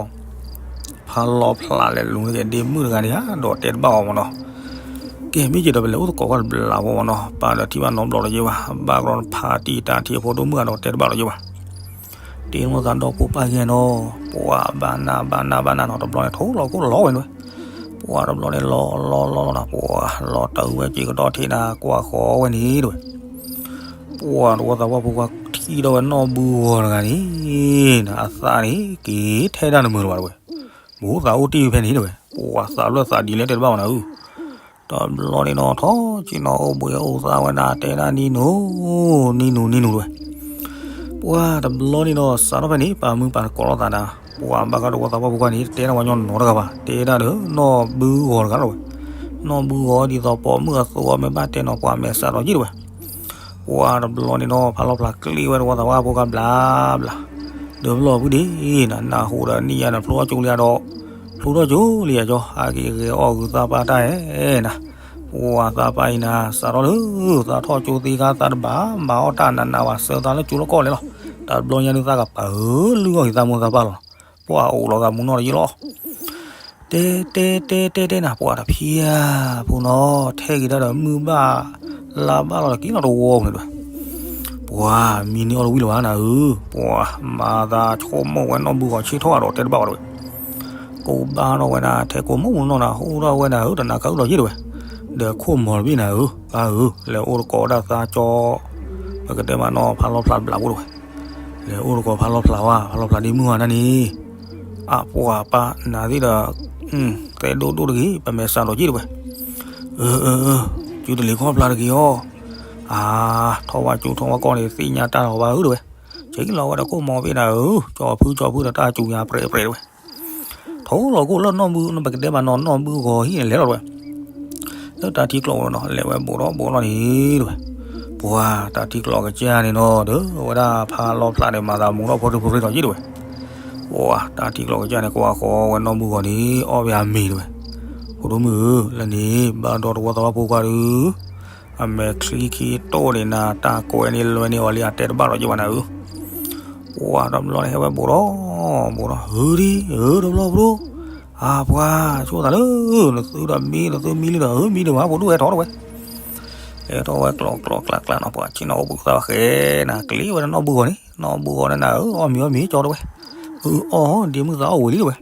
ဖးလီၤဖျးလဲၤလူၤက့ၤဒ့မုၣ်တဂၤန့ၣ်ဧါ ဒီးတဲတဘၣ်အီၤမးနီၤ, ကဲ မ့ၢ်က့ၤဒီးပလဲၤအိၣ်သကိးကွၢ်တဘျးဖိမးနီၤ ပၢ်ဒီးထံၣ်ဘၣ်နီတဘျီဒီးယဲၢ်ဘၣ် ဘၣ်ကရီဖါတံၢ်တၢ်ထံအဖိဒိၣ်မုၣ်ဂၤဒီးတဲတဘၣ်ဒီးယဲၢ်ဘၣ် တ့မိၢ်သးဒီဖိပၢ်ယဲၢ်နီၤ, ပှၤဘၣ်နၢ်ဘၣ်နၢ်ဘၣ်နၢ်နီၤ တဘျီန့ၣ် ထိၣ်လီၤခိၣ်လီၤဝဲန့ၣ်, ပှၤတဘျီန့ၣ် လီၤလီၤလီၤလီၤနီၤ ပှၤလီၤတၢ်အုၣ်ဝဲစ့ကတီၢ်ထံးနၤ ကွၢ်ဃီဝဲန့ၣ်တဝဲ, ပှၤတဝီသးပှၢ်ဖိခွါထံၣ်ဒီးဝဲနီၢ်ဘုဂီၤတဂၤန့ၣ်, အသးန့ၣ် က့ၤထဲဒၣ်နမုာ်လၢၤဘၣ်တဝဲ, ဘူးသးအိၣ်တ့ၢ်ဖဲန့ၣ်တဝဲ, ပှၤသးဖျၢၣ်သးဒ်လဲၣ်တဲတဘၣ်ဝဲနၤဧၢ, တဘျီန့ၣ်နီၤ ထီၣ်က့ၤနီၤ အိၣ်ဘှံးအိၣ်သါဝဲဒၣ် တဲဒၣ်နံၤနူၤ, နံၤနူၤ နံၤနူၤတဝဲ. ပှၤတဘျီန့ၣ်ဒီး စးထီၣ်ဖဲန့ၣ် ပာ်မုာ်ပာ်သကိးလိာ်သးနၤ, ပှၤဘၣ်ဃးဒီးသးပှၢ်ဖိခွါန့ၣ် တဲဒၣ်ပှၤညီနီတဂၤဘၣ်, တဲဒၣ်ဒီးနီၢ်ဘုဂီၤတဂၤလီၤဝဲ. နီၢ်ဘုဂီၤဒ်သိးပိာ်မုၣ်အသိးအီၤ မ့ၢ်ဘၣ်တဲနီၤ ပှၤမဲာ်ဆှးဒီးယ့ၢ်တဝဲ. ပှၤတဘျီန့ၣ်နီၤ ဖးလီၤဖျးကျ့ဝဲဒီးသးပှၢ်ဖိခွါဘျါဘျါ, ဒီးဘျီဖုဒ့နၤ နၢ်ဟူဒီးနံၣ်ယါဒီး ဖျိထီၣ်ကၠိလံဒီး, ဖျိထီၣ်ကၠိလံယါကၠီ ဟးက့ၤဂဲၤအီၣ်ဂုၤသးပၢ်တၢ်ဧဲနၤ. ပှၤသးပၢ်အံၤနၤ စးထီၣ်လၢ သးထီၣ်ကၠိသ့ခါ သးတဘၣ်မၤအီၣ်တၢ်နးနးဘၣ် ဆၢသးလၢကၠိလီၢ်ကီၢ်လဲၣ်လီၤ. တဘျီညါဒုးသးကပာ်အၢလုၢ်အီၣ်က့ၤသးမိၢ်သးပၢ်လီၤ. ပှၤအိၣ်လီၤသးမူနီၢ်တယ့ၢ်လီၤ. တဲတဲတဲတဲတဲနၤ ပှၤတဖံးဧါ, ဖိနီၤ ထဲက့ၤတၢ်ဒီးမုၢ်ဘၣ်လါဘၣ်လီၤဒီးက့ၤလီၤတဝီပူၤန့ၣ်တဝဲ. ပှၤမံန့ၢ်အီၣ်တဝံၣ်လၢၤဘၣ်နၤဧၢ, ပှၤမၤသးဆိကမိၣ်ဝဲနီၢ်ဘုဂီၤဆ့ၣ်ထီၣ်ဒီးတဲတဘၣ်ဘၣ်တဝဲ. ကိးဘၣ်ထီၣ်ဝဲဒၣ် ထဲကိးမုၢ်မုၢ်နီၢ်နီၢ် ဟူထီၣ်ဝဲဒၣ်ဧၢ တနၤကၢ်အုၣ်လီၤယ့ၢ်တဝဲ. ဒီးခိၣ်မီၤတဘ့ၣ်နၤဧၢ, ပၢ်ဧၢ, လဲၤအိၣ်တကိးဒၣ်သးကၠီ, ပကတဲမးနီၤ ဖးလီၤဖျးဘျးဖိတဝဲ. လဲၤအိၣ်တကိးဖးလီၤဖျးဝဲ, ဖးလီၤဖျးဒ့မုၢ်ဝဲဒၣ်န့ၣ် အပှၤပၢ်နၤသ့ၣ်ဒီး သဲဒိၣ်ဒိၣ်တဂ့ၤ ပမဲာ်ဆှးဒီးယ့ၢ်တဝဲ. အၢ အၢ အၢ ကၠူတလ့ၤခီၣ်ဖျါတဂ့ၤအီၤ. အါ ထီၣ်ဝဲကၠူထီၣ်ဝဲကီၢ်န့ၣ် သ့ၣ်ညါတၢ်လီၤဘၣ်ဧၢတဝဲ. ဆဲးလီၤဝဲဒီးခိၣ်မီၤဘ့ၣ်နၤဧၢ, ကၠီဖုကၠီဖုဒီးတၢ်စူၤညါပြဲးပြဲးတဝဲ. ထိၣ်လီၤကိၣ်လၢနီၢ်ဘု ပကတဲမးနီၤ နီၢ်ဘုဂီၤဟံၣ်န့ၣ်လဲၤလီၤတဝဲ. လၢတၢ်ထံကျိးဝဲနီၤ လဲၤဝဲဘူးဒီးဘူးလီၤန့ၣ်တဝဲ. ပှၤတၢ်ထံကျိးကစၢ်န့ၣ်နီၤ ဒီးဝဲဒၣ်ဖးလီၤဖျးန့ၣ် မၤသးမူထီၣ်ဖိတဖုရ့ဒီးယ့ၢ်တဝဲ. ပှၤတၢ်ထံကျိးကစၢ်န့ၣ် ကွၢ်ဃီဝဲနီၢ်ဘုဂီၤန့ၣ် အီၣ်ဝဲအမ့ၤတဝဲ. ဖိဒိၣ်မုၣ်ဧၢ, လၢန့ၣ် ဘၣ်ဒီးတဝီသးပှၢ်ဖိခွါဒုး အမဲာ်ချံခံတိၢ်န့ၣ်နၤ တၢ်ကွဲးန့ၣ်လွဲန့ၢ်အီၤလံ အတဲတဘၣ်ဒီးယ့ၢ်ဘၣ်နၤဧၢ. ပှၤတဘျီန့ၣ် ဟဲဝဲဘူးဒီး ဘူးဒီး ဟၢဒံ ဧၢ တဘျီဖိဒိၣ်, အါ ပှၤဆိသးလၢ နသုဒီးမံ နသုမံလံဒီး ဧၢ မံဒံးမး ဖိဒိၣ်ဟဲထီၣ်တဝဲ. ဟဲထီၣ်ဝဲကျိးကျိးကျါကျါနီၤ ပှၤဆ့ၣ်နီၤအိၣ်ဘှံးသါဝဲဃဲနၤ ကျ့ဝဲဒၣ်နီၢ်ဘုဂီၤန့ၣ် နီၢ်ဘုဂီၤန့ၣ်နၤဧၢ အီၣ်မ့ၤအီၣ်မ့ၤကၠီတဝဲ. အၢ အီၣ် ဒ့မုၣ်သးအီၣ်ဝံၤလံတဝဲ.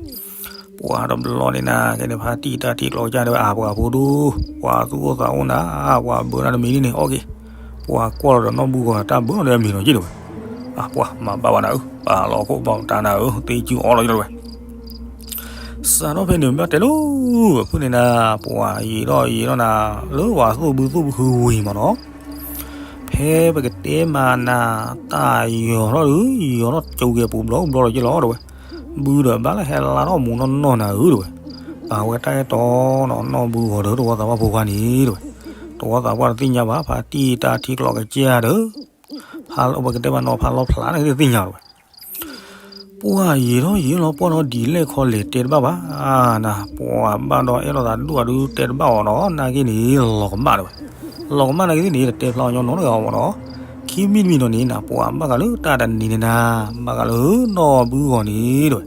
ပှၤတဘျီန့ၣ်နၤ ကဲန့ၣ်ဖါတံၢ်တၢ်ထံကျိးကစၢ်န့ၣ်ဝဲ အါ ပှၤဖိဒိၣ်, ပှၤသူၣ်အိၣ်သးအိၣ်နၤ, ပှၤဘၢနၤတမံၤလံန့ၣ် အီၣ်က့ၤ. ပှၤကွၢ်လီၤဒီးနီၢ်ဘုဂီၤတၢ်ဘၢနီၤဒီးအမ့ၤနီၤယ့ၢ်တဝဲ. အါ ပှၤမၤဘၣ်ဝဲနၤဧၢ, ပာ်လီၤခိၣ်ဘၣ်တၢ်နၤဧၢ, သ့စုအီလီၤယ့ၢ်တဝဲ. စးထီၣ်ဖဲန့ၣ် မ့ၢ်တဲလိၤ ဖုၣ်န့ၣ်နၤ ပှၤယံာ်ထီၣ်ယံာ်ထီၣ်နၤ လၢပှၤသူၣ်ဘုသူၣ်ဘုဝံၤမးနီၤ. ဖဲပကတဲမးနၤ တၢ်ယီၤထီၣ်ဒုး ယီၤထီၣ်ကၠိကဲၤပူၤဘျီဘျီလီၤယ့ၢ်လီၤတဝဲ. ဘုဒီးဘၣ်လၢဟဲလါထီၣ်မူနီၢ်နီၢ်နၤဧၢတဝဲ. ပာ်ဝဲတၢ်အဲၣ်တီနီၤ နီၢ်ဘုဂီၤဒီးတဝီသးပှၢ်ဖိခွါန့ၣ်တဝဲ. တဝီသးပှၢ်တသ့ၣ်ညါဘၣ် ဖါတံၢ်တၢ်ထံကျိးကစၢ်ဒီး ဖးလီၤ ပကတဲမးနီၤ ဖးလီၤဖျးန့ၣ်တသ့ၣ်ညါတဝဲ. ပှၤယံာ်ထီၣ်ယံာ်လီၤ ပှၢ်ဒီးဒ်လဲၣ်ခီလဲၣ်တဲတဘၣ်ဘၣ်နၤ, ပှၤဘၣ်ဒီးအဲၣ်လိာ်သးဒိၣ်အဒုးတဲတဘၣ်အီၤနီၤ, နာ်က့န့ၣ် လီၤကမၣ်တဝဲ. လီၤကမၣ်နာ်က့သ့ၣ်န့ၣ် တတဲဖျါအီၤညီနီတဂၤအီၤမးနီၤ. ခံမံၤတမံၤဒီးန့ၣ်နၤ ပှၤဘၣ်ဃးလၢတၢ်တနံၤန့ၣ်နၤ ဘၣ်ဃးလၢနီၢ်ဘုဂီၤန့ၣ်တဝဲ.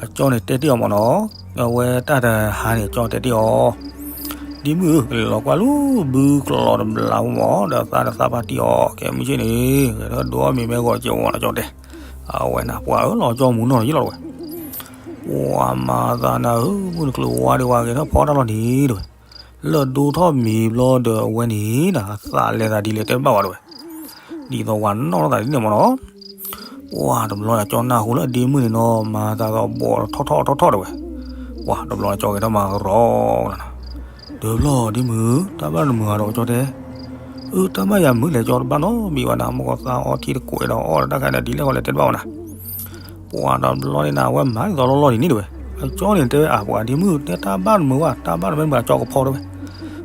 အကၠီန့ၣ်တဲတ့ၢ်အီၤမးနီၤ, အဝဲတၢ်တဟါန့ၣ် အကၠီတဲတ့ၢ်အီၤ ဒ့မုၣ်ဧၢ, ကလဲၤလီၤကွၢ်လၢဘုကျိးတဘျးမး ဒီးသးဒီးသးဖါတံၢ်အီၤ ကဲမုၢ်ဆ့ၣ်န့ၣ် ဂဲၤထီၣ်ဒိအီၣ်မ့ၤမ့ၢ်ဂီၤကဲဝီလီၤ ကၠီတဲ. အဝဲနၤ ပှၤအၢလီၤကၠီမူနီၢ်လီၤယ့ၢ်လီၤတဝဲ. ပှၤမၤသးနၤဧၢ, မုၢ်တချုးဝါဒံးဝဲ ဂဲၤထီၣ်ဖီတၢ်လီၤန့ၣ်တဝဲ. လၢဒိထီၣ်မ့ၤဘျီဒီးအဝဲန့ၣ်နၤ အသးလဲၤသးဒ်လဲၣ်တဲတဘၣ်ဝဲတဝဲ. ဒ်သိးဝဲနီၢ်လီၤသးဒ်န့ၣ်မးနီၤ. ပှၤတဘျီန့ၣ် ကၠီနၢ်ဟူလၢအဒ့မုၣ်န့ၣ်နီၤ မၤသးဒီးဘီၣ်ထီၣ်ထီၣ်ထီၣ်ထီၣ်တဝဲ. ပှၤတဘျီန့ၣ် ကၠီဂဲၤထီၣ်မၤရီၤနၤ, တဘျီဒ့မုၣ်ဧၢ, တၢ်ဘၣ်နမုာ်ဂၤဒီးကၠီတဲ. အၢ တၢ်ဘၣ်ယၤမုာ်လဲၣ် ကၠီတဘၣ်နီတမံၤဘၣ်နၤ, မ့ၢ်ကီးသးအီထံတကွဲးဒီးအီၣ်တၢ်ခါဒီးဒ်လဲၣ်ဃီလဲၣ်တဲတဘၣ်ဝဲနၤ. ပှၤတဘျီန့ၣ်နၤ အဝဲမၤဒ်သိးလီၢ်လီၢ်ဒ်န့ၣ်တဝဲ. အကၠီန့ၣ်တဲဝဲ အၢ ပှၤဒ့မုၣ် တဲတၢ်ဘၣ်နမုာ်ဘၣ်, တၢ်ဘၣ်နမုာ်ဘၣ် ကၠီကဖီတဝဲ.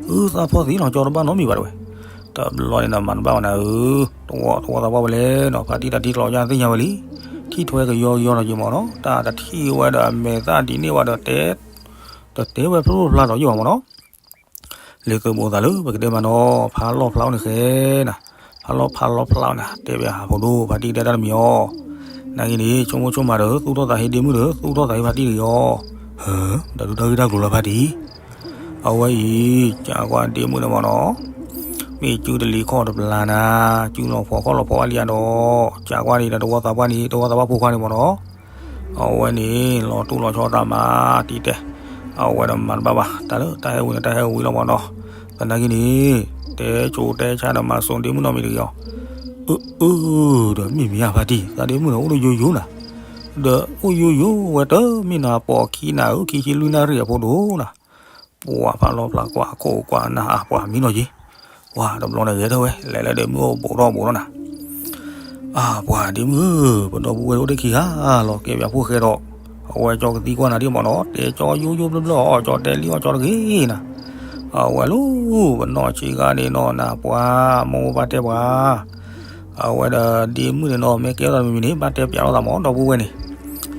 အၢ သးဖီသ့လီၤ ကၠီတဘၣ်နီတမံၤဘၣ်တဝဲ. တဘျီန့ၣ်နၤ မၤတဘၣ်ဝဲနၤဧၢ, တဝီတဝီသးပှၢ်ဝဲလဲၣ်နီၤ, ဖါတံၢ်တၢ်ထံကျိးကစၢ်သ့ၣ်ညါဝဲလံ. ထံၣ်ထွဲကယီကယီနီၤက့ၤမးနီၤ, တၢ်တထံၣ်ဝဲဒီးအမဲာ်သၣ်ဒ်န့ၣ်ဝဲဒီးတဲ, တတဲဝဲဖျိဖျါဒီးယိာ်မးနီၤ. လၢသုးဘူးသးလၢ ပကတဲမးနီၤ ဖးလီၢ်ဖျါအီၤန့ၣ်ဃဲနၤ, ဖးလီၢ်ဖးလီၢ်ဖျါအီၤနၤ တဲဝဲဟးဖိဒိၣ် ဖါတံၢ်တဲတၢ်တမံၤအီၤ. နာ်က့န့ၣ် ဆိကမိၣ်ဆိကမးဒီး သူၣ်ထီၣ်သးဟ့ဒ့မုၣ်ဒီး သူၣ်ထီၣ်သးဟ့ဖါတံၢ်တဂ့ၤအီၤ. ဟၢ, ဒီးဒုးတၢ်ဂ့ၢ်တၢ်ကျိၤလၢဖါတံၢ် အဝဲအံၤ ကးကွၢ်ဒ့မုၣ်န့ၣ်မးနီၤ, မ့ၢ်ကၠူတလံၤခီၣ်တပျၢ်နၤ, ကၠူလီၤဖှီၣ်ခီၣ်လီၤဖှီၣ်အါလံအါဒီး ကးကွၢ်န့ၣ်ဒီးတဝီသးပှၢ်န့ၣ် တဝီသးပှၢ်ဖိခွါန့ၣ်မးနီၤ, အဝဲန့ၣ် လီၤတူၢ်လီၤဆီသးမး တံၢ်တဲ, အဝဲဒီးမၤတဘၣ်ဘၣ်, တၢ်လၢတၢ်ဟဲဝံၤန့ၣ် တၢ်ဟဲဝံၤလီၤမးနီၤ, သနာ်က့န့ၣ် တဲကိးတဲဆါဒီးမၤစိာ်ဒ့မုၣ်နီတမံၤတဂ့ၤအီၤ. အၢ အၢ, ဒီးမ့ၢ်မ့ၢ်ဧါဖါတံၢ် သးဒ့မုၣ်န့ၣ် အိၣ်ဒိၣ်ယိယိနၤ, ဒီးအိၣ်ယိယိဝဲတမ့ၢ်နၤ ပိာ်ခံနၤဧၢ, ခံဆံလွံၢ်နၣ်ရံၣ်အဖိဒိၣ်နၤ, ပှၤဖးလီၤဖျးကွၢ်ခိၣ်ကွၢ်နၢ်အါ ပှၤမံနီၤက့ၤ, ပှၤတဘျီန့ၣ်ဂဲၤထၢၣ်ဝဲ လဲၤလၢဒ့မုၣ်အိၣ်ဘူးထီၣ်ဘူးထီၣ်နၤ, အါ ပှၤဒ့မုၣ်ဧၢ, ပဒီပုၢ်ဝဲၢ်အိၣ်တ့ၢ်ခံဂၤလီၤ ကဲပၠးဖိၣ်ဃဲဒီး, အဝဲကၠီကသံကွၢ်နၤဒ်မးနီၤ တဲကၠီယိယိဘျီဘျီအီၤ ကၠီတဲလံအီၤကၠီတဂ့ၤနၤ, အဝဲလၢ ပနီၢ်ဆံးဂၤန့ၣ်နီၤနၤ ပှၤမိၢ်ပၢ်တဲပှၤ အဝဲဒီးဒ့မုၣ်န့ၣ်နီၤ မ့ၢ်ကဲထီၣ်သးမံၤမံၤန့ၣ် ဘၣ်တဲပၠးလိာ်သးမး ဒီပုၢ်ဝဲၢ်န့ၣ်,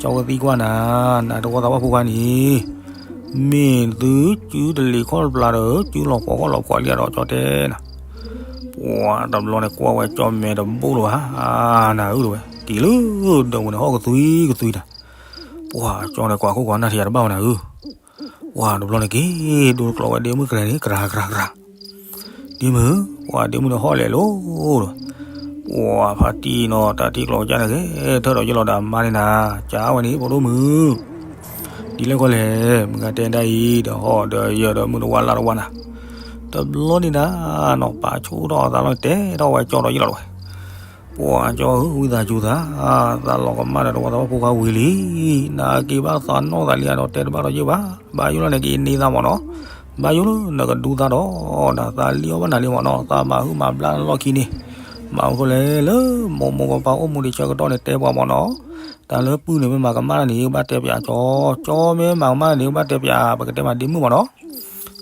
ကၠီကသံကွၢ်နၤ, နတဝီသးပှၢ်ဖိခွါန့ၣ်, မ့ၢ်သုစုတလ့ၤခီၣ်တပျၢ်ဒီး စုလီၤဖှီၣ်ခီၣ်လီၤဖှီၣ်လံဒီး ကၠီတဲနၤ, ပှၤတဘျီန့ၣ်ကွၢ်ဝဲကၠီမဲာ်တဘိလၢၤဘၣ်, နၤဧၢတဝဲ က့ၤလၢဒၢးပူၤန့ၣ်ဟီၣ်ကသွံကသွံတၢ်, ပှၤကၠီန့ၣ်ကွၢ်ခိၣ်ကွၢ်နၢ်ထံၣ်ယၤတဘၣ်ဝဲနၤဧၢ ပှၤတဘျီန့ၣ်က့ၤ ဒိတကျိးဝဲဒ့မုၣ်ကလဲၤန့ၣ် ကြၤကြၤကြၤ, ဒ့မုၣ်, ပှၤဒ့မုၣ်န့ၣ်ဟီၣ်လဲၤလိၤဒီး, ပှၤဖါတံၢ်နီၤ တၢ်ထံကျိးကစၢ်န့ၣ်ဂ့ၤ ထၢၣ်ဒီးယလီၤဒီးအမါန့ၣ်နၤ, ကၢ်ဝဲန့ၣ် ဖိဒိၣ်မုၣ်, ဒ်လဲၣ်ဃီလဲၣ် မုၢ်ဂၤတဲဒၣ်အံၤ ဒီးဟီၣ်ဒီးယၢၤဒီးမုၢ်တဝါလါတဝါနၤ, တဘျီန့ၣ်နၤ, နီၢ်ပာ်ဆိထီၣ်အသးလီၤ တဲထီၣ်ဝဲကၠီဒီးယလီၤဝဲ ပှၤကၠီဧၢ ဝံသးစူၤသး, သးလီၤကမၣ်ဒီးတဝီသးပှၢ်ဖိခွါဝံၤလံ, နက့ၤဘၣ်သးနီၢ်သးလံဒီးတဲတဘၣ်ဒီးယဘၣ်, ဘၣ်ယိၣ်လီၤန့ၣ်က့ၤန့ၢ်သးမးနီၤ, ဘၣ်ယိၣ်လၢနကဒူသးဒီး, နသးလံအီၣ်ဘၣ်နၤလံမးနီၤ, သးမၤဟုမၤဘျါလီၢ်ခံန့ၣ်, မၤမူခိၣ်လဲၤလၢ မိၢ်မိၢ်ပၢ်ပၢ်အိၣ်မူဒံးဆၢကတီၢ်န့ၣ်တဲပှၤမးနီၤ, တၢ်လၢပုၢ်န့ၣ်မ့ၢ်မၤကမၣ်တၢ်န့ၣ် ဘၣ်တဲပၠးကၠီ, ကၠီမ့ၢ်မၤကမၣ်တၢ်န့ၣ် ဘၣ်တဲပၠး ပကတဲမးဒ့မုၣ်မးနီၤ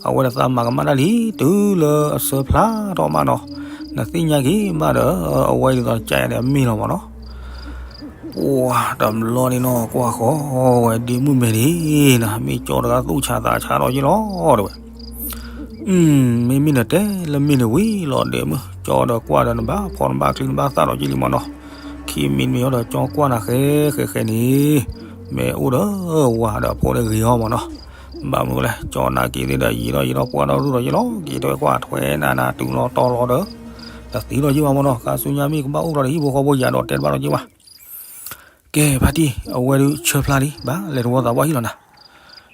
အဝဲဒီးသးမၤကမၣ်တၢ်လံ တုၤလၢအစၢဖျါထီၣ်မးနီၤ, နသ့ၣ်ညါက့ၤမးဒီး အဝဲဒ်သိးကၠဲးန့ၣ်အမ့ၢ်လီၤမးနီၤ, ပှၤတဘျီန့ၣ်နီၤ ကွၢ်ဃီဝဲဒ့မုၣ်မဲာ်န့ၣ်နၤ, မ့ၢ်ကၠီတဂၤသူၣ်ဆးသးဆးထီၣ်ယ့ၣ်လီၤတဲဝဲ, မ့မ့ၢ်နတဲလၢမ့ၢ်န့ၣ်ဝံၤလီၤဒ့မုၣ်, ကၠီဒီးကွၢ်ဒီးနဘၣ်ဖီၣ်နဘၣ်ချံနဘၣ်သၣ်ဒီးယ့ၣ်လံမးနီၤ, ခံမံၤမ့ၢ်အီၤဒီးကၠီကွၢ်နၤဃဲဃဲဃဲန့ၣ်, မ့ၢ်အိၣ်ဒီးဝၤဒီးအဖိန့ၣ်ဂ့ၤအီၤမးနီၤ ဘၣ်မနုၤလဲၣ် ကၠီနာ်က့ၤသ့ဒီးယံာ်ဒီးယံာ်ဒီးပှၢ်ဒီးရူၢ်ဒီးယ့ၣ်လီၤ, က့ၤတဲကွၢ်ထွဲနၤနၤတုၤလီၤတီၤလီၤဒီး, တသံလီၤယ့ၣ်ဘၣ်မးနီၤ, ခါဆူညါမ့ၢ်ကဘၣ်အိၣ်လီၤဒီးဟံၣ်ဖိဃီဖိယၤဒီးတဲတဘၣ်လီၤယ့ၣ်ဘၣ်. ကဲ ဖါတံၢ် အဝဲဒုးဆၢဖျါလံ ဘၣ်လဲၤတဝီသးပှၢ်ဟံၣ်လီၤနၤ,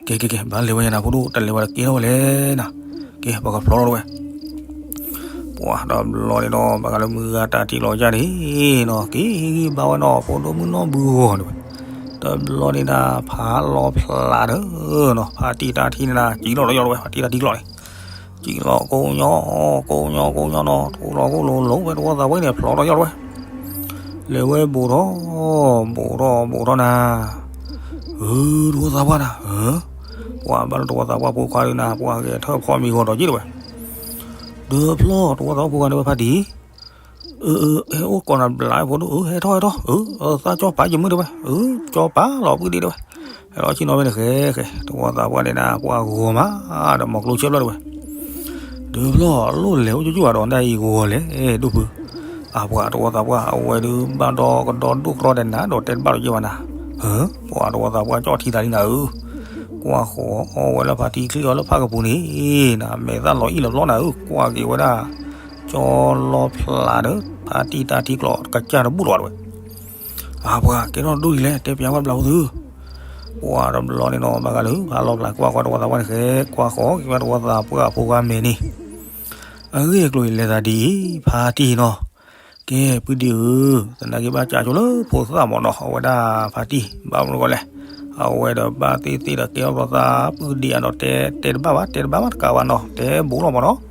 ကဲကဲကဲ ဘၣ်လဲၤဝဲယၤနၤဖိဒိၣ် တလဲၤဝဲဒီးကဲထီၣ်ဝဲလဲၣ်နၤ, ကဲ ပကဖျီထီၣ်ဝဲ ပှၤတဘျီန့ၣ်ဒီး ဘၣ်ဃးလၢမုၢ်ဂၤတၢ်ထံကျိးကစၢ်န့ၣ်နီၤ က့ၤဘၣ်ဝဲနီၤ ဖိဒိၣ်မုၣ်နီၢ်ဘုဂီၤတဲဝဲ, တဘျီန့ၣ်ဒၣ် ဖးလီၤဖျးဒီးနီၤ ဖါတံၢ်တၢ်ထံန့ၣ်ဒၣ် ကံၤလီၤဒီးယီၤဝဲ ဖါတံၢ်တၢ်ထံကျိးန့ၣ်, ကံၤလီၤကိးညီ ကိးညီကိးညီနီၤ ထိလီၤကိးလိၤလိၤဝဲ တဝီသးပှၢ်န့ၣ် ဖျီထီၣ်ယီၤဝဲ လဲၤဝဲဘူးထီၣ် ဘူးထီၣ် ဘူးထီၣ်နၤ, ဧၢ တဝီသးပှၢ်နၤ ဧၢ, ပှၤဘၣ်လၢတဝီသးပှၢ်ဖိခွါဒုးနၤ ပှၤဂဲၤထၢၣ်ဖီမံၤဂီၤဒီးက့ၤတဲဝဲ, ဒီးဖျီၣ် တဝီသးပှၢ်ဖိခွါန့ၣ်ဝဲဖါတံၢ်, အၢ အၢ ဟဲအိၣ်ကိးနၤဘျးဖိဒိၣ် အၢ ဟဲထီၣ်ဟဲထီၣ် အၢ သးကၠီပာ်ယမုၢ်တဲဝဲ အၢ ကၠီပာ်လီၤပုၢ်ဒ့တဲဝဲ, ဟဲလီၤဆ့ၣ်နီၤဖဲန့ၣ်ဃဲဃဲ တဝီသးပှၢ်န့ၣ်နၤ ပှၤဂီၤမးဒီးမီၤကျိဆၢဖျၢၣ်တဲဝဲ ဒီးဖျီၣ် လိၣ်လဲၤအိၣ်ကၠူကၠူဘၣ်ဒီး နဒၣ်အံၤဂီၤလဲၣ် ဒိၣ်ဖု, အပှၤတဝီသးပှၢ် အဝဲဒုးဘၣ်ဒီကဒီဒိၣ်ကဒီဒီးနၤ ဒီးတဲတဘၣ်ဒီးယ့ၣ်ဘၣ်နၤ, ပှၤတဝီသးပှၢ်ကၠီၣ်ထံသးလံနၤဧၢ, ကွၢ်ဃီအီၤဝဲလၢဖါတံၢ်ချံအီၤလၢဖးကပူၤန့ၣ်နၤ မဲာ်သၣ်လီၤအံၣ်လီၤဘျီနၤဧၢ, ကွၢ်က့ၤဝဲဒၣ် ကၠီလီၤဖျးဒီး ဖါတံၢ်တၢ်ထံကျိးကစၢ်တဘူၣ်လီၤဘၣ်တဲဝဲ အပှၤကဲထီၣ်ဒိၣ်ဒ်လဲၣ် တဲပၠးဝဲဘျးဖိသု, ပှၤတဘျီန့ၣ်နီၤ ဘၣ်ဃးလၢ ဖးလီၤဖျးကွၢ်ဃီတဝီသးပှၢ်န့ၣ်ဃဲ ကွၢ်ဃီက့ၤဝဲတဝီသးပှၢ်အဖိခွါမဲာ်န့ၣ်, အဂ့ၢ်အကျိၤအံၤလဲၤသးဒ်အံၤ ဖါတံၢ်နီၤ, ကဲ ပုၢ်ဒ့ဧၢ, သနာ်က့ဘၣ်ကးဆိလၢဖိသၣ်မးနီၤ အဝဲဒၣ်ဖါတံၢ် ဘၣ်မနုၤဃီလဲၣ်, အဝဲဒီးဘၣ်သ့ၣ်သ့ၣ်ဒီးကဲထီၣ်ဘျီသး ပုၢ်ဒ့အဒီးတဲ တဲတဘၣ်ဘၣ် တဲတဘၣ်ဘၣ်တကးဘၣ်နီၤ တဲဘူးလီၤမးနီၤ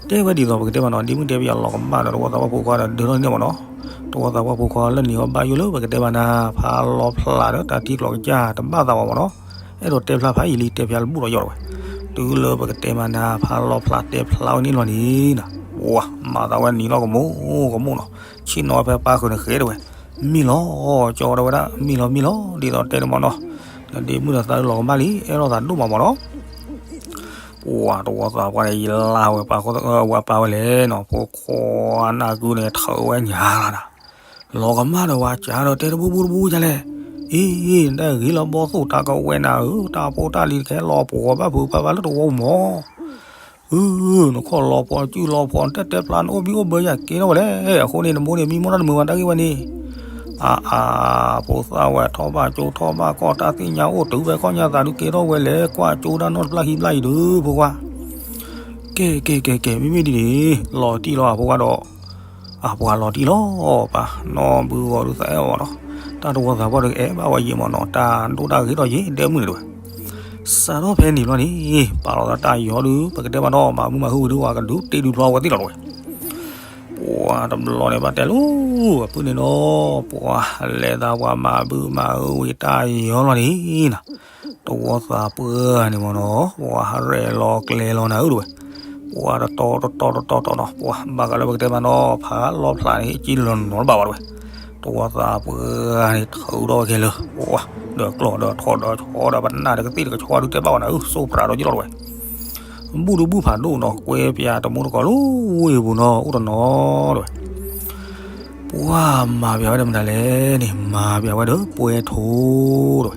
တဲဝဲဒ်သိးပကတဲမးနီၤ ဒ်မုၢ်တဲပယီၤလီၤကမၣ်ဒီး တဝီသးပှၢ်ဖိခွါဒီး ဒၢထီၣ်န့ၣ်မးနီၤ, တဝီသးပှၢ်ဖိခွါလၢနံၤဟီၣ်ဘၣ်ယိၣ်လၢပကတဲမးနၤ ဖးလီၤဖျးဒီးတၢ်ထံကျိးကစၢ်တဘၣ်သးဘၣ်မးနီၤ, အဲၣ်ဒိးတဲဖျါဖးယံာ်လံ တဲဖျါတဘူၣ်ဒီးယီၤဝဲ, တုၤလၢပကတဲမးနၤ ဖးလီၤဖျးတဲဖျါဝဲန့ၣ်လီၤန့ၣ်နၤ, ပှၤမၤသးဝဲနံၤလီၤကမိၣ်ကမိၣ်နီၤ, ဆ့ၣ်နီၤဝဲဖဲပၢ်ဃုာ်န့ၣ်ဃဲတဲဝဲ, မ့ၢ်လီၤ ကၠီတဲဝဲဒၣ် မ့ၢ်လီၤမ့ၢ်လီၤ ဒ်သိးတဲန့ၣ်မးနီၤ, နဒ့မုၣ်ဒီးသးလီၤကမၣ်လံ အဲၣ်လိာ်သးဒိၣ်မးမးနီၤ ပှၤတဝီသးပှၢ်န့ၣ် ယလၢ်ဝဲပၢ်ဝဲလဲၣ်နီၤ, ဖိခွါနၢ်ကုန့ၣ် ထုးဝဲညါလီၤနၤ, လီၤကမၣ်ဒီးဝဲကၢ်ဒီးတဲတဘူၣ်ဘူၣ်တဘူၣ်ယါလဲၣ်, အ့ တၢ်ဂ့ၤလီၤဘီသိၣ်တၢ်ကဝဲနၤဧၢ, တၢ်ဖိတၢ်လံၤတကဲလီၤပှီၤဘၣ်ဖုးပၢ်ဘၣ်လၢတဝီမး အၢ နခီၣ်လီၤဖီၣ်စုလီၤဖီၣ် နတဲတဲဖျါ နအိၣ်ဘံၣ်အိၣ်ဘၢယၤကဲထီၣ်ဝဲလဲၣ်, အဃိန့ၣ် နမိၢ်န့ၣ် မံမီၢ်တၢ်တမုာ်ဘၣ်တၢ်ဂ့ၢ်ဝဲန့ၣ်, အါအါ ဖိသၣ်ဝဲထီၣ်ဘၣ်ကၠိထီၣ်ဘၣ်ကီၢ် တၢ်သ့ၣ်ညါအိၣ်တုၤဖဲခီၣ်ညါသးဒုးကဲထီၣ်ဝဲလဲၣ်, ကွၢ်ကၠိဒၣ်နီၢ်တဘျၣ်ဟံးဘျၣ်အံၤဒုး ဖိခွါ, ကဲကဲကဲကဲ မ့မ့ၢ်ဒ်န့ၣ် လီၤတံၢ်လီၤအဖိခွါဒီး အပှၤလီၤတံၢ်လီၤပၢ် နီၢ်ဘုဂီၤဒုးသးအဲၣ်အီၤနီၤ, တၢ်တဝီသးပှၢ်ဒုးအဲၣ်ဘၣ်ဝဲယံာ်မးနီၤ, တၢ်ဒိၣ်တၢ်ဂ့ၤထီၣ်ယံာ်ဒဲမုၣ်န့ၣ်တဲဝဲ စးထီၣ်ဖဲန့ၣ်ဘျီန့ၣ် ပာ်လီၤသးတၢ်ယီၤဒုး ပကတဲဘၣ်ဒီး မၤမုာ်မၤဟူဝံၤဒုး ပှၤကဒုးတ့ဒုးဖျီဝဲသ့ၣ်လီၤတဝဲ. ပှၤတဘျီန့ၣ် ဘၣ်တဲလၢ အဖုန့ၣ်ဒီး ပှၤလဲၤသးပှၤမၤဘုမၤဟူဝံၤတၢ်ယီၤလီၤန့ၣ်နီၤ, တဝီသးပှၢ်န့ၣ်မ့ၢ်နီၤ ပှၤဟရဲၣ်လီၤကျဲၤလီၤနၤဧၢတဝဲ. ပှၤတတီတတီတတီတီနီၤ ပှၤဘၣ်ဃးလၢပကတဲဘၣ်နီၤ ဖးလီၤဖျးန့ၣ် ကံလီၤနီၤတဘၣ်ဘၣ်တဝဲ. တဝီသးပှၢ်န့ၣ် ထုးထီၣ်ဝဲခဲလၢာ် ပှၤ ဒီးကျီၢ်ဒီးထီဒီးဆီဒီးပနၢ်ဒီး ကသ့ၣ်ဒီးကဆီဒုးတဲဘၣ်ဝဲနၤဧၢ စိးပြးဒီးယလီၤတဝဲ. ဘူၣ်ဒုးဘူၣ်ဖးဒိၣ်နီၤ ကွဲပၠးတမူတကိးလၢဝ့ၢ်ပူၤနီၤ အိၣ်တနီၤတဝဲ. ပှၤမၤပၠးဝဲဒီးမတၤလဲၣ်န့ၣ် မၤပၠးဝဲဒီးပှဲၤထိတဝဲ.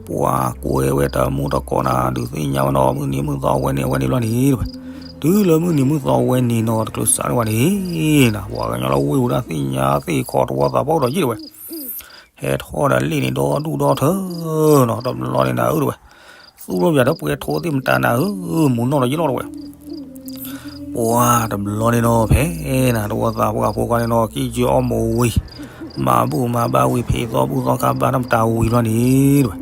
ပှၤကွဲဝဲတမူတကိးနၤ ဒုးသ့ၣ်ညါဝဲနီၤ မုၢ်နံၤမုၢ်သီဝဲန့ၣ် အဝဲန့ၣ်ဘျီန့ၣ်တဝဲ. တုၤလၢမုၢ်နံၤမုၢ်သီဝဲန့ၣ်နီၤ တချုးစးန့ၢ်ဝဲန့ၣ်နီၤ ပှၤကညီလၢဝ့ၢ်ပူၤဒၣ်သ့ၣ်ညါသ့ၣ်ခီတဝီသးပှၢ်ဒီးယ့ၢ်တဝဲ. ဟဲထီၣ်ဒီးလ့ၣ်န့ၣ်ဒီဒူၣ်ဒီထၢနီၤ တဘျီန့ၣ်နၤဧၢတဝဲ. သူၣ်ထီၣ်ပၠးဒီးပှဲၤထိသ့ၣ်မတၤနၤဧၢ မူၤနီၣ်ဒီးယလီၤတဝဲ. ပှၤတဘျီန့ၣ်နီၤ ဖဲနၤ တဝီသးပှၢ်ဖိခွါန့ၣ်နီၤ ကံၢ်ကၠီအီၣ်မိၤဝံၤ မၤဘူၣ်မၤဘါဝံၤ ဖံးသီဘူၣ်သီခါဘါတၢ်မတၤဝံၤဘျီန့ၣ်တဝဲ.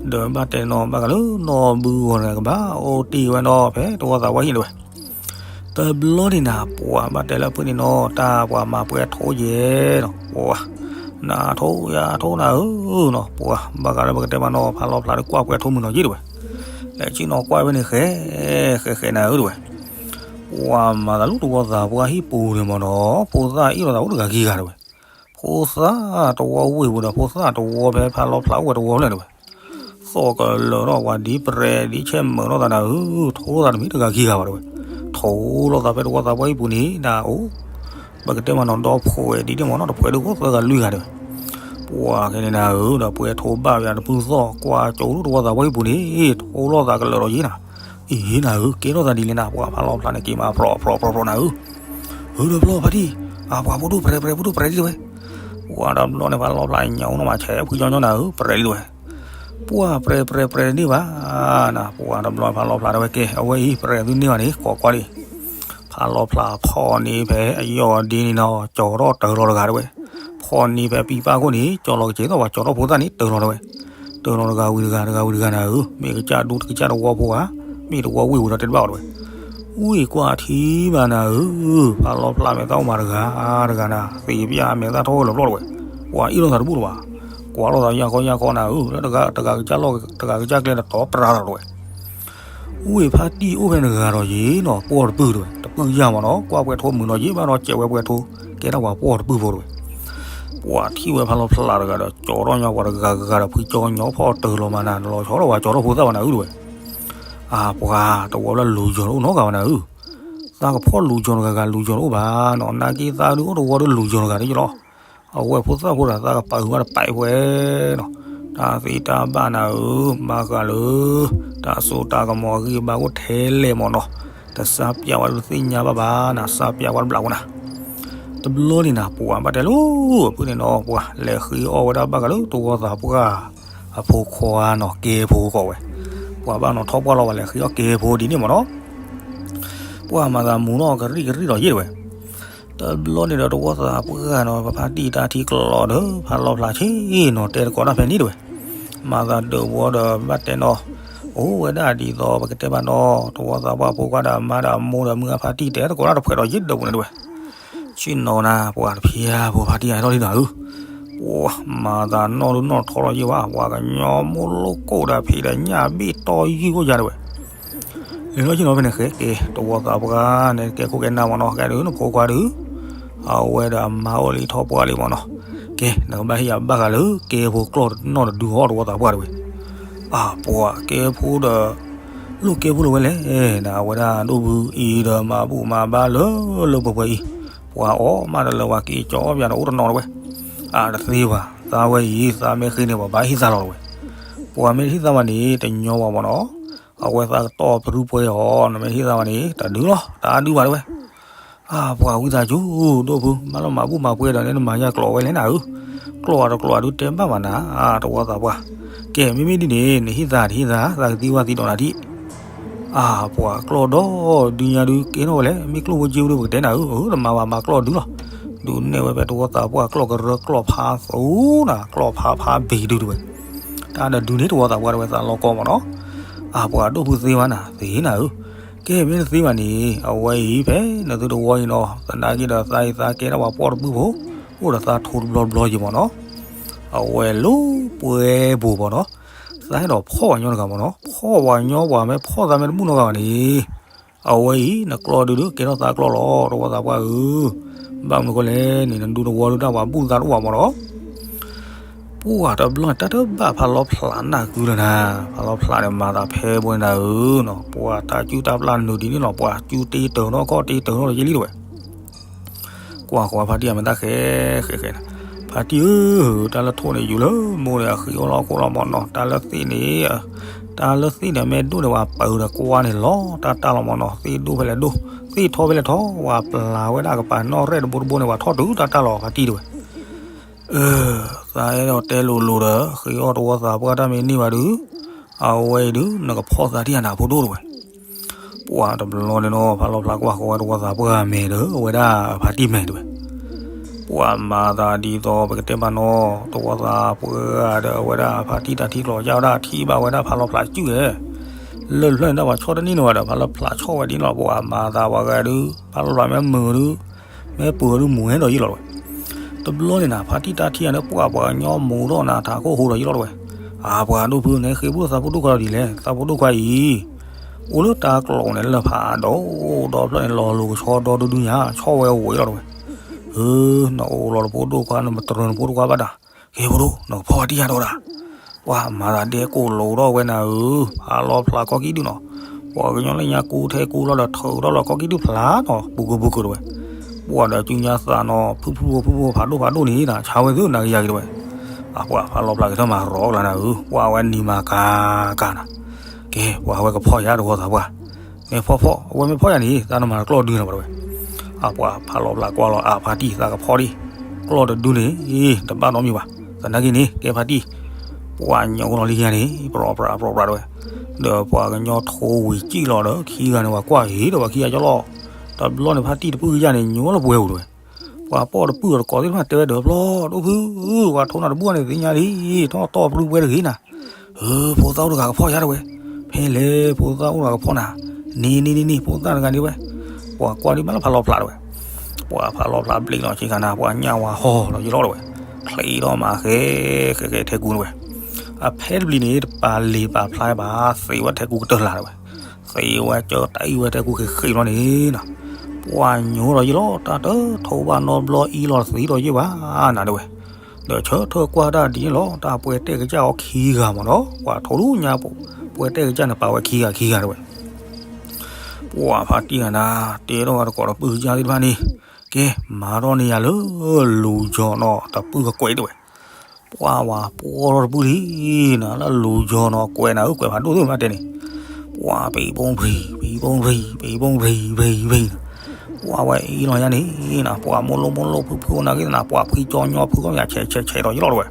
ဒီးဘၣ်တဲနီၤ ဘၣ်ဃးလၢနီၢ်ဘုဂီၢ်တဂၤ ကဘၣ်အိၣ်တ့ၢ်ဝဲနီၤ ဖဲတဝီသးပှၢ်ဟံၣ်တဝဲ. တဘျီန့ၣ်နၤ ပှၤဘၣ်တဲလၢအဖုန့ၣ်နီၤ တၢ်ပှၤမၤပှဲၤထိယဲနီၤ ပှၤ နၤထိယၤထိနၤဧၢနီၤ ပှၤဘၣ်ဃးလၢပကတဲဘၣ်နီၤ ဖးလီၤဖျးဒီးကွၢ်ပှဲၤထိမုၢ်နီၤယ့ၢ်တဝဲ. လဲၤဆ့ၣ်နီၤကွၢ်ဝဲန့ၣ် ဃဲဃဲဃဲနၤဧၢတဝဲ. ပှၤမၤသးလၢတဝီသးပှၢ်ဟံၣ်ပူၤန့ၣ်မ့ၢ်နီၤ ဖိသၣ်အ့ၣ်လိာ်သးအိၣ်တဂၤခံဂၤတဝဲ. ဖိသၣ်တဝီဝ့ၢ်ပူၤဒီး ဖိသၣ်တဝီဖဲဖးလီၤဖျးအိၣ်ဝဲတဝီဖျၢၣ်တဝဲ. သီၣ်ကလၢာ်ထီၣ်ပှၤဒ်ပြဲၤဒ်ဆဲးမုာ်ထီၣ်သးနၤဧၢ ထိလိာ်သးတမ့ၢ်တဂၤခံဂၤဘၣ်တဝဲ. ထိလိာ်သးဖဲတဝီသးပှၢ်ဟံၣ်ပူၤန့ၣ် နၤအိၣ် ပကတဲမ့ၢ်နီၤ ဒီဖှဲးဒ်န့ၣ်မ့ၢ်နီၤ တဖှဲးဒ်အိၣ်သၢဂၤလွံၢ်ဂၤတဝဲ. ပှၤကဲန့ၣ်နၤဧၢ ဒီးပှဲၤထိဘၣ်ဝဲတဖုသီၣ် ကွၢ်ကၠိလၢတဝီသးပှၢ်ဟံၣ်ပူၤန့ၣ် ထိလိာ်သးကလၢာ်ဒီးယ့ၢ်နၤ. အံၤနၤဧၢ ကဲထီၣ်သးဒ်လဲၣ်နၤ ပှၤဖးလီၤဖျးန့ၣ် က့ၤမၤဖျိးဖျိးဖျိးဖျိးနၤဧၢ. ဟုဒီးဖျီဖါတံၢ် အပှၤဖိဒိၣ်ပြဲၤပြဲၤ ဖိဒိၣ်ပြဲၤဒ်တဝဲ. ပှၤတဘျီန့ၣ် ဖးလီၤဖျးညါအိၣ်နီၢ်မး ဆဲးဖုကၠီညီနၤဧၢ ပြဲၤဒ်တဝဲ. ပှၤပြဲၤပြဲၤပြဲၤတန့ၢ်ဘၣ် နၤ ပှၤတဘျီဖးလီၤဖျးတဝဲ ကဲ အဝဲအံၤ ပြဲၤသုန့ၢ်ဘၣ်န့ၣ် ကိးကွၢ်လံ. ဖးလီၤဖျးဖီၣ်န့ၢ်ဖဲအယီၢ်ဒ့န့ၣ်နီၤ ကၠီၤထီၣ်တၢၤလီၤတဂၤတဝဲ. ဖီၣ်န့ၢ်ဖဲပံပၢ်ခိၣ်န့ၣ် ကၠီၤလီၤကစဲးသီၣ်ပှၤကၠီၤထီၣ်ဖိသၣ်န့ၣ် တၢၤလီၤတဝဲ. တၢၤလီၤတဂၤဝံၤတဂၤ တဂၤဝံၤတဂၤနၤဧၢ မ့ၢ်ကစၢ်ဒူတကစၢ်တဝီဖိဧါ မ့ၢ်တဝီဝ့ၢ်ပူၤဒီးတဲတဘၣ်အီၤတဝဲ. ဝ့ၢ်ကွၢ်ထံဘၣ်နၤဧၢ ဖးလီၤဖျးမဲာ်သၣ်အိၣ်မးတဂၤ တဂၤနၤ သ့ၣ်ပျၢ်မဲာ်သၣ်ထီၣ်ဝဲလီၤပျီၢ်တဝဲ. ပှၤအ့ၣ်လိာ်သးတဘူၣ်လၢၤဘၣ်. ကွၢ်လိာ်သးယၢ်ခီယၢ်ခီနၤဧၢ လၢတဂၤကစၢ်လီၢ် တဂၤကစၢ်ကျဲဒီးတီၤပြါလီၤတဝဲ. ဝ့ၢ်ဖါတံၢ်အိၣ်ဖဲန့ၣ်တဂၤဒီးယ့ၢ်နီၤ ပှီၢ်တပုၢ်တဝဲ တပုၢ်ယၢ်မးနီၤ ကွၢ်ပှဲၤထိမုၢ်နီၤယ့ၢ်ဘၣ်ဒီး ကဲးဝဲပှဲၤထိ ကဲထီၣ်ပှၤပှီၢ်တပုၢ်ဖိတဝဲ. ပှၤထံၣ်ဝဲဖးလီၤဖျးတဂၤဒီး ကၠီၤထီၣ်ညီပှၤတဂၤဂၤဒီး ဖုကၠီညီဖီၣ်တၢၤလီၤမးနၤ နလီၤဆီထီၣ်ပှၤကၠီၤထီၣ်ဖိသၣ်ဘၣ်နၤဧၢတဝဲ. အပှၤတဝီလၢလူၤကၠီၤတအိၣ်နီတဂၤဘၣ်နၤဧၢ. သးကဖီၣ်လူၤကၠီၤတဂၤဂၤ လူၤကၠီၤတအိၣ်ဘၣ်နီၤ နာ်က့သးဒုးအိၣ်တဝီဒီးလူၤကၠီၤတဂၤတယ့ၢ်လီၤ. အဝဲဖိသၣ်ဖိဒီး သးကပာ်ဂုၤဘၣ်တပာ်အံၤဝဲနီၤ. တၢ်သ့တၢ်ဘၣ်နၤဧၢ ဘၣ်ဃးလၢ တၢ်စိတၢ်ကမီၤဂံၢ်ဘါအိၣ်ထဲလဲၣ်မ့ၢ်နီၤ. တစၢ်ပျၢ်ဝဲတသ့ၣ်ညါဘၣ်ဘၣ်နၤ စၢ်ပျၢ်ဝဲတဘျးဖိနၤ. တဘျီန့ၣ်နၤ ပှၤဘၣ်တဲလၢ အဖုန့ၣ်နီၤ ပှၤလဲၤဃ့အီၣ်ဝဲဒၣ်ဘၣ်ဃးလၢတဝီသးပှၢ် အဖိခွါနီၤ ကဲဖိကိးဝဲ. ပှၤဘၣ်နီၤထီၣ်ပှၢ်လီၤ ပှၤလဲၤဃ့အီၣ်ကဲဖိဒ်န့ၣ်မ့ၢ်နီၤ. ပှၤမၤသးမူၤနီၤ ကရံၣ်ကရံၣ်ဒီးယ့ၢ်တဝဲ. တဘျီန့ၣ်ဒီးတဝီသးပှၢ်နီၤ ပဖါတံၢ်တၢ်ထံကျိးဒီး ဖးလီၤဖျးဆ့ၣ်နီၤ တဲသကိးတၢ်ဖဲန့ၣ်တဝဲ. မၤသးဒုးဝီဒီးဘၣ်တဲနီၤ အိၣ်ဝဲဒၣ်ဒ်သိးပကတဲဘၣ်နီၤ တဝီသးပှၢ်ဖိခွါဒီးအမါဒီးအမိၢ်ဒီးမုၢ်အဖါတံၢ် တဲသကိးတၢ်တဖှဲးဒီးယ့ၢ်ဒီးပူၤန့ၣ်တဝဲ. ဆ့ၣ်နီၤနၤ ပှၤတဖျါဖိဖါတံၢ်အါထီၣ်လံနၤဧၢ. ပှၤမၤသးနီၢ်ဒုးနီၢ်ထီၣ်လီၤယ့ၢ်ဘၣ် ပှၤကညီမိၢ်လိၣ်ကိၣ်ဒီးဖံးဒီးညၣ်ဘ့ၣ်တီယုၢ်ကိၣ်ယါတဝဲ. လဲၤလီၤဆ့ၣ်နီၤဖဲန့ၣ်ဃဲကဲ တဝီသးပှၢ်န့ၣ် ကဲခိၣ်ကဲနၢ်မ့ၢ်နီၤ ကဲဒုးနဖိခွါဒုး အဝဲဒီးအမါအိၣ်လံထီၣ်ပှၢ်လံမ့ၢ်နီၤ. ကဲ နကဘၣ်ဟ့ၣ်ယၤဘၣ်ဃးလၢ ကဲဖိကျီၢ်နီၢ်တဒုဟီၣ်တဝီသးပှၢ်တဝဲ. အပှၤကဲဖိဒီး လိၣ်ကဲဖိလၢၤဝဲလဲၣ် နအဝဲဒၣ်ဒိၣ်ဘုအံၤဒီးမၤဘူၣ်မၤဘါလၢလၢပှဲၤပှဲၤအံၤ ပှၤအီၣ်မးတလၢပှၤက့ၤကၠီအီၣ်ပၠးဒီးအိၣ်တနီၤတဝဲ. အတသ့ဘၣ် သးဝဲအံၤ သးမ့ၢ်ဃ့န့ၣ် ပှၤဘၣ်ဟ့ၣ်သးလီၤတဝဲ. ပှၤမ့ၢ်တဟ့ၣ်သးဘၣ်န့ၣ် တညီဘၣ်မ့ၢ်နီၤ. အဝဲသးကတီၢ်ပရူၢ်ပှဲၤအီၤ နမ့ၢ်တဟ့ၣ်သးဘၣ်န့ၣ် တဒုလီၤ တၢ်ဒုဘၣ်တဝဲ. အပှၤဝံသးစူၤ ဒိၣ်ဖု ဘၣ်လီၤမၤဘူၣ်မၤပှဲၤဒီးန့ၣ် နမၤယၤကျိးဝဲလဲၣ်နၤဧၢ. ကျိးအတကျိးအဒုတဲဘၣ်မးနၤ တဝီသးပှၢ်. ကဲ မ့မ့ၢ်ဒ်န့ၣ် နဟ့ၣ်သးတဟ့ၣ်သး သးကသံဝဲသံဒီးနၤဒံး. အပှၤကျိးဒီးဒုညါဒုကဲထီၣ်ဝဲလဲၣ် မ့ၢ်ကျိၣ်ဖိက့ဖိဒုပကတဲနၤဧၢ တမၤဘၣ်မၤကျိးဒုလီၤ. ဒုးနဲၣ်ဝဲဖဲတဝီသးပှၢ်ကျိးကရၢကျိးဖးသိနၤ ကျိးဖးဖးဘ့ၣ်ဒုတဝဲ. တၢ်ဒီးဒုန့ၣ်တဝီသးပှၢ်တဝဲသးလီၤကီမ့ၢ်နီၤ. အပှၤဒိၣ်ဖုသ့ဘၣ်နၤ သ့နၤဧၢ, ကဲမ့ၢ်နသ့ဘၣ်န့ၣ် အဝဲအံၤဖဲနသုတဝီအံၤနီၤ သနာ်က့ဒီးသးအံၤသးကဲထီၣ်ပှၤပီၣ်တဘုဖိ, အိၣ်ဒီးသးထိတဘျီဘျီယံၤမ့ၢ်နီၤ, အဝဲလိပှဲၤဘိၣ်မ့ၢ်နီၤ, သးအဲၣ်ဒိးဖီၣ်ပှၤညီတဂၤမ့ၢ်နီၤ, ဖီၣ်ပှၤညီပှၤမ့ၢ်ဖီၣ်သးမ့ၢ်တမုၣ်နီတဂၤဘၣ်န့ၣ် အဝဲအံၤ နကျီဒုဒုးကဲထီၣ်သးကျီလီၤ တဝီသးပှၢ်ဧၢ, ဘၣ်မနုၤဃိလဲၣ်န့ၣ် နဒူတဝီဒုးတၢ်ပှၤဘူၣ်သးတအိၣ်ဘၣ်မ့ၢ်နီၤ, ပှၢ်တဘျီန့ၣ် တၢ်တဘၣ်ဖးလီၤဖျးနၢ်ကုလၢနၤ, ဖးလီၤဖျးန့ၣ်မၤသးဖဲဘိန့ၣ်နၤဧၢနီၤ, ပှၢ်တၢ်စုၣ်တၢ်ပျၢ်နုာ်ဒ်န့ၣ်လီၤ, ပှၢ်စုၣ်တ့တၢၤနီၢ်ကီၢ်တ့တၢၤနီၢ်လီၤယဲလံတဝဲ ကွၢ်ဃီဖါတံၢ်အမဲာ်တၢ်ဃဲဃဲဃဲန့ၣ်, ဖါတံၢ်ဧၢ, တၢ်လၢထိၣ်န့ၣ်ယူၤလၢမိၢ်န့ၣ် အဃံအိၣ်လီၤခိၣ်လီၤမ့ၢ်နီၤ, တၢ်လၢသ့ၣ်န့ၣ်, တၢ်လၢသ့ၣ်န့ၣ် မ့ၢ်ဒိၣ်န့ၣ် ပှၤပၢၤဒီးကွၢ်န့ၣ်လီၤတၢ်တၢ်လီၤမ့ၢ်နီၤ, သ့ၣ်ဒိၣ်ဖဲလဲၣ်ဒိၣ်, သ့ၣ်ထီဖဲလဲၣ်ထီ, ပှၤပျၢၤဝဲဒၣ်ကပၤနီၣ်ရဲၣ်တဘိတဘိန့ၣ် ပှၤထီၣ်တုၤတၢ်တၢ်လီၤဖါတံၢ်တဝဲ အၢ, သးအဲၣ်ဒိးတဲလိၤလိၤဒီး ဃ့အီၣ်တဝီသးပှၢ်တၢ်မ့ၢ်န့ၢ်ဘၣ်ဒုး, အဝဲအံၤဒုး နကဖီၣ်သးဒ်အနၢ်ဖိဒိၣ်တဝဲ, ပှၢ်တဘျီန့ၣ်နီၤ ဖးလီၤဖျးကွၢ်ဃီဝဲတဝီသးပှၢ်မဲာ်ဒီး အဝဲဒၣ်ဖါတံၢ်မဲာ်တဝဲ, ပှၢ်မၤသးဒ်သိးပကတဲဘၣ်နီၤ တဝီသးပှၢ်ဒီး အဝဲဒၣ်ဖါတံၢ်တၢ်ထံကျိၤကၢ်ဝဲဒၣ်ထံၣ်ဘၣ်ဝဲဒၣ်ဖးလီၤဖျးစုၣ်ဧဲ လၢၢ်ဖျၢၣ်န့ၣ် တၢ်ပှၤဆီၣ်တန့ၢ်နီၤဘၣ်ဒီး ဖးလီၤဖျးဆီၣ်ဝဲဒ်န့ၣ်လီၤ, ပှၢ်မၤသးပှၤဂၤဒုး ဖးလီၤဖျးမ့ၢ်မုာ်ဒုး မ့ၢ်ပှၢ်ဒုးမုာ်ဟဲဒီးယံၤလီၤတဝဲ, တဘျီန့ၣ်နၤ ဖါတံၢ်တၢ်ထံၣ်အန့ၣ် ပှၢ်ပှၤကညီမူၤထီၣ်နၤထးခိၣ်ဟူးဒီးယံၤလီၤတဝဲ, အပှၤဒိၣ်ဖုန့ၣ် ဃ့ဘိၣ်သးဖိဒိၣ်ခွါဒီးဒ်လဲၣ်, သးဖိဒိၣ်ခွါအံၤ အိၣ်လၢတၢ်ကျိၤန့ၣ် လၢဖးဒိၣ်ဒီဖျၢၣ်န့ၣ် လီၤလိၤကဆီဒီဒူဒူညါ ဆီၣ်ဝဲဝံၤလီၤတဝဲ, အၢ, နအိၣ်လီၤတဖိဒိၣ်ခွါ နမတြၢၤနဖိဒိၣ်ခွါဘၣ်တၢ်, ကဲဖိဒိၣ် နကဖီၣ်ဝဲတံၢ်ယါဒီးဒၣ် ပှၢ်မၤသးဒဲကိၢ်လိာ်ထီၣ်ဝဲနၤဧၢ, ဖးလီၤဖျးကီၢ်ကံၣ်ဒုၣ်နီၤ, ပှၤကညီလၢညါကူထဲကူလီၤဒီးထုးထီၣ်လီၤကီၢ်ကံၣ်ဒုၣ်ဖျါနီၤ ပူၤကပူၤကတဝဲ, ပှၢ်ဒီးစုညါသးနီၤ ဖုၣ်ဖုၣ်ဖိဖုၣ်ဖိဖးဒိၣ်ဖးဒိၣ်န့ၣ်နၤ ဆါဝဲသ့ၣ်နၤကယၤကတဝဲ, အပှၢ်ဖးလီၤဖျးကထၢၣ်မၤရီကလါနၤဧၢ, ပှၢ်ဝဲနံၤမၤကၤကၤနၤ, ကဲ ပှၢ်ဝဲကဖီၣ်ယါတဝီသးပှၢ်, မ့ၢ်ဖီၣ်ဖီၣ် အဝဲမ့ၢ်ဖီၣ်ယါန့ၣ် သးနမၤတကျီၢ်ဒုန့ၣ်ဘၣ်တဝဲ, အပှၢ်ဖးလီၤဖျးကွၢ်လီၤအဖါတံၢ်သးကဖီၣ်ဒံး, ကျီၢ်တဒုန့ၣ် တဘၣ်နီတမံၤဘၣ်, သနာ်က့န့ၣ် ကဲဖါတံၢ်, ပှၢ်ညိးလီၤလံညါန့ၣ် ပြီပြးပြီပြးတဝဲ, ဒီးပှၤကညီထိဝံၤစံၣ်လီၤဒီးခံဂၤန့ၣ် ပှၤကွၢ်ဂ့ၤဒီးပှၤခံဂၤကၠီလီၤ, တဘျီန့ၣ်ဖါတံၢ်တပုၢ်ကယၢ်န့ၣ် ညိးလီၤပှဲၤအိၣ်တဝဲ, ပှၤပီၣ်တပုၢ်အီၤတကိးသ့ၣ်တဖၣ်တဲဝဲဒီးဘျီ ဒိၣ်ဖု, ပှၤထိးနၤတဘၣ်န့ၣ်သ့ၣ်ညါလံ, ထီၣ်တီၢ်ပြူပှဲၤတဂ့ၤနၤ အၢ, ဖိသၣ်အိၣ်တဂၤကဖီၣ်ယါတဝဲ, ဖဲလဲၣ်ဖိသၣ်အိၣ်တဂၤကဖီၣ်နၤ, န့ၣ်န့ၣ်န့ၣ်န့ၣ် ဖိသၣ်တဂၤန့ၣ်ဝဲ, ပှၤကွၢ်ဒ်မးလၢဖးလီၤဖျးတဝဲ, ပှၢ်ဖးလီၤဖျးဘျ့းလီၤဆ့ကၤနၤ ပှၤညၣ်ဝါဟီလီၤယံၤလီၤတဝဲ, ချံးထီၣ်မၤဃဲဃဲဃဲထဲကူတဝဲ, အဖဲတဘျီန့ၣ် တပာ်လံာ်ပာ်ဖျါဘၣ် သ့ဝဲထဲကူကတၢၢ်လၢ်တဝဲ, သ့ဝဲကၢတၢ်အံၤဝဲထဲကူဃ့ဃ့လီၤန့ၣ်နီၤ, ပှၢ်ညိးလီၤယံၤလီၤ တၢ်တထိးဘၣ်နီတဘျီအံၤလီၤသံလီၤယံၤဘၣ်နၤတဝဲ ဒီးဆၢထၢၣ်ကွၢ်တၢ်ဒ်န့ၣ်လီၤ တၢ်ပှဲၤတဲာ်ကစၢ်အီၤခံဂၤမ့ၢ်နီၤ ပှၤထိးဒူၣ်ညါ ပှဲၤတဲာ်ကစၢ်န့ၣ် ပာ်ဝဲခံဂၤခံဂၤတဝဲ ပှၢ်ဖါတံၢ်ဂၤနၤ တဲထီၣ်ဝဲတကိးတပုၢ်ကစၢ်သ့ၣ်တဖၣ်န့ၣ် ကဲ မၤထီၣ်န့ၢ်ယၤလၢ လူၤကၠီၤနီၤ တပုၢ်ကကွဲးတဝဲ ပှၢ်ဝဲပှီၢ်ထီၣ်တပုၢ်လံနၤ လၢလူၤကၠီၤနီၤ ကွဲးနၤဧၢ ကွဲးဖးဒိၣ်သ့ၣ်မးတဲန့ၣ် ပှၢ်ပံၤပိၢ်ပြံၤ ပံၤပိၢ်ပြံၤ ပံၤပိၢ်ပြံၤ ပံၤပြံၤ ပှၢ်ဝဲအံၤလီၤယါန့ၣ်နၤ ပှၢ်မိၢ်လိၣ်မိၢ်လိၣ်ဖုဖုနၤက့နၤ ပှၢ်ဖှံကၠီညီဖုကီၢ်မး ဆဲးဆဲးဆဲးဒီးယလီၤတဝဲ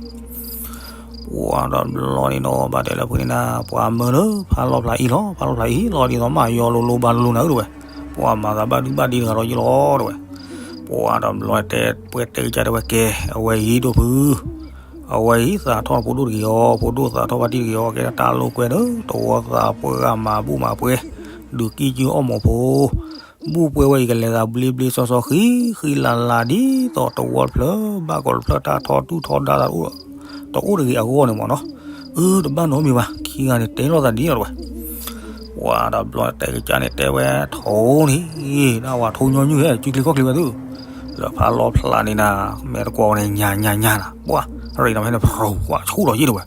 ပှၢ်ဒီးဘျီန့ၣ်ဒီး ဘၣ်တဲလၢဖုန့ၣ်နၤ ပှၢ်မၢလၢဖးလီၤဖျးအံၤလီၤ ဖးလီၤဖျးအံၤလီၤ ဒ်သိးမးယီၤလိၤလိၤဘၣ်လိၤနၤဧၢတဝဲ ပှၢ်မၤသးဘၣ်ဒုဘၣ်ဒံးတဂၤဒီးယလီၤတဝဲ ပှၢ်ဒီးဘျီတဲ ပှဲၤတဲကစၢ်တဲဝဲကဲ အဝဲအံၤဒိၣ်ဖု အဝဲအံၤသးထီၣ်ဖိဒိၣ်တဂ့ၤအီၤ ဖိဒိၣ်သးထီၣ်ဖါတံၢ်တဂ့ၤအီၤ ကဲတၢ်လိာ်ကွဲဒီး တဝီသးပှၢ်ဂၤမၤဘူၣ်မၤပှဲၤ ဒုးကံၢ်ကၠုအီၣ်မီၤဖိ ဘူၣ်ပှဲၤဝဲအံၤကလဲၤသးဘျ့ဘျ့စီစီဃံဃံလၤလၤဒ်သိးတဝီတဖျၢၣ် ဘၣ်ကီးတဖျၢၣ်တၢ်ထီဒုၣ်ထီဒါသး တအိၣ်တဂ့ၤအဂီၢ်န့ၣ်မ့ၢ်နီၤ အၢ တဘၣ်နီတမံၤဘၣ် ခံဂၤန့ၣ်တဲလိာ်သးဒ်န့ၣ်လီၤတဝဲ ပှၢ်ဒီးဘျီတဲကစၢ်န့ၣ်တဲဝဲထိးန့ၣ် ဒၣ်ဝဲထိညိညုဟဲ စုချံခီၣ်ချံဝဲသု လၢဖးလီၤဖျးန့ၣ်နၤ မဲာ်တကွီၤန့ၣ် ညါညါညါနၤ ပှၢ်ရ့ၣ်နီၤဖဲန့ၣ် ဖြူး ပှၢ်ဆူၣ်ဒီးယ့ၣ်တဝဲ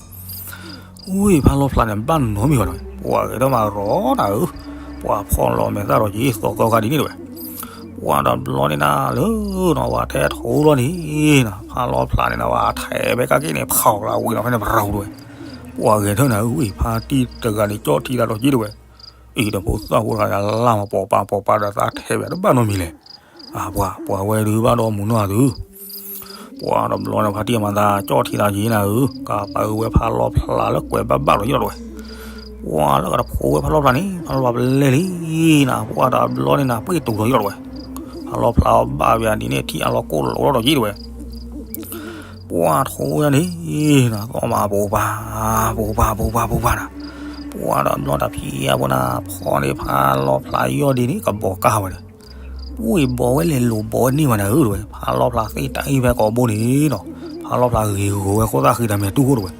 ဝံၤဖးလီၤဖျးန့ၣ် ဘၣ်နီတမံၤဘၣ်တဝဲ ပှၢ်ဂဲၤထီၣ်မၤရီနၤဧၢ ပှၢ်ဖီၣ်လီၤမဲာ်သၣ်ဒီးယ့ၣ်သီသီခါဒ်န့ၣ်တဝဲ ပှၢ်ဒီးဘျီန့ၣ်နၤလၢနီၤ ဝဲထဲထိလီၤန့ၣ်နၤ ဖးလီၤဖျးန့ၣ်နၤ ဝဲထဲဖဲကက့ၢ်န့ၣ် ဖီၣ်လီၤဝံၤနီၤဖဲန့ၣ် ဖြူးတဝဲ ပှၢ်ဂဲၤထၢၣ်နၤဧၢ ဝံၤဖါတံၢ်တဂၤန့ၣ် ကၠီၣ်ထံသးဒီးယ့ၣ်တဝဲ အံၤဒီးဖိသၣ်ဖိတဂၤန့ၣ် လၢ်မၤပိာ်ပာ်ပိာ်ပာ်ဒီးသးထဲဝဲတဘၣ်နီတမံၤလဲၣ် အပှၢ် ပှၢ်ဝဲဒုးဘၣ်ဒီးမုၢ်နီၢ်အသု ပှၢ်ဒီးဘျီန့ၣ် ဖါတံၢ်အမၤသးကၠီၣ်ထံသးယ့ၣ်နၤဧၢ ကပာ်ဝဲဖးလီၤဖျးလၢကွဲးဘၣ်ဘၣ်ဒီးယ့ၣ်လီၤတဝဲ ပှၢ်လၢကတဖိးဝဲဖးလီၤဖျးန့ၣ် ဖးလီၤဖျးပလဲၢ်လံနၤ ပှၢ်ဒီးဘျီန့ၣ်နၤ ပှ့ၢ်တူာ်ဒီးယ့ၣ်လီၤတဝဲ ဖးလီၤဖျးအီၤဘၣ်ဝဲဒ်န့ၣ် ထံၣ်အလီၤကိၢ်လိာ်ထီၣ်ဒီးယ့ၣ်တဝဲ ပှၢ်ထိယၤန့ၣ်နၤ သီၣ်မၤပိာ်ပာ် ပိာ်ပာ်ပိာ်ပာ်ပိာ်ပာ်နၤ ပှၢ်ဒီးဘျီတၢ်ဖံးအါဖိနၤ ဖီန့ၣ်ဖးလီၤဖျးယီၢ်ဒံးန့ၣ် ကဘီးကါဝဲဒီး, ပှၢ်ဘီးဝဲလဲၤလိာ်ဘီးဝဲန့ၢ်ဝဲနၤဧၢတဝဲ, ဖးလီၤဖျးသ့ၣ်တၢ်အံၣ်ဖဲကိးဘိန့ၣ်နီၤ, ဖးလီၤဖျးဂ့ၤဂီၤဝဲဃိသၣ်ဃံတၢ်မဲာ်တူၢ်ခိၣ်တဝဲ,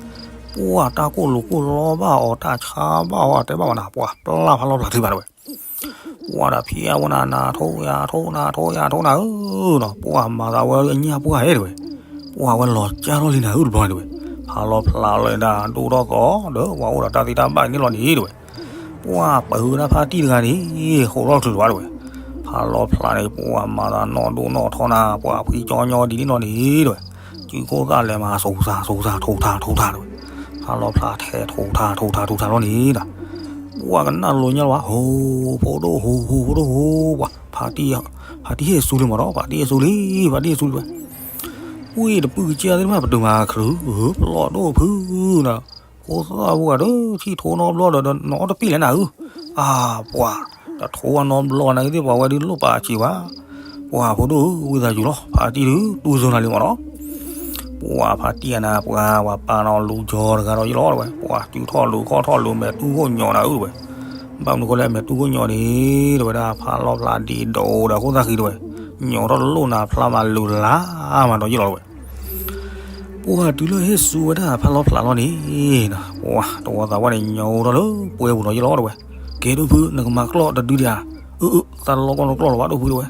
ပှၢ်တၢ်ကိၢ်လိာ်ကိၢ်လီဘၣ်အီၤ တၢ်ဆါဘၣ်အီၤ တဲဘၣ်ဝဲနၤ ပှၢ်ပျၢ်ဖးလီၤဖျးထံဘၣ်တဝဲ ပှၢ်ဒီးဖံးအါဖိနၤ နၤထိယၤထိနၤထိယၤထိနၤဧၢနီၤ, ပှၢ်မၤသးဝဲလၢအညၣ်ပှၢ်ဟဲတဝဲ, ပှၢ်ဝဲလီၤကၢ်ထီၣ်လံနၤဧၢတဘျီန့ၣ်တဝဲ, ဖးလီၤဖျးလီၤဒၣ်ဒိၣ်ထီၣ်သီဒီး ပှၢ်အိၣ်ဒီးတၢ်သ့တၢ်ဘၣ်န့ၣ်လီၤန့ၣ်တဝဲ, ပှၢ်ပၢၤဝဲဒၣ်ဖါတံၢ်တဂၤန့ၣ် ဃိးထီၣ်ချုးလီၤဘၣ်တဝဲ, ဖးလီၤဖျးန့ၣ် ပှၢ်မၤသးနီၢ်ဒိၣ်နီၢ်ထီနၤ ပှၢ်ဖှံကၠီညီဒ်န့ၣ်လီၤန့ၣ်တဝဲ, စုခိၣ်သၣ်လဲၤမၤ ဆိးသးဆိးသး ထိးထးထိးထးတဝဲ, ဖးလီၤဖျးထဲး ထိးထးထိးထးထိးထးလီၤန့ၣ်ဒီး ပှၢ်ကနၣ်လိာ်ညါလီၤဘၣ် ဟိဖိဒိၣ်ဟိဖိဒိၣ်ဟိ ပှၢ် ဖါတံၢ်ဟဲဆူလံမးဒီး ဖါတံၢ်ဟဲဆူလံ ဖါတံၢ်ဟဲဆူလံဝဲ, ဝံၣ်တပုၢ်ကစၢ်သ့ၣ်တဖၣ် ပတုာ်မၤချုး ပလီၢ်ဒိၣ်ဖုနၤ, ဖိသၣ်ဖိဂၤဒီး ထံၣ်ထိနီတဘျီဒီး နအီၣ်တပ့ၢ်လဲၣ်နၤဧၢ, အါ ပှၢ် တထိအနီတဘျီနၤကသ့ၣ် ပှၢ်ဝဲဒုးလိၣ်ပာ်စံးဝဲ, ပှၢ်ဖိဒိၣ်ဧၢ ဝံသးစူၤလီၤ ဖါတံၢ်ဒုးတူၢ်စိနၤလံမးဒီး ပှၢ်ဖါတံၢ်အနၤ ပှၢ်ပှၤပာ်နီၤလူၤကၠီတဂၤဒီးယလီၤတဝဲ, ပှၢ်စုထီၣ်လူၤခီၣ်ထီၣ်လူၤ မဲာ်တူၢ်ခိၣ်ညီနၤဧၢတဝဲ, ဘၣ်မနုၤဃိလဲၣ် မဲာ်တူၢ်ခိၣ်ညီန့ၣ် တဝဲဒၣ် ဖးလီၤဖျးဒံးဒိၣ်ဒီးဃိသၣ်ဃံတဝဲ, ညီထီၣ်တလိၣ်နၤဖျါမးလူၤလါမးဒီးယလီၤတဝဲ ပှၢ်တုၤလၢဟ့ၣ်ဆူဝဲဒၣ်ဖးလီၤဖျးလီၤန့ၣ်, ပှၢ်တဝီသးပှၢ်န့ၣ် ညီထီၣ်လၢပှဲၤပူၤဒီးယလီၤတဝဲ, ကဲဒိၣ်ဖု နကမၤကျီၢ်တဒုဒံးဧါ, အၢ အၢ သးလီၤကီၢ်နကျီၢ်လီၤဘၣ်ဒိၣ်ဖုတဝဲ,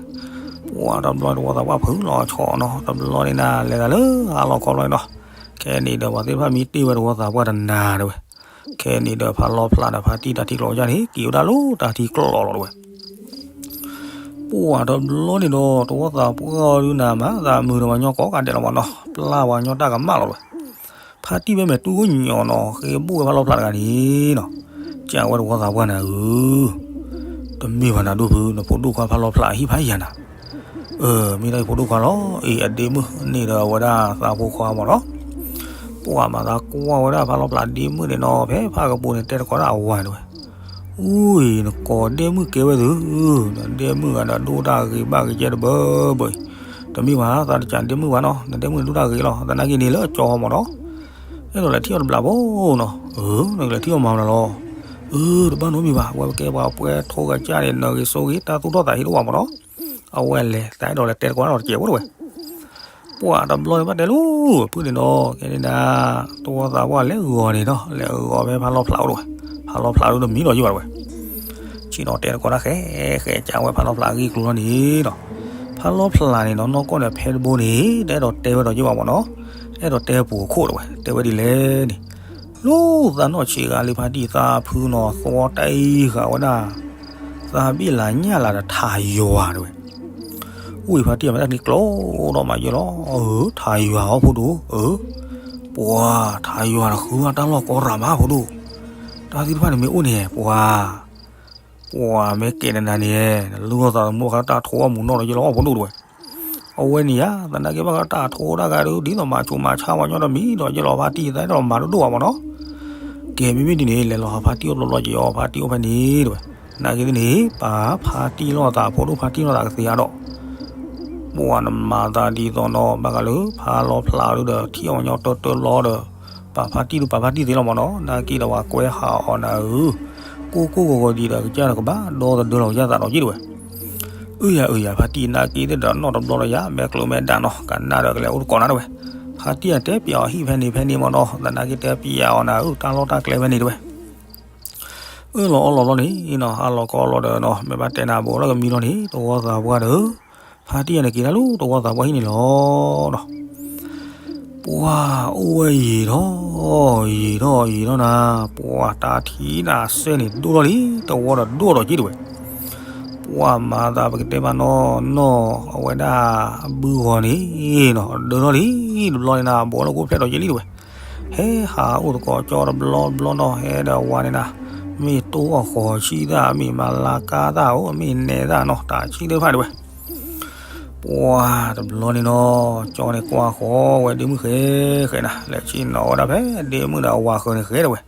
ပှၢ်တဘျီတဝီသးပှၢ်ဖုလီၤဆီနီၤ တဘျီန့ၣ်နၤ လဲၤသးလၢအလီၤခီလီၤနီၤ, ခဲန့ၣ်ဒီးပှၤသ့ၣ်တဖၣ်မံတ့ၢ်ဝဲတဝီသးပှၢ်တနၤတဝဲ, ခဲန့ၣ်ဒီးဖးလီၤဖျးဒီးဖါတံၢ်တၢ်ထံကျိးကစၢ်န့ၣ် က့ၤဝဲဒၣ်လၢတၢ်ထံကျိးလီၤတဝဲ ပှၢ်တဘျီန့ၣ်ဒီး တဝီသးပှၢ်ဒုးနၤမၤသးမုာ်ဒီးပှၤညီကိးဂၤဒဲးလီၤမးနီၤ, ပျၢ်ပှၤညီတၢ်ကမၣ်လီၤတဝဲ, ဖါတံၢ်ဖဲမဲာ်တူၢ်ခိၣ်ညီနီၤ ဃ့ဘိၣ်ဝဲဖးလီၤဖျးတဂၤန့ၣ်နီၤ, ကးဝဲတဝီသးပှၢ်နၤဧၢ, တမ့ၢ်ဘၣ်နၤဒိၣ်ဖု နဖိဒိၣ်ခွါဖးလီၤဖျးအဟံၣ်ဖးယၤနၤ အၢ မ့ၢ်ဒၣ်ယဖိဒိၣ်ခွါလီၤ, အံၤအဒ့မုၣ်န့ၣ်ဒီး အဝဲဒၣ်သးဖိခွါမးနီၤ, ပှၢ်မၤသးကွၢ်ဝဲဒၣ်ဖးလီၤဖျးဒ့မုၣ်န့ၣ်နီၤ ဖဲဖးကပူၤန့ၣ် တဲတကိးဒၣ်အဝၤတဝဲ, အူၢ် နကိးဒ့မုၣ်ကဲဝဲသု, နဒ့မုၣ်ဂၤဒီးဒိၣ်တၢ်ဂ့ၤဘၣ်ဂ့ၤကဲတဘၢဘၢအံၤ, တမ့ၢ်ဘၣ် သးတကးဒ့မုၣ်ဘၣ်နီၤ နဒ့မုၣ်န့ၣ်ဒိၣ်တၢ်ဂ့ၤလီၤ သနာ်က့န့ၣ်လၢကၠီမးနီၤ, အဲၣ်ဒိးလဲၤထံၣ်အီၤတဘျီဖိနီၤ, အၢ နကလဲၤထံၣ်အီၤမၤမနုၤလီၤ, အၢ တဘၣ်နီတမံၤဘၣ် အဝဲကဲပှၤပှဲၤထိဂၤကၢ်န့ၣ် နဂ့ၤစိဂ့ၤ တၢ်သူၣ်ထီၣ်သးဟ့တအိၣ်ဘၣ်မးနီၤ, အဝဲလဲၤ သးအဲၣ်ဒိးလဲၤတဲတကိးဒၣ်ဒီးတကဲးဖိတဝဲ ပှၢ်တဘျီန့ၣ်ဘၣ်တဲလၢ ဖုန့ၣ်ဒီး ကဲန့ၣ်ဒၣ် တဝီသးပှၢ်လဲၤဂီၤန့ၣ်ဒီး လဲၤဂီၤဖဲဖးလီၤဖျးအိၣ်တဝဲ, ဖးလီၤဖျးဒုးတမံၤဒီးယဘၣ်တဝဲ, ဆ့ၣ်နီၤတဲတကိးဒၣ်ဃဲဃဲ ကးဝဲဖးလီၤဖျးအဂ့ၢ်ကျိၤလီၤန့ၣ်ဒီး, ဖးလီၤဖျးန့ၣ်နီၤ နီၢ်ကီၢ်န့ၣ် ဖဲတဘိန့ၣ် တအဲၣ်ဒိးတဲဝဲဒီးယဘၣ်မးနီၤ, အဲၣ်ဒိးတဲပူၤခိၣ်တဝဲ တဲဝဲဒ်လဲၣ်န့ၣ်, လၢသးနီၢ်ဆံးဂၤလံဖါတံၢ်သးဖုနီၤ သဝီတအံၤဃာ်ဝဲဒၣ် သးဘ့ၣ်လၤညၣ်လၤဒီးထးယွၤတဝဲ, အိၣ်အံၤဖါတံၢ်အမဲာ်တၢ်နံၤကျိဒီးမးယဲလီၤ, အၢ ထးယွၤအီၤဖိဒိၣ်, အၢ ပှၤ ထးယွၤတဃုအတၢ်လီၢ်ကီရၤမးဖိဒိၣ်, တၢ်သ့ၣ်တဖၣ်န့ၣ်မ့ၢ်အိၣ်န့ၣ် ပှၤ ပှၤမ့ၢ်ကဲနနၤန့ၣ် နလူၤသးသမူခါတၢ်ထိအီၣ်မူၤနီၢ်ဒီးယဲလီၤအီၤဖိဒိၣ်တဝဲ, အဝဲန့ၣ်ယါ သနာ်က့ဘၣ်ဃးတၢ်ထိတၢ်ဂၤဒုး ဒ်သိးမၤဆူးမၤဆါဝဲညီတမံၤဒီးယဲလီၤဖါတံၢ်သးအဲၣ်ဒိးမၤဒိၣ်ဒိၣ်ဘၣ်မးနီၤ ကဲမ့မ့ၢ်ဒ်န့ၣ် လဲၤလီၤဟးဖါတံၢ်အိၣ်ဘျီဘျီက့ၤအီၤ ဖါတံၢ်အိၣ်ဖဲန့ၣ်တဝဲ, နာ်က့သ့ၣ်န့ၣ် ပာ်ဖါတံၢ်လိာ်သးဖိဒိၣ်ဖါတံၢ်လိာ်သးကသ့အါဒီး, ပှၤနမၤသးဒ်သိးနီၤ ဘၣ်ဃးလၢဖါလီၤဖျးဒုးဒီး ထံၣ်အီၤညီတၢတၢလီၤဒီး, ပာ်ဖါတံၢ်ဒုးပာ်ဖါတံၢ်သ့လီၤမးနီၤ နာ်က့ဒီးပှၤကွဲဟးအီၤနၤဧၢ, ကိၢ်ကိၢ်ဂီၤဂီၤဒံးဒီးကစၢ်ဒီးကဘၣ်ဒီသဒၢလီၤကစၢ်သးဒီးက့တဝဲ အၢယၤအၢယၤ ဖါတံၢ်နာ်က့သ့ၣ်ဒီးနီၢ်တဘျီဒီးယၤ မဲာ်ကျိၤမဲာ်ဒၣ်နီၤ ကနၣ်ဒီးကလဲၤအိၣ်တကိးနၤတဝဲ, ဖါတံၢ်အတဲပျးအီၤဟံၣ်ဖဲန့ၣ်ဖဲန့ၣ်မးနီၤ သနာ်က့တဲပျးအီၤနၤဧၢ တၢ်လီၢ်တၢ်ကျဲဖဲန့ၣ်တဝဲ, အၢၣ်လီၤအီလီၤလီၤန့ၣ်နီၤ ဟါလီၤခီလီၤဒီးနီၤ မ့ၢ်ဘၣ်တဲနၤဘိးလၢကမံလီၤန့ၣ် တဝီသးပှၢ်ဒီး, ဖါတံၢ်ယၤန့ၣ်က့ၤတၢ်လၢတဝီသးပှၢ်ဟံၣ်န့ၣ်လီၤနီၤ ပှၤအိၣ်ဝဲယံာ်ထီၣ်, ယံာ်ထီၣ်ယံာ်ထီၣ်နၤ, ပှၤတၢ်ထံၣ်နၤစဲန့ၣ်ဒိၣ်ထီၣ်လံ တဝီဒီးဒိၣ်ဒီးက့တဝဲ, ပှၤမၤသးပကတဲဘၣ်နီၢ်နီၢ် အဝဲဒၣ်ဘုဂီၤန့ၣ်နီၤ ဒၢထီၣ်လံ တဘျီန့ၣ်နၤ ဘိးလၢကအိၣ်ဖျဲၣ်ဒီးက့လံတဝဲ, ဟဲဟးအိၣ်သကိးကၠီတဘျီဘျီနီၤ ဟဲဒီးဝၤန့ၣ်နၤ, မ့ၢ်တိၢ်အီၣ်ဃီၤဆံၣ်သၣ် မ့ၢ်မၤလါကါသၣ်အိၣ် မ့ၢ်နဲသၣ်နီၤ တၢ်ဆံၣ်သ့ၣ်တဖၣ်တဝဲ ပှၤတဘျီန့ၣ်နီၤ ကၠီန့ၣ်ကွၢ်ဃီဝဲဒ့မုၣ်ဃဲဃဲနၤ လဲၤဆ့ၣ်နီၤဝဲဒၣ်ဖဲဒ့မုၣ်ဒီးအဝၤဃၢၤန့ၣ်ဃဲတဝဲ,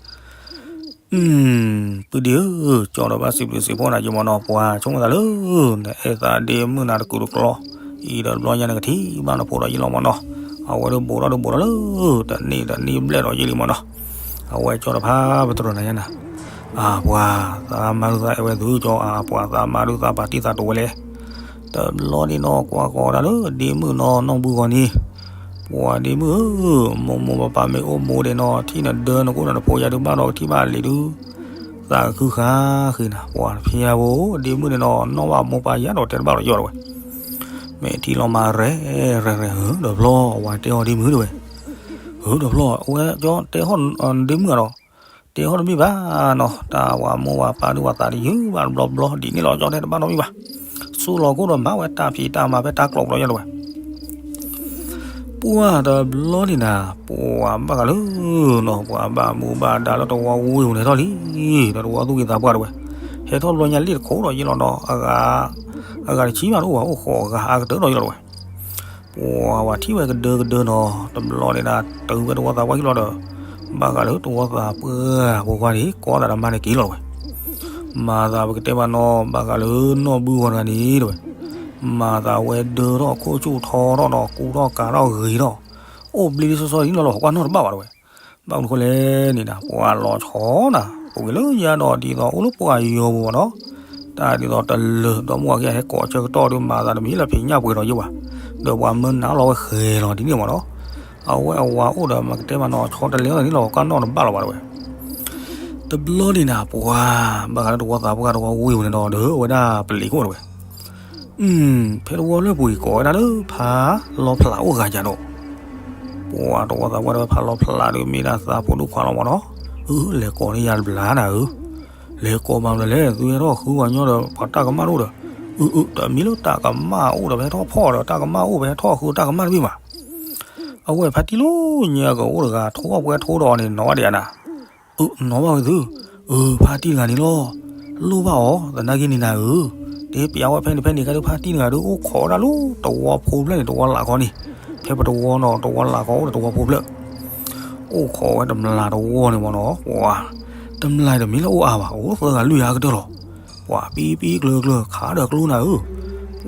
ပုၢ်ဒ့ဧၢ, ကၠီဒီးဘၣ်စံးဘျုးစံးဖှိၣ်နၤက့မးနီၤ ပှၤဆိကမိၣ်သးလၢ နအဲၣ်သးဒ့မုၣ်နၤတကူးတကျီ, အံၤဒီးတဘျီညါနကထံၣ်ဘၣ်နဖိဒီးယလီၤမးနီၤ, အဝဲဒၣ်ဘိးထီၣ်ဒၣ်ဘိးထီၣ်လၢ တနံၣ်တနံၣ်ဘျဲၣ်ဒီးယလံမးနီၤ, အဝဲကၠီတဖၣ်ပတြၢၤနၤညါနၤ, အပှၤသးမါဒုးသးအဲၣ်ဝဲသုကၠီ အပှၤသးမါဒုးသးပာ်တံၢ်သးတိာ်ဝဲလဲၣ်. တဘျီန့ၣ်နီၤ ကွၢ်ဃီၤဒၣ်လၢဒ့မုၣ်နီၤ နီၢ်ဘုဂီၤန့ၣ်, ပှၤဒ့မုၣ်ဧၢ, မိၢ်မိၢ်ပၢ်ပၢ်မ့ၢ်အိၣ်မိၢ်ဒဲးနီၤ ထံၣ်နဒၢနကိၣ်နဖိယၤဒုးဘၣ်ဒီးကထံၣ်ဘၣ်လံၤဒုး သးကခုဃါဃ့နၤ ပှၤတဖျါဘိ ဒ့မုၣ်န့ၣ်နီၤ နီၣ်ဘၣ်မိၢ်ပၢ်ယၤဒီးတဲတဘၣ်ဒီးယီၤတဝဲ မ့ၢ်ထံၣ်လီၤမၤရဲၣ်ရဲၣ်ရဲၣ်ဧၢ တဘျီဝဲတဲအီၤဒ့မုၣ်တဝဲ, ဧၢ တဘျီ အဝဲကၠီတဲဟီၣ်ဒ့မုၣ်ဧါဒီး, တဲဟီၣ်တမ့ၢ်ဘၣ်နီၤ တၢ်ဝၤမိၢ်ဝၤပၢ်ဒုးဝၤသးတယုၢ်ဘၣ်တဘျီဘျီ ဒ်န့ၣ်လီၤ ကၠီတဲတဘၣ်နီတမံၤဘၣ်, ဆူလီၤခိၣ်ဒီးမၤဝဲတၢ်ဖံးတၢ်မၤဖဲတၢ်ကျိးဘျီယီၤတဝဲ ပှၢ်တဘျီန့ၣ်နၤ ပှၤဘၣ်ဃးလၢနီၤ ပှၤဘၣ်မူဘၣ်ဒါလၢတဝီဝ့ၢ်ပူၤန့ၣ်ဟဲထီၣ်လံ, ဒီးတဝီသူၣ်က့သးပှၢ်တဝဲ, ဟဲထီၣ်ဘျီညါလံတခိၣ်ဒီးယ့ၢ်လီၤဒီး အဂၤ, အဂၤတဆံမးတအိၣ်ဘၣ် အိၣ်ဃိးဂၤအါကတၢၢ်ဒီးယ့ၢ်လီၤတဝဲ, ပှၤဝဲထံၣ်ဝဲကဒၢကဒၢနီၤ တဘျီန့ၣ်နၤ တုၤဝဲတဝီသးပှၢ်ဟံၣ်လီၤဒီး, ဘၣ်ဃးလၢတဝီသးပှၢ်ဖိခွါန့ၣ် ကိးသးဒီးမါန့ၣ်က့ၤလီၤတဝဲ မၤသးပကတဲမးနီၤ ဘၣ်ဃးလၢနီၢ်ဘုဂီၤတဂၤန့ၣ်တဝဲ, မၤသးဝဲဒၢထီၣ်ခိၣ်ဆူၣ်ထီထီၣ်ဒီး ကူထီၣ်ကၤထီၣ်ဂ့ၤထီၣ်, အိၣ်ဘျ့လံစီစီဒ်နီၤလီၤ ကွၢ်နီၣ်တဘၣ်ဘၣ်တဝဲ, ဘၣ်မနုၤဃိလဲၣ်န့ၣ်နၤ ပှၤလီၤဆီနၤ ပဝဲလၢယၤဒီးဒ်သိးအိၣ်လၢပှၤယီၤပူၤမးနီၤ, တၢ်ဒ်သိးတလၢာ်ဒီမါဝၤကဟဲကိးဆၢကတီၢ်ဒီးမၤသးတမံၤလၢဖံးညၣ်ပှဲၤဒီးယ့ၢ်ဝဲ, ဒီးပှၤမၢနးလီၤဝဲဃဲၤလီၤဒ်န့ၣ်မးနီၤ, အဝဲအဝၤအိၣ်ဒီးမၤကတဲမးနီၤ ဆီတလဲသးန့ၣ်လီၤ ကွၢ်နီၣ်တဘၣ်လီၤဘၣ်တဝဲ တဘျီန့ၣ်နၤ ပှၤဘၣ်ဃးလၢတဝီသးပှၢ်တဝီဝ့ၢ်ပူၤန့ၣ်ဒီး ဒီးဝဲဒၣ်ပလံးခိၣ်တဝဲ, ဖဲတဝီလၢပူၤအံၤကိးဝဲဒၣ်လၢဖါလီဖျးအိၣ်ဂၤယၤဒီး, ပှၤတဝီသးပှၢ်တဝဲဖါလီဖျးဒီးမ့ၢ်ဒၣ်သးဖိဒိၣ်ခွါလီၤမးနီၤ, အၢ လဲၤကိးန့ၢ်ယၤတဘျီနၤဧၢ, လဲၤကိးမၤမနုၤလဲၣ် သုဟဲထီၣ်ဃုပှၤကညီဒီး ပှၤတၢ်ကမၣ်တအိၣ်ဒီး, အၢ အၢ တမ့ၢ်လၢတၢ်ကမၣ်အိၣ်ဒီး ပဟဲထီၣ်ဖီၣ်ဒီးတၢ်ကမၣ်အိၣ် ပဟဲထီၣ်ဃုတၢ်ကမၣ်တမ့ၢ်ဘၣ် အဝဲဖါတံၢ်လီၤညါကအိၣ်တဂၤ ထိၣ်အီၣ်ပှဲၤထိၣ်ဒီးန့ၣ် နီၢ်ဘၣ်ဒံးဧါနၤ, အၢ နီၢ်ဘၣ်ဝဲသု, အၢ ဖါတံၢ်တဂၤန့ၣ်လီၤ, လိၣ်ဘၣ်အီၤ သနာ်က့န့ၣ်နၤဧၢ, တဲပျးဝဲဖဲန့ၣ်ဖဲန့ၣ် ကါဒုးဖါတံၢ်တဂၤဒုး အိၣ်ခိးဝဲဒၣ်လၢတဝီဖိဖျၢၣ်န့ၣ် တဝီလာ်ခီန့ၣ်, ဖဲပတဝီနီၤ တဝီလာ်ခီအိၣ်ဒီးတဝီဖိဖျၢၣ် အိၣ်ခိးဝဲတမျးတဝီန့ၣ်မးနီၤ, ပှၤ, တမျးတမ့ၢ်လၢအိၣ်အါဘၣ် အိၣ်သၢဂၤလွံၢ်ဂၤကတၢၢ်လီၤ, ပှၤပံပံကျၢၤကျၢၤ ခးဒီးကျိနၤဧၢ,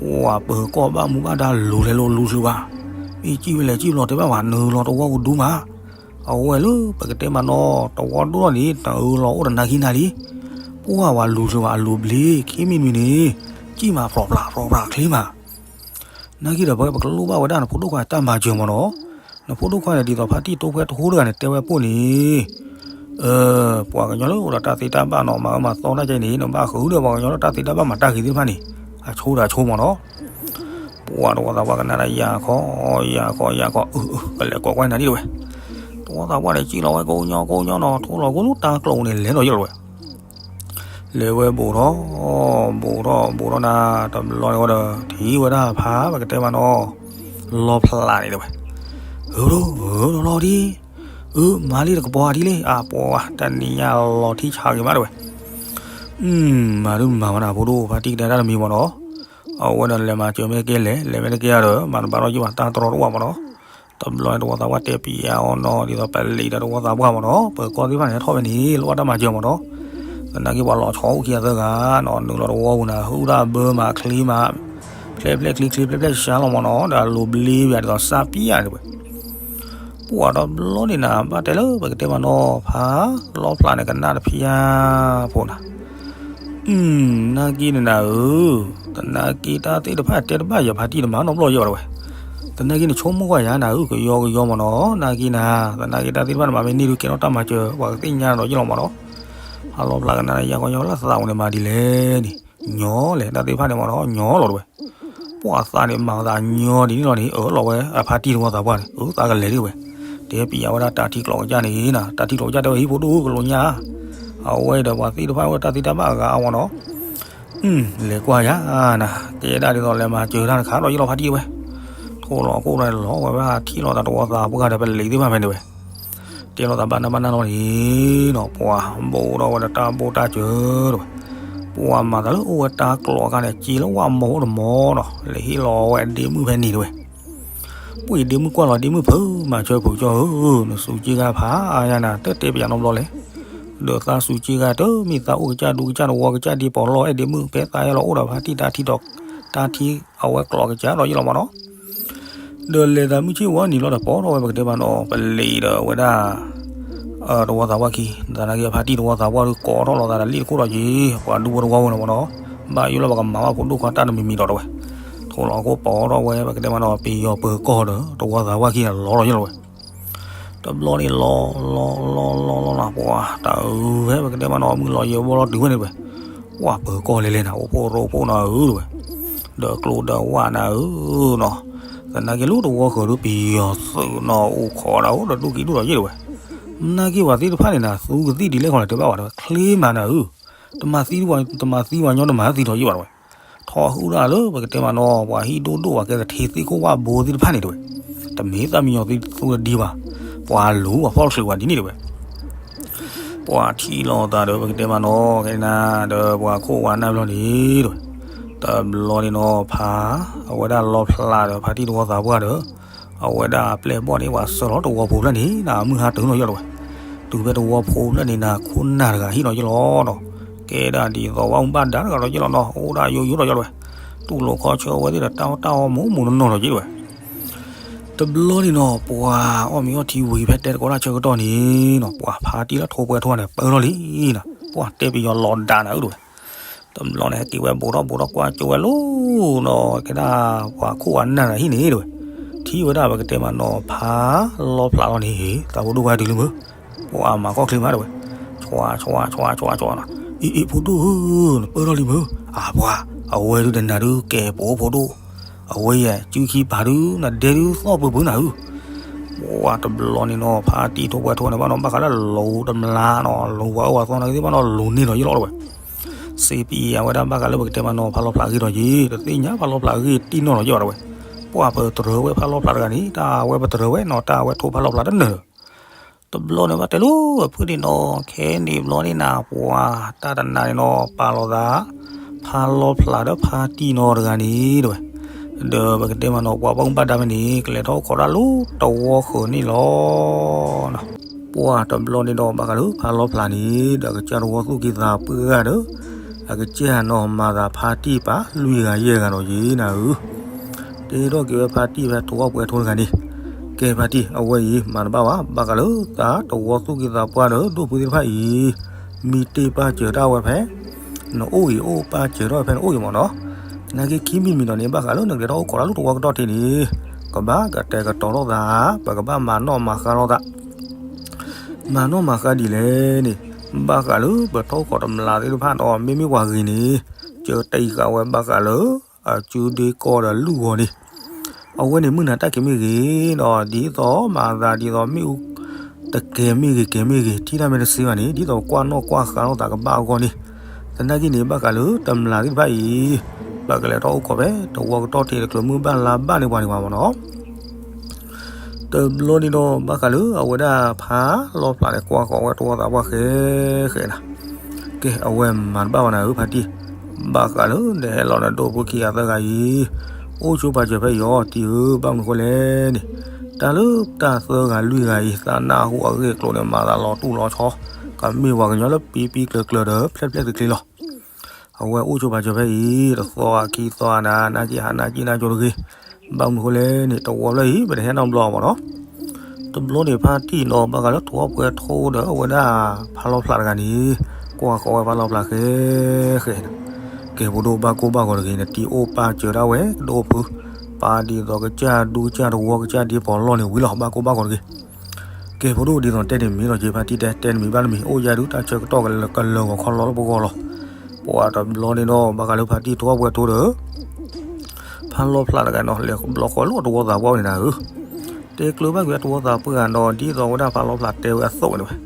ပှၤပၢၤကီၢ်ဘၣ်မူဘၣ်ဒါလူၤလဲၤလိၤလူၤချုးဘၣ်, မ့ၢ်စံၣ်ဝဲလဲၤစံၣ်ဘျီတဲဘၣ်ပှၤ နုာ်လီၤတဝီပူၤဒူမး, အဝဲလၢပကတဲမးနီၤ တဝီဒိၣ်ထီၣ်န့ၣ် နအၢလီၤအိၣ်တနာ်က့နၤလံ, ပှၤဝဲလူၤချုးဘၣ်အလူၤဘျ့ ခံမံၤနွံနံၤန့ၣ်, စံၣ်မးဖျိးဖျးဖျိးဖျးချ့မး နာ်က့ဒီး ပဝဲပကလိၣ်ဘၣ်ဝဲဒၣ်နဖိဒိၣ်ခွါတၢ်မၤစၢၤမးနီၤ, နဖိဒိၣ်ခွါန့ၣ် ဒ်သိးဖါတံၢ်တိဖဲတဟိတဂၤန့ၣ် တဲဝဲပိၢ်န့ၣ်, ပှၤကညီလၢအိၣ်ဒီးတၢ်သ့တၢ်ဘၣ်နီၤ မၤအၢမၤသီတၢ်ကဲန့ၣ် နဘၣ်ဃုဒီးပှၤကညီလၢတၢ်သ့တၢ်ဘၣ်မၤတၢ်ဂ့ၤသ့ၣ်တဖၣ်န့ၣ်, အဆိဒီးအဆိမးနီၤ, ပှၤတဝီသးပှၢ်ကနၣ်ဒၣ်ယၤခီ, ယၤခီ ယၤခီ, ကလဲၤကိးကွၢ်နၤဒ်တဝဲ, တဝီသးပှၢ်န့ၣ် စံၣ်လီၤဝဲကိးညီကိးညီနီၤ ထိၣ်လီၤကိးလၢတၢ်ကျိာ်န့ၣ် လဲၤဒီးယလီၤဝဲ လဲၤဝဲဘူးထီၣ်, ဘူးထီၣ်ဘူးထီၣ်နၤ, တဘျီန့ၣ်ဝဲဒီး ထံၣ်ဝဲဒၣ်ဖါ ပကတဲမးနီၤ, လီဖျးန့ၣ်တဝဲ, ဧၢ, ဧၢ လီၤလီၤဒံး, အၢ မၤလံတကပီၤဒ်လဲၣ်, အပှၤ တနံၤညါလီၤထံဆးဂ့ၤမးတဝဲ, မၤဒုးမၤမနုၤဖိဒိၣ် ဖါတံၢ်ကတဲတၢ်တမံၤမးနီၤ, အဝဲဒီးလဲၤမၤစၢၤမ့ၢ်ကဲလဲၣ်, လဲၤမ့ၢ်တကဲဒီး မၤတဘၣ်ထီၣ်ယဘၣ်တၢ်တြီတအိၣ်ဘၣ်မးနီၤ တဘျီန့ၣ် တဝီသးပှၢ်တဲပျးအီၤနီၤ ဒ်သိးပလံးဒီးတဝီသးပှၢ်မးနီၤ ပၢၤကီၢ်သ့ၣ်တဖၣ်န့ၣ် ဟဲထီၣ်ဝဲန့ၣ် လိၣ်ဘၣ်တၢ်မၤစၢၤမးနီၤ, သနာ်က့ပှၤလီၤဆီအိၣ်ခံဂၤသၢဂၤနီၤ နုာ်လီၤတဝီပူၤနၤ ဟုၣ်တၢ်ဘၢမးချ့မး, ဖျဲၣ်ဖျဲၣ်ချ့ချ့ဖျဲၣ်ဖျဲၣ်ဆါလီၤမးနီၤ ဒီးအလိၤဘျ့ဘၣ်ဒ်သိးစၢ်ပံယၤန့ၣ်ဝဲ ပှၤတဘျီန့ၣ်နၤ ဘၣ်တဲလၢပကတဲမးနီၤ ဖါလီဖျးန့ၣ် ကနၣ်တဖျါဖိနၤ, နာ်က့န့ၣ်နၤဧၢ, သနာ်က့တၢ်သ့ၣ်တဖၣ်တဲတဘၣ်ယၤ ဖါတံၢ်တမၤနီတဘျီယၤဘၣ်တဝဲ, သနာ်က့န့ၣ် ဆိကမိၣ်ကွၢ်ယၤနၤဧၢ ကယီကယီမးနီၤ နာ်က့နၤ, သနာ်က့တၢ်သ့ၣ်တဖၣ်န့ၣ် မၤမ့ၢ်န့ၢ်ဒုးကဲထီၣ်တၢ်မၤစၢၤ ပှၤကသ့ၣ်ညါဒီးယလီၤမးနီၤ, ဖါလီဖျးကနၣ်ယၤကီယီလၢသးပူၤန့ၣ် မၤဒ်လဲၣ်န့ၣ်, ညီလဲၣ် တၢ်သ့ၣ်တဖၣ်န့ၣ်မးနီၤ ညီလီၤတဝဲ ပှၤသးန့ၣ် မၤသးညီဒ်န့ၣ်လီၤန့ၣ် အၢၣ်လီၤဝဲအဖါတံၢ်တဝီသးပှၢ်န့ၣ် အၢၣ်သးကလဲၤဒ်ဝဲ, တဲပျးဝဲဒၣ်တၢ်ထံကျိးကစၢ်န့ၣ်နၤ တၢ်ထံကျိးကစၢ်တဲဝဲဟံၣ်ဖိဒိၣ်ကလိာ်ညါ, အဝဲဒီးပှၤသ့ၣ်တဖၣ်ဝဲတၢ်သ့ၣ်တၢ်ဘၣ်အဂၤအါမးနီၤ, လဲၤကွၢ်ယၤနၤ ကဲဒၣ်ဒ်သိးလဲၤမၤစၢၤတၢ်တခါဒီးယလီၤဖါတံၢ်တဝဲ, ထိၣ်လီၤခိၣ်ဒီးလီၤဝဲဘၣ်ထံၣ်လီၤသးတဝီသးပှၢ်ဒီးပလံးသ့ၣ်တဖၣ်ဖဲန့ၣ်ဝဲ တဲလိာ်သးဘၣ်နၢ်ဘၣ်နၢ်လီၤန့ၣ်နီၤ ပှၤဘူးထီၣ်ဝဲဒီးတၢ်ဘိၣ်တၢ်စၢၤတဝဲ, ပှၤမၤသးလၢအိၣ်ဝဲတၢ်ကျိးအခါန့ၣ် စ့လၢဝၣ်မီၤအိၣ်တမီၤနီၤ လဲၤဟ့ၣ်လီၤဝဲဒ့မုၣ်ဖဲန့ၣ်တဝဲ, ပှၤဒ့မုၣ်ကွၢ်လီၤဒ့မုၣ်ဖုး မၤစၢၤဖုးကၠီဧၢ, နစူးက့ဂၤဖးယၤနၤ တတဲပယၤနီတဘျီလဲၣ်, ဒီးသးစူးက့ဂၤတမ့ၢ်သးအိၣ်ကစၢ်ဒူကစၢ်တဝီကစၢ်ဒ်ပီၤလီၢ်အဲၣ်ဒ့မုၣ် ဖဲသးအဲၣ်လီၤအိၣ်ဒီးဖါတံၢ်တၢ်ထံဒီး တၢ်ထံအဝဲကျိးကစၢ်ဒီးယလီၤမးနီၤ ဒီးလဲၤသးမုၢ်ဆ့ၣ်ဝီနံၤလီၤဒီး ပိာ်ထီၣ်ဝဲပကတဲဘၣ်နီၤ ပလံၤဒီးဝဲဒၣ် တဝီသးပှၢ်ခံ, သနာ်က့ဖါတံၢ်တဝီသးပှၢ်ဒီးကိးထီၣ်လိာ်သးဒီးလံၣ်တခိၣ်ဒီးက့ၤ ပှၤဒူဖိတဝီဖိန့ၣ်မ့ၢ်နီၤ, ဘၣ်ယိၣ်လၢပကမၤဘၣ်ဖိဒိၣ်ခွါတၢ်တမံၤမံၤဒီးတဲဝဲ, ထိၣ်လီၤခိၣ်ပိာ်ထီၣ်ဝဲ ပကတဲမးနီၤ ပယီၤပၢၤကီၢ်ဒီး တဝီသးပှၢ်ခံန့ၣ်လီၤလီၤယိၣ်လီၤဝဲ တဘျီန့ၣ်လီၤလီၤလီၤလီၤလီၤလီၤ ပှၤတၢ်အုးဝဲ ပကတဲမးနီၤ မုၢ်လီၤယံၤဘီလီၤတုၤဝဲန့ၣ်ဝဲ, ပှၤပၢၤကီၢ်လဲၤလဲၤနၤ အိၣ်ဖှိၣ်ရိဖှိၣ်နၤဧၢတဝဲ, ဒီးကျိဒီးဝၣ်နၤဧၢနီၤ, သနာ်က့လၢတဝီဃၢၤဒုးပယီၤသုးနီၤ အိၣ်ခိးဒၣ်အိၣ်ဒီးဒူၣ်ကံဒူၣ်ဒီးယ့ၣ်တဝဲ, နာ်က့ပှၤသ့ၣ်တဖၣ်န့ၣ်နၤ သူကသံၣ်ဒ်လဲၣ်ခီလဲၣ်တဘၣ်ဘၣ်တဝဲ ချ့မးနၤဧၢ, တမၤသံ တမၤသံပှၤညီတမၤသံထီၣ်ယ့ၣ်ဘၣ်တဝဲ ထီၣ်ဟုၣ်ဒၣ်လၢပကတဲမးနီၤ ပှၤဟံၣ်ဒိၣ်ဒိၣ်ပှၤကဲသထ့သ့ၣ်ခိၣ်ဝၣ်ဘိသ့ၣ်တဖၣ်န့ၣ်တဝဲ, တမ့ၢ်သၣ်မံညီၤသ့ၣ်သူတဒံဘၣ်, ပှၤလူၤပှၤဖီၣ်ချုးပှၤဒ်န့ၣ်တဝဲ, ပှၤထံၣ်လိာ်သးဒီးပကတဲမးနီၤ ခဲန့ၣ်နၤ ဒီးပှၤခိၣ်ဝါနၢ်ဘျီန့ၣ်တဝဲ, တဘျီန့ၣ်နီၤ ဖါ အဝဲဒၣ်လီဖျးဒီးဖါတံၢ်တဝီသးပှၢ်ဒီး အဝဲဒၣ်ပျဲၢ်ဘီၣ်န့ၣ် ပှၤစၢလီၤတဝီဖိဖျၢၣ်န့ၣ် နမုၢ်ဟါတုၤနီၤယိၣ်တဝဲ, တုၤဖဲတဝီဖိဖျၢၣ်န့ၣ်နၤ ခိၣ်နၢ်တဂၤဟံၣ်နီၤယိၣ်လီၤနီၤ, ကဲဒၣ်ဒ်သိးဝဲမူဘၣ်ဒါတဂၤဒီးယ့ၣ်လီၤနီၤ အိၣ်ဒၣ်ယိယိဒီးယိၣ်တဝဲ, တူၢ်လိာ်ခီဆၢဝဲသ့ၣ်ဒီးတၢ်အီၣ်တၢ်အီ မူမူနီၢ်နီၢ်ဒီးယ့ၣ်တဝဲ, တဘျီန့ၣ်နီၤ ပှၤအီၣ်မ့ၤအီထံဝံၤဖဲတဲတကိးတၢ်ဆၢကတီၢ်န့ၣ်နီၤ ပှၤဖါတံၢ်လၢထိးပှဲၤထိးန့ၣ် ပၢထီၣ်လံနီၤ ပှၤတဲပယီၤလီၤဒါနၤဧၢတဝဲ, တဘျီန့ၣ် ဟဲက့ၤဝဲဘူးထီၣ်ဘူးထီၣ်ကွၢ်ကၠိဝဲလီၤနီၤ ကဲဒၣ်ပှၤခိၣ်ဝါနၢ်တဂၤဟံၣ်န့ၣ်တဝဲ, ထံၣ်ဝဲဒၣ်ပကတဲမးနီၤ ဖါလီဖျးလီၤန့ၣ် သးဖိဒိၣ်ဝဲတုၤလံမုၢ်, ပှၤမၤခီၣ်ချ့မးတဝဲ, ဆွးဆွးဆွးဆွးဆွးနီၤ, အံၤအံၤဖိဒိၣ်ဧၢ, နပၢထီၣ်လံမုၢ်, အပှၤ, အဝဲဒုးတနၤဒုးကဲပိာ်ဖိဒိၣ်, အဝဲယဲၢ်စုခံပၤဒုး နဒဲဒုးသီၣ်ပၢၤပၢၤနၤဧၢ, ပှၤတဘျီန့ၣ်နီၤ ဖါတံၢ်ထိးပှဲၤထိးန့ၣ်ဘၣ်နီၤ ဘၣ်ဃးလၢလူၤတမျးနီၤ လူၤပှၤအၢပှၤသီနာ်က့သ့ၣ်ဘၣ်နီၤ လူၤန့ၢ်လီၤယ့ၣ်လီၤတဝဲ စ့ပံအဝဲဒၣ်ဘၣ်ဃးလၢပကတဲမးနီၤ ဖါလီဖျးဂ့ၢ်ဒီးယ့ၣ် တသ့ၣ်ညါဖါလီဖျးဂ့ၢ်တံၢ်နီၢ်လီၤယ့ၣ်ဘၣ်တဝဲ, ပှၤပတြၢၤဝဲဖါလီဖျးတဂၤန့ၣ် တၢ်ဝဲပတြၢၤဝဲနီၤ တၢ်ဝဲထိးဖါလီဖျးတနၢၤဒီး, တဘျီန့ၣ်ဘၣ်တဲလိၤအဖုၣ်န့ၣ်နီၤ ခဲန့ၣ်ဘျီန့ၣ်နၤ ပှၤတၢ်တနၤန့ၣ်နီၤ ပာ်လီၤသး ဖါလီဖျးဒီးဖါတံၢ်နီၤတဂၤန့ၣ်တဝဲ, ဒီးပကတဲမးနီၤ ပှၤဘၣ်မူဘၣ်ဒါဖဲန့ၣ် ကလဲၤထီၣ်အိၣ်ခိးတၢ်လၢတဝီဃၢၤန့ၣ်လီၤ. ပှၤတဘျီန့ၣ်ဒီးဘၣ်ဃးလၢဖါလီဖျးန့ၣ် ဒီးကစၢ်တဝီသူၣ်က့သးပှၢ်ဒီး အကစၢ်နီၢ်မၤသးဖါတံၢ်ပာ်လွံၢ်ဂၤယဲၢ်ဂၤဒီးယ့ၣ်နၤဧၢ, တ့ထီၣ်က့ၤဝဲဖါတံၢ်ဖဲထိးပှဲၤထိးတဂၤန့ၣ်, ကဲဖါတံၢ် အဝဲအံၤမၤတဘၣ်ဘၣ် ဘၣ်ဃးလၢသးတဝီသူၣ်က့သးပှၢ်ဒီးဒိၣ်ဖုသ့ၣ်တဖၣ်အံၤ မံတ့ၢ်ပာ်စၢၤတၢ်ဝဲဖဲ နအိၣ်ဂံၢ်အိၣ်ပာ်စၢၤထီၣ်ဝဲဖဲနအိၣ်ဂံၢ်မ့ၢ်နီၤ, နာ်က့ခံမံၤမံၤဒီးန့ၣ် ဘၣ်ဃးလၢနကလဲၤထီၣ်အိၣ်ခိးတၢ်လၢတဝီကတီၢ်ထံးန့ၣ် ကဘၣ်ကတဲာ်ကတီၤထီၣ်သး ပကဘၣ်မၤနီၣ်မၤဃါလိာ်သး မၤနီၣ်မၤဃါဒ်လဲၣ်န့ၣ်, ဘၣ်ဃးလၢပထီၣ်ခိးတမျးသ့ၣ်တဖၣ်ဒီး မ့မ့ၢ်ပှၤဂ့ၤန့ၣ် ကၢတံၢ်ဃာ်ဝဲဘၣ်ဃးလၢ အစုဒ့ကီၢ်ဒီးလုၢ်ဂီၤန့ၣ်, အဝဲန့ၣ်မုၢ်နၤတၢ်ကဲၤမ့ၢ်ဂ့ၤဒီး ဒ်သိးမၤသးဒ်သိးမ့ၣ်အူ တကဲၤမ့ၢ်ဂ့ၤ ကဲၤမ့ၢ်ဂ့ၤ ထံၣ်တၢ်မ့ၢ်တသ့ဘၣ်န့ၣ် ဒ်သိးကွၢ်နီၣ်ကွၢ်ဃါလိာ်သးကဘၣ်အဂီၢ်န့ၣ်, သနာ်က့န့ၣ် ဘၣ်ဃးလၢတမျးသ့ၣ်တဖၣ်အံၤ ပကလဲၤထီၣ်အိၣ်ခိးဖဲတဝီကတီၢ်ထံး တချုးမုၢ်ဘၣ်လါဘၣ်န့ၣ်ပှၤန့ၣ်မ့ၢ်နီၤ တဘျီန့ၣ်ဒီး ဘၣ်ဃးလၢအဝဲဒၣ်ဖါလီဖျးန့ၣ် ကွၢ်ဃီၤဝဲတဝီသးပှၢ်ဃဲဃဲနၤ, ကဲ အဝဲမၤတဘၣ်ဘၣ်နၤဧၢဖါတံၢ်, ဘၣ်ဃးလၢနဟဲလီၤနဒိၣ်ဖိခံဂၤသၢဂၤအံၤ, အိၣ်ဆိပာ်စၢၤဖဲအံၤအီၤတံၢ်ဧၢ, ဘၣ်မနုၤဃိလဲၣ်န့ၣ်, တၢ်လၢတၢ်သၢဂၤလွံၢ်ဂၤအံၤ သးနၢ်ဟူအဂ့ၢ်အကျိၤန့ၣ် မၤသးလီၤတူၢ်လီၤဆီ, ကမ့ၢ်ပှၤကညီလၢပံပံကျၢၤကျၢၤဒီး ဖျဲၣ်ဖျဲၣ်ချ့ချ့လီၤ. အဝဲအိၣ်ဆိပာ်စၢၤဖဲအံၤ တသီဂၤခံသီဂၤနၤ နၢ်က့ဟးနၢ်က့နၢ်ကၠိတဂ့ၤ, ဘၣ်မနုၤဃိလဲၣ်န့ၣ် တဝီဖျၢၣ်အံၤ ပတဟဲနီတဘျီမ့ၢ်နီၤ, တဘျီန့ၣ်ဖါတံၢ်နီၤ ဘၣ်ဃးလၢထိးပှဲၤထိဒီးအဝဲဒၣ်ဖါလီဖျးတဂၤန့ၣ်, ကွၢ်ဃီၤဝဲဖါလီဖျးဃဲဃဲ, ကဲ ဖိဒိၣ်ဘၣ်ကိၢ်ဘၣ်ဂီၤတဂ့ၤ နတံၤအိၣ်ပာ်စၢၤဒၣ်ဝဲ ကဒိၣ်ဖု, ပာ်ဒ်သိးကစၢ်ဒူကစၢ်တဝီကစၢ်ဒ်ပီၤလီၢ်န့ၣ်ဝံၤလီၤ ဘၣ်ကိၢ်ဘၣ်ဂီၤတဂ့ၤ ကဲ ဖိဒိၣ်ဒ်သိးတဲန့ၣ်မ့ၢ်လီၤက့ၤ ဖါတံၢ်တဲ တဲတမံၤဘၣ်တမံၤ အိၣ်ယါဒုးတၢ်ဆၢကတီၢ်ကလၢာ်ဂီၤခီလီၤလၢပဂီၢ်လီၤ. ပှၤတဘျီန့ၣ်ဒီး ဘၣ်ဃးလၢဖါတံၢ်ထိးပှဲၤထိဒီး ဖါလီဖျးတဂၤနီၤ လဲၤဘျီဃီလၢတဝီသးပှၢ်န့ၣ်နၤဧၢ, တဲကျၢၤဘၣ်က့ၤဝဲတဝီသးပှၢ်ဂၤဒီး ဒ်သိးဝဲဒၣ်ဖါလီဖျးတဲဝဲအသိးန့ၣ်ဝဲ,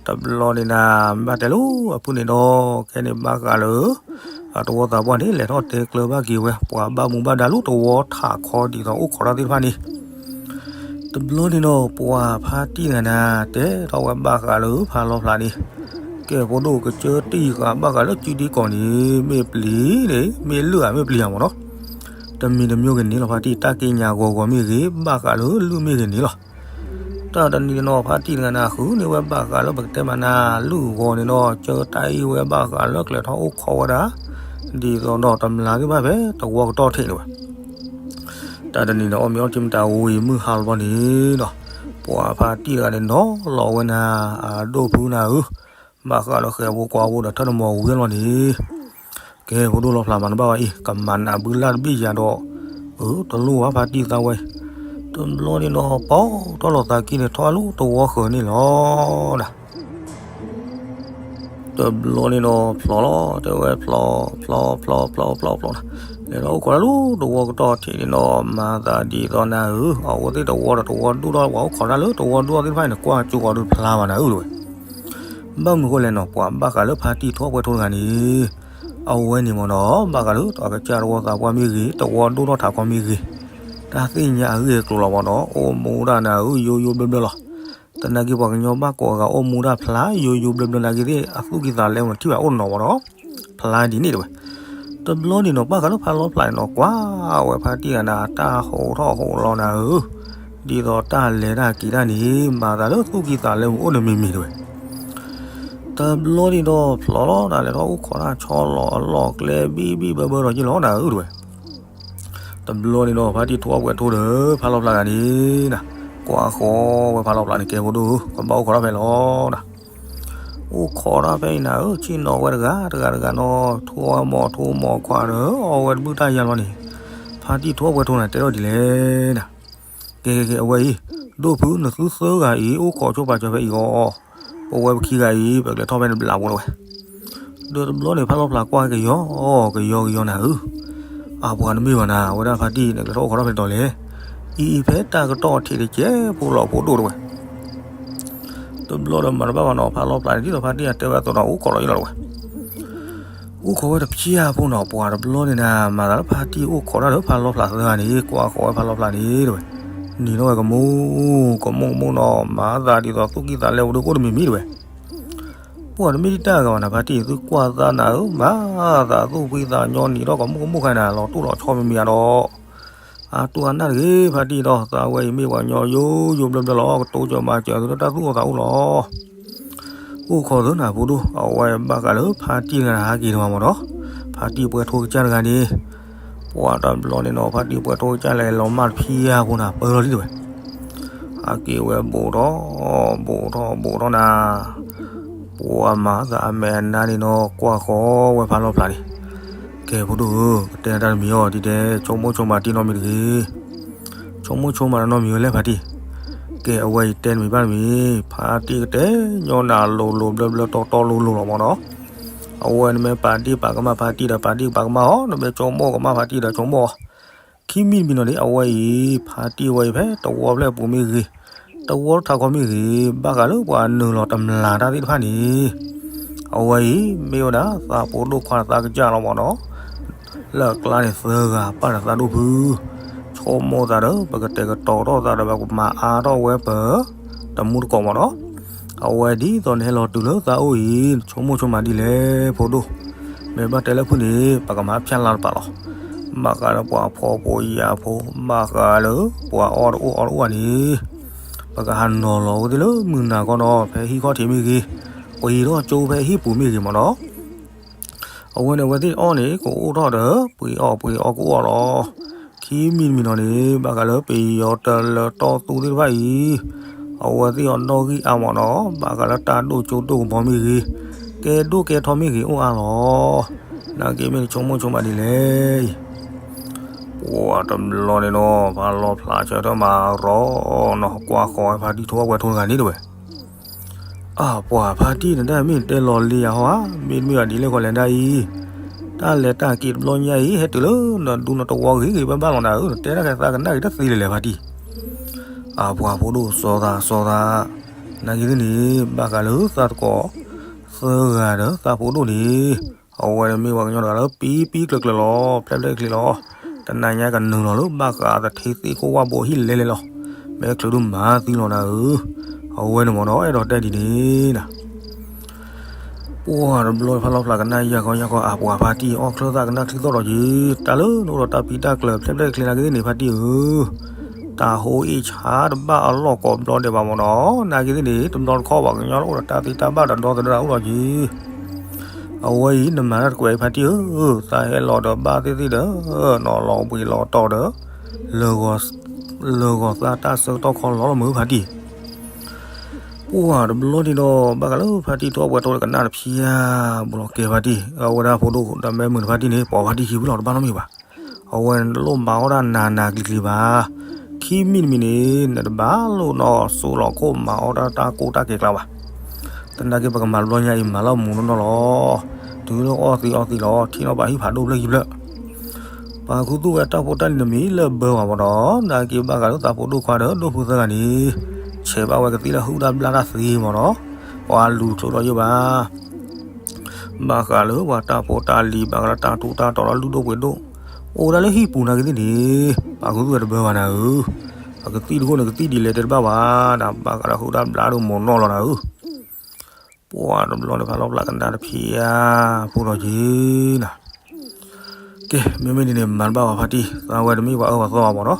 တဘျီန့ၣ်နၤ ဘၣ်တဲလိၤအဖုၣ်န့ၣ်ဒီး ခဲန့ၣ်ဘၣ်ဃးလၢ တဝီသးပှၢ်န့ၣ် လဲၤထီၣ်တဲကျၢၤဘၣ်က့ၤဝဲ ပှၤဘၣ်မူဘၣ်ဒါလၢတဝီထးခီဒ်သိးအိၣ်ခိးတၢ်သ့ၣ်တဖၣ်န့ၣ် တဘျီန့ၣ်ဒီး ပှၤဖါတံၢ်တဂၤန့ၣ် တဲထီၣ်ဝဲဘၣ်ဃးလၢဖါလီဖျးန့ၣ်, ကဲ ဖိဒိၣ်ကစၢၢ်တံၢ်ဃာ်ဘၣ်ဃးလၢစုဒ့ကီၢ်န့ၣ် မ့ၢ်ပျံၤန့ၣ် မ့ၢ်လၢၢ်ဧါမ့ၢ်ပျံၤဧါမ့ၢ်နီၤ, တမံၤတမံၤဂ့ၤန့ၣ်လီၤ ဖါတံၢ် တၢ်က့ညါဂီၤဂီၤမ့ၢ်ဂ့ၤ ဘၣ်ဃးလၢလုၢ်မ့ၢ်ဂ့ၤန့ၣ်လီၤ. တၢ်တနံၤန့ၣ်နီၤ ဖါတံၢ်တဂၤန့ၣ် ဃုန့ၢ်ဝဲဘၣ်ဃးလၢပကတဲမးနၤ လုၢ်ဂီၤန့ၣ်ဒီး ကၢတၢ်အံၤဝဲဘၣ်ဃးလၢကျဲထီၣ်အိၣ်ခိးဝဲဒၣ် ဒ်သိးဒီးတမျးသ့ၣ်တဖၣ်ဖဲတဝီကတီၢ်ထံးန့ၣ်ဝဲ တၢ်တနံၤန့ၣ် အီၣ်မ့ၤအီထံမတၤဝံၤ မုၢ်ဟါလီၤဘျီန့ၣ်ဒီး ပှၤဖါတံၢ်တဂၤန့ၣ် နီၤလီၤဝဲနၤ အဒိၣ်ဖုနၤဧၢ, ဘၣ်ဃးဒီးဃဲၤဖိကွၢ်ဖိဒီးထၢၣ်တမီၤဝံၤလီၤန့ၣ်, ကဲ ဖိဒိၣ်လီၤဖျါမၤတဘၣ်ဝဲအံၤ ကမၤနးဘုလၢ်တဘ့ၣ်ယၤဒီး, အၢ တလိၣ်ဘၣ်ဖါတံၢ်သးဝဲ, တဘျီန့ၣ်ဒီး ပီၢ်ထီၣ်လီၤသးကံၢ်န့ၣ် ထီၣ်အလူတဝီဃၢၤန့ၣ်လီၤနၤ. တဘျီန့ၣ်ဒီးဖျိးလီၤ တဲဝဲဖျိး ဖျိး ဖျိး ဖျိး ဖျိး ဖျိးနၤ, လဲၤဒီးအိၣ်ခိးတၢ်လူတဝီကတီၢ်ထံးန့ၣ်ဒီး မၤသးဒ်သိးနၤဧၢ, အဝဲသ့ၣ်တဝီဒီးတဝီဒိၣ်ထီၣ် ပှၤအိၣ်ခိးတၢ်လၢတဝီဒိၣ်ထီၣ်သ့ၣ်တဖၣ်န့ၣ် ကွၢ်ကၠိကီးဒုးဖျါဘၣ်နၤဧၢ တဲဝဲ. ဘၣ်မနုၤဃိလဲၣ်နီၤ ပှၤဘၣ်ဃးလၢဖါတံၢ်ထိၣ်ပှဲၤထိတဂၤန့ၣ်, အဝဲန့ၣ်မ့ၢ်နီၤ ဘၣ်ဃးလၢ အကစၢ်တဝီသးပှၢ်မ့ၢ်ဂ့ၤ တဝီဒိၣ်ထီၣ်ထးခီမ့ၢ်ဂ့ၤ, တၢ်သ့ၣ်ညါအဂ့ၢ်အကျိၤလီၤမ့ၢ်နီၤ အိၣ်မူဒၣ်နၤဧၢ ယိယိဘျၢဘျၢလီၤ. သနာ်က့ပှၤကညီဘၣ်ကိးဂၤအိၣ်မူဒၣ်ဖျါ ယိယိဘျၢဘျၢနာ်က့သ့ၣ် အသူၣ်ကံၢ်သးလဲပူၤန့ၣ် ထံၣ်ဘၣ်အိၣ်နီၤမ့ၢ်နီၤ, ဖျါဒ်န့ၣ်တဲဝဲ. တဘျီန့ၣ်နီၤ ဘၣ်ဃးလၢဖါလီၤဖျါန့ၣ်နီၤ ကွၢ်ဝဲဖါတံၢ်ဂၤန့ၣ် တၢ်ဟိးထီၣ်ဟိးလီၤနၤဧၢ, ဒ်သိးတၢ်လဲၤတၢ်က့ၤတၢ်န့ၣ် မၤသးလၢသူၣ်ကံၢ်သးလဲပူၤအိၣ်န့ၣ်မ့ၢ်မ့ၢ်တဲဝဲ. တဘျီန့ၣ်ဒီးဖျိးလီၤ တၢ်လဲၤထီၣ်အိၣ်ခိးတၢ်ဆီလီၤအလီၢ်ကျဲဘံၣ်ဘံၣ်ဘၢဘၢဒီးယ့ၢ်လီၤနၤဧၢ တဲဝဲ. တဘျီန့ၣ်ဒီး ဖါတံၢ်ထိၣ်ပှဲၤထိဒီး ဖါလီၤဖျါတဂၤန့ၣ်နၤ, ကွၢ်ဃီဝဲဖါလီၤဖျါန့ၣ် ကဲဖိဒိၣ်ဧၢ ကဘၣ်အိၣ်ခိးတၢ်ဖဲလဲၣ်နၤ, အိၣ်ခိးတၢ်ဖဲအံၤနၤဧၢ, ဆ့ၣ်နီၤဝဲတဂၤတဂၤတဂၤနီၤ ထိၣ်ဝဲမီၤထိၣ်မီၤခွါဒီး အီၣ်ဝဲတဘုၣ်တၢ်ယါလီၤန့ၣ်, ဖါတံၢ်ထိၣ်ပှဲၤထိန့ၣ် တဲထီၣ်ဒ်လဲၣ်နၤ. ကဲကဲကဲ အဝဲအံၤ, ဒိၣ်ဖု နသုသၢဂၤအံၤ အိၣ်ခိးဆိပာ်စၢၤဖဲအံၤဂီၢ်, ပဝဲပခံဂၤအံၤ ပကလဲၤထီၣ်ဖဲန့ၣ်ဘျးဖိလီၤဝဲ. ဒီးတဘျီန့ၣ် ဖါလီၤဖျါကွၢ်ကယီကယီကယီနၤဧၢ, အပှၤတမ့ၢ်ဘၣ်နၤ အဝဲဒၣ်ဖါတံၢ်န့ၣ် ကလဲၤထီၣ်အိၣ်ခိးတၢ်ဖဲလဲၣ်, အံၤအံၤဖဲတၢ်ကတီၢ်ထံးတကဲးဖိလီၤဖိဒိၣ်တဲဝဲ. တဘျီဒီးမၤတဘၣ်ဘၣ်နီၤ ဖါလီၤဖျါန့ၣ် ဒ်သိးဖါတံၢ်အတဲဝဲအသိးဒီး အိၣ်ခိးလီၤယ့ၢ်လီၤတဲဝဲ. အိၣ်ခိးဝဲတဖျၢၣ်ဖိနီၤ ပှၤတဘျီန့ၣ်နၤ မၤသးလၢဖါတံၢ်အိၣ်ခိးတၢ်ဒီးဖါလီၤဖျါသၢဂၤန့ၣ် ကွၢ်ဃီဝဲဖါလီၤဖျါန့ၣ်တဲဝဲ, နံၤထီၣ်ဝဲကမူ, ကမူကမူနီၤ မၤသးဒ်သိးသူၣ်ကံၢ်သးလဲပူၤဒုးကအိၣ်တမံၤမံၤတဲဝဲ. ပှၤတမ့ၢ်တၢ်ဂၤဘၣ်နၤ ဖါတံၢ်သုကွၢ်သးနၤဧၢ, မၤသးသူၣ်ဖှံသးညီနံၤထီၣ်ကမူကမူခါနၤ လီၤတူၢ်လီၤဆီမံၤမံၤဧါဒီး အတူၢ်အနၢ်တဂ့ၤ ဖါတံၢ်ဒီး သးဝဲအံၤမ့ၢ်ပှၤကညီယိယိဘျၢဘျၢလီၤ ကတိၤစၢၤမၤစၢၤသုလၢတၢ်သူၣ်အိၣ်သးအိၣ်လီၤ. အိၣ်ခိးသၢနၤဖိဒိၣ် အဝဲဘၣ်ဃးလၢဖါတံၢ်တဂၤဟးက့ၤတမးမ့ၢ်နီၤ, ဖါတံၢ်ပှဲၤထိကစၢ်တဂၤန့ၣ်, ပှၤတဘျီန့ၣ်နီၤ ဖါတံၢ်ပှဲၤထိကစၢ်လဲၤလီၤမၢ်တဖံယါဖိနၤ ပၢလီၤလံတဲဝဲ. ဟးက့ၤဝဲဘူးထီၣ်, ဘူးထီၣ်ဘူးထီၣ်နၤ ပှၤမၤသးအမဲာ်အနါန့ၣ်နီၤ ကွၢ်ဃီဝဲဖါလီၤဖျါန့ၣ်, ကဲဖိဒိၣ်ဧၢ, ကတဲနၤတၢ်တမံၤအီၤ ဒ်တဲ ဆိကမိၣ်ဆိကမးတံၢ်နီတမံၤတဂ့ၤ, ဆိကမိၣ်ဆိကမးတနီတမံၤဝဲလဲၣ်ဖါတံၢ်, ကဲအဝဲအံၤတဲတမံၤဘၣ်တမံၤ, ဖါတံၢ်ကတဲညီနၤလိၤလိၤဘျၢဘျၢတီတီလိၤလိၤလီၤမ့ၢ်နီၤ, အဝဲနမ့ၢ်ပာ်တံၢ်ပာ်ကမၣ်ဖါတံၢ်ဒီး ပာ်တံၢ်ပာ်ကမၣ်အီၤ, နမ့ၢ်ဆိကမိၣ်ကမၣ်ဖါတံၢ်ဒီးဆိကမိၣ်အီၤ ခံမံၤတမံၤနီၤန့ၣ် အဝဲအံၤ ဖါတံၢ်ဝဲအံၤဖဲတဝီဖျၢၣ်ပူၤမ့ၢ်ဂ့ၤ, တဝီထးခီမ့ၢ်ဂ့ၤ, ဘၣ်ဃးလၢပှၤနုာ်လီၤတမျၢ်တၢ်သ့ၣ်တဖၣ်န့ၣ်, အဝဲအံၤ မ့ၢ်ဝဲဒၣ်သးဖိဒိၣ်ခွါသးကစၢ်လီၤမ့ၢ်နီၤ, လၢအကျါန့ၣ်သၢဂၤပၢ်ဒီးသးဒိၣ်ဖု, ဆိကမိၣ်သးဒီး ပကတဲာ်ကတီၤထီၣ်သးဒီး ပကမၤအါထီၣ်ဝဲပ တမူတကိးမ့ၢ်နီၤ, အဝဲဒ်သိးနဟဲလီၤတုၤလၢသးအိၣ်အံၤ နဆိကမိၣ်ဆိကမးဒ်လဲၣ်ဖိဒိၣ်, မ့ၢ်ဘၣ်တဲလၢဖုၣ်န့ၣ် ပကမၤဖၠၣ်လၢတပၤလီၤ, ဘၣ်ဃးလၢပှၤဖှီၣ်ဖိယာ်ဖိ ဘၣ်ဃးလၢပှၤအီၣ်တအိၣ်အီတအိၣ်ဘၣ်န့ၣ်, ပကဟးနီၤလီၤဝဲသ့ၣ်လၢမုၢ်နၤခီနီၤ ဖဲဟံၣ်ခီၣ်ထံးမ့ၢ်ဂ့ၤ, ပှ့ၤထီၣ်ကၠိဖဲဟံၣ်ပူၤမ့ၢ်ဂ့ၤမ့ၢ်နီၤ အဝဲန့ၣ်အဝဲသ့ၣ်အီၣ်န့ၣ် ကအိၣ်ထီၣ်ဒီး ပှ့ၤအီၣ်ပှ့ၤအီကအိၣ်အီလီၤ. ခံမံၤတမံၤနီၤန့ၣ် ဘၣ်ဃးလၢပယီၤတၢ်လၢတီၢ်သူသ့ၣ်တဖၣ်အံၤ အဝဲသ့ၣ်အီၤနီၣ်ဂံၢ်အါမ့ၢ်နီၤ, ဘၣ်ဃးလၢတၢ်ဒိၣ်ကၠိဒိၣ်ကမီၤမ့ၢ်ဂ့ၤ, ကဲဒိၣ်ကဲထီမ့ၢ်ဂ့ၤအိၣ်အါလီၤ. နာ်က့မ့ၢ်နဆိကမိၣ်ဆိကမးဒ်လဲၣ်အံၤ ပှၤတဘျီန့ၣ်နီၤ ဖးလီၤဖျးဆၢထၢၣ်မးရီနီၤ ကွၢ်ဃီၤဝဲဖါတံၢ်ထိၣ်ဝဲထိၣ်တဂၤန့ၣ်တဲဝဲ အၢ ပှၤဖါတံၢ်န့ၣ် တၢ်မ့ၢ်တဲလီၤလံယၤဟီဧါ, မ့တမ့ၢ်ဘၣ်ဒ်လဲၣ်ဃီလဲၣ်ဒၣ်အံၤ, တၢ်လဲၤတၢ်က့ၤတဘျီညါအံၤ ဟဲတုၤလၢနဒူနတဝီဂ့ၤဂ့ၤဘၣ်ဘၣ်လီၤနၤဧၢ, နတဲတၢ်ကဲသးကနၣ်က့ၤတသ့လၢၤလဲၣ်ဖါတံၢ်. အၢ ပှၤဖိဒိၣ်စီၤသးစီၤသး, နာ်က့ၤသ့ၣ်န့ၣ် ဘၣ်ဃးလၢသးသကိး သၢဂၤဒီးသးဖိဒိၣ်န့ၣ် အဝဲန့ၣ်မ့ၢ်ပှၤကညီတဂၤလၢပံပံကျၢၤကျၢၤလီၤ, ဖျဲးဖျဲးချ့လီၤ. တနၤညါကနုာ်လီၤလၢဘၣ်ဃးသထ့သ့ၣ်ခိၣ်ဝၣ်ဘိဟံၣ်လဲၤလဲၤလီၤ. မ့ၢ်ချုးဒုးမၤသံလီၤနၤဧၢ, အဝဲန့ၣ်မ့ၢ်နီၤ အဲၣ်ဒိးတဲဒ်န့ၣ်နၤ ပှၤတဘျီဖးလီၤဖျးကနၣ်ယၤကီယၤကီ အပှၤဖါတံၢ်အီၣ်ချၢသးကနၣ်ချံသီၣ်ဒီးက့ၤ, တၢ်လၢနအိၣ်ဒီးတၢ်ပံတၢ်ကျၢၤဖျဲးဖျဲးချ့နာ်က့ၤသ့ၣ်န့ၣ် ဖါတံၢ်ဧၢ, တၢ်ဟိအ့ၣ်ဆါတဘၣ်အလီၢ်ကိးဘျီဒဲးဘၣ်မ့ၢ်နီၤ, နာ်က့ၤသ့ၣ်န့ၣ် တဘျီတခီၣ်ပှၤကညီအိၣ်ဒီးတၢ်သ့တၢ်ဘၣ်ဒီးဒီသဒၢတၢ်အိၣ်လီၤက့ၤ. အဝဲအံၤနမၤတၢ်တကွဲးအံၤဖါတံၢ်ဧၢ, သးဟဲလီၤဒီးဘၣ်သ့ၣ်သ့ၣ်ဒီး နီၤလီၤဘှံးလီၤတီၤဒီး လၢဂီၤသးတၢ်ဆၢကတီၢ်ခီလီၤလီၤမုၢ်ဖါတံၢ် ပှၢ်တဘျီန့ၣ်ဒီး ဘၣ်ဃးလၢဖါတံၢ်ထိၣ်အီၣ်ပှဲၤထိၣ်ဒီးကနၣ်တဖျၢၣ် ဘူးလီၤကဲဖါတံၢ် အဝဲဒၣ်ဖိဒိၣ်ဒီးမ့ၢ်မုာ်တဖါတံၢ်န့ၣ် ပိာ်ဖါတံၢ်ခံဖုလီၤ တဘၣ်နီတမံၤဘၣ်. အဝဲန့ၣ်တလိၣ်မၤအီၣ်တၢ်နးနးကျံၤကျံၤဘၣ်. ခံမံၤတမံၤန့ၣ် နတဘၣ်လိၣ်နီၢ်စိလီၤခိၣ်မၤအီၣ်တၢ်တၢ်ကိၢ်တၢ်ကဲၤကျါဘၣ်. သနာ်က့ပကမၤတဘျီညါအံၤ မၤလၢမူးနီၢ်နီၢ်လီၤ. တုၤလၢအီၣ်သံအီသံလီၤ ထံၣ်နီၣ်ဘၣ်ဟံၣ်ဖးဒိၣ်ဖျၢၣ်ခံဖျၢၣ် ပာ်ခူသူၣ်ဝဲတၢ်ဖိတၢ်လံၤတမံၤလၢဘၢဝဲမးဒီး နာ်က့ဘၣ်ဃးလၢသးဖိဒိၣ်ခွါဒီးဒိၣ်ဖုသၢဂၤန့ၣ် ဆဲးဘၣ်ဝဲကသံၣ်လၢဟုၣ်တၢ်ဘျၣ်တၢ်သ့မးဒီး ပှၤလူၤတချုးဒီးယိာ်ဘၣ်. ဘၣ်ဃးလၢပှၤတၢ်ဖိတၢ်လံၤ ဘၣ်ဃးလၢတၢ်ထူးတၢ်တီၤဒီးလုၢ်ဒိၣ်ပှ့ၤဒိၣ် အိၣ်ဝဲဒၣ်လၢဟံၣ်ပူၤနာ်က့သ့ၣ်န့ၣ် ပာ်ခူသူၣ်ဝဲတဘၢဘၣ်နၤဧၢ. ပကသံၣ်တခိၣ်န့ၣ် ကသံၣ်ဒ်လဲၣ်တဲတဘၣ်ဘၣ်နၤ ဘၣ်ဃးလၢဟုၣ်တၢ်ဘျၣ်ဒိၣ်မးနီၢ်လီၤနၤဧၢ. ပှၢ်တဘျီန့ၣ် ဖးလီၤဖျးကနၣ်တဖံးဧါ ဖိဒီးက့ၤနၤ. ကဲ မ့မ့ၢ်ဒ်န့ၣ် မၤတဘၣ်ဘၣ်ဖါတံၢ် သးဝဲတမ့ၢ်ပှၤအၢပှၤသီဘၣ်မးနီၤ.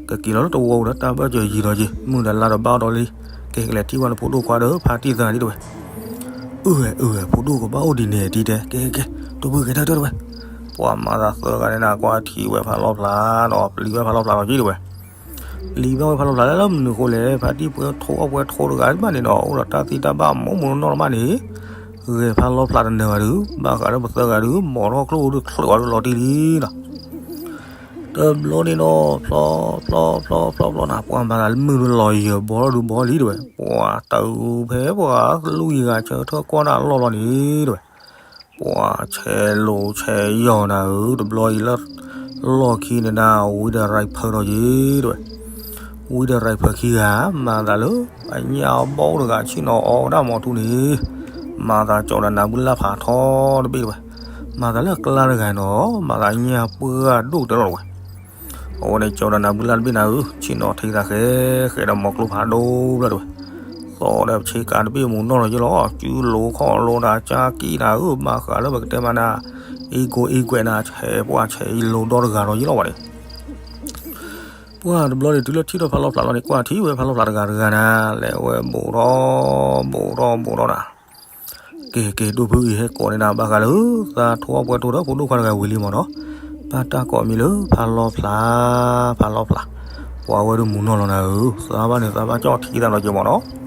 ကက့ၤလီၤလၢတဝီပူၤဒီးတၢ်ဘၢၣ်စၢၤယံၤဒီးက့ၤ မုၢ်ဒီးလါဒီးဘၣ်အီၤဒီးလံ. ကဲ ကလဲၤထံၣ်ဝဲနဖိဒိၣ်ခွါဒီးဖါတံၢ်သၢဂၤဒ်တဲဝဲ. အၢဝဲ အၢဝဲ ဖိဒိၣ်ကဘၣ်အိၣ်ဒ်န့ၣ်ဒ်တဲ ကဲ ကဲ ကဲ ဒိၣ်ဖုကဲထီၣ်တဲဝဲ. ပှၢ်မၤသးသၢဂၤန့ၣ်နၤ ကွၢ်ထံၣ်ဝဲဖးလီၤဖျးဒီး ပျံၤဝဲဖးလီၤဖျးလီၤက့ၤတဲဝဲ. ပျံၤဘၣ်ဝဲဖးလီၤဖျးလၢမနုၤအဃိလဲၣ် ဖါတံၢ်ပှဲၤထိၣ်အီၣ်ပှဲၤထိၣ်တဂၤဘၣ်န့ၣ်ဒီး အိၣ်ဒီးတၢ်သံတၢ်ဘၣ်မူးမူးနီၢ်နီၢ်တဘၣ်န့ၣ် ဂဲၤဖးလီၤဖျးတနၢၤဘၣ်ဒုး ဘၣ်ဃးဒီးပသၢဂၤဒုး မိာ်ထီၣ်ချိၣ်ဒုး ချၢးဝဲဒုးလီၤတံၢ်လံနီၤ. တဘျီန့ၣ်ဒီး ဖျီ ဖျီ ဖျီ ဖျီ ဖျီ ဖျီနၤ ပှၢ်မၤသးလၢမုာ်ဒုးလီၤယၢၤဘီထီၣ်ဒုးဘီလံတဲဝဲ ပှၢ်တၢ်အုးဖဲပှၢ်လူၢ်ယံၤဂၤဆၢထၢၣ်ကွၢ်တၢ်အလီၢ်လီၤန့ၣ်တဲဝဲ ပှၢ်ဆဲးလိာ်ဆဲးယီၤနၤဧၢ တဘျီအံၤလၢ လီၢ်ခံန့ၣ်နၤ ဝံဒီးရံးဖၢဒီးယ့ၤတဲဝဲ ဝံဒီးရံးဖၢခံဂၤ မၤသးလၢ အညၣ်ဘီၣ်တဂၤဆ့ၣ်နီၤအီၣ်ဝဲဒၣ်မီၤထူန့ၣ် မၤသးကၠီဒီးနၤဘုလၢ်ဖးထီတဘ့ၣ်တဲဝဲ မၤသးလၢအကျါတဂၤန့ၣ်ဒီး မၤသးညၣ်ပှၢ်ဒိၣ်ကတၢၢ်လီၤတဲဝဲ အဝဲန့ၣ်ကၠီဒီးနၤဘုလၢ်တဘ့ၣ်နၤဧၢ ဆ့ၣ်နီၤထံသးဃဲဃဲဒီးမီၤကျိဖးဒိၣ်ဘျၢတဲဝဲ သီဒီးဆ့ကၤတဘ့ၣ်မူးနီၢ်လီၤယ့ၤလီၤ စုလိၤခီၣ်လိၤနၤ ကၠါကံနၤဧၢ ဘၣ်ဃးလၢပကတဲမးနၤ အ့ၣ်ကိၣ်အ့ၣ်ကွဲးနၤ ဆဲးပှၢ်ဆဲးအံၤလိၤဒီတဂၤလီၤယ့ၤလီၤဝဲန့ၣ် ပှၢ်တဘျီန့ၣ် တုၤလၢထံၣ်ထီၣ်ဖးလီၤဖျးလီၤန့ၣ် ကွၢ်ထံၣ်ဝဲဖးလီၤဖျးတဂၤတဂၤနၤ လဲၤဝဲဘူးထီၣ် ဘူးထီၣ် ဘူးထီၣ်နၤ က့ၤ က့ၤ ဒိၣ်ဖုအံၤဟဲကိးန့ၢ်နၤ ဘၣ်ဃးလၢ သးထိၣ်အီၣ်ပှဲၤထိၣ်ဒီးဖိဒိၣ်ခွါတဂၤဝံၤလံမးနီၤ ဘၣ်တၢ်ကိးအမံၤလၢ ဖးလီၤဖျး ဖးလီၤဖျး ပှၤဝဲဒၣ်မူးနီၢ်လီၤနၤဧၢ သးဘၣ်န့ၣ် သးဘၣ်ကၠီၣ်ထံသးလီၤက့ၤမးနီၤ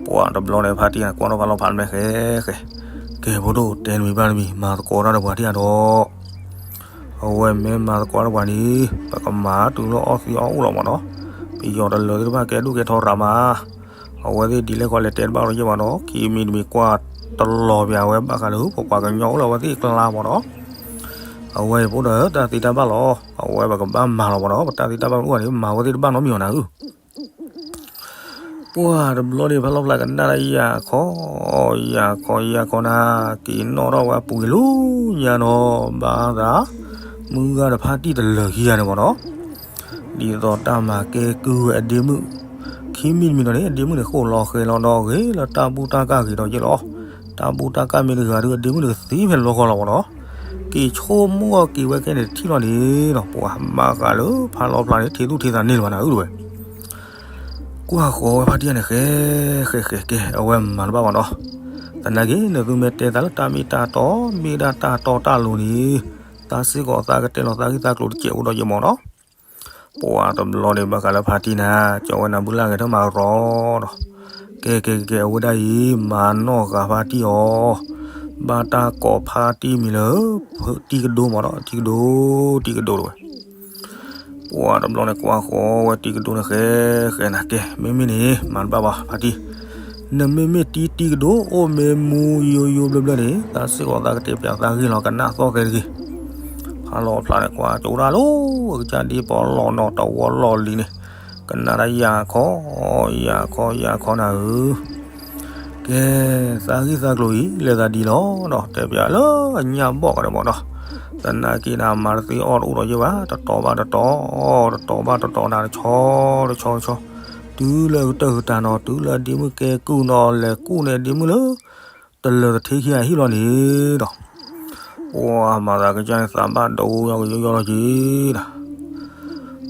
ပှၢ်တဘျီန့ၣ် ဖါတံၢ်ကွၢ်ထီၣ်ဖးလီၤဖျးမ့ၢ်ဃဲဃဲ ကဲ ဖိဒိၣ်တဲနမံၤဘၣ်နမံၤ မၤသကိးတၢ်ဒီးပှၤထံၣ်အါဒီး အဝဲမ့ၢ်မၤသကိးတၢ်ပှၤန့ၣ် ပကမၤတုၤလၢအီၣ်သံအီၣ်အိၣ်လီၤမးနီၤ ပယီၤတလၢၤသ့ၣ်တဖၣ်ကဲဒိၣ်ကဲထီရၤမး အဝဲသ့ၣ်ဒ်လဲၣ်ခီလဲၣ်တဲတဘၣ်လီၤယဲၢ်မးနီၤ ခံမံၤတမံၤကွၢ်တလီၤပၠးဝဲဘၣ်ဃးလၢ ပပှၤကညီအိၣ်လၢအဝဲသ့ၣ်အကျါမးနီၤ အဝဲအံၤဖိဒီးတၢ်သ့တၢ်ဘၣ်လီၤ အဝဲပကဘၣ်မၤလီၤမးနီၤ ပတၢ်သ့တၢ်ဘၣ်မ့ၢ်အိၣ်ဘၣ်န့ၣ် မၤဝဲသ့ၣ်တဘၣ်နီတမံၤအီၤနၤဧၢ ပှၢ်တဘျီန့ၣ် ဖးလီၤဖျးကနၣ်လၢယၤခီ ယၤခီ ယၤခီနၤ က့ၤနီၣ်ထီၣ်ဝဲအပူၤကွံာ်လီၤညါနီၤ ဘၣ်သး မုၢ်ဂၤဒီးဖါတံၢ်တလၢၤခံဂၤန့ၣ်မးနီၤ ဒ်သိးတၢ်မၤကဲကုၢ်ဝဲအဒ့မုၣ် ခံမံၤတမံၤနီၤန့ၣ် အဒ့မုၣ်န့ၣ် ဃိၣ်လီၤဃဲၤလီၤဒီးဂ့ၤလၢတၢ်ဘူၣ်တၢ်ကၢ်ဂ့ၤဒီးယ့ၢ်လီၤ တၢ်ဘူၣ်တၢ်ကၢ်မ့ၢ်တဂ့ၤဒီး အဒ့မုၣ်န့ၣ်ကသံဖဲလီၤဃီလီၤမးနီၤ က့ၤဆိကမိၣ်အီၤက့ၤဝဲခဲန့ၣ်ထံၣ်လီၤန့ၣ်နီၤ ပှၢ်မၤဃးလၢဖးလီၤဖျးန့ၣ် ထံၣ်သူၣ်ထံၣ်သးန့ၢ်လၢၤဘၣ်နၤဧၢတဲဝဲ ကွၢ်ဃီၤဝဲဖါတံၢ်န့ၣ် ဃဲ ဃဲ ဃဲ ကဲ အဝဲမၤတဘၣ်ဘၣ်နီၤ သနာ်က့ နသုမ့ၢ်တဲသးလၢတၢ်မ့ၢ်တၢ်တီ မ့ၢ်ဒၣ်တၢ်တီတၢ်လိၤန့ၣ် သးစ့ၢ်ကီးသးကတဲလီၤသးဂ့ၢ်သးကျိၤတစဲးဖိဒီးယဲၢ်မးနီၤ ပှၢ်တဘျီန့ၣ် ဘၣ်ဃးလၢဖါတံၢ်နၤ ကၠီဝဲနၤဘုလၢ်ဂဲၤထၢၣ်မၤကရီဒီး ကဲ ကဲ ကဲ ကဲ အဝဲဒၣ်အံၤ မၤနီၢ်ဃာ်ဖါတံၢ်အီၤ ဘၣ်တၢ်ကိးဖါတံၢ်မံၤလၢ တံၢ်ကဒိမးနီၤ တံၢ်ကဒိ တံၢ်ကဒိတဲဝဲ ပှၢ်တဘျီန့ၣ် ကွၢ်ဃီၤဝဲတံၢ်ကဒိန့ၣ် ဃဲ ဃဲနၤ ကဲ မ့မ့ၢ်န့ၣ် မၤတဘၣ်ဘၣ်ဖါတံၢ် နမ့မ့ၢ်တံၢ်တံၢ်ကဒိ အိၣ်မ့ၢ်မူယိယိဘျၢဘျၢန့ၣ် သးစ့ၢ်ကီးသးကတဲပၠးသးဂ့ၢ်လီၤ ကနၣ်သီၣ်သဲတဂ့ၤ ဖးလီၤဖျးန့ၣ် ကွၢ်ကၠိဒၣ်လိာ် ကစၢ်ဒ့ပီလီၤနီၤ တဝီလီၤလံၤန့ၣ် ကနၣ်ဒၣ်ယၤခီ ယၤခီ ယၤခီနၤဧၢ ကဲ သးဂ့ၢ်သးကျိၤအံၤ လဲၤသးဒ်လီၤနီၤ တဲပၠးလၢအညၣ်ဘီၣ်ကဒီးမးနီၤ သနာ်က့နၤ မၤတသ့အီၣ်တအိၣ်ဒီးယဲၢ်ဘၣ် တတီၤဘၣ်တတီၤ တတီၤဘၣ်တတီၤနၤ တဆီတဆီတဆီ တုၤလၢကတၢၢ်ကတၢၢ်နီၤ တုၤလၢအဒ့မုၣ်ကဲကုၢ်နီၤ လဲၤကူၣ်န့ၢ်အဒ့မုၣ်လၢ တလၢၤတထံခံဂၤဟံၣ်လီၤန့ၣ်ဒီး ပှၢ်မၤသးကစၢ်န့ၣ် သးဘၣ်ဒိယီကယီယီလီၤက့ၤနၤ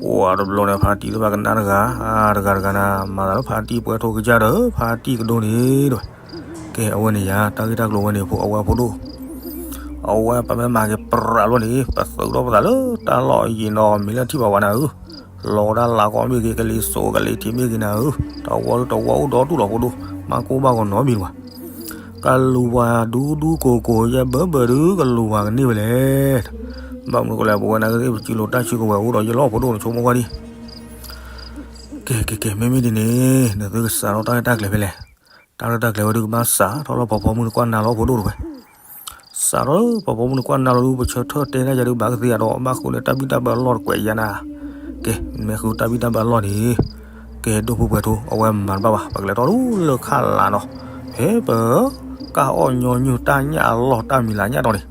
ပှၢ်တဘျီန့ၣ် ဖါတံၢ်သ့ၣ်တဖၣ်ကနၣ်တဂၤ တဂၤတဂၤနၤ မၤသးလၢဖါတံၢ်ပှဲၤထိၣ်ကစၢ်ဒီး ဖါတံၢ်ကဒိန့ၣ်တဲဝဲ ကဲ အဝဲန့ၣ်ယၤ တၢ်ဂ့ၢ်တၢ်ကျိၤဝဲန့ၣ် ဖိအဝဲဖိဒိၣ် အဝဲပမ့ၢ်မၤက့ၤပြးလီၤန့ၣ် ပသုးထီၣ်ပသးလၢတၢ်လီၢ်အယံၤနီၤ မ့ၢ်လၢထံၣ်ဘၣ်ဝဲနၤဧၢ လီၤဒၣ်လၢကီၢ်မ့ၢ်ဂ့ၤ ကလံၤစိးကလံၤထံးမ့ၢ်ဂ့ၤနၤဧၢ, တဝီဒုတဝီအိၣ်ဒီဒူၣ်လီၤဖိဒိၣ်, မၤကိၢ်ဘၣ်ဂီၤနီတမံၤတဘၣ်. ကလူၤပှၤဒူဒူကိၢ်ကိၢ် ယဲဘၢဘၢဒု ကလူၤပှၤကန့ၢ်ဝဲလဲၣ်. ဘၣ်မနုၤဃိလဲၣ် ပဝဲနာ်က့သ့ၣ် ပစုလိၤတၢ်စုကဝဲၤအိၣ်ဒီးယလီၢ်ဖိဒိၣ်န့ၣ် ဆိကမိၣ်ကွၢ်ဒံး. ကဲ ကဲ ကဲ မ့မ့ၢ်ဒ်န့ၣ် နသုကစးထီၣ်တၢ်ရဲၣ်တၢ်ကျဲၤဖဲလဲၣ်. တၢ်ရဲၣ်တၢ်ကျဲၤဝဲဒု ကဘၣ်စးထီၣ်လၢပှၤဖီမုၢ်နကွၢ်နါလီၤဖိဒိၣ်တဝဲ. စးထီၣ်လၢပှၤဖီမုၢ်နကွၢ်နါလီၤဒု ပဆၢထၢၣ်တဲဒၣ်ယၤဒု ဘၣ်ကသ့အဒီး ဘၣ်ဃုာ်န့ၣ် တၢ်ဘံၣ်တၢ်ဘၢလီၢ်တကွဲးယၤနၤ. ကဲ မ့ၢ်ဃုာ်တၢ်ဘံၣ်တၢ်ဘၢလီၢ်န့ၣ် ကဲ ဒိၣ်ဖိပှဲၤထိ အဝဲမၤတဘၣ်ဘၣ်, ပကလဲၤထီၣ်ဒုလၢခါလၢ်နီၤ, ဖဲပ ကၢ်အီၣ်ညီနုၢ်တၢ်ညၣ်အလီၢ် တၢ်မံၤလၢညၣ်တီၤန့ၣ်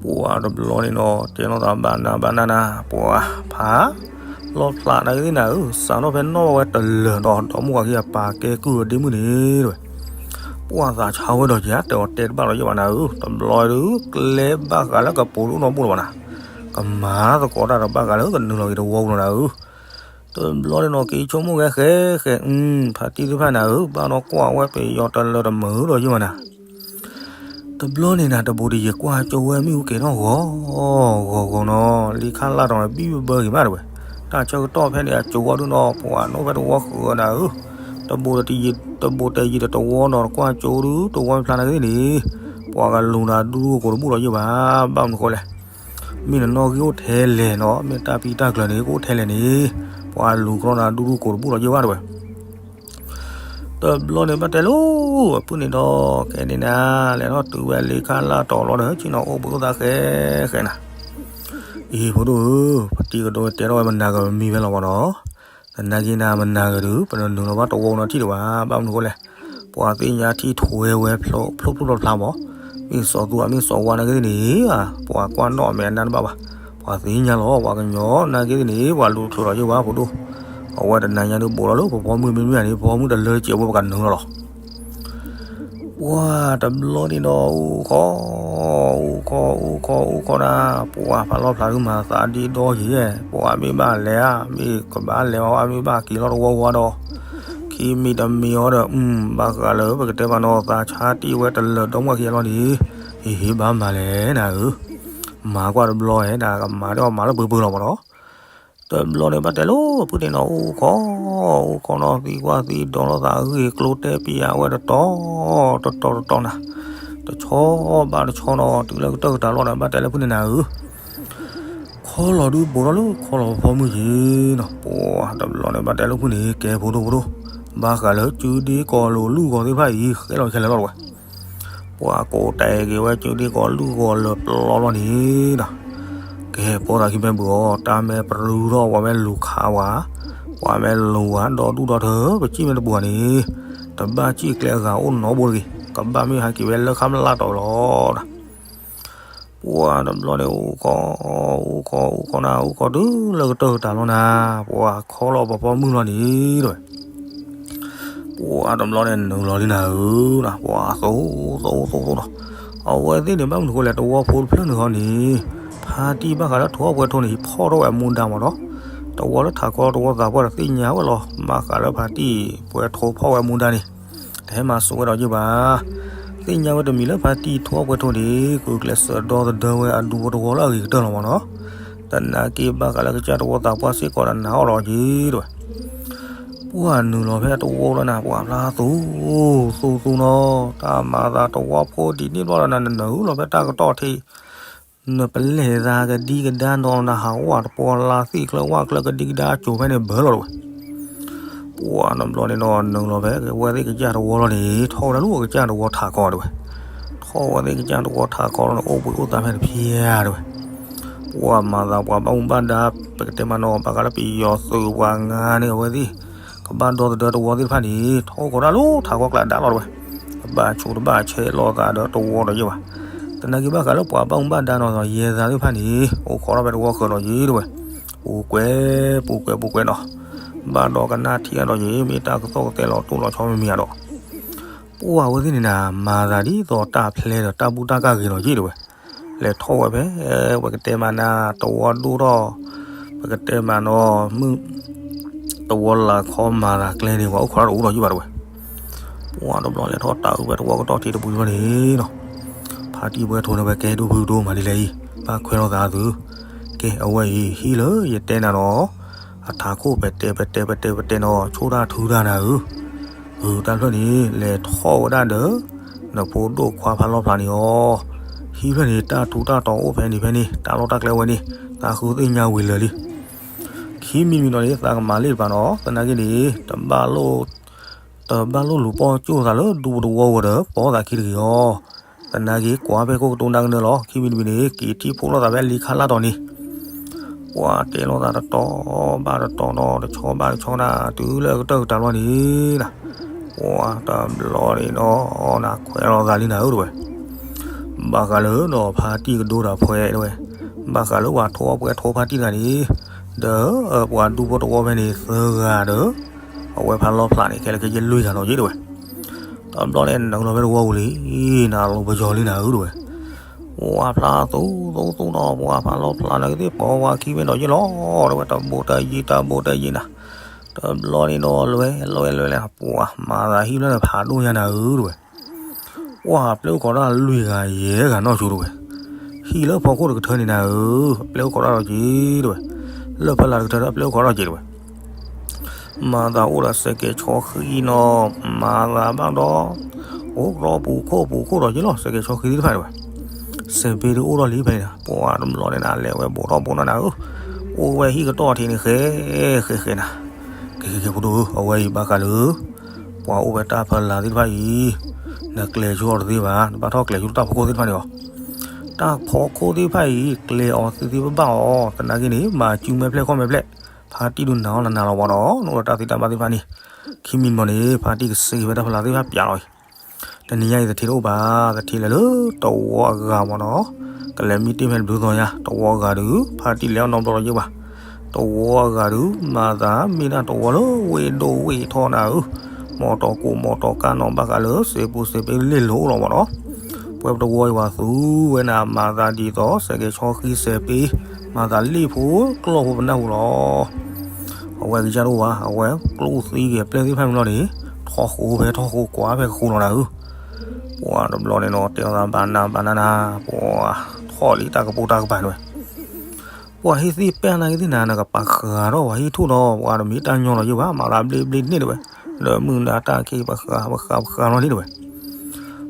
ပှၤတဘျီန့ၣ်နီၤ တဲနီၢ်သးဘၣ်နၤဘၣ်နၤနၤ ပှၤဖးလီၤဖျးနာ်က့သ့ၣ်နၤဧၢ, စးထီၣ်ဖဲနီၣ်လီၤဝဲတလၢာ်ဒီး ဒီမါဝၤခံဂၤပာ်ကဲကုၢ်အဒ့မုၣ်န့ၣ်တဝဲ. ပှၤသးဆါဝဲဒီးက့ၤ တဲအီၤတဲတဘၣ်လီၤယဲၢ်ဘၣ်နၤဧၢ, တဘျီဒု ကျဲဘၣ်ဃးလၢကပိာ်ဒိၣ်နီၢ်ဘိလီၤဘၣ်နၤ, ကမၤသကိးတၢ်ဒီးဘၣ်ဃးလၢကနုာ်လီၤက့ၤတဝီပူၤလီၤနၤဧၢ. တဘျီန့ၣ်နီၤ က့ၤဆိကမိၣ်ဂဲၤဃဲဃဲ ဖါတံၢ်သ့ၣ်တဖၣ်နၤဧၢ, ဘၣ်နီၢ်ကွၢ်ဝဲပယီၤတလၢတမုာ်ဒီးယဲၢ်ဘၣ်နၤ တဘျီန့ၣ်နၤ တဘူးတယံာ်ကွၢ်ကၠိဝဲမ့ၣ်အူကဲၤထီၣ်ဂီၤဂီၤဂီၤနီၤ, လံခါလၢ်တီၤန့ၣ် ဘံၣ်ဘၢဂ့ၤမးတဝဲ, တၢ်ဆၢကတီၢ်ဖဲန့ၣ် အကၠိဝဲဒုနီၤ ပှၤနီၣ်ဖဲတဝီဃုာ်နၤဧၢ, တဘူးတယံာ် တဘူးတယံာ်တဝီနီၤ တကွၢ်ကၠိဒု တဝီမ့ၢ်ဖျါနာ်က့သ့ၣ်န့ၣ် ပှၤကလူၤနၤဒူဒူကိးတဘူၣ်လီၤယဲၢ်ဘၣ်, ဘၣ်မနုၤဃိလဲၣ် မ့ၢ်နနီၣ်ဂံၢ်အိၣ်ထဲလဲၣ်နီၤ, မ့ၢ်တၢ်ပံတၢ်ကျၢၤန့ၣ် ကအိၣ်ထဲလဲၣ်န့ၣ် ပှၤလူၤကြီနၤဒူဒူကိးတဘူၣ်လီၤယဲၢ်ဘၣ်တဝဲ. တဘျီန့ၣ်ဘၣ်တဲလိၤ အပုၢ်န့ၣ်ဒီး ကဲန့ၣ်နၤ လဲၤထီၣ်တုၤဝဲလံခါလၢ်တီၤလီၤဒီး ဆ့ၣ်နီၤအိၣ်ဘှံးအိၣ်သါဃဲဃဲနၤ, အံၤဖိဒိၣ်ဧၢ, ပတံၤကဒိတဲထီၣ်ဝဲမနၤဂၤမံဝဲလီၤမးနီၤ, သနာ်က့နၤမနၤဂၤဒု ပတနုာ်လီၤဘၣ်တဝီနီထံၣ်ဒံးဘၣ်, ဘၣ်မနုၤဃိလဲၣ် ပှၤသ့ၣ်ညါထံၣ်ထွဲဝဲဖျိဖျိဖျိဖျါမး, မ့ၢ်စီၤသူဧါ မ့ၢ်စီၤဝါနာ်က့သ့ၣ်န့ၣ် ပှၤကွၢ်နီၣ်အမဲာ်အနါတဘၣ်ဘၣ်, ပှၤသ့ၣ်ညါလီၤ ပှၤကညီနာ်က့သ့ၣ်န့ၣ် ပှၤလူၤချုးလီၤယဲၢ်ဘၣ်ဖိဒိၣ်, အဝဲတနၤညါဒုးဘူးလီၤလၢပဖီမုၢ်မ့မ့ၢ်န့ၣ် ပဖီမုၢ်တလၢတစဲးဖိပကနုာ်လီၤလီၤ. ပှၤတဘျီန့ၣ်ဒီး အိၣ်ခိး အိၣ်ခိး အိၣ်ခိး အိၣ်ခိးနၤ, ပှၤဖးလီၤဖျးဒုမၤသးဒ့ဒီယဲၢ်, ပှၤမ့ၢ်ဘၣ်လဲၤဧါ, မ့ၢ်ကဘၣ်လဲၤဝဲ မ့ၢ်ဘၣ်က့ၤလီၤတဝီဝါဒီး ခံမံၤတမံၤအီၤဒီး ဘၣ်ဃးလၢပကတဲမးနီၤ သးဆါတံၢ်ဝဲတလၢာ်ဒီမါဝၤခံဂၤလီၤန့ၣ်, ဟ့ၣ်ဟ့ၣ်ဘၣ်မၤလဲၣ်နၤဧၢ, မၤကွၢ်တဘျီဧဲ နကမၤဒီးမၤလၢပှဲၤပှဲၤလီၤမးနီၤ. တဘျီန့ၣ်ဘၣ်တဲလိၤ ဖုန့ၣ်နီၤ အိၣ်ခိး အိၣ်ခိးနီၤ သံကွၢ်သံဒိးလိာ်သးအဂ့ၢ်ကျိၤတဲပယၤဝဲတတီၤ တတီၤတတီၤနၤ, တဆီဘၣ်တဆီနီၤ တုၤလၢကတၢၢ်ကတၢၢ်လီၤဒီး ဘၣ်တဲလၢဖုန့ၣ်နၤဧၢ, ခီလီၤဒုးဘူးထီၣ်လၢခီလီၤဖီမုၢ်က့ၤနီၤ, ပှၤတဘျီန့ၣ်ဘၣ်တဲလၢဖုန့ၣ် ကဲဖိဒိၣ်ဖိဒိၣ်, ဘၣ်ဃးလၢစုဒ့ကီၤလိာ်လုၢ်ဂီၤသ့ၣ်တဖၣ်အံၤ ဃဲလီၤခဲလၢာ်လီၤတဝဲ ပှၤကိးတဲက့ၤဝဲစုဒ့ကီၤလုၢ်ဂီၤလၢာ်ပျီလီၤန့ၣ်ဒီး, ကဲ ပိာ်သးခံဖဲဘူးအီၤ တၢ်မ့ၢ်ပရုထီၣ် ပှၤမ့ၢ်လူၤခးဝဲ, ပှၤမ့ၢ်လူၤဝဲ ဒီဒူၣ်ဒီထၢ ပစံၣ်မ့ၢ်တဘူးဘၣ်န့ၣ်, တဘၣ်စံၣ်ကျဲအဂၤအိၣ်နီတဘိတဂ့ၤ, ကဘၣ်မ့ၢ်ဟဲက့ၤဝဲလၢခါမ့ၢ်လၢ်တီၤလီၤဒီး ပှၤတဘျီန့ၣ် အိၣ်ခိး အိၣ်ခိး အိၣ်ခိးနၤ အိၣ်ခိးတုၤလၢကတၢၢ်ကတၢၢ်လီၤနၤ, ပှၤခီလီၤပဖီမုၢ်လီၤန့ၣ်တဝဲ ပှၤတဘျီန့ၣ်နုာ်လီၤလံနၤဧၢ, ပှၤသိၣ်သိၣ်သိၣ်သိၣ်ဒီး, အဝဲသ့ၣ်န့ၣ် ဘၣ်မနုၤဃိလဲၣ် တဝီဖိတဖျၢၣ်န့ၣ်ဃီန့ၣ်, ဖါတံၢ်ဘၣ်ဃးလၢထိၣ်အီၣ်ပှဲၤထိန့ၣ် ဖီၣ်ထီၣ်ဝဲအမူဒါမးဒီး, တဝီလၢထးခီတဝီသးပှၢ်ဒီးသ့ၣ်ညါဝဲလီၤ, ဘၣ်ဃးလၢဖါတံၢ်ပှဲၤထိဖီၣ်ဝဲအမူဒါန့ၣ်, တဟဲမၤစိာ်ဝဲဒီးယုၢ်ဘၣ် သ့ၣ်ညါဝဲတမံၤလၢဖါတံၢ်ထိၣ်အီၣ်ပှဲၤထိန့ၣ် ကုၤကျဲးစၢးဒီသဒၢဝဲအဒူဖိတဝီလၢအဂ့ၤကတၢၢ်လီၤမးနီၤ, သနာ်က့ဘၣ်ဃးလၢကစၢ်တဝီသးပှၢ်စ့ၢ်ကီးဒီးနာ်အီၤလီၤက့ၤတဝဲ, ပှၤနုာ်လီၤဖဲတဝီလီၤနၤ ပှၤဖျါသူ သူသူနီၤ, တၢ်မၤသးတဝီဖိဒ်န့ၣ်ဘျီဒီးနၤ နနုာ်လီၤဖဲတၢ်ကတီၢ်ထံး နပလဲၤသးကဒံကဒါနီၤ နဟးဝဲတပီၤလၢသ့ၣ်ချၢဝၣ်ချၢကဒံကဒါအစိၤဖဲန့ၣ်ဘၢလီၤတဝဲ, ပှၤတဘျီန့ၣ်ဒီး နုာ်လီၤဖဲဝဲသ့ၣ်ကစၢ်တဝီလီၤန့ၣ် ထီၣ်ဝဲဒၣ်လၢကစၢ်တဝီထးခီတဝဲ, ထီၣ်ဝဲသ့ၣ်ကစၢ်တဝီထးခီန့ၣ် အိၣ်ဘှံးအိၣ်သါဖဲတဖျၢၣ်တဝဲ, ပှၤမၤသးပှၤဘၣ်မူဘၣ်ဒါ ပကတဲမးနီၤ ဘၣ်ဃးလၢပယီၤသုးပှၤငါန့ၣ် အဝဲသ့ၣ် ကဘၣ်ဒီသဒၢတဝီသ့ၣ်တဖၣ်န့ၣ် ထီၣ်အိၣ်ခိးတၢ်လၢထးခီကျါဒါလီၤတဝဲ, တဘၣ်ဆိးတဘၣ်ဆဲးလိာ်သးဒီးတဝီဒီးယဲၢ်ဘၣ်, သနာ်က့ဘၣ်ဃးလၢပှၤဘၣ်မူဘၣ်ဒါနီၤ ယဲသးသ့ၣ်တဖၣ်န့ၣ် အိၣ်ခိးထီၣ်ဖဲတဝီဃၢၤလီၤယဲၢ်တဝဲ, ပူၤကွဲး ပူၤကွဲး ပူၤကွဲးနီၤ, ဘၣ်ဒီးကနၣ်ထံၣ်အါဒီးယဲၢ် မ့ၢ်တၢ်ကသီၣ်ကသဲလီၤတိၢ်လီၤဆီမ့ၢ်မ့ၢ်ဧါဒီး ပှၤဝဲသ့ၣ်န့ၣ်နၤ မၤသးဒ်သိးတၢ်ဖျဲဒီးတၢ်ဘူၣ်တၢ်ကၢ်ဂ့ၤလီၤယဲၢ်တဝဲ, လဲၤထီၣ်ဝဲဖဲ ပကတဲမးနၤ တဝီဒိၣ်ထီၣ် ပကတဲမးနီၤ မုၢ် တဝီလၢ်ခီမၤသးကျဲန့ၣ် ပှၤအိၣ်ခိးတၢ်တအိၣ်လီၤယုၢ်ဘၣ်တဝဲ, ပှၤတဘျီလဲၤထီၣ်တၢ်အုးဖဲတဝီကတီၢ်ထံးတပူၤလီၤန့ၣ်နီၤ, ဖါတံၢ်ပှဲၤထိန့ၣ်ဝဲကဲဒိၣ်ဖုဒိၣ်မးဒ်လဲၣ်အံၤ ဘၣ်ခွဲးလိာ်သးသု, က ကဲ အဝဲအံၤ ဟံၣ်လၢယတဲနၤနီၤ, အထးခိၣ်ပတဲပတဲပတဲပတဲနီၤ ဆိၣ်တၢ်ထုတၢ်နၤဧၢ, ဧၢ တၢ်ဖျၢၣ်န့ၣ် လဲၤထီၣ်ဝဲဒၣ်ဒီး နဖိဒိၣ်ခွါဖးလီၤဖျါန့ၣ်အီၤ, ဟံၣ်ဖျၢၣ်န့ၣ် တၢ်ထူတၢ်တီၤအိၣ်ဖဲန့ၣ်ဖဲန့ၣ် တၢ်လီၢ်တၢ်ကျဲဝဲန့ၣ် သးဃုသ့ၣ်ညါဝံၤလၢာ်လံ. ခံမံၤမံၤနီၤန့ၣ် သးကမၤလ့ၣ်တပၤနီၤ, သနာ်က့န့ၣ် တဘၣ်လိၣ် တဘၣ်လိၣ်လူၤပိာ်ကၠိၣ်သးလၢဒူပတဝီဝဲဒီး ပိာ်သးခံတဂ့ၤအီၤ, သနာ်က့ ကွၢ်ဖဲခိၣ်ကတိၤနၢ်ကနၢလီၤ. ခံမံၤတမံၤန့ၣ် က့ၤထံၣ်ဖှိၣ်လိာ်သးဖဲလံာ်ခါလၢ်တီၤန့ၣ် ပှၤတဲလိာ်သးတတီၤဘၣ်တတီၤနီၤ တဆီဘၣ်တဆီနၤ တုၤလၢကတၢၢ်ကတၢၢ်လီၤန့ၣ်နၤ, ပှၤတဘျီန့ၣ်နီၤ နခွဲးလိာ်သးလံနၤဧၢတဝဲ, ဘၣ်ဃးလၢနီၤ ဖါတံၢ်ကဒိတၢ်ဖှဲတဝဲ, ဘၣ်ဃးလၢပှၤထိအပှဲၤထိဖါတံၢ်တဂၤန့ၣ်, ဒီးပှၤဒူဖိတဝီဖဲန့ၣ်သၢဂၤဒီး အဝဲဖးလီၤဖျါန့ၣ် ခဲလၢာ်ခဲဆ့လွံၢ်ဂၤနီၤက့တဝဲ, တဘျီန့ၣ် နုာ်လီၤဖဲတဝီပူၤလံ, နလိၤပယီၤလံနၤဧၢတဝဲ, ပှၤဖျါသူသူသူနီၤ ပှၤဖးလီၤဖျါန့ၣ်ကသ့ၣ်ပိာ်ဝဲခံမ့ၢ်ဒီးယ့ၢ်လီၤတဝဲ တဘိတယံၤ တဘိတယံၤနၤ, တဘျီန့ၣ်နီၤ လွဲလွဲလွဲလဲၣ် ပှၤမၤသးဟံၣ်ဖျၢၣ်န့ၣ် ဖးဒိၣ်ညါနၤဧၢတဝဲ ပှၤပျဲအိၣ်ခိးတၢ်လွံၢ်ဂၤယဲၢ်ဂၤနီၢ်ဆိတဝဲ, ဟံၣ်လၢဖီခိၣ်တကထၢန့ၣ်နၤဧၢ, ပျဲအိၣ်ခိးတၢ်ဒီးက့ၤတဝဲ, လၢဖီလာ်တကထၢဒီးပျဲအိၣ်ခိးတၢ်က့ၤတဝဲ, မၤသးအိၣ်ဒီးစဲးကဲးဆီဃံနီၤ, မၤသးဘၣ်ဒီး အိၣ်ဒီးပူၤခိၣ်ပူၤခိၣ်ဒီးက့ၤလီၤ စဲးကဲးဆီဃံသ့ၣ်တဖၣ်တဝဲ, စဲးပ့တအိၣ်ဒီးလံဖဲန့ၣ် ပှၤတဘျီန့ၣ်နၤ လဲၤဝဲဘူးထီၣ်ဘူးနီၤနၤဧၢ, အိၣ်ဝဲဟံၣ်ကတီၢ်ထံးန့ၣ်ဃဲဃဲဃဲနၤ, ကဲကဲကဲဖိဒိၣ်ဧၢ အဝဲအံၤဘၣ်ဃးလၢ ပှၤအိၣ်ဝဲတၢ်ဖီလာ်သ့ၣ်တဖၣ်အံၤ, နကျဲၤဆိအီၤတသ့ဘၣ်, နဘၣ်ထီၣ်ကျဲၤဆိတၢ်ဖီခိၣ်သ့ၣ်တဖၣ်န့ၣ်လီၤ, တၢ်ဖီခိၣ်သ့ၣ်တဖၣ်အံၤ ကျဲၤအီၤသ့သ့ဘၣ်ဘၣ်အီၤ, သနာ်က့န့ၣ် မၤစုမဲာ်ဖျဲၣ်ခီၣ်မဲာ်ဖျဲၣ်, ဖါတံၢ်ဒုးနၤအီၤနၤနၤလီၤဘၣ်ဒီး နအိၣ်ဒီးတၢ်သ့တၢ်ဘၣ်သ့ၣ်တဖၣ်န့ၣ်, ခံမံၤမီၤန့ၣ် ဖါတံၢ်ကစ့ဝဲတၢ်ဖီလာ်သ့ၣ်တဖၣ်ပၠးလီၤအံၤ တနံၤညါအံၤသထ့တအိၣ်ဘၣ်, သထ့လဲၤလၢတဝီအဂၤမီၤနီၤ, ကလဲၤမံတ့ၢ်ဖဲတဘျုးသီညါ တဝီအဂၤဒုး ဖါတံၢ်လဲၤအီၣ်နီတဘျီလီၤယ့ၢ်ဘၣ်, တဝီအဂၤဒုး မၤသးမ့ၢ်ဒၣ်တဝီလၢဝ့ၢ်ဒိၣ်ဝ့ၢ်ထီနၤဧၢ, မီတီကိးမီတီကါနီၤ ဘၣ်ဃးလၢစဲးပူၤစဲးပ့လ့ၢ်လိၤလီၤမီၤနီၤ, ပဝဲပတဝီအံၤပှၤသူဝဲနၤ မၤသးဒ်သိး စဲးကဲးဆီဃံစဲးပ့, မၤသးလ့ၣ်ဖိကျီၢ်ဖိပနၢ်ပူၤလီၤ အဝဲကစၢ်တအိၣ်ဘၣ်, အဝဲကျိၣ်သံဂဲၤပျဲၢ်သ့ၣ်တဖၣ်မ့ၢ်လီၤန့ၣ်, ထီၣ်ဃိဖဲထီၣ်ဃိ ကွၢ်ဖဲကဃိလီၤနၤဧၢ, ပှၤတဘျီန့ၣ်နီၤ တဲအီၤသးဘၣ်နၤဘၣ်နၤနၤ, ပှၤထီၣ်လံတၢ်ကပိာ်တၢ်ကပၤန့ၣ်ဝဲ, ပှၤဟ့ၣ်သ့ၣ်ပဲၢ်နၤကသ့ၣ်နၤ နကပာ်ဃာ်ထီၣ်ပှၤဟ့ၣ်ထူၣ်ဒီး ပှၤတမ့ၢ်တၢ်ညီလီၤယ့ၢ်ဘၣ်, မၤသးဘျ့ဘျ့န့ၣ်တဝဲ, ဒီးမုၢ်နၤတၢ်ခံပဃာ်ပဃာ်ပဃာ်လီၤန့ၣ်တဝဲ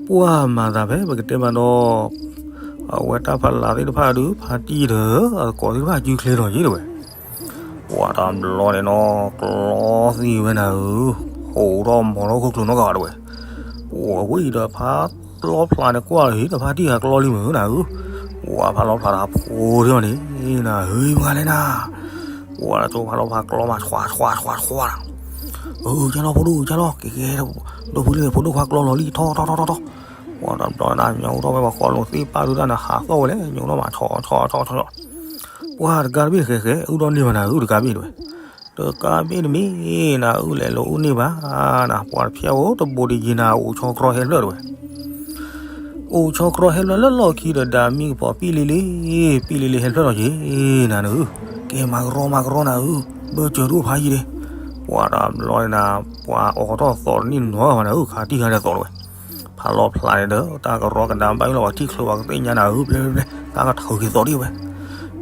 ပှၤမၤသးဖဲပကတဲဘၣ်ဒီး အဝဲတၢ်ဖီလာ်သ့ၣ်တဖၣ်ဒုး ဖါတံၢ်ဒီး အသကိးသ့ၣ်တဖၣ်စုချ့လီၤယ့ၢ်တဝဲ, ပှၤတဘျီန့ၣ်နီၤ ကျီသံဝဲနၤဧၢ, ဟိးထီၣ်မီၤထီၣ်ခိၣ်ကျိၤနီတဂၤတဝဲ, ပှၤဝံၤဒီးဖးလီၤဖျါန့ၣ်ကွၢ်လီၤဒီး ဖါတံၢ်ဟးကျီလံမ့ၢ်ဧၢနၤဧၢ, ပှၤဖးလီၤဖျါတၢ်ဖိဒ်အီၤန့ၣ် နၤဧၢ မ့ၢ်ဂၤလဲၣ်နၤ ပှၤတကၠိဖးလီၤဖျါကျီမး ဆွးဆွးဆွးဆွးနၤ, အၢ ကၢ်လီၤဖိဒိၣ်ကၢ်လီၤ ကဲကဲ ဒိၣ်ဖုလံ ဖိဒိၣ်ခွါကျီလီၤလံ ထီၣ်ထီၣ်ထီၣ်ထီၣ်ထီၣ်, ပှၤတဘျီနၤ ညိထီၣ်ဝဲပှၤဃီလိာ်သ့ၣ်ပၢ်ဒုးတၢ်နၤ ဟးသီၣ်ဝဲလဲၣ် ညိထီၣ်မး ဆီဆီဆီဆီ, ပှၤတကးတဘ့ၣ်တဃဲးဃဲး အုၣ်ဒီးန့ၢ်ဘၣ်နၤ အုၣ်တကးဘ့ၣ်တဝဲ, တကးဘ့ၣ်တမ့ၢ်နၤ အုၣ်လဲၤလိာ်အုၣ်န့ၢ်ဘၣ်နၤ ပှၤတဖျဲၣ်အိၣ်တဘိးတယံၤနၤ အိၣ်ဆီကြီဟဲဖျၢၣ်တဝဲ အိၣ်ဆီကြီဟဲဖျၢၣ်လၢလီၢ်ခံဒီး ဒၣ်မံကပီၤပံၣ်လံလံ, ပံၣ်လံလံဟဲဖျၢၣ်လီၤက့ၤနၤနဧၢ, ကဲမၤကရီမၤကရီနၤဧၢ, ဘၢၣ်စၢၤဒိၣ်ဖးယံၤဒဲး, ပှၤတဘျီန့ၣ်နၤ ပှၤအိးထီၣ်သီးတန့ၢ်နီတဂၤဘၣ်နၤဧၢ, ခးတံၢ်ခါဒီးသီးတဝဲ, ဖးလီၤဖျါန့ၣ်ဒီး တၢ်ကရီကဒါဘၣ်အံၤလီၤ ပှၤထံၣ်ချုးပှၤကသ့ၣ်ညါနၤဧၢ, ပျဲပျဲပျဲ တၢ်ကထုးက့ၤသီးဒံးဝဲ,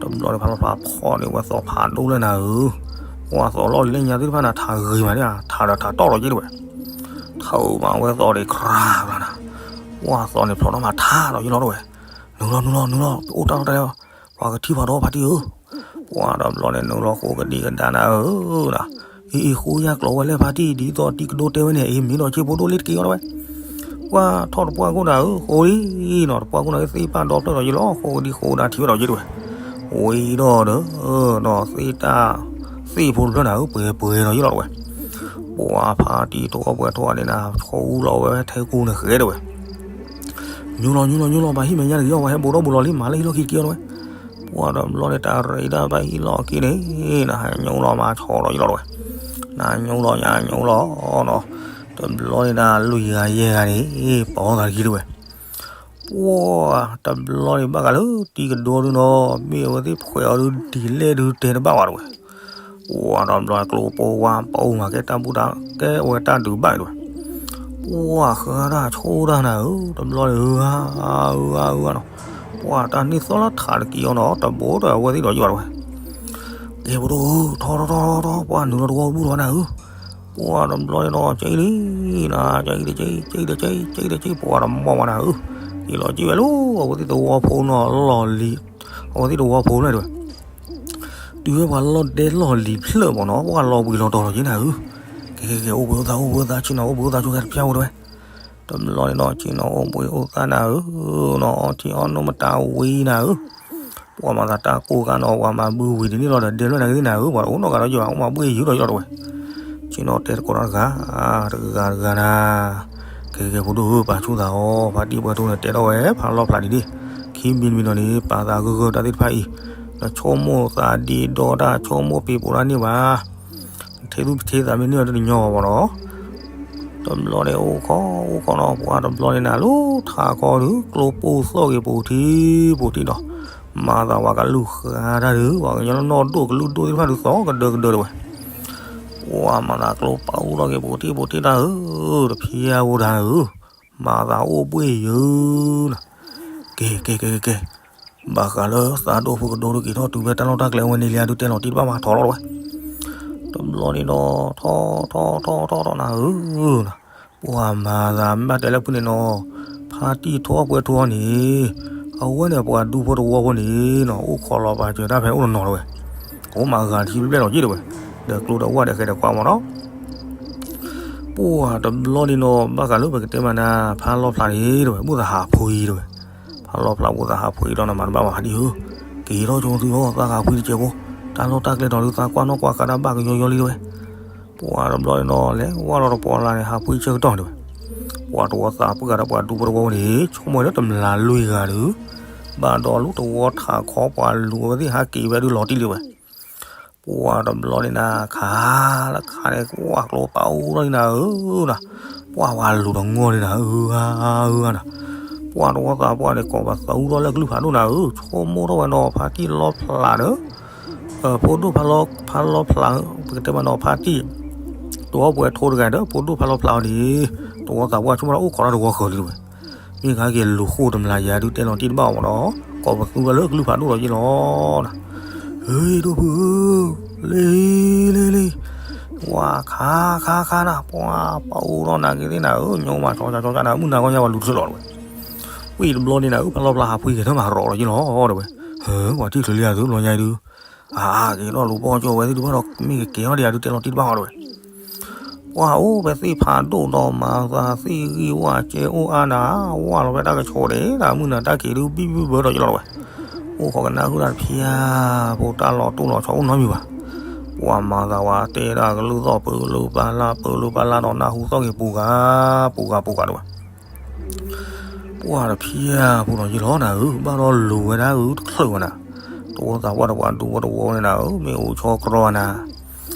တဘျီန့ၣ်ဖးလီၤဖျါဖီၣ်န့ၢ်ဝဲသီးဖးဒိၣ်လၢနၤဧၢ, ပှၤသီးလီၢ်လံၤလၢညါသ့ၣ်တဖၣ်နၤ ထးဂ့ၤမးန့ၣ် ထးဒီးထးတီၢ်လီၤက့ၤတဝဲ ထုးမးဝဲသီးန့ၣ် ခြးခြးနၤ, ပှၤသီးန့ၣ်ဖျိးထီၣ်မးထးဒီးယလီၤတဝဲ, နုာ်လီၤ နုာ်လီၤ နုာ်လီၤ အိၣ်တၢ်လီၢ်တၢ်လီၢ်, ပှၤကထံၣ်ပှၤဒီးဖါတံၢ်ဧၢ, ပှၤတဘျီန့ၣ် နုာ်လီၤဃိကဒံကဒါနၤဧၢ, အ့ အ့ ဃိယါကျိးဝဲလၢဖါတံၢ် ဒ်သိးတံၢ်ကဒိတဲဝဲန့ၣ် အ့ မ့ၢ်ဒီးဆ့ဖိဒိၣ်လ့ၣ်တက့ၢ်အီၤတဝဲ ပှၤထီၣ်တပှၢ်ခိၣ်နၤဧၢ, ဃိလံနီၤ တပှၢ်ခိၣ်နၤဧၢ သ့ၣ်ပၢ်ဒီဖျၢၣ်ဒီးယလီၤ ဃိကဒံဃိကဒါထံၣ်ဝဲဒီးယတဝဲ, ဝံၤဒီးဒီး ဒီးသ့ၣ်တၢ် သ့ၣ်ဖိတဖျၢၣ်နၤဧၢ ပှဲၤပှဲၤဒီးယလီၤတဝဲ, ပှၤဖါတံၢ်တဝီပှဲၤထီၣ်န့ၣ်နၤ ဆိလီၤဝဲထဲကူန့ၣ်ဃဲတဝဲ ညိလီၤညိလီၤညိလီၤ ပှၤဟံၣ်မဲာ်ညါတဂ့ၤအီၤ ပှၤဟဲဘူးထီၣ်ဘူးလီၤလံ မၤလၢဟံၣ်လီၢ်ခံတက့ၢ်အီၤတဝဲ, ပှၤတဘျီန့ၣ် တၢ်ရ့ဒၣ်ပှၤဟံၣ်လီၢ်ခံန့ၣ် နဟဲညိလီၤမၤဆီလီၤယလီၤတဝဲ, နညိလီၤညါညိလီၤနီၤ, တဘျီန့ၣ်နၤ လွံၢ်ဂၤယဲၢ်ဂၤန့ၣ် ပိာ်သးတက့ၢ်တဝဲ ပှၤတဘျီန့ၣ် ဘၣ်ဃးလၢတံၢ်ကဒိဒုနီၤ မ့ၢ်အဝဲသ့ၣ်ဖှဲးအီၤဒုး ဒ်လဲၣ်ဒုးတဲတဘၣ်ဝဲတဝဲ, ပှၤတဘျီန့ၣ် ကျိပိဝါ ပအိၣ်မၤကဲတၢ်ဘူၣ်တၢ် ကဲဝဲတၢ်ဒုးဘၣ်တဝဲ, ပှၤဃၢတၢ်ဆိၣ်တၢ်နၤဧၢ, တဘျီန့ၣ် အၢ အၢ အၢ နီၤ, ပှၤတၢ်န့ၢ်သီၣ်လၢထးတက့ၢ်အီၤနီၤ တဘိဒီးအဝဲသ့ၣ်ဒီးယွၤတဝဲ, ကဲပဒိၣ်ဧၢ ထီထီထီထီထီ ပှၤနုာ်လီၤတဝီပူၤလီၤနၤဧၢ, ပှၤတဘျီန့ၣ်ဒီး ကၠံလံနၤ ကၠံတကၠံ ကၠံတကၠံ ကၠံတကၠံ ပှၤတမီၢ်မးနၤဧၢ, က့ၤလီၤက့ၤဝဲလၢ အဝဲသ့ၣ်တဝီဖိနီၤလီၢ်လံၤ, အဝဲသ့ၣ်တဝီဖိန့ၣ်တဝဲ တုၤဝဲပှၤလီၢ်ဒဲလီၢ်လံၤဖျၢၣ်မးနီၤ ပှၤလီၤဘှံးလီၤတီၤလီၤက့ၤနၤဧၢ, ကဲကဲကဲ အိၣ်ဘှံးအိၣ်သါ အိၣ်ဘှံးအိၣ်သါ ဆ့ၣ်နီၤအိၣ်ဘှံးအိၣ်သါ ဆိကဲတဖျါအိၣ်တဝဲ, တဘျီန့ၣ်ဒီး ဆ့ၣ်နီၤအိၣ်ဘှံးအိၣ်သါနၤဧၢ, နီၤ အီထံအီနိၣ်မတၤဝံၤနၤဧၢ, ပှၤမၤသးတၢ်ကိၢ်ဂၤနီၤ ပှၤမၤဘုဝံၤဒ်န့ၣ်လီၤဒီး ဒဲဖျၢၣ်နၤကသ့ၣ်နၤဧၢ, ပှၤတအိၣ်နီတဂၤဒီးယွၤ အိၣ်မၤဘှံးယုၢ်ဒီးယွၤတဝဲ, ဆ့ၣ်နီၤတဲသကိးတၢ်တဂၤ, တဂၤတဂၤနၤ, ကဲကဲကဲ ဖိဒိၣ်ဧၢ ပာ်ဆူၣ်သးအီၤ ဖါတံၢ်ပှဲၤထူန့ၣ် တဲထီၣ်ဝဲ ဖးလီၢ်ဖျးဒ်န့ၣ်, ခံမံၤတမံၤနီၤန့ၣ် ပာ်သးဂၢၢ်ဂၢၢ်တၢ်သ့ၣ်တဖၣ်အံၤ, နဆိကမိၣ်သးဒ့ဒီတၢ် ဆိကမိၣ်ပ့ၤပိာ်တၢ်န့ၣ်ဘၣ်, ထဲသူၣ်ထဲသးမ့ၢ်န့ၢ်အီၤတညီဘၣ်မးနီၤ တဘျီန့ၣ်အိၣ်ခိးအိၣ်ခိးနီၤ ပှၤတဘျီန့ၣ်နၤ လၢထးခီဒုး ကျိပိၢ်သီၣ်က့ၤပိာ်ထံပိာ်ထံဒီး, မၤသးပှၤကလုၢ်ဃါတၢ်ဒုး ပှၤကညီလၢနီၢ်ဒိၣ်ကလုၢ်ဒိၣ်သ့ၣ်တဖၣ်ဒုးသီၣ်ကဒၢကဒၢတဝဲ, ပှၤမၤသးကျိပာ်အူထီၣ်က့ၤပိာ်ထံပိာ်ထံတၢ်ဧၢ, တဖျါဖိတၢ်ဧၢ, မၤသးအိၣ်ဘှံးယုၢ်နီၤ, ကဲကဲကဲကဲကဲ ဘၣ်ဃးလၢသးဒိၣ်ဖိကဒိၣ်ဒုးက့ၤထီၣ်တုၤဖဲတၢ်လီၢ်တၢ်ကျဲဝဲန့ၣ်လံ အဒုးတဲလီၤတံၢ်တဘၣ်မးထီၣ်လီၤတဝဲ, တဘျီန့ၣ်ဒီး ထီၣ်ထီၣ်ထီၣ်ထီၣ်ထီၣ်ထီၣ်နၤဧၢ, ပှၤမၤသးမ့ၢ်တဲလၢဖုန့ၣ်နီၤ, ဖါတံၢ်ထိၣ်အီၣ်ပှဲၤထူအီၤန့ၣ်, အဝဲန့ၣ်ပှၤဒူဖိတဝီဖိန့ၣ်နီၤ အိၣ်ခိးလီၤပာ်စၢၤတၢ်ဖဲအိၣ်တနီၤတဝဲ, အိၣ်မးဂၤထံဘျဲၣ်လီၤက့တဝဲ, ဒီးကျိဒီးဝၣ်ဒီးဃဲဒီးကွၢ်မးနီၤ ပှၤတဘျီန့ၣ်နီၤ ဘၣ်ဃးလၢပကတဲမးနၤ ဖးလီၤဖျးန့ၣ်တဝဲ ဘူၣ်သးဟးဖှံတဝဲ, ဖးလီၤဖျးဘူၣ်သးဟးဖှံဒီးနမၤတဘၣ်မးဒံးဧၢ, က့ၤထီၣ်ဆိသုအီၣ်သးဃးဖှံတစဲးဖိ, တၢ်လီၢ်တၢ်ကျဲနီၤဒုးသးကွၢ်နီၣ်ကွၢ်ဃးတၢ်ဘၣ်ကယီယီလံတဝဲ, ပှၤတဘျီန့ၣ်နီၤ လဲၤဝၣ်လီၤတပီၤလၢ်န့ၣ် ဟးဖှံဆၢကတီၢ်တဝဲ, ပှၤတဝီသးပှၢ်ဒီးပှၤဒူဖိတဝီန့ၣ် ဆိကမိၣ်လၢတမျးလွံၢ်ဂၤဒုး, ဘၣ်ဒီးလၢတဝီထးခီပှၤလူၤဝဲသ့ၣ်ဟးက့ၤဝဲဒုးလီၤတံၢ်လံဝဲ ပှၤတဘျီန့ၣ်နၤ ခးလၢခါန့ၣ် ကွၢ်ကျိပာ်အူထီၣ်န့ၣ်နၤဧၢနၤ, ပှၤဝဲလူၤတငီၢ်န့ၣ်နၤ အၢအၢအၢနၤ, ပှၤတဝီသးပှၢ်န့ၣ် ကိးပသူထီၣ်လၢကလုၢ်ဖးဒိၣ်နၤဧၢ, ဆိကမိၣ်ထီၣ်ဝဲနီၤ ဖါတံၢ်လီၤဖျးဒီး ဖိဒိၣ်ဖးလီၤဖျး ပကတဲမးနီၤ ဖါတံၢ် တဝီပှဲၤထိတဂၤဒီး ဖိဒိၣ်ဖးလီၤဖျးအီၤန့ၣ်, တဝီသးပှၢ်ဆိကမိၣ်ထီၣ်အိၣ်ခိးတၢ်တဝီဃၢၤလံတဝဲ, မ့ၢ်ဂ့ၤက့ၤလူၤဃိၣ်တမျးယၤဒုးတဲလီၤတံၢ်တဘၣ်အီၤမးနီၤ, ကိးပသူဝဲလၢကလုၢ်ဖးဒိၣ်လီၤက့လီၤနၤ, ဟ့ၣ်ဒိၣ်ဖုဧၢ, လံလံလံ, ပှၤခါခါခါနၤ ပှၤပာ်အူထီၣ်နၤက့ၤသ့ၣ်နၤဧၢ, ညီမးဆီဆီဆီနၤ မုၢ်နၤခီညါပှၤလူၤတချုးလီၤတဝဲ ဝံၤတဘျီန့ၣ်နၤဧၢ ဖးလီၤဖျးဟးဖှံက့ၤထၢၣ်မးရီၤလီၤက့လီၤတဝဲ, ဟၢ ပှၤထံၣ်ချုးလံဧါသုဘျီညါအံၤဒုး, အါ က့ၤထီၣ်လူၤပိာ်ကၠီဝဲသ့ၣ်တဖၣ်ဒီး မ့ၢ်ကကဲထီၣ်ဒံးဧါဒုးတဲလီၤတံၢ်တဘၣ်အီၤတဝဲ, ပှၤအိၣ်ဖဲသ့ၣ်ဖးဒိၣ်ဒီးမၤသးသ့ၣ်ဂံၢ်ဝၣ်ကဲအိၣ်အါနၤ, ဝၣ်လီၤဖဲတၢ်ကဆီန့ၣ် တၢ်မုၢ်နၤတၢ်က့ၤဒုးဘံၣ်ဘံၣ်ဘၢဒီးက့လီၤတဝဲ, အိၣ်ခိးကနၣ်ဃုာ်တၢ်တဖျါ, ဖိတၢ်လီၤတိၢ်လီၤဆီအိၣ်နီတမံၤဘၣ်, ပှၤမၤသးဝဲတဲတၢ်ကလုၢ်သီၣ်ပၢၤကလုၢ်ပာ်လၢ်ပၢၤကလုၢ်ပာ်လၢ်ဒီးနၢ်ဟူသီၣ်က့ၤပူၤဂၤ ပူၤဂၤပူၤဂၤတဝဲ ပှၤတဖျါဖိနီၤယ့လီၤနၤဧၢ, ဘၣ်ဒီးလူၤဝဲဒၣ်အုတချုးဘၣ်နၤ, တဝီသးပှၢ်ဒီးပှၤဒူဖိတဝီန့ၣ်နၤဧၢ, မ့ၢ်အိၣ်ဆီကြီနၤ,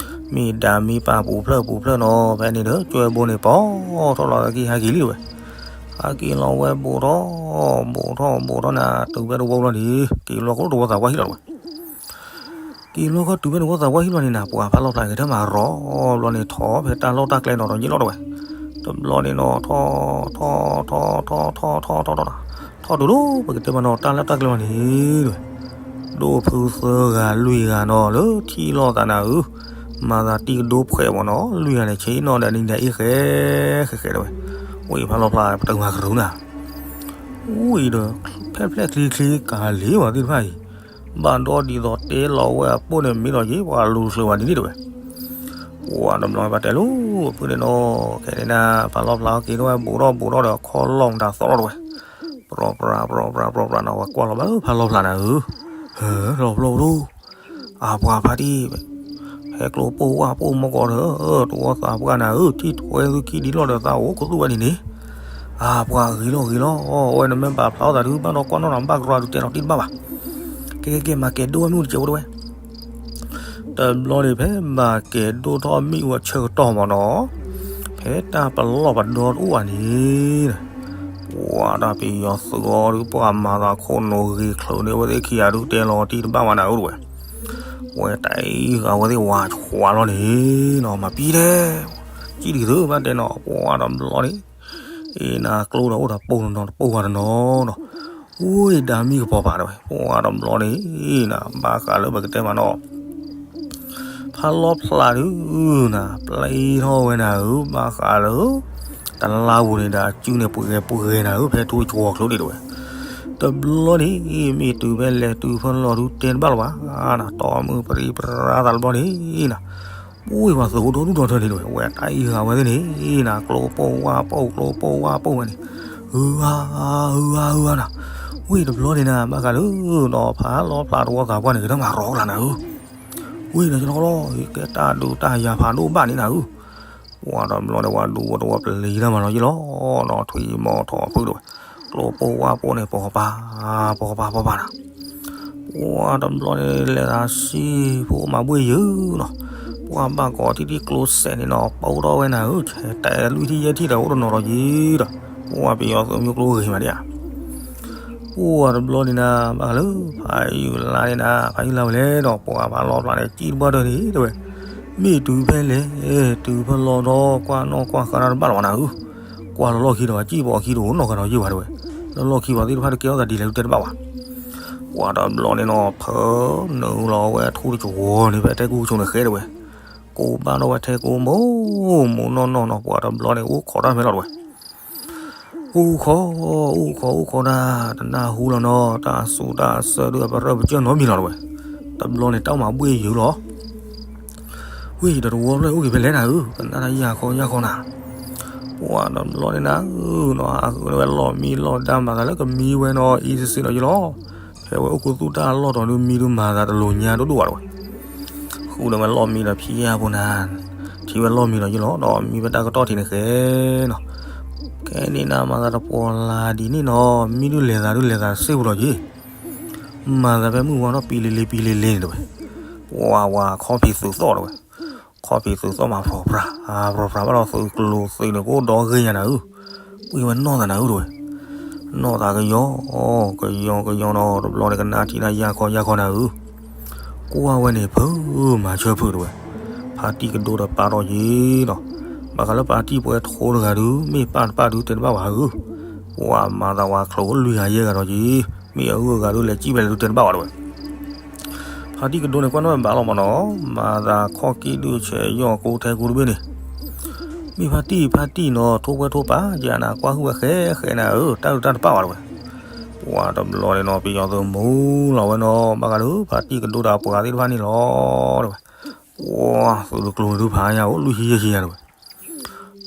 မ့ၢ်ဒၣ်မ့ၢ်ပၢ်ပူၤဖျၢၣ်ပူၤဖျၢၣ်နီၤ, ဖဲန့ၣ်ဒီး ကၠွဲဘိန့ၣ် ပိာ်ထီၣ်လီၤသးက့ၤဟးက့ၤလံတဝဲ, ဟးက့ၤလီၤဝဲဘိးထီၣ်, ဘိးထီၣ်ဘိးထီၣ်နၤ တုၤဖဲတဝီဘျီန့ၣ် က့ၤလီၤခီတဝီသးပှၢ်ဟံၣ်လီၤတဝဲ က့ၤလီၤခီတုၤဖဲန့ၣ်ဝီသးပှၢ်ဟံၣ်လီၤန့ၣ်နၤ, ပှၤဖးလီၤဖျးက့ၤထၢၣ်မးရီၤဘျီန့ၣ် ထီၣ်ဖဲတၢ်လီၢ်တၢ်ကျဲနီၤဒီးယ့ၣ်လီၤတဝဲ, တဘျီန့ၣ်နီၤ ထီၣ် ထီၣ် ထီၣ် ထီၣ် ထီၣ် ထီၣ် ထီၣ် ထီၣ် ထီၣ်တုၤလီၤ ပကတဲမးနီၤ တၢ်လီၢ်တၢ်ကျဲလီၤန့ၣ်တဝဲ, ဒိၣ်ဖုသၢဂၤလွံၢ်ဂၤနီၤ လၢထံၣ်လိာ်သးနၤဧၢ, မၤသးတံၢ်ကဒိဖှဲးမးနီၤ လွံၢ်ဂၤန့ၣ် ဆ့ၣ်နီၤဒီးနံၤဒၣ်အ့ၣ်ဃဲဃဲဃဲတဝဲ, ဝံၤဖးလီၤဖျးပတၢ်မၤကရူၤနၤ ဝံၤဒီး ဖဲဖျဲၣ်ချံချံကၤလံဝဲသ့ၣ်တဖၣ်အံၤ, ဘၣ်ဒီးဒ်သိးတဲလီၤဝဲအပိၢ်န့ၣ်မ့ၢ်ဒီးယ့ၣ် ပှၤလူၤတချုးဘၣ်ဒ်န့ၣ်တဝဲ, ပှၤတဘျီဘၣ်တဲလိၤ ဖုန့ၣ်နီၤ ခဲန့ၣ်နၤ ဖးလီၤဖျးက့ၤထီၣ်ဝဲဘူးထီၣ်ဘူးထီၣ်ဒီးခီလီၢ်မတၤသီၣ်ထီၣ်တဝဲ, ပြၤပြၤပြၤပြၤပြၤပြၤနီၤ ဝဲကွၢ်လီၤဘၣ်ဖးလီၤဖျးနၤဧၢ, ဟဲ လီၤဖျိတ အပှၤဖါတံၢ် ဟဲကျိပိၢ်ဝၣ်ပိၢ်မီၢ်ကီးဒီး တဝီသးပှၢ်နၤဧၢ, ထံၣ်ထွဲသုခံဒံလီၢ်ဒီးသးအိၣ်ကသူၣ်ဝဲန့ၣ်န့ၣ်, အပှၤဂ့ၤလီၤဂ့ၤလီၤ, အဝဲန့ၣ်မ့ၢ်ဘၣ်ဖျါအီၣ်သးဒုး ဘၣ်ဒီးကွၢ်နီၣ်နၤဘၣ်ကရီဒုးတဲလီၤတံၢ်တဘၣ်ဘၣ်, ကဲကဲကဲ မၤကဲဒိၣ်ဝဲမ့ၣ်အူတစဲးဖိတဝဲ တဘျီန့ၣ် ဖဲမၤကဲဒိၣ်ထီၣ်မ့ၣ်အူအဆၢကတီၢ်မးနီၤ, ဖဲတၢ်ပလီၢ်ပဒီတအိၣ်ဘၣ်န့ၣ်, ပှၤတၢ်ပယီၤသုးအီၤဒုး ပှၤမၤသးခိၣ်နူာ်ဂ့ၤချုးန့ၢ်ဝဲသ့ၣ်ခံဂၤဒုး တဲလီၤတံၢ်တဘၣ်ဘၣ်နၤဧၢတဝဲ, ဝဲတၢ်အံၤဂၤဝဲသ့ၣ်ဝါဆှးလီၤန့ၣ်နီၤ မၤပံၤဒဲး, ကံၣ်ဒ်သိးဘၣ်တဲနီၤ ပှၤတဘျီန့ၣ် အ့ၣ် နၤကျိဒီးအိၣ်ဒီးပိၢ်တနီၤတပိၢ်ဝဲတနီၤနီၤ, ဝ့ၢ်ဒၣ်မံကပီၤပၤတဲဝဲ, ပှၢ်တဘျီန့ၣ်နၤ ဘၣ်ဃးလၢပကတဲမးနီၤ ဖးလီဖျးဒုနၤ ပျဲထီၣ်ဝဲနၤဧၢ, ဘၣ်ဃးလၢ တလါပူၤန့ၣ်ဒီး အစုန့ၣ်ပှဲၤပှဲၤနၤဧၢ, ဖဲထူကၠီၤကျိဒံးတဲဝဲ. တဘျီန့ၣ် မ့ၢ်တုၤဖဲလဲၣ်တုၤဖဲလဲၣ်ဒုတဲတဘၣ်လၢၤဘၣ်နၤ, တီမုၢ်ပြံပြါသးတဘျီန့ၣ်နၤ ပှၢ်ပှၤသုးအိၣ်ဒီဒူၣ်ဒီထၢန့ၣ်တဲဝဲ, ဝဲတၢ်အံၤဂၤဝဲသ့ၣ်န့ၣ်နၤ ကျိပိၢ်ဝၢ်ပိၢ် ကျိပိၢ်ဝၢ်ပိၢ်ဝဲန့ၣ်, အုအါအုအါအုအါနၤ, ဝ့ၢ်တဘျီန့ၣ်နၤ ဘၣ်ဃးလၢ ဒီးဖးလီဖျးတဝီသးပှၢ်န့ၣ် ကထၢမၤရီကလးနၤဧၢ, ဝ့ၢ်ဒီးကလီလီၤ ကဲတၢ်ဒုးတၢ်ယၤဖးဒိၣ်ဘၣ်န့ၣ်နၤဧၢ, ပှၢ်တဘျီန့ၣ် ဝၤဒူဖိတဝီပျံၤတၢ်မၤနီၤယ့ၢ်လီၤ, ဒီးထွံၣ်မီၤထီၣ်ဖုတဲဝဲ, ကျိပိၢ်ဝၢ်ပိၢ်န့ၣ် ပီၤပၤ ပီၤပၤပီၤပၤနၤ ပှၢ်တဘျီန့ၣ် လဲၤသးဆံ ဖိမၤဘှ့ၣ်ယုာ်နီၤ, ပှၢ်ဘၣ်ကိးထံထံၣ်ကျိစဲးန့ၣ်နီၤ ပိၢ်ထီၣ်ဝဲနၤဧၢ, ဆဲးတဲလွံၢ်ထံၣ်ယဲၢ်ထံၣ်ဒီးအိၣ်တနီၤဒီးယံၤဒီး, ပှၢ်ပယီၤသုးမုၢ်ကျိဂ့ၤမးဒံးဧါ, ပှၢ်တဘျီန့ၣ်နၤ ဘၣ်ဃးလၢ ဖးယုၢ်လါန့ၣ်နၤ ဖးယုၢ်လါဝဲလဲၣ်ဒီး ပှၢ်ဖးလီဖျးန့ၣ် စံၣ်တဘၣ်တၢၢ်န့ၣ်တဲဝဲ, မ့ၢ်တုၤဖဲလဲၣ် တုၤဖဲလဲၣ်ဒီး ကွၢ်နီၣ်ကွၢ်ဃါတၢ်တဘၣ်လၢၤဘၣ်နၤဧၢ, ကွၢ်လီၤလီၢ်ခံဒီး စံၣ်ပိာ်ခံတအိၣ်နီတဂၤဒီးယ့ၢ်ဘၣ်တဲဝဲ, လီၢ်လီၢ်ခံပှၤသ့ၣ်တဖၣ်တကဲထီၣ်သးဒ်လဲၣ်ဒုတဲတဘၣ်ဘၣ် ပှၢ်တဘျီန့ၣ်နီၤ ဖၢနုာ်လီၤဝဲထူတကဝီၤန့ၣ် ဖဲထဲကိးကဆိးန့ၣ်ဃဲတဲဝဲ, ကိးဘၣ်ထီၣ်ဝဲထဲကိးမိၢ်မိၢ်နီၢ်နီၢ်နီၤ ပှၢ်တဘျီန့ၣ် အိၣ်ခိးတၢ်မဲာ်လီၤတဲဝဲ, အိၣ်ခိး အိၣ်ခိး အိၣ်ခိးတၢ် တနၢ်ဟူလီၤနီၤ တၢ်စူးတၢ်ဆၢဒုးအပရၢပကၢၢ်နီတမံၤလီၤတဲဝဲ, တဘျီန့ၣ် တၢ်မၤဘှ့ၣ်ယုာ်လီၤ ဝ့ၢ်ဒီးတဝီဖျၢၣ်အိၣ်က့ၤဖဲလဲၣ်နၤဧၢ, ကနၣ်တၢ်ယၢ်ခီယၢ်ခီနၤ, ပှၢ်တဘျီန့ၣ်နၤဧၢနီၤ အဃုန့ၢ်ဝဲလီၢ်မံလီၢ်ဒါမၤသးလၢကမံဝဲနီၤ အံၤစ့ၢ်စ့ၢ်ဒီးယလီၤ, ဖဲဝဲအိၣ်ခူသူၣ်တၢ်လီၢ်တီၤဒုးမံဒုးမၤသးတလိၤညါဒိၣ်ဒိၣ်ဘၣ်တဲဝဲ, ဃုန့ၢ်ဝဲလီၢ်မံဒီးဖံယၢ်ဖိနၤ, ထံၣ်ဝဲလီၢ်မံဒီးယလီၤ ဒီးမံဖဲတၢ်ကတီၢ်ထံးန့ၣ်ဃဲနီၤ, ခဲန့ၣ်နၤမၤသးတပှီၤလၢ်ဒ်န့ၣ်နီၤ မံဒုးလဲၤသးဒုးလဲၤသးစ့ၢ်ပူၤလီၤက့ၤ မၤသးဖဲမုၢ်ဝါထီၣ်ပံလ့လ့ပံလ့လ့န့ၣ်တဲဝဲ, ပှၢ်ဝဲခီၣ်ဖံးသုးသီၣ်တဲဝဲ, ခီၣ်ဖံးသုးသီၣ်မၤပြီၤပြၤ, ပြီၤပြၤဘၣ်ဒီးသုးကျိၤသုးန့ၣ် ကအိၣ်ဒီဂ့ၢ်ညါနၤဧၢ, ပှ့ၤဝဲနီၢ်သးနၤဧၢတဲဝဲ, နီၢ်သးကယီကယီကယီနီၤ တဘျီန့ၣ်ကနၣ်ထံၣ်တၢ်ယၢ်ခီယၢ်ခီနၤဧၢ, ကွၢ်ဝဲန့ၣ်ဖုမၤဆၢဖုတဲဝဲ, ဖါတံၢ်ကဒိဒီးပာ်ထီၣ်ယ့ၤနီၤ, ဘၣ်ဃးလၢပၢ်တံၢ်ပှဲၤထိတဂၤဒုး မ့ၢ်ပာ်တပာ်ဒုးတဲတဘၣ်ဘၣ်ဧၢ, ပှၢ်မၤသးဝဲချိၣ်အိၣ်လွံၢ်ဂၤယဲၢ်ဂၤဒီးယ့ၤ, မ့ၢ်အဂုၤအဂၤဒုးလဲၤစံၣ်ဖဲလဲၣ်ဒုးတဲတဘၣ်ဘၣ်တဲဝဲ ဖါတံၢ်ကဒိန့ၣ် ကွၢ်နီၣ်ဝဲဘၣ်လီၤမးနီၤ, မၤသးခီၣ်ကံၣ်ဒုးဆဲးယီၢ်ကိးထဲကိးတဘ့ၣ်န့ၣ်, မ့ၢ်ဖါတံၢ် ဖါတံၢ်နီၤ ထိၣ်ပှဲၤထိၣ်ပာ်ကနၤ ကွၢ်ဟုၣ်ဝဲဃဲဃဲနၤဧၢ, တၢ်ဒုးတၢ်တပာ်ဘၣ်တဲဝဲ, ပှၢ်တဘျီန့ၣ်နီၤ ပယီၤသုးမူလီၤဝဲနီၤ ဘၣ်ဃးဒီး ဖါတံၢ်ကဒိဒီးအပှၤသ့ၣ်တဖၣ်န့ၣ်လီၤ တဲဝဲ, ပှၢ်သုးတကျိၤန့ၣ်ဒုးဖးယါအိၣ်လွံၢ်ဆံယဲၢ်ဆံယါတဲဝဲ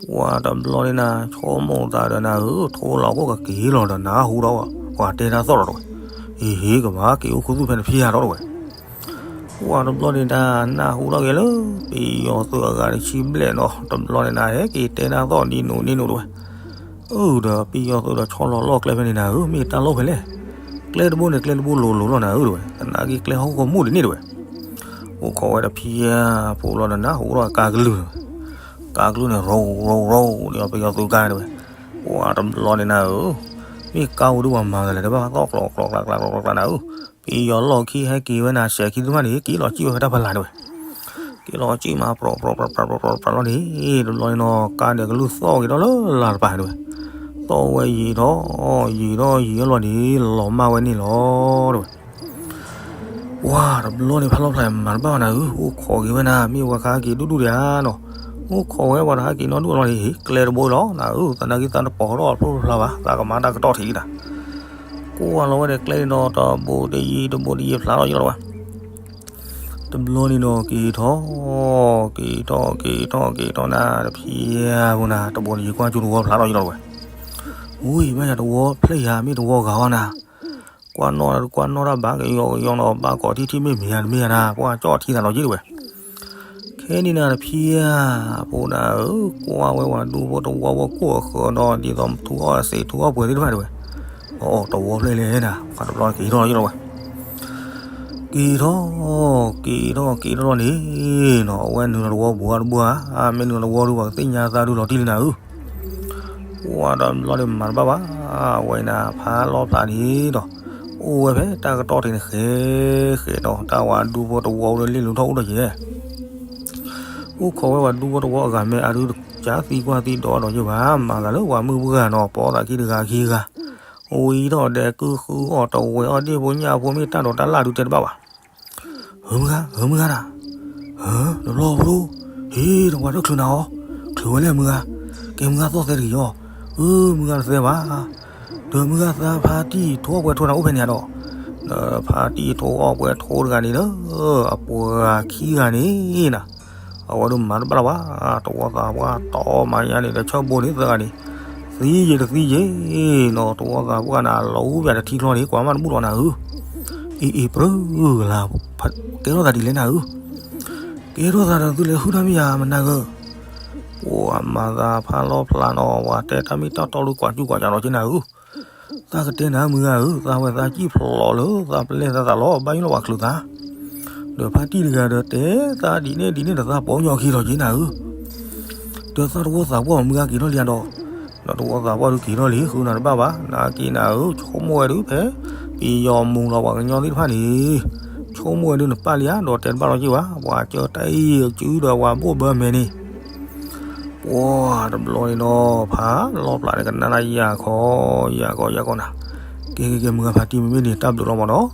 ပှၢ်တဘျီန့ၣ်နၤ ဆိကမိၣ်သးဒီးနၤဧၢ, ထိၣ်လီၤခိၣ်ကက့ၤလီၤဒီးနၤဟူဒီး ပှၤတဲတၢ်သီၣ်ဒီးတဲဝဲ, ဟ့ၣ်ဟ့ၣ်ကဘၣ်က့ၤအိၣ်ခူသူၣ်ဖဲနဖံယါဒီးတဲဝဲ, ပှၢ်တဘျီန့ၣ်နၤ နၢ်ဟူထီၣ်က့ၤလၢ ပယီၤသုးအဂၤတဆံဘျဲၣ်နီၤ တဘျီန့ၣ်နၤ ဟဲက့ၤတဲတၢ်သီၣ်ဒ်နိးဒ်နိးတဲဝဲ, အၢ ဒီးပယီၤသုးဒီးဆီလီၤလီၢ်ကျဲဖဲန့ၣ်နၤဧၢ, မ့ၢ်တၢ်လီၢ်ဖဲလဲၣ်, ကျဲတဘိန့ၣ် ကျဲတဘိလိၤလိၤလီၤနၤဧၢတဲဝဲ, သနာ်က့ကျဲဟီၣ်ခိၣ်မူၣ်ဒ်န့ၣ်တဲဝဲ အိၣ်ခိးဝဲဒီးဖံယါဖိလီၤဒီးနၢ်ဟူထီၣ်ကါကလုၢ်န့ၣ်, ကါကလုၢ်န့ၣ် ရိရိရိဒီးပယီၤသုးကါတဲဝဲ, ပှၢ်တဘျီန့ၣ်နၤဧၢ, မ့ၢ်ကါဝဲဒုးပှၤမၤသးလဲၣ်တဘၣ်သီၣ်ကျိးကျိးကျါကျါကျိးကျါနၤဧၢ, ပယီၤလီၢ်ခံဟဲက့ၤဝဲနၤ စဲးခံသ့ၣ်တဖၣ်န့ၣ် က့ၤလီၤစံၣ်ဝဲဖဲတၢ်ဖီလာ်တဲဝဲ, က့ၤလီၤစံၣ်မး ပြီပြီပြီပြီပြီလီၤန့ၣ်, တဘျီန့ၣ်နီၤ ကါဒဲးကလုၢ်သီၣ်က့ၤဒီးလၢလၢ်တပၤတဲဝဲ, သီၣ်ဝဲယံာ်ထီၣ် ယံာ်ထီၣ်ယံာ်ထီၣ်လီၤဒ်လီၤမၢ်ဝဲန့ၣ်လီၤတဲဝဲ ပှၢ်တဘျီန့ၣ် ဖးလီဖျးမၤတဘၣ်နၤဧၢ, အိၣ်ခိးက့ၤဝဲနၤ မ့ၢ်ပှၤကဟဲက့ၤဒူၣ်ဒူၣ်ဒံးဧါနီၤ, အိၣ်ခိးဝဲပှၤတဟဲက့ၤနီၣ်ဒူၣ်လီၤန့ၣ် ကျဲတဘိလီၤနၤဧၢ, သနာ်က့သးတပီၤထီၣ်အဖျိဖျါဘၣ် သးကမၤတၢ်ကတီၢ်ထံးလံနၤ, ကွၢ်လီၤဝဲဒီးကျဲန့ၣ်ဒီး တဘိတယံၤ တဘိတယံၤဖျါထီၣ်ယလီၤဝဲ တဘျီန့ၣ်ဒီး က့ၤထီၣ် က့ၤထီၣ် က့ၤထီၣ် က့ၤထီၣ်နၤ တဖံယါဖိနၤ တဘိတယံၤကွၢ်ကၠိတဝီဖျါထီၣ်ယလီၤဝဲ, ဝံၤမ့ၢ်ယၤတဝီဖျဲၣ်ယၤ မ့ၢ်တဝီဂၤအီၤနၤ ကွၢ်နီၣ် ကွၢ်နီၣ်တၢ်ဘၣ်ကယီကယီနီၤ ဘၣ်ကိးထံထံၣ်မ့ၢ်မ့ၢ်ယၤတမ့ၢ်ယၤနၤ ပှၢ်ကၠီၣ်ထံသးလီၤယ့ၢ်တဲဝဲ, ခဲန့ၣ်နၤ တဖံယါဖိနၤဧၢ, ကွၢ်ဝဲပှၤဒူဖိတဝီဖိကိးအဃၢၤဒီး ဒ်သိးထူအီၣ်စ့းထူအီၣ်ပှဲၤသ့ၣ်တဖၣ်တဲဝဲ, အိၣ်တဝီဖျဲၣ်လဲၣ်နၤ ပှၢ်တဘျီက့ၤထီၣ်လီၤယလီၤဝဲ က့ၤထီၣ် က့ၤထီၣ် က့ၤထီၣ်လီၤန့ၣ်နီၤ အဝဲနုာ်လီၤတဝီဘူးအါတဘူးဧါ, မ့ၢ်နုာ်လီၤတဝီဒုး ပှၤကသ့ၣ်ညါသးဒုးလီၤတံၢ်လံနၤဧၢ, ပှၢ်တဘျီန့ၣ်မၤတဘၣ်ဘၣ်, အဝဲနၤဖးလီဖျးန့ၣ်ဒီး အိၣ်ဝဲဖဲတၢ်ကတီၢ်ထံးန့ၣ်ဃဲဃဲဒီး တၢ်ဝၤဒူဖိတဝီအိၣ်လၢလ့ၣ်လူၤထီၣ်အိၣ်ဒီးယဲ အိၣ်ခိးဝဲပှၤဒူဖိတဝီအဂၤမ့ၢ်အါဒုး တကးသံကွၢ်သံဒိးဒီးယဲဘၣ်, မၤသးလၢပှၤမုၢ်ပှၢ်ဂၤနီၤ ပိာ်သးခံတဂၤခံဂၤ, ဝံၤထီၣ်ဒဲးကုဃုအီၣ်တဝဲၤအီၣ်ဒ့ၣ်ဖိညၣ်ဖိမ့ၢ်တၢ်ဒိးတၢ်လၢ်ဒုးတဲတဘၣ်ဘၣ်. ဧၢမုၢ်ဂၤ, ဧၢမုၢ်ဂၤဒၣ်, ဧၢ, တဘျီဖိ, ဟ့ၣ်တဝၤတချုးနၤအီၤ, ချုးဝဲလဲၣ်မုၢ်ဂၤ, ကဲမုၢ်ဂၤသီၣ်သဲတဂ့ၤအီၤ, အၢ မုၢ်ဂၤတသဲဘၣ်, ဒီးမုၢ်ဂၤသးဖါတံၢ်ထိအီၣ်ပှဲၤထိနၤအိၣ်ဖဲန့ၣ်ဧါဒီး, ဒီးဖါတံၢ်ထိအီၣ်ပှဲၤထိတဂၤန့ၣ်ဒီး, အပှၤခံဂၤန့ၣ်နၤ အဝဲဒုးမၤတဘၣ်လၢၤဘၣ်, တဝီသးပှၢ်တီမၤညါန့ၣ်ဒီး ဆၢဘိန့ၣ်သၢဂၤန့ၣ်, သံယဲတသံယဲနီၤ, တဝီသးပှၢ်န့ၣ် လီၤအူပၠးတထံချီန့ၣ် ကွၢ်မးတဘူၣ်လီၤနၤဧၢ, အ့ၣ်အ့ၣ်ပြၢလၢ်, ကဲထီၣ်သးဒ်လဲၣ်နၤဧၢ, ကဲထီၣ်သးဒီးသုလဲၤဟုၣ်တၢ်မ့ၢ်ယၤမနၤဂၢၢ်, ပှၤမၤသးဖးလီၤဖျးနီၤ ပှၤတဲတၢ်မ့ၢ်တၢ်တီလၢကွၢ်ကၠူကွၢ်ကၠးလီၤက့နၤဧၢ သးကတဲနၤမုၢ်ဂၤဧၢ, သးဝဲသးစံၣ်ဖျိးလၢ သးပလဲသးသးလီၤ ဘၣ်ယိၣ်လီၤပှၤချုးသး, ဒီးဖါတံၢ်တဂၤဒီးတဲသးဒ်န့ၣ်ဒ်န့ၣ်ဒီး သးပိာ်ညီခံလီၤက့နၤဧၢ, ဒီးသးတဝီသးပှၢ်မုၢ်ဂၤက့ၤထီၣ်လံဧါဒီး, ဒီးတဝီသးပှၢ်ဒုးက့ၤထီၣ်လံ ဃုနၤတဘၣ်ဘၣ်, နက့ၤနၤဧၢ, ဆိကမိၣ်ဝဲဒုးဖဲ ပယီၤမူၤလီၤပှၤကညီသ့ၣ်တဖၣ်န့ၣ်, ဆိကမိၣ်ဝဲဒုးနပၢ်လံဧါ, ဒီးတဲတဘၣ်လီၤက့ဘၣ်, ပှၤကၢတၢ်အံၤစုဒီးပှၤဘိၣ်ဘၢမဲာ်န့ၣ် ပှၤတဘျီန့ၣ်ဒီး ဖးလီၤဖျးန့ၣ် ကနၣ်တၢ်ယၢ်ခီ, ယၢ်ခီယၢ်ခီနၤ, ကဲကဲကဲ မုၢ်ဂၤဖါတံၢ်မ့မ့ၢ်န့ၣ် တၢ်ဘျုးလီၤမးနီၤ,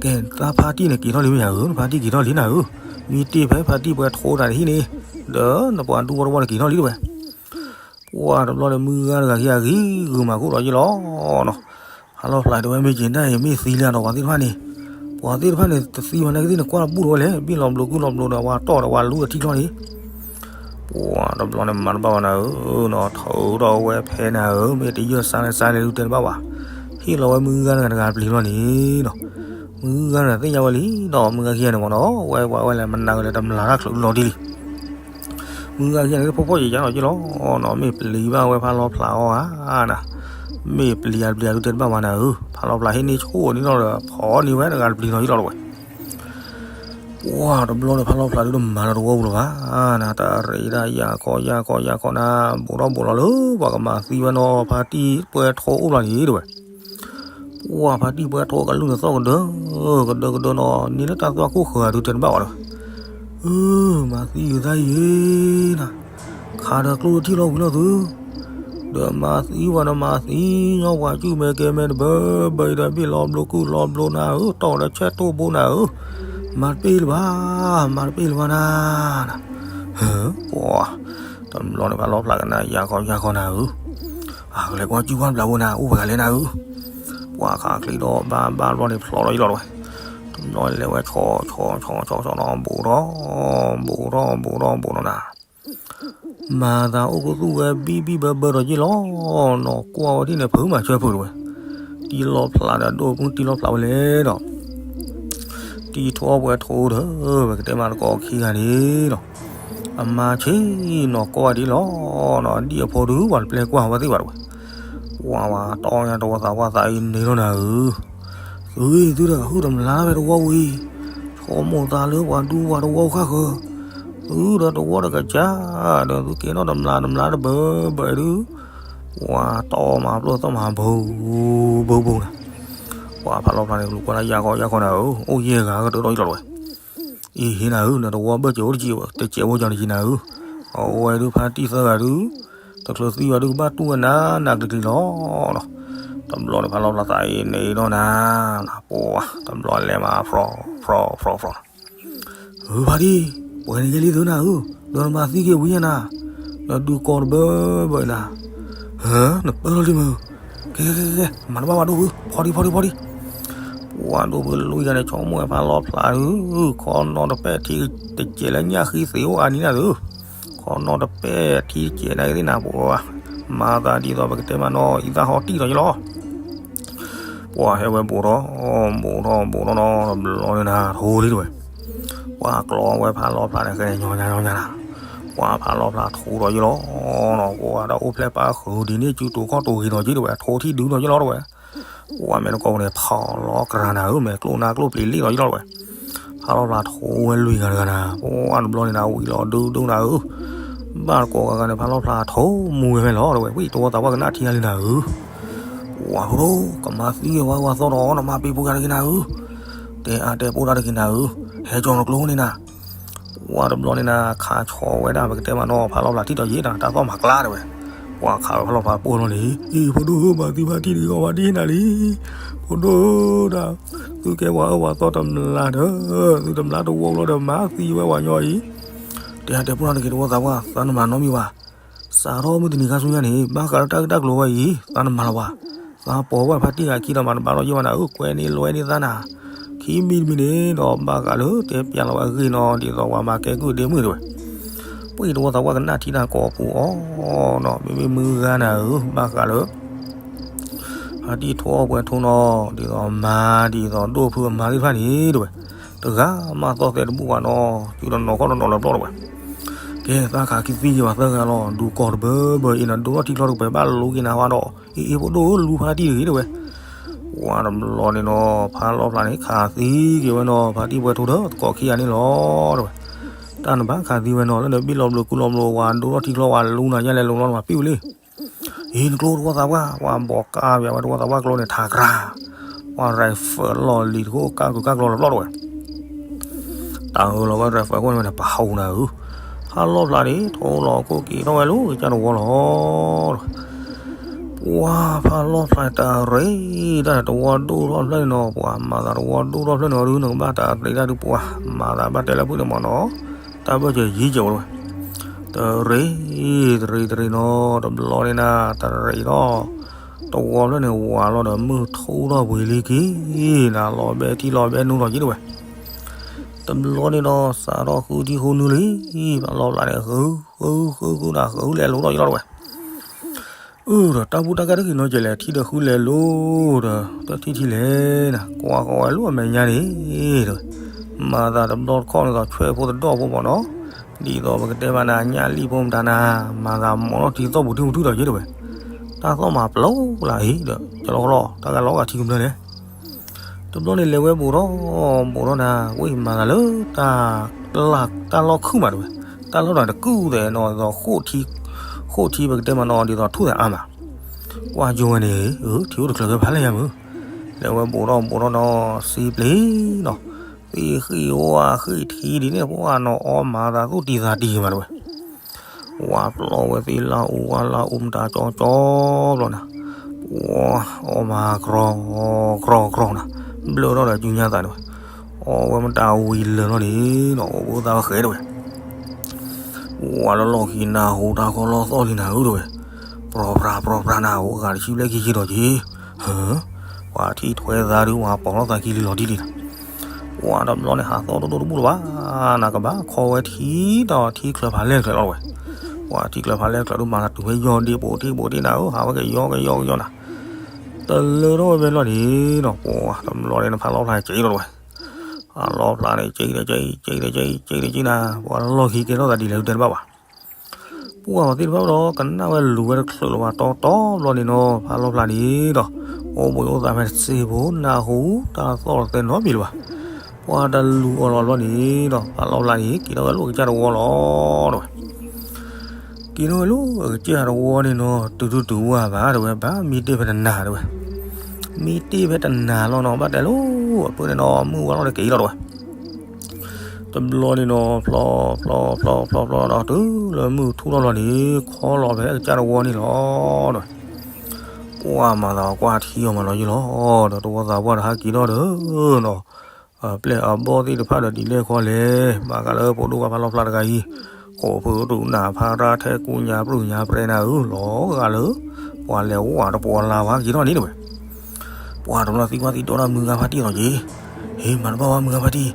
ကဲ သးဖါတံၢ်န့ၣ်က့ၤထီၣ်လံမ့ၢ်ယၤဧၢ, နဖါတံၢ်က့ၤထီၣ်လံနၤဧၢ, မ့ၢ်တ့ၢ်ဖဲဖါတံၢ်ပှဲၤထိတၢ်တဟံၣ်န့ၣ်, ဒီးနပှၤဒူဝီတဝီန့ၣ်က့ၤထီၣ်လံတဝဲ ပှၤတဘျီန့ၣ် မုၢ်ဂၤတဂၤခံဂၤဂံၤဂုာ်မၤခိၣ်လီၤယ့ၢ်လီၤ, ဖးလီၤဖျးတဝဲမ့ၢ်က့ၤဒၣ်အံၤ မ့ၢ်သံလံဒီးပှၤသ့ၣ်တဖၣ်န့ၣ်, ပှၤသ့ၣ်တဖၣ်န့ၣ် တသံဘၣ်န့ၣ်ကသ့ၣ်န့ၣ် ကွၢ်တဘူၣ်တဝဲလဲၣ်, ဘ့ၣ်လီၤဘျိးကုၢ်လီၤဘျိးဒီး ပှၤတီၢ်ဒီးပှၤလူအထံချီန့ၣ်, ပှၤတဘျီန့ၣ် မၤတဘၣ်ဘၣ်နၤဧၢ, ထုးထီၣ်ဝဲဖဲနၤဧၢ, မ့ၢ်တယၢၢ်စါလၢစါလဲၣ်ဒုးတဲတဘၣ်ဘၣ်, ဟ့ၣ်လီၤဝဲမုၢ်ဂၤတဂၤတဂၤပျံၤလီၤန့ၣ်ဒီး, မုၢ်ဂၤတဂၤသ့ၣ်ညါဝဲလံဒီး မုၢ်ဂၤခံဂၤန့ၣ်မ့ၢ်နီၤ ဝဲပှၤဝဲလဲၣ် မနၤဝဲလဲၣ် တမျးတၢ်ချုးလီၤဒ်လံ မုၢ်ဂၤခံဂၤန့ၣ် ဖှီၣ်ဖှီၣ်ယာ်ယာ်လီၤက့လီၤနီၤ, မ့ၢ်ပျံၤဘၣ်ဝဲဖးလီၤဖျးအီၤဧါနၤ, မ့ၢ်ပျံၤယၤပျံၤယၤဒုးတဲတဘၣ်ဘၣ်နၤဧၢ, ဖးလီၤဖျးဟ့ၣ်န့ၢ်ဆိၣ်န့ၢ်လီၤဒီး ဖီၣ်န့ၢ်ဝဲတဂၤတပျံၤလီၤယ့ၢ်လီၤတဝဲ, ပှၤတဘျီဒီးဖးလီၤဖျးဒုးတမၤလၢတဝီပူၤလၢၤဘၣ်နၤ, တၢ်ရ့ဒၣ်ယၢ်ခီယၢ်ခီယၢ်ခီနၤ, ဘူးထီၣ်ဘူးလီၤလၢ ပှၤကမၤသံဝဲနီၤ ဖါတံၢ်ပှဲၤထိအိၣ်ဘျီန့ၣ်တဝဲ ပှၤဖါတံၢ်ပှဲၤထိကလူၢ်န့ၣ်သီၣ်ကဒၢ, ကဒၢကဒၢနီၤ န့ၢ်လၢတၢ်သွၣ်ခိၣ်ဃၢၤဒုးတဲတဘၣ်အီၤဒီး, အၢ မၤသံယသးယံၤနၤ, ခးဒီးကျိတထံၣ်လီၤဝံၤလီၤသု, ဒီးမၤသံဝဲဒီးမၤသံညီပှၤကုၢ်မဲာ်ကဲမဲာ်တဘၢဘၢအံၤဒီး ဘ့ၣ်လီၤဘျိးကုၢ်လီၤဘျိးနၤဧၢ, တီၢ်ဒီးဆဲးတိၢ်ဘိနၤဧၢ, မၤတပ့ၢ်လၢၤဘၣ်, မၤတပ့ၢ်လၢၤဘၣ်နၤ, ဟၢ ပှၤ တဘျီန့ၣ် ဖးလီၤဖျးကနၣ်ယၢ်ခီယၢ်ခီနၤဧၢ, အကလဲၤကွၢ်စုကွၢ်ဘျးဝဲနၤ အိၣ်ဝဲဂၤလဲၣ်နၤဧၢ, ပှၤခးချံဒီးဘၣ်ဘၣ်ဘျီန့ၣ်ဖျိးလီၤယ့ၢ်လီၤတဝဲ, တဘျီန့ၣ်လဲၤဝဲဆီဆီဆီဆီဆီနီၤ ဘူးထီၣ်, ဘူးထီၣ်ဘူးထီၣ်ဘူးထီၣ်နၤ မၤသးအိၣ်ကသူၣ်ဝဲဘံၣ်ဘံၣ်ဘၢဘၢဒီးယ့ၢ်လီၤ, နီၢ်ကွၢ်ဝဲဒ်န့ၣ် ဖုမၤဆၢဖုတဝဲ, တံၢ်လီၤဖျးဒီးဒိၣ်မုၢ်တံၢ်လီၤဖျးဝဲလဲၣ်ဒီး, တံၢ်ထိအီၣ်ပှဲၤထိဒီး ပကတဲမးတကိးခံဂၤန့ၣ်ဒီး, အမါဆ့ၣ်နီၢ်ကွၢ်ဝဲဒ်လီၤ, နီၢ်ဒံၣ်အဖိဒုး ပှၤတပျဲကွၢ်ဝဲသ့ၣ်ဘၣ်တဝဲ, ဝါဝါတီၢ်ညါတဝီသးပှၢ်သးအံၤန့ၣ်လီၤနၤဧၢ သုသုဒီးဟုၣ်တမျးဖဲတဝီဝံၤ, ဆိကမိၣ်သးလၢပှၤဒူပှၤတဝီဃၣ်ဃၢၤ, သုဒီးတဝီတကစၢ်, ဒီးသုကဲထီၣ်တမျးတမျးတဘၢဘၢဒုး, ပှၤတီၢ်မၤပျိၢ်သီၣ်မၤဘိဘိဘိနၤ, ပှၤဖးလီၤဖျးန့ၣ် ကလူၤကွၢ်လၢယၢ်ကီယၢ်ကီနၤဧၢ, အိၣ်ယဲၢ်ဂၤကတၢၢ်ထီၣ်ယလီၤတဝဲ အံၤဟ့နၤဧၢ, နတဝီဘၢၣ်စၢၤအိၣ်တကဲးဖိကီနက့နၤဧၢ, အဝဲဒုးဖါတံၢ်သၢဂၤဒုး, တချုးသံဝဲဒုးကဘၣ်တူၢ်ဝဲနၤနၤကလံၤကလံၤလီၤ, တဘျီန့ၣ်ဖးလီၤဖျးသးအံၤန့ၣ်ဒီးနၤ, ပှၤ တဘျီလဲၤမး ဖြီ ဖြီ ဖြီ ဖြီ ဧၢ ဖါတံၢ်, ပှဲၤန့ၣ်က့ၤလံသုနၤဧၢ, ဒီးနမၤသံက့ၤဝံၤညါနၤ, ဒီးဒုးကီတဘၢဘၢနၤ, ဟၢ နပၢၢ်လီၤလံမုၢ်, ကဲကဲကဲကဲ မၤတဘၣ်ဝဲဒိၣ်ဖု, ဖီဒံဖီဒံဖီဒံ, ပှၤဒိၣ်ဖုလီၤယၤန့ၣ် ဆိကမိၣ်ဝဲဖးလီၤဖျးဒုး, ခီနီတပဲာ်ထံတစဲးလၢညၣ်ဃံသ့ၣ်အိၣ်အါနံၤနၤသု, ခီနီတပဲာ်ထံတစဲးနၤကသ့ၣ်နၤပှၤ, မၤသးဒ်သိးပကတဲမးနီၤ အံသၣ်ဟီၣ်တံၢ်လီၤယလီၤ ပှၤဟဲဝဲဘူးထီၣ်, ဘူးထီၣ်ဘူးထီၣ်နီၤ တဘျီန့ၣ်နၤ ထိလံတဝဲ, ပှၤကျီဝဲဖးလီၤဖျးန့ၣ် ဃဲညီညီညီညီနၤ, ပှၤဖးလီၤဖျးထိဒီးယလီၤနီၤ, ပှၤဒီးအိၣ်ဖျဲၣ်ပၢ်ဃုာ်ဒ်န့ၣ် စုတူာ်ခီၣ်တူာ်ဂ့ၤဒီးက့တဝဲ ထိထံၣ်ဒုးဒီးယလီၤတဝဲ, ပှၤမဲာ်တကိးန့ၣ် ဖးလီၤကြၤနၤဧၢ, မဲာ်ကျိၣ်နါကျိၣ်ပျံၤလံလီၤယလီၤတဝဲ ဖးလီၤဖျးထိဝဲလွံၢ်ဂၤတဂၤနၤ, ပှၤတဘျီန့ၣ်နၤ ဝံၤလီၤဒုဒုနၤဧၢ, ဘၣ်တကိးဂၤဂၤန့ၣ် ဖးလီၤဖျးထိမူဝဲဖဲလီၤတဝဲ, ဝံၤတဝီသးပှၢ်ကနၣ်ထံဂၤလံနၤဧၢ, ပှၤဖိဒိၣ် ကမၤသံဝဲဝဲသီဒီး နမၤပ့ၤဖိယၤတဂ့ၤနၤဧၢ, တဲအါတဲပိၢ်တၢ်တဂ့ၤနၤဧၢ, ဟဲကၠီနကျိန့ၣ်နၤ ပှၤတဘျီန့ၣ်နၤ ခးဆီဝဲဒၣ် ပကတဲမးနီၤ ဖးလီၤဖျးထံၣ်ဒီးယ့ၢ်နၤ တၢ်သီၣ်မၤကျါတဝဲ, ပှၤခးဝဲဖးလီၤဖးပိၢ်လီၤန့ၣ်, အံၤ ဖိဒိၣ်ဧၢ, မၤသံဖါတံၢ်တဂ့ၤအီၤ ဖါတံၢ်နၤလံ, ဖိဒိၣ်ဧၢ, တၢ် သုကဲပှၤအၢပှၤသီတမျၢ်ဒီး, သုတမျၢ်တဝီဘျီဒီး မၤသံဝဲပှၤညီအံၤ, တဲဟးတဲပူထီၣ်တက့ၢ် တဝီသးပှၢ်, သးနမၤနီတမံၤဘၣ်. စးထီၣ်မုၢ်တနံၤခါဆူညါန့ၣ် ဘၣ်ဃးလၢတၢ်ဂ့ၢ်တၢ်ကျိၤဝဲအံၤ သးနမၤလီၤဘၣ်. သးပိာ်ဝဲဖါတံၢ်ဂၤခံဒီးမၤတဘၣ်လီၤယဲၢ်ဘၣ်နၤဧၢ, ကွဲန့ၢ်လွဲန့ၢ်သးနၤ, ခံမံၤတမံၤန့ၣ်ဒီး ဘၣ်ဃးလၢတဲပျးလီၤဝဲအဂ့ၢ်နီၤ ဒ်သိးပှၤမၤကဲကုၢ်ဒ့မုၣ်တဲဝဲ. ပှၤတဝီသးပှၢ်ကနၣ်ထံတၢ်ကိးပူၤအီၤနီၤ, မ့မ့ၢ်မုၢ်ဂၤနၤဧၢ, ဘၣ်ဃးလၢ ဖါတံၢ်ထိၣ်အီၣ်ပှဲၤထိၣ်နီၤ, ဒ်သိးမၤဒ်သိးဒိၣ်ဖုအမါသ့ၣ်တဖၣ်န့ၣ်တဲဝဲ, တဂၤမၤသီၣ်သဲတဘူၣ်ဘၣ်နီၤ, စုတနီၤခီၣ်တနီၤလၢပျီၢ်တဲဝဲ. ကဲ သးခးခံသံက့ၤဘၣ်သၢဂၤလီၤ, ဒူကီၢ်တဘၢဘၢအံၤနၤ ဒိၣ်ထီၣ်ထံချီတကပၤဘၣ်လိက့ၤနၤဝဲဒီး, အ့ အ့ ဖိဒိၣ်ဧၢ လူၤဖါတံၢ်တဂ့ၤတဲဝဲ. ပှၤတဘျီန့ၣ်နီၤ ဖးလီၢ်ဖျါန့ၣ် ခးသံက့ၤဝဲနီၤ, ဖါတံၢ်ပှဲၤထိၣ်ဒီးသကိးခံဂၤန့ၣ်လီၤတဲဝဲ. တၢ်နဘၣ်ခးသံဝဲနီၤ, လၢနဘံၣ်လီၤဘျုးကုလီၤဘျုးဝဲ ဒိၣ်ထီၣ်ထံချီဝဲလူၤနၤယါလဲၤလိၤလီၤ နဘၣ်ပံၣ်ဝဲလံ. အံၤ နကျိတဝီသးပှၢ်, ပှၤဘီးကါပၠးဝဲတဝီသးပှၢ်ကျိန့ၣ် ထးကြၢး, ပှၤ rifle လီၢ်လံၤတခိၣ် ကါကျူၤကါကျီလီၤပျီၢ်တဲဝဲ. တၢ်အၢၣ်လီၤဝဲ rifle ခိၣ်န့ၣ်ဝဲန့ၣ် ပဟူးနၤဧၢ, ဖးလီၢ်ဖျါန့ၣ် ထိၣ်လီၤခိၣ်က့ၤထီၣ်ဝဲလၢကစၢ်တဝီလီၤ. ပှၤဖးလီၢ်ဖျါတရံး တၢ်တဝီဒိၣ်ထီၣ်ဖျၢၣ်န့ၣ်နီၤ, ပှၤမၤသးတဝီဒိၣ်ထီၣ်ဖျၢၣ်န့ၣ်အီၤဒုး နကဘၣ်တၢ်တရံးတၢ်ဒုး ပှၤမၤသးဘၣ်တဲလၢဖုၣ်န့ၣ်မ့ၢ်နီၤ, တၢ်ဘၢၣ်စၢၤယံၤစၢၤဝဲတဲဝဲ. တရံး တရံးတရံးနီၤ, တဘျီန့ၣ်နၤ တရံးထီၣ် တဝီဖျၢၣ်န့ၣ် ဝးလီၤဒီး မုၢ်ထူၣ်ထီၣ်ပှ့ၤလံက့ၤနၤ, လီၤဘဲထံလီၤဘဲနူၤလီၤက့ၤတဲဝဲ. တဘျီန့ၣ်ဒီး စးထီၣ်ဃုထံဃုနုၤလံ, ဖးလီၢ်ဖျါန့ၣ် ဃု ဃု ဃု ဃုနၤ ဃုလဲၤလိၤထီၣ်က့ၤလီၤတဲဝဲ. အၢ ဒီးတၢ်ဘူၣ်တၢ်ကၢ်တဂ့ၤနီၤ ကလဲၤထံဒီးဃုလဲၤလိၤဒီး တထံၣ်ထံလဲၣ်နၤ ကွၢ်ဃီဝဲလၢအမဲာ်ညါန့ၣ် တဲဝဲ. မၤသးတဘျီတခီၣ်န့ၣ်ဒီး ဆွဲၣ်ဖိတဒီၣ်ဖိမ့ၢ်နီၤ, ဒ်သိးပကတဲဘၣ်နၤ ညၣ်လံၣ်ဖိမတၤနၤ, မၤသးမီၤထီၣ်ထံသီၣ်ပူၤထံပူၤထူၣ်ဒီးက့ၤတဲဝဲ. တၢ်သီၣ်မၤပျိလၢအံၤဒီး ကလီကလီ တၢ်ဂၤလီၤဂာ်ထံကမျၢၢ်န့ၣ် တဘျီန့ၣ် လဲၤဝဲဘူးထီၣ်ဘူးထီၣ်နၤ ဝံၤမၤသးလၢ တၢ်လီၢ်ခုၣ်မးတဲဝဲ, တၢ်လီၢ်ဒီးတကုၢ်သဲးနီၤ ဒ်သိး ဃိၣ်ထံပကတဲမ့ၢ်နီၤ ဒ်သိးထူၣ်သဲးအါမး, ကွၢ်ယိဝဲန့ၣ် ထံအိၣ်တချုးကဲဖးလဲၢ်ယါမုၢ်, လဲၤဝဲဘူးထီၣ်ဘူးထီၣ်နီၤ စံပျ့ၤနီၤ, သ့ၣ်ဃံၣ်ဝါဃံၣ်ထံဒ်န့ၣ် ပှၤနီၤအီမၤသးသူၣ်တံၤသးတံၤမးတဲဝဲ. ဝါပျီဝဲသ့ၣ်လၢအူဝါလၢအူမတၤကၠီကၠီဘျီနၤ, ပှၤအီမၤကြီကြီနၤ, ဘျၢထီၣ်ဒီးစုညါသးန့ၣ်ဝဲ, အီဝဲမတၤဝံၤလၢာ်လီၤန့ၣ်နီၤ အိၣ်ဘှံးသးဝဲဃဲတဲဝဲ. ပှၤလၢလီၢ်ခံနၢ်ဟူတၢ်ခီလီၢ်သီၣ်လံနၤဧၢတဲဝဲ, ပြီပြါပြီပြါနၤ အိၣ်ဂၤတဆံဘျဲၣ်ခံဆံဒီးက့ၤ, ပှၤထံၣ်ထွဲသးဒုး ပှၤပိာ်ထီၣ်သးခံလံလီၤတံၢ်လံနၤ ပှၤတဘျီန့ၣ် ဟးသီၣ်ဒိၣ်ဒိၣ်တဘူၣ်လၢၤဘၣ်, နကဘၣ်ခီဝဲထံဒီးထံချၢဖးလဲၢ်ချၢလီၤတဲဝဲ, ပှၤထံချၢဖးလဲၢ်ချၢဒုး မၤသးတုၤဖဲယီၢ်ဒ့ ပိာ်ထံပိာ်ထံနၤဧၢ ဟးဝဲကယီကယီကယီနၤ, တလၢထီၣ်ဝဲဖဲလီၢ်န့ၣ်ဒီး ပှၤတဘျီန့ၣ် ဖးလီၢ်ဖျါက့ၤလီၤတဲဝဲ, ဖးလီၢ်ဖျါန့ၣ် က့ၤဒီးက့ၤ က့ၤဒီးက့ၤ က့ၤဒီးက့ၤနၤ ပှၤလၢလီၢ်ခံကဲထီၣ်သးဒ်လဲၣ်ဒုးတဲတဘၣ်ဘၣ် ပှၤသ့ၣ်တဖၣ်ဒီး ကနၣ်ဝဲလူၤဝဲတချုးလၢၤဘၣ်တီတီဘျီန့ၣ်နီၤ ဖးလီၢ်ဖျါန့ၣ်ဒီး အိၣ်ဘှံးအိၣ်သးဖဲတစ့ဖိ နၢ်ဟူတၢ်သီၣ်တသဲနီတမံၤလၢၤဘၣ်, ပှၤတလူၤအီၤလီၤဘျီန့ၣ်ဒီး ဖးလီၢ်ဖျါန့ၣ် က့ၤထီၣ်ဝဲလၢအကစၢ်တဝီလီၤတဲဝဲ, က့ၤထီၣ်ဝဲလၢအကစၢ်တဝီန့ၣ်နီၤ တုၤထူၣ်တုၤဝါဘၣ်တဲဝဲ ဘၣ်မံတ့ၢ်ဖဲတနၤတဲဝဲ, မံတ့ၢ်ဖဲတနၤလီၤနီၤ ဘၣ်တဲလိၤ အပၢၢ်န့ၣ်နီၤ မုၢ်ဝါလီၤဒီးက့ၤလီၤတဲဝဲ တဘျီန့ၣ်နီၤ ဖျီ ဖျီ ဖျီ ဖျီ ဖျီဒီး တုၤလၢမုၢ်ထူၣ်ထီၣ်လီၤန့ၣ် ခီလီၤဖဲအကစၢ်တဝီန့ၣ်လီၤဒီး ပှၤမၤသးကွၢ်ထံအီၤမးလီၤယံလီၤဒီး တဝီသးပှၢ်ဒီးဟဲက့ၤထီၣ်ဒီးနီၤ အပျဲၢ်အဘီၣ်သ့ၣ်တဖၣ်ဒီးဒ်လဲၣ်ခီလဲၣ် ဘၣ်ဃးလၢဖိဒိၣ်ခွါဖးလီၢ်ဖျါတဂၤအံၤ ကိးဖုတူၢ်နၢ်ဖးရၣ်ထဲကူညါပြုၢ်ညါပြဲနၤဧၢ လီၤဂာ်လၢ ပှၤလဲၤဝဲတပှီၤလၢ်ဝဲက့ၤထီၣ်န့ၣ်တဲဝဲ ပှၤတဘျီသံကွၢ်သံဒိးတၢ်မုၢ်ဂၤဖါတံၢ်လီၤက့ၤ, ဟ့ၣ် မၤတဘၣ်ဝဲမုၢ်ဂၤဖါတံၢ်,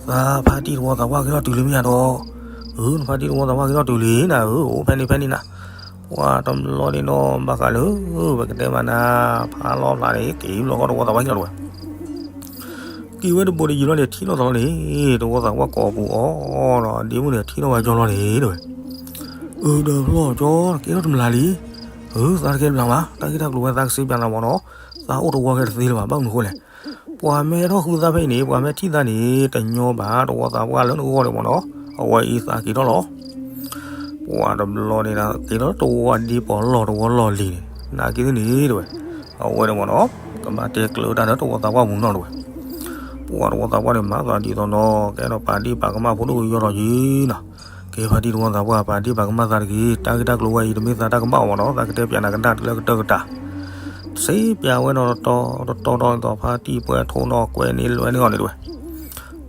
သးဖါတံၢ်တဝီသးပှၢ်က့ၤထီၣ်တုၤလံမ့ၢ်ဧါဒီး, အၢ နဖါတံၢ်တဝီသးပှၢ်က့ၤထီၣ်တုၤလံနၤဧၢ အိၣ်ဖဲန့ၣ်ဖဲန့ၣ်နၤ, ပှၤတဘျီန့ၣ်နီၤ ဘၣ်ဃးလၢ ပကတဲမးနၤ ဖးလီၢ်ဖျါန့ၣ် က့ၤဘျီဃီတဝီသးပှၢ်က့ၤထီၣ်တဝဲ က့ၤဝဲတဘိးတယံၤလီၤန့ၣ် ထံၣ်လိာ်သးလီၤန့ၣ် တဝီသးပှၢ်ကိးပူၤအီၤဒီး ဒ့မုၣ်န့ၣ် ထံၣ်လိာ်ဝဲကၠီလီၤန့ၣ်တဲဝဲ, အၢ ဒီးဖျီၣ်ကၠီ ကဲထီၣ်တမျၢ်လံ, အၢ သးတကဲတမျၢ်ဘၣ် တၢ်ဂ့ၢ်တၢ်ကျိၤဝဲသးကစ့ပျးနၤမ့ၢ်နီၤ, သးအိၣ်တဝီကဲတသ့လၢၤဘၣ် ဘၣ်မနုၤဃိလဲၣ်, ပှၤမ့ၢ်ထီၣ်ဃုသးဖဲအံၤန့ၣ် ပှၤမ့ၢ်ထံၣ်သးန့ၣ် တညီဘၣ် တဝီသးပှၢ်လၢနဂီၢ်န့ၣ်မ့ၢ်နီၤ, အဝဲအံၤသးက့ၤထီၣ်လီၤ ပှၤတဘျီန့ၣ် က့ၤထီၣ်တဝီဒ့ပီၤလီၢ်တဝီလီၢ်လံၤန့ၣ် နာ်က့ၤသ့ၣ်န့ၣ်တဲဝဲ, အဝဲန့ၣ်မ့ၢ်နီၤ ကဘၣ်တဲကျၢၤတၢ်လၢတဝီသးပှၢ်ပူၤနီၤတဲဝဲ, ပှၤတဝီသးပှၢ်န့ၣ် မၤသးဒ်သိးနီၤ ကဲထီၣ်ပာ်ဒ့ၣ်ပာ်ကမၣ်ဖိဒိၣ်ကယီထီၣ်က့ၤနီၤ, ကဲဖါတံၢ်တဝီသးပှၢ် ပာ်ဒ့ၣ်ပာ်ကမၣ်သးတဂ့ၤ, တၢ်ဂ့ၢ်တၢ်ကျိၤဝဲအံၤ တမ့ၢ်သးတၢ်ကမၣ်အီၤမ့ၢ်နီၤ, သးကတဲပၠးနၤကနၣ်တုၤလၢကတၢၢ်ကတၢၢ်. စ့ပၠးဝဲနီၤတတီၤတတီၤဒီး ဖါတံၢ်ပှဲၤထိးနီၤကွဲးန့ၢ်လွဲန့ၢ်အီၤန့ၣ်တဝဲ.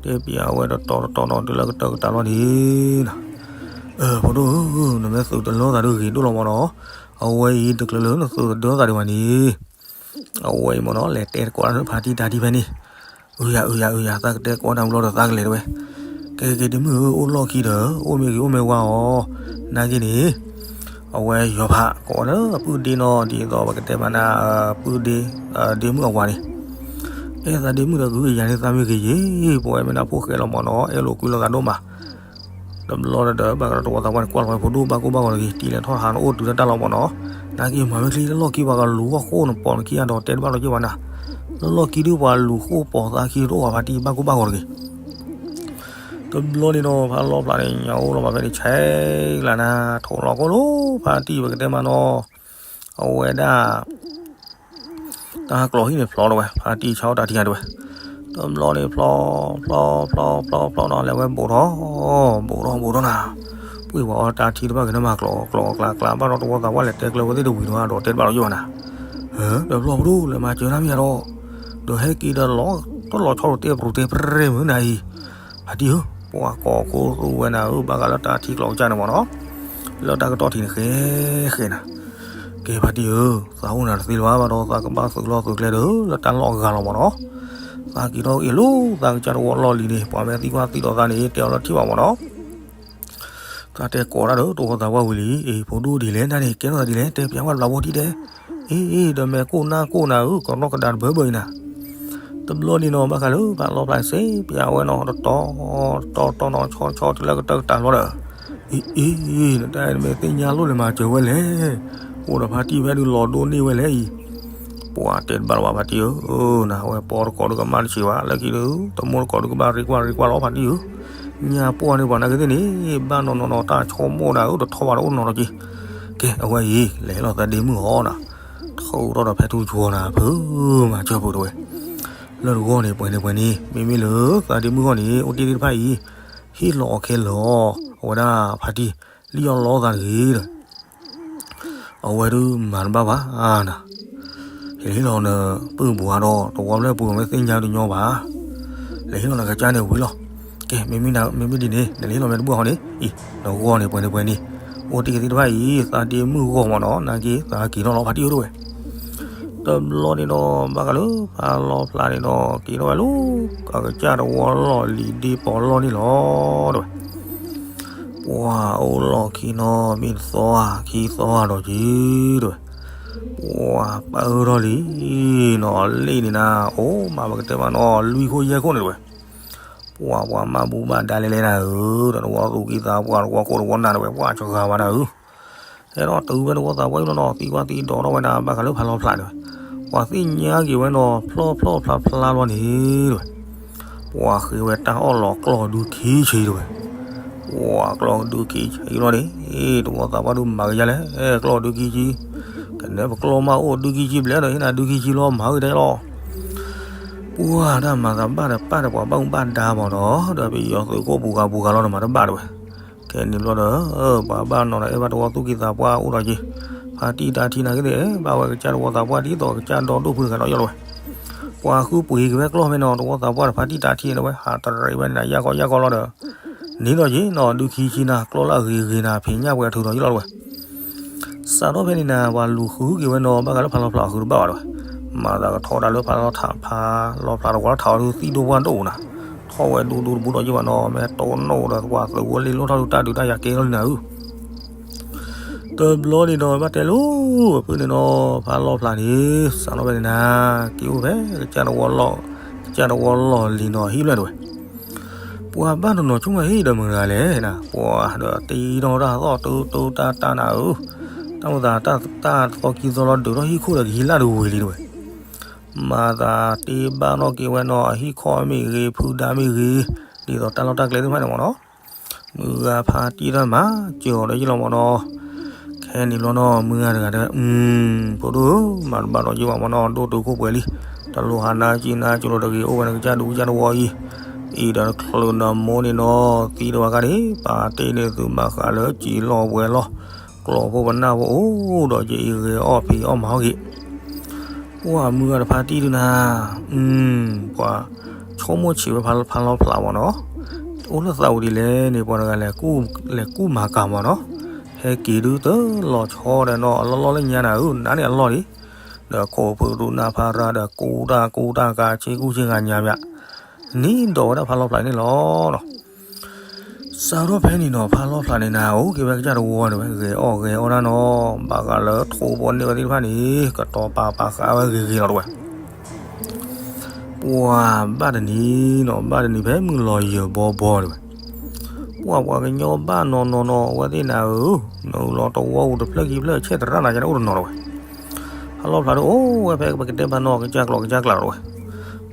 တဲပၠးဝဲတတီၤတတီၤဒီးတုၤလၢကတၢၢ်ကတၢၢ်လီၤန့ၣ်နီၤ. ဖိဒိၣ်ဧၢ, နမ့ၢ်သုးတလီသးဒုးဂ့ၤဒိၣ်လီၤမ့ၢ်နီၤ, အဝဲအံၤတကျၢၤလၢနသုးတဒၢသးဒံးဘၣ်န့ၣ် အဝဲအံၤမ့ၢ်နီၤ လဲၤတဲတကိးတၢ်လၢဖါတံၢ်တၢ်ထံၣ်ဖဲန့ၣ်, အုယၤ အုယၤ အုယၤ သးကတဲကိးတၢ်ဘျီဒီးသးကလဲၤတဝဲ. ကဲ ကဲ ဒ့မုၣ်ဧၢ, အိၣ်လီၢ်ခံဒီး အိၣ်မ့ၢ်ဂ့ၤအိၣ်မ့ၢ်ဝါအီၤ, နာ်က့န့ၣ် အဝဲယီၤဖးကိးဝဲလၢပုၢ်ဒ့နီၤ, ဒ်သိးပကတဲမးနၤ ပုၢ်ဒ့ ဒ့မုၣ်အဝၤန့ၣ်, အဲၣ်သးဒ့မုၣ်ဒီး ဂုာ်ကယၤန့ၣ်သးမ့ၢ်ဂ့ၤယ့ၢ်, ပဝဲမ့ၢ်ဒၣ်ဖိၣ်ဃဲလီၤမ့ၢ်နီၤ, အဲၣ်လိာ်ကွံလိာ်သးဒိၣ်မး. တဘျီဒီး ဘၣ်ကဒီးတဝီသးပှၢ်န့ၣ် ကွၢ်လီၤဝဲဖိဒိၣ်ဘၣ်ကိၢ်ဘၣ်ဂီၤတဂ့ၤ, တံၤလဲၤထီၣ်ဟးနအိၣ်တုၤတၢ်တၢ်လီၤမ့ၢ်နီၤ, နာ်က့မၤမ့ၢ်ချံလၢလီၢ်ခံပှၤကလူၤဂီၢ်ဃိၣ်နပိာ်နခံဂၤဒီးတဲတဘၣ်လီၤက့ၤဘၣ်နၤ, လၢလီၢ်ခံဒုးပှၤလူၤဃိၣ်ပိာ်သးခံတအိၣ်ဘၣ်ဖါတံၢ်ဘၣ်ကိၢ်ဘၣ်ဂီၤတဂ့ၤ. တဘျီန့ၣ်ဒီး ဖးလီဖျးန့ၣ် ညၣ်အိၣ်လီၤမးဖဲန့ၣ် ဆဲးလၢနၤ ထိးလီၤကိၢ်လိာ်ဖါတံၢ်ပကတဲမးနီၤ, အဝဲဒၣ် တၢ်ကျီၤဟံၣ်န့ၣ်ဖျီတဝဲ, ဖါတံၢ်ဆါအီၣ်တၢ်ထံၣ်ညါတဝဲ. တဘျီန့ၣ်ဖျီ ဖျီ ဖျီ ဖျီ ဖျီနီၤ လဲၤဝဲဘူးထီၣ် ဘူးထီၣ် ဘူးထီၣ်နၤ, ပှ့ၤဝဲအီၣ်တၢ်ထံၣ်တဘၣ်က့ၤန့ၣ်မး ကျီၤကျီၤကျါကျါ ဘၣ်ဒီးတဝီသးပှၢ်လဲၤတဲကျၢၤဝဲသ့ၣ်တဝံၤဒီး ဒီးတဲတဘၣ်လီၤက့ၤဘၣ်နၤ, တဘျီဖိဒိၣ်လဲၤမၤစၢၤနၤမ့ၢ်ယါဒီး, ဒီးဟဲက့ၤဒီးလီၤ တၢ်လီၤဆီတတဲပရူၤတဲပြဲမုၢ်နၤအံၤ, ဖါတံၢ်ဧၢ, ပှၤကိးခိၣ်သူဝဲနၤဧၢ ဘၣ်ဃးလၢတၢ်ထံကျိၤကစၢ်န့ၣ်မ့ၢ်နီၤ, လၢတၢ်ကတီၢ်ထံးန့ၣ်ဃဲဃဲနၤ. ကဲဖါတံၢ်ဧၢ, သးအိၣ်နၤတသ့လၢၤဘၣ်ဒီး သးကဘၣ်သုးလီၢ်သုးကျဲဒီး လၢတၢ်လီၢ်အဂၤလီၤမ့ၢ်နီၤ, သးက့ၤထီၣ်အ့ၣ်လိာ်သးကစၢ်တဝီလီၢ်လံၤန့ၣ် ပှၤမ့ၢ်သံကွၢ်သံဒိးသးန့ၣ် တဲအီၤလၢထံၣ်ဘၣ်မ့ၢ်နီၤ. သးတဲကိးတၢ်ဒီးတဝီသးပှၢ်ဝံၤလံ, အ့ၣ် ဖိဒိၣ်ဒ်လဲၣ်နၤန့ၣ် ကဲထီၣ်သးဒ်လဲၣ် တဲပၠးဝဲတဘျီဖိထံၣ်တဲ, အ့ၣ် ဒီးမဲာ်ကိၢ်နါကိၢ်နၤဧၢ ကရီကဒါတဘၢဘၢအံၤနၤ. တဘျီန့ၣ်နီၤ ဘၣ်ဃးလၢဖးလီဖျးစ့ပၠးဝဲနီၤ တတီၤ တတီၤတတီၤနီၤ ဆီဆီတုၤလၢကတၢၢ်ကတၢၢ်လီၤဒီး, အ့ၣ် အ့ၣ် နတၢ်အဲၣ်နမ့ၢ်သ့ၣ်ညါလိၣ်လဲၤမၤစၢၤဝဲလဲၣ်, အိၣ်ဒီးဖါတံၢ်ဖဲဒုးလီၤဒိၣ်န့ၢ်ဝဲလဲၣ်အံၤ. ပှၤတဲတဘၣ်လီၤဘၣ်ဖါတံၢ်ဧၢ, နဝဲပီတကိးဒုးကမၣ်တဆံးဘၣ် လၢခံဒုး တမိၢ်တကိးဒုးကဘၣ်ရ့ကွၢ်ရ့ကွၢ်လီၤဖါတံၢ်ဧၢ, ညါပှၢ်န့ၣ်ပှၤနာ်က့သ့ၣ်န့ၣ် ဘၣ်နီၢ်နီၢ်နီၢ် တၢ်ဆိကမိၣ်ဒၣ်ဧၢ တထီၣ်ဘၣ်တအိၣ်နီတက့ၢ်. ကဲ အဝဲအံၤ လဲၤဟ့ၣ်လီၤသးဒ့မုၣ်အီၤနၤ, ထုးထီၣ်ဒီးဖဲထူကၠီနၤ ဖုမၤစၢၤပူၤတဝဲ, လၢတဂီၢ်န့ၣ် ပှဲၤန့ၣ်ပှဲၤန့ၣ် မ့မ့ၢ်လၢသးဒ့မုၣ်ဂီၢ်န့ၣ် အိၣ်တ့ၢ်သ့ၣ်တဖၣ်အံၤ ဟ့ၣ်လီၤအီၤခဲလၢာ်, အဝဲဒၣ်ဖါတံၢ် လံၣ်အီၣ်လီသးတဂ့ၤဒီး အဝဲဒုးမၤတဘၣ်ဘၣ်နၤ, ဟ့ၣ်လီၤနပုၢ်ပှၤဒီး တဝီဖျၢၣ်ပူၤမ့ၢ်သ့ၣ်ညါတညီဘၣ်, လဲၤဟ့ၣ်လီၤနကစၢ်န့ၣ်ဝံၤလီၤ. ကဲ မ့မ့ၢ်ဒ်န့ၣ် နလဲၤဟ့ၣ်လီၤမ့ၢ်တဘၣ်ဃီန့ၣ် အံၤ နဂီၢ်န့ၣ်ပှဲၤန့ၣ်ပှဲၤန့ၣ် အိၣ်တ့ၢ်ကသ့ၣ်တဖၣ်အံၤ သးဒ့မုၣ်ဂီၢ်မ့ၢ်နီၤ နာ်က့သးက့ၤထီၣ်လီၤဖါတံၢ်ဧၢတဝဲ. တဘျီန့ၣ်ဒီး ဘၣ်ဃးလၢဖးလီဖျးန့ၣ်ဒီး က့ၤထီၣ်ဝဲလၢ အကစၢ်တဝီလီၢ်လံၤဒ့ပီၤလီၢ်န့ၣ်လီၤတဝဲ. ပှၤအိၣ်လီၢ်ခံနီၤ မ့ၢ်တသီဧါ ခံသီဧါဒီးက့ၤတဝဲ, ပှၤပၢထီၣ်လံနီၤ လ့ၣ်န့ၣ်နၤ အိၣ်မးပကတဲမးနီၤ လွံၢ်ခိၣ်ယဲၢ်ခိၣ်န့ၣ်တဝဲ, ပှၤပှၤမၤဘူၣ်မၤဒါလဲၤလဲၤနၤဧၢ, ဒီးတဝီသူၣ်ကံၢ်သးပှၢ် တဝီကိၢ်တဝီနၢ်တဝဲ ပှၤစှၤဝါနၤဧၢ, ဟဲထီၣ်တုၤဖဲတဝီသးပှၢ်အံၤလီၤနီၤ သံကွၢ်သံဒိးထီၣ်ဝဲဒၣ် ဘၣ်ဃးလၢဖးလီဖျးတဝဲ, ပှၤသ့ၣ်ညါက့ၤဝဲနီၤ ဖျီၣ်ဖျီၣ်ဖျါဖျါလီၤန့ၣ်တဝဲ ပှၤဃ့ဝဲတၢ်အီၣ်လီၤကျီၢ်ဒုခံဆံတဝဲ, ပှၤကျီၢ်ဒုခံဆံလီၤန့ၣ်, တဝီသးပှၢ်ဒုးမၤကယါလဲၣ် ကျီၢ်ဒုခံဆံ, ကနဲပကျီၢ်မးအိၣ်ဒုခံဆံဘျဲၣ်ဒီး ဟ့ၣ်နၤဒုခံဆံလီၤ မၤဂ့ၤတဲလီၤ. ပှၤဒၣ်မၤသးဘၣ်ဒီးပၢ်ဒီးပှၤဘၣ်မူဘၣ်ဒါမ့ၢ်နီၤ ဒီးပယီၤသုးခိၣ်ပူၤဂၤပူၤဂၤလီၤဒီးမၤတဘၣ်တဝဲ, ခဲန့ၣ်ဘျီဒီး ပှၤဘၣ်နီၤဒီးအဲၣ်ဘၣ်တဝီသူၣ်ကံၢ်သးပှၢ်အိၣ်ဒီးက့ၤ, ဖါတံၢ်တၢ်ထံၣ်နာ်က့သ့ၣ် ဘၣ်ဝဲကစၢ်တဝီသးပှၢ်ဒ်သိးကစၢ်ဒီဒိၣ်ဖုတဂၤဒီးယီၢ်လီၤဝဲ ပှၤဃုပှ့ၤက့ၤဝဲကျီၢ်ဖဲန့ၣ်နီၤ တဝီသးပှၢ်ဒီးဖါတံၢ်တၢ်ထံၣ်န့ၣ်တဝဲ ဟးတရံးဝဲန့ၣ်နၤ ယၢ်ကီယၢ်ကီလီၤဒီး, န့ၣ်ဒီးက့ၤနီၤ ဒုခံဆံနၤ ကျီၢ်လၢအဂ့ၤဂ့ၤနၤ ဖံးညၣ်ပှဲၤအထုးဒီးယီၢ်လီၤတဝဲ, စးထီၣ်ဖဲန့ၣ်နၤ ပှၤလူၤဃုက့ၤဝဲနီၤ ဘၣ်ဃးလၢဖးလီဖျးအဃုတဘၣ်ဘၣ်တဝဲ, မၤသးကထီဒါလၢဖးလီဖျး ဖးလီဖျးတဝီလၢထးအီၤဒုးသံၣ်ဒိၣ်ပှၢ်ဒိၣ်နၤ, ထီၣ်ဝဲဒူဒူတဘူးဒီးယ့ၢ်ဘၣ်နီၤ မ့ၢ်တိၢ်နီၣ်ဒီးပှၤသုးဝဲလ့လိၣ်ထီၣ်ဒုးတၢ်ဒုးတၢ်ယၤကဲထီၣ်လံနၤဧၢ တဘျီန့ၣ်ဒီး ဘၣ်တဲလိၤပဖုန့ၣ်နီၤ ဖးလီဖျးန့ၣ် စးထီၣ်ဖဲန့ၣ်နၤ က့ၤအိၣ်ဖဲ ကစၢ်တဝီလီၢ်လံၤနီၤ ဟံၣ်ဖျၢၣ်တဝဲ, ပှၤဘၣ်နီၢ်နီၢ်ဆိကမိၣ်ဟံၣ်ဒီးမတၤတဂၤလဲၣ်နၤ ပှၤဒီးတ့ထီၣ်တၢ်သီၣ်တိတိတၢ်တၢ်နၤဧၢ, တၢ်မၤသးတၢ်တသီခံသီလီၤ ဒုးထီၣ်ဟံၣ်ခိၣ်ဒီးကဟံးလၢ်တဝ့ၤလံတဝဲ မၤသးတ့ဘၣ်နီၣ်က့ၤဝဲနီၤ အဟံၣ်ခီၣ်မ့ၢ်ဂ့ၤ ဖုဒါမ့ၢ်ဂ့ၤ, ဒ်သိးတၢ်လီၢ်တၢ်ကျဲသ့ၣ်တဖၣ်န့ၣ်မ့ၢ်နီၤ, မုၢ်ဂၤဖါတံၢ်တၢ်မၤစၢၤအီၤဒီးယ့ၢ်လီၤမ့ၢ်နီၤ, ခဲန့ၣ်ဘျီနီၤ မုၢ်ဂၤတဂၤတဲဝဲ ဖိဒိၣ်ဧၢ မၤတဘၣ်ဒီးယ့ၢ်ဘၣ်မ့ၢ်နီၤ ဒိၣ်တုာ်ခိၣ်ပှဲၤလံ, တလိၣ်ဟးနါက့နါကလိာ်တဂ့ၤ အိၣ်ဝဲနကစၢ်ဒူကစၢ်တဝီအံၤ, ပ အံၤဒီးချုးနမိၢ်န့ၣ်နီၤ သံတဝၤခါန့ၣ် ပာ်တ့ၢ်န့ၢ်သုဘၣ်ဃးလၢကံလီၢ်ဝဲလီၢ် ကျီၢ်ဖိပနၢ်ဖိအိၣ်ဒီး ယအံၤဂဲၤအီၣ်ဖံးအီၣ်မၤဟီၣ်က့ၤ ပှၤမုၢ်ဂၤတဖါတံၢ်ဒုနၤ, ပှၤဆိကမိၣ်ဆံးဝဲဖးလီၤဖျးမ့ၢ်နီၤ, အိၣ်လၢသးဝံၤဒ်လဲၣ်န့ၣ် ပှၤတဂၤလဲၤ လဲၤကူၣ်မၤကၤမ့ၢ်နီၤ, ဟဲက့ၤဒုတလီၤဆီဒီးနီၤ အလီၢ်လီၢ်လၢညါနၤဧၢ နၤန့ၣ်အလီၢ်လံ, ဒီးခိၣ်ဖုရူနၢ်ဖးရၢ်ဒီး ကူတၢ်ကူတၢ်ကၤဆ့ကူဆ့ဂၤညါဗျ, နံၤဒီးဝဲဒၣ်ဖးလီၤဖျးန့ၣ်လီၤနီၤ စးထီၣ်ဖဲန့ၣ်နီၤ ဖးလီၤဖျးန့ၣ်နၤ အိၣ်က့ၤဝဲကစၢ်တဝီန့ၣ်ဝဲ ဂဲၤအီၣ်ဂဲၤအီၣ်တၢ်နီၤ, ဘၣ်ဃးလၢထိၣ်ဖိန့ၢ်ဝဲသ့ၣ်တဖၣ်န့ၣ် ကတီၤပာ်ပာ်ဃာ်ဝဲဂ့ၤဂ့ၤလီၤတဝဲ, ပှၤဘၣ်တနံၤနီၤ ဘၣ်တနံၤဖဲမုၢ်လီၤယၢၤဘီဘီတဝဲ, ပှၤပှၤကညီဘၣ်နီၤနီၤနီၤ အဝဲသ့ၣ်နၤဧၢ, နုာ်လီၤတဝီပူၤတဖျၢၣ်ခံဖျၢၣ် ဆဲးသရၣ်နၤယဲန့ၣ်အိၣ်တနီၤတဝဲ ဖးလီၤဖျးဒုအိၣ်ဝဲဖဲပကတဲဖးနီၤ ကစၢ်ကျီၤကစၢ်ကျါလီၤတဝဲ,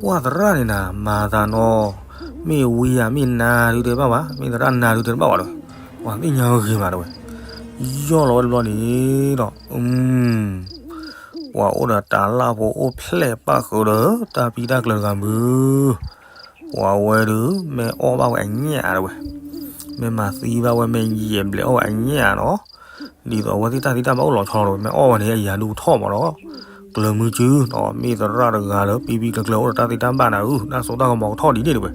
ပှၤသရၣ်န့ၣ်နၤ မၤသးနီၤ, မ့ၢ်ဝံယၤမ့ၢ်နၤဒုတဲတဘၣ်ဘၣ် မ့ၢ်သရၣ်နၤဒုတဲတဘၣ်ဘၣ်တဝဲ, ပှၤသ့ၣ်ညါဂ့ၤမးတဝဲ, ယီၢ်လီၤဝဲတဘျီန့ၣ်ဒီး ပှၤအိၣ်ဒီးတၢ်လၢဖိအိၣ်ဖျဲၣ်ပၣ်ဃုာ်ဒီး တၢ်ပံတၢ်ကျၢၤတဂၤမုၢ် ပှၤဝဲဒု မ့ၢ်အီၣ်ဘၣ်ဝဲအညၣ်တဝဲ, မ့ၢ်မၤသံဘၣ်ဝဲ မ့ၢ်ယဲၢ်ဘျဲးအီၣ်ဝဲအညၣ်နီၤ, ဒ်သိးအဝဲသ့ၣ်တၢ်သံတၢ်ဘၣ်အိၣ်လီၤဆီလီၤတဝဲ မ့ၢ်အီၣ်ဝဲန့ၣ် အယၤဒုကထီၣ်မးဒီး ကျၢၤမုၢ်စုနီၤ, မ့ၢ်သရၣ်တဂၤလၢပံပံကျၢၤကျၢၤအိၣ်ဒီးတၢ်သံတၢ်ဘၣ်နၤဧၢ, တၢ်စိတၢ်ကမီၤကထီၣ်ဒ်န့ၣ်တဝဲ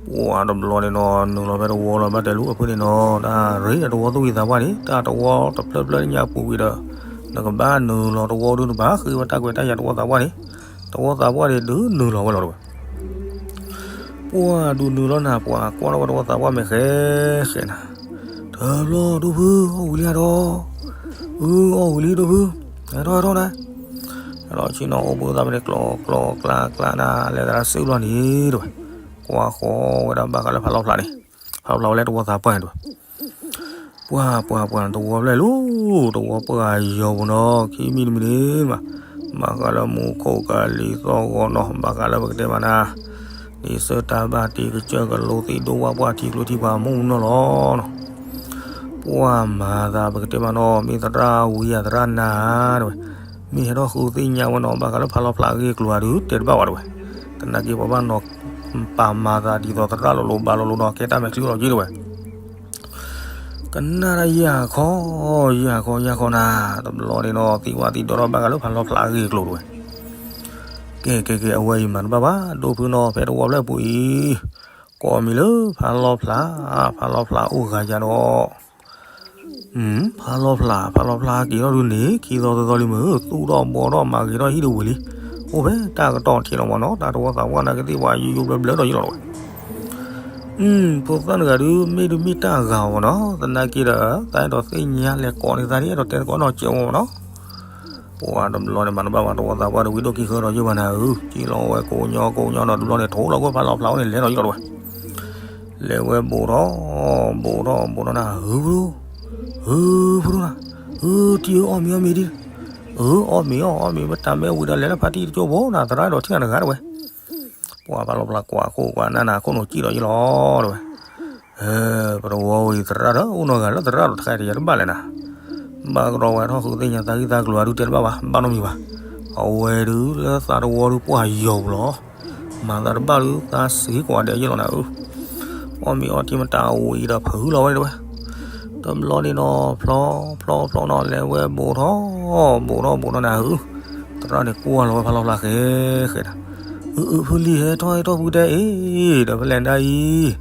ပှၤတဘျီန့ၣ်နီၤ နုာ်လီၤဖဲတဝီလီၤ ဘၣ်တဲလူၤအဖုန့ၣ်နီၤ, တၢ်ရ့ဒီးတဝီသူၣ်ဝံၤသးပှၢ်န့ၣ် တၢ်တဝီတဖျၢၣ်ဖျၢၣ်လၢညါပူၤကွံာ်ဒီး နကဘၣ်နုာ်လီၤတဝီဒုတဘၣ် ဃ့ဝဲတၢ်ကွဲးတၢ်ယာ်တဝီသးပှၢ်န့ၣ်, တဝီသးပှၢ်န့ၣ်ဒုနုာ်လီၤဝဲလီၤတဝဲ, ပှၤဒုနုာ်လီၤနၤ ပှၤကွၢ်ထီၣ်ဝဲတဝီသးပှၢ်မ့ၢ်ဃဲဃဲနၤ, တဘျီဒိၣ်ဖု အီၣ်ဝံၤလံဧါဒီး, အၢ အီၣ်ဝံၤလံဒိၣ်ဖု, ဟဲထီၣ်ဟဲထီၣ်နၤ, ဒီးဆ့ၣ်နီၤအိၣ်ဘှံးသးဖဲန့ၣ် ကျီကျီကျါကျါနၤ လဲၤသရၣ်စုဘျီန့ၣ်တဝဲ, ကွၢ်ဃီဝဲဒၣ်ဘၣ်ဃးလၢဖးလီၤဖျးန့ၣ်, ဖးလီၤဖျးဝဲလၢတဝီသးပှၢ်န့ၣ်တဝဲ ပှၤပှၤပှၤ တဝီဖျဲၣ်လီၤ, တဝီပှၢ်ယီၤပူၤနီၤ ခံမံၤတမံၤန့ၣ်မး, ဘၣ်ဃးလၢမူခိၣ်ကလံၤသီၣ်ဂီၤနီၤ ဘၣ်ဃးလၢပကတဲမးနၤ, ဒ်ဆၢတၢ်ဘၣ်တံၤကစၢၢ်ကလိသံးဒိၣ်ဝၣ်ပှၢ်ထံကျိထံပှၤမူနီၤလီၤနီၤ, ပှၤမၤသးပကတဲမးနီၤ မ့ၢ်သရၣ်ဝံယၤသရၣ်နၤတဝဲ, မ့ၢ်ဟဲထီၣ်ဃုသ့ၣ်ညါဝဲနီၤ ဘၣ်ဃးလၢဖးလီၤဖျးအဂ့ၢ်အကျိၤအဒုးတဲတဘၣ်ဝဲတဝဲ, သနာ်က့ပှၤဘၣ်နီၤ ပာ်မၤသးဒ်သိးသရၣ်လိၤလိၤဘၣ်လိၤလိၤနီၤ ကဲတၢ်မဲာ်ချံလီၤက့တဝဲ ကနၣ်တၢ်ယၢ်ခီ, ယၢ်ခီယၢ်ခီနၤ, တဘျီန့ၣ်နီၤ သံဝဲသံဒိးထီၣ်ဘၣ်ဃးလၢဖးလီၤဖျးအဂ့ၢ်အကျိၤတဝဲ, ကဲကဲကဲ အဝဲအံၤမၤတဘၣ်ဘၣ် ဒိၣ်ဖုနီၤ ဖဲတဝီဖျဲၣ်ပူၤအံၤ, ကိးမံၤလၢဖးလီၤဖျး, ဖးလီၤဖျးအိၣ်ဂၤယၤဒီး, ဖးလီၤဖျး ဖးလီၤဖျးက့ၤထီၣ်ဒုန့ၣ် ခံသီသၢသီလံမ့ၢ် သူၣ်ထီၣ်ဘှီထီၣ်မၤဂ့ၤထီၣ်ဟံၣ်တဝံၤလံ, အိၣ်ဖဲတၢ်ကတီၢ်ထံးလီၤမ့ၢ်နီၤ တၢ်တဝီသးပှၢ်နာ်က့သ့ၣ်ပှၤ ယိယိဘျၢဘျၢထီၣ်ယိလီၤတဝဲ ဖိသၣ်တဂၤဒုး မ့ၢ်ဒုးမ့ၢ်တၢ်ဂၤမ့ၢ်နီၤ, သနာ်က့ဒီး သးအဲၣ်ဒိးသ့ၣ်ညါလဲၤကိးန့ၢ်သးဒ် အဲၣ်ဒိးတဲသကိးနီၢ်ကဲးမ့ၢ်နီၤ, ပှၤတဘျီန့ၣ် မၤတဘၣ်ဘၣ် တဝီသးပှၢ်ဒီး ဝံဒိၣ်ကံဃၢဒီးယိဘၣ်နၤဧၢ, ကံလီၤဝဲကိးညီကိးညီဒီး တဘျီန့ၣ် ထိးလီၤကွံာ်ဖးလီၤဖျးအိၣ်န့ၣ် လဲၤဒီးယိလီၤတဝဲ, လဲၤဝဲဘူးထီၣ် ဘူးထီၣ်ဘူးထီၣ်နၤ ဟုဖရူ ဟုဖရူနၤ, ဟုတံၢ်ဧၢ အီၣ်မ့ၤအီၣ်မ့ၤဒံး, အၢ အီၣ်မ့ၤအီၣ် အီၣ်မ့ၤ မ့ၢ်တၢ်မ့ၢ်ဝံၤဒီး လဲၤလၢဖါတံၢ်တကၠိဘိနၤ သရၣ်ဒီးထံၣ်နၤတဂၤတဝဲ ပှၤဖးလီၤဖျးကွၢ်ခိၣ်ကွၢ်နၢ်နၤ ခိၣ်နူာ်ကံၣ်ဒီးယိလီၤတဝဲ, ပတဝီဝံၤသရၣ်ဒီး အိၣ်နီၢ်ဂၤလၢသရၣ်ဒီးတခါတယၤတဘၣ်လဲၣ်နၤ, ဘၣ်ကဒီးဝဲထီၣ်ဃုသ့ၣ်ညါသးဂံၢ်သးကျိၤအဒုးတဲတဘၣ်ဘၣ် ဘၣ်နီတမံၤဘၣ်, အဝဲဒုးလၢသးတဝီဒုးပှၢ်ယီၤပူၤလီၤ, မၤသးတဘၣ်ဒုးသးစံးကိးဂၤဒဲးယိလီၤနၤဧၢ အီၣ်မ့ၤအီထံမတၤဝံၤဒီးဖုလီၤဝဲတဝဲ, တဘျီန့ၣ်နီၤ ဖျီဖျီဖျီနီၤ လဲၤဝဲဘူးထီၣ် ဘူးထီၣ်ဘူးထီၣ်နၤဧၢ, သရၣ်န့ၣ်ကွၢ်လီၤဝဲဖးလီၤဖျးဃဲဃဲနၤ, အုအုဖုလံၤ ဟဲထီၣ်ဟဲထီၣ်ဖုတဲအ့ၣ် ဒီးဖဲလဲၣ်ဒၣ်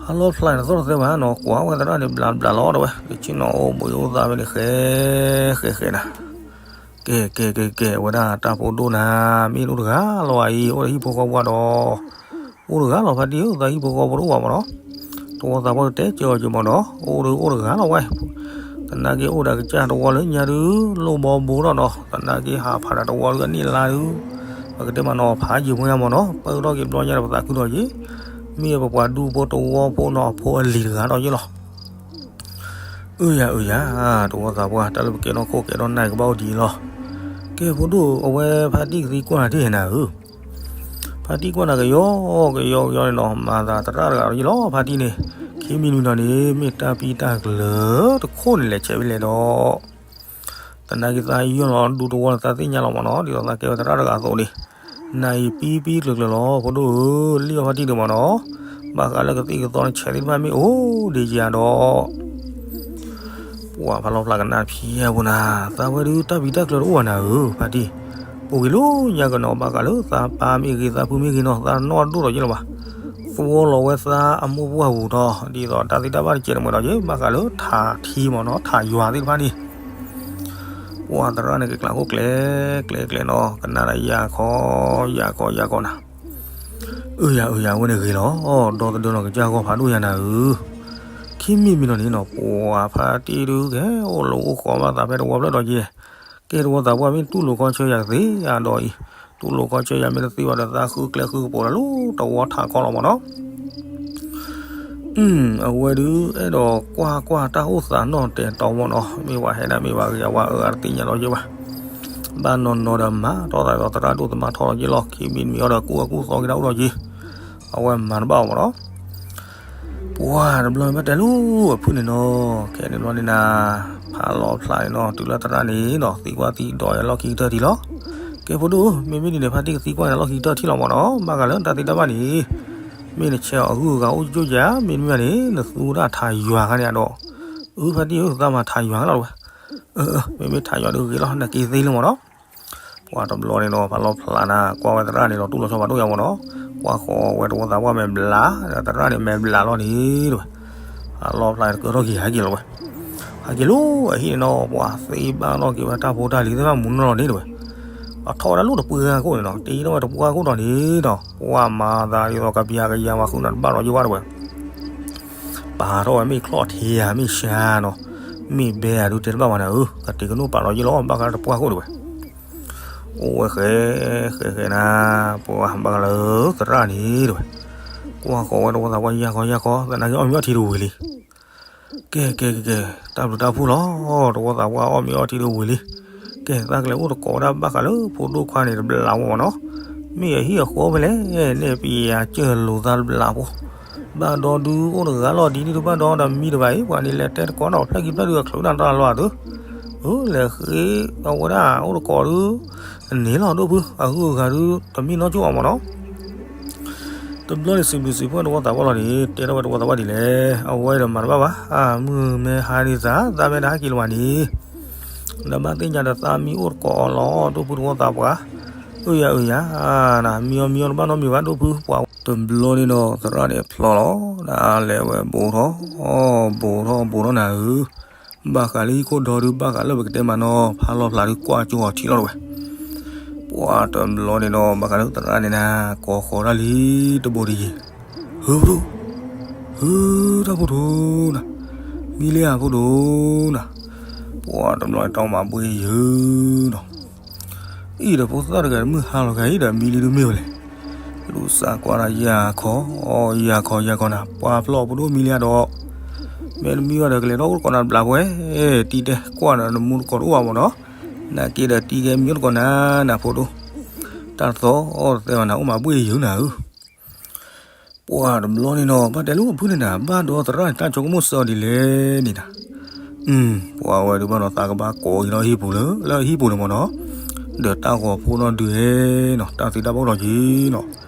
အံၤ ဖးလီၤဖျးန့ၣ်သီၣ်တသဲဘၣ်နီၤ ကွၢ်ဝဲသရၣ်န့ၣ်ဘျးဘျးလီၤတဝဲ ကဆ့ၣ်နီၤအိၣ်ဘှံးအိၣ်သးဖဲန့ၣ်ဃဲဃဲဃဲနၤ, ကဲကဲကဲကဲ အဝဲဒၣ်တၢ်ဖိဒိၣ်နၤ မ့ၢ်အိၣ်တဂၤလီၤအံၤ အိၣ်ဒီးဟံၣ်ဖိဃီဖိဒီး, အိၣ်တဂၤလီၤဖါတံၢ်ဧၢ သးဟံၣ်ဖိဃီဖိတအိၣ်ဘၣ်မ့ၢ်နီၤ, တဝီသးပှၢ်တဲကၢၤကၢၤမ့ၢ်နီၤ အိၣ်ဒီးအိၣ်တဂၤလီၤဝဲ သနာ်က့အိၣ်ဒီးကစၢ်တဝီလၢညါဒုး လိၣ်ဘီဘူးထီၣ်နီၤ သနာ်က့ဟးဖးဒီးတဝီဒုးအနံၣ်လါဒုး, ပကတဲမ့ၢ်နီၤ ဖးယံာ်ဖိညါမ့ၢ်နီၤ ပၢၢ်ထီၣ်က့ၤဘျီညါဒီးပသးခုဒီးယ့ၣ်, မ့ၢ်ပပှၤဒူဖိတဝီဖိနီၤ အဖိအလံၤတဂၤဒီးယ့ၣ်လီၤ. အုယၤအုယၤ, တဝီသးပှၢ် တၢ်လၢပကဲထီၣ်ခိၣ်ကဲထီၣ်နၢ် ကဘၣ်အိၣ်ဒ်အံၤလီၤ. ကဲဖိဒိၣ် အဝဲဖါတံၢ်ကသံကွၢ်နၤတ့ၢ်နၤဧၢ ဖါတံၢ်ကွၢ်နၤကယီကယီကယီန့ၣ်နီၤ မၤသးသရၣ်တဂၤဒီးယ့ၣ်လီၤ ဖါတံၢ်န့ၣ်, ခံမံၤတမံၤနီၤန့ၣ် မ့ၢ်တၢ်ပံတၢ်ကျၢၤတခိၣ်န့ၣ်လဲၤဆဲးဖဲလဲၣ်ဒီး, သနာ်က့သးယီၢ်လီၤဒူတဝီန့ၣ် သးသ့ၣ်ညါလီၤမ့ၢ်နီၤ ဒ်သိးသးကဲဝဲသရၣ်တဂၤအသိးန့ၣ်, နအံၤပံပံကျၢၤကျၢၤလီၤ ဖိဒိၣ်ဧၢ, လံၣ်အီၣ်ဖါတံၢ်ဒုးမးနီၤ, ဘၣ်ဃးလၢကသံၣ်ကသီန့ၣ် ဆဲးသ့ၣ်တဖၣ်မ့ၢ်အိၣ်ဒံးယၤဒီး ပှၤဖးလီၤဖျးကနၣ်ဖံးအပူၤနၤ, သးဝဲဒုးတၢ်ပံၤတၢ်ကျၢၤတအိၣ်ဘၣ်နၤဧၢ, ဖါတံၢ်, အိၣ်ဂ့ၤလၢညါကနီၤ ဘၣ်ဃးလၢသးပၢ်မ့ၢ်ဂ့ၤ သးဖုမ့ၢ်ဂ့ၤနီၤ သးနီၣ်ဒိၣ်ထီၣ်ယ့ၢ်လီၤဘၣ်, သဝီလီၤဝဲသးအမိၢ်ပှၢ်ပူၤဒီး ဒ်သိးတၢ်သ့ၣ်တၢ်ဘၣ်တကဲးတမှဲၤဒီးယ့ၢ် ဘၣ်ဃးလၢထးထံမးနီၤ ထးယွၤသ့ၣ်တဖၣ်န့ၣ် ပှၤသရၣ်န့ၣ် ကကျးခိၣ်ကျဲ ကျဲကျဲနီၤ ကနၣ်ဒီးယၤခီ ယၤခီ ယၤခီနၤ, အၢယၤ အၢယၤ အဝဲန့ၣ်ဂ့ၤလီၤ, ဒီသဒၢလီၤကစၢ်ဂီၢ်ဖးဒိၣ်ယၤနၤဧၢ, ခံမံၤမံၤနီၤန့ၣ်နီၤ ပှၤဖါတံၢ်ဒုးကဲ အိၣ်လၢအိၣ်ဃီဘၣ်သးဖဲတဝီဖျၢၣ်ဒီးယ့ၢ်, ကဲတဝီသးပှၢ်မ့ၢ်တူၢ်လိာ်ခီဆၢယၤကသ့ယၤဒီးအံၤ, တူၢ်လိာ်ခီဆၢယၤမ့ၢ်တသ့ဘၣ်ဒီး သးဃုကျဲဃုကပူၤလၢတဝီထးခီလီၤမးနီၤ အဝဲဒုး အဲၣ်ဒိးကွၢ်ကွၢ်တၢ်အိၣ်သးနီၣ်တဲာ်တီမးနီၤ, မ့ၢ်ဝဲဟဲဒၣ်မ့ၢ်ဝဲဂ့ၤ အဝဲအၢအါတသ့ၣ်ညါလီၤယ့ၢ်ဘၣ်, ဘၣ်နီၤနီၤဒီးမၤထီၣ်သးဒီးသရၣ်ဒိၣ်သမါထီၣ်လီၤယ့ၢ်လီၤ, ခံမံၤတမံၤအီၤဒီးကူၣ်အကူၣ်သီက့ၤတၢ်အိၣ်ဒီးယ့ၢ်, အဝဲမၤတဘၣ်အီၤမးနီၤ ပှၤတဘျီန့ၣ်ဘၣ်တဲလၢအဖုၣ်န့ၣ်နီၤ, ခဲန့ၣ်ဘျီန့ၣ်နၤ, ဖးလီၤဖျးန့ၣ်နီၤ တုၤလၢသရၣ်န့ၣ်နီၤ သံကွၢ်သံဒိးအလီၢ်ခံကတၢၢ်ထံလီၤ, ကဲဖိဒိၣ်ဧၢ, မ့မ့ၢ်ဒ်န့ၣ် ဖါတံၢ်ကသံကွၢ်န့ၣ်လီၢ်ခံကတၢၢ်ထံလီၤမးနီၤ, ဘၣ်ဃးလၢတၢ်သ့ၣ်တၢ်ဘၣ်န့ၣ် မ့ၢ်နဆဲးအီၤအဂုၤအဂၤအိၣ်ကၠိယၤ မ့တမ့ၢ်ဘၣ်န့ၣ် နသူဒၣ်ထးယွၤခါန့ၣ်ဒီး, အၢ ဖါတံၢ်ဧၢ သးမၤထးယွၤလီၤတဝဲ, မ့မ့ၢ်ထးယွၤဒုးဂ့ၤလီၤ နက့ၤသ့လၢမးနီၤ ပှၤတဘျီန့ၣ်ဒီး ဖးလီၤဖျးနၤ ကွၢ်ဝဲသရၣ်န့ၣ်ဒီး တူၢ်လိာ်ဆီဖးဒိၣ်ယၤမးနီၤ, ကွၢ်ဃီၤဝဲတဝီသးပှၢ်မဲာ်ဘျး သရၣ်န့ၣ်မဲာ်ဘျးလီၤန့ၣ်တဝဲ, ဖးလီၤဖျးတကၢထီၣ်က့ၤဟဲက့ၤလီၤဝဲ, ဟဲက့ၤလီၤအဟံၣ်န့ၣ်နီၤ ပှၤသ့ဘၣ်ထီၣ်က့ၤဝဲတၢ်ဖိတၢ်လံၤသ့ၣ်တဖၣ်မူနီၢ်လီၤန့ၣ်တဝဲ, အထီၣ်ဝဲဒၣ်လၢတပှၢ်ခိၣ်န့ၣ်နီၤ တ့ထီၣ်ဝဲတပှၢ်ခိၣ်ဒီးန့ၣ်ဒီး ပှၤမၤသးဒ်သိးကပျးကယၤမၤဃုာ်နၤတဘၣ်ဒီးယဝဲတဝဲ ပာ်ထီၣ်ဝဲမ့ၢ်ချီၣ်ထံဧါ မ့ၢ်ရှါနီၤ, မ့ၢ်ဘဲဧါဒုးတဲတဘၣ်ဘၣ်နၤဧၢ, ကတ့ၤကနိၣ်ပာ်လီၤယ့ၢ်လီၤ ဘၣ်ဃးတပှၢ်ခိၣ်တဝဲ, အိၣ်ဝဲဃဲ ဃဲဃဲနၤ, ပှၤဘၣ်ဃးလၢသရၣ်န့ၣ်တဝဲ, ကွၢ်ဃီၤဝဲတဝီသးပှၢ်ယၢ်ခီယၢ်ခီ သနာ်က့အီၣ်မ့ၤအီထံတဝံၤလံ ကဲ ကဲ ကဲ ကဲ တၢ်ဘျုးတၢ်ဖှိၣ်လီၤ, တဝီသးပှၢ်အီၣ်မ့ၤအီထံတဝံၤလံ, ကဲ သးကလဲၤအိၣ်သကိးဝဲဒၣ်ဘၣ်ဃးလၢဖိဒိၣ်ခွါန့ၣ်တဘျးဝဲမးနီၤ, မ့ၢ်အဟံၣ်အဃီဖဲလဲၣ်, နဲၣ်ပယၤကၢၢ်လိာ်သးတဘျးဖိ, ဘၣ်ဒီဒုးအိၣ်တဂၤလီၤဒ်န့ၣ်ဒုးဘၣ်ဒီး တမံတဘၣ်အံၤ ပှၤန့ၣ်လဲၤတဲသကိးနီၤ ဖျၢၣ်ခံဖျၢၣ်ဒုးအချုးဒၣ်တၢ်လီၤအသု, အၢ လဲၤဃ့အဝဲဒၣ်အိၣ်သကိးဒုး န့ၣ်လီၤဒိၣ်ဖု အဂုၤအဂၤဒုး တမ့ၢ်နီၢ်ကၠိၣ်အီၤမးနီၤ တဘျီန့ၣ်စံးဘျုးစံးဖှိၣ်တဝီသးပှၢ်လီၤန့ၣ် တဲထီၣ်ဝဲတဝီသးပှၢ်ဒ်လဲၣ်, အဝဲဒီးမၤတဘၣ်ဘၣ်, အမုၢ်မ့ၢ်ဟါဒ်သး သးမ့ၢ်တဟဲက့ၤလၢၤဘၣ်န့ၣ်, နဘၣ်သ့ၣ်ညါဒီးသးမံအိၣ်သကိးအီၤလီၤ ဒိၣ်ဖုတဝီသးပှၢ်, အၢယၤအၢယၤ, မံအီၤမံအီၤတဘၣ်နီတမံၤဘၣ်ဒိၣ်ဖု, ပှၤတဘျီန့ၣ်ဒီးသရၣ်န့ၣ်ဖျီလီၤ, ဒ်လဲၣ်ဝဲဘိးထီၣ်, ဘိးထီၣ်ဘိးထီၣ်နၤဧၢ ဘၣ်ဃးလၢဟံၣ်ခိၣ်ဒီဒုး ဘၣ်ဃးလၢပကတဲမးနီၤ ဖးလီၤဖျးဒုးကွၢ်ကၠိအီၤထံလီၤတဝဲ, ပှၤတဘျီန့ၣ်ဒီး ဘၣ်ဃးလၢသရၣ်န့ၣ်နၤ ကိးဃီၤတၢ်လံတဘိတယံၤ, ဟၢဖိဒိၣ်, ဟၢတၢ်ဖိဒိၣ်နၤ, မံလံဧါဖိဒိၣ်နၤ, ပှၤတဘျီန့ၣ်တၢ်အိၣ်မးဘှ့ၣ်ယၢၤနီၤ အံၤဒီးဖိသၣ်တဂၤတမုၢ်ဟါလီၤဂၤအံၤဒီးမံလံဒုးမ့ၢ်ဝဲလဲၣ်, လူၤစးကွၢ်ဒီးယၤခီ, ယၤခီယၤခီနၤ ပှၤဖျီၣ်ဖိဒိၣ်မံလံဧါဒီး, မ့ၢ်တမံဘၣ်ဒီးကလဲၤထီၣ်အိၣ်သကိးနၤတဘျးဖဲ, တံၤတဲကွၢ်နၤနမူသကိးတအိၣ်ဘၣ်မးနီၤ, နာ်က့ဒီးတံၤကဲမံအိၣ်သကိးနၤနၤဖိဒိၣ်, တၢ်သီအီၣ်တသဲဘၣ်နၤ အိၣ်မးဘှ့ၣ်ယၢၤနၤဧၢ ပှၤတဘျီန့ၣ်နီၤ ဘၣ်တဲလၢအဖုၣ်န့ၣ်နၤ ဘၣ်ဒီးသရၣ်န့ၣ် တၢ်ဆိကမိၣ်စၢၤအီၤဒ်လဲၣ်န့ၣ်နၤ, ပှၤဝဲဒုးဘၣ်နီၤသးကဘၣ်ကိးအံၤလီၤဟံၣ်ပူၤလၢ လၢဟံၣ်ပူၤန့ၣ်မးနီၤ, ဒီးတၢ်ဂီၤဖိနီၢ်ဒုးဟဲနီၤ တၢ်သံတၢ်ဘၣ်အိၣ်ဒီးက့ၤနီၤ,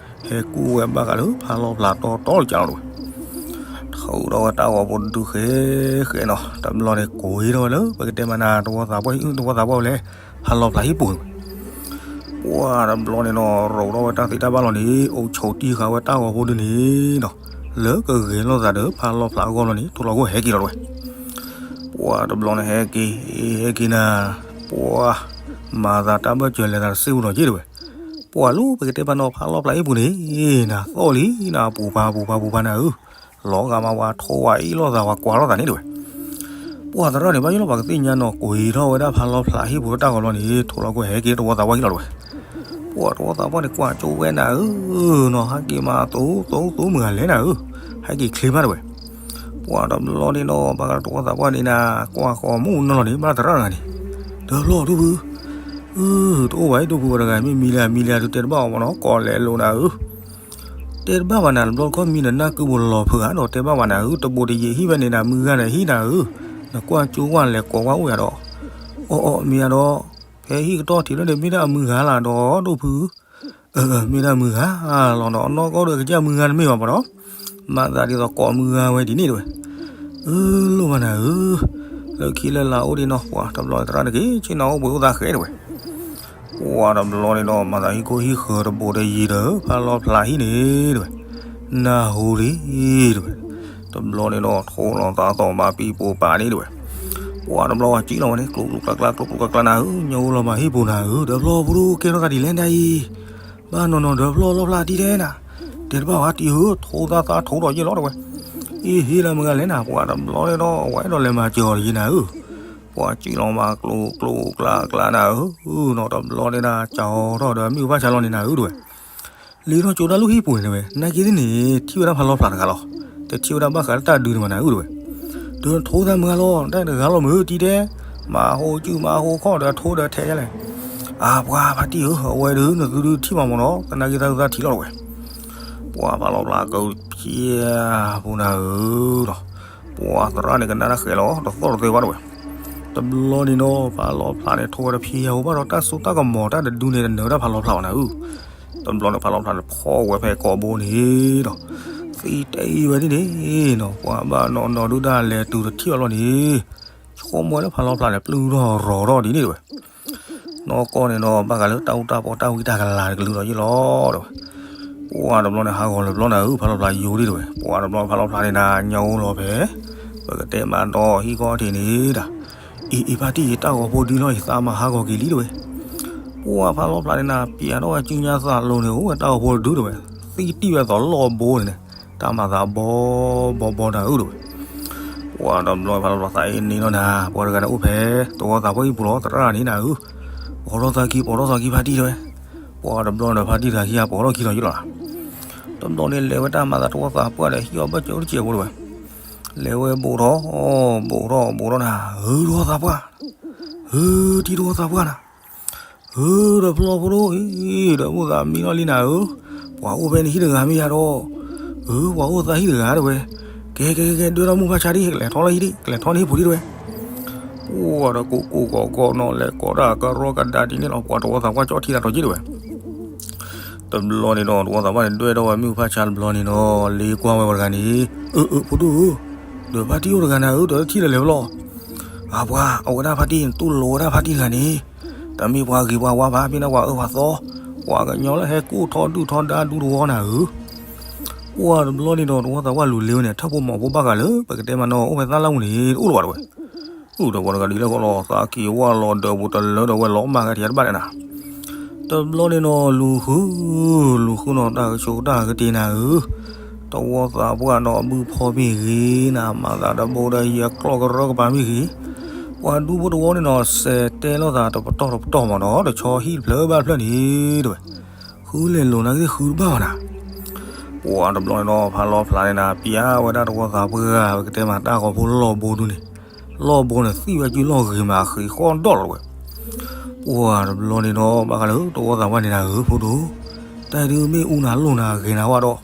ဟဲကူၣ်ဝဲဘၣ်ဃးလၢဖးလီၤဖျးတီတီလၢကလီၤတဝဲ ထုးထီၣ်ဝဲတၢ်ဂီၤဖိဒုးဃဲဃဲနီၤ တဘျီန့ၣ် ကိးထီၣ်ဝဲလၢ ပကတဲမးနၤ တဝီသးပှၢ်ဟံၣ် တဝီသးပှၢ်ဝဲလဲၣ် ဖးလီၤဖျးဟံၣ်ပူၤန့ၣ်ဝဲ, ပှၤတဘျီန့ၣ်နီၤ ရိးထီၣ်ဝဲတၢ်သ့တၢ်ဘၣ်လီၤန့ၣ် အိၣ်ဆိးတံၢ်ဃာ်ဝဲတၢ်ဂီၤဖိဒုးန့ၣ်နီၤ, လၢကဂဲၤလိာ်သးဒီးဖးလီၤဖျးအဂီၢ်လီၤန့ၣ် ထိၣ်လီၤဂီၢ်ဟဲက့ၤလီၤတဝဲ, ပှၤတဘျီန့ၣ်ဟဲက့ၤ ဟဲက့ၤနၤ, ပှၤ မၤသးတၢ်ဘၢၣ်စၢၤလဲၤသးတစ့ၢ်ဖိဒီးက့ၤတဝဲ, ပှၤလၢပကတဲပာ်နီၤဖးလီၤဖျးဟံၣ်ပူၤန့ၣ် နၤသီၣ်လံနၤ ပူၤဖးပူၤဖးပူၤဖးနၤဧၢ, လီၤဂာ်မးပှၤထိၣ်ဝဲအ့ၣ်လိာ်သး ပှၤကွၢ်လိာ်သးန့ၣ်တဝဲ, ပှၤသရၣ်န့ၣ် ဘၣ်ယိၣ်လီၤပှၤကသ့ၣ်ညါနီၤ ကွံာ်ထီၣ်ဝဲဒၣ်ဖးလီၤဖျးဟံၣ်ပူၤလၢတၢ်ဂီၤလီၤန့ၣ် ထိၣ်လီၤကွံာ်ဟဲက့ၤတဝီသးပှၢ်ဟံၣ်လီၤတဝဲ, ပှၤတဝီသးပှၢ်န့ၣ် ကွၢ်ကၠိဝဲနၤဧၢ, နီၤ ဟဲက့ၤမးသိသိမုၢ်ဂၤလဲၣ်နၤဧၢ, ဟဲက့ၤချ့မးတဝဲ ပှၤတဘျီန့ၣ်နီၤ ဘၣ်ဃးတဝီသးပှၢ်န့ၣ်နၤ ကွၢ်ဃီၤမုၢ်နီၢ်လီၤန့ၣ် ဘၣ်သရၣ်တဂၤန့ၣ်, တဘျီဒိၣ်ဖု, အၢ တအိၣ်ဘၣ်အံၤဒိၣ်ဖုဝဲတဂၤ မ့ၢ်မံလံဧါမံလံဧါဒုးတဲတဘၣ်အီၤမးနီၤ ကိးလဲၤလိာ်နၤဧၢ, တဲတဘၣ်ဘၣ်နၤ တဘျီတခီၣ်မံဒီးနၢ်ကုပူၤလီၤဖုးဧါ ဒီးတဲဘၣ်ဘၣ်နၤဧၢ တဘိးတယံာ်ဟံၣ်ဖဲန့ၣ်နၤ မုၢ်ဂၤဒီးဟံၣ်နၤဧၢ, နကွၢ်ကၠိဝဲလဲၤကိးဝဲအိၣ်ယၤဒီး, အီၣ်အီၣ်မ့ၢ်ယၤဒီး, ဖဲဟံၣ်ကတီၢ်ထံးလၢန့ၣ် မ့ၢ်ဒၣ်အမုၢ်ဂၤလၢဒီးဒိၣ်ဖု မ့ၢ်ဒၣ်မုၢ်ဂၤလီၤနီၤ, အနီၢ်ကီၢ်ဒီးကစၢ်မုၢ်ဂၤတမ့ၢ်ဘၣ်ပှၤဒီး, မၤသးဒ်သိးကိးမုၢ်ဂၤဝဲဒ်န့ၣ်တဝဲ. အၢ လိၣ်ဘၣ်နၤဧၢ, လၢခံလၢလာ်အိၣ်ဒံးနီၤ, ပှၤတဘျီသရၣ်န့ၣ်က့ၤ ဆ့ၣ်နီၤအိၣ်ဘှံးအိၣ်သးဃဲတဝဲ. ပှၤတဘျီန့ၣ်ဒီး မၤသးဟံၣ်ခိၣ်ဟံၣ်ဃၢၤတဘိးတယံၤဒီး ဖးလီၤဖျးဟံၣ်န့ၣ်တဝဲ, နၢ်ဟူလံတဝဲ. တဘျီန့ၣ်ဒီး ထိလီၤသးသီၣ်ဘၣ်ပံၤပိာ်ပာ်န့ၣ်တဝဲ. ပှၤတဘျီဝဲစံၣ်လီၤဝဲန့ၣ် ကျိကျိကျါကျါ ကျိကျိကျါကျါနၤဧၢ, ညိလီၤမၤဟံၣ်ပူၤနၤဧၢ, ဒီးတဘျီဖိဒိၣ်ကဲထီၣ်သးဒ်လဲၣ်ဒ်အံၤ, ဘၣ်နီၢ်နီၢ်ဒီးတဘျီလီၤဖျးတံၢ်ထဲနၤ, တဲတဘၣ်ဝဲတံၢ်ဧၢ, ထိသးသးထိဒီးယ့ၢ်လီၤတဝဲ. အ့ဟ့လၢမုၢ်ဂၤလဲၣ်နၤ, ပှၤတဘျီန့ၣ်ဒီး အဝဲအဲၣ်ဒိးလဲၤမၤစၢၤအီၤတယ့ၢ်နၤဧၢ. ပှၤစံၣ်လီၤမၤကျိကျိကျါကျါနၤဧၢ, နီၢ်တဘျီန့ၣ်ဒၣ် ကၠီထီၣ်ဒီးမုၢ်ဖၣ်ဆါလီၤန့ၣ်နၤဧၢတဝဲ. လံထီၣ်ကၠိတၢ်လူၢ်ဟံၣ်ပူၤန့ၣ်ဝဲ နာ်က့သ့ၣ်န့ၣ် ထံၣ်ဝဲဒၣ်ဖးလီၤဖျးတဂၤလီၤ. တထံၣ်ဝဲဒၣ်ဘၣ်ဃးလၢတၢ်ဒုးန့ၣ်မးနၤဧၢတဝဲ. ဒီးထိသးမုၢ်ဂၤလီၤ, တၢ်တဂၤလီၤမုၢ်တံၢ်တဲ, မၤဟိကၠူၣ်မၤဟိခီၣ်ဒီးထိဒီးထဲလဲၣ်. အါပှၤဖါတံၢ်ဧၢ, အဝဲဒုး နသုဒုးထံၣ်မးမးနီၤ, သနာ်က့သးသုသးထံၣ်လီၤတဝဲ. ပှၤဖးလီၤဖျးကဖျါပူၤနၤဧၢလီၤ. ပှၤသရၣ်န့ၣ်ကနၣ်တၢ်ဃဲၤလီၤ တသီၣ်တသဲဘၣ်တဝဲ. တဘျီန့ၣ်နီၤ ဖးလီၤဖျးန့ၣ် ထိဝဲတဖံယၤဟိဘၣ်ဒီး တၢ်စိတၢ်ကမီၤတၢ်တဒုန့ၣ် တနၢၤဝဲဒၣ်ဖးလီၤဖျးဘၣ်နၤဧၢ. တဘျီန့ၣ် ဖးလီၤဖျးန့ၣ် ဖီဝဲဖဲကိာ်ဘိန့ၣ်ဒီး သံတအံၤဝဲဒ်န့ၣ်နီၤ, ပှၤဘၣ်နီၢ်နီၢ်ဒုၣ်ဒၣ်လဲၤတုၤတထံၣ်အီၤလီၤန့ၣ်, ဆိကမိၣ်ဝဲလၢဖးလီၤဖျးန့ၣ် ပျုၢ်ထီၣ်ရီၤထီၣ်ဒ်န့ၣ်တဝဲ. နီၢ်ကီၢ်န့ၣ်ဒီး ဘၣ်ဃးလၢတၢ်အူတၢ်ပီတၢ်ဝံတၢ်ကလၤတကလုာ်လီၤယ့ၢ်လီၤတဝဲ. ပှၤတဘျီန့ၣ် ဟးဂီၤလၢၤဘျီနၤဧၢ, ဖးလီၤဖျးယိၤဒ်တဝဲ. ပှၤတဘျီဖးလီၤဖျးန့ၣ်နၤ ညိလီၤဖဲ ပကတဲမးဒီးဟံၣ်ကီၢ်ထံးန့ၣ်ဒၣ်, အံၤအံၤဖါတံၢ် ယတၢ်ဂီၤဖိဒုလီၤအံၤ သးမၤဟးဂီၤက့ၤလံတဝဲ. ပှၤဖးလီၤဖျးန့ၣ်နၤ ပျးထီၣ်ဝဲစုညါသးလိၤန့ၣ် အိၣ်ဝဲတၢ်ဂီၤဖိတဒုတဝဲ, သံတံၢ်ဝဲသိးလီၢ်ဘိန့ၣ်န့ၣ်, တၢ်မၤသးဘီဘီဘီနၤဧၢတဝဲ. ပှၤတဘျီဖးလီၤဖျးသးအ့န့ၣ်လီၤနၤ, ပှၤတဂၤန့ၣ်အိၣ်ဖဲ တဝီသးပှၢ်ဟံၣ်ပူၤလီၤ သရၣ်န့ၣ်နၤဧၢ, ပိာ်ထီၣ်သးကံ ပိာ်ထီၣ်သးကံဖါတံၢ်တဝဲ. ပှၤတဘျီဒီးဖါတံၢ်တဂၤခံဂၤပိာ်ထီၣ်ခံလီၤယ့ၢ်လီၤ. တဘျီန့ၣ်လဲၤဝဲတၢ်မၤသးတဝီသးပှၢ်ဒီး ဟံၣ်အီၤဘၣ်စၢၤအိၣ်တစဲးဖိတဝဲ. လဲၤဝဲဘူးထီၣ် ဘူးထီၣ်ဘူးထီၣ်နၤ, ဧၢ တဝီသးပှၢ်, ဧၢ တံၤတဝီသးပှၢ်နၤ, ဧၢ ဒီးဖျီဖိဒိၣ်အံၤ ဒီးမိၢ်သးမံထီၣ်လံနၤဧၢ, ပှၤအိၣ်ဖဲန့ၣ်ဟံၣ်တဂၤမ့ၢ်ယၤဒီး, ဧၢ ပှၤအိၣ်သးဟံၣ်တဂၤတဝဲ, ကဲကဲကဲ ဒွဲၣ်ထီၣ်မိၢ်ဖါဆါဒံး ကလဲၤထီၣ်လၢဟံၣ်ဒံး ကလဲၤထီၣ်န့ၢ်ဟံၣ်ပူၤဒံးတဝဲ. အိၣ်ဒီးကိးကိးဂီၤဂီၤနီၤ လဲၤကိးတၢ်ကရီကဒါဒ်န့ၣ်လီၤ ပှၤတဝီသးပှၢ်ကၠီထံသးတီၤက့တဝဲ. တဘျီန့ၣ်ဒီး တဝီသးပှၢ်န့ၣ် ဒွဲၣ်ထီၣ်ဝဲမုၢ်ဖါဆါတဘျီန့ၣ်ဒီး လ့ကွၢ်ဝဲပှၤတဂၤန့ၣ်, အၢ အၢ ဖိဒိၣ်ဧၢ, ဒီးဖါတံၢ်အိၣ်တဂၤနၤဧၢ, ဒီးထံၣ်လၢလဲၤဝဲလီၤ. အပှၤ အဝဲဒၣ်ဖါတံၢ်န့ၣ် တူၢ်လိာ်ဝဲဒၣ်ဖါတံၢ်တဂၤန့ၣ်, တမ့ၢ်ပှၤဂ့ၤပှၤဝါဘၣ် မ့ၢ်ဒၣ်ပှၤအၢပှၤသီ, ပှၤကညီလၢဟဲကူၣ်ထီဒုၣ်ထီဒါဒူတဝီနၤဧၢ. ပှၤတဘျီန့ၣ်ဒီး တဝီသးပှၢ်လူၤလ့ဝဲန့ၣ် ထၢၣ်ဖိမီၤဖိဘၣ်ဃးလၢ ပကတဲမးနီၤ အိၣ်ဖဲသၣ်လၢ်မူန့ၣ် တအိၣ်လၢၤဘၣ်တဝဲ. အိၣ်ဒီးပှၤတဂၤဒ်လဲၣ်ဃီလီၤ သးက့ၤဝၢ်လီၤဒီးပူၤတလၢဒီးဝဲလီၤမၢ်ဂဲၤထံတဘၣ်န့ၣ်နၤ. တဘျီန့ၣ်နီၤ လူၤဃု လူၤဃုနီၤ တၢ်ကဆိးတၢ်ကတ့ၢ်နၤဧၢ, တဝီသးပှၢ်နီၤ အဘုဖီမ့ၢ်ဂ့ၤနၤ မၤသးတဘိဒီးယကျီၢ်ကရၢကပၤမ့ၢ်ဂ့ၤ, ပှၤဒူဖိတဝီန့ၣ်နီၤ စဲးတဲလိာ်သးတပတီၢ်တပတီၢ်မးနီၤ တဆီဟံၣ်တဖျၢၣ်ဘၣ်တဖျၢၣ်န့ၣ်တဝဲ. ဃုလဲၤလိာ်နာ်က့သ့ၣ်ဃုတဘၣ်ဘၣ်နၤ. ပှၤတဘျီန့ၣ်နီၤ ဖးလီၤဖျးန့ၣ်နၤ ပျးဝဲဒၣ်တဝီသးပှၢ် ပကတဲမးတၢ်ဂီၤဖိလီၢ်ဘိဒုန့ၣ်, လီၢ်ဘိန့ၣ်သံဝဲကုလီၢ်ဂ့ၤမးဃံးဃီၣ်ဒီၣ်လီၤတဝဲ. ပှၤတဘျီန့ၣ်နီၤ ဘၣ်ဃးလၢတဝီသးပှၢ်န့ၣ်နၤဧၢ ဖိဒိၣ်, တၢ်ဒုးမ့ၢ်အူနၤလိၢ်နၤဂ့ၤနၤဝဲဒီး,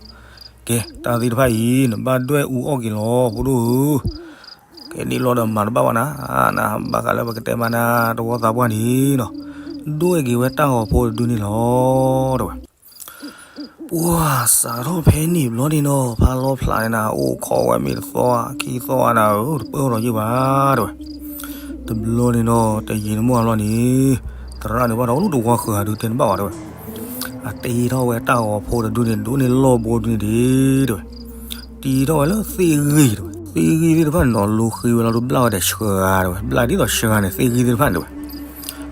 ကဲ တၢ်သ့ၣ်တဖၣ်အံၤ နဘၣ်ဒွဲၣ်အူအီၣ်က့ၤလီၤ ဖိဒိၣ်ဧၢ. ကဲန့ၣ်လီၤဒီးမၤတဘၣ်ဘၣ်နၤ, နဘၣ်ဃးလၢပကတဲမးနၤ တဝီသးပှၢ်န့ၣ်နီၤ, ဒွဲၣ်က့ၤဝဲတၢ်ဂီၤဖိတဒုန့ၣ်လီၤ တဝဲ. ပှၤစးထီၣ်ဖဲန့ၣ်ဘျီန့ၣ်နီၤ ဖးလီၤဖျးန့ၣ်နၤ အိၣ်ခိးဝဲမ့ၢ်တသီခံသီနၤဧၢ တပၢၢ်ဒီးယ့ၢ်ဘၣ် တဝဲ. တဘျီန့ၣ်နီၤ တယံာ်တမီၢ်အလီၢ်န့ၣ်, သရၣ်န့ၣ်ဘၣ်ဒီးလူၢ်တဝီဃၢၤဒုးတဲတဘၣ်ဘၣ် တဝဲ. အတ့ထီၣ်ဝဲတၢ်ဂီၤဖိတဒုန့ၣ် ဒိၣ်န့ၢ်လီၢ်ဘိဒုန့ၣ်ဒံး တဝဲ. တ့ထီၣ်ဝဲလၢသ့ၣ်ဂံၢ်တဝဲ, သ့ၣ်ဂံၢ်သ့ၣ်တဖၣ်န့ၣ်နီၤ လူၤဃ့ဝဲလီၤဒုးဘျၣ်ဝဲဒီးဆှၢဂၤတဝဲ, ဘျၣ်ဒ်သိးဆှၢဂၤန့ၣ် သ့ၣ်ဂံၢ်သ့ၣ်တဖၣ်န့ၣ်တဝဲ.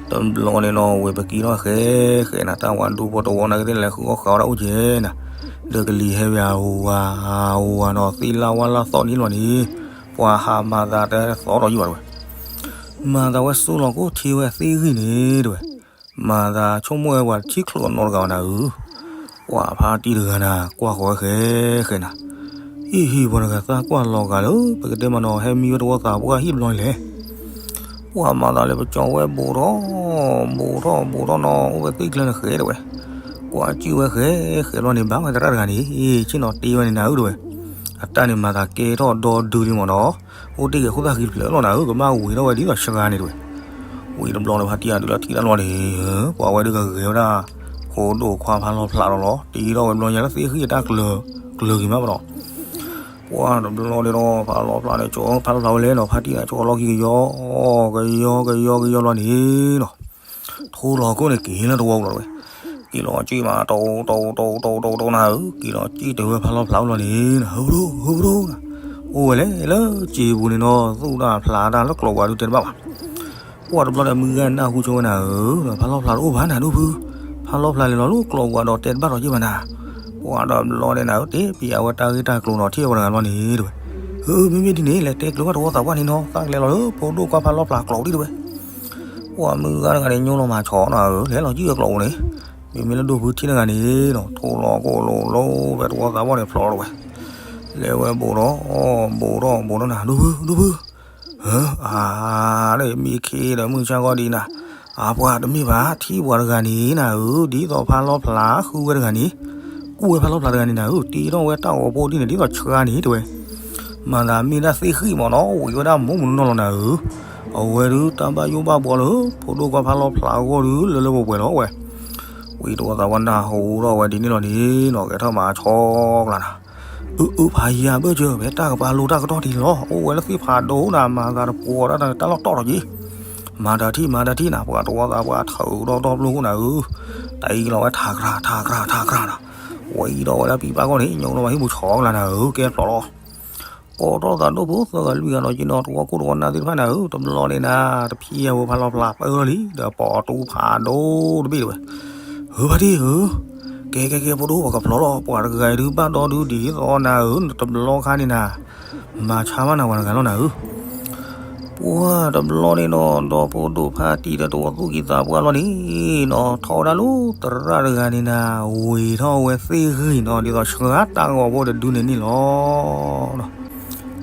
တဘျီန့ၣ်နီၤ ဝံၤပကံထီၣ်ဃဲဃဲနၤ တၢ်ဝၤဒူဖိတဝီနာ်က့သ့ၣ်လဲၤဃုအီၣ်ဃုအီၣ်ဝဲဒၣ်အိၣ်ကဲနၤ, ဒီးကလံၤဟဲဝဲအဝၤ, အဝၤနီၤ သ့ၣ်လၢ်ဝါလၢ်သီၣ်န့ၣ်လီၤန့ၣ်, ပှၤဟးမၤသးတသီၣ်ဒီးယုၢ်ဘၣ်တဝဲ. မၤသးဝဲစိလီၤကိၣ်ထံဝဲသ့ၣ်ဂံၢ်န့ၣ်တဝဲ, မၤသးဆိကမိၣ်ဝဲပှၤတထံၣ်ချုးအနီတဂၤဘၣ်နၤဧၢ. ပှၤဖါတံၢ်တဂၤနၤ ကွၢ်ဃီၤဝဲဃဲဃဲနၤ, ဟံၣ်ဟံၣ်ပှၤတဂၤသးကွၢ်လီၤဂာ်လၢ ပကတဲမးနီၤ ဟဲမံဝဲတဝီသးပှၢ်ဟံၣ်တဘျီန့ၣ်လဲၣ်. ပှၤမၤသးလၢပကၠီဝဲဘူးထီၣ်, ဘူးထီၣ်ဘူးထီၣ်နီၤ အိၣ်ဝဲသ့ၣ်ကျဲန့ၣ်ဃဲတဝဲ. ကွၢ်ကၠံၣ်ဝဲဃဲဃဲဘျီန့ၣ် ဘၣ်ဝဲသရၣ်တဂၤန့ၣ် ဆ့ၣ်နီၤတ့ဝဲန့ၣ်နၤဧၢတဝဲ. အတၢ်န့ၣ်မၤသးကဲထီၣ်ဒီဒုလံမ့ၢ်နီၤ, အိၣ်တ့ၢ်ဂ့ၤခိၣ်သၣ်ဃံတဖျၢၣ်လီၤနၤဧၢ ကဘၣ်ဝံၤထီၣ်ဝဲဒ်သိးဆှၢဂၤန့ၣ်တဝဲ. ဝံၤတဘျီန့ၣ် ဖါတံၢ်အဒုးလၢထံၣ်တၢ်လီၤန့ၣ်, ပှၤဝဲဒုးကဂဲၤဝဲဒၣ် ဖိဒိၣ်ခွါဖးလီၤဖျးဒီးလီၤ တ့ထီၣ်ဝဲဘျီညါလၢသ့ၣ်ဃံၣ်အတၢ်ကျၢၤ ကျၢၤက့ၤမးပဒီး ပှၢ်တဘျီန့ၣ်ဒီး ဖးလီၤဖျးန့ၣ် ကၠီဖးလီၤဖျးဝဲလဲၣ်နီၤ ဖါတံၢ်န့ၣ် ကၠီလီၢ်ခံကယီ ကယီကယီကယီလီၤန့ၣ်နီၤ ထိလီၤခိၣ်န့ၣ် က့ၤလၢတဝီပူၤလီၤဝဲ, က့ၤလီၤစံၣ်မး တိတိတိတိတိနၤဧၢ, က့ၤလီၤစံၣ်တုၤဝဲဖးလီၤဖျးအိၣ်လီၤန့ၣ် ဟၢဖရူ ဟၢဖရူနၤ, အိၣ်ဝဲလဲၣ်လၢစံာ်ပူၤန့ၣ်နီၤ သူၣ်တၢ်ဖျးတၢ်လၢကျိးဝးဒုးတဲတဘၣ်ဘၣ်. ပှၢ်တဘျီဒီးမုၢ်ဂၤနၢ်ဟူဆိဝဲနၤဧၢ, ဖးလီၤဖျးတအိၣ်ဘၣ်နၤဒိၣ်ဖု, ဖးလီၤဖျးလဲၤလီၤလၢကျိးဝးဒီးတဲတဘၣ်ထီၣ်က့ၤဘၣ်နၤ. ပှၢ်တဘျီန့ၣ်နၤဧၢ တဲပယၤဝဲတၢ်ဂ့ၢ်တၢ်ကျိၤနီၤ ထံၣ်ဝဲတဂၤလီၤန့ၣ်တဝဲ, အၢ မ့မ့ၢ်ဒ်န့ၣ် လဲၤတဲကျိၤဘၣ်တဝီသးပှၢ်န့ၣ်နီၤ သးကလဲၤလီၤလၢဖိဒိၣ်ခွါဖးလီၤဖျးကျိးဒံးတဝဲ. ပှၢ်မုၢ်ဂၤတဂၤန့ၣ် ညိလီၤမၤဆီနၤဧၢ, လဲၤလီၤစံၣ်ဝဲကျိးပူၤန့ၣ်, မ့မ့ၢ်လၢဒိၣ်ဖုထံၣ်တဂၤန့ၣ်နီၤ ထိလီၤကိၣ်လိၤလိၤဖဲတဝီသးပှၢ်န့ၣ်ဖျိးတဝဲ, လဲၤဝဲဘိးထီၣ် ဘိးထီၣ်ဘိးထီၣ်နၤ ဒိၣ်ဖု ဒိၣ်ဖု, အါ ဒီးမံခ့ဒီးမုၢ်ဆါဂီၢ်ဒံးနၤ, အါပှၢ်တမ့ၢ်ဘၣ် ထံၣ်ပှၤတဂၤန့ၣ်နၤဧၢ, ဒ်သိးဖးလီၤဖျးဃုဝဲတဂၤန့ၣ်, ကူၣ်ဝဲဖးလီၤဖျးတဂၤန့ၣ်နၤဧၢ, တ့ထီၣ်ဝဲတၢ်ဂီၤဖိဒ်န့ၣ် ဒ်သိးဆှါန့ၣ်တဝဲ မၤသးမ့ၢ်ဒၣ်သ့ၣ်ဃံၣ်မးနီၤ ဝံၤဝဲဒၣ်မိၢ်မုၢ်နီၢ်လီၤနၤဧၢ, အဝဲဒုးတၢ်ဘၣ်ယိၣ်ဘၣ်ဘှီလၢ ဖိဒိၣ်ခွါဖးလီၤဖျးအဂီၢ်ဒုး လၢလၢပှဲၤပှဲၤလီၤဝဲ. ဝံၤတဝီသးပှၢ်နၢ်ဟူထီၣ်ဝဲဒ်န့ၣ်လီၤန့ၣ်နီၤ ကဲထီၣ်မၤဆီကျါနၤ, အၢ အၢ ဖးယံၤဘၢၣ်စၢၤ ဖဲတၢ်ကပၤလိတၢ်ကတီၢ်ထံလီၤ အိၣ်ဝဲလၢသ့ၣ်ဖးဒိၣ်နၤ မၤသးတပှီၤဒၣ်တၢ်လီၢ်တီၢ်ထီၣ်က့ၤ, မၤတၢ်ထံၣ် မၤတၢ်ထံၣ်နၤ ပှၤတဝီသးပှၢ်ထုးထီၣ်တီၢ်ပျိၢ်ခိၣ်နၤဧၢ, တၢ်အံၤလီၤဝဲထးကြၢး ထးကြၢး ထးကြၢးနၤ, ဝဲအံၤဒီးဝဲဒၣ်ပံၤပၢ်ဂီၢ်န့ၣ် ညိလီၤမၤဟံၣ်ပူၤဆီကျါနၤဧၢ ကဲဖျိးလီၤ ကိးထီၣ်သးဒိၣ်ဖိသၢဂၤလွံၢ်ဂၤနီၤက့ၤနီၤ တဝီခိၣ်တဝီနၢ်သ့ၣ်တဖၣ်နၤဧၢ, တဘျီန့ၣ်နၤ တဖံးအဝဲဖးလီၤဖျးပၢလီၤလံ ဒီးပိာ်တူဖးဒိၣ်တဘ့ၣ်တဝဲ, ဧၢ ဖါတံၢ်ဧၢ, ကဲ ကဲ ကဲ ဖိဒိၣ် ပကဖျိးလီၤ ပှၤတဂၤအံၤဒုးဘၣ်ဒီဒုးဒ်သိးနၤဧၢ, တဘျီခါန့ၣ်နၤ မၤဆါမးနၤပှၤတဂၤလီၤနၤဧၢ. ပှၢ်တဘျီန့ၣ်နီၤ ဒီးဖိဒိၣ်ဖါတံၢ်ဒီးတဝီသူၣ်က့သးပှၢ်လီၤန့ၣ်နီၤ ထီၣ်ဝဲဒၣ်လၢသရၣ်တဂၤန့ၣ်နၤ ဝံၤထီၣ်ဝဲသ့ၣ်ဂံၢ်နီၤ ဒ်သိးဆှါတၢ်ဂီၤဖိတဒုန့ၣ်န့ၣ်လီၤ.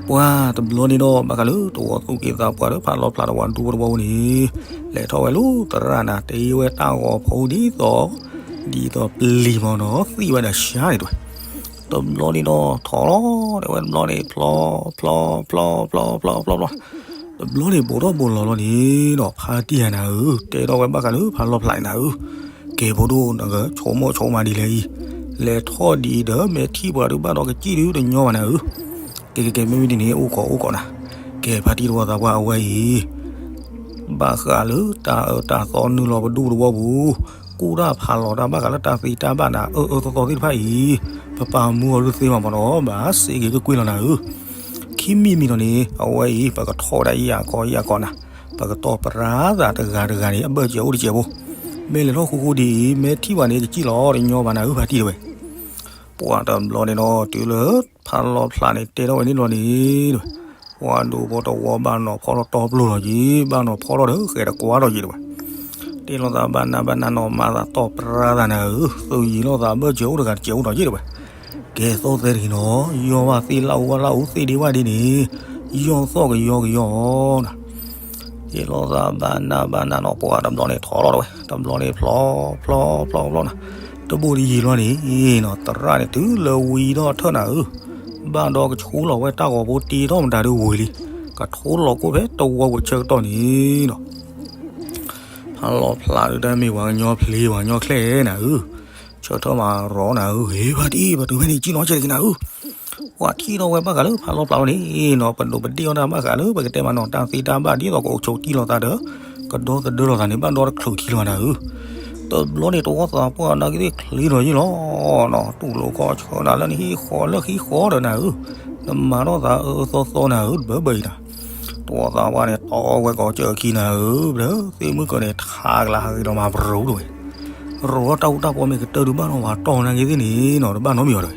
ပှၢ်တဘျီန့ၣ်ဒီး ဘၣ်ဃးလၢတဝီသူၣ်က့သးပှၢ်ဒီးဖးလီၤဖျးတဝီဒူဖိတဝီပူၤန့ၣ် လဲၤထီၣ်ဝဲလၢသရၣ်နၤ တ့ဝဲတၢ်ဂီၤဖိဒ်သိး ဒ်သိးပျံၤမးနီၤ သံဝဲဒီးဆှါန့ၣ်တဝဲ. တဘျီန့ၣ်ဒီး ထီၣ်လီၤ တဲဝဲတဘျီန့ၣ် ဖျီ ဖျီ ဖျီ ဖျီ ဖျီ ဖျီ ဖျီ တဘျီန့ၣ် ဘိးထီၣ်ဘိးလီၤလီၤန့ၣ်နီၤ ဖါတံၢ်ဧၢနၤဧၢ, တဲထီၣ်ဝဲဘၣ်ဃးလၢဖးလီၤဖျးန့ၣ်နၤဧၢ, ကဲဖိဒိၣ်နကဆိကမိၣ်ဆိကမးဒ်လဲၣ်အံၤ, လဲၤထီၣ်ဒ်အံၤဒီး မ့ၢ်ထံၣ်ပှၤဒုးဘၣ်ဒီးကစံၣ်ဒုးတညီဘၣ်နၤဧၢ. ကဲ ကဲ ကဲ မ့မ့ၢ်ဒ်န့ၣ် အိၣ်ခိးအိၣ်ခိးနၤ, ကဲ ဖါတံၢ်တဝီသးပှၢ်အဝဲအံၤ ဘၣ်ဃးလၢတၢ်အၢတၢ်သီနုာ်လီၤပဒူသဝီပူၤ, ကူၣ်တၢ်ဖးလီၤတၢ်ဘၣ်ဃးလၢတၢ်သ့တၢ်ဘၣ်နၤ အၢအၢသီသီသ့ၣ်တဖၣ်အံၤ, ပပာ်မူအီၤဒုးသ့မးမးနီၤ ဘၣ်စ့ၢ်ကီးကွ့ၢ်ကွ့ၢ်လီၤနၤဧၢ. ခံမံၤမံၤနီၤန့ၣ် အဝဲအံၤ ပကထီၣ်ဝဲဒၣ်ယၤခီယၤခီနၤ, ပကတီၢ်ပရၤသးတဂၤတဂၤန့ၣ် အဘၢၣ်စၢၤအိၣ်တစဲးဖိ, မ့ၢ်လဲၤထီၣ်ဃူဃူဒ်အံၤ မ့ၢ်ထံၣ်ပှၤန့ၣ်ကစံၣ်လီၤတညီဘၣ်နၤဧၢ ဖါတံၢ်တဝဲ. ပှၢ်တဘျီန့ၣ်ဒီး တုၤလၢဖးလီၤဖျးန့ၣ် တဲထီၣ်ဝဲန့ၣ်လီၤန့ၣ် ပှၤဒိးဖိတဝီဘၣ်နီၤဖီထီၣ်တီပျိလီၤက့ၤ, ဘၣ်နီၤဖီထီၣ်ဒီးဃဲၤတကွၢ်ထီၣ်က့ၤတဝဲ. တ့ၢ်လိာ်သးဘၣ်နးဘၣ်နးနီၤ မၤသးတီၢ်ပြၤသးနၤဧၢ, သုးယံၤလိာ်သးဘၢၣ်စၢၤအိၣ်တဂၤတစဲးအိၣ်ထီၣ်က့ၤတဝဲ. ကဲသိးသဲတဂ့ၤနီၤ, ယီၢ်ဘၣ်သ့ၣ်လၢအူဝဲလၢအူသ့ၣ်ဒ့ဝဲဒ်န့ၣ်, ယီၢ်သီၣ်ကယီကယီနၤ တ့ၢ်လိာ်သးဘၣ်နးဘၣ်နးနီၤ ပှၤတဘျီန့ၣ်ထီၣ်လီၤတဝဲ, တဘျီန့ၣ်ဖျီ ဖျီ ဖျီ ဖျီနၤ, တဘိးတယံၤလီၤန့ၣ်နီၤ သရၣ်န့ၣ်တုၤလၢဝံၤဒီးထၢၣ်နၤဧၢ, ဘၣ်ဒီးကဆူလီၤဝဲတၢ်ဂီၤဖိတ့ထီၣ်မတၤဒုးဝံၤလံ, ကထိလီၤကိၣ်ဖဲတဝီပူၤဆၢကတီၢ်န့ၣ်နီၤ ဖးလီၤဖျးဒုးတၢ်မ့ၢ်ပှၤကညီဖျ့ပှၤကညီချဲၣ်နၤဧၢ, ဆၢထၢၣ်မးရီနၤဧၢ, ဟ့ ဖါတံၢ် ပတုၤဖဲန့ၣ် ကံၣ်နီၤဆဲးတက့ၤနၤဧၢ, ပှၤထံၣ်ထီၣ်ဝဲဘၣ်ဃးလၢဖးလီၤဖျးဝဲန့ၣ်နီၤ ပဒိးပဒ့ၣ်အီၣ်တၢ်ဘၣ်ဃးလၢပကတဲမးနီၤ တၢ်သ့တၢ်ဘၣ်ဒ်သိးကအိၣ်ဆိးတံၢ်လိာ်သးဒီး ကဒီသဒၢလိာ်သးန့ၣ် ဘၣ်ဒီတချုးထံလီၤနၤဧၢ, တဘျီန့ၣ် တဝီသးပှၢ်နာ်က့သ့ၣ်ချ့ထီၣ်ယ့ၣ်လီၤနီၤ တူၢ်လိာ်ကီၢ်ဆၢနၤလၢနဟံၣ်ဃီလၢဟံၣ်ဃီဒီးနၤဧၢ, နမၤထီၣ်သးအၢအၢသီသီနၤဧၢ တဘၢဘၢအံၤနၤ, တဝီသးပှၢ်န့ၣ် တီဝဲကိးကၢၢ်ခံနၤဧၢ, ဘျၢသ့ၣ်မုၢ်ကီၢ်န့ၣ် ထးကလၤဟးဂ့ၤဒီးမၤပရိတဝဲ, ရိအီၣ်တၢ်အူတၢ်ပီမ့ၢ်ကတၢၢ်ဒုးဘၣ်နီၤ ပှၤတီၢ်နာ်က့သ့ၣ်န့ၣ်နီၤ တဘၣ်နီတမံၤဘၣ်တဝဲ,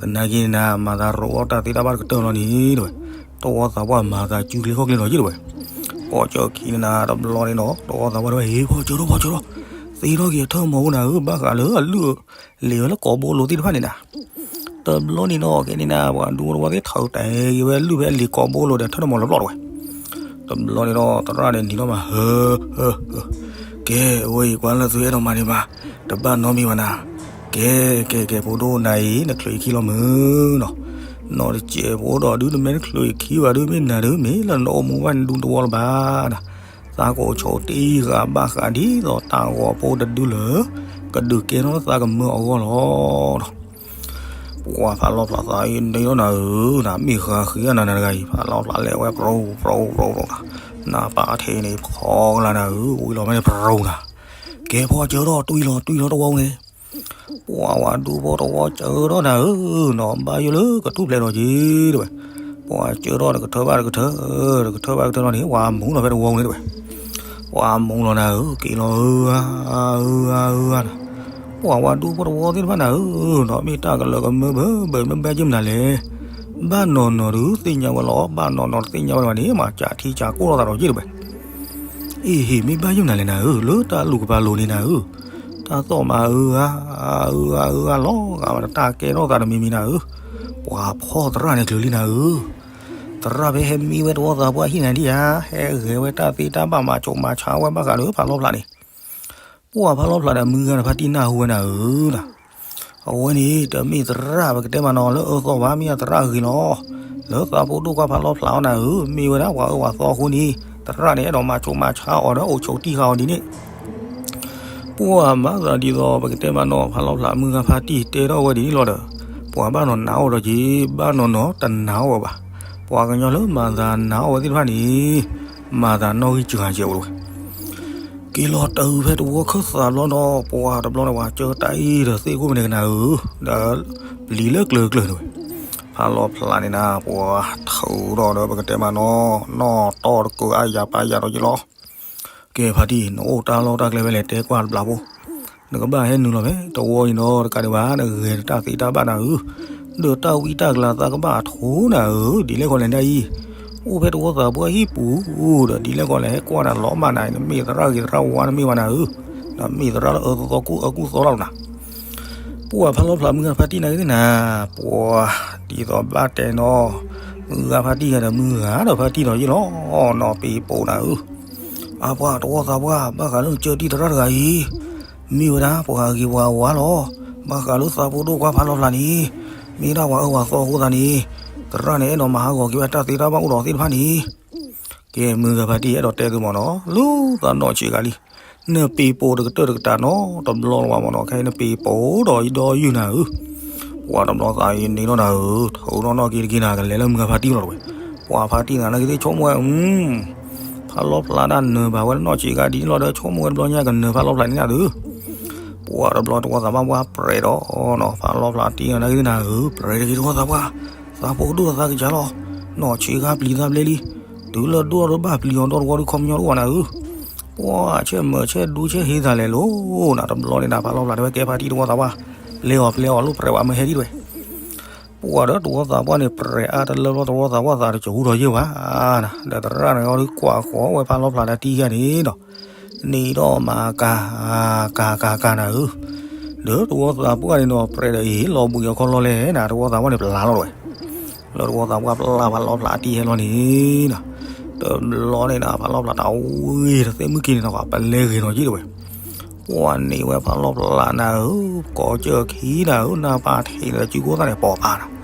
သနာ်က့န့ၣ်နၤ မၤသးရိအီၣ်တၢ်သ့တၢ်ဘၣ်တကတၢၢ်လီၤန့ၣ်တဝဲ, တဝီသးပှၢ်မၤသးစုကျဲခီၣ်ကျဲလီၤယ့ၣ်တဝဲ, ကိးကၢၢ်ခံနၤတဘျီန့ၣ်နီၤ တဝီသးပှၢ်တဝဲ ဟ့ၣ်ဖီၣ်စၢၤထီၣ်ဖီၣ်စၢၤထီၣ်, သ့ထီၣ်က့ၤအထၢၣ်မီၤအိၣ်နၤဧၢ, ဘၣ်ဃးလၢအလုၢ် လံာ်ဝဲလၢကိာ်ဘိလိၤသ့ၣ်တဖၣ်န့ၣ်နၤ, တဘျီန့ၣ်နီၤ ကဲန့ၣ်နၤ ပှၤဒူဖိတဝီသ့ၣ်ထီၣ်တဲာ်က့ၤဝဲလုၢ်ဖဲလံာ်ကိာ်ဘိလိၤဒီးထၢၣ်တမီၤလီၤပျီၢ်တဝဲ, တဘျီန့ၣ်ဒီး သရၣ်န့ၣ်နံၤလီၤမး ဟၢ ဟၢ ဟၢ ကဲ အဝဲအံၤကွၢ်လၢသုအဲၣ်ဒိးမၤန့ၢ်ဘၣ် တဘၣ်နီတမံၤဘၣ်နၤ, ကဲ ကဲ ကဲ ဖိဒိၣ်နၤအံၤ နချုးအခံလီၤမုၢ်နီၤ, နီၢ်တစဲးဖိဒီးဒုးနမ့ၢ်နချုးအခံဘၣ်ဒုး မ့ၢ်နၤဒုး မ့ၢ်လၢနအိၣ်မူဘၣ်နဒူသဝီလၢၤဘၣ်နၤ, သးကိးဆိးတ့ၢ်ဂၤဘၣ်ဃးဒ်သိးတၢ်ဂီၤဖိတဒုလၢ ကဒုးကဲထီၣ်လၢသးကမၢအဂီၢ်လီၤဒီး ပှၤဖးလီၤဖျးသးအံၤန့ၣ်လီၤနၤဧၢ, နမ့ၢ်ဃါဃံအနၤနၤတဂၤအံၤ ဖးလီၤဖျးလဲၤဝဲ ပြူပြူပြူ နပာ်ထံးန့ၣ် ဖီကလၤနၤဧၢ, ဝံၤလီၤမ့ၢ်န့ၣ်ပြူနၤ, ကဲဖီစၢထီၣ်တွံၢ်လီၤတွံၢ်လီၤတဝီန့ၣ်, ပှၤဝဲဒူဖိတဝီစၢထီၣ်နၤဧၢ, နီၢ်ဘၣ်ယိၣ်လၢကထူၣ်ဖျဲးဒီးက့ၤတဝဲ, ပှၤစၢထီၣ်တကထၢဘၣ်တကထၢ, တကထၢဘၣ်တကထၢလီၤန့ၣ် ပှၤမူလီၤဖဲတဝီန့ၣ်တဝဲ ပှၤမူလီၤနၤဧၢ, က့ၤလီၤဧၢဧါ, ဧၢဧါ, ဧၢဧါနၤ, ပှၤဝဲဒူဖိတဝီသ့ၣ်တဖၣ်နၤဧၢ, ဒီးမ့ၢ်တၢ်ကလၢာ်ကမၢဘၢဘၢမ့ၢ်ဘၣ်ယိၣ်မနုၤလဲၣ်, ဘၣ်နီၢ်နီၢ်ဒုးသ့ၣ်ညါဝဲလီၤ, ဘၣ်နီၢ်နီၢ်တသ့ၣ်ညါဝဲဘၣ်န့ၣ် မၤစးထံစးကိၢ်ထီၣ်သးဒီးယ့ၣ်တဝဲ အ့ဟ့ၣ်မ့ၢ်ဘၣ်ယိၣ်မနုၤလဲၣ်နၤဧၢ, လၢတၢ်လူၢ်ကပၤလိၤန့ၣ်နၤဧၢ, တၢ်သီၣ်မၤဧၢဧါ, ဧၢဧါဧၢဧါလီၤ, ဂၤဝဲတၢ်ကဲထီၣ်သးတမံၤမံၤနၤဧၢ, ပှၤဖီၣ်သရၣ်န့ၣ်ချုးလံနၤဧၢ, သရၣ်ဖဲဟဲမံဝဲတဝီသးပှၢ်ဟံၣ်နၤဒံၣ်ဧါ, ဟဲဂဲၤဝဲတၢ်သ့တၢ်ဘၣ်မၤစိးမၤဆါဝဲဘၣ်ဃးဒီးဖးလီၤဖျးန့ၣ်, ပှၤဖးလီၤဖျးဒီးမုၢ်ဂၤဒီးဖါတံၢ်နၢ်ဟူဝဲနၤဧၢနၤ အဝဲန့ၣ် တမ့ၢ်သရၣ်ပကတဲမးနီၤ လၢအၢသီဘၣ် မ့ၢ်အသရၣ်ဂ့ၤလီၤ. လၢသးဖိဒိၣ်ကွၢ်ဖးလီၤဖျးအီၤနၤဧၢ, မ့ၢ်ဝဲဒၣ်ပှၤအၢပှၤသီအဃိန့ၣ် သရၣ်န့ၣ် အဲၣ်ဒိးမၤစိးမၤဆါအီၤဒီး အိၣ်ဆိးတံၢ်ဃာ်အီၤဒ်န့ၣ်. ပှၤမၤသးဒ်သိးပကတဲမးနီၤ ဖးလီၤဖျးမုၢ်ဂၤဖါတံၢ်တဲထီၣ်ဝဲဒ်န့ၣ်လီၤဒီး ပှၤဘၣ်နီၤနာ်အီၤဒီးက့ၤ ဘၣ်နီၤနီၤတနာ်အီၤဝဲဘၣ်. ပှၤကညီလၢမၤသးနာ်အီၤဝဲသ့ၣ်တဖၣ်န့ၣ် မၤသးနီၣ်ဂံၢ်စှၤကဲးဝဲ က့ၤလီၤတၢ်ဖဲတဝီခၢၣ်သးဘျီဒီး ပှၤတဘျီန့ၣ် ပှၤကၢတၢ်အံၤဒီးသ့ၣ်ခိၣ်ဖဲန့ၣ်ကနၤဧၢ, ဒီးပျံၤလၢကျၢၤကျၢၤန့ၣ်ဝဲ. ဖးလီၤဖျးန့ၣ်နၤ ပှၤထုးထီၣ်ဒီးပကတဲမးနီၤ နီၣ်တီၢ်တကၢအါယၤပၢ်ယၤဒီးယ့ၣ်လီၤ. ကဲဖါတံၢ် နအိၣ်တၢ်လီၢ်တၢ်ကျဲဖဲလဲၣ် တဲကွၢ်တဘျီဖိ. နကဘၣ်ဟဲနုာ်လီၤဖဲတဝီအံၤနီၤ တကးဒံးဘၣ် နဂဲၤတၢ်သ့တၢ်ဘၣ်နၤဧၢ, ဒီးတၢ်ဝံတၢ်ကလၤသးကဘၣ်ထိနၤဧၢ, ဒ်လဲၣ်ကီးလဲၣ်ဒ်အံၤ, အိၣ်ဖဲတဝီသးပှၢ်ဟံၣ်ပူၤဒီး ဒ်လဲၣ်ကီးလဲၣ် ဟဲကွၢ်နၤလီၤမၢ်နၤ နမ့ၢ်သရၣ်ဂ့ၤသရၣ်ဝါနမ့ၢ်ဘၣ်နၤဧၢ, နမ့ၢ်သရၣ်လၢအၢသီသီကူၣ်အၢကူၣ်သီလီၤနၤ. ပှၤဖးလီၤဖျးမုၢ်ဂၤဖါတံၢ်နၤဂ့ၤသ့ၣ်နၤ, ပှၤဒ်သိးဘၣ်တဲနီၤ မုၢ်ဂၤဖါတံၢ်ဂၤဒီးမုၢ်ဂၤဒီးဖါတံၢ်ဒီးယ့ၣ်လီၤ, နီၢ်ပ့ၤပိာ်နၤဧၢ. အပှၤတဝီသးပှၢ် ဘၣ်ဃးလၢနကၢတံၢ်သရၣ်တဂၤအံၤ, မ့ၢ်ဝဲဒၣ်ပှၤဂ့ၤပှၤဝါလီၤ. ဘၣ်ဃးလၢသးဖိဒိၣ်ကွၢ်ဖးလီၤဖျးန့ၣ်, မ့ၢ်ဒၣ်ပှၤအၢပှၤသီအဃိသတးန့ၣ်, သရၣ်န့ၣ်အဲၣ်ဒိးမၤဟးဂီၤက့ၤဝဲတၢ်သ့တၢ်ဘၣ်အိၣ်ဒီးသ့ၣ်တဖၣ်န့ၣ်. ကဲမုၢ်ဂၤဖါတံၢ်အဲၣ်ဒိးတဲသုမးနီၤ လၢသးနီၢ်ဆံးဂၤလံ, နပ့ၤပိာ်တကတၢၢ်တကတၢၢ်နီတဘျီလၢၤဘၣ်မးနီၤ ခဲအံၤနပ့ၤပိာ်ဒီးဒီယုၢ်နၤဧၢ. ပှၤတဘျီသးအံၤန့ၣ်လီၤနၤဧၢ, ထုးထီၣ်နီၣ်က့ၤတက့ၤနၤ ကလဲၤလၢမုၢ်ဂၤဖါတံၢ်လီၤတဝဲ. ပှၤဖါတံၢ်နၤနာ်က့သ့ၣ်ဆိကမိၣ်ဝဲ ဖးလီၤဖျးဒၣ်နၢၤဘၣ်ဝဲလၢနီၢ်ဆံးဂၤဒ်န့ၣ်လီၤဒီး ဆိကမိၣ်ဝဲတဘျီညါကနၢၤဖးလီၤဖျးန့ၣ်နၤသု. ပှၤတဘျီတဝီသးပှၢ်ပှၢ်ပြဲးဒီးနီၤ ဖးလီၤဖျးတံၢ်နၤနာ်က့သ့ၣ်နၤဧၢ, ပြဲးတဂ့ၤတဝီသးပှၢ်, သးဖိကဒိၣ်သးကစၢ်လီၤ. နီၢ်ဆံးဂၤပျံၤသးဘျဲလံ, တုၤလၢဒိၣ်ထီၣ်ဒီးဘၣ်ပျံၤအီၤဒီတဝီဒုးခီပညီတအိၣ်ဘၣ်နၤဧၢ. ပှၤဆဲးမၢးဆဲးဒူဆဲးဟ့သးလဲၤလိၤနၤ တဘျီန့ၣ်နၤ ဖးလီၤဖျးတဲဝဲကဲဖါတံၢ်တဝီသးပှၢ်, ပျဲအီၤပျဲအီၤလိၣ်ပြဲးဝဲမ့ၢ်ဟဲဒ်တဝဲ. ပှၤဒီးတဝီသးပှၢ်န့ၣ် ပြဲးအါတလၢဘျီတဝီသးပှၢ်သးတစူၤဒီးယဲၢ်ဘၣ်နၤ, ဒီးသရၣ်န့ၣ်အီၤဒုးကွၢ်ဃီၤဝဲဖးလီၤဖျးတံၢ်ဂၤန့ၣ်ဒီး န့ၣ်ဒီးမၤကၤ ကၤကၤကၤနၤဧၢ. ဒီးတဝီသးပှၢ်န့ၣ်ဒီး ပြဲးဒီးအ့ၣ်လီၤဘှံးအခီၣ်လီၢ်လဲၣ်နၤ တဝီသးပှၢ်န့ၣ်ပျၢ်လီၤတဝဲ. လၢတဝီသးပှၢ်ပျၢ်ဖးလီၤဖျးတံၢ်ဟဲလီၤန့ၣ်နၤ, တဘျီန့ၣ်နၤ ဖးလီၤဖျးတၢ်ဝံၤတသ့ၣ်မုၢ်က့ၤန့ၣ်နၤ ပလဲၤဂ့ၤနီၤက့တဝဲ. ပှၤန့ၢ်ဝဲဖးလီၤဖျးနၤဧၢ, ကိးကၢၢ်ခံနၤဧၢ, နၢ်ပၢၢ်ထံးဒီးစုကိၢ်သၣ်န့ၣ် ပိာ်ပာ်နၤ.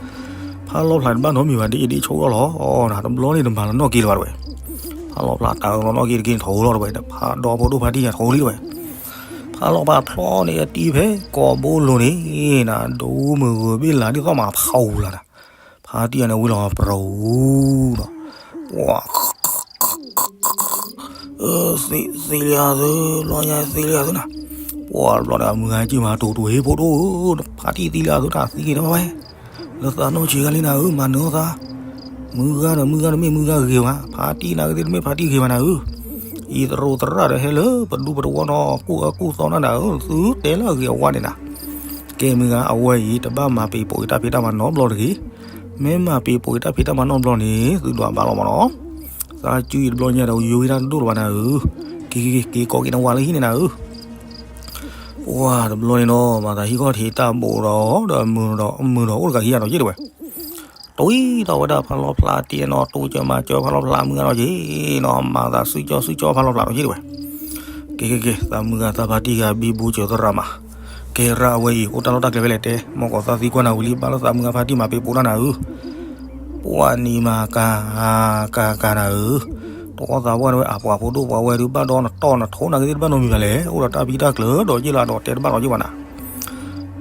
ဖးလီၤဖျးတဘၣ်နီတမံၤဘၣ် ဒ်အံၤဒ်ဆိကီၢ်လီၤနၤ, တဘျီန့ၣ်တမၤလီၤနီၣ်က့ၤလၢၤဘၣ်တဝဲ. ဖးလီၤဖျးတၢ်အၢၣ်လီၤနီၣ်က့ၤတက့ၤန့ၣ် ထိးလီၤတဝဲ, ဖးဒီဖိဒိၣ်ဖါတံၢ်ညါထိးလံတဝဲ. ဖးလီၤဖျးဖျီန့ၣ်အတံၢ်ဖဲကိာ်ဘိလိၤန့ၣ်နၤ ဒိမုၢ်ဂၢၤဘ့ၣ်လၤဒ်သိးမးဖးအူလၤနၤ. ဖါတံၢ်အန့ၣ်ဝံၤလီၤပြူၤဒီး ပှၤ သံလံသု, ဘျီညါသံလံသုနၤ. ပှၤတဘျီန့ၣ် မုၢ်ဂၤက့ၤမၤတူၤတူၤဟ့ၣ်ဖိဒိၣ်ဧၢ, ဖါတံၢ်သံလံသုတၢ်သံက့ၤဒီးဝဲ, လၢသးနီၢ်ဆံးဂၤလံနၤဧၢ, မၤနၢၤအီၤသး. မုၢ်ဂၤဒီးမုၢ်ဂၤတမ့ၢ်မုၢ်ဂၤဂ့ၤဘၣ်, ဖါတံၢ်နာ်က့သ့ၣ်တမ့ၢ်ဖါတံၢ်ဂ့ၤဘၣ်နၤဧၢ. အံၤသရူးသရၣ်ဒီးဟဲလၢပဒူပတဝီနီၤ ကူၣ်အၢကူၣ်သီနၤနၤဧၢ, သုတဲလၢအဂ့ၤအဝါန့ၣ်နၤ. ကဲမုၢ်ဂၤ အဝဲအံၤတဘၣ်မၤပ့ၤပိာ်အံၤတၢ်ဖံးတၢ်မၤနီတဘျီတဂ့ၤ. မ့ၢ်မၤပ့ၤပိာ်အံၤတၢ်ဖံးတၢ်မၤနီတဘျီန့ၣ် သုဒွးဘၣ်လီၤမးနီၤ. သးစုအံၤတဘျီညါဒီး ယိၤဝံတၢ်တဒိၣ်လၢၤဘၣ်နၤဧၢ, က့ၤက့ၤက့ၤက့ၤကိးက့ၤနဝၤလၢဟံၣ်န့ၣ်နၤဧၢ. ပှၤတဘျီန့ၣ်နီၤ မၤသးဟံၣ်ခီၣ်ထံးတၢ်ဘိးဒီး ဒီးမုာ်ဒီးမုာ်ဒီးအိၣ်တဂၤဟံၣ်ယၤနီၤက့တဝဲ. တွံၢ်ထီၣ်ဝဲဒၣ်ဖးလီၤဖျးတံၢ်နီၤ တူၢ်ကၢၤမၤစၢၤဖးလီၤဖျးမုၢ်ဂၤနီၤက့နီၤ မၤသးစုကၠီစုကၠီဖးလီၤဖျးနီၤက့တဝဲ. က့ၤက့ၤက့ၤ သးမုၢ်ဂၤသးဖါတံၢ်ဂၤဘံဘူစၢၤသရၣ်မး, ကဲရၣ်အဝဲအံၤ အိၣ်တၢ်လီၢ်တၢ်ကျဲဖဲလဲၣ်တဲ, မ့ၢ်ကီးသးသံကွၢ်နၤဝံၤလံဘၣ်လၢသးမုၢ်ဂၤဖါတံၢ်မၤပ့ၤပိာ်တၢ်နၤဧၢ. ပှၤနံၤမၤကၤ ကၤကၤနၤဧၢ, တဝီသးပှၢ်တဝဲ အပှၤဖိဒိၣ်ပှၤဝဲၢ်ဒုး ဘၣ်ဒီးနတီၢ်နထိးနာ်က့သ့ၣ်တဘၣ်နီတမံၤဘၣ်လဲၣ်, အိၣ်ဒီးတၢ်ဖံးတၢ်ကျၢၤဒီးယ့ၢ်လီၤဒီးတဲတဘၣ်ဒီးယ့ၢ်ဘၣ်နၤ.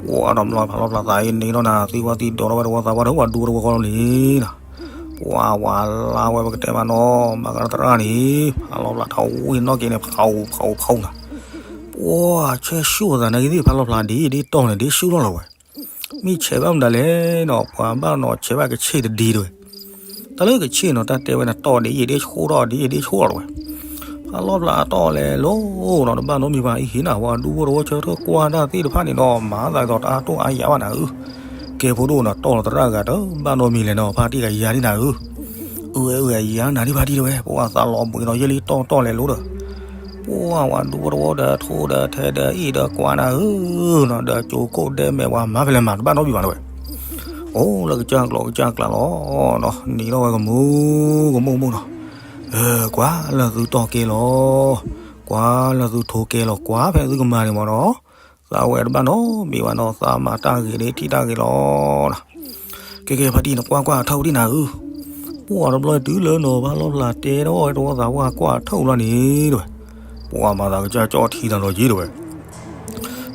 ပှၤတဘျီဖးလီၤဖျးသးအံၤန့ၣ်ဒီးနၤ သံကွၢ်သံဒိးထီၣ်ဝဲတဝီသးပှၢ်ဒီး ပှၤဒူဖိတဝီဃီလီၤလံနၤ. ပှၤဝၤလါဝဲပကတဲမးနီၤ ဘၣ်ဃးတရၣ်န့ၣ် ဖးလီၤဖျးထီၣ်ဝံၤနီၣ်က့န့ၣ် ဖးအူဖးအူဖးအူနၤ. ပှၤဆဲးဆူၣ်သးနာ်က့သ့ၣ် ဖးလီၤဖျးဒ်ဒ်တီၢ်န့ၣ် ဒ်ဆူၣ်ထီၣ်လီၤဝဲ မ့ၢ်ဆဲးဘၣ်မတၤလဲၣ်နီၤ ပှၤဘၣ်နီၤဆဲးဘၣ်ကဆ့ၣ်တဒ့တဝဲ. တၢ်လၢကဆ့ၣ်နီၤ တၢ်တဲဝဲနတီၢ်ဒ်အံၤ ဒ်ဆှိၣ်ထီၣ်ဒ်အံၤ ဒ်ဆှိၣ်ထီၣ်တဝဲ. ဖးလီၤဖျးတီၢ်လဲၤလိၤနီၤ တဘၣ်နီတမံၤဘၣ်အံၤဟ့ၣ်နၤ ပှၤဒူဖိတဝီဆၢထၢၣ်ကွၢ်တၢ်သ့ၣ်တဖၣ်န့ၣ်ဒီး မၤသးဒ်သိးတၢ်တိၢ်အါယၤဘၣ်နၤဧၢ. ကဲဖိဒိၣ်နီၤ တီၢ်လီၤသရၣ်ဂၤတဘၣ်နီတမံၤလဲၣ်နီၤ ဖါတံၢ်ဂၤယၤဒ်နၤဧၢ. အၢ အၢ ယၤနၤဒ်ဖါတံၢ်တဝဲ ပှၤသးလီၤဘှံးဒီးယဲၢ်လံတီၢ်တီၢ်လဲၤလိၤဒီး ပှၤဝၤဒူဖိတဝီဒီးထိဒီးထဲဒီးအံၣ်ဒီးကွၢ်နၤဧၢနီၤ ဒီးကၠိခိၣ်ဒဲမဲာ်ဝဲမၤဖဲလဲၣ်မၤတဘၣ်နီတမံၤဘၣ်တဝဲ. အိၣ်လၢကစၢ်ကျိၤကစၢ်ကျးလီၤနီၤ နံၤထီၣ်ဝဲကမူၤကမူၤကမူၤနီၤ. ကွၢ်လၢသုတီၢ်ကဲလီၤ ကွၢ်လၢသုထိးကဲလီၤ ကွၢ်ဖဲသုကမၤန့ၣ်မးနီၤ. သးဝဲတဘၣ်နီတမံၤဘၣ်နီၤ သးမၤတၢ်ဂ့ၤန့ၣ်ထံၣ်တၢ်ဂ့ၤလီၤနၤ. ကဲကဲဖါတံၢ်နကွၢ်ကွၢ်အထၢၣ်ဒ်နၤဧၢ. ပှၤတဘျီတုၤလၢနီၤ ဖးလီၤဖျးတဲဒီးဝဲတဝီသးပှၢ်ကွၢ်အထၢၣ်လီၤန့ၣ်တဝဲ. ပှၤမၤသးကစၢ်ကၠီၣ်ထံသးလီၤက့ၤတဝဲ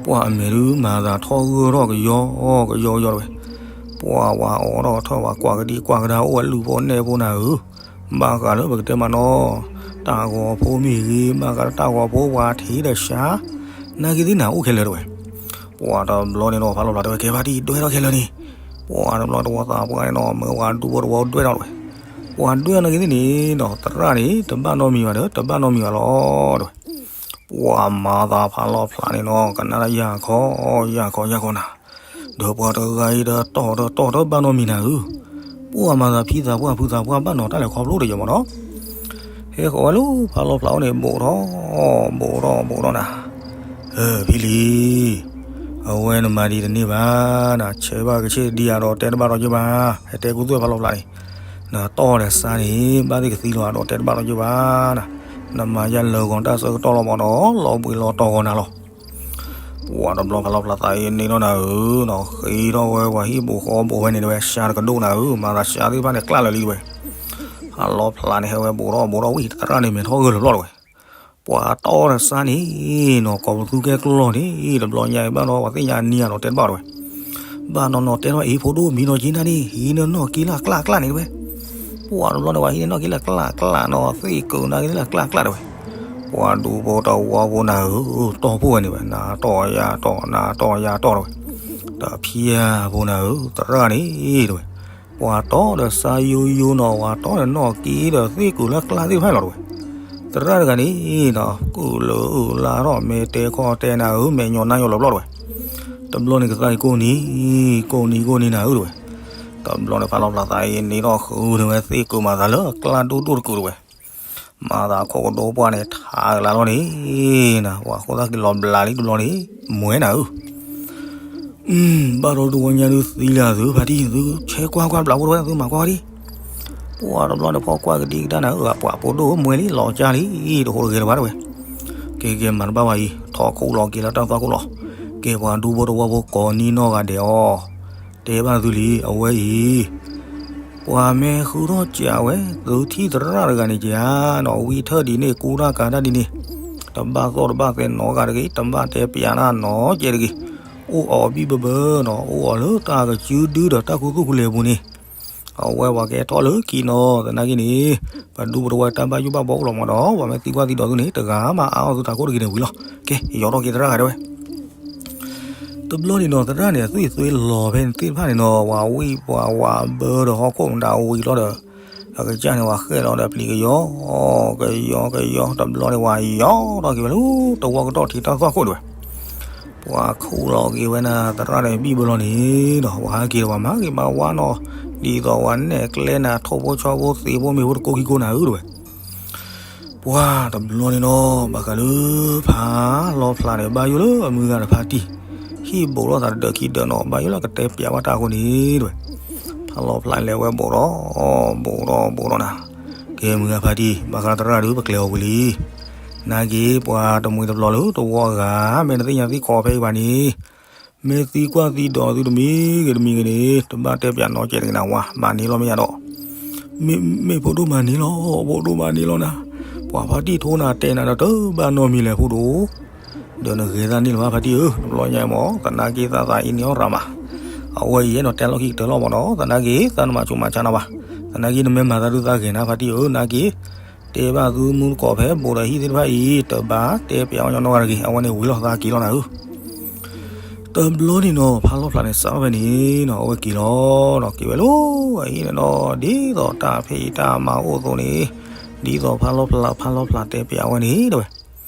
ပှၤအမဲာ်ဒုးမၤသးထီၣ်ဂၢၢ်ထီၣ်ကယီကယီကယီတဝဲ. ပှၤဝၤအိးထီၣ်ထီၣ်ဝဲကွၢ်ကဒံကွၢ်ကဒါအိၣ်ဝဲလုၢ်ဖိနဲၣ်ဖိနၤဧၢ. ဘၣ်ဃးလၢပကတဲမးနီၤ တၢ်ဂီၤဖိမ့ၢ်ဂ့ၤ ဘၣ်ဃးလၢတၢ်ဂီၤဖိပှၤထံးဒီးစှၤ နာ်က့သ့ၣ်နၤအိၣ်ခဲလၢာ်တဝဲ. ပှၤတဘျီန့ၣ်ဒီးဖးလီၤဖျးတဲဝဲ ကဲဖါတံၢ်ဒွဲၣ်ထီၣ်ခဲလၢာ်န့ၣ်. ပှၤတဘျီတဝီသးပှၢ်န့ၣ်ဒီး မၢဝၤဒူဖိတဝီဒွဲၣ်ထီၣ်တဝဲ. ပှၤဒွဲၣ်နာ်က့သ့ၣ်န့ၣ်ဒီး သရၣ်န့ၣ် တဘၣ်နီတမံၤဘၣ်ဒီး တဘၣ်နီတမံၤဘၣ်လီၤတဝဲ. ပှၤမၤသးဖးလီၤဖျးန့ၣ်နီၤ ကနၣ်တၢ်ယၢ်ခီယၢ်ခီယၢ်ခီနၤ. ဒီးပှၤတဂၤအံၤဒီးတီၢ်ဒီးတီၢ်ဒီးဘၣ်နီတမံၤနၤဧၢ. ပှၤမၤသးဖံသးပှၢ်ဖုသးပှၢ်ဘၣ်နီၤတၢ်လဲၤခီဖျိတယီၤမးနီၤ. ဟဲဃီၤဝဲလၢဖးလီၤဖျးအိၣ်န့ၣ် ဘိးထီၣ် ဘိးထီၣ်ဘိးထီၣ်နၤ. ဖံလံၤ အဝဲနမၤဒ်တန့ၢ်ဘၣ်နၤ ဆဲးဘၣ်ကဆ့ၣ်ဒံးယၤဒီးတဲတဘၣ်ဒီးယဘၣ်. ဟဲတဲကူသွဲၣ်ဖးလီၤဖျးန့ၣ် နတီၢ်ဒီးစါန့ၣ် ဘၣ်သ့ၣ်ကသံလီၤဒီးတဲတဘၣ်ဒီးယဘၣ်နၤ. နမၤယၤလၢာ်ဂီၤတၢ်ဆၢကတီၢ်လီၤမးဒီး လီၤဘှံးလီၤတီၤဂီၤနၤလီၤ. ပှၤတဘျီဖးလီၤဖျးသးအံၤန့ၣ်ဒီးနၤဧၢနီၤ ဃ့ထီၣ်ဝဲပှၤဟံၣ်ဘိးဃီဘိးဝဲန့ၣ်တဝဲ စှၤတကဒိၣ်နၤဧၢ မၤသးစှၤသ့ၣ်တဖၣ်န့ၣ် ကျၢ်လၢာ်လံတဝဲ. ဖးလီၤဖျးန့ၣ် ဟဲဝဲဘိးထီၣ်ဘိးထီၣ်ဝံၤ သရၣ်န့ၣ်မဲာ်ထီၣ်ဂၢၢ်လၢာ်ဘျီၣ်တဝဲ. ပှၤတီၢ်ဒီးစါန့ၣ်နီၤ ကိးပသူကဲကျီၢ်န့ၣ် တဘျီညါအံၤဘၣ်ဒီး ပှၤသ့ၣ်ညါနံၤအဒီးတဲတဘၣ်တဝဲ. ဘၣ်နီၤနီၤတဲထီၣ်အံၤ ဖိဒိၣ်မံနီၤက့နၤန့ၣ် ဟံးန့ၢ်နီၣ်က့လၢအကျၢ်ကျၢ်န့ၣ်တဝဲ. ပှၤတဘျီန့ၣ် ပှၤဟံးန့ၢ်နီၣ်က့လၢအကျၢ်ကျၢ်နီၤ သ့ၣ်ကုာ်နာ်က့လၢအကျၢ်ကျၢ်တဝဲ. ပှၤဒူဖိတဝီဖိနၤဧၢ တီၢ်ဖှိၣ်ဝဲန့ၣ်ဝဲ နၤတီၢ်ယၤတီၢ် နၤတီၢ်ယၤတီၢ်တဝဲ. တဖံယၤဖိနၤဧၢ သရၣ်န့ၣ်တဝဲ ပှၤတီၢ်ဒီးစါယိယိနီၤ ပှၤတီၢ်ဒီးနီၣ်က့ဒီးသ့ၣ်ကုာ်လၢကျၢ်သ့ၣ်တဖၣ်လီၤတဝဲ. သရၣ်တဂၤန့ၣ်နီၤ ကုာ်လၢအုၣ်လါထီၣ် မဲာ်တဲခီတဲနၤဧၢ မဲာ်ညီနါညီလီၤဘျီၣ်တဝဲ. တဘျီန့ၣ်ကသါအံၤကိးနံၤ ကိးနံၤကိးနံၤနၤဧၢတဝဲ. တဘျီန့ၣ်ဖးလီၤဖျးသးအံၤန့ၣ်ဒီးဃုာ်န့ၢ်ဝဲသ့ၣ်ကုာ်မၤသးလၢကျၢ်ဒိၣ်ဒိၣ်တကုာ်တဝဲ. မၤသးခိၣ်ကဒိပှၢ်န့ၣ် ထးကလါလီၤန့ၣ် နဝၤခိၣ်သၣ်က့ၤလီၤဘျးလံတဘျီန့ၣ် မွဲနၤဧၢ. ဘၣ်ဒီးတဝီညါဒုးသံလၢသုဖါတံၢ် သုဆဲးကွၢ်ကွၢ်ဘျးဖိတဝဲ သုမၤကွၢ်ဒံး. ပှၤတဘျီန့ၣ်ဖီၣ်ကွၢ်ကဒံကဒါနၤဧၢ အပှၤဖိဒိၣ်မွဲလံ လီၤကၢ်လံ တဟူးတဂဲၤလၢၤဘၣ်တဝဲ. ကဲကဲမၤတဘၣ်ဝဲအံၤ ထီၣ်ခိၣ်လီၤက့ၤလၢတၢ်သွၣ်ခိၣ်လီၤ. ကဲပှၤဒူဖိတဝီဖိကိးနံၤနီၢ်ဂၤဒဲးအီၤ တဲဘၣ်သုလံ အဝဲအံၤ ပှၤမ့ၢ်ဃုထီၣ်စံးဝဲ သုထံၣ်သရၣ်တဂၤန့ၣ်က့ၤဧါနီၤ ဝံထၢၣ်ဒ်န့ၣ် ကူတၢ်ကၤတၢ်ဒ်န့ၣ် တဘၣ်သီၣ်တဘၣ်သဲနီတဂၤတဂ့ၤ တဘၣ်တဲပျးတၢ်နီတဂၤတဂ့ၤ အိၣ်အီၤဘံၣ်ဘၢဘၢနီၤ အိၣ်အီၤလၢတၢ်ကစုဒုဒီးတၢ်ခူသူၣ်ခူလဲၤအပူၤန့ၣ် အဝဲပှၤကဲထီၣ်လၢခံနီၤ သနာ်က့န့ၣ် ပှၤဒူဖိတဝီတၢ်ဘၣ်ယိၣ်ဘၣ်ဘှီအိၣ်လီၤမးဒီး ပှၤမ့ၢ်သံကွၢ်သံဒိးသုန့ၣ် တဂၤမးအါအီၣ်သုတၢ်ခိၣ်တဂ့ၤန့ၣ်ဝံၤလီၤ. ကဲ ယီၤထီၣ်က့ၤသရၣ်ဂၤဒဲးဝဲ တဘျီန့ၣ်နီၤ သရၣ်န့ၣ် အသွံၣ်အသွဲလီၤဖဲန့ၣ်သ့ၣ်တဖၣ်န့ၣ်နီၤ ပှၤဝံၣ်ပှၤဝၤဘၢဒီးဟီၣ်ခိၣ်မတၤဝံၤလီၤဒီး အကစၢ်န့ၣ် ပှၤဃဲၣ်လီၤဒီးပျံၤကယီ ကယီကယီ တဘျီန့ၣ် ပှၤယီၤထီၣ်က့ၤဝဲလၢတဝီကတီၢ်ထံးတၢ်သွၣ်ခိၣ်ဒၣ်ဝဲ ပှၤခူၣ်လီၤက့ၤဝဲနၤ သရၣ်န့ၣ်ဘံၣ်ဘၢလီၤန့ၣ်ဒီး ပှၤဟဲက့ၤဒီးပှၤမၤဂ့ၤမၤဝါနီၤ ဒ်သိးပှၤနဲၣ်ကျဲနၤ ထိၣ်ဖိဆီဖိသ့ဖိမ့ၢ်ဖိတကိးခံကိးနၤဧၢဒၣ်ဝဲ ပှၤတဘျီန့ၣ်နီၤ ဘၣ်ဃးလၢဖးလီၤဖျးန့ၣ် ဘၣ်ယိၣ်လၢအမုၢ်ဂၤတဖါတံၢ် ဟံၣ်ဘိးလိာ်သးတဒၢးခံဒၢးနီၤ ဘၣ်ယိၣ်လၢကတဲပျးဘၣ်တၢ်အဃိန့ၣ်တဝဲ ဖးလီၤဖျးလဲၤဝဲဘိးထီၣ် ဘိးထီၣ်ဘိးထီၣ်နၤ ကဲမုၢ်ဂၤဖါတံၢ် ဘၣ်ဃးသရၣ်ဒုးပကျဲၤအီၤဝံၤလံ နာ်က့ပှၤတမှံၤတပျီၤလၢတဝီအဂၤ မ့ၢ်နသ့ၣ်ညါသံကွၢ်ဖဲအံၤဘၣ်န့ၣ် မ့ၢ်သံကွၢ်သံဒိးသုတမံၤဂ့ၤတမံၤဂ့ၤန့ၣ် တဘၣ်တဲပျးနီတစဲးတဂ့ၤနၤဝါ မၤန့ၢ်လီၤမ့ၢ်ယါဒီး မ့ၢ်ဖိဒိၣ်မၤန့ၢ်လီၤ ဖိဒိၣ်မၤန့ၢ်လီၤနၤ ပှၤဖါတံၢ်ထိနၤတဲနၤဒီးတဘၣ်နီတမံၤလဲၣ်ဖိဒိၣ်, ဒီးနဂဲၤသးန့ၣ်လၢၤဘၣ်ဖါတံၢ်ဧၢ, တဘျီညါမ့ၢ် သနာ်က့သးသးအံၤန့ၣ်အီၣ်ရၤမး, အဝဲအံၤနီၤတဲလီၢ်ခံကတၢၢ်လီၤမ့ၢ်နီၤ, သနာ်က့သးနမၤဆိမၤဆါနၤဘၣ်, သနာ်က့နမ့ၢ်မၤသးဒုးသးဂဲၤနၤဖါတံၢ်ဧၢ, သနာ်က့ တဲဘၣ်သုမုၢ်သကိးဖဲဘူးဒီးဟံၣ်သ့ၣ်တဖၣ်အံၤ တဘၣ်တဲပျးအီၣ်ညီနီတဂၤတဂ့ၤ, အဝဲန့ၣ်ဝံၤလီၤသးက့ၤလီၤနၤဧၢ တဘျီန့ၣ်နီၤ ဖါလီၤဖျးန့ၣ်စးထီၣ်ဖဲန့ၣ်နီၤ အဝဲက့ၤလီၤနီၤ, က့ၤဝဲလၢအဟံၣ်န့ၣ်နီၤ, ဒ်သိးတၢ်ဖံးတၢ်မၤအိၣ်အသိးန့ၣ်, ဒ်သိးဖါလီၤဖျး ဖါလီၤဖျးတဲပျးဝဲန့ၣ်တဲဝဲ,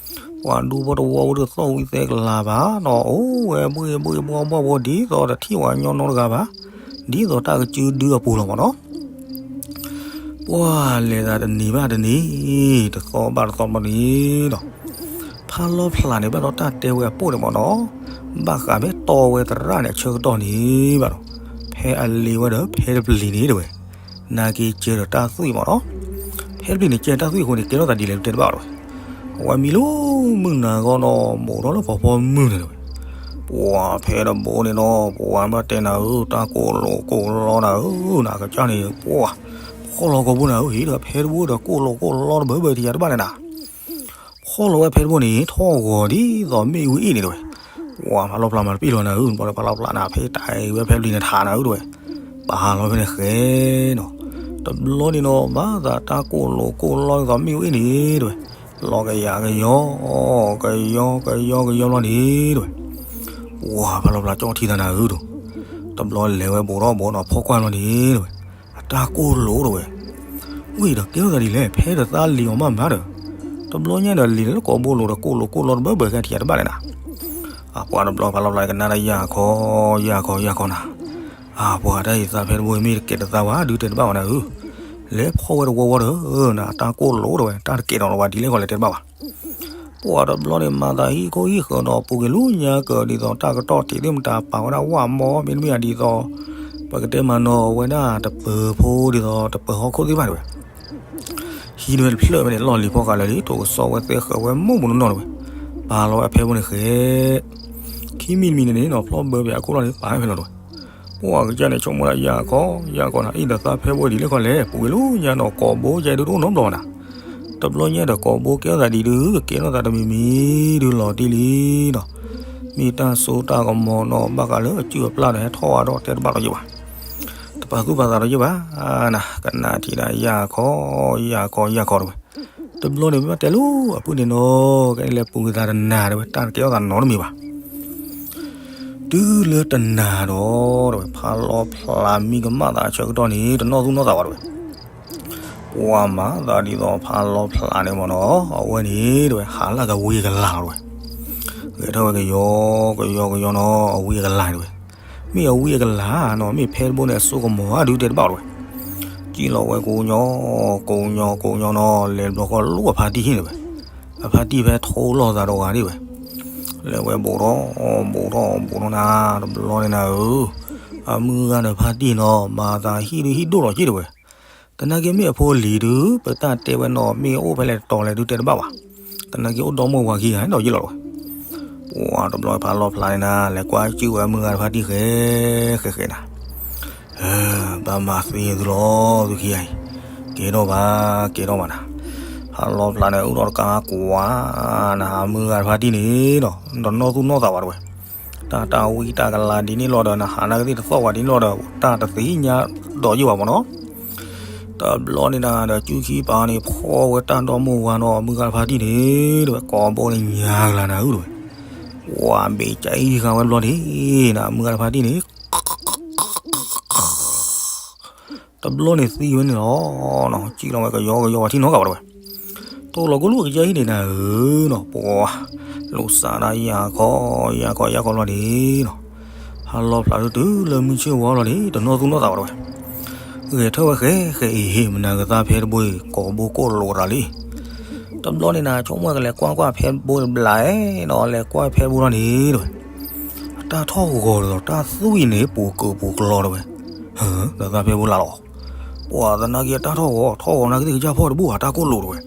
ပှၤဒူဖိတဝီဖိတသီၣ်ဝံသဲကလၤဘၣ်နီၤ, အိၣ်ဝဲဘှ့ၣ်ဘှ့ၣ်ဘှီၣ်ဘှီၣ်ဖိ ဒ်သိးတထံၣ်ဝဲညီနီတဂၤဘၣ်, ဒ်သိးတၢ်ကစုဒုအပူၤလီၤမ့ၢ်နီၤ ပှၤလဲၤသးတနံၤဘၣ်တနံၤ, တသီဘၣ်တသီဘၣ်န့ၣ်ဒီး, ဖါလီၤဖျးန့ၣ် ဘၣ်ဒီးတၢ်တဲဝဲအပိၢ်န့ၣ်မ့ၢ်နီၤ, ဘၣ်ဃးဖဲတီဝဲသရၣ်န့ၣ်အဆၢကတီၢ်န့ၣ်ဘၣ်ဒီး, ဖဲအလံၤဝဲဒီးဖဲတပျံၤန့ၣ်တဲဝဲ, နာ်က့ကဲဒီးတၢ်သွံၣ်မ့ၢ်နီၤ, ဖဲတပျံၤန့ၣ်ကဲတၢ်သွံၣ်အဃိန့ၣ် ကဲထီၣ်သးဒ်လဲၣ်တဲတဘၣ်ဝဲ, အဝဲမံလၢမုၢ်နၤဂီၢ်နီၤ ဘူးထီၣ်လၢဖီဖီမုၢ်န့ၣ်တဲဝဲ ပှၤဖဲတဘိန့ၣ်နီၤ ပှၤဘၣ်တဲနၤဧၢ တၢ်ကိၢ်လိာ်ကိၢ်လီနၤဧၢ, နကစၢ်န့ၣ် ပှၤဖီၣ်လီၤကိာ်ဘိနၤဧၢ, ဟ့ၣ်ဒီးဖဲတဘိဒီးကိၢ်လိာ်ကိၢ်လီတဘၢဘၢတယၤတဘၣ်န့ၣ်နၤ, ဖီၣ်လီၤဝဲဖဲတဘိန့ၣ် ထီၣ်ဂီၤဒ်သိးမ့ၣ်အူအ့ၣ်န့ၣ်တဲဝဲ, ပှၤဖါလီၤဖျးမၤတပ့ၢ်လီၤနၤဧၢ, ဘၣ်ဒီးဖါလီၤဖျးနၤ ဖဲတၢ်အံၤဝဲဖဲတပျံၤန့ၣ်ထးနၤဧၢတဲဝဲ, ပာ်လီၤဖဲန့ၣ်ဃဲနီၤ, တဘျီန့ၣ်နီၤ ဘၣ်သးတၢ်ကိၢ်လိာ်ကိၢ်လီဒ်သိးမ့ၣ်အူအ့ၣ်န့ၣ်တဲဝဲ, လီၤကယၤကယီ ကယီကယီကယီဘျီန့ၣ်တဲဝဲ, ပှၤဖါလီၤဖျးကၠီထံသးနၤဧၢဒီး, တဘျီလဲၤဝဲဘူးထီၣ်ဘူးနီၤဖီၣ်ကွၢ်ဘျီန့ၣ်တဲဝဲ, အတၢ်ကိၢ်လိာ်တဲဝဲ, ဝံၤဒီးကဲထီၣ်သးဒ်လဲၣ် ဖဲဒီးသးလံၤအီၤမးမးဒီး, တဘျီညါဒီးလံၤလၢကိာ်ဘိလိာ်ဒီးကိၢ်လိာ်ကိၢ်လီတဘၢဘၢခဲထံးတဘၣ်လဲၣ်နၤ အပှၤတဘျီဖါလီၤဖျးကနၣ်ဒီးယၢ်ခီ ယၢ်ခီ ယၢ်ခီနၤ, အပှၤတၢ်အံၤသးဖဲတဘိမ့ၢ်တကဲးတသးဝဲဒုးတဲတဘၣ်ဝဲနၤဧၢ, လဲၤဖီၣ်ဝဲတဝီဝီဒီး, နတၢ်ကိၢ်လိာ်တဲဝဲ တၢ်တကဲးနီၤလၢၤဝဲဒ်လဲၣ်ခီလဲၣ်တဲတဘၣ်ဘၣ် ပှၤတဘျီန့ၣ် မၤသးဟံၣ်ခိၣ်ဟံၣ်ဃၢၤဒီးပူၤကွံာ်လၢညါကၢးဒ်သိးတၢ်ကတီၢ်တ့ၢ်သ့ၣ်မတၤပာ်ဝဲဒၣ်ဝၣ်မီ မ့တမ့ၢ်ဒ်သိး, ပကတဲမၤနီၤဝဲဒၣ်တပၢၤဖိဒ်သိးတပၢၤဟီၣ်ခိၣ်သ့ၣ်တဖၣ်တဲဝဲ, ဟံးန့ၢ်ဝဲတဖျၢၣ်ဝဲန့ၣ် လီၢ်လံၤဖီၣ်ဃာ်လၢာ်လံ ထိးကစီဝဲသဲဃာ်ဝဲမိၢ်ပူၤနီၢ်နီၢ်တဲဝဲ, ပာ်လီၤဝဲဖဲတဘိန့ၣ်ဃဲ ခံမံၤတမံၤန့ၣ်န့ၣ်နီၤ ဖျီၣ်ဘၢပၠးအခိၣ်လီၢ်န့ၣ် ပာ်ဖဲလီၤတဲဝဲ, ပှၤကစၢ်န့ၣ်ဆိကမိၣ်ဒၣ်ယၢ်ခီ ယၢ်ခီနၤ အံၤဒီးသးဖဲတဘိဒ်လဲၣ်ခီလဲၣ် ပူၤကွံာ်လၢညါနီၤ ကိာ်ဘိကဲဒုးတအိၣ်နီတဘျီဘၣ်နၤ, တဘျီညါဒီးကိာ်ဘိကဲထီၣ်သးဒ်ဒုး ကဲထီၣ်သးတမံၤမံၤဒုးလီၤတံၢ်လံနီၤ, မ့ၢ်တၢ်စိတၢ်ကမီၤနီၤ ဘၣ်ဃးလၢအစုၣ်အပျၢ်ဒီးဟဲထီၣ်ဝဲဒီးတဲတဘၣ်လီၤယဲဘၣ်, တပာ်သူၣ်ပာ်သးလီၤယဲဘၣ်နၤ, ကနၣ်ထံၣ်ဒၣ်ယၢ်ခီ ယၢ်ခီ ယၢ်ခီတဲဝဲ, တဘျီန့ၣ်မ့ၢ်ဘၣ်တဲလၢအပုၢ်န့ၣ်နီၤ ကဲလဲၤပူၤကွံာ်သးတနၤတဲဝဲ တၢ်တကဲထီၣ်သးနီတမံၤဘၣ် တုၤလၢတနၤဒီး တဲဝဲ ဖါလီၤဖျးမံကမၣ်သးအဆၢကတီၢ်န့ၣ် တနီၣ်သူၣ်နီၣ်သးဘၣ်တဲဝဲ, ပှၤမၤသးဒ်သိးဖါလီၤဖျးန့ၣ်မ့ၢ်နီၤ အဝဲန့ၣ်တဲဝဲ ဟးလၢကဝံအကလၤလီၤတဲဝဲ, ဂဲၤထီၣ်ဝဲကယီကယီကယီနီၤ အဝံအကလၤတဲဝဲ, မ့ၢ်အဝံအကလၤနီၤ မ့ၢ်ဖဲတဘိန့ၣ် အစိကမီၤအါဒုးတဲတဘၣ်တဲဝဲ, စံၣ်လီၤဝဲကိးညီ ကိးညီကိးညီနီၤ လဲၤတဘျီဃီလိၣ်အဖါတံၢ်ဟံၣ်တဲဝဲ, အဖါတံၢ်ဖဲထိလီၤသးဒီးဂၤဒ်ဝဲ, လဲၤဝဲဘူးထီၣ် ဘူးထီၣ် ဘူးထီၣ်နၤ တဘျီန့ၣ်နၤဧၢ, အမုၢ်ဂၤဒီးဖါတံၢ်နီၤ မၤသးဟံၣ်ဒုးဟံၣ်ဒိၣ်လီၤက့တဲဝဲ, သနာ်က့မ့ၢ်အဖိလံၤဒုး ပတၢ်တဲဝဲနီၤ မ့ၢ်အိၣ်ဖဲလဲၣ်တတီၤလဲၣ်ဒုးတဲတဘၣ်ဘၣ်, သနာ်က့အိၣ်ဒီမိၢ်ဝၤခံဂၤဒီးယ့ၢ်လီၤတဲဝဲ, ပှၤတဘျီဖးလီၤဖျးန့ၣ်နၤ လဲၤကွၢ်စုၣ်ဝဲမုၢ်ဂၤတဖါတံၢ်ဃဲ ဃဲဃဲနၤ ဘၣ်မၤသံသုလီၤ သုခံဂၤအံၤ, ကဲထီၣ်ဘၣ် ကဲထီၣ်ဘၣ်နၤ, ဖးလီၤဖျးန့ၣ် အုၣ်ထီၣ်တကါကွၢ်နၤ မုၢ်ဂၤတဖါတံၢ်န့ၣ်ဒီး တနီၣ်သူၣ်နီၣ်သးဘၣ်တဲဝဲ, တၢ်တၢ်ဝံတၢ်ကလၤဒ်န့ၣ်လီၤဒီး နဟးနကသ့ၣ်တသီၣ်ဝဲဒ်န့ၣ်လီၤဒီး တၢ်တသ့ၣ်ညါဒီးယ့ၢ်ဘၣ်မ့ၢ်နီၤ, တဘျီန့ၣ်နၤဒီး စုခံပာ်န့ၣ် ဖီၣ်ဝဲတၢ်ဒီမိၢ်ဝၤနီၤ မုၢ်ဂၤတဖါတံၢ်န့ၣ် တဲဝဲ ကိးဘိန့ၣ်ညါကလၤနၤဧၢ တဲဝဲ, ဝၤဘ့ၣ်ကၠဲအံၤဃာ်ဝဲတဘျီန့ၣ် နၤ မုၢ်ဂၤတဖါတံၢ်န့ၣ် တဘျီန့ၣ်သံဝဲန့ၣ်လီၤ, စံၣ်လီၤဝဲကယီကယီဝဲထံၣ်နီတဂၤဘၣ်တဲဝဲ, ထိၣ်လီၤကိၣ်လိၣ်ကစၢ်ဟံၣ်န့ၣ်နၤဧၢနီၤ ပှၤ, လိာ်စးဒၣ်ယၢ်ခီ ယၢ်ခီယၢ်ခီလီၤန့ၣ်နီၤ, ဖးလီၤဖျးဒုးတုၤလၢမုၢ်ဆ့ၣ်ဝါလီၤန့ၣ် တနီၣ်သူၣ်နီၣ်သးဘၣ်တဲဝဲ, ဂဲၤထၢၣ်ဝဲဃဲဃဲအံၤ မနၤကသါဖဲတဘိအံၤ ကိးဘိကိၣ်လိာ်တၢ်လံ တဘျီန့ၣ်နၤ ဆိကမိၣ်ကလဲၤကွၢ်ကွၢ်ဖဲတဘိတဘျီနီၤ လဲၤကွၢ်ဖဲတဘိလီၤန့ၣ်တဲဝဲ, အတၢ်ထီၣ်ဂီၤဒီးတၢ်သွံၣ်န့ၣ် ပူၤကၢၤပူၤကျီတဲဝဲ, ဒီးသးဖဲတဘိလၢ်လီၤ, ပှၤသနာ်က့အတၢ်ထီၣ်ဂီၤ ထီၣ်ဂီၤနာ်က့သ့ၣ်ကစၢ်ဖီၣ်တဘူၣ်ဘၣ် တၢ်ကိၣ်လိာ်တဲဝဲ,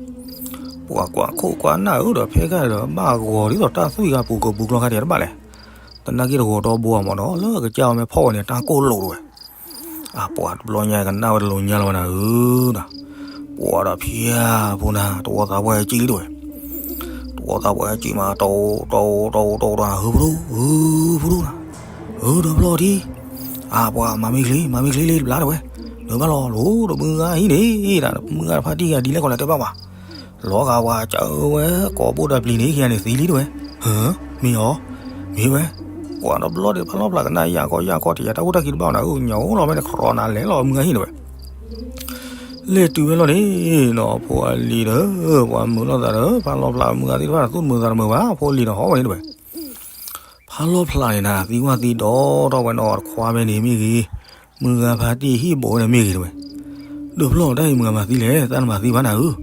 ပှၤကွၢ်ခိၣ်ကွၢ်နၢ်ဧၢဒီးဖဲကဒီးဘၣ်ဂီၤဒ်သိးတၢ်သွံၣ်ဂၤပူၤကၢၤပူၤကျီခါထံးတဘၣ်လဲၣ်, သနာ်က့တဂီၤဒီဘိအမ့ၢ်နီၤ လၢအကစၢ်အီၤမ့ၢ်ဖီၣ်ဝဲန့ၣ် တၢ်ကိၣ်လိာ်တဲဝဲ အပှၤတဘျီညါကနၣ်ဝဲတလိၤညါလီၤဝဲနၤဧၢ, ဒီး ပှၤဒီးဖၠါဖိနၤ တဝီသးပှၢ်ဟဲကံၣ်လံတဝဲ, တဝီသးပှၢ်ဟဲကံၣ်မး တအိၣ်တအိၣ်တအိၣ်တအိၣ် ဟၢဖရူ ဟၢဖရူနၤ, ဟၢဒီဖျီၣ်ထံ, အါပှၤမၤမ့ၢ်ချ့ မၤမ့ၢ်ချ့လံတဘျီတဝဲ, ဒီးဘၣ်လီၤလိၤဒီးမုၢ်ဂၤဟံၣ်န့ၣ် ဒၣ်မုၢ်ဂၤတဖါတံၢ်ဂၤဒ်လဲၣ်ကီးလဲၣ်တဲဘၣ်ပှၤ, လီၤဂာ်ပှၤကၢဝဲကိာ်ဘိဒီးပျံၤန့ၣ် ခံဂၤန့ၣ်သံလံတဝဲ, ဟၢ မ့ၢ်အီၤ, မ့ၢ်ဝဲ, ပှၤတဘျီဒီးဖးလီၤဖျးကနၣ်ယၢ်ကီယၢ်ကီ တယၤတၢ်ဖိတၢ်ခံတဘၣ်နၤဧၢ ညၣ်အိၣ်လီၤမ့ၢ်တခရီနၤလဲၤလီၤမုၢ်ဂၤဟံၣ်တဝဲ လဲၤတုၤဝဲလီၤန့ၣ်နီၤ ဖိအလံၤဒီး ပှၤမုာ်လိာ်သးဒီး ဖးလီၤဖျးမုၢ်ဂၤသ့ၣ်တဖၣ် သူၣ်တမုာ်သးတမုာ်ဘၣ် ဖိအလံၤဒီးဟီၣ်ဝဲန့ၣ်တဝဲ, ဖးလီၤဖျးန့ၣ်နၤ သံကွၢ်သံဒိးထီၣ်ဝဲနီၤတခွါဖဲန့ၣ်မ့ၢ်ဂ့ၤ, မုၢ်ဂၤဖါတံၢ်ဟံၣ်ဘိးဝဲန့ၣ်မ့ၢ်ဂ့ၤတဝဲ, ဒီးဖျီၣ်တၢ်အံၤမုၢ်ဂၤမၤသံလဲၣ် သးနမၤသံဘၣ်နၤဧၢ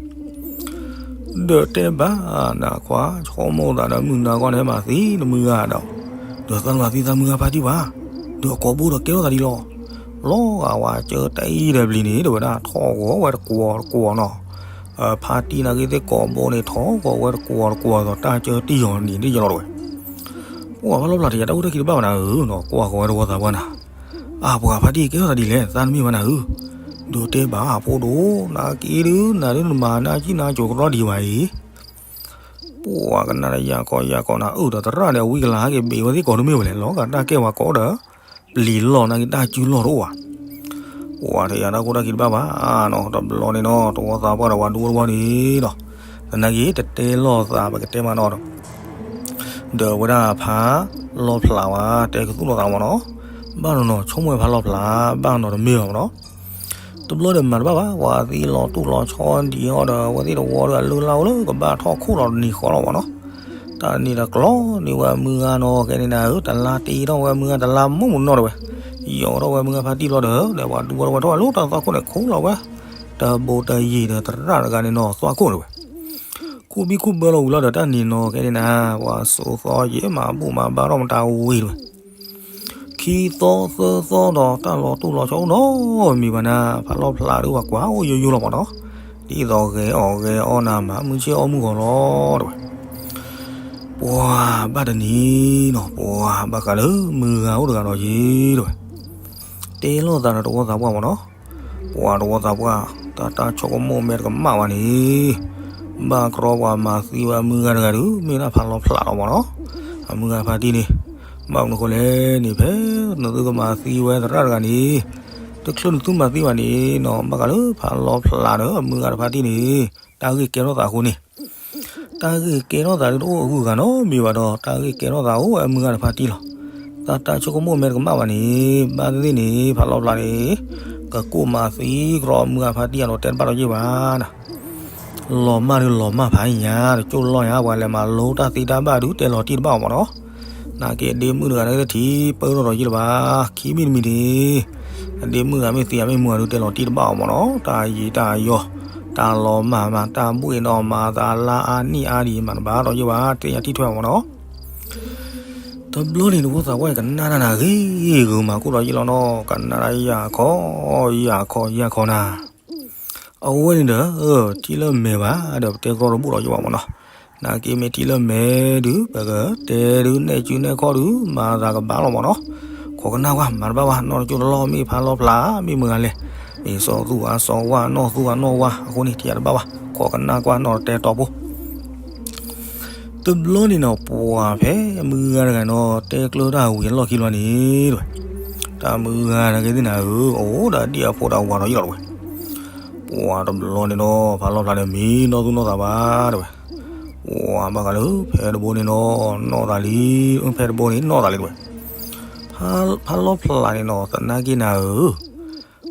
ဒီးတဲဘၣ်နၤခွါ ဆိကမိၣ်သးဒီးမုၢ်နၤဂီၢ်န့ၣ်မၤသံနမုၢ်ဂၤဒီး, ဒီးသးနမၤသံသးမုၢ်ဂၤဖါတံၢ်ဘၣ်, ဒီးအကိာ်ဘိဒီးကဲထီၣ်သးဒ်လီၤ, လီၤဂာ်ဝဲကၢတၢ်အံၤဒီးပျံၤန့ၣ် တဝဲဒၣ်ထီၣ်ဂီၤဝဲတကွီၤတကွီၤနီၤ, ဖါတံၢ်နာ်က့သ့ၣ်ကိာ်ဘိန့ၣ် ထီၣ်ဂီၤဝဲတကွီၤတကွီၤဒီးတၢ်ကၢတံၢ်အီၤန့ၣ်ဒ်ယလီၤတဝဲ ပှၤဖးလီၤဖျးတယၤတၢ်အိၣ်တၢ်ခံတဘၣ်ဘၣ်နၤဧၢနီၤ ကွၢ်ဃီၤဝဲတဝီသးပှၢ်နၤ, အါပှၤဖါတံၢ်ကဲထီၣ်သးဒ်လဲၣ် သးနမ့ၢ်ဘၣ်နၤဧၢ, ဒီးတဲဘၣ်အဖိဒိၣ် နၤက့ဒုး နၤဒုးနမၤနၤကံၣ်နၤကၠိၤကရီဒံးဘၣ်အံၤ, ပှၤကနၣ်တၢ်ယၢ်ကီယၢ်ကီနၤ အုၣ်ဒီးသရၣ်ဒီးအဝံကလၤဟဲက့ၤဘ့ၣ်ဝဲသ့ၣ်ကိးတမ့ၢ်ဝဲလဲၣ် လီၤဂာ်တၢ်ကဲဝဲကိးဒီး ပျံၤလီၤနာ်က့တၢ်စုလီၢ်တအိၣ်ဘၣ် ပှၤတယၤတၢ်အိၣ်တၢ်ခံတဘၣ်ဘၣ်နီၤ တဘျီန့ၣ်နီၤ တဝီသးပှၢ်ဒီးပှၤဒူဝီတဝီန့ၣ်ဒီး သနာ်က့တတဲလိာ်သး ပကတဲမးနီၤ ဒီးဝဲဒၣ်ဖးလီၤဖျးဝဲ တဲကသူၣ်လိာ်သးမးနီၤ ဘၣ်နီၤနီၤ ဆိကမိၣ်ဝဲဖးလီၤဖျး ဘၣ်နီၤတမ့ၢ်ဘၣ်မးနီၤ တဘျီဒီးမၤတဘၣ်ဘၣ် ပှၤသံလီၤတူၢ်လီၤဆီဒံးအီၤဒီး အဝဲသ့ၣ်တဝီဒီးအလုၢ်လၢ်အိၣ်လၢကဘၣ်ထီၣ်ခိၣ်လီၤတနံၤဃီလီၤမးနီၤ တၢ်န့ၣ်ဒီးကျီန့ၢ်ဝဲမုၢ်ဂၤနီၤ ကဲန့ၣ်နၤဧၢ တလါတ့ထီၣ်ဝဲမုၢ်ဂၤတလါမိၢ်မုၢ်နီၤတဝဲ ယီၤထီၣ်ဝဲမုၢ်ဂၤဖါတံၢ်လီၤဒီး ဒီးပှၤဒူဝီတဝီထီၣ်ဝဲလၢတၢ်သီခိၣ်န့ၣ် ခိၣ်လီၤဝဲ တဘိးတယံၤဒီးသရၣ်တဂၤန့ၣ်နီၤ သွၣ်ခိၣ်တဝဲ ခူၣ်ဘံၣ်ခူၣ်ဘၢလီၤဝံၤလီၤဒီးတၢ်န့ၣ်နီၤ ကဲန့ၣ်နၤ ပှၤစိာ်သီယဲၢ်မၤဘူၣ်မၤဘါထီၣ်မတၤဝံၤတဝဲ ခံသီသၢသီဒီးတၢ်လီၤတူၢ်လီၤဆီအိၣ်နီတမံၤဘၣ်နၤ ဖးလီၤဖျးဒီးပှၤကွၢ်အိၣ်ယိယိလီၤမးနီၤ ဒ်သိးဂဲၤအီၣ်ဂဲၤအီနၤမၤမုၢ်ဆ့ၣ်အီၣ်မုၢ်ဂီၤလီၤတဝဲ ပှၤဘၣ်တနံၤနီၤ ပှၤဘၣ်ဃးလၢမုၢ်ဂၤအိၣ်တဂၤဒီးယ့ၤတဝဲ တဲလိာ်သးဒီးတဝီသးပှၢ်မးနီၤ ပှၤတဝီသးပှၢ် တၢ်တၢ်ဆိကမိၣ်မဲာ်တကမၣ်ဘၣ်န့ၣ် ဘၣ်ကြီပှၤမၤသံဝဲအမုၢ်ဂၤတဂၤဒုး မ့ၢ်ဒၣ်ဖးလီၤဖျးလီၤမးနီၤ အမုၢ်ဂၤဖါတံၢ်န့ၣ် ဘၣ်မနုၤဃိလဲၣ်န့ၣ် ဖဲနသုကမၤသံဝဲသရၣ်တဂၤန့ၣ် တချုးနသုမၤသံဘၣ်န့ၣ်နီၤ ဘၣ်ဃးလၢဖးလီၤဖျးဒီးအမုၢ်ဂၤတဖါတံၢ်န့ၣ် တၢ်ဂ့ၢ်ကဲထီၣ်သးအဃိန့ၣ် တၢ်ဂ့ၢ်ကဲထီၣ်သးဒုးတအိၣ်အဂုၤအဂၤနီတမံၤဘၣ်ဒီး တၢ်ဂ့ၢ်ကဲထီၣ်သးအိၣ်ဝဲအမုၢ်ဂၤတဖါတံၢ်လီၤ. တၢ်တၢ်ဆိကမိၣ်မဲာ်တကမၣ်ဘၣ်န့ၣ် ဘၣ်သ့ၣ်သ့ၣ်န့ၣ် ဖးလီၤဖျးန့ၣ် ကကိၣ်မၤသံကြီအမုၢ်ဂၤဖါတံၢ်အလီၤတဲာ်တဘၣ်ဒီးယ့ၢ်ဘၣ်နၤ. လီၤမၢ်ဒုးလီၤမၢ်ဖးညါ တကၠိၣ်လီၢ်ညါ ပှၤလဲၤမၤလိတၢ်သ့တၢ်ဘၣ်ဒုးတဲလီၤတံၢ်တဘၣ်အီၤမးနီၤ. နာ်က့ဒ့မုၣ်တဂၤန့ၣ်ထံၣ်ပၢၢ်ထီၣ်ဒီးယ့ၢ်လၢၤဘၣ်. ခံမံၤတမံၤန့ၣ် အဒ့မုၣ်ဂၤမ့ၢ်သံအမ့ၢ်မုၢ်ဂၤဒုးတဲလီၤတံၢ်တဘၣ်အီၤမးနီၤ. တၢ်ယံာ်တၢ်ယီၤ တၢ်လီၤမၢ်မး တၢ်ဘှ့ၣ်ဒီးမၤသးလါအါနံၣ်အါဒံးမးတဘၣ်ဒီးယ့ၢ်ဘၣ် သ့ၣ်ညါထံၣ်ထွဲအီၤမးနီၤ. တဘျီန့ၣ်တဝီသးပှၢ်ကနၣ်တၢ်နၤဂ့ၤဂ့ၤမး ကိၣ်ဒီးယ့ၢ်လီၤနီၤ. ကနၣ်တၢ်ယၢ်ခီ ယၢ်ခီ ယၢ်ခီနၤ. အဝဲန့ၣ်ဒီး ထံၣ်လၢမဲာ်ဘၣ်ဒီး ပတဲကြီတဘူၣ်ဒီးယ့ၢ်ဘၣ်မးနီၤ. နာ်က့မ့ၢ်ထံၣ်လၢမဲာ်ဒုး ပကတဲဒုးနဲၣ်စုနဲၣ်ခီၣ်ဒုး မၤသးကဘၣ်လီၤမးနီၤ. ခိးကနၣ်ကွၢ် မၤတဘၣ်ဘၣ် နီၢ်တကၠိတလီၢ် မ့ၢ်ဖးလီၤဖျး မ့ၢ်မုၢ်ဂၤလဲၣ်. မ့ၢ်စီၤသူၣ်ဂၤစီၤဝါ နီၢ်သူၣ်ဂၤနီၢ်ဝါ အဃိန့ၣ် ထံၣ်ယၤတဘၣ်ဘၣ် ခိးကနၣ်ကွၢ် နီၢ်တတဲတီဖိ တဘျီန့ၣ်နီၤ ပှၤဖဲမုၢ်ဂၤတဂၤနီၤ တဲကျၢၤတၢ်ဝံၤအလီၢ်ခံဘျီန့ၣ်တဝဲ တၢ်မုၢ်ဂၤတဂၤသ့ၣ်နၤဧၢ အိၣ်ဒီးဒံၣ်အဖိဒီးဝၤဒီးယ့ၢ်လီၤတဝဲ ပှၤတဘျီန့ၣ်နီၤ ဖးလီၤဖျးန့ၣ် မ့ၢ်နီၢ်သူၣ်နီၢ်သးဘၣ်တဝဲ ပှၤဘၣ်ဃးလၢ ဖဲတဘိန့ၣ်နီၤ နီၢ်သးလံ ဖဲတဘိန့ၣ်နီၢ်သးလံတဝဲ ဖးလီၤဖျးန့ၣ်နီၤ သနာ်က့နၤဧၢ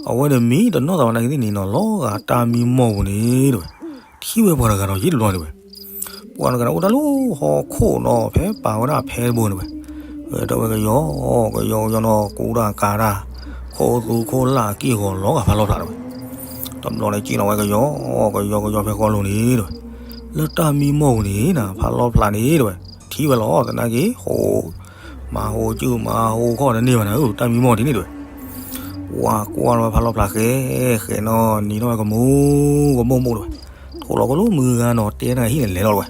အဝဲန့ၣ်မ့ၢ်တနီၢ်သးဘၣ်နာ်က့သ့ၣ်န့ၣ်နီၤ လီၤဂာ်တၢ်မံမီၢ်ပူၤန့ၣ်တဝဲ ထံၣ်ဝဲပှၤတဂၤဒီးယ့ၢ်တဘျီန့ၣ်တဝဲ ပှၤတဂၤန့ၣ်အိၣ်တၢ်လၢဟီၣ်ခိၣ်နီၤ ဖဲပာ်ဝဲဒၣ်ဖဲတဘိန့ၣ်တဝဲ ဒီးဝဲကယီကယီကယီနီၤ ကူတၢ်ကၤတၢ် ခိၣ်သူခိၣ်လၢ်က့ၢ်ဂီၤလီၤဂာ်ဖးလီၤဖျးတဝဲ တဘျီန့ၣ်က့ၤနီၤဝဲကယီကယီကယီဖဲဃီလိၤန့ၣ်တဝဲ လၢတၢ်မံမီၢ်ပူၤန့ၣ်နၤ ဖးလီၤဖျးန့ၣ်တဝဲ ထံၣ်ဝဲလီၤသနာ်က့ ဟိ မၤဟိစုမၤဟိခီၣ်တန့ၢ်ဘၣ်နၤဧၢ တၢ်မံမီၢ်ဒ်န့ၣ်တဝဲ ပှၤကွၢ်လီၤဝဲဖးလီၤဖျးဃဲဃဲနီၤ နံၤထီၣ်ဝဲကမူကမူၣ်မူၣ်တဝဲ ထိၣ်လီၤကလိမုၢ်ဂၤနီၤ တဲတၢ်ဟံၣ်န့ၣ်လဲၤလီၤတဝဲ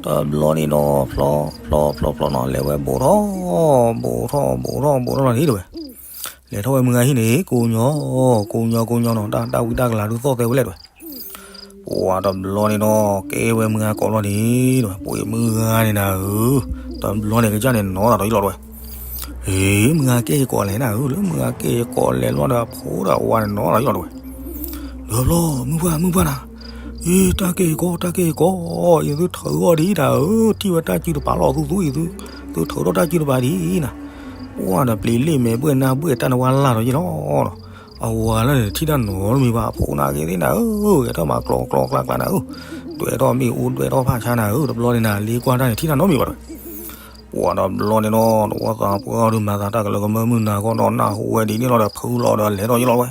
တဘျီန့ၣ်နီၤ ဖျီဖျီဖျီဖျီနီၤ လဲၤဝဲဘိးထီၣ် ဘိးထီၣ်ဘိးထီၣ်ဘိးထီၣ်လီၤန့ၣ်တဝဲ လဲၤထီၣ်ဝဲမုၢ်ဂၤဟံၣ်န့ၣ် ကိးညီ, ကိးညီကိးညီနီၤ တၢ်တၢ်ဝံတၢ်ကလၤဒုးသီၣ်သဲဝဲလဲၣ်တဲဝဲ. ပှၤတဘျီန့ၣ်နီၤ ကဲဝဲမုၢ်ဂၤကိးလီၤန့ၣ်တဲဝဲ ပှ့ၤမုၢ်ဂၤန့ၣ်နၤဧၢ, တဘျီန့ၣ်ကစၢ်န့ၣ်နီၤသးဒီးယလီၤတဲဝဲ. ဟ့ မုၢ်ဂၤကဲယကိးလဲၣ်နၤဧၢ, လၢမုၢ်ဂၤကဲယကိးလဲၣ်လီၤဒီး ဖိဒီးဝၤန့ၣ်နီၤသးယလီၤတဲဝဲ. ဒီးဘျီ မုၢ်ပှၢ် မုၢ်ပှၢ်နၤ, အ့ တၢ်ကဲယကိး တၢ်ကဲယကိး, အံၤသုထၢထီၣ်ဒံးနၤဧၢ, ထံၣ်ဝဲတၢ်စုတပၤလီၤသူသူအံၤသု, သုထၢထီၣ်တၢ်စုတပၤဒံးနၤ. ပှၤဒီးပျံၤလ့ၣ်မဲာ်ဘှဲၣ်နါဘှဲၣ်တၢ်နဝါလၢ်ဒီးယလီၤဒီး အဝၤလၢန့ၣ် ထံၣ်တၢ်နီတမံၤဘၣ်, အဖိနာ်က့သ့ၣ်နၤဧၢ, ဂဲၤထီၣ်မၤကျီကျီကျါကျါနၤဧၢ, ဒွဲၣ်ထီၣ်မ့ၣ်အူဒွဲၣ်ထီၣ်ဖးဆါနၤဧၢ, တဘျီန့ၣ်နၤ လ့ကွၢ်တၢ်န့ၣ် ထံၣ်တၢ်နီတမံၤဘၣ်တဲဝဲ. ပှၤဒီးဘျီန့ၣ်နီၤ တဝီသးပှၢ်အီၤဒုးမၤသးတၢ်ကလၢကမၢမုၢ်နၤဃီဒီးနၢ်ဟူဝဲဒ်န့ၣ်လီၤဒီး ဖုလီၤဒီးလဲၤထီၣ်ယလီၤတဲဝဲ.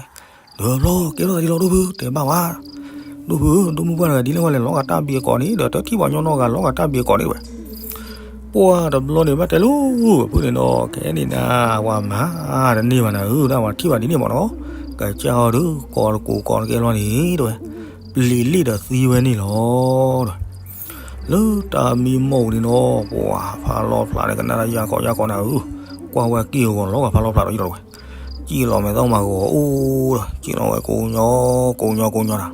ဒီးဘျီ ကဲထီၣ်သးဒ်လီၤဒိၣ်ဖု တဲဘၣ်ဝဲ, ဒိၣ်ဖု ဒိၣ်မုၢ်ပှၢ်တဂၤဒ်လဲၣ်ဝဲလဲၤလီၤဂာ်တၢ်ဘံအကိာ်န့ၣ် ဒီးတထံၣ်ပှၤကညီနီတဂၤလီၤဂာ်တၢ်ဘံအကိာ်န့ၣ်တဲဝဲ. ပှၤတဘျီန့ၣ်ဘၣ်တဲလိၤ ဖုန့ၣ်ဒီး ခဲန့ၣ်နၤ ပှၤမၤတန့ၢ်ဘၣ်နၤဧၢ, တၢ်ပှၤထံၣ်ဘၣ်ဒ်န့ၣ်မ့ၢ်နီၤ, ကစၢ်အီၤဒုး ကိးတကိးကိးတကဲလီၤန့ၣ်တဲဝဲ, ပျံၤလ့ၣ်ဒီးသံဝဲန့ၣ်လီၤတဲဝဲ. လၢတၢ်မံမီၢ်ပူၤန့ၣ်နီၤ ပှၤဖးလီၤဖျးန့ၣ် ကနၣ်တၢ်ယၢ်ခီယၢ်ခီနၤဧၢ, ကွၢ်ဝဲက့ၢ်အဂီၤလီၤဂာ်ဖးလီၤဖျးဒီးယလီၤတဲဝဲ. ကံၣ်လီၤမဲာ်သီၣ်မၤဂီၤအိၣ်ဒီး ကံၣ်လီၤဝဲကိးညီ ကိးညီကိးညီနၤ,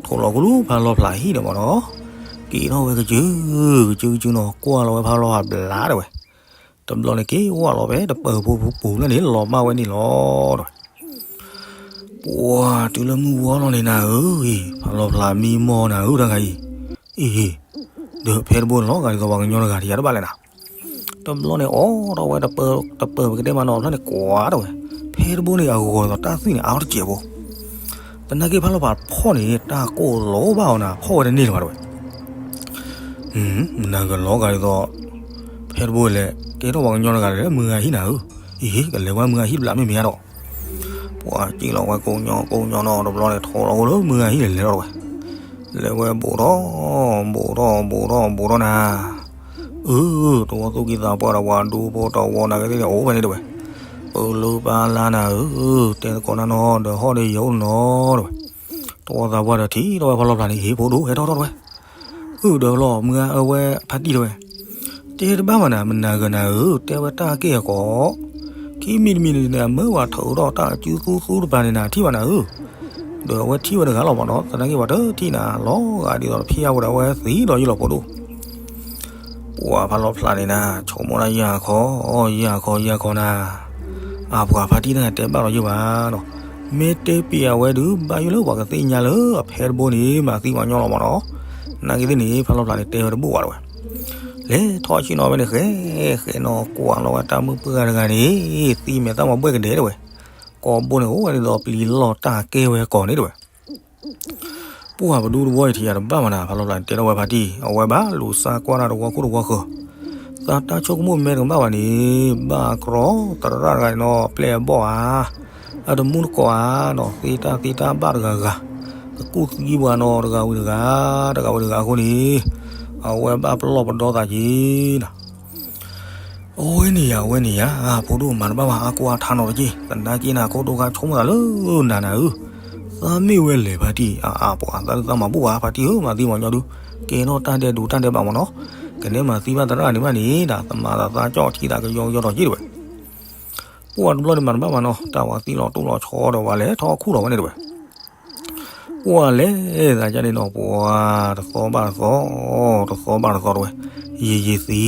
ထိၣ်လီၤကလူဖးလီၤဖျးဟံၣ်န့ၣ်မ့ၢ်နီၤ, က့ၤထီၣ်ဝဲကစု ကစုကစုနီၤ ကွၢ်လီၤဝဲဖးလီၤဖျးဘျါတဲဝဲ. တဘျီန့ၣ်က့ၤဝဲလီၤဖဲတပၢၤဖိပူၤလၢန့ၣ် လီၤဘၣ်ဝဲန့ၣ်လီၤတဲဝဲ. ပှၤတုၤလၢမုၢ်ဝီလီၤန့ၣ်နၤဧၢ, ဖးလီၤဖျးမံမီၢ်နၤဧၢတၢ်ဂၤအံၤ, အ့ ဒီးဖဲတဘိန့ၣ်လီၤဂာ်ဒ်သိးပှၤကညီတဂၤထံၣ်ယၤတဘၣ်လဲၣ်နၤ. တဘျီန့ၣ်အိၣ်ထီၣ်ဝဲတပၢၤ တပၢၤပကတဲမးနီၤ ဖျါန့ၣ်ကွၢ်တဲဝဲ, ဖဲတဘိန့ၣ်အဂီၤဒ်သိးတၢ်သွံၣ်န့ၣ် အါထီၣ်တစဲးဖိ, သနာ်က့ဖးလီၤဖျးဖီၣ်န့ၣ် တၢ်ကိၢ်လီၤဘၣ်အီၤနၤ ဖီၣ်ဝဲတန့ၢ်လၢၤဘၣ်တဲဝဲ. မနၤကလီၤဂာ်ဒ်သိး ဖဲတဘိလဲၣ် ကဲထီၣ်ပှၤကညီတဂၤလၢမုၢ်ဂၤဟံၣ်နၤဧၢ, အ့ ကလဲၤဝဲမုၢ်ဂၤဟံၣ်တဘျီမ့ၢ်မ့ၢ်ဧါဒီး, ပှၤက့ၤလီၤဝဲကိးညီကိးညီနီၤ တဘျီန့ၣ်ထိၣ်လီၤအိၣ်လၢမုၢ်ဂၤဟံၣ်န့ၣ်လဲၤထီၣ်တဲဝဲ. လဲၤဝဲဘူးထီၣ် ဘူးထီၣ် ဘူးထီၣ် ဘူးထီၣ်နၤ, အၢ တဝီသူၣ်ကံၢ်သးပှၢ်ဒီးပှၤဒူဖိတဝီနာ်က့သ့ၣ်န့ၣ် အိၣ်ဖဲန့ၣ်တဲဝဲ. ပလူပၢ်လၢ်နၤဧၢ, တဲသကိးနၤနီၤ ဒီးဟီၣ်ဒီးယၢၤအိၣ်နီၤတဲဝဲ. တဝီသးပှၢ်ဒီးထံၣ်ထီၣ်ဝဲဖးလီၤဖျးန့ၣ် ဟ့ၣ်ဖိဒိၣ်ဟဲထီၣ်ထီၣ်တဲဝဲ. အၢ ဒီးလီၤ မုၢ်ဂၤအဝဲဖါတံၢ်တဲဝဲ, တဲတဘၣ်မးနၤ မနၤဂၤနၤဧၢ, တဲဝဲတၢ်က့ၢ်အကိး, ခံမံၤတမံၤန့ၣ် အမၢဝဲထုးထီၣ်တၢ်စုသူသူတပၤန့ၣ်နၤထံၣ်ဘၣ်နၤဧၢ, ဒီးအဝဲထံၣ်ဝဲတဂၤလီၤမ့ၢ်နီၤ သနာ်က့ပှၤတထံၣ်နၤလီၤဂာ်ဒ်သိးတဖံးအါဝဲဒီးအဝဲသံဒီးယလီၤဖိဒိၣ် ပှၤဖးလီၤဖျးန့ၣ်နၤ ဆိကမိၣ်တၢ်ယၢ်ခီ ယၢ်ခီ ယၢ်ခီနၤ, အပှၤဖါတံၢ်တဂၤတဲဘၣ်လီၤယိၣ်ဘၣ်နီၤ, မ့ၢ်တဲပံၤအဝဲဒုး ဘၣ်ယိၣ်လၢပှၤကသ့ၣ်ညါလၢအဖဲတဘိန့ၣ် မၤသံပှၤကညီလီၤမ့ၢ်နီၤ, နာ်က့သ့ၣ်န့ၣ် ဖးလီၤဖျးန့ၣ်တဲဝဲတဘူၣ်ဘၣ်တဲဝဲ. လဲၤထီၣ်ဆ့ၣ်နီၤဝဲန့ၣ် ဃဲ ဃဲနီၤ ကွၢ်လီၤဝဲတၢ်မုၣ်ပှၢ်တဂၤန့ၣ် သံမဲာ်သၣ်မၤဘှဲၣ်ကဒဲတဲဝဲ, ကိာ်ဘိန့ၣ်အိၣ်ဝဲဒ်သိးပျံၤလီၤတၢ်ကဲဝဲကိာ်န့ၣ်တဲဝဲ. ပှၢ်ပဒူတဝီအံၤထံၣ်ယၤတဘၣ်မးနၤ ဖးလီၤဖျးန့ၣ် တဲထီၣ်ဝဲဖါတံၢ် အဝဲဘၣ်လူၤစါကွၢ်တၢ်တဝီခိၣ်တဝီဃၢၤ, သးတၢ်ဆိကမိၣ်မဲတကဘၣ်ဘၣ်န့ၣ်, ဘၣ်ကြီသရၣ်တဂၤန့ၣ်နီၤ ပျဲၢ်အဘီၣ်ဧါ, အတမူတကိးဧါနီၤ သ့တၢ်သ့တၢ်ဘၣ်တဂၤဂၤ, ကကူၣ်သံပှၤနီၤ တဂၤဝံၤတဂၤ, တဂၤဝံၤတဂၤအဃိန့ၣ်, အဝဲဘၣ်ပလီၢ်ပဒီသးက့ၤနၤ အဝဲန့ၣ်ယၤ အဝဲန့ၣ်ယၤ, ဖိဒိၣ်မၤတဘၣ်ဘၣ် အါကွၢ်ထါနီၤတက့ၢ်, သနာ်က့နၤ ခိၣ်ဒိၣ်ခါဆိကမိၣ်သးလၢနၤနၤဧၢ, သးမ့ၢ်ဝဲလဲၤဖါတံၢ် အါအါပှၤသးဒုးသးမၤဘူၣ်ဘၣ် ဖါတံၢ်ဧၢ မၤသံပှၤကညီဒုး, ကဲထီၣ်တၢ်ဒဲးဒိးတၢ်ဒဲးဘးမ့ၢ်နီၤ, ကနဲမၤသံဘၣ်သရၣ်န့ၣ်ဘၣ်န့ၣ် ဒ်သမၤသးသးကၠီၣ်ထံသးကယီကယီထီၣ်က့ၤတဲဝဲ. ပှၢ်တဘျီန့ၣ်မၤတဘၣ်မးနီၤ တၢ်ဝဲသံလီၤတိၢ်လီၤဆီဒီးဝဲလဲၤထီၣ်ခူၣ်ထီၣ်ဝဲန့ၣ်တဲဝဲ. ပှၢ်လဲၤသးဒ်န့ၣ်နီၤ ပှၢ်တသီဘၣ်တသီ,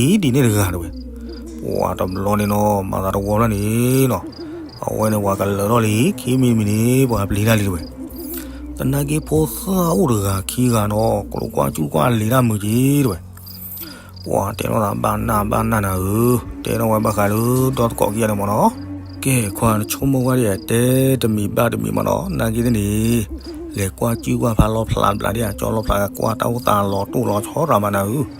တသီဘၣ်တသီတဲဝဲ, ယံာ်ယံာ်သံဒ်န့ၣ်တဂၤတဲဝဲ. ပှၢ်တဘျီန့ၣ်နီၤ မၤသးတဝီဖျၢၣ်န့ၣ်နီၤ, အဝဲန့ၣ်ပှၤကလၢာ်ထီၣ်လံ ခံမံၤမံၤန့ၣ် ပှၤပျံၤတၢ်လံတဲဝဲ. သနာ်က့ဖိသၣ်အိၣ်တဂၤခံဂၤနီၤ ကျိၤကွၢ်ကူၣ်ကွၢ်လဲၤတၢ်မုာ်က့ၤတဲဝဲ. ပှၢ်တဲထီၣ်သးဘၣ်နၢ်ဘၣ်နၢ်နၤဧၢ, တဲထီၣ်ဝဲဘၣ်ဃးလၢဒီသကိးခံဂၤန့ၣ်မ့ၢ်နီၤ, ကဲခွါနဆိကမိၣ်ဝဲဒၣ်တဲတမံၤဘၣ်တမံၤမ့ၢ်နီၤ, နာ်က့သ့ၣ်န့ၣ် လဲၤကွၢ်ကူၣ်ကွၢ်ဖးလီၤဖျးဘျးဒ်အကၠီလီၤဖျးကွၢ်တၢ်အိၣ်သးလီၤတိၢ်လီၤဆီရၤမးနၤဧၢ,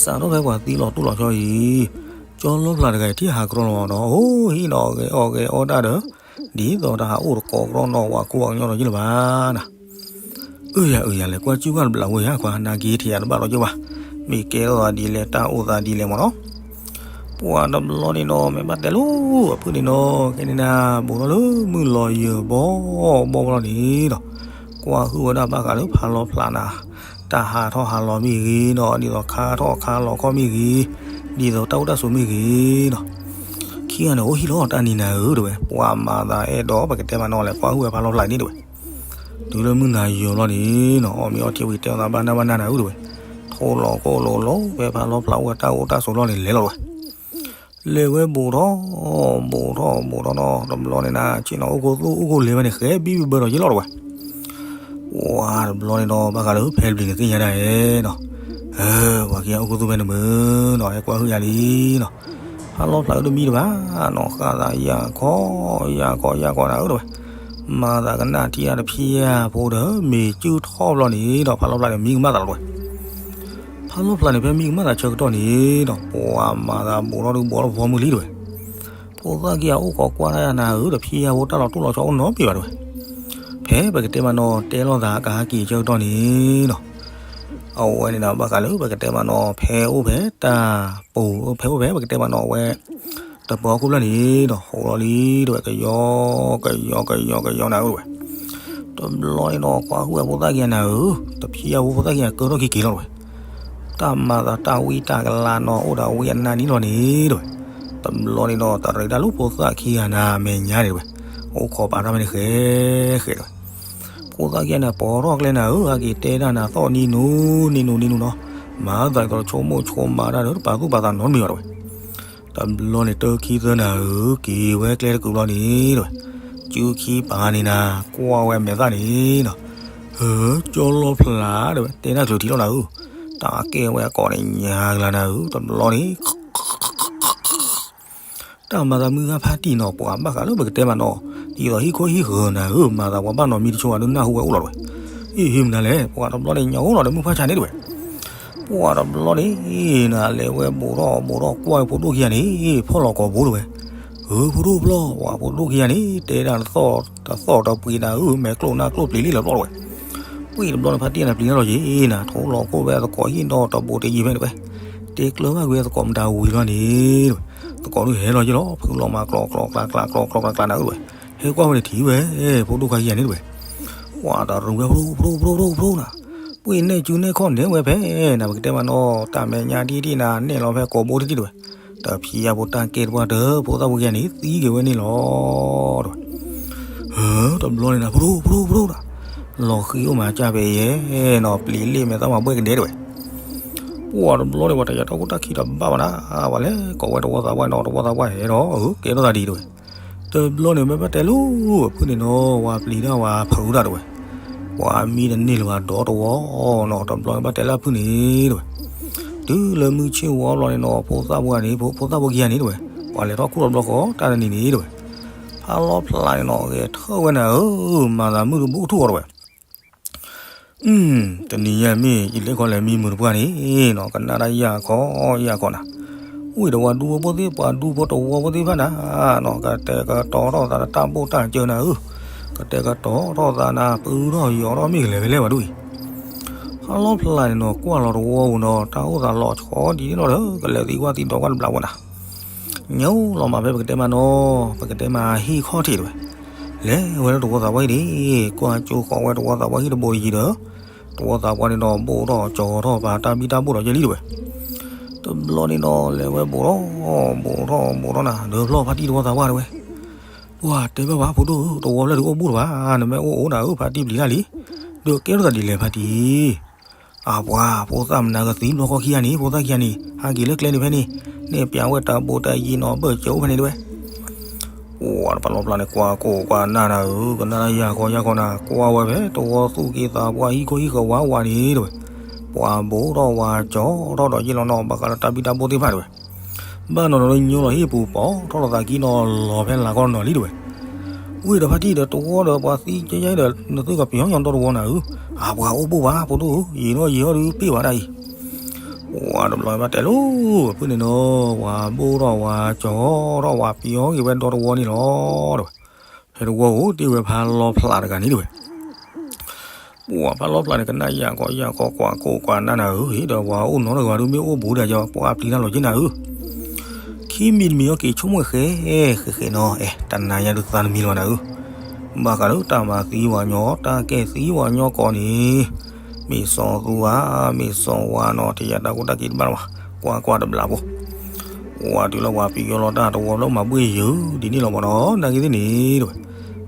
စးထီၣ်ဖဲပှၤသံလီၤတိၢ်လီၤဆီအံၤ, ကၠီလီၤဖျးတဂၤအံၤထံၣ်ဟးကရီလီၤမ့ၢ်နီၤ, အိၣ်ဟံၣ်နီၤအီၣ်ဂဲၤအီၣ်ဂဲၤအီၣ်တၢ်ဒီး, ဒ်သိးတၢ်ဟးအိၣ်တကိးကြီနီၤ ဝၤကိၢ်ဝၤကညီဒီးယလၢၤဘၣ်နၤ အၢ ယၤ အၢ ယၤ လဲၤကွၢ်စုကွၢ်တဘျီဝဲယၤ ကွၢ်နာ်က့ထံၣ်ယၤတဘၣ်လီၤကၠိဘၣ်, မ့ၢ်ကဲထီၣ်သးဒ်လဲၣ် တၢ်အိၣ်သးဒ်လဲၣ်မ့ၢ်နီၤ, ပှၤတဘျီန့ၣ်နီၤ မ့ၢ်ဘၣ်တဲလိၤ အဖုၣ်န့ၣ်နီၤ ခဲန့ၣ်နၤ ဘူးထီၣ်လၢမုၢ်လီၤယၢၤဘီဘီဘျီန့ၣ်ဒီး, ကွၢ်ဟုၣ်ဝဲဒၣ်ဘၣ်ဃးလၢဖးလီၤဖျးနၤ, တၢ်ဟးထီၣ်ဟးလီၤမ့ၢ်ဂ့ၤနီၤ ဒ်သိးခါထီၣ်ခါလီၤခီၣ်မ့ၢ်ဂ့ၤ, ဒ်သိးတၢ်အိၣ်တၢ်ဆိးမ့ၢ်ဂ့ၤနီၤ, က ခံဂၤန့ၣ်အိၣ်ဟံၣ်လီၤတၢ်နံၤနၤဧၢ တဲဝဲ, ပှၤမၤသးအဲၣ်ဒိးပကတဲမးနီၤလဲၣ် ကွၢ်ဟုၣ်ဝဲဖးလီၤဖျးန့ၣ် တဲဝဲ. တုၤလၢမုၢ်နၤယီၤလီၤန့ၣ်နီၤ အီၣ်မ့ၤအီထံဝံၤတဲအီၤသးဘၣ်နၢ်ဘၣ်နၢ်နၤဧၢ တဲဝဲ. ထိၣ်လီၤကိၣ်လိၤလိၤ ဖဲဖးလီၤဖျးအိၣ်ဝဲတၢ်အိၣ်တၢ်ဆိးလီၢ်န့ၣ် လဲၤလီၤ တဲဝဲ. လဲၤဝဲဘူးထီၣ် ဘူးထီၣ် ဘူးထီၣ်နီၤ တဘျီန့ၣ်နၤ ဆ့ၣ်နီၤအိၣ်ခိၣ်သူၣ်အိၣ်ခိၣ်လဲၤဝဲန့ၣ် ဃဲဘံၣ်ဘံၣ်ဘၢဒီးယ့ၣ်လီၤ တဲဝဲ. ပှၤတဘျီန့ၣ်ဒီး ဘၣ်ဃးလၢဖဲပျံၤန့ၣ်သ့ၣ်ညါဒၣ်ဧဲနီၤ, ပှၤခံဂၤအိၣ်ခိၣ်သူၣ်ဖဲန့ၣ်မုၢ်နီၤ ဟဲကွၢ်ဟုၣ်ယၤလံနီၤ, ဖးလီၤဖျးအၢတမံတဘၣ်နီၤ ဃၣ်သးယၢ်ခီ ယၢ်ခီ ယၢ်ခီနၤဧၢ တဲဝဲ. မၤသးကနၣ်ထံအါတဖျၢၣ်ဖိဒီး မ့ၢ်စုၣ်ထီၣ်ဘျီန့ၣ်ဒီး ဖးလီၤဖျးန့ၣ် မံကမၣ်သးလီၤ တဲဝဲ. ဖးလီၤဖျးန့ၣ် ဖဲမံကမၣ်သးဆၢကတီၢ်န့ၣ်ဒီး ပှၤမၤသးဘူးထီၣ်ဒုးဘူးထီၣ်ဖီမုၢ်လံ တဲဝဲ. ဖိသၣ်ခံဂၤအိၣ်ခိးကွၢ်တၢ်ယၤနၤဧၢ တဖံယၤဖိတၢ်လီၤတိၢ်လီၤဆီအိၣ်နီတမံၤဘၣ် တဲဝဲ. ဖဲပကတဲမးနီၤ တဲလိာ်သးကဟးက့ၤဆၢကတီၢ်န့ၣ်ဒီး အဝဲန့ၣ်ဒီး ဘၣ်ဃးလၢပကတဲမးနီၤ ဖဲအိၣ်ဖဲတၢ်ပူၤ ဖဲအိၣ်ဖဲပကတဲမးနီၤ အဝဲ တပၢၤဟီၣ်ခိၣ်ဖျၢၣ်န့ၣ်ဒီး ဟိးလီၤလံ တဲဝဲ ကယီ ကယီ ကယီ ကယီနၤဧၢ တဲဝဲ. တဘျီန့ၣ်ဒီး ကွၢ်ဟုၣ်ဝဲဖိသၣ်ခံဂၤနၤဧၢ တဖံယၤဖိ ဖိသၣ်ခံဂၤကၢထီၣ်ခံက့ၤလီၤ တဲဝဲ. တၢ်မၤသးတၢ်ဝံတၢ်ကလၤနီၤ အိၣ်ဒီးဝံအနၢ်နံၣ်လီၤန့ၣ် တဲဝဲ. တဘျီန့ၣ်ဒီး တရံးတၢ်လၢဖိသၣ်ခံဂၤနၤ အမဲာ်ညါန့ၣ် တဲဝဲ. အိၣ်ခိးပာ်တၢ်ဖဲန့ၣ် ဃဲ ဃဲ တဲဝဲ. ဖိသၣ်ခံဂၤန့ၣ် ပိာ်ထီၣ်ကျဲနၤဧၢ ဟဲက့ၤတဲတၢ်နၤသီၣ်နံၤနူၤ နံၤနူၤ နံၤနူၤနီၤ, မၤသးကတဆိကမိၣ်ဆိကမးတၢ်ဒီး တပာ်သူၣ်ပာ်သးနီတမံၤဘၣ် တဲဝဲ. တဘျီန့ၣ် တၢ်ခံသၢနၤဧၢ က့ၤဝဲကျဲတကုာ်ဘျီန့ၣ် တဲဝဲ. စုခံပၤန့ၣ်နၤ ကွၢ်ဝဲအမဲာ်သၣ်န့ၣ်ဒီး ဧၢ ကၠီလီၤဖျး တဲဝဲ တဲတၢ်ကျုးထံးလီၤနၤဧၢ, တၢ်ကဲဝဲအကိးန့ၣ် ညါကလၤနၤဧၢ တဘျီန့ၣ် တၢ်မၤသးမုၢ်ဂၤဖးတံၢ်နီၤ ပှၤဘၣ်ဃးလၢပကတဲမးနီၤ, ဒ်သိးဟံၣ်ခိၣ်ဟံၣ်ဃၢၤနၤဧၢ မၤသးပှၤဘၣ်နီၤမံတဆိဘၣ်ဒီးနၢ်ဟူဝဲအိၣ်လီၤ တဲဝဲ. အ့ ဟ့ၣ်မနုၤလဲၣ် ပှၤတဘျီန့ၣ် ညါအိၣ်လီၤဒီးမုၢ်ဖးဆါန့ၣ် တဲဝဲ. ပှၤတဘျီန့ၣ်နၤ လဲၤဝဲဘူးထီၣ်ဘူးထီၣ် ကွၢ်ဝဲဖိဒိၣ်ခံဂၤန့ၣ် ဖီၣ်လီၤကိာ်ဘိ တဲဝဲ. ဧၢ ဖိဒိၣ်ဖျီၣ် ပှၤဖိဒိၣ်ခံဂၤန့ၣ် တဲဒၣ်တသီၣ်တပှ့ၤနၤဧၢ မဲာ်ကျိၣ်နၢ်ကျိၣ်ပျံၤလံလီၤဘျီ တဲဝဲ. ပှ့ၤတဘျီန့ၣ် ဖးတံၢ်နၤပျံၤတၢ်လီၤယံၤနၤ ထိၣ်လီၤကိၣ်ဝဲသကိးဟံၣ်ဒီးတဘူးတယံၤဖဲန့ၣ် တဲဝဲ. တဲကျၢၤဘၣ်ကွံာ်သကိးမတၤဝံၤလီၤန့ၣ် တဲဝဲ. သကိးဒုးဟဲလီၤယံၤလီၤ ဖုလီၤမၤကျိးကျိးကျးကျး ကျိးကျိးကျးကျးနၤဧၢ တဲဝဲ. ဟဲကွၢ်ဝဲန့ၣ်ထံၣ်ဝဲ ဖိဒိၣ်ခွါခံဂၤန့ၣ် တဲဝဲ. ပှၤတရူးဝဲ ဖျိဖျိဖျိဖျိဖျိနၤ, ပှ့ၤနဲၣ်စုနဲၣ်ခီၣ်နဲၣ်ဝဲဖဲနၤ ပကတဲမးနီၤ တၢ်မဲာ်ညါဒ်ဒ်နၤ နဲၣ်လီၤဖဲကိာ်ဘိထံထံ တဲဝဲ. တဖံယၤဖိတၢ်ကဲတပှၢ်တၢၢ် ဖိသၣ်ဖိခံဂၤန့ၣ် သံက့ၤဝဲန့ၣ်လီၤ တဲဝဲ. ဧၢ တဘျီန့ၣ်နၤ ဖျိဖျိဖျိနၤ, လီၤဃံၤအိၣ်မးကၢ်ဖဲယဲနီၤ ပျံၤလ့ၣ်မဲာ်သၣ်မၤဘှဲၣ်ကဒဲ တဲဝဲ. ပှၤတဘျီန့ၣ် ပှၤတယၤတၢ်အိၣ်တၢ်ခံးတဘၣ်ဘၣ်နၤ, ပှၤလဲၤကိးဝဲတဝီသးပှၢ်နီၤ တဝီသးပှၢ်ဟဲဒီး ဧၢ ကဲထီၣ်သးဒ် တဲဝဲ. တဘျီန့ၣ် မ့ၢ်ဘၣ်တဲလိၤ အဖုန့ၣ်နီၤ ပှၤပျံၤတၢ်ဝဲဖုးတၢ် တဲဝဲ. ပှၤမံတန့ၢ်လၢၤဘၣ်ဒီတဝီနီၤ တဘျီန့ၣ် ဘၣ်တဲလၢအဖုန့ၣ် တဲဝဲ. တုၤလၢမုၢ်ဆ့ၣ်ဝီဘျီန့ၣ်နီၤ ဖိသၣ်ဖိဂၤန့ၣ် ဖိသၣ်ဖိခံဂၤန့ၣ် တဲဝဲ. ပှၤလဲၤထီၣ်ခိၣ်လီၤဘျီဃီ တၢ်တနံၤန့ၣ် တဲဝဲ. ဖးလီၤဖျးန့ၣ်နီၤ ဂဲၤထၢၣ်ဝဲနၤဧၢ မၤသးမုၢ်တဘူၣ်ထူၣ်အီၤ တဲဝဲ. တနံၤညါမ့ၢ် ယလဲၤခီလဲၤမံမုာ်တပှၢ်န့ၣ်နီၤ ကနၣ်တၢ်ယၢ်ခီယၢ်ခီနၤ, ဝံၢ်ဒီးပှၤဒူဖိသ့ၣ် ပှၤဒူဖိတဝီဖိသ့ၣ်တဖၣ်နၤနီၤ ကတဲာ်ကတီၤထီၣ်သးတၢ်ဘိၣ်တၢ်စၢနၤဧၢ, ကတဲာ်ကတီၤထီၣ်သးနၤ ပၢထီၣ်ယီၤထီၣ်မ့ၢ်ကလဲၤဖဲလဲၣ်ဝဲဒၣ်အံၤ, ဖးလီၤဖျးန့ၣ်နီၤ ကွၢ်လီၤတဝီပူၤနီၤ တၢ်အိၣ်သးလီၤဆီဒ်န့ၣ်လီၤဒီး ကလဲၤသံကွၢ်သံဒိးကွၢ်တဘျီဝဲနၤ ညိလီၤမးဖဲပကတဲမးနီၤ ပကတဲမးဟံၣ်ခီၣ်ထံးတဲဝဲ, လဲၤဝဲလၢတဝီသးပှၢ်ဟံၣ်န့ၣ် ကွၢ်ကၠိဃီၤဝဲတဝီသးပှၢ်ဟံၣ်တဘိတယံၤဒီး တဝီသးပှၢ်န့ၣ်ဒီးဘိၣ်ထီၣ်ကၠီထီၣ်ပာ်တၢ်ဘံၣ်တၢ်ဘိၣ်ဒီးယဲၢ်လံတဲဝဲ, တဘျီန့ၣ်ဒီးလဲၤဝဲဘိၣ်ထီၣ် ဘိၣ်ထီၣ် ဘိၣ်ထီၣ်နၤ ဒီးဖျီၣ်ဖါတံၢ်တဝီသးပှၢ်တဲဝဲ, ပှၤတဲဘၣ်ပှၤဖိဒိၣ်ဧၢ တဝီဖျၢၣ်ဒုးအိၣ်ဘူးတဘၣ် နမ့ၢ်အိၣ်အိၣ်နၤဧၢ ဖါတံၢ်ပျံၤတၢ်လံ, ဒီးကဲထီၣ်သးဒ်လဲၣ်ဖါတံၢ် အပှၤဖိသၣ်မနုၤကသံဘျီဃီခံဂၤန့ၣ် ဖိသၣ်ခံဂၤန့ၣ် ဟးက့ၤလၢကျဲန့ၣ်ဖဲန့ၣ်, န့ၣ်ပျးဝဲတၢ်ဘိးတၢ်ယံၤနီၤဘၢၣ်စၢၤအိၣ်ဖဲန့ၣ်တဲဝဲ, ပှၤတပာ်လီၤပျၢ်န့ၣ် ကွၢ်ကိၢ်ကွၢ်နၢ်နၤဧၢ ကနၣ်တၢ်ယၢ်ခီယၢ်ခီနၤ ကွၢ်ဝဲဖဲတဝီသူၣ်က့သးပှၢ်ဟံၣ်ခိၣ်ဟံၣ်ဃၢၤဝးဝးန့ၣ်တဲဝဲ, ပှၤဘိၣ်ထီၣ်ဝးကၠီထီၣ်ဒီးယဲၢ်လီၤနီၤ ဘၣ်ဃးဒီးတၢ်ဘံၣ်တၢ်ဘိၣ်သ့ၣ်တဖၣ်တဲဝဲ ဘၣ်နီၤနီၤလၢညိလီၤဟ့ၣ်ပူၤပိာ်ထီၣ်လီၤသးကံနီၤလီၤဖဲလၢကီၢ်နီၤလံတဲဝဲ, ဝံၢ်ဒီးဖါတံၢ်ဒီးတဝီဒီးပှၤသံကဲယဲဒီး နသုကပယီၤညီဒီတဝီနၤဧၢ, အပှၤအိၣ်ဘိၣ်ဘၣ်ဖိဒိၣ်ဧၢ ယံာ်နီၣ်ယံာ်ဟီၣ်ဒုးပ့ၢ်ဘၣ်ဒၣ်အံၤ, ပှၤတဘျီဘၣ်တဲလိၤ ဖုန့ၣ်နီၤ ပှၤဘိၣ်ထီၣ်ဝးကၠီထီၣ်ဝးပယီၤက့ၤဝဲဒီတဝီန့ၣ်လီၤတဲဝဲ, ဖဲတဝီဧိၤတ့ၢ်ဝဲဖးလီၤဖျးတဂၤန့ၣ်တဲဝဲ ပှၤဖးလီၤဖျးန့ၣ် ကနၣ်ယၢ်ကီယၢ်ကီကွၢ်ကိၢ်ကွၢ်နၢ်နၤဧၢ ဟ့ၣ်ဒီးပှၤအိၣ်နီတဂၤဒုးမ့ၢ်အိၣ်ဘူးဒီးယပှၤပျံၤတၢ်လီၤက့နၤဧၢ, ခံမံၤတမံၤအီၣ်က့ၤဆိကမိၣ်ဃဲ ဃဲဃဲနီၤ အဲ တနၤညါဒုးသးတမံၤလီၤနၤဧၢ, ဘၣ်ဃးလၢတၢ်မၤသံဝၤညီ တၢ်ကဲသံဝၤညီကိးန့ၣ်, မ့ၢ်စီၤသူဧါ မ့ၢ်စီၤဝါနီၤ တယၤတၢ်ကိၢ်တၢ်က့တဘၣ်လီၤဘၣ် ကွၢ်ကွၢ်တဘျီဖိ ပှၤတုၤလၢပှၤပယီၤလီၤတၢ်တဝီဖျၢၣ်မၤဘှ့ၣ်ယုာ်ဒ်န့ၣ်လီၤမ့ၢ်နီၤ, နာ်က့သ့ၣ်န့ၣ်တဲဝဲ,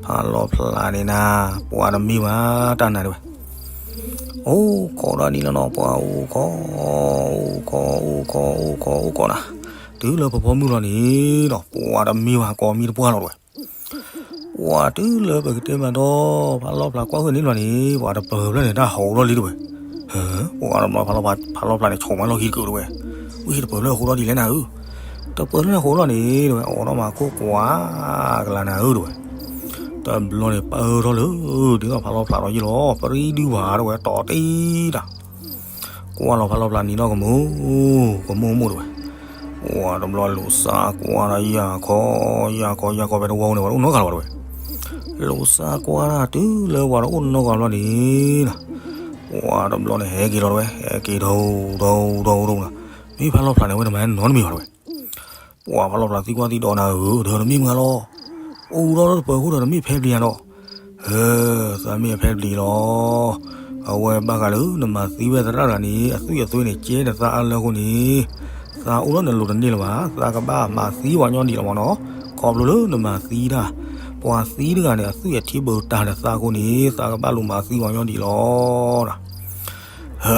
ဖးလီၤဖျးန့ၣ်နၤ, ပှၤတမ့ၢ်ဘၣ်တၢ်နၤတဲဝဲ, အိၣ်ခိးတၢ်ဒ်လၢနီၤ, ပှၤအိၣ်ခိး, အိၣ်ခိး အိၣ်ခိး အိၣ်ခိး အိၣ်ခိးနၤ, တုၤလၢဖီဖီမုၢ်လီၤန့ၣ်ဒီး ပှၤတမ့ၢ်ဘၣ်ကိးမံၤတပှၢ်လီၤတဲဝဲ ပှၤတုၤလၢပကတဲမးဒီး ဖးလီၤဖျးကွၢ်ဃုာ်န့ၣ်လီၤန့ၣ် ပှၤတပၢၤဖျၢၣ်န့ၣ် တၢ်ဟးအိၣ်ထီၣ်လံတဲဝဲ, ဟဲ, ပှၤတဘျီဖးလီၤဖျးန့ၣ် ဆိးမးလီၢ်ခံတကုာ်တဲဝဲ, ဝံၢ်တပၢၤဖျၢၣ်ဟးအိၣ်ထီၣ်ဒ်လဲၣ်နၤဧၢ, တပၢၤဖျၢၣ်န့ၣ်ဟးအိၣ်ထီၣ်ဒ်လဲၣ်နၤဧၢ, အိးထီၣ်မးခိၣ်ကွၢ်ကလၤနၤဧၢတဲဝဲ, တဘျီန့ၣ်ပၢၢ်ထီၣ်လၢ ဒ်သိးဖးလီၤဖျးဒီးယ့ၢ်လီၤ, ပရံဒုဘၣ်တဲဝဲ တီၤတံၢ်တၢ် ကွၢ်လီၤဖးလီၤဖျးနံၤထီၣ်ကမူၣ်, ကမူၣ်မူၣ်တဲဝဲ, ပှၤတဘျီလိာ်စးကွၢ်ဒီးယၤခီ, ယၤခီ ယၤခီဖဲတဝီန့ၣ် ပှၤတအိၣ်နီတဂၤလၢၤဘၣ်တဲဝဲ, လိာ်စးကွၢ်တၢ်တုၤလၢပှၤတအိၣ်နီတဂၤဘျီန့ၣ်လီၤ, ပှၤတဘျီန့ၣ်ဟဲက့ၤလီၤတဲဝဲ, ဟဲက့ၤဒီး ဒီး ဒီး ဒီးနၤ, မ့ၢ်ဖးလီၤဖျးန့ၣ် အဝဲတမၤနီတမံၤဘၣ်တဲဝဲ ပှၤဖးလီၤဖျးသံကွၢ်သံဒိးနၤဧၢ, ဒီးတမ့ၢ်မုၢ်ဂၤလီၤ, အိၣ်ဒီးတပၢၤဖိဒီးတမ့ၢ်ဖဲပျံၤယၤဒီး, ဟဲ, သးမ့ၢ်ဖဲပျံၤလီၤ, အဝဲဘၣ်ဃးလၢနမၤသံဝဲသရၣ်တဂၤန့ၣ် အသွံၣ်အသွဲန့ၣ် ကဲနသးအါလၢအဃိန့ၣ်, သးအိၣ်လၢနလိၤတန့ၢ်လၢၤဘၣ်, သးကဘၣ်မၤသံပှၤညီဒံးလီၤမ့ၢ်နီၤ, ခီဖျိလၢနမၤသံတၢ်, ပှၤသံတဂၤန့ၣ် အသွံၣ်အထံဘၢတၢ်ဒီးသးအဃိန့ၣ် သးကဘၣ်လိၣ်မၤသံပှၤညီဒံးလီၤ ဟဲ,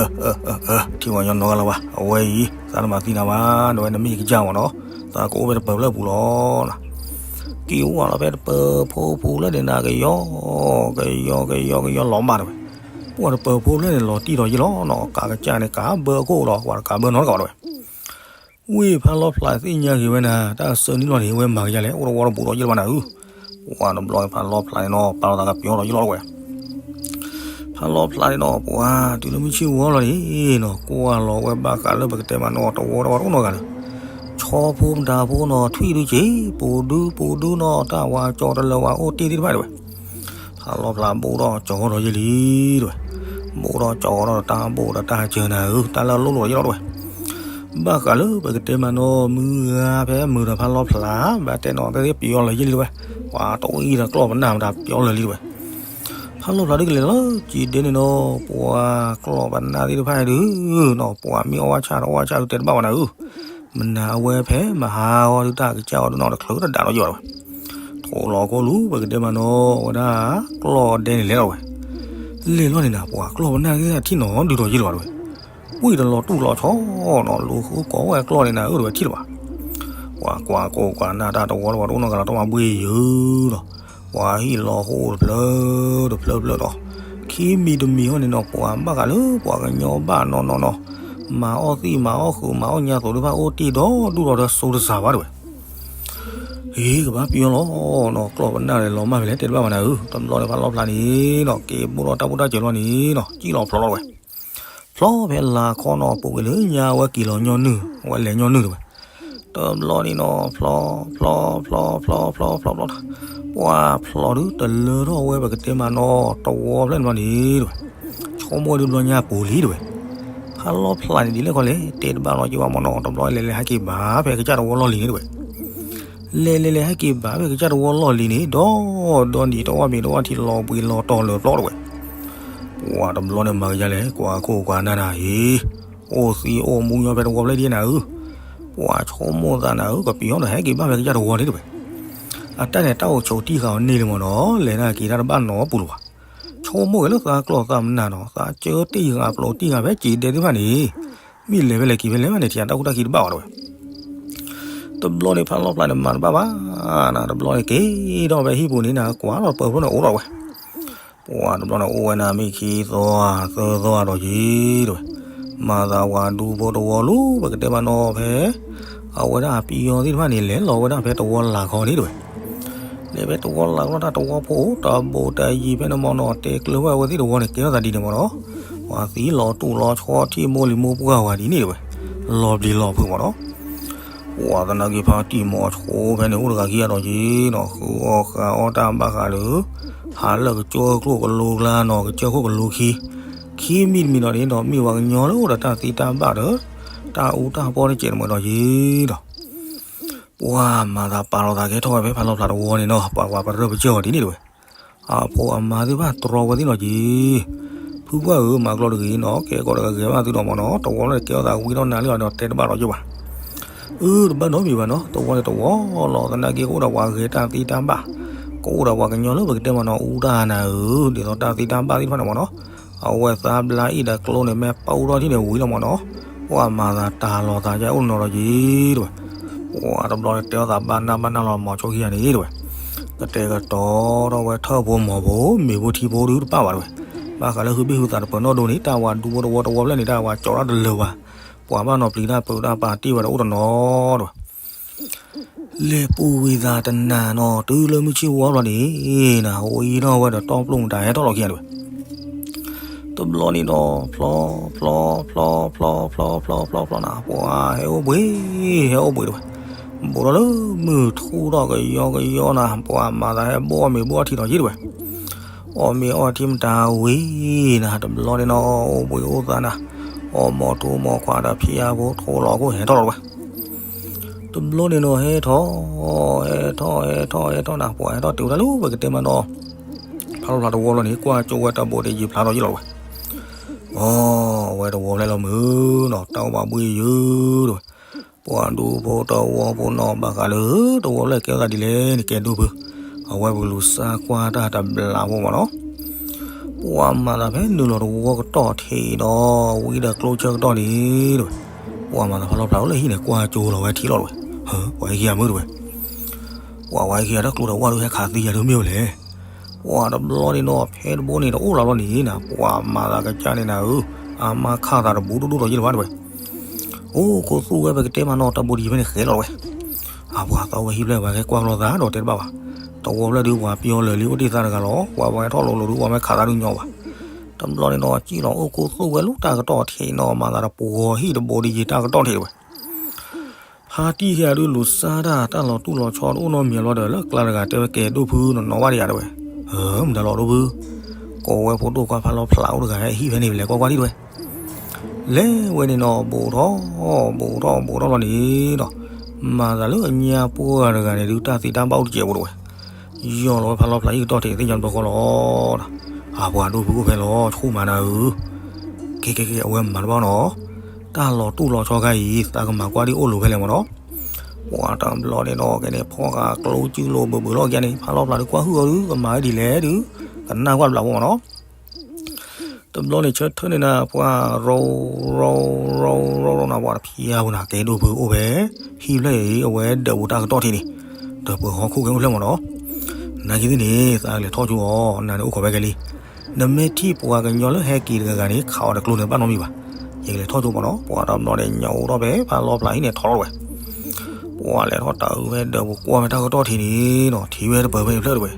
ထံၣ်ဝဲညီနီတဂၤလၢၤဘၣ်, အဝဲအံၤ သးတမၤသံနၤဘၣ်, နဝဲနမ့ၢ်ယကစၢ်မ့ၢ်နီၤ, သးကအိၣ်ဖဲတပၢၤဖျၢၣ်ပူၤလီၤနၤ, က့ၤအိၣ်ဝဲလီၤဖဲတပၢၤဖိပူၤလၢန့ၣ်နၤ ကယီ, ကယီ ကယီ ကယီလီၤမးတဲဝဲ, ပှၤတပၢၤဖိဖျၢၣ်န့ၣ် လီၤတံၢ်ဒီးယ့ၢ်လီၤနီၤ, ကးကစၢ်န့ၣ် ကးဘၢအခိၣ်လီၤ, ပှၤတကးဘၢနီတဂၤဘၣ်တဲဝဲ ဝံၢ်ဖးလီၤဖျးသ့ၣ်ညါက့ၤဝဲနၤ, တၢ်အဆၢန့ၣ်လီၤန့ၣ် အဝဲမၤကယါလဲၣ်, အိၣ်တဝီတဘူးဒီးယ့ၢ်လၢၤဘၣ်နၤဧၢ, ပှၤတဘျီဖးလီၤဖျးန့ၣ်နီၤ ပာ်လီၤသးကပျီဒီးယ့ၢ်လီၤတဲဝဲ, ဖးလီၤဖျးန့ၣ်နီၤ ပှၤတုၤလၢမုၢ်ဆ့ၣ်ဝီလီၤန့ၣ်နီၤ ကွၢ်လီၤဝဲဘၣ်ဃးလၢပကတဲမးနီၤ တဝီတဝီတအိၣ်နီတဂၤလၢၤ, ဆီဖိမတၤဖိနီၤ ထွံၣ်ဒုက့ၤ ပူၤဒုပူၤဒုနီၤ တၢ်ဝၤကၠီတလၢၤဝၤအိၣ်တ့ၢ်သ့ၣ်တဖၣ်တဲဝဲ ဖးလီၤဖျးဘိၣ်ထီၣ်ကၠီထီၣ်ယဲၢ်လံတဲဝဲ, ဘိၣ်ထီၣ်ကၠီထီၣ်ဒီးတၢ်ဘိၣ်ဒီးတၢ်စၢၤနၤဧၢ တၢ်လၢအလိၣ်လိၣ်ဒီးယ့ၢ်လီၤတဲဝဲ, ဘၣ်ဃးလၢပကတဲမးနီၤ မုၢ်ဂၤဖဲမုာ်ဒီးဖးလီၤဖျး ဘၣ်တဲနီၤ သ့ၣ်ပယီၤလၢၤယဲၢ်လံတဲဝဲ, ပှၤတအိၣ်အံၤဒီးကျီၢ်ပနၢ်မတၤပယီၤလၢၤလံတဲဝဲ, ဖးလီၤဖျးဒုကလဲၤလီၤ က့ၤဒဲန့ၣ်နီၤ ပှၤကျီၢ်ပနၢ်သ့ၣ်တဖၣ်ဒုနီၤ ပှၤမ့ၢ်အီၣ်ဝဲဆၣ်ဒီးအီၣ်ဝဲဆၣ်ဒုတဲတဘၣ်ဘၣ်နၤဧၢ မနၤအဝဲဖဲမဟါဂီၤဒုတၢ်ကစၢ်ဂီၤဒုနီၤ တချုးတဒၣ်ဒီးယ့ၢ်ဘၣ်တဲဝဲ, ထိၣ်လီၤခိၣ်လူၤ ပကတဲမးနီၤ အဝဲဒၣ်ကျီၢ်ဒဲန့ၣ်လဲၤလီၤဝဲ, လဲၤလီၤန့ၣ်နၤ ပှၤကျီၢ်ပနၢ်သ့ၣ်တဖၣ်ထံၣ်နီၤဒုးဒီးယ့ၢ်လၢၤဘၣ်တဲဝဲ, ဝံၢ်တလီၤတူၢ်လီၤဆီနီၤ လူၤဃုကိးဝဲကျီၢ်န့ၣ်နၤဧၢ တဲဝဲထံၣ်လၢၤဘၣ် ပှၤကွၢ်ကိးကွၢ်နၢ်တၢ်တဝီတဝီတအိၣ်နီတဂၤလၢၤ တၢ်မၤဘှ့ၣ်ယုာ်ဒီး, ပှၤဟံၣ်လီၤဟိၣ်တဖျၢၣ်တဖျၢၣ်ဖျၢၣ်ဒီး, ခံမံၤတမံၤဟီန့ၣ်နီၤ ပှၤဘၣ်ဃးလၢပှၤကညီဘၣ်နီၢ်နီၢ်နီၤ, မၤအီၣ်သံၣ်မၤအီၣ်ဃုာ်မၤအီၣ်ညါသိးတဖၣ် အိၣ်တ့ၢ်ဒီဒူၣ်ဒီးတစိၤတစှၤဘၣ်တဲဝဲ ဟ့ ကဘၣ်ပယီၤလီၤနီၤ ကျီၢ်ပနၢ်န့ၣ်လီၤမၢ်ဖဲလဲၣ် တဲတဘၣ်ဘၣ်နၤဧၢ, တဘျီန့ၣ်ဖးလီၤဖျးန့ၣ်နီၤ က့ၤဘိၣ်ထီၣ်တၢ်ဘိၣ်တၢ်စၢၤလီၤန့ၣ်နီၤ စံၣ်လီၤဖျိးလီၤတဲဝဲ ဖျီဖဲလၢခီနီၤ ပူၤကွံာ်လၢညါ အဝဲက့ၤလီၤညီနုၢ် အဝဲလဲၤညီနုၢ်တဲဝဲ, တဘျီန့ၣ်နီၤ ဖျီ ဖျီ ဖျီ ဖျီ ဖျီ ဖျီ ဖျီ ပှၤဖျီဒုတလၢထီၣ်ဝဲ ပကတဲမးနီၤ တဝီဖျၢၣ်န့ၣ်ဘျီန့ၣ်တဲဝဲ, ဆိကမိၣ်ဒုတဘျီညါပူၤလံတဲဝဲ, ဖးလီၤဖျးန့ၣ်ဒ်လဲၣ်ခီလဲၣ် တဲတဘၣ်လီၤက့ၤဘၣ်မ့ၢ်နီၤ တဘျီလဲၤလဲၤဟဲက့ၤဘၣ်ဖဲကစၢ်တဝီလီၢ်လံၤန့ၣ်တဲဝဲ လဲၤလဲၤလဲၤဟဲက့ၤဘၣ်ဖဲကစၢ်တဝီလီၢ်လံၤန့ၣ် ဒီးဒီနံၤတဝီမ့ၤတဝီထံးလီၤဘှံးလီၤတီၤလၢာ်ပျီတဲဝဲ, ပှၤတဘျီန့ၣ်မၤကယါလဲၣ် ကွၢ်ခိၣ်ကွၢ်နၢ်နၤဧ့, အိၣ်သံအိၣ်မူညီဖဲတဝီဖျၢၣ်ဒ်နၤဧၢ, ပှၤဆိကမိၣ်သးနၤဧၢ ကပယီၤဒီးဟဲက့ၤဘၣ်ဖဲကစၢ်တဝီန့ၣ်တဲဝဲ, အတၢ်န့ၣ်တၢ်အိၣ်ဆိးတံၢ်ဃာ်အီၤန့ၢ်လံမ့ၢ်နီၤ လဲၤတၢ်က့ၤတၢ်တဘၣ်နီတပူၤလၢၤဘၣ်, ဆိကမိၣ်က့ၤလၢသးကျီၢ်သးမနၢ်နီၤ သးကၢတံၢ်ဃာ်ပျိးတံၢ်ဃာ်ဖဲက့ၤဒဲသ့ၣ်တဖၣ်န့ၣ်, မ့ၢ်လဲၤဖဲလဲၣ်က့ၤဖဲလဲၣ်ဘၣ်န့ၣ် ထံၣ်တၢ်ကူၣ်တၢ်ခံတဘၣ်ဘၣ်တဲဝဲ တဘျီန့ၣ်ဖးလီၤဖျးန့ၣ်မၤတဘၣ်ဘၣ်, နတဘျီန့ၣ်က့ၤထီၣ်ဖဲဟံၣ်ပူၤန့ၣ် နကွၢ်လီၤပၢၤဖိန့ၣ်အိၣ်ထီၣ်ဝဲ, ပှၤတဘျီန့ၣ်အိၣ်ဝဲနၤမ့ၢ်ခံသီ သၢသီဒီးက့ၤတဲဝဲ, မၤသးဝၤဒူဖိတဝီလူၤ ပကတဲမးနီၤဖဲ, အဝဲဒၣ်ပယီၤသ့ၣ်တဖၣ်န့ၣ် လဲၤလီၤဝဲဒၣ်ဖဲတဝီလၢ်ခီန့ၣ်တဲဝဲ, လဲၤဖဲတဝီလၢ်ခီတၢ်တဝီဖိတဘိးတယံၤဖဲန့ၣ်မ့ၢ်နီၤ တဲကျၢၤဝဲအဝဲသ့ၣ်တဝီန့ၣ် ကဲထီၣ်သးဒ်န့ၣ်မ့ၢ်နီၤ, ပှၤသံလီၤတူၢ်လီၤဆီထံၣ်မိၢ်လံၤမိၢ်ပှၢ်ဝဲဒ်န့ၣ်တဲဝဲ, လီၤပျံၤလီၤဖုးမ့ၢ်နီၤ ပှၤသနာ်က့ဖါတံၢ်မီၤဆိဖဲန့ၣ် အိၣ်တဂၤခံဂၤဒီးက့ၤနီၤ ဃုအီၣ်ဃုအီတၢ်ဘၣ်ဃးဒီး, ဟးလၢကစၢၢ်ခိၣ်ကလိကျါနီၤ ကစၢၢ်ခိၣ်ကလိခံ, ခံမံၤတမံၤဒီးန့ၣ်ဒီး မ့ၢ်ပှၤကညီလၢအိၣ်ဒီးတၢ်သံတၢ်ဘၣ်ဒီး, တၢ်အူတၢ်ပီတကဲးတမှဲၤဒီးက့ၤဒီး, ပှၤမၤသးပာ်လီၤသးကဲထီၣ်ဝဲဖဲဖးလီၤဖျးတဝီန့ၣ်နီၤ ပှၤကွၢ်ပရၢပကၢၢ်အီၤဒ်န့ၣ်တဲဝဲ အဖိအမါသ့ၣ်တဖၣ်တြီဝဲသ့ၣ်နီၤက့ၤ, ဖုပှၢ်ဧၢ မၤကျီတဂ့ၤနီၤ ကဲကီးတဂၤဂဲၤဘၣ်သုဒီးမ့ၢ်နီၤ တဝီလၢကဲထီၣ်သးဝံထီၣ်နၤလံဒီးတဲတဘၣ်ဒီးယိၣ်ဘၣ်, အၢ တဘၣ်နီတမံၤဘၣ်နီၤ, တဝီန့ၣ်တဝီလီၤ, သနာ်က့ကအိၣ်ဒီးပှၤဂဲၤတၢ်သ့တၢ်ဘၣ်, ကအိၣ်ဒီးပှၤကညီလၢပကတဲမးနီၤ အူတၢ်နၤဧၢ, ဒ်သိးတၢ်သ့တၢ်ဘၣ်သ့ၣ်တဖၣ်န့ၣ်မးနီၤ, အဝဲသးဘျါအံၤဒီးကျိန့ၣ် မ့ၢ်ပာ်အူထီၣ်ထံၣ်န့ၣ်ဝံၤလီၤမးနီၤ, ပှၤမၤသးတၢ်လီၤသးယအိၣ်နီၤဒီးယံၤတဝဲ, ပှၤတဘျီန့ၣ်တဲအီၣ်သးဘၣ်နၢ်ဘၣ်နၢ်လီၤမၤဆိခံဂၤန့ၣ်တဝဲ, ကတဲာ်ကတီၤထီၣ်ဝဲထၢၣ်ဖိမီၤဖိ မ့ၤဖိထံဖိဒုတပၣ်ဘၣ်တဝဲ, ဘၣ်ဃးလၢဟုဘ့ၣ်ဟုသးတပၢၤနီၣ်ဒိန့ၣ် တၢ်ဝၤဒူဖိတဝီတဝီဖျၢၣ်န့ၣ် တၢ်ဝၤကၠီၤတၢ်တလၢာ်ဘၣ်, ပှၤဘၣ်နီၤပျံၤတၢ်ပၢၤတၢ်ပာ်တ့ၢ်ဝဲဒီးအိၣ်တနီၤတဝဲ လဲၤပူၤကွံာ်သးတနၤနီၤ တုၤလၢမုၢ်ဆ့ၣ်ဝါဘျီန့ၣ် နဝံထီၣ်ဝဲဒီးတီပျိၢ်မတၤဟဲထီၣ်လီၤခံဂၤတဝဲ, တဘျီန့ၣ်ဒီး ဖျီ ဖျီ ဖျီ ဖျီ ဖျီ ဖျီ ဖျီ ဖျီ ဖျီနၤ ပှၤဟဲအိၣ်ဘှံး ဟဲအိၣ်ဘှံးတဝဲ, ဘူးထီၣ်လၢမုၢ်ထူၣ်ထီၣ်ကယီကယီနၤ ပှၤမၤသးဟဲဘိၣ်အီၣ်မ့ၤဘိၣ်အီထံနီၤယံၤတဝဲ, အီၣ်မ့ၤအီထံမတၤဝံၤနၤ တဘျီန့ၣ်နီၤ အိၣ်ဘှံးအိၣ်သါနၤ, အီၣ်မိၢ်ထူမိၢ်ခွါဒီးဖံးအါဖိထိလီၤခိၣ်ဟဲထီၣ်လီၤတဝဲ တဘျီန့ၣ်နီၤ ဟဲထီၣ် ဟဲထီၣ် ဟဲထီၣ် ဟဲထီၣ်နၤ ပှၤဟဲထီၣ်တုၤဝဲဒၣ်လၢပကတဲမးနီၤ, ဖးလီၤဖျးတဝီလီၤန့ၣ် ကွၢ်ကၠိဝဲတၢ်ဘိးတယံၤဖျါထီၣ်ယံၤလီၤတဝဲ, အဝဲတဝီဖျဲၣ်လီၤမုၢ်နီၤ တၢ်အိၣ်ဘၣ်ဘှံးယုၤတဝဲ, ပှၤဒူဖိတဝီဖိနီၤ ဘၣ်ဃးလၢတဝီဖျဲၣ်ကဲထီၣ်သးဒ်လဲၣ်န့ၣ် ကဲဒိၣ်ဖု, အဝဲပကလူၤစၢ်ကွၢ်တၢ်တဘျးဖိမးနီၤ ပှၤမၤသးဖဲနုာ်လီၤတဝီကတီၢ်ထံးဒီး ဝံၤဒီးကျိဆၢကတီၢ်န့ၣ်တဝဲ, ပှၤမၤသးဖးလီၤဖျးအိၣ်လၢဟံၣ်န့ၣ် ကွၢ်ကၠိလီၤဝဲထံလီၤတဝဲ, ပှၤဟဲခံဂၤမုၢ်တဝဲ, ပှၤဝဲဟဲခံဂၤတၢ်ကျိဒီးဝၣ်ဒုးဟဲခးသံယၤဒုးမ့ၢ်ဝဲလဲၣ်, ပှၤတဘျီန့ၣ်နီၤ ဖဲတဘိန့ၣ်တအိၣ်လၢၤဘျီန့ၣ်နၤ ပှၤမၤသးကစၢ်န့ၣ်နၤဧၢ, အမါခးသးတဘူးဒိၣ်ဒိၣ်ဒီးယံၤလၢၤဘၣ်တဝဲ အိၣ်ခိးသူၣ်ဝဲပကတဲမးနီၤ တၢ်ဘိးတယံၤဖဲန့ၣ်ဃဲလီၤတဝဲ, အပှၤသီဝဲဟံၣ်ဖျဲၣ်ပှၤကဲကွၢ်ကလိာ်သးဒီးတဲတဘၣ်ဘၣ်, တဝီဖျဲၣ်ဒုးပှၤပယီၤလၢာ်လံအိၣ်တ့ၢ်သးတဂၤလီၤ ပှၤဝဲထီၣ်လိၤလိၤဒုးပှၤမ့ၢ်ခးသးဒုးညီဘၣ်, တဘျီန့ၣ်နီၤ စံၣ်လီၤအိၣ်ခိးသူၣ်ဝဲလၢတၢ်ကတီၢ်ထံးနီၤ မၤသးတပှီၤဟံၣ်တဘိးတယံၤတၢ်ကတီၢ်ထံးတဝဲ ဖါတံၢ်ခံဂၤဒုးလူၤစၢ်တၢ် တၢ်လီၤတူၢ်လီၤဆီတအိၣ်နီတမံၤဘျီဒီး လၢကျါတဂၤတဲဝဲကဲဒိၣ်ဖုနီၤနီၤဘၣ်တဂၤတဝဲ, မတၤလီၤဒိၣ်ဖု, ကိးဝဲဖိဒိၣ်ခွါဖးလီၤဖျးအိၣ်တဂၤဟဲဟံၣ်ဖဲန့ၣ်လဲၤကွၢ်ကွၢ်ထံၣ်တဝဲ, လဲၤဝဲန့ၣ်နီၤ ဘူးထီၣ် ဘူးထီၣ် ဘူးထီၣ်လီၤန့ၣ်ဒီး, မၤသးလၢအညါပှၢ်တဂၤန့ၣ်ဒုး တၢ်သ့တၢ်ဘၣ်အိၣ်တစဲးဖိတဝဲ ယီၢ်လီၤဝဲဖးလီၤဖျးဟံၣ်ကတီၢ်ထံးသ့ၣ်ညါတဘျီဃီလီၤ, အပှၤဒိၣ်ဖုအိၣ်ဖဲလီၤ ဆူၣ်မၤနၤဧၢ, ကဲကဲကဲ အဝဲမၤတဘၣ်နီၤ, တၢ်လီၤတူၢ်လီၤဆီခါအံၤ သးကမၤကွၢ်ဒ်အိၣ်လိၤဖဲလဲၣ်မးနီၤ, ပှၤတဘျီန့ၣ်နီၤ ကဲန့ၣ် ဖီၣ်ဃာ်ကျိစုလိၤဘၢၣ်ဘၢၣ်လီၤကဲန့ၣ် ဖးလီၤဖျးဒုးကွၢ်ဟုၣ်အီၤဒုး ကမၤဝဲဒ်လဲၣ်ဒုး ကနၣ်ကွၢ်တဘျးဖိမးနီၤ တဘျီန့ၣ် ဆၢထၢၣ်န့ၣ်နၤ ပှၤရိ ရိ ရိ ရိ ရိနၤ ပှၤတဖျါဝဲနၤ ကဲဒိၣ်ဖုအိၣ်ဖဲ ဟံၣ်ဖျၢၣ်အံၤ အဝဲဒၢးပူၤတၢ်ကတီၢ်ထံးန့ၣ် ဒီးပၢၤဟီၣ်ခိၣ်ကဲအိၣ်ဖျဲၣ်မးနီၤ, နာ်က့သ့ၣ်န့ၣ် သးကလဲၤထီၣ်ကၠိအီၤ နၤန့ၣ်အိၣ်ခိးဖဲကဲလံ, နမ့ၢ်ထံၣ်ပှၤကညီလၢဟဲက့ၤတဂၤဂၤန့ၣ် ခးအီၤတကျိန့ၣ်ဘၣ်နီတမံၤဘၣ်, ယကလဲၤထီၣ်ကၠိမးနီၤ, ပှၤတဘျီန့ၣ် ညၣ်အိၣ်ထီၣ်ဖဲဖးလီၤဖျးဟံၣ်န့ၣ်ထီၣ်လီၤဝဲ ပှၤလဲၤထီၣ်တၢ်အုးဖဲဒၢးပူၤကွၢ်ဖဲတၢ်ကတီၢ်ထံးန့ၣ်နီၤ ထံၣ်ဝဲတပၢၤဖဲန့ၣ်ဖျၢၣ်တဝဲ,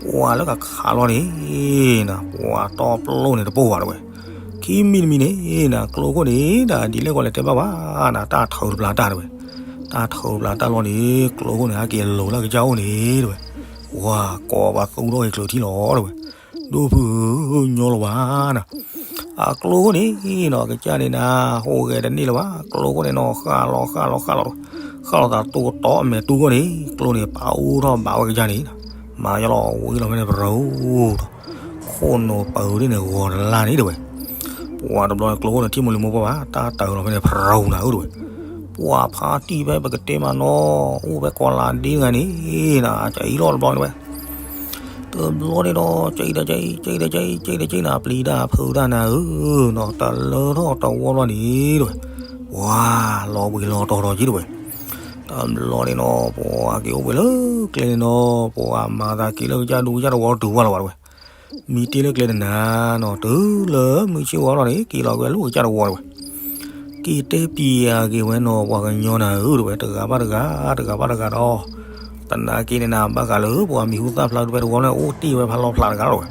ပှၤလၢကခးလီၤန့ၣ် နၤ ပှၤတီပျိၢ်န့ၣ်တပိၢ်ဘၣ်တဝဲ, ခံမံၤတမံၤန့ၣ် နၤ ကျိခိၣ်န့ၣ် နၤ ဒ်လဲၣ်ကီးလဲၤတဲဘၣ်ဘၣ် နၤ တၢ်ထုးတပျးတၢ်တဝဲ, တၢ်ထုးတပျးတၢ်လီၤန့ၣ် ကျိခိၣ်န့ၣ် ဟဲက့ၤလိၤလၢကစၢ်အိၣ်န့ၣ်တဝဲ, ပှၤကိးပှၤသူထီၣ်က့ၤကျိထံလီၤတဝဲ, ဒိၣ်ဖုဧၢ ညီလီၤဘၣ်နၤ အကျိခိၣ်န့ၣ်နီၤ ကစၢ်န့ၣ်နၤ ဟူးဂဲၤတန့ၢ်လၢၤဘၣ် ကျိခိၣ်န့ၣ်နီၤ ဃၣ်လီၤဃၣ်လီၤဃၣ်လီၤ ဃၣ်လီၤသးတိၢ်ကတီၢ်အမဲာ်တူၢ်ခိၣ်န့ၣ် ကျိန့ၣ် ပာ်အူထီၣ်ဘးဝဲကစၢ်န့ၣ် မၤယလီၤဝံၤလီၤဖဲန့ၣ် ပရူၤဒီး ခိၣ်နိာ်ပၢၤဒ်န့ၣ် ဂီၤတလါန့ၣ်တဝဲ ပှၤတဘျီန့ၣ် ကျိခိၣ်န့ၣ် ထံၣ်မိၢ်လံၤမိၢ်ပှၢ်ဘၣ် တၢ်တၢ်လီၤဖဲန့ၣ် ပရူၤနၤဧၢတဝဲ ပှၤဖါတံၢ်ဖဲပကတဲမးနီၤ အိၣ်ဖဲကီးလးဒ့တဂၤန့ၣ် နၤ ကအံၤလီၤတဘျီန့ၣ်ဝဲ တဘျီန့ၣ်ဒီး ကၠံဒီးကၠံ ကၠံဒီးကၠံ ကၠံဒီးကၠံနၤ ပျံၤတၢ်ဖုးတၢ်နၤဧၢနီၤ တလၢထီၣ်တဝီဘျီန့ၣ်တဝဲ ပှၤလီၤဘှံးလီၤတီၤဒီးက့တဝဲ တဘျီန့ၣ်နီၤ ပှၤက့ၤအိၣ်ဘှံးလၢကျဲန့ၣ်နီၤ ပှၤမၤသးက့ၤလၢကစၢ်ဒူကစၢ်တဝီတုၤဝဲလီၤဘၣ်တဝဲ မံတ့ၢ်လၢကျဲတနၤနီၤ တုၤလၢမုၢ်ဆ့ၣ်ဝါလီၤန့ၣ် က့ၤလီၤက့ၤဝဲလၢကစၢ်တဝီတဝဲ က့ၤတဲပျံၤအဂ့ၢ်ဝဲနီၤ ပှၤကညီနၤဧၢတဝဲ တဂၤဘၣ်တဂၤ တဂၤဘၣ်တဂၤဒီး သနာ်က့န့ၣ်နၤ ဘၣ်ဃးလၢပှၤမံၤဟူသၣ်ဖျါတဝဲတဝီန့ၣ် အိၣ်တ့ၢ်ဝဲဖးလီၤဖျးတဂၤလီၤဝဲ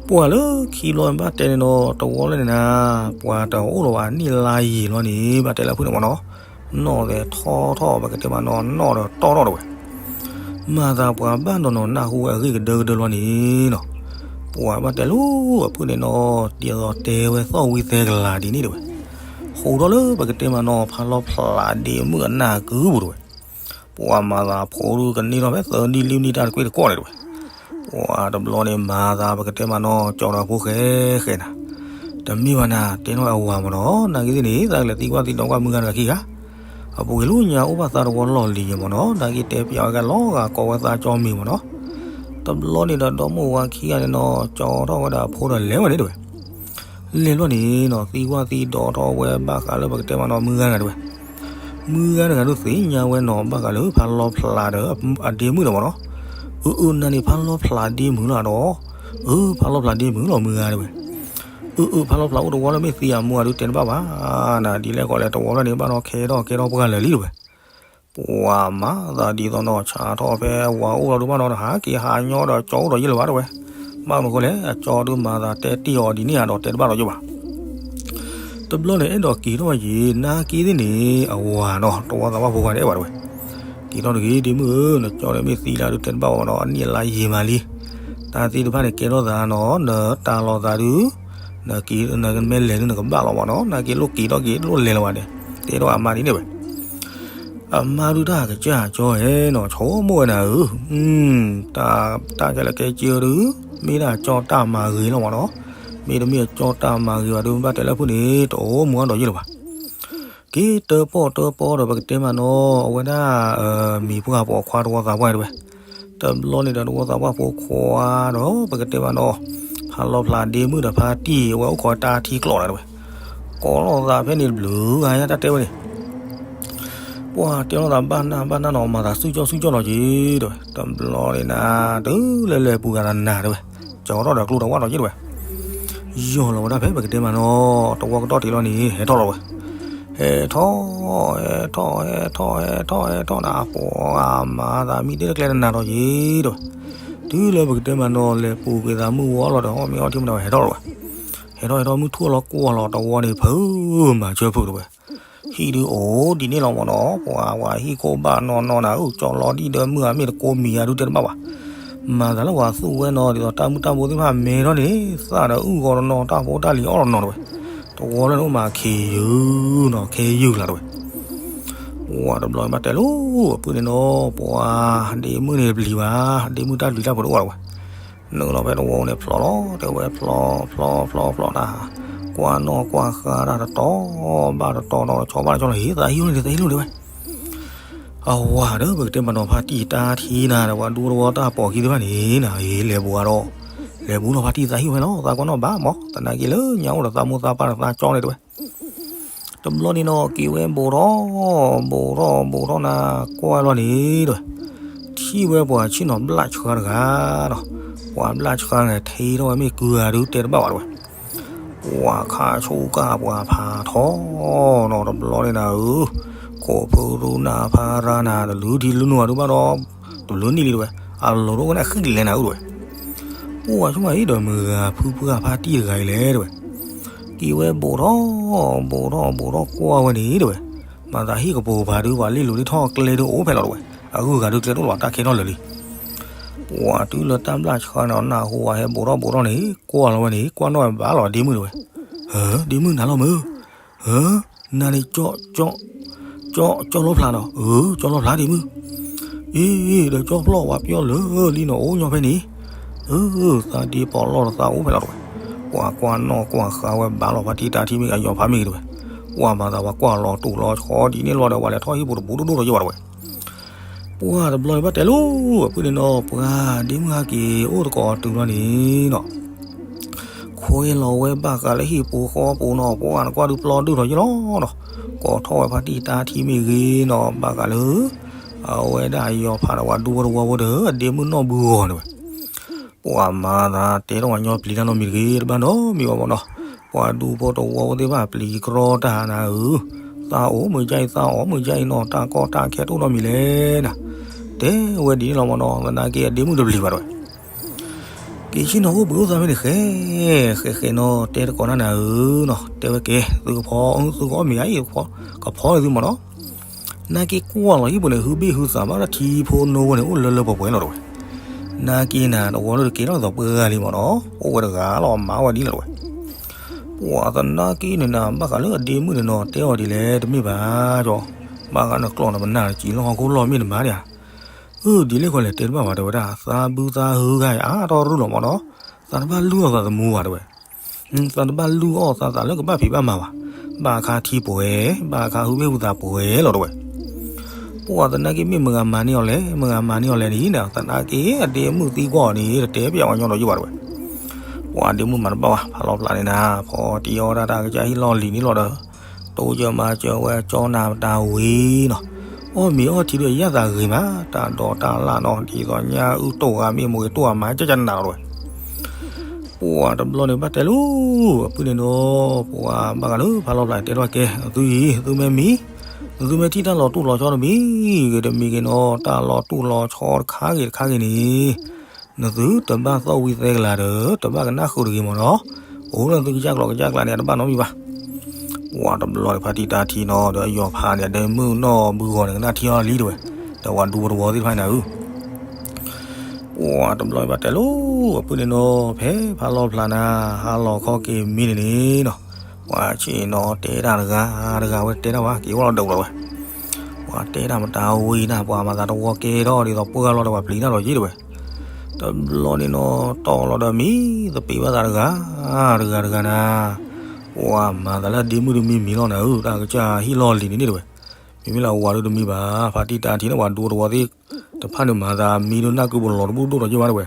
ပှၤလၢခံဘျီဘၣ်တဲန့ၣ်နီၤ တဝီလၢန့ၣ်နၤ ပှၤတအိၣ်လီၤဘၣ်နံၣ်လါယံာ်လီၤန့ၣ် ဘၣ်တဲလၢအဖုၣ်န့ၣ်မးနီၤ နီၢ်သဲးထီထီၣ် ပကတဲမးနီၤ နီၢ်ဒီးတီၢ်ထီၣ်တဝဲ မၤသးပှၤဘၣ်နီၢ်နီၢ်နၢ်ဟူဝဲအဂ့ၢ်ကဒၢကဒၢလီၤန့ၣ်နီၤ ပှၤဘၣ်တဲလၢအဖုၣ်န့ၣ်နီၤ ဒ်သိးတဲဝဲသီၣ်ဝံသဲကလၤဒ်န့ၣ်တဝဲ ဟူးထီၣ်လၢပကတဲမးနီၤ ဖးလီၤဖျးဒ့မုၣ်အနၢ်ကုပူၤတဝဲ ပှၤမၤသးဖိဒုကန့ၢ်ထီၣ်ဖဲသၢနံၣ်လွံၢ်နံၣ်တၢ်တကွ့ၢ်တကွီၢ်န့ၣ်တဝဲ ပှၤတဘျီန့ၣ်မၤသးပကတဲမးနီၤ ကၠီၤဒီးဖိဃဲဃဲနၤ တမ့ၢ်ဘၣ်နၤ တဲထီၣ်အဝၤမးနီၤ နာ်က့သ့ၣ်န့ၣ် သးကလဲၤသံကွၢ်သံဒိးကွၢ်မုၢ်ဂၤတဂၤခံဂၤ အပူၤကွံာ်လၢညါအိၣ်ဘၣ်သးတဝီလီၢ်လံၤမ့ၢ်နီၤ, နာ်က့တဲပၠးဝဲကလီၤဂာ်ကိးဝဲသးကၠီမ့ၢ်မ့ၢ်နီၤ. တဘျီန့ၣ်ဒီး ဒီမိၢ်ဝၤခံဂၤန့ၣ်နီၤ ကၠီထီၣ်ဝဲဒၣ်အဖိဒီးလဲၤဝဲန့ၣ်တဝဲ. လဲၤလီၤန့ၣ်နီၤ သံကွၢ်သံဒိးထီၣ်ဝဲဘၣ်ဃးလၢပကတဲမ့ၢ်နီၤ မုၢ်ဂၤတဂၤတဝဲ. မုၢ်ဂၤတဂၤဒုးသ့ၣ်ညါဝဲနီၤ ဘၣ်ဃးလၢဖးလီၤဖျးဒီးအဒ့မုၣ်ဒီးမ့ၢ်နီၤ. အၢ အၢ နၤန့ၣ် ဖးလီၤဖျးဒ့မုၣ်လီၤဒီး, အၢ ဖးလီၤဖျးဒ့မုၣ်လီၤ မုၢ်ဂၤတဝဲ. အၢ အၢ ဖးလီၤဖျးအိၣ်တဝီလၢမ့ၢ်သံအမူအဒုးတဲတဘၣ်ဘၣ်, နၤဒ်လဲၣ်ကီးလဲၣ် တဝီလၢန့ၣ် ဘၣ်ဒီးခဲထီၣ်ကဲထီၣ်ပှၢ်လၢာ်လံတဝဲ. ပှၤမၤသးဒ်သိးနီၤ ဆါထီၣ်ဖဲဝၤအိၣ်လီၤဒုးဘၣ်နီၤ ဟးက့ၤဟးညီဒီးကၠီအိၣ်ဒီးယဲၢ်လၢၤဘၣ်တဝဲ. ဘၣ်မနုၤဃိလဲၣ် အကၠီဒုးမၤသးတဲတ့ၢ်အီၤဒ်န့ၣ်ဧါဒီးတဲတဘၣ်ဒီးယဲၢ်ဘၣ်. တဘျီန့ၣ် အဲၣ်ဒိးက့ၤထီၣ်ဝဲယံၤ နာ်က့သ့ၣ်န့ၣ် အဝၤနီၤ တဝီသးပှၢ်ဖိဂၤန့ၣ်အဲၣ်ဘၣ်တဝဲ. က့ၤထီၣ်တဂ့ၤ ဒ့မုၣ်ဧၢ, နကၠီန့ၣ်မ့ၢ်သံလၢဒုးတဲတဘၣ်အီၤနီၤ အနံၣ်အလါယံာ်မးလံ. တၢ်သ့ၣ်တဖၣ်န့ၣ် ကဲထီၣ်သးနီၤ နတၢ်လီၤသးဒုး နက့ၤ နမ့ၢ်လဲၤဒုးနကဘၣ်လီၤမ့ၢ်နီၤ နာ်က့လိၣ်က့ၤထီၣ်က့ၤလိၣ်လဲၤလီၤဘၣ်န့ၣ် တဲထီၣ်အမါဒ်န့ၣ်ဝဲ. အမါဒုးတၢ်ကစၢ်ကၠီဧဲနီၤ ဆိကမိၣ်ဝဲနၤဧၢ, တၢ် တၢ်ခဲလၢာ်ခဲဆ့ဒုး မ့ၢ်ဒၣ်အကၠီတၢ်မၤဂ့ၤလီၤမ့ၢ်နီၤ, မ့တမ့ၢ်အကၠီတၢ်မၤဂ့ၤဘၣ်ဒုး ဘၣ်တဲလၢဖုၣ်န့ၣ် တအိၣ်မူအါဒီးယဲၢ်လၢၤဘၣ်. က့ၤတၢပီၣ်တၢပီဒီး ပကတဲမ့ၢ်နီၤ အဝဲဒၣ် မံၤပှၢ်ပိာ်ခွါတဝီသးပှၢ်တဝဲ. တဘျီန့ၣ်ဒီး တဝီသးပှၢ်ဖိခွါဒီး ပကတဲမ့ၢ်နီၤ ဖးလီၤဖျးဒ့မုၣ်ဒီးဖါတံၢ် အဝဲအိၣ်ခိးတၢ်ထံကျိးတၢ်တဝဲ. ကိးလိာ်သးဖဲန့ၣ်တဘျုးဂၤယါ တၢ်တဲဝဲန့ၣ် ပှၤတဲလိာ်သးဘၣ်နၢ်ဘၣ်နၢ်နီၤ မၤသးစုၣ်ကၠီၣ်စုၣ်ကၠီၣ်နီၤက့ၤတဝဲ. တဘျီန့ၣ်နၤ တုၤလဲၤလဲၤပူၤဂၤတနၤတဝဲ. ကၠီထီၣ်ဒီးကျိတဝီဒီးက့ၤတဝဲ. ယီၢ်လီၤဝဲဒၣ်ဖဲပကတဲမ့ၢ်နီၤ တဝီကတီၢ်ထံးလီၤန့ၣ် ဟဲထီၣ်လီၤဝဲ. ဟဲထီၣ် ဟဲထီၣ် ဟဲထီၣ် ဟဲထီၣ် ဟဲထီၣ်နၤ ပှၤမၤသးမံတ့ၢ်တကျဲတနၤဒီးက့ၤတဝဲ. တုၤလၢပကတဲမ့ၢ်နီၤ လဲၤပူၤကွံာ်သးမုၢ်ဝီလီၤဒီး ဟီၣ်မ့ၢ်အီထံမ့ၢ်တဝဲ ဟဲထီၣ်လီၤဝဲ. ဟဲထီၣ်ဟဲထီၣ်မုၢ်ထူၣ်လီၤကွၢ်လီၤတဝီန့ၣ် ဖုးမၤဆၢဖုးတဝဲ. ဟံၣ်ဒုးအိၣ်ဒ်န့ၣ်လီၤမ့ၢ်နီၤ ပှၤဝဲဟံၣ်ခိၣ်ဘၣ်နီၢ်နီၢ်နၤ အုၣ်ကၠီလီၤဒံၣ်ဒီးမုၢ်အမ့ၢ်တကိးမံၤအဒုးတဲတဘၣ်ဘၣ်. မၤသးလၢပှၤသူၣ်ဝဲနီၤ ဒ်သိးတၢ်မုၢ်တၢ်ဘိသ့ၣ်တဖၣ်မဲထီၣ်န့ၣ် သၣ်ဒီးအုၣ်ဂီၤတနီၤ တၢ်ဖိတၢ်လံၤအီၣ်တနီၤတဝဲ. တဝီလၢန့ၣ်အိၣ်မးခ့ယုၢ်နီၤ ခ့ယုၢ်ကျါတဝဲ. ပှၤတဘျီဘၣ်တဲလိၤ အပုၢ်န့ၣ်နီၤ ပှၤဒ့မုၣ်န့ၣ်တပျံၤဘၣ် ဒ့မုၣ်တၢ်ပျံၤတၢ်ဖုးတအိၣ်ဘၣ်တဝဲ. နုာ်လီၤဖဲတဝီန့ၣ်ဖျိးလီၤ တဲဝဲဖျိး ဖျိး ဖျိး ဖျိးနၤ ကွၢ်နီၣ်ကွၢ်ဃါတၢ်တတီၤ ဘၣ်တတီၤနီၤ ဆီဘၣ်တဆီလီၤ ဟ့ၣ်သးဟံၣ်အိၣ်န့ၣ် သးဟံၣ်အိၣ်န့ၣ်ဝဲ. အဝၤဒီး ပကတဲမ့ၢ်နီၤ ဖါတံၢ်တၢ်ထံနၤဒီး ပှၤဒူတဝီတၢ်ပိာ်ခံသ့ၣ်တဖၣ်န့ၣ်နၤ အ့ လဲၤဘူးအါဒီး လဲၤဘူးလီၤ ဖါတံၢ်သးဟံၣ်အိၣ်ဖဲလီၤ သးကွၢ်နီၣ်ဘၣ်မး သနာ်က့လၢညါအိၣ်ဒီးသးမိၢ်သးပၢ်ဒီးသးကၠီန့ၣ်တဝဲ. တဘျီန့ၣ်နီၤ က့ၤဝဲဘူးထီၣ် ဘူးထီၣ် ဘူးထီၣ်နၤ ကွၢ်လီၤန့ၣ်တဝဲ. ထံၣ်ဝဲပှၤဆ့ၣ်နီၤဘျၣ်ဆှါတဂၤနီၤ ပှၤဘျၣ်ဆှါန့ၣ် ထံၣ်ထီၣ်ဝဲမ့ၢ်ကုဂၤဒုးတဲတဘၣ်ဘၣ်တဝဲ. ပှၤခါဆူၣ်ကၢ်ပှၤဖးထီနီၤ တဘျီန့ၣ်နၤဧၢ, ခိးဖုရူနၤဖါရါနၤ တလုၢ်ထံလုၢ်နိအဒုးဘၣ်ဒီး တဘျုးနံၣ်လံတဝဲ, အလီၢ်တအိၣ်ဝဲန့ၣ် အဃံကလဲၤနၤဧၢတဝဲ. ပှၤဆိကမိၣ်အံၤဒီးမုၢ်ဂၤဖုပှၢ်ဖါတံၢ်တဂၤအံၤလဲၣ်တဝဲ. က့ၤဝဲဘူးထီၣ် ဘူးထီၣ် ဘူးထီၣ်ကွၢ်ဝဲန့ၣ်တဝဲ, မၤသးဟံၣ်ကပိာ်ကပၤဒုး ပှၤလ့ၢ်လိၤလ့ၢ်ထီၣ်ကျဲဒုးအိၣ်ဖဲလီၤတဝဲ, အဂုၤအဂၤဒုးကျဲတအိၣ်လၢၤဘၣ် တၢ်ခဲထီၣ်လၢာ်လံ. ပှၤတုၤလၢတၢ်ဘျၣ်ဆှါန့ၣ် နၢ်ဟူဝဲဟဲဘူးထီၣ်ဘူးထီၣ်န့ၣ် ကွၢ်လီၤဝဲန့ၣ် ကွၢ်နီၣ်ဝဲဘၣ်လီၤဒ့မုၣ်တဝဲ. ဟၢ ဒ့မုၣ်နၤလီၤမုၢ်, ဟၢ နၤန့ၣ် ကၠီလီဖျါနီၤ, အၢ ကၠီလီဖျါဒ့မုၣ်, အ့ ဒီးကၠီဖျီၣ်ဝဲပျီလၢလံနီၤ အိၣ်ညီဖဲန့ၣ်, အၢ သးဒ့ပီးလီၢ်ဒီးသးအိၣ်ဖဲလီၤတဝဲ. ပှၤကွၢ်နီၣ်ကွၢ်ဃါဝဲဘၣ်လီၤ ဖါတံၢ်တၢ်ထံၣ်မ့ၢ်ဂ့ၤ အယီၤဖးမ့ၢ်ဂ့ၤတဝဲ. ပှၤမၤသးပှၤကွၢ်လီၤတူာ်လီၤဆီဒ်န့ၣ်လီၤဒီး ပှၤလဲၤထီၣ်ဟံၣ်ပူၤတဘူးတဒိၣ်ဒီးယဲၢ်ဘၣ်တဝဲ. ပှၤတဘျီန့ၣ်ဘၣ်တဲလိၤ အပုၢ်န့ၣ်နီၤ ပှၤဒ့မုၣ်ဟဲက့ၤအိၣ်သကိးတုၤလီၤန့ၣ်နီၤ ခွဲလီၤဝဲဘၣ်ဃးလၢဟံၣ်ပူၤဃီပူၤနီၤ ပှၤနကွၢ်ဒုးပျီဒုၣ်ထီၣ်ယဲၢ်လီၤနီၤ, ကိးထီၣ်ဝဲဖါတံၢ်တၢ်ထံၣ်မ့ၢ်ဂ့ၤနီၤ ဘၣ်ဃးလၢ အဝဲဒၣ်အယီၤဖးဒီးပှၤဒူဖိတဝီဖိဒီး အဒ့မုၣ်နီၢ်ဘုဂီၤန့ၣ်ဝဲ. ပှၤမၤသးတဲထီၣ်ပှၤညီပျံၤတၢ်နီတမံၤတဂ့ၤ တဘၣ်နီတမံၤဘၣ်မ့ၢ်နီၤ, ပှၤဒူဖိတဝီဖိသ့ၣ်တဖၣ်ပျံၤကြီတၢ်နၤဧၢ, သးအိၣ်မုၢ်ကၠၢ်အံၤ သးအိၣ်မုၢ်ကၠၢ်အံၤနီၤ တၢ်ကီတၢ်ခဲတအိၣ်နီတမံၤလဲၣ်နၤ, တဲဝဲဒ်န့ၣ်လီၤမ့ၢ်နီၤ သနာ်က့အဒ့မုၣ်တပျံၤဘၣ်တဝဲ. က့ၤဆ့ၣ်နီၤအိၣ်ဘှံးအိၣ်သါဖဲန့ၣ်ဃဲ ဃဲဃဲနီၤ တဲသကိးတၢ်နၤဧၢနီၤ တဲဝဲကဲ သုကဖီ သုကအီၣ်မ့ၤအံၤ ကဖီန့ၣ်သုမ့ၢ်နီၤ နာ်က့ကွၢ်လီၤဟံၣ်ပူၤန့ၣ် ဟုဘ့ၣ်ဟုသးဘၣ်ဒီးထံဖိနိဖိန့ၣ် အိၣ်လၢလၢပှဲၤပှဲၤလီၤတဝဲ. နာ်က့နၤ တဝီလၢတကဲထီၣ်သီးပှဲၤဂၤလံမ့ၢ်နီၤ အိၣ်ဝဲတဂၤလီၤ မၤဝဲဒ်လဲၣ်တဝဲ. ပှၤသနာ်က့န့ၣ်နၤ ဘၣ်ဃးလၢအဒ့မုၣ်န့ၣ်နီၤ တဲအီၤဒ်လဲၣ် တမ့ၢ်ဘၣ်ကၠီ, ဘၣ်ဃးနကျီၢ်နပနၢ်နစံးလီၢ်ဟီၣ်ခိၣ်လီၢ်မ့ၢ်နမၤဒၣ်ဧါ. အၢ ဒ်လဲၣ်ဃီလဲၣ် တဲတဘၣ်ဘၣ်တဲဝဲဒၣ် သးဘုသးဟုဂၤအါထီၣ်ရူၢ်လီၤမ့ၢ်နီၤ, သးတဘၣ်လုၢ်အီၣ်သးသမူဘၣ်တဲဝဲ သးတဘၣ်လုၢ်အီၣ်သးသးလၢကဘၣ်ဖံးဘၣ်မၤဘၣ်, ဘၣ်အခါထံပှဲၤ, ဘၣ်အခါဟုဘ့ၣ်ဟုသးပှဲၤလီၤတဲဝဲ. ပှၤသနာ်က့မ့ၢ်မဂၤမၤန့ၢ်အီၤလဲၣ်, မဂၤမၤန့ၢ်အီၤလဲၣ်န့ၣ်, သနာ်က့အဒ့မုၣ်သံကွၢ်အီၤန့ၣ် တတဲပျးဝဲညီဒီးယဘၣ်တဲဝဲ. ပှၤဒ့မုၣ်မၤတဘၣ်ဘၣ်, ဖးလီၤဖျးန့ၣ်နၤ, ဖီတံၢ်အီၣ်ဒၣ်တၢ်ကစၢ်ဟံၣ်လီၢ်လံၤန့ၣ်လီၤဒီး, တိစၢၤမၤစၢၤဝဲကၠီနၤမတၤဝံၤနီၤ, အီၣ်မ့ၤအီထံဒီးယသးဂ့ၤမး, တၢ်ဒိးတၢ်လၣ်နီၤ, ဒ်သိးညါအုၣ်တိၢ်ဂၤမ့ၢ်မိၢ်ဂ့ၤ တိၢ်ဂၤမၤကၠၢ်ကၠၢ်နးလီၤတဲဝဲ. ပှၤတဘျီန့ၣ်ဘၣ်တဲလၢ အပုၢ်န့ၣ်ဒီး, ပှၤဘၣ်ဂၤလၢဖးလီၤဖျးတဲထီၣ်ကဲ, အသုအံၤ သုမ့ၢ်မံ, သုမ့ၢ်ထံၣ်တၢ်လီၤတူၢ်လီၤဆီတမံၤဂ့ၤတမံၤဂ့ၤနီၤ, တၢ်လီၤတူၢ်လီၤဆီတခါဂ့ၤတခါဂ့ၤန့ၣ်, နသုတဘၣ်သီၣ်ဝံသဲကလၤဒီး တဘၣ်ကနၣ်ဃုာ်တဂ့ၤမ့ၢ်နီၤ, အိၣ်လၢသုကစၢ်ကျိၤကစၢ်ကျါန့ၣ် အတဘၣ်နီတမံၤဘၣ်. ပှၤတဘျီန့ၣ် ဖါတံၢ်တၢ်ထံနီၤဒီး အယီၤဖးန့ၣ် အဒ့မုၣ်နီၢ်ဘုဂီၤန့ၣ် ကနၣ်ထံအီၤလံတဲဝဲ, ဒီးပှၤဒူဖိတဝီသ့ၣ်တဖၣ်န့ၣ်ဧၢ ပှၤတဘျီဘၣ်တဲလီၤ, အပုၢ်န့ၣ်နီၤ, ဖဲဖးလီၤဖျးနၤ ဟါလီၤခီက့ၤမံန့ၣ်န့ၣ်နီၤ, ပှၤဆ့ၣ်နီၤတဲတၢ်တဂၤတဂၤဝဲတဲတၢ်ဘၣ်, က့ၤဝဲလီၤဒၢးလီၤဝဲ, ပှၤတဲတၢ်မတၤဝံၤနၤ, ပှၤမၤသးတဝီကဲထီၣ်ဒ်သိးပှၢ်ဂၤလီၤဒီး ပှၤပျံၤတၢ်လီၤယ့ၢ်တဲဝဲ. တဘျီန့ၣ်နီၤ တီၢ်လီၤဒီးမံ, သပ့ၤဘၣ်သးတဂၤတဂၤတဂၤနၤ, ပှၤမၤသးလၢအဒ့မုၣ်တမံၤမံၤလီၤနၤဧၢ, တၢ်ကစၢ်ဟံၣ်လီၢ်လံၤန့ၣ်န့ၣ်တဲဝဲ. မ့မ့ၢ်လၢအဝၤဒုတမံၤဘၣ်, ဖါတံၢ်တၢ်ထံန့ၣ် ပှၤဒူတဝီသ့ၣ်တဖၣ်န့ၣ် မၤသးမံဒုးနၢ်ကုပူၤလီၤတဘူၣ်ဒိၣ်ဒီးယ့ၢ်ဘၣ်တဲဝဲ,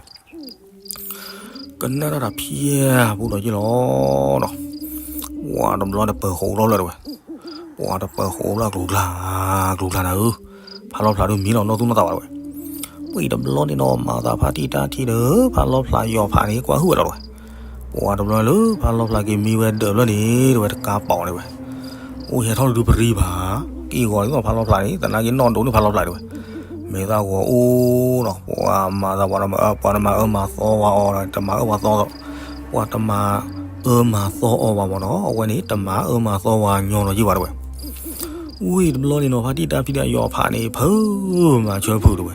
ကနၣ်တၢ်တၢ်ဖံးအပူၤဒီးယ့ၢ်လီၤနီၤ. ပှၤတဘျီန့ၣ်ပၢၤဃိးလီၤလၢတဲဝဲ, ပှၤတပၢၤဃိးလၢကျိၤကျါ, ကျိၤကျါနၤဧၢ, ဖးလီၤဖျးဒုမံလီၤနီၢ်သူၣ်နီၢ်သးဘၣ်တဲဝဲ. ဝံၤတဘျီန့ၣ်နီၤ မၤသးဖါတံၢ်တၢ်ထံဒီး ဖးလီၤဖျးယီၤဖးန့ၣ် ကွၢ်ဟုၣ်ဝဲလီၤတဲဝဲ. ပှၤတဘျီလၢဖးလီၤဖျးက့ၤမံဝဲဒၢးဖျၢၣ်န့ၣ်တဲဝဲ တကးပီၤတဲဝဲ, အိၣ်ဟဲထီၣ်ဒုပရံဘၣ်, က့ၢ်ဂီၤဒ်သိးဖးလီၤဖျးန့ၣ် သနာ်က့နီၢ်ဒိးန့ၢ်ဖးလီၤဖျးတဲဝဲ, မဲာ်သၣ်ဂီၤအိၣ်နီၤ, ပှၤမၤသးပှၤတမၤအၢ ပှၤတမၤအၢမၤသီဝဲအီၤ, တမၤအၢပှၤသီ, ပှၤတမၤအၢမၤသီအီၤဘၣ်မ့ၢ်နီၤ, အဝဲန့ၣ် တမၤအၢမၤသီဝဲညီနီၤယ့ၢ်ဘၣ်တဲဝဲ. ဝံၤတဘျီန့ၣ်နီၤ ဖါတံၢ်တၢ်ထံဒီးယီၤဖးန့ၣ် ဖုးမၤဆၢဖုးတဲဝဲ,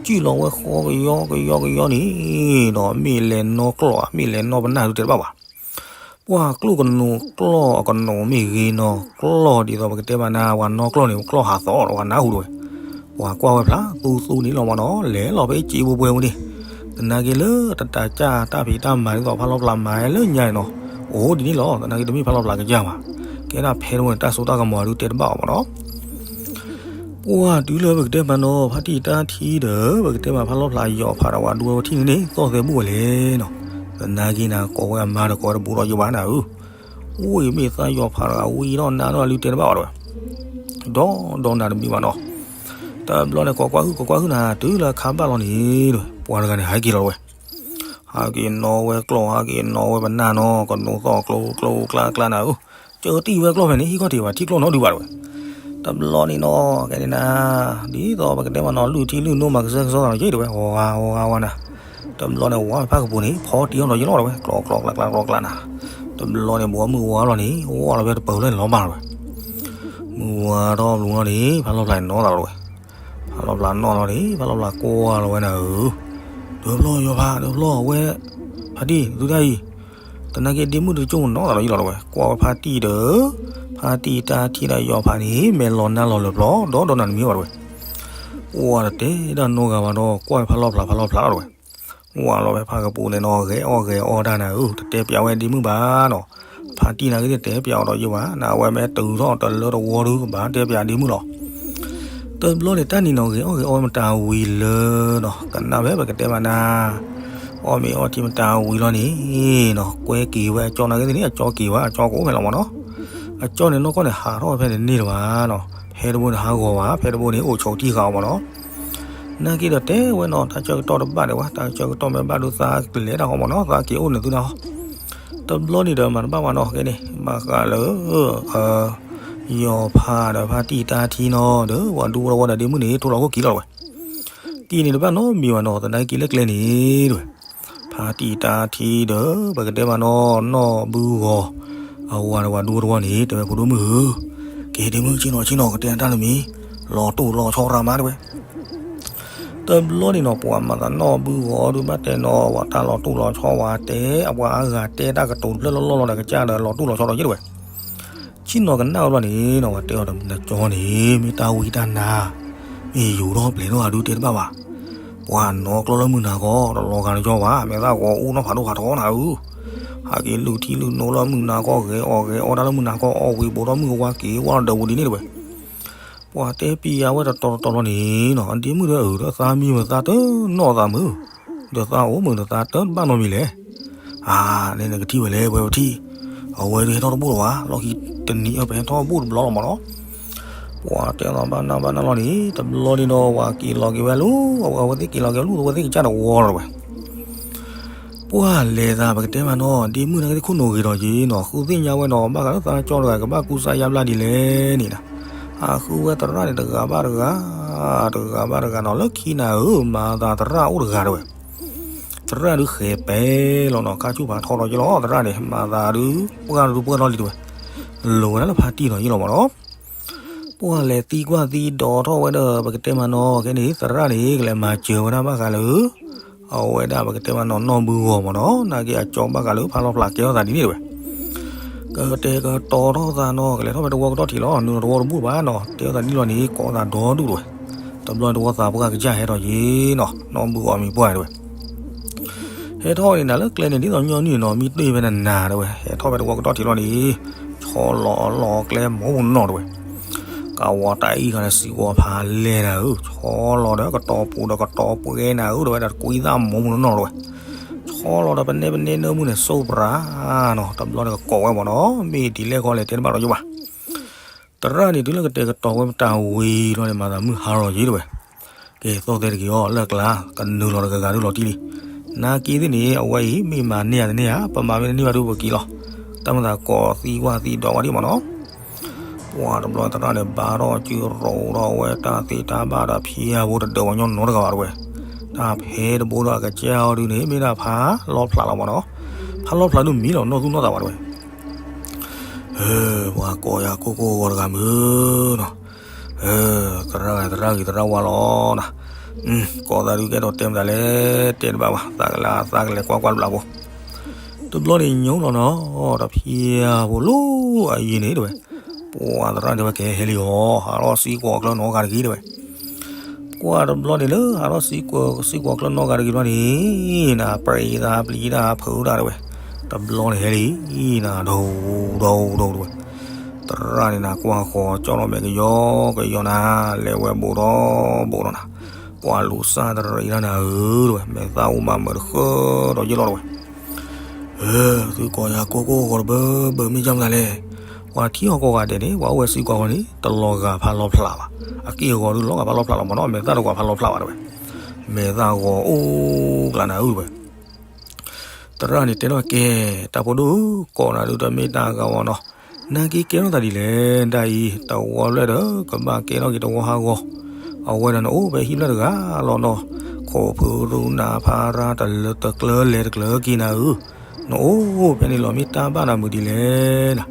စံၣ်လီၤဝဲဃီကယီကယီကယီန့ၣ်နီၤ, မ့ၢ်လဲၤနီၢ်ကျီၢ်ဧါ မ့ၢ်လဲၤနီၢ်ပနၢ်ဒုးတဲတဘၣ်ဘၣ်. ပှၤကျိၣ်ကနိးကျီၢ်အကနိးမ့ၢ်ဂ့ၤနီၤ, ကျီၢ်ဒ်သိးပကတဲဘၣ်နၤ ပှၤနီၢ်ကျီၢ်န့ၣ် ကျီၢ်ဟးသီဒီးပှၤနၢ်ဟူတဲဝဲ, ပှၤကွၢ်ဝဲဖျါသူသူန့ၣ်လီၤမ့ၢ်နီၤ, လဲၤလီၤဖဲအစ့ဖိပှဲၤဝဲန့ၣ်, သနာ်က့လၢတၢ်စၢ်တၢ်ဖံးတၢ်မၤဒ်သိးဖးလီၤဖျးမၤလၢညါန့ၣ်နီၤ, အိၣ်ဒ်န့ၣ်လီၤ, သနာ်က့တမ့ၢ်ဖးလီၤဖျးကစၢ်ဘၣ်, ကဲဒၣ်ဖဲတဝဲန့ၣ် တၢ်စိတၢ်ကမီၤဒုးတဲတဘၣ်အီၤမ့ၢ်နီၤ. ပှၤတုၤလၢပကတဲမးနီၤ ဖါတံၢ်တၢ်ထံဒီး ပကတဲမးဖးလီၤဖျးယီၤဖးဒီးပှၤဒူဝဲထံၣ်န့ၣ်န့ၣ် သီၣ်သဲဘူၣ်ဝဲလဲၣ်နီၤ, သနာ်က့နၤကိးဝဲအမါဒီးကိးဝဲတဘူးဒီးယဘၣ်နၤဧၢ, အိၣ်အံၤမ့ၢ်သးယီၤဖးတဂၤဝံၤဒီးနၤနီၤ အလုၢ်တဲတဘၣ်အီၤတဲဝဲ, ဒီးဒီးနၤတမံၤဘၣ်နီၤ, တဘျီန့ၣ် ကိးကွၢ်ဟုၣ်ကိးကွၢ်ဟုၣ်နၤ တုၤလၢအခါဘၣ်လီၤန့ၣ်တဲဝဲ, ပှၤတဂၤန့ၣ် ဟဲက့ၤလီၤတဲဝဲ ဟးက့ၤနီၣ်ဝဲကျီၢ် ဟးက့ၤနီၣ်ဝဲပနၢ်နီၤ ကနိးသီၣ်ကျိကျိကျါကျါနၤဧၢ, ကၢတံၢ်ဝဲကျီၢ်ဖဲန့ၣ် ဟံၣ်ခီၣ်ထံးဘၣ်ထံၣ်ကျီၢ်နီတဒုဘၣ်တဲဝဲ, တဘျီန့ၣ်နီၤ ကဲန့ၣ်နၤ, ဒ်သိးပကတဲမးနီၤ လုၢ်ထံလုၢ်နိမၤကစၢ်ကစီၣ်သးလီၤယ့ၢ်တဲဝဲ ဝါဝါဝါနၤ, တဘျီန့ၣ် ဝါဖးကပူၤန့ၣ် ဖီတံၢ်အီၣ်ဒီးယ့ၢ်လီၤတဲဝဲ ကျီကျီကျါကျါကျီကျါနၤ, တဘျီန့ၣ် ဘှီမုၢ်ဝါလီၤန့ၣ် အိၣ်ဝဲလီၤဖဲတပၢၤလၢန့ၣ်လီၤမးတဲဝဲ, မုၢ်ဝါထီၣ်ဘျီလီၤန့ၣ် ဖးလီၤဖျးန့ၣ်နီၣ်သးလီၤတဲဝဲ, ဖးလီၤဖျးနီၣ်လီၤန့ၣ် ဖးလီၤဖျးကွၢ်လီၤဝဲနၤဧၢ, ဒၢဖျီၣ်ယီၤဖးဒၢဖျီၣ်ဝဲ, ဖါတံၢ်သုတၢ်အံၤ, သနာ်က့ဒ့မုၣ်တကၠိၣ်နီၣ်သးလီၤယ့ၢ်လီၤတဲဝဲ, ကွၢ်ဝဲဖါတံၢ်ဒီး, ဖါတံၢ်တၢ်ထံၣ်ဒီးယီၤဖးန့ၣ် မဲာ်လီၤနါလီၤလၢာ်ဖျီ ဒီးဒီးနၤတမံၤဘၣ်တဲဝဲ, ပှၤတတဲဒၣ်နီတဂၤဘၣ်ဒီး ကွၢ်ဝဲဖးလီၤဖျးဖးလီၤဖျးလီၤတဲဝဲ ဝါလီၤဝဲဖးကပူၤန့ၣ်နီၤ ဂဲၤအီၣ်ဂဲၤအီၣ်တၢ်နၤဧၢ တတဲပျးဝဲဒ့မုၣ်ဘၣ်နီၤ, ဖါတံၢ်နာ်က့န့ၣ် တဲပျးအီၤဒီးယ့ၢ်ဘၣ် နဝဲမ့ၢ်တုၤထီၣ်တလၢတဝီဒုးကဘၣ်တဲပျးဒ့မုၣ်လီၤ, တဘျီန့ၣ် တၢ်န့ၣ်နီၤ ဂဲၤအီၣ်ဂဲၤအီၣ်မတၤဝံၤလၢနီၤ ကနၣ်ဖဲပကတဲမးနၤ, အီၣ်မ့ၤအီထံမတၤဝံၤလီၤန့ၣ်နီၤ ကွဲက့ၤဝဲအကၠီနာ်က့န့ၣ် အကၠီက့ၤဝဲ အကၠီကအိၣ်ဖဲလီၤမးနီၤ, အကၠီန့ၣ်နီၢ်ကီၢ်န့ၣ် ဟးထီၣ်ဝဲဖဲန့ၣ်န့ၣ်လၢၤဘၣ်နီၤ, ဖဲတဘိန့ၣ်ဟးဂီၤဘၣ် ဖဲတဘိန့ၣ် အိၣ်ဆိးထံဃာ်အီၤမးနီၤ နာ်က့ဒီးတဲဝဲနီၤ တၢ်ဆၢကတီၢ်တဘၣ်ဒံးဘၣ် တၢ်ဆၢကတီၢ်မ့ၢ်ဘၣ်ဒုးသးကလဲၤတၢ်ဃီမးနီၤ သးက့ၤအိၣ်န့ၣ်သုတၢ်ဃီ, တဘျီန့ၣ်ဒီးမၤတဘၣ်ဘၣ်နီၤ ကဲန့ၣ် ဘၣ်ဃးလၢ ယီၤဖးဒီးဖါတံၢ်တၢ်ထံနီၤ ဒီးပှၤဒူဖိတဝီဒီးဒ့မုၣ်န့ၣ် ထိလီၤခိၣ်က့ၤလီၤဝဲ, က့ၤန့ၣ်တဘၣ်နီတမံၤဘၣ်နီၤ သနာ်က့လၢကျဲန့ၣ် ဖါတံၢ်တၢ်ထံဒီး ပကတဲမးနီၤ နီၢ်ဘုဂီၤ အဝၤဒီးပှၤဒူဖိတဝီန့ၣ် တဲဝဲဖိဒိၣ်မုၣ်ဧၢ, က့ၤဒ့မုၣ်ဆ့ၣ်နီၤဆ့ၣ်နီၤ ကတဲတၢ်တမံၤ, လီၤတိၢ်လီၤဆီရၢမးတဲဝဲ တဘျီန့ၣ်နီၤ ပှၤမၤသးနီၢ်ဘုဂီၤဒုးဘၣ်တဲနီၤ ပှၤတၢ်လီၤတိၢ်လီၤဆီဝဲတဲ အပှၤအါဂၤတဲတၢ်ကတိၤတဖျၢၣ်လီၢ်လီၢ်လီၤဒီး ကစၢ်ဒီးလီၤတိၢ်လီၤဆီဒီးယ့ၢ်တဲဝဲ, ဆ့ၣ်နီၤကနၣ်ဝဲဘျီန့ၣ်နီၤ ပှၤတဲအီၤဒီး နကၠီန့ၣ် မ့ၢ်တၢ်ဝံတၢ်နါ မ့ၢ်ယူၤထီၣ်ပျဲၤထီၣ်အဒုးတဲတဘၣ်ဘၣ်, ပှၤနီၣ်ကျီၢ်လၢမုၢ်နၤခီ တလီၤဂာ်နကၠီဘၣ် မဲာ်သၣ်ဂီၤအိၣ်နီၢ်ဖးဒိၣ်ဖးထီနၤဧၢ, ဟးက့ၤလုၢ်ထံလုၢ်နိလၢမုၢ်နၤခီ ဂဲၤအီၣ်ဂဲၤအီတၢ်လၢမုၢ်နၤခီ အီၣ်ဝံၤဘိးထီၣ်မုၢ်ဝါက့ၤဝဲလီၤဒီးဝံၤဒ်န့ၣ်တဲဝဲ ပှၤတဲပယါဝဲတတီၤတတီၤလီၤန့ၣ်နီၤ, အဒ့မုၣ်ဒီးအုၣ်ဒီးသးမံဝဲသးတနီၣ်သးမုာ်, ဒီးသးအိၣ်မုာ်ဒီးသးတဘၣ်နီတမံၤလဲၣ်. အါ, န့ၣ်နကထံၣ်ဝဲလဲၣ် ပှဲၤပထံၣ်, အဝဲဒုးဟဲထီၣ်တဘူၣ်လီၤဘၣ်, လီၢ်ခံတနံၤအၢ ပဟဲထီၣ်ဘူၣ်တဘျီလီၤမးနီၤ. ပှၤတဲလီၤဘၣ်နၢ်ဘၣ်နၢ်လီၤန့ၣ် တဘျီန့ၣ်ဒီး ပှၤက့ၤလီၤက့ၤဝဲလူၤ, အဝဲသ့ၣ်က့ၤလီၤက့ၤလူၤ အဝဲသ့ၣ်ကစၢ်တဝီလီၤဝဲ ပှၤလဲၤသး ပကတဲမးနီၤ, ဒ့မုၣ်နာ်က့သ့ၣ်ခိၣ်နူာ်ဂ့ၤဒီးက့ၤနီၤ, ဃုသ့ၣ်ညါဝဲဒီး ဘၣ်ဃးလၢသးကၠီတဂၤ ကဘၣ်ကူစါယါဘျါဒ်လဲၣ်န့ၣ်နီၤ, အဃုဝဲသရၣ်န့ၣ် တဂၤဘၣ်တဂၤ, တဂၤဘၣ်တဂၤနီၤ, လၢခံနၤဧၢ မၤသးသရၣ်အိၣ်တဂၤတဝဲ, သရၣ်ဒုးဃဲၤပဲလီၤနီၤ, ခါဆူၣ်ဖးထီဒီးယလီၤ သရၣ်န့ၣ် မၤသးဒုး ပှၢ်ဒုးပှၢ်ထီၣ်လံတဝဲ, လိၤဝဲဒၣ်လၢဖါတံၢ်နီၤယလီၤမးနီၤ. ပှၤလဲၤသံကွၢ်သံဒိးထီၣ်ဝဲဒီး ပကတဲမးနီၤ, ခဲန့ၣ် သရၣ်န့ၣ် ကလဲၤမၤစၢၤဝဲဒၣ်ဘၣ်ဃးလၢ အဝဲဒၣ်ပကတဲမးနီၤ နီၢ်ဘုဂီၤမးနီၤ, နာ်က့အကၠီဘၣ်ဃးလၢဖးလီၤဖျးကဲထီၣ်သးဒ်န့ၣ်တဝဲ, ကတဲာ်ကတီၤထီၣ်သးနီၤ, ကလဲၤထီၣ်ဖဲတဝီကတီၢ်ထံးလီၤ, နုာ်လီၤတဝီတဘူၣ်ဘၣ်နီၤ, တဲထီၣ်သးဒ်လီၤန့ၣ် ကိးသးဒီဒူၣ်တဝဲ, တဘျီတဝီသးပှၢ်ကစၢ်ဟဲထီၣ်က့ၤနီၤ, နီၢ်ဘုဂီၤမံၤပှၢ်တဝဲ ဟဲထီၣ်န့ၣ်နၤလၢကျဲန့ၣ် ဒ်သိးညီနုၢ်န့ၣ်နီၤ, မံတ့ၢ်ဖဲနနၤတဝဲ, ဟဲထီၣ်ဖဲတဝီကတီၢ်ထံးလီၤန့ၣ်, ဆီလီၤအလီၢ်ကျဲမီၤမုၢ်နီၢ်တဝဲ, ကဝီၤတၢ်အံၤခါန့ၣ် စံးကွီၤဖးလဲၢ်နၤဧၢ, ဆီလီၤဒီးကတီၤပူၤဒီးကတီၤပှဲၤနၤဧၢ တဝဲဒၣ်တကွံသၣ်မီၤမုၢ်နီၢ်နီၢ်တဝဲ, ဆီလီၤဒီးပနဲပနဲနၢမုၢ်န့ၣ် စိပရၤနီၤ, တဘျီန့ၣ်ကကိးဝဲမးနီၤ, မ့ၢ်ဒ်လဲၣ်ဃီလဲၣ်တဲတဘၣ်ဒီးယဘၣ် သရၣ်န့ၣ်တုၤလၢကတဲာ်ကတီၤဝဲပတၢ်ဝံၤလီၤန့ၣ် မၤသးမုၢ်ဟါလီၤယံၤတဝဲ, ကဲသိၣ်သဲတက့ၤအီၤ လၢအကျါ, ကနုာ်လီၤတဂၤဂၤဒုးလီၤတံၢ်လံ, နာ်က့သ့ၣ်န့ၣ် အဝဲအံၤ မ့ၢ်မၤန့ၢ်ဧါတန့ၢ်ဧါ, ပမၤမ့ၢ်တန့ၢ်ဘၣ်ဒုးပက့ၤလီၤ, တၢ်မၤသးကိးသံကွၢ်သံဒိးဝဲဒံးမးနီၤ ပှၤတဘျီသရၣ်န့ၣ် ဘါထီၣ်စုရိးထီၣ်ဝဲတၢ်သ့တၢ်ဘၣ်ဒီးဖၠါဖိတဒၢးဝဲညီနီတဂၤဘၣ်တဝဲ, တၢ်ဖဲတဘိဒီးအကစၢ်အီၤဒုးန့ၣ် မ့ၢ်ဒၣ်ဖးလီၤဖျးလီၤမးနီၤ, ဖးလီၤဖျးဒုးမံလီၤ နီၢ်သူၣ်နီၢ်သးဘၣ်တဝဲ, ပှၤကိးယၤကိၢ်ကိၢ်ဂီၤတဂၤမုၢ်နီၤ, သရၣ်ဂ့ၤသရၣ်ဂ့ၤသရၣ်ဝါလီၤနီၤ, ကိးသးဒုးကဲထီၣ်တဲမတၤလဲၣ် တဲတဘၣ်ဘၣ် သးကလဲၤသးကလဲၤကွၢ်ကွၢ်တဘျီဖိ တဘျီန့ၣ်ညိလီၤနီၤ, တၢ်ဖၠါဖိလီၤအယံၤန့ၣ်တဝဲ, ပှၤသရၣ်တဲဝဲကဲဟဲလံအီၤ ဟးထီၣ်စံကွီၤကျၢၢ်နီတဂၤတဂ့ၤတဝဲ, ကွၢ်တဘျီန့ၣ်လၢ ဟးထီၣ်စံကွီၤစံကွီၤကျၢၢ်နီတဂၤတဂ့ၤတဘျီန့ၣ်, နၤပြံသးပျံၤတၢ်ဖုးတၢ်တဝဲ, တဘျီန့ၣ်ဟဲလံ, နၤဒိဒိဒိတဝဲ, သရၣ်န့ၣ်နၤကွၢ်ဃီၤကၠီထီၣ်မဲာ်ကယီ ကယီနၤ, လဲၤဝဲဘူးဒီးဘူးဒီးနၤ, ကွၢ်လူၤစၢ်တရံးတၢ်နၤဧၢတဝဲ, မဲာ်သၣ်အိၣ်မးမုာ်တဃၢဒီးယလီၤတဝဲ သုကိးယၤကိၢ်ကိၢ်ဂီၤတဘၢဘၢမ့ၢ်ကၢ်မတၤလဲၣ်, ပှၤထံၣ်အီၤကိးဂၤဒဲးန့ၣ် ပှၤအိၣ်ဝဲစံကွီၤဃီန့ၣ် တလီၤဂာ်ဖးလီၤဖျးဘၣ်, အက့ၢ်အဂီၤဒုးလီၤဂာ်ဖးလီၤဖျးလီၤမးနီၤ, မဲာ်သၣ်တကွၢ်ဖးလီၤဖျးဘၣ်တဝဲ, မဲာ်သၣ်ဂီၤအိၣ်ကျါနၤဧၢတဝဲ သရၣ်န့ၣ်တဲထီၣ်ကဲ, တၢ်ဖိဒိၣ်ကိးနၤဒုးတမ့ၢ်တၢ်ဂၤဝဲနီၤ, နာ်က့ကဲထီၣ်သးဒ်လဲၣ်, တၢ်အံၤ တဝီဖျၢၣ်ဒီး ကဘၣ်ကဲထီၣ်က့ၤတဝီဟးဂီၤ, အဝဲဒၣ်နအိၣ်ဖဲဟံၣ်ဖျၢၣ်တဂၤလီၤနီၤ, ခိးဖုရူနၤဖးရၤတလၢတကျၢလဲၤတကျၢက့ၤနၤဧၢ, နအိၣ်ဖဲန့ၣ်လီၤမ့ၢ်တၢ်ဘၣ်နၤမုာ်ဒ်လဲၣ်နၤ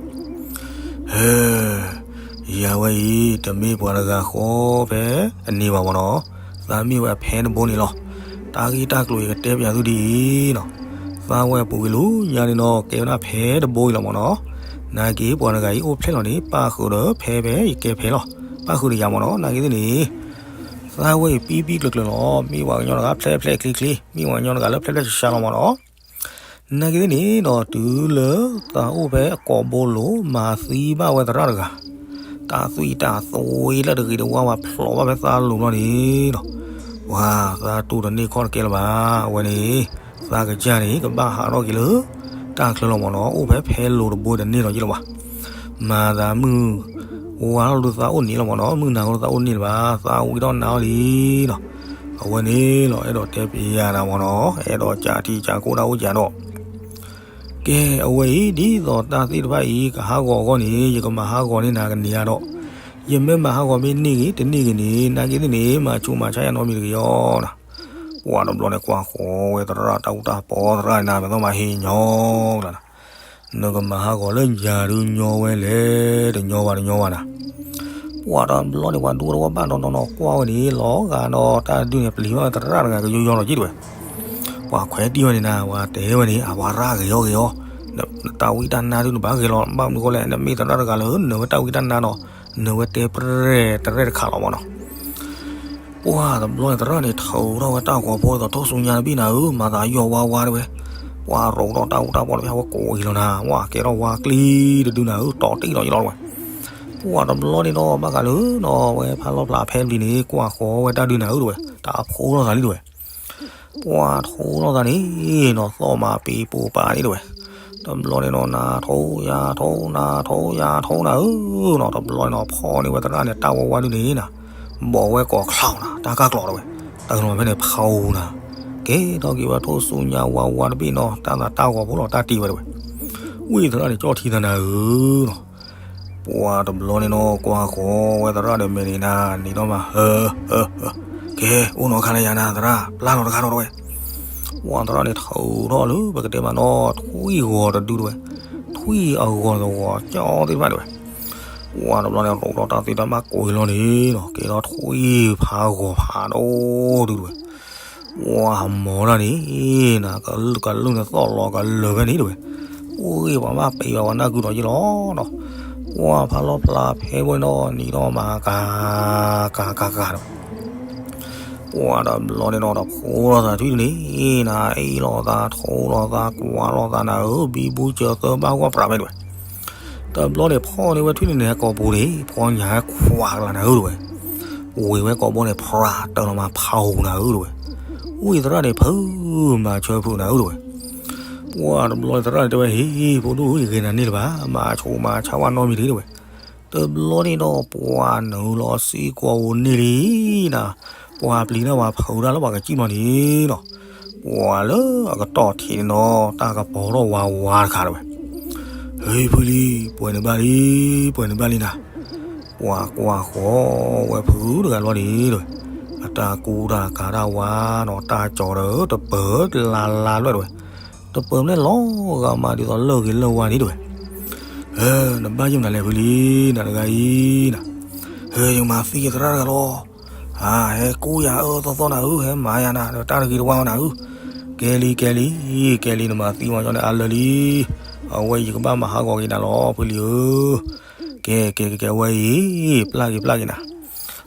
ဟဲ, ယၤဝဲအံၤ တမ့ၢ်ပှၤတဂၤဃီဖဲအန့ၣ်ဘၣ်မးနီၤ, သးမ့ၢ်ဝဲအဖဲတဘိန့ၣ်လီၤ. တၢ်ဂ့ၢ်တၢ်ကျိၤအံၤကတဲပၠးသုဒ်အံၤနီၤ, သးဝဲအပူၤကွံာ်လၢညါန့ၣ်နီၤ ကဲဝဲဒၣ်ဖဲတဘိအံၤလီၤမးနီၤ. နာ်က့ပှၤတဂၤအံၤအိၣ်ဖျဲၣ်လီၤန့ၣ် ပၣ်ဃုာ်ဒီးဖဲဖဲအံၤကဲဖဲလီၤ. ပၣ်ဃုာ်ဒီးယၤမးနီၤ. နာ်က့သ့ၣ်န့ၣ် သးဝဲအံၤပံပံကျၢၤကျၢၤလီၤ. မ့ၢ်ပှၤကညီတဂၤဖျဲၣ်ဖျဲၣ်ချ့ချ့, မ့ၢ်ပှၤကညီတဂၤလၢဖျဲၣ်ဖျဲၣ်ဆှါလီၤမးနီၤ. နာ်က့သ့ၣ်န့ၣ်ဒီး တုၤလၢသးအိၣ်ဖဲအကိာ်ဘိလိၤ မၤသံဘၣ်ဝဲသရၣ်တဂၤ, တၢ်သွံၣ်တၢ်သွံလၢတဂ့ၤတဝါဝဲဖျိးဘၣ်ဖဲသးလိၤလီၤန့ၣ်ဒီး, ပှၤသးတူၢ်တန့ၢ်ခီၣ်တကဲလၢၤဘၣ်. အဝဲန့ၣ် သးကစၢ်န့ၣ် ကဘၣ်ဟးထီၣ်က့ၤလၢတၢ်ချၢလီၤမးနီၤ. အိၣ်ဖဲဖဲလိၤတဘိတန့ၢ်လီၤက့လၢၤဘၣ်. မၤသးမုၢ်ဝါထီၣ်လၢသးအိၣ်န့ၣ်လီၤမးနီၤ. မုၢ်နၤဃီလၢသးအိၣ်န့ၢ်လၢၤဘၣ်. သးဝံထီၣ်နါအီၤလံနီၤ. အဝဲန့ၣ်လီၤ အဲၣ်ဒိးတဲပျးနၤမးနီၤ. အဲၣ်ဒိးကးထံကးကိၢ်တၢ်အိၣ်ကးဒီး ကဲ အဝဲအံၤ ဒ်သိးတၢ်သ့ၣ်တဖၣ်အံၤ ကဟးဂီၤအဂီၢ်န့ၣ် ယကမၤဟးဂီၤန့ၢ်နၤကန့ၢ်ဧါဒီး, ယမ့ၢ်မၤဟးဂီၤမ့ၢ်န့ၢ်ဂ့ၤ တန့ၢ်ဂ့ၤန့ၣ် နာ်က့သ့ၣ်န့ၣ် မၤဆူးမၤဆါယၤနီတမံၤတဂ့ၤအီၤနီၤ. ပှၤတဘျီန့ၣ် ကွၢ်ဃီၤဝဲသရၣ်တၢ်အူတၢ်ပီ သရၣ်န့ၣ် မ့ၢ်သီမၤဟ့ၣ်ညီကျါနီၤ. နကမၤဟးဂီၤလၢယၤဒုးညီဝဲလဲၣ် တညီဘၣ်တညီဘၣ်နၤ. ပှၤတဘျီန့ၣ် ပှၤဒူတဝီဘၣ်နီၤနီၤနီၤ ကွၢ်ဝဲန့ၣ် လီၤဂာ်ဒီးတၢ်ဒုးန့ၣ် ပျံၤဘၣ်ဝဲသရၣ်တဂၤကယီယီလီၤက့တဝဲ. ပှၤခွဲးတံၢ်ဝဲန့ၣ်နၤ ပှၤတဲဝဲန့ၣ် အဝဲရၣ်ဂ့ၤအီၤဂ့ၤအီၤ, နတၢ်ဝံတၢ်နါဒုးနဘၣ်ဂ့ၤလီၤ ဘၣ်မနုၤဃိလဲၣ် နမ့ၢ်သရၣ်တဂၤလၢ နဝဲတၢ်ဝံတၢ်နါနီၤ, နဝဲတဲပြဲၢ်တရဲၣ်တခါလီၤမးနီၤ. ပှၤတဘျီန့ၣ် သရၣ်န့ၣ် ထုးထီၣ်ဝဲတၢ်ဂီၤဖိဒ်သိး ထိၣ်ဆူညါတဘ့ၣ်နၤဧၢ, မၤသးယီၢ်ဝါဝါတဝဲ. ပှၤရိးထီၣ်တၢ်အူတၢ်ပီတဖၣ် ဝဲကိးအံၤလီၤနၤ, ဝဲကဲထီၣ်ဝါကျံတဒုနၤဧၢ, တီၤတံၢ်လီၤယလီၤတဝဲ. ပှၤတဘျီန့ၣ်ဒီး ဘၣ်ဃးလၢနီၤ ဝဲဖးလီၤဖျးဖဲပျံၤန့ၣ် ကွၢ်ဃီၤဝဲတၢ်ဒုးနၤဧၢ တဲဝဲ, တၢ်အဖိလီၤသးလံ တဲဝဲ. ပှၤထိလီၤသးန့ၣ်နီၤ သီၣ်မးပ့ၤပိာ်ပာ်န့ၣ် တဲဝဲ. တဘျီန့ၣ်နီၤ နၤထိယၤထိ နၤထိယၤထိနၤဧၢနီၤ, တဘျီန့ၣ်နီၤ ဖီၣ်န့ၢ်ဝဲသရၣ်န့ၣ် တၢ်ဝါဝါဒုန့ၣ်နၤ, ဘီၣ်ဝဲကိးချီနၤ တၢ်ကၢ်ကျီၤ တဲဝဲ, တၢ်ကလီၤဖဲန့ၣ်ဖးအူနၤ, ကဲထီၣ်က့ၤဝဲထိၣ်ဆူညါဝါဝါတဘ့ၣ်နီၤ တၢ်သးတၢ်ဂီၤဖိလီၤတၢ်တ့ဝဲ တဲဝဲ. ဝံသရၣ်န့ၣ် ကၠီၣ်ထံသးနၤဧၢနီၤ. ပှၤတဘျီန့ၣ်နီၤ ကွၢ်ဃီၤဝဲသရၣ်ဒီးမဲာ်န့ၣ်နၤ နံၤထီၣ်မး ဟၢ ဟၢ ဟၢ, ကဲ အိၣ်နီၤခါလၢယၤနၤ သရၣ် ပျၢ်လီၤတခါဒီး တဲဝဲ. ပှၤသရၣ်န့ၣ် ထုးထီၣ်လၢ ပကတဲမးနီၤ ထွံၣ်ဂီၤတဒု တဲဝဲ, ထွံၣ်အဂီၤတဂီၤ ကၠီသ့ၣ်တဖၣ် တဲဝဲ. ပှၤတဘျီန့ၣ် ရိးထီၣ်တၢ်သ့တၢ်ဘၣ်ကိးလီၤန့ၣ်နီၤ ကဲထီၣ်ထွံၣ်ဖးဂီၤဖးဒိၣ်ဒု တဲဝဲ. ပှၤမီၤတၢ်န့ၣ်နၤ ကလုၢ်န့ၣ်သီၣ်လီၤကလုၢ်ဖဲန့ၣ် တဲဝဲ. အိၣ်ဂ့ၤပှၤဘၣ်ပံၤဘၣ်ပှၤနၢ်ကုဒီးယ့ၢ်လီၤနီၤ. ပှၤဖးလီၤဖျးဖဲဝဲနီၤ နံၤထီၣ်မး ကၤ ကၤ ကၤ ကၤ တဲဝဲ. ပှၤတဘျီန့ၣ်နီၤ တဖိလီၤသးထွံၣ်န့ၣ်နၤ အ့ၣ်လိာ်သး ထိလီၤသး ကွၢ်လိာ်သးနၤဧၢ ဘံဘူစၢၤသၢဘၣ်ဂီၢ်ပြးဖဲ တဲဝဲ. တဘျီန့ၣ် ဖီၣ်န့ၢ်ဝဲထွံၣ်န့ၣ်န့ၣ် ကိာ်ပူၤန့ၣ် ဖီညါခွးကလးနၤဧၢ တဲဝဲ. ဝ့ၤဝဲကိာ်ဘီန့ၣ် ဖြးတၢ်လီၤမးဖးဟူနၤဧၢ တဲဝဲ. ဝံသရၣ်န့ၣ် ဖုမၤဆၢဖုနၤဧၢ တဲဝဲ. ပှၤတဘျီန့ၣ်သရၣ်န့ၣ်တဲဝဲ ဟ့ၣ် ဖိဒိၣ်ဧၢ ယဂ့ၤနၤန့ၢ်လၢၤဘၣ် မၤဆိးမၤဆါဝဲနီတမံၤတဂ့ၤ တဲဝဲ. တဘျီန့ၣ်ဒီး ပှၤနုာ်လီၤစံးကွၢ်အိၣ်န့ၢ်လံနၤ, ပှၤပျံၤတၢ်ပှၤဖုးတၢ်လၢပှၤကစံၣ်လီၤန့ၣ်နီၤ, ပှၤလၢအကတီၢ်ထံးန့ၣ်နီၤ တၢ်ကပီၤထီၣ်ဝါဝါတခါ တဲဝဲ. ဟ့ၣ် ဖုလံ, ပှဲၤန့ၣ်ဘၣ်လံ, ပှဲၤန့ၣ်ဘၣ်လံနၤ. ပှၤကွၢ်ဃီၤဝဲဖုတဂၤလီၤန့ၣ် တဲဝဲ, အတၢ်ကူတၢ်ကၤတၢ်ဝါနီၤ တၢ်ကၠီၤဒီးတပၢၤလါလါလၢ တဲဝဲ, တပၢၤမ့ၢ်လီၤဂာ်မးဒ်သိးလၢၢ်ဂ့ၤလၢၢ်ဝါန့ၣ် တဲဝဲ. နဘၣ်ယိၣ်မနုၤလဲၣ်ဖုလံ, နတဂၤအံၤနၤ, ဟဲ ယကမၤသံယသရၣ်တဂၤလီၤ. ဟဲကူယၤအၢသီသီနၤဧၢ, ဟဲမၤယၤနၤ တၢ်တဂ့ၤတဝါနၤဧၢ. ကဲလံ ကဲလံ, ကဲလံနမၤသံမီၤညီန့ၣ်အါလၢာ်လံ. အဝဲအံၤယကဘၣ်မၤဟးဂီၤက့ၤနၤလီၤ ဖုလံဧၢ. ကဲ ကဲ ကဲ ကဲ အဝဲအံၤ ပျၢ်က့ၤ ပျၢ်က့ၤနၤ.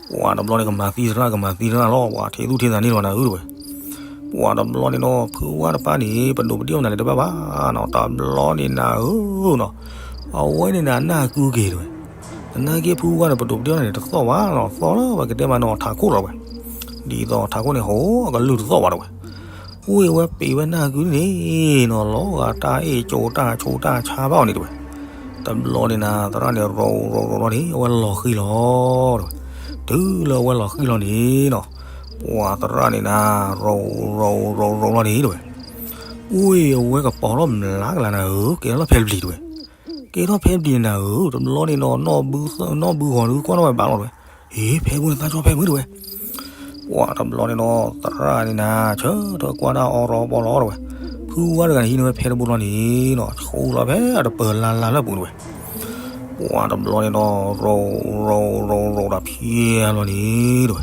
ပှၤတဘျီန့ၣ် ကမၤသံသရၣ် ကမၤသံသရၣ်လီၤ. ပှၤထံသူၣ်ထံသးန့ၣ်လီၤနၤဧၢ တဲဝဲ. ပှၤတဘျီန့ၣ်နီၤ ဖုဝါတဖၣ်န့ၣ် ပဒိးပဒ့ၣ်အီၤနၤန့ၣ်တဘၣ်ဘၣ်နီၤ, တဘျီန့ၣ်နၤဧၢနီၤ, အဝဲန့ၣ်နၤနၢ်ကုက့ၤ တဲဝဲ. သနာ်က့ဖုဝါန့ၣ် ပဒိးပဒ့ၣ်အီၤနၤန့ၣ် တသီၣ်ဘၣ်နီၤ, သီၣ်လၢပကတဲမးနီၤ ထးခိၣ်လီၤ တဲဝဲ. ဒ်သိးထးခိၣ်န့ၣ် ဟိအကလုၢ်တသီၣ်ဘၣ် တဲဝဲ. အိၣ်ဝဲပ့ၤဝဲနၢ်ကုန့ၣ်နီၤ လီၤဂာ်တၢ်အ့ၣ်ကၠိတၢ်ဆိတၢ်ဆါဘၣ်အီၤန့ၣ် တဲဝဲ. တဘျီန့ၣ်နၤ သရၣ်န့ၣ် ရိးရိးရိးလီၤန့ၣ် အဝဲလီၤဃံၤလီၤ တဲဝဲ. တုၤလၢအဝဲလီၤဃံၤလီၤန့ၣ်နီၤ, ပှၤသရၣ်န့ၣ်နၤ ရိးရိးရိးရိးလီၤန့ၣ် တဲဝဲ. အိၣ်အဝဲကပီၤထီၣ်မျးကလးနၤဧၢ, ကဲထီၣ်ဖဲပျံၤ တဲဝဲ. ကဲထီၣ်ဖဲပျံၤနၤဧၢ, တဘျီန့ၣ်နီၤ နီၢ်ဘုဂီၤဒုးကွၢ်ထီၣ်ဝဲဘၣ်လီၤ တဲဝဲ. ဟ့ၣ် ဖဲပူၤန့ၣ်သးကၠီဖဲမုၢ် တဲဝဲ. ပှၤတဘျီန့ၣ်နီၤ သရၣ်န့ၣ်နၤ ဆၢထၢၣ်ကွၢ်တၢ်အီရီပီလီၤ တဲဝဲ. ဖုဝါတဂၤန့ၣ်ဟံးန့ၢ်ဝဲဖဲတဘိလီၤန့ၣ်နီၤ ဆူလီၤဖဲအတပၢၤလါလါလၢအပူၤ တဲဝဲ. ပှၤတဘျီန့ၣ်နီၤ ရိးရိးရိးရိးဒီးဖံလီၤန့ၣ် တဲဝဲ.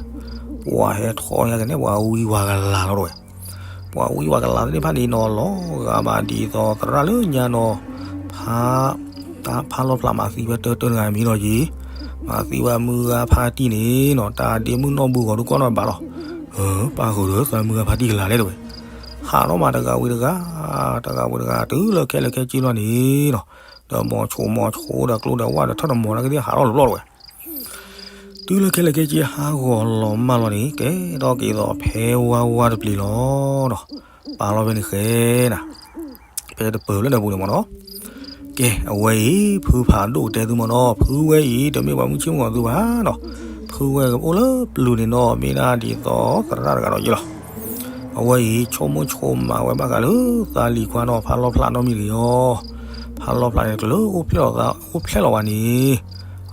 ပှၤဟဲထီၣ်ညါကန့ၣ် ပှၤဝံဝၤကလၤလီၤ တဲဝဲ. ပှၤဝံဝၤကလၤသ့ၣ်တဖၣ်န့ၣ်နီၤ လီၤဂာ်မးဒ်သိးသရၣ်လၢညါနီၤ ဖး တၢ်ဖးလီၤဖျးမၤသံဝဲတၢ်တၢ်တဂၤမံၤလီၤက့ၤ, မၤသံဝဲမုၢ်ဂၤဖါတံၢ်န့ၣ်နီၤ တၢ်ဒ့မုၣ်နီၢ်ဘုဂီၤဒုးကွၢ်ထီၣ်ဝဲဘၣ်လီၤ. ပၢ်ဃုာ်ဒီးသးမုၢ်ဂၤဖါတံၢ်ကလၤလဲၣ် တဲဝဲ. ဟးထီၣ်မးတဂၤဝံၤတဂၤ, တဂၤဝံၤတဂၤ တုၤလၢခဲလၢာ်ခဲဆ့လီၤန့ၣ်နီၤ ဒီးမိၤဆိမိၤဆိဒီးကျိဒီးဝၣ်ဒီးထၢၣ်ဒီးမိၤနာ်က့သ့ၣ်ဟးထီၣ်တဘျီ တဲဝဲ. တုၤလၢခဲလၢာ်ခဲဆ့ဟးဂီၤလီၤမၢ်လီၤန့ၣ် ကဲထီၣ်က့ၤသိးဖဲဝါဝါတပျံၤလီၤနီၤ. ပာ်လီၤဖဲန့ၣ်ဃဲနၤ, ဖဲတပၢၤလၢဒီးပူၤန့ၣ်မ့ၢ်နီၤ. ကဲ အဝဲအံၤ ဖုဖးဒိၣ်တဲသုမ့ၢ်နီၤ, ဖုဝဲအံၤ တမ့ၢ်ပှၤမုၢ်ဆ့ၣ်မုၢ်ဂီၤသုဘၣ်နီၤ. ဖုဝဲကအိၣ်လၢပျုၤန့ၣ်နီၤ မ့ၢ်ဒၣ်ဒ်သိးသရၣ်တဂၤဒီးယ့ၢ်လီၤ. အဝဲအံၤ ဆိကမိၣ်ဆိကမးဝဲဘၣ်ဃးလၢ သးလံၤခွါနီၤ ဖးလီၤဖျးနီတမံၤတဂ့ၤအီၤ, ဖးလီၤဖျးန့ၣ် တလၢအိၣ်ဖျဲၣ်လီၤသး အိၣ်ဖျဲၣ်လီၤဘၣ်န့ၣ်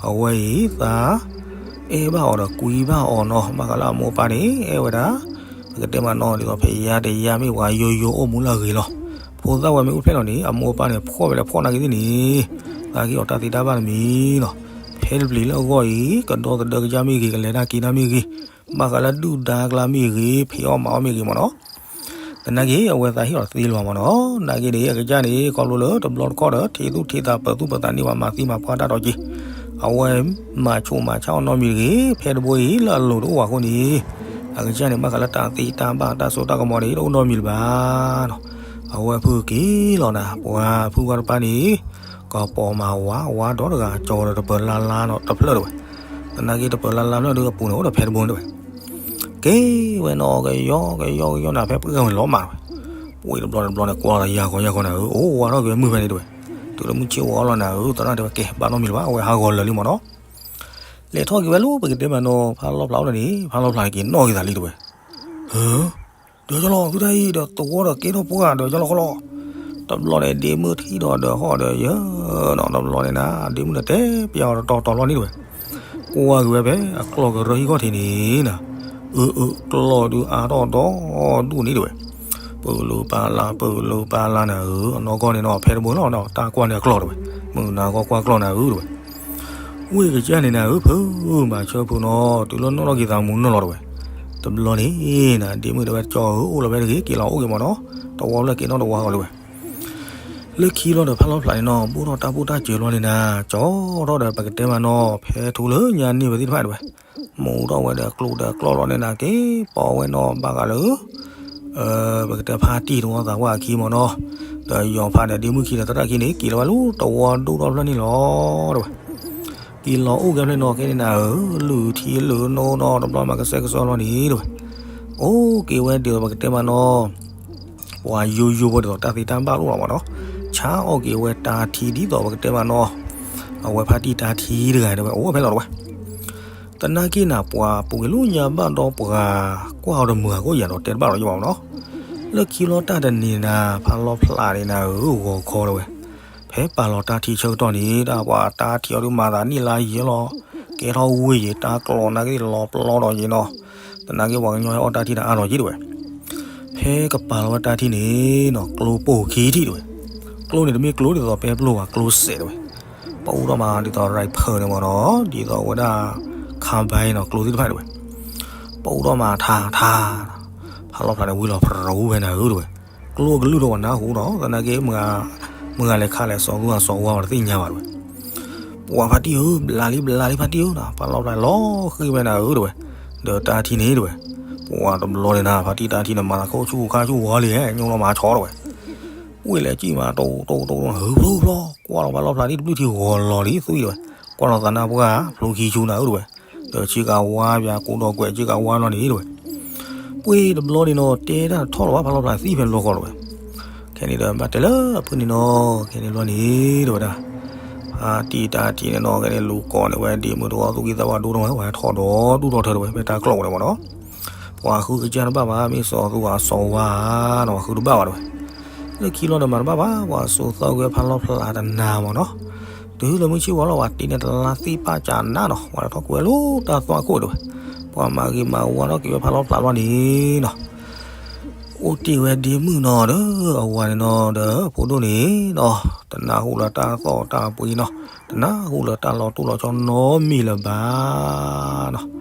အဝဲအံၤ သးအဲၣ်ဘၣ်အီၤဒီးကွံဘၣ်အီၤနီၤ. ဘၣ်ဃးလၢအမိၢ်အပၢ်န့ၣ် အဲၣ်ဝဲဒၣ် ပကတဲမးနီၤ ဒ်သိးဖဲယါတယါမ့ၢ်ပှၤယိယိအိၣ်မူလၢအဂ့ၤလီၤ. ဖိသၣ်ဝဲမ့ၢ်အိၣ်ဖျဲၣ်လီၤန့ၣ် အမိၢ်အပၢ်န့ၣ် ဖှီၣ်ဝဲလၢဖှီၣ်နာ်က့သ့ၣ်န့ၣ် သးက့ၤအီၤတၢ်သ့တၢ်ဘၣ်တမံၤနီၤ. ဖဲတပျံၤလၢအဂီၢ်အံၤ ကဒီသဒၢကစၢ်မ့ၢ်ဂ့ၤ ကလဲၤတၢ်က့ၤတၢ်မ့ၢ်ဂ့ၤ ဘၣ်ဃးလၢဒုၣ်ဒါကျါမ့ၢ်ဂ့ၤ ဖံးအီၣ်မၤအီၣ်မ့ၢ်ဂ့ၤမ့ၢ်နီၤ. သနာ်က့ အဝဲသးဟ့ၣ်အီၤသ့လီၤမ့ၢ်နီၤ. နာ်က့န့ၣ် အကစၢ်န့ၣ် ခီဖျိလၢတဘျီတခီၣ်ဒီး ထံၣ်သူၣ်ထံၣ်သးပၢၤသူၣ်ပၢၤသးန့ၢ်ပှၤမၤသံမၤပှၢ်တၢ်ဒီးက့ၤ အဝဲမၤဆိးမၤဆါအီၤနီတမံၤတဂ့ၤ. ဖဲတဘိအံၤလၢအလိၤတအိၣ်ဘၣ်အဃိန့ၣ် အကစၢ်န့ၣ် ဘၣ်ဃးလၢတၢ်သ့တၢ်ဘၣ်တၢ်စိတၢ်ကမီၤန့ၣ် တအိၣ်နီတမံၤလၢၤဘၣ်နီၤ. အဝဲဖုက့ၤလီၤနၤ ပှၤဖုဝါတဖၣ်န့ၣ် ကပီၤမၤဝါဝါဒီတဂၤ ကၠီဒီးတပၢၤလါလါနီၤတဖျၢၣ်တဝဲ. သနာ်က့တပၢၤလါလါဖျၢၣ်ဒီးအပူၤန့ၣ် အိၣ်ဒီးဖဲတဘိန့ၣ်တဝဲ. က့ၤဝဲနီၤ ကယီကယီကယီန့ၣ် ဖဲပှၢ်ဝဲလီၤမးတဝဲ. ပှ့ၤတဘျီတဘျီန့ၣ် ကွၢ်လီၤယၤဂီၤယၤဂီၤနၤဧၢ, အိၣ်ဝါထီၣ်က့ၤဝဲမုၢ်ဖဲန့ၣ်တဝဲ. တုၤလၢမုၢ်ဆ့ၣ်ဝါလီၤနၤဧၢ, သရၣ်တဲဝဲ ကဲ ဘၣ်နီတမံၤလၢၤဘၣ်, အဝဲဟးဂီၤလၢာ်လံမးနီၤ. လဲၤထီၣ်က့ၤဝဲလၢပကတဲမးနီၤ ဖးလီၤဖျးအိၣ်န့ၣ် ဖးလီၤဖျးန့ၣ်က့ၤနီၣ်က့ၤသးလံတဝဲ. ဟၢ ဒီးကၠီလီၤ သုတၢ်အံၤဒီးသဝီဒီးက့ၤထီၣ်ပှၢ်ဒီးကၠီလီၤဃီလီၤ. တဘျီန့ၣ် ဒ့မုၣ်ထံၣ်ဒီးဒီးဟီၣ်ဒီးယၢၤနီၤ, တဘျီန့ၣ်နၤ ဒ့မုၣ်န့ၣ်တဲပျးအီၤတတီၤတီၤလီၤန့ၣ်တဝဲ. ကွၢ်က့ၤဝဲဖဲအကျီၢ်ကရၢဟံၣ်ခီၣ်ထံးန့ၣ်နၤ, အၢအၢ ကျီၢ်ဒုးအါထီၣ်ဒီဒူၣ်န့ၣ်တဝဲ. ပၢၢ်လိာ်ပၢၢ်လါ ပၢၢ်လိာ်ပၢၢ်လါနၤဧၢ, အနီၢ်ကီၢ်န့ၣ်နီၤ ဖဲတဘိလီၤနီၤ တၢ်ကွၢ်န့ၣ်အကျီၢ်တဝဲ. မုၢ်နၤဂီၢ်ကွၢ်ကျီၢ်နၤဧၢတဝဲ. ဝ့ၢ်ကစၢ်န့ၣ်နၤဧၢ ဖုမၤဆၢဖုနီၤ တုၤလၢနီၣ်ထီၣ်က့ၤသးမူနီၢ်လီၤတဝဲ. တဘျီန့ၣ်နၤ ဒ့မုၣ်တဲဝဲ ကၠီဧၢ အိၣ်လီၤဝဲတဂ့ၤ က့ၤလီၤအိၣ်က့ၤမးနီၤ, တဝီဖျၢၣ်က့ၤနီၣ်တဝီဃီလၢဝဲ. လၢခံလီၤဒီးဖးလီၤဖျးန့ၣ်နီၤ ဘူးထီၣ်တၢ်ပူၣ်တၢ်စၢၤလီၤန့ၣ်နၤ, ကၠီထီၣ်ဒီးပကတဲမးနီၤ ဖဲထူလၢညါန့ၢ်ဝဲသ့ၣ်တဖၣ်တဝဲ. မူထီၣ်ဝဲဒီးကျိဒီးကျီၢ်လီၤန့ၣ်နၤ က့ၤပိာ်ဝဲနီၤ ဘၣ်ဃးလၢ ပကတဲဖါတံၢ်တဝီသးပှၢ်အခံမးနီၤ, ဒီးယီၤဖးဒီးဒ့မုၣ်ခံဒီးသရၣ်ခံန့ၣ် က့ၤလီၤဝဲလၢတဝီဒူၣ်ထီၣ်ဖျၢၣ်န့ၣ်လီၤတဝဲ. က့ၤလီၤအိၣ်က့ၤဖျၢၣ်နီၤ ခဲန့ၣ်နၤဧၢ, လုၢ်ထံလုၢ်နိနီၤ တဘျီမးကစဲကစီလီၤန့ၣ်တဝဲ. အိၣ်က့ၤဝဲဒ်သိးပကတဲမးနီၤ ပှၤယိယိဖိဒ်သိးတၢ်သ့တၢ်ဘၣ်လိၣ်လီၤမးနီၤ, ဆါအီၣ်က့ၤဝဲတၢ်ထံဒ်သိးပကတဲမးနီၤ, အဝဲဖါတံၢ်တၢ်ထံတဂၤဒဝဲ အိၣ်ဝဲဖဲလီၤတဝဲ. သနာ်က့နၤ ပှၤပူၤကွံာ်လၢညါဘၣ်ဒီးပှၤ ကွၢ်အီၤတမုာ်အကိၣ်ယၤဒီးတဲတဘၣ်လီၤယဘၣ်မးနီၤ. လၢခံလီၤတၢ်တနံၤနၤ ဖးလီၤဖျးန့ၣ်နၤဧၢ ဂီၤခီတဝဲ. ဖဲပာ်လီၤတၢ်ထံဆၢကတီၢ်န့ၣ် တၢ်ပှၤတၢ်ထံအီၤဒုးမၤသးနံၣ်လါယဲလီၤ, ကဲထီၣ်ဝ့ၢ်ယံၤ တၢ်ကျီးနာ်က့လီၤပျီဒီးယံၤနီၤ, သနာ်က့ပှၤကညီဟဲအီၣ်တၢ်ထံဒီးအါလီၤယံၤတဝဲ. ဖဲကပာ်လီၤဝဲတၢ်ထံန့ၣ်နီၤ ကျိပိၢ်ခံထံၣ်တဝဲ. ကျိန့ၣ်တမ့ၢ်ကျိဒ်သိးပဲပျိဝဲ ကျိစဲးတဝဲ. ပအူထီၣ်မးဒ်သိး rifle န့ၣ်မးနီၤ ဒ်သိးဝဲဒၣ် carbine နီၤ ကျိသ့ၣ်တဖၣ်တဝဲ. ပအူထီၣ်မးထးထး ဖးလီၤဖျးန့ၣ်ဝံၤလီၤဖရူဝဲနၤဧၢတဝဲ. ကျိအကလုၢ်ဒီးပှၤနၢ်ဟူနီၤ သနာ်က့ မုၢ်ဂၤလဲၤခးလဲၤစီၤသူအစီၤဝါဝဲတသ့ၣ်ညါဘၣ်တဝဲ. ပှၤဖါတံၢ်ဧၢ ဘျးလံဘျးလံဖါတံၢ်ဧၢနီၤ ဖးလီၤဖျးလီၤဃံဝဲနၤဧၢတဝဲ. ဒီးတၢ်ထံန့ၣ်တဝဲ. ပှၤတဘျီန့ၣ်နၤ ဖါတံၢ်တၢ်ထံန့ၣ် မၤသးခိၣ်ဆူၣ်ခါဆူၣ်ဝီလံ ညိၣ်လီၤမၤဆီတဝဲ. ဝ့ၢ်လဲၤစံၣ်မးတိၢ်တိၢ်တိၢ် ဟၢဖျိဖျီ ကွၢ်လီၤဖးလီၤဖျးဒ်တဘျုးထံဂီၤလီၤလံ သွံၣ်တဝဲ. ကွၢ်လီၤသးနၢ်ပှၢ် ဖျိခံဆူနၤဧၢတဝဲ. ဒီးဆ့ကၤဝါပၠး ကူဒီးကွဲးဆ့ကၤဝါလီၤန့ၣ်တဝဲ. ပှ့ၤတဘျီန့ၣ်နီၤ တဲတၢ်ထီၣ်လီၤဘၣ် ဖးလီၤဖျးသံဖဲလီၢ်ဃီတဝဲ. ခဲန့ၣ်ဒီး ဘၣ်တဲလၢအဖုန့ၣ်နီၤ ခဲန့ၣ်ဘျီန့ၣ်တဝဲဒၣ် ဖါတံၢ်တၢ်ထံန့ၣ်နီၤ ခဲန့ၣ်လူၤကိးန့ၢ်ဝဲဒ့မုၣ်တဝီ သူၣ်က့သးပှၢ်ဒိၣ်ထီၣ်ဝဲ ပှၤဟဲထီၣ်ဒီးဒူၣ်ထီၣ်ထၢတဝဲ ဖဲတၢ်ကျီၢ်ဝဲန့ၣ်မးနီၤ. ပှၤဃုကစၢ်တဘၣ်ဘၣ် မ့ၢ်စီၤသူအစီၤဝါနီၤ ပှၤဃုတဘၣ်ဘၣ်တဝဲ. လၢခံလီၤဒီးမၤတဘၣ်ဘၣ် ပှၤစိာ်သီကွံာ်ဝဲဖးလီၤဖျးတနၤမးနီၤ. တုၤလၢမုၢ်ဆ့ၣ်ဝါလီၤ ပှၤတ့န့ၢ်တလါသ့ၣ်ပၣ်ကနါနီၤ ပှၤထီၣ်ကွံာ်ဝဲလၢတၢ်သွၣ်ခိၣ်တဝဲ. ပှၤမၤဂ့ၤမၤဝါထီၣ်က့ၤဝဲဖးလီၤဖျးလီၤန့ၣ်နီၤ အိၣ်တ့ၢ်ဝဲဒ့မုၣ်နီၤဒီး အဝၤန့ၣ်နီၤဒီး ဖိဒိၣ်န့ၣ်နီၤ တနၢ်ဟူလၢတၢ်သီၣ်တၢ်ပှ့ၤနီၤ တနၢ်ဟူလၢတၢ်လီၤတူၢ်လီၤဆီနီတမံၤလၢၤဘၣ်နီၤ.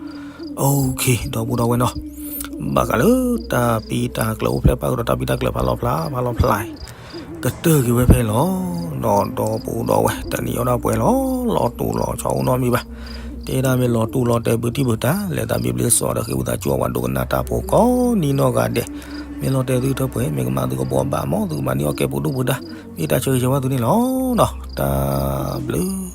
အိၣ်ခ့ ဒီပုၢ်ဒီဝဲၢ်နီၤ ဘၣ်ဃးလၢတၢ်ပံတၢ်ကျၢၤအိၣ်ဖျဲၣ်ပာ်ဃုာ်ဒီးတၢ်ပံတၢ်ကျၢၤဖးလီၤဖျး ဖးလီၤဖျး ကတၢၢ်က့ၤဝဲဖဲလီၤနီၤ ဒီပုၢ်ဒီဝဲၢ် တနံၤအံၤဒၣ်ပှဲၤလီၤ လီၤတူၢ်လီၤဆီအိၣ်နီတမံၤဘၣ်. တဲဒၣ်မ့ၢ်လီၤတူၢ်လီၤတဲာ်ဘုတံၢ်ဘုတၢ် လဲၤသးဘျ့ဘျ့စီဒီးဃ့ဝံသးစူၤအဝဲဒိကနၣ်တၢ်ဖိကိးနံၤနီၢ်ဂၤဒဲး. မ့ၢ်လီၤတဲာ်သုထၢပှဲၤ မ့ၢ်ကမၣ်သုကဘှီဘၣ် မ်သုကမၤန့ၢ်အီၣ်ကဲပူၤဒိၣ်ပူၤဒါ မ့ၢ်တၢ်ဆၢဂ့ၤဆၢဝါသုန့ၣ်လီၤနီၤ တၢ်ဘျုး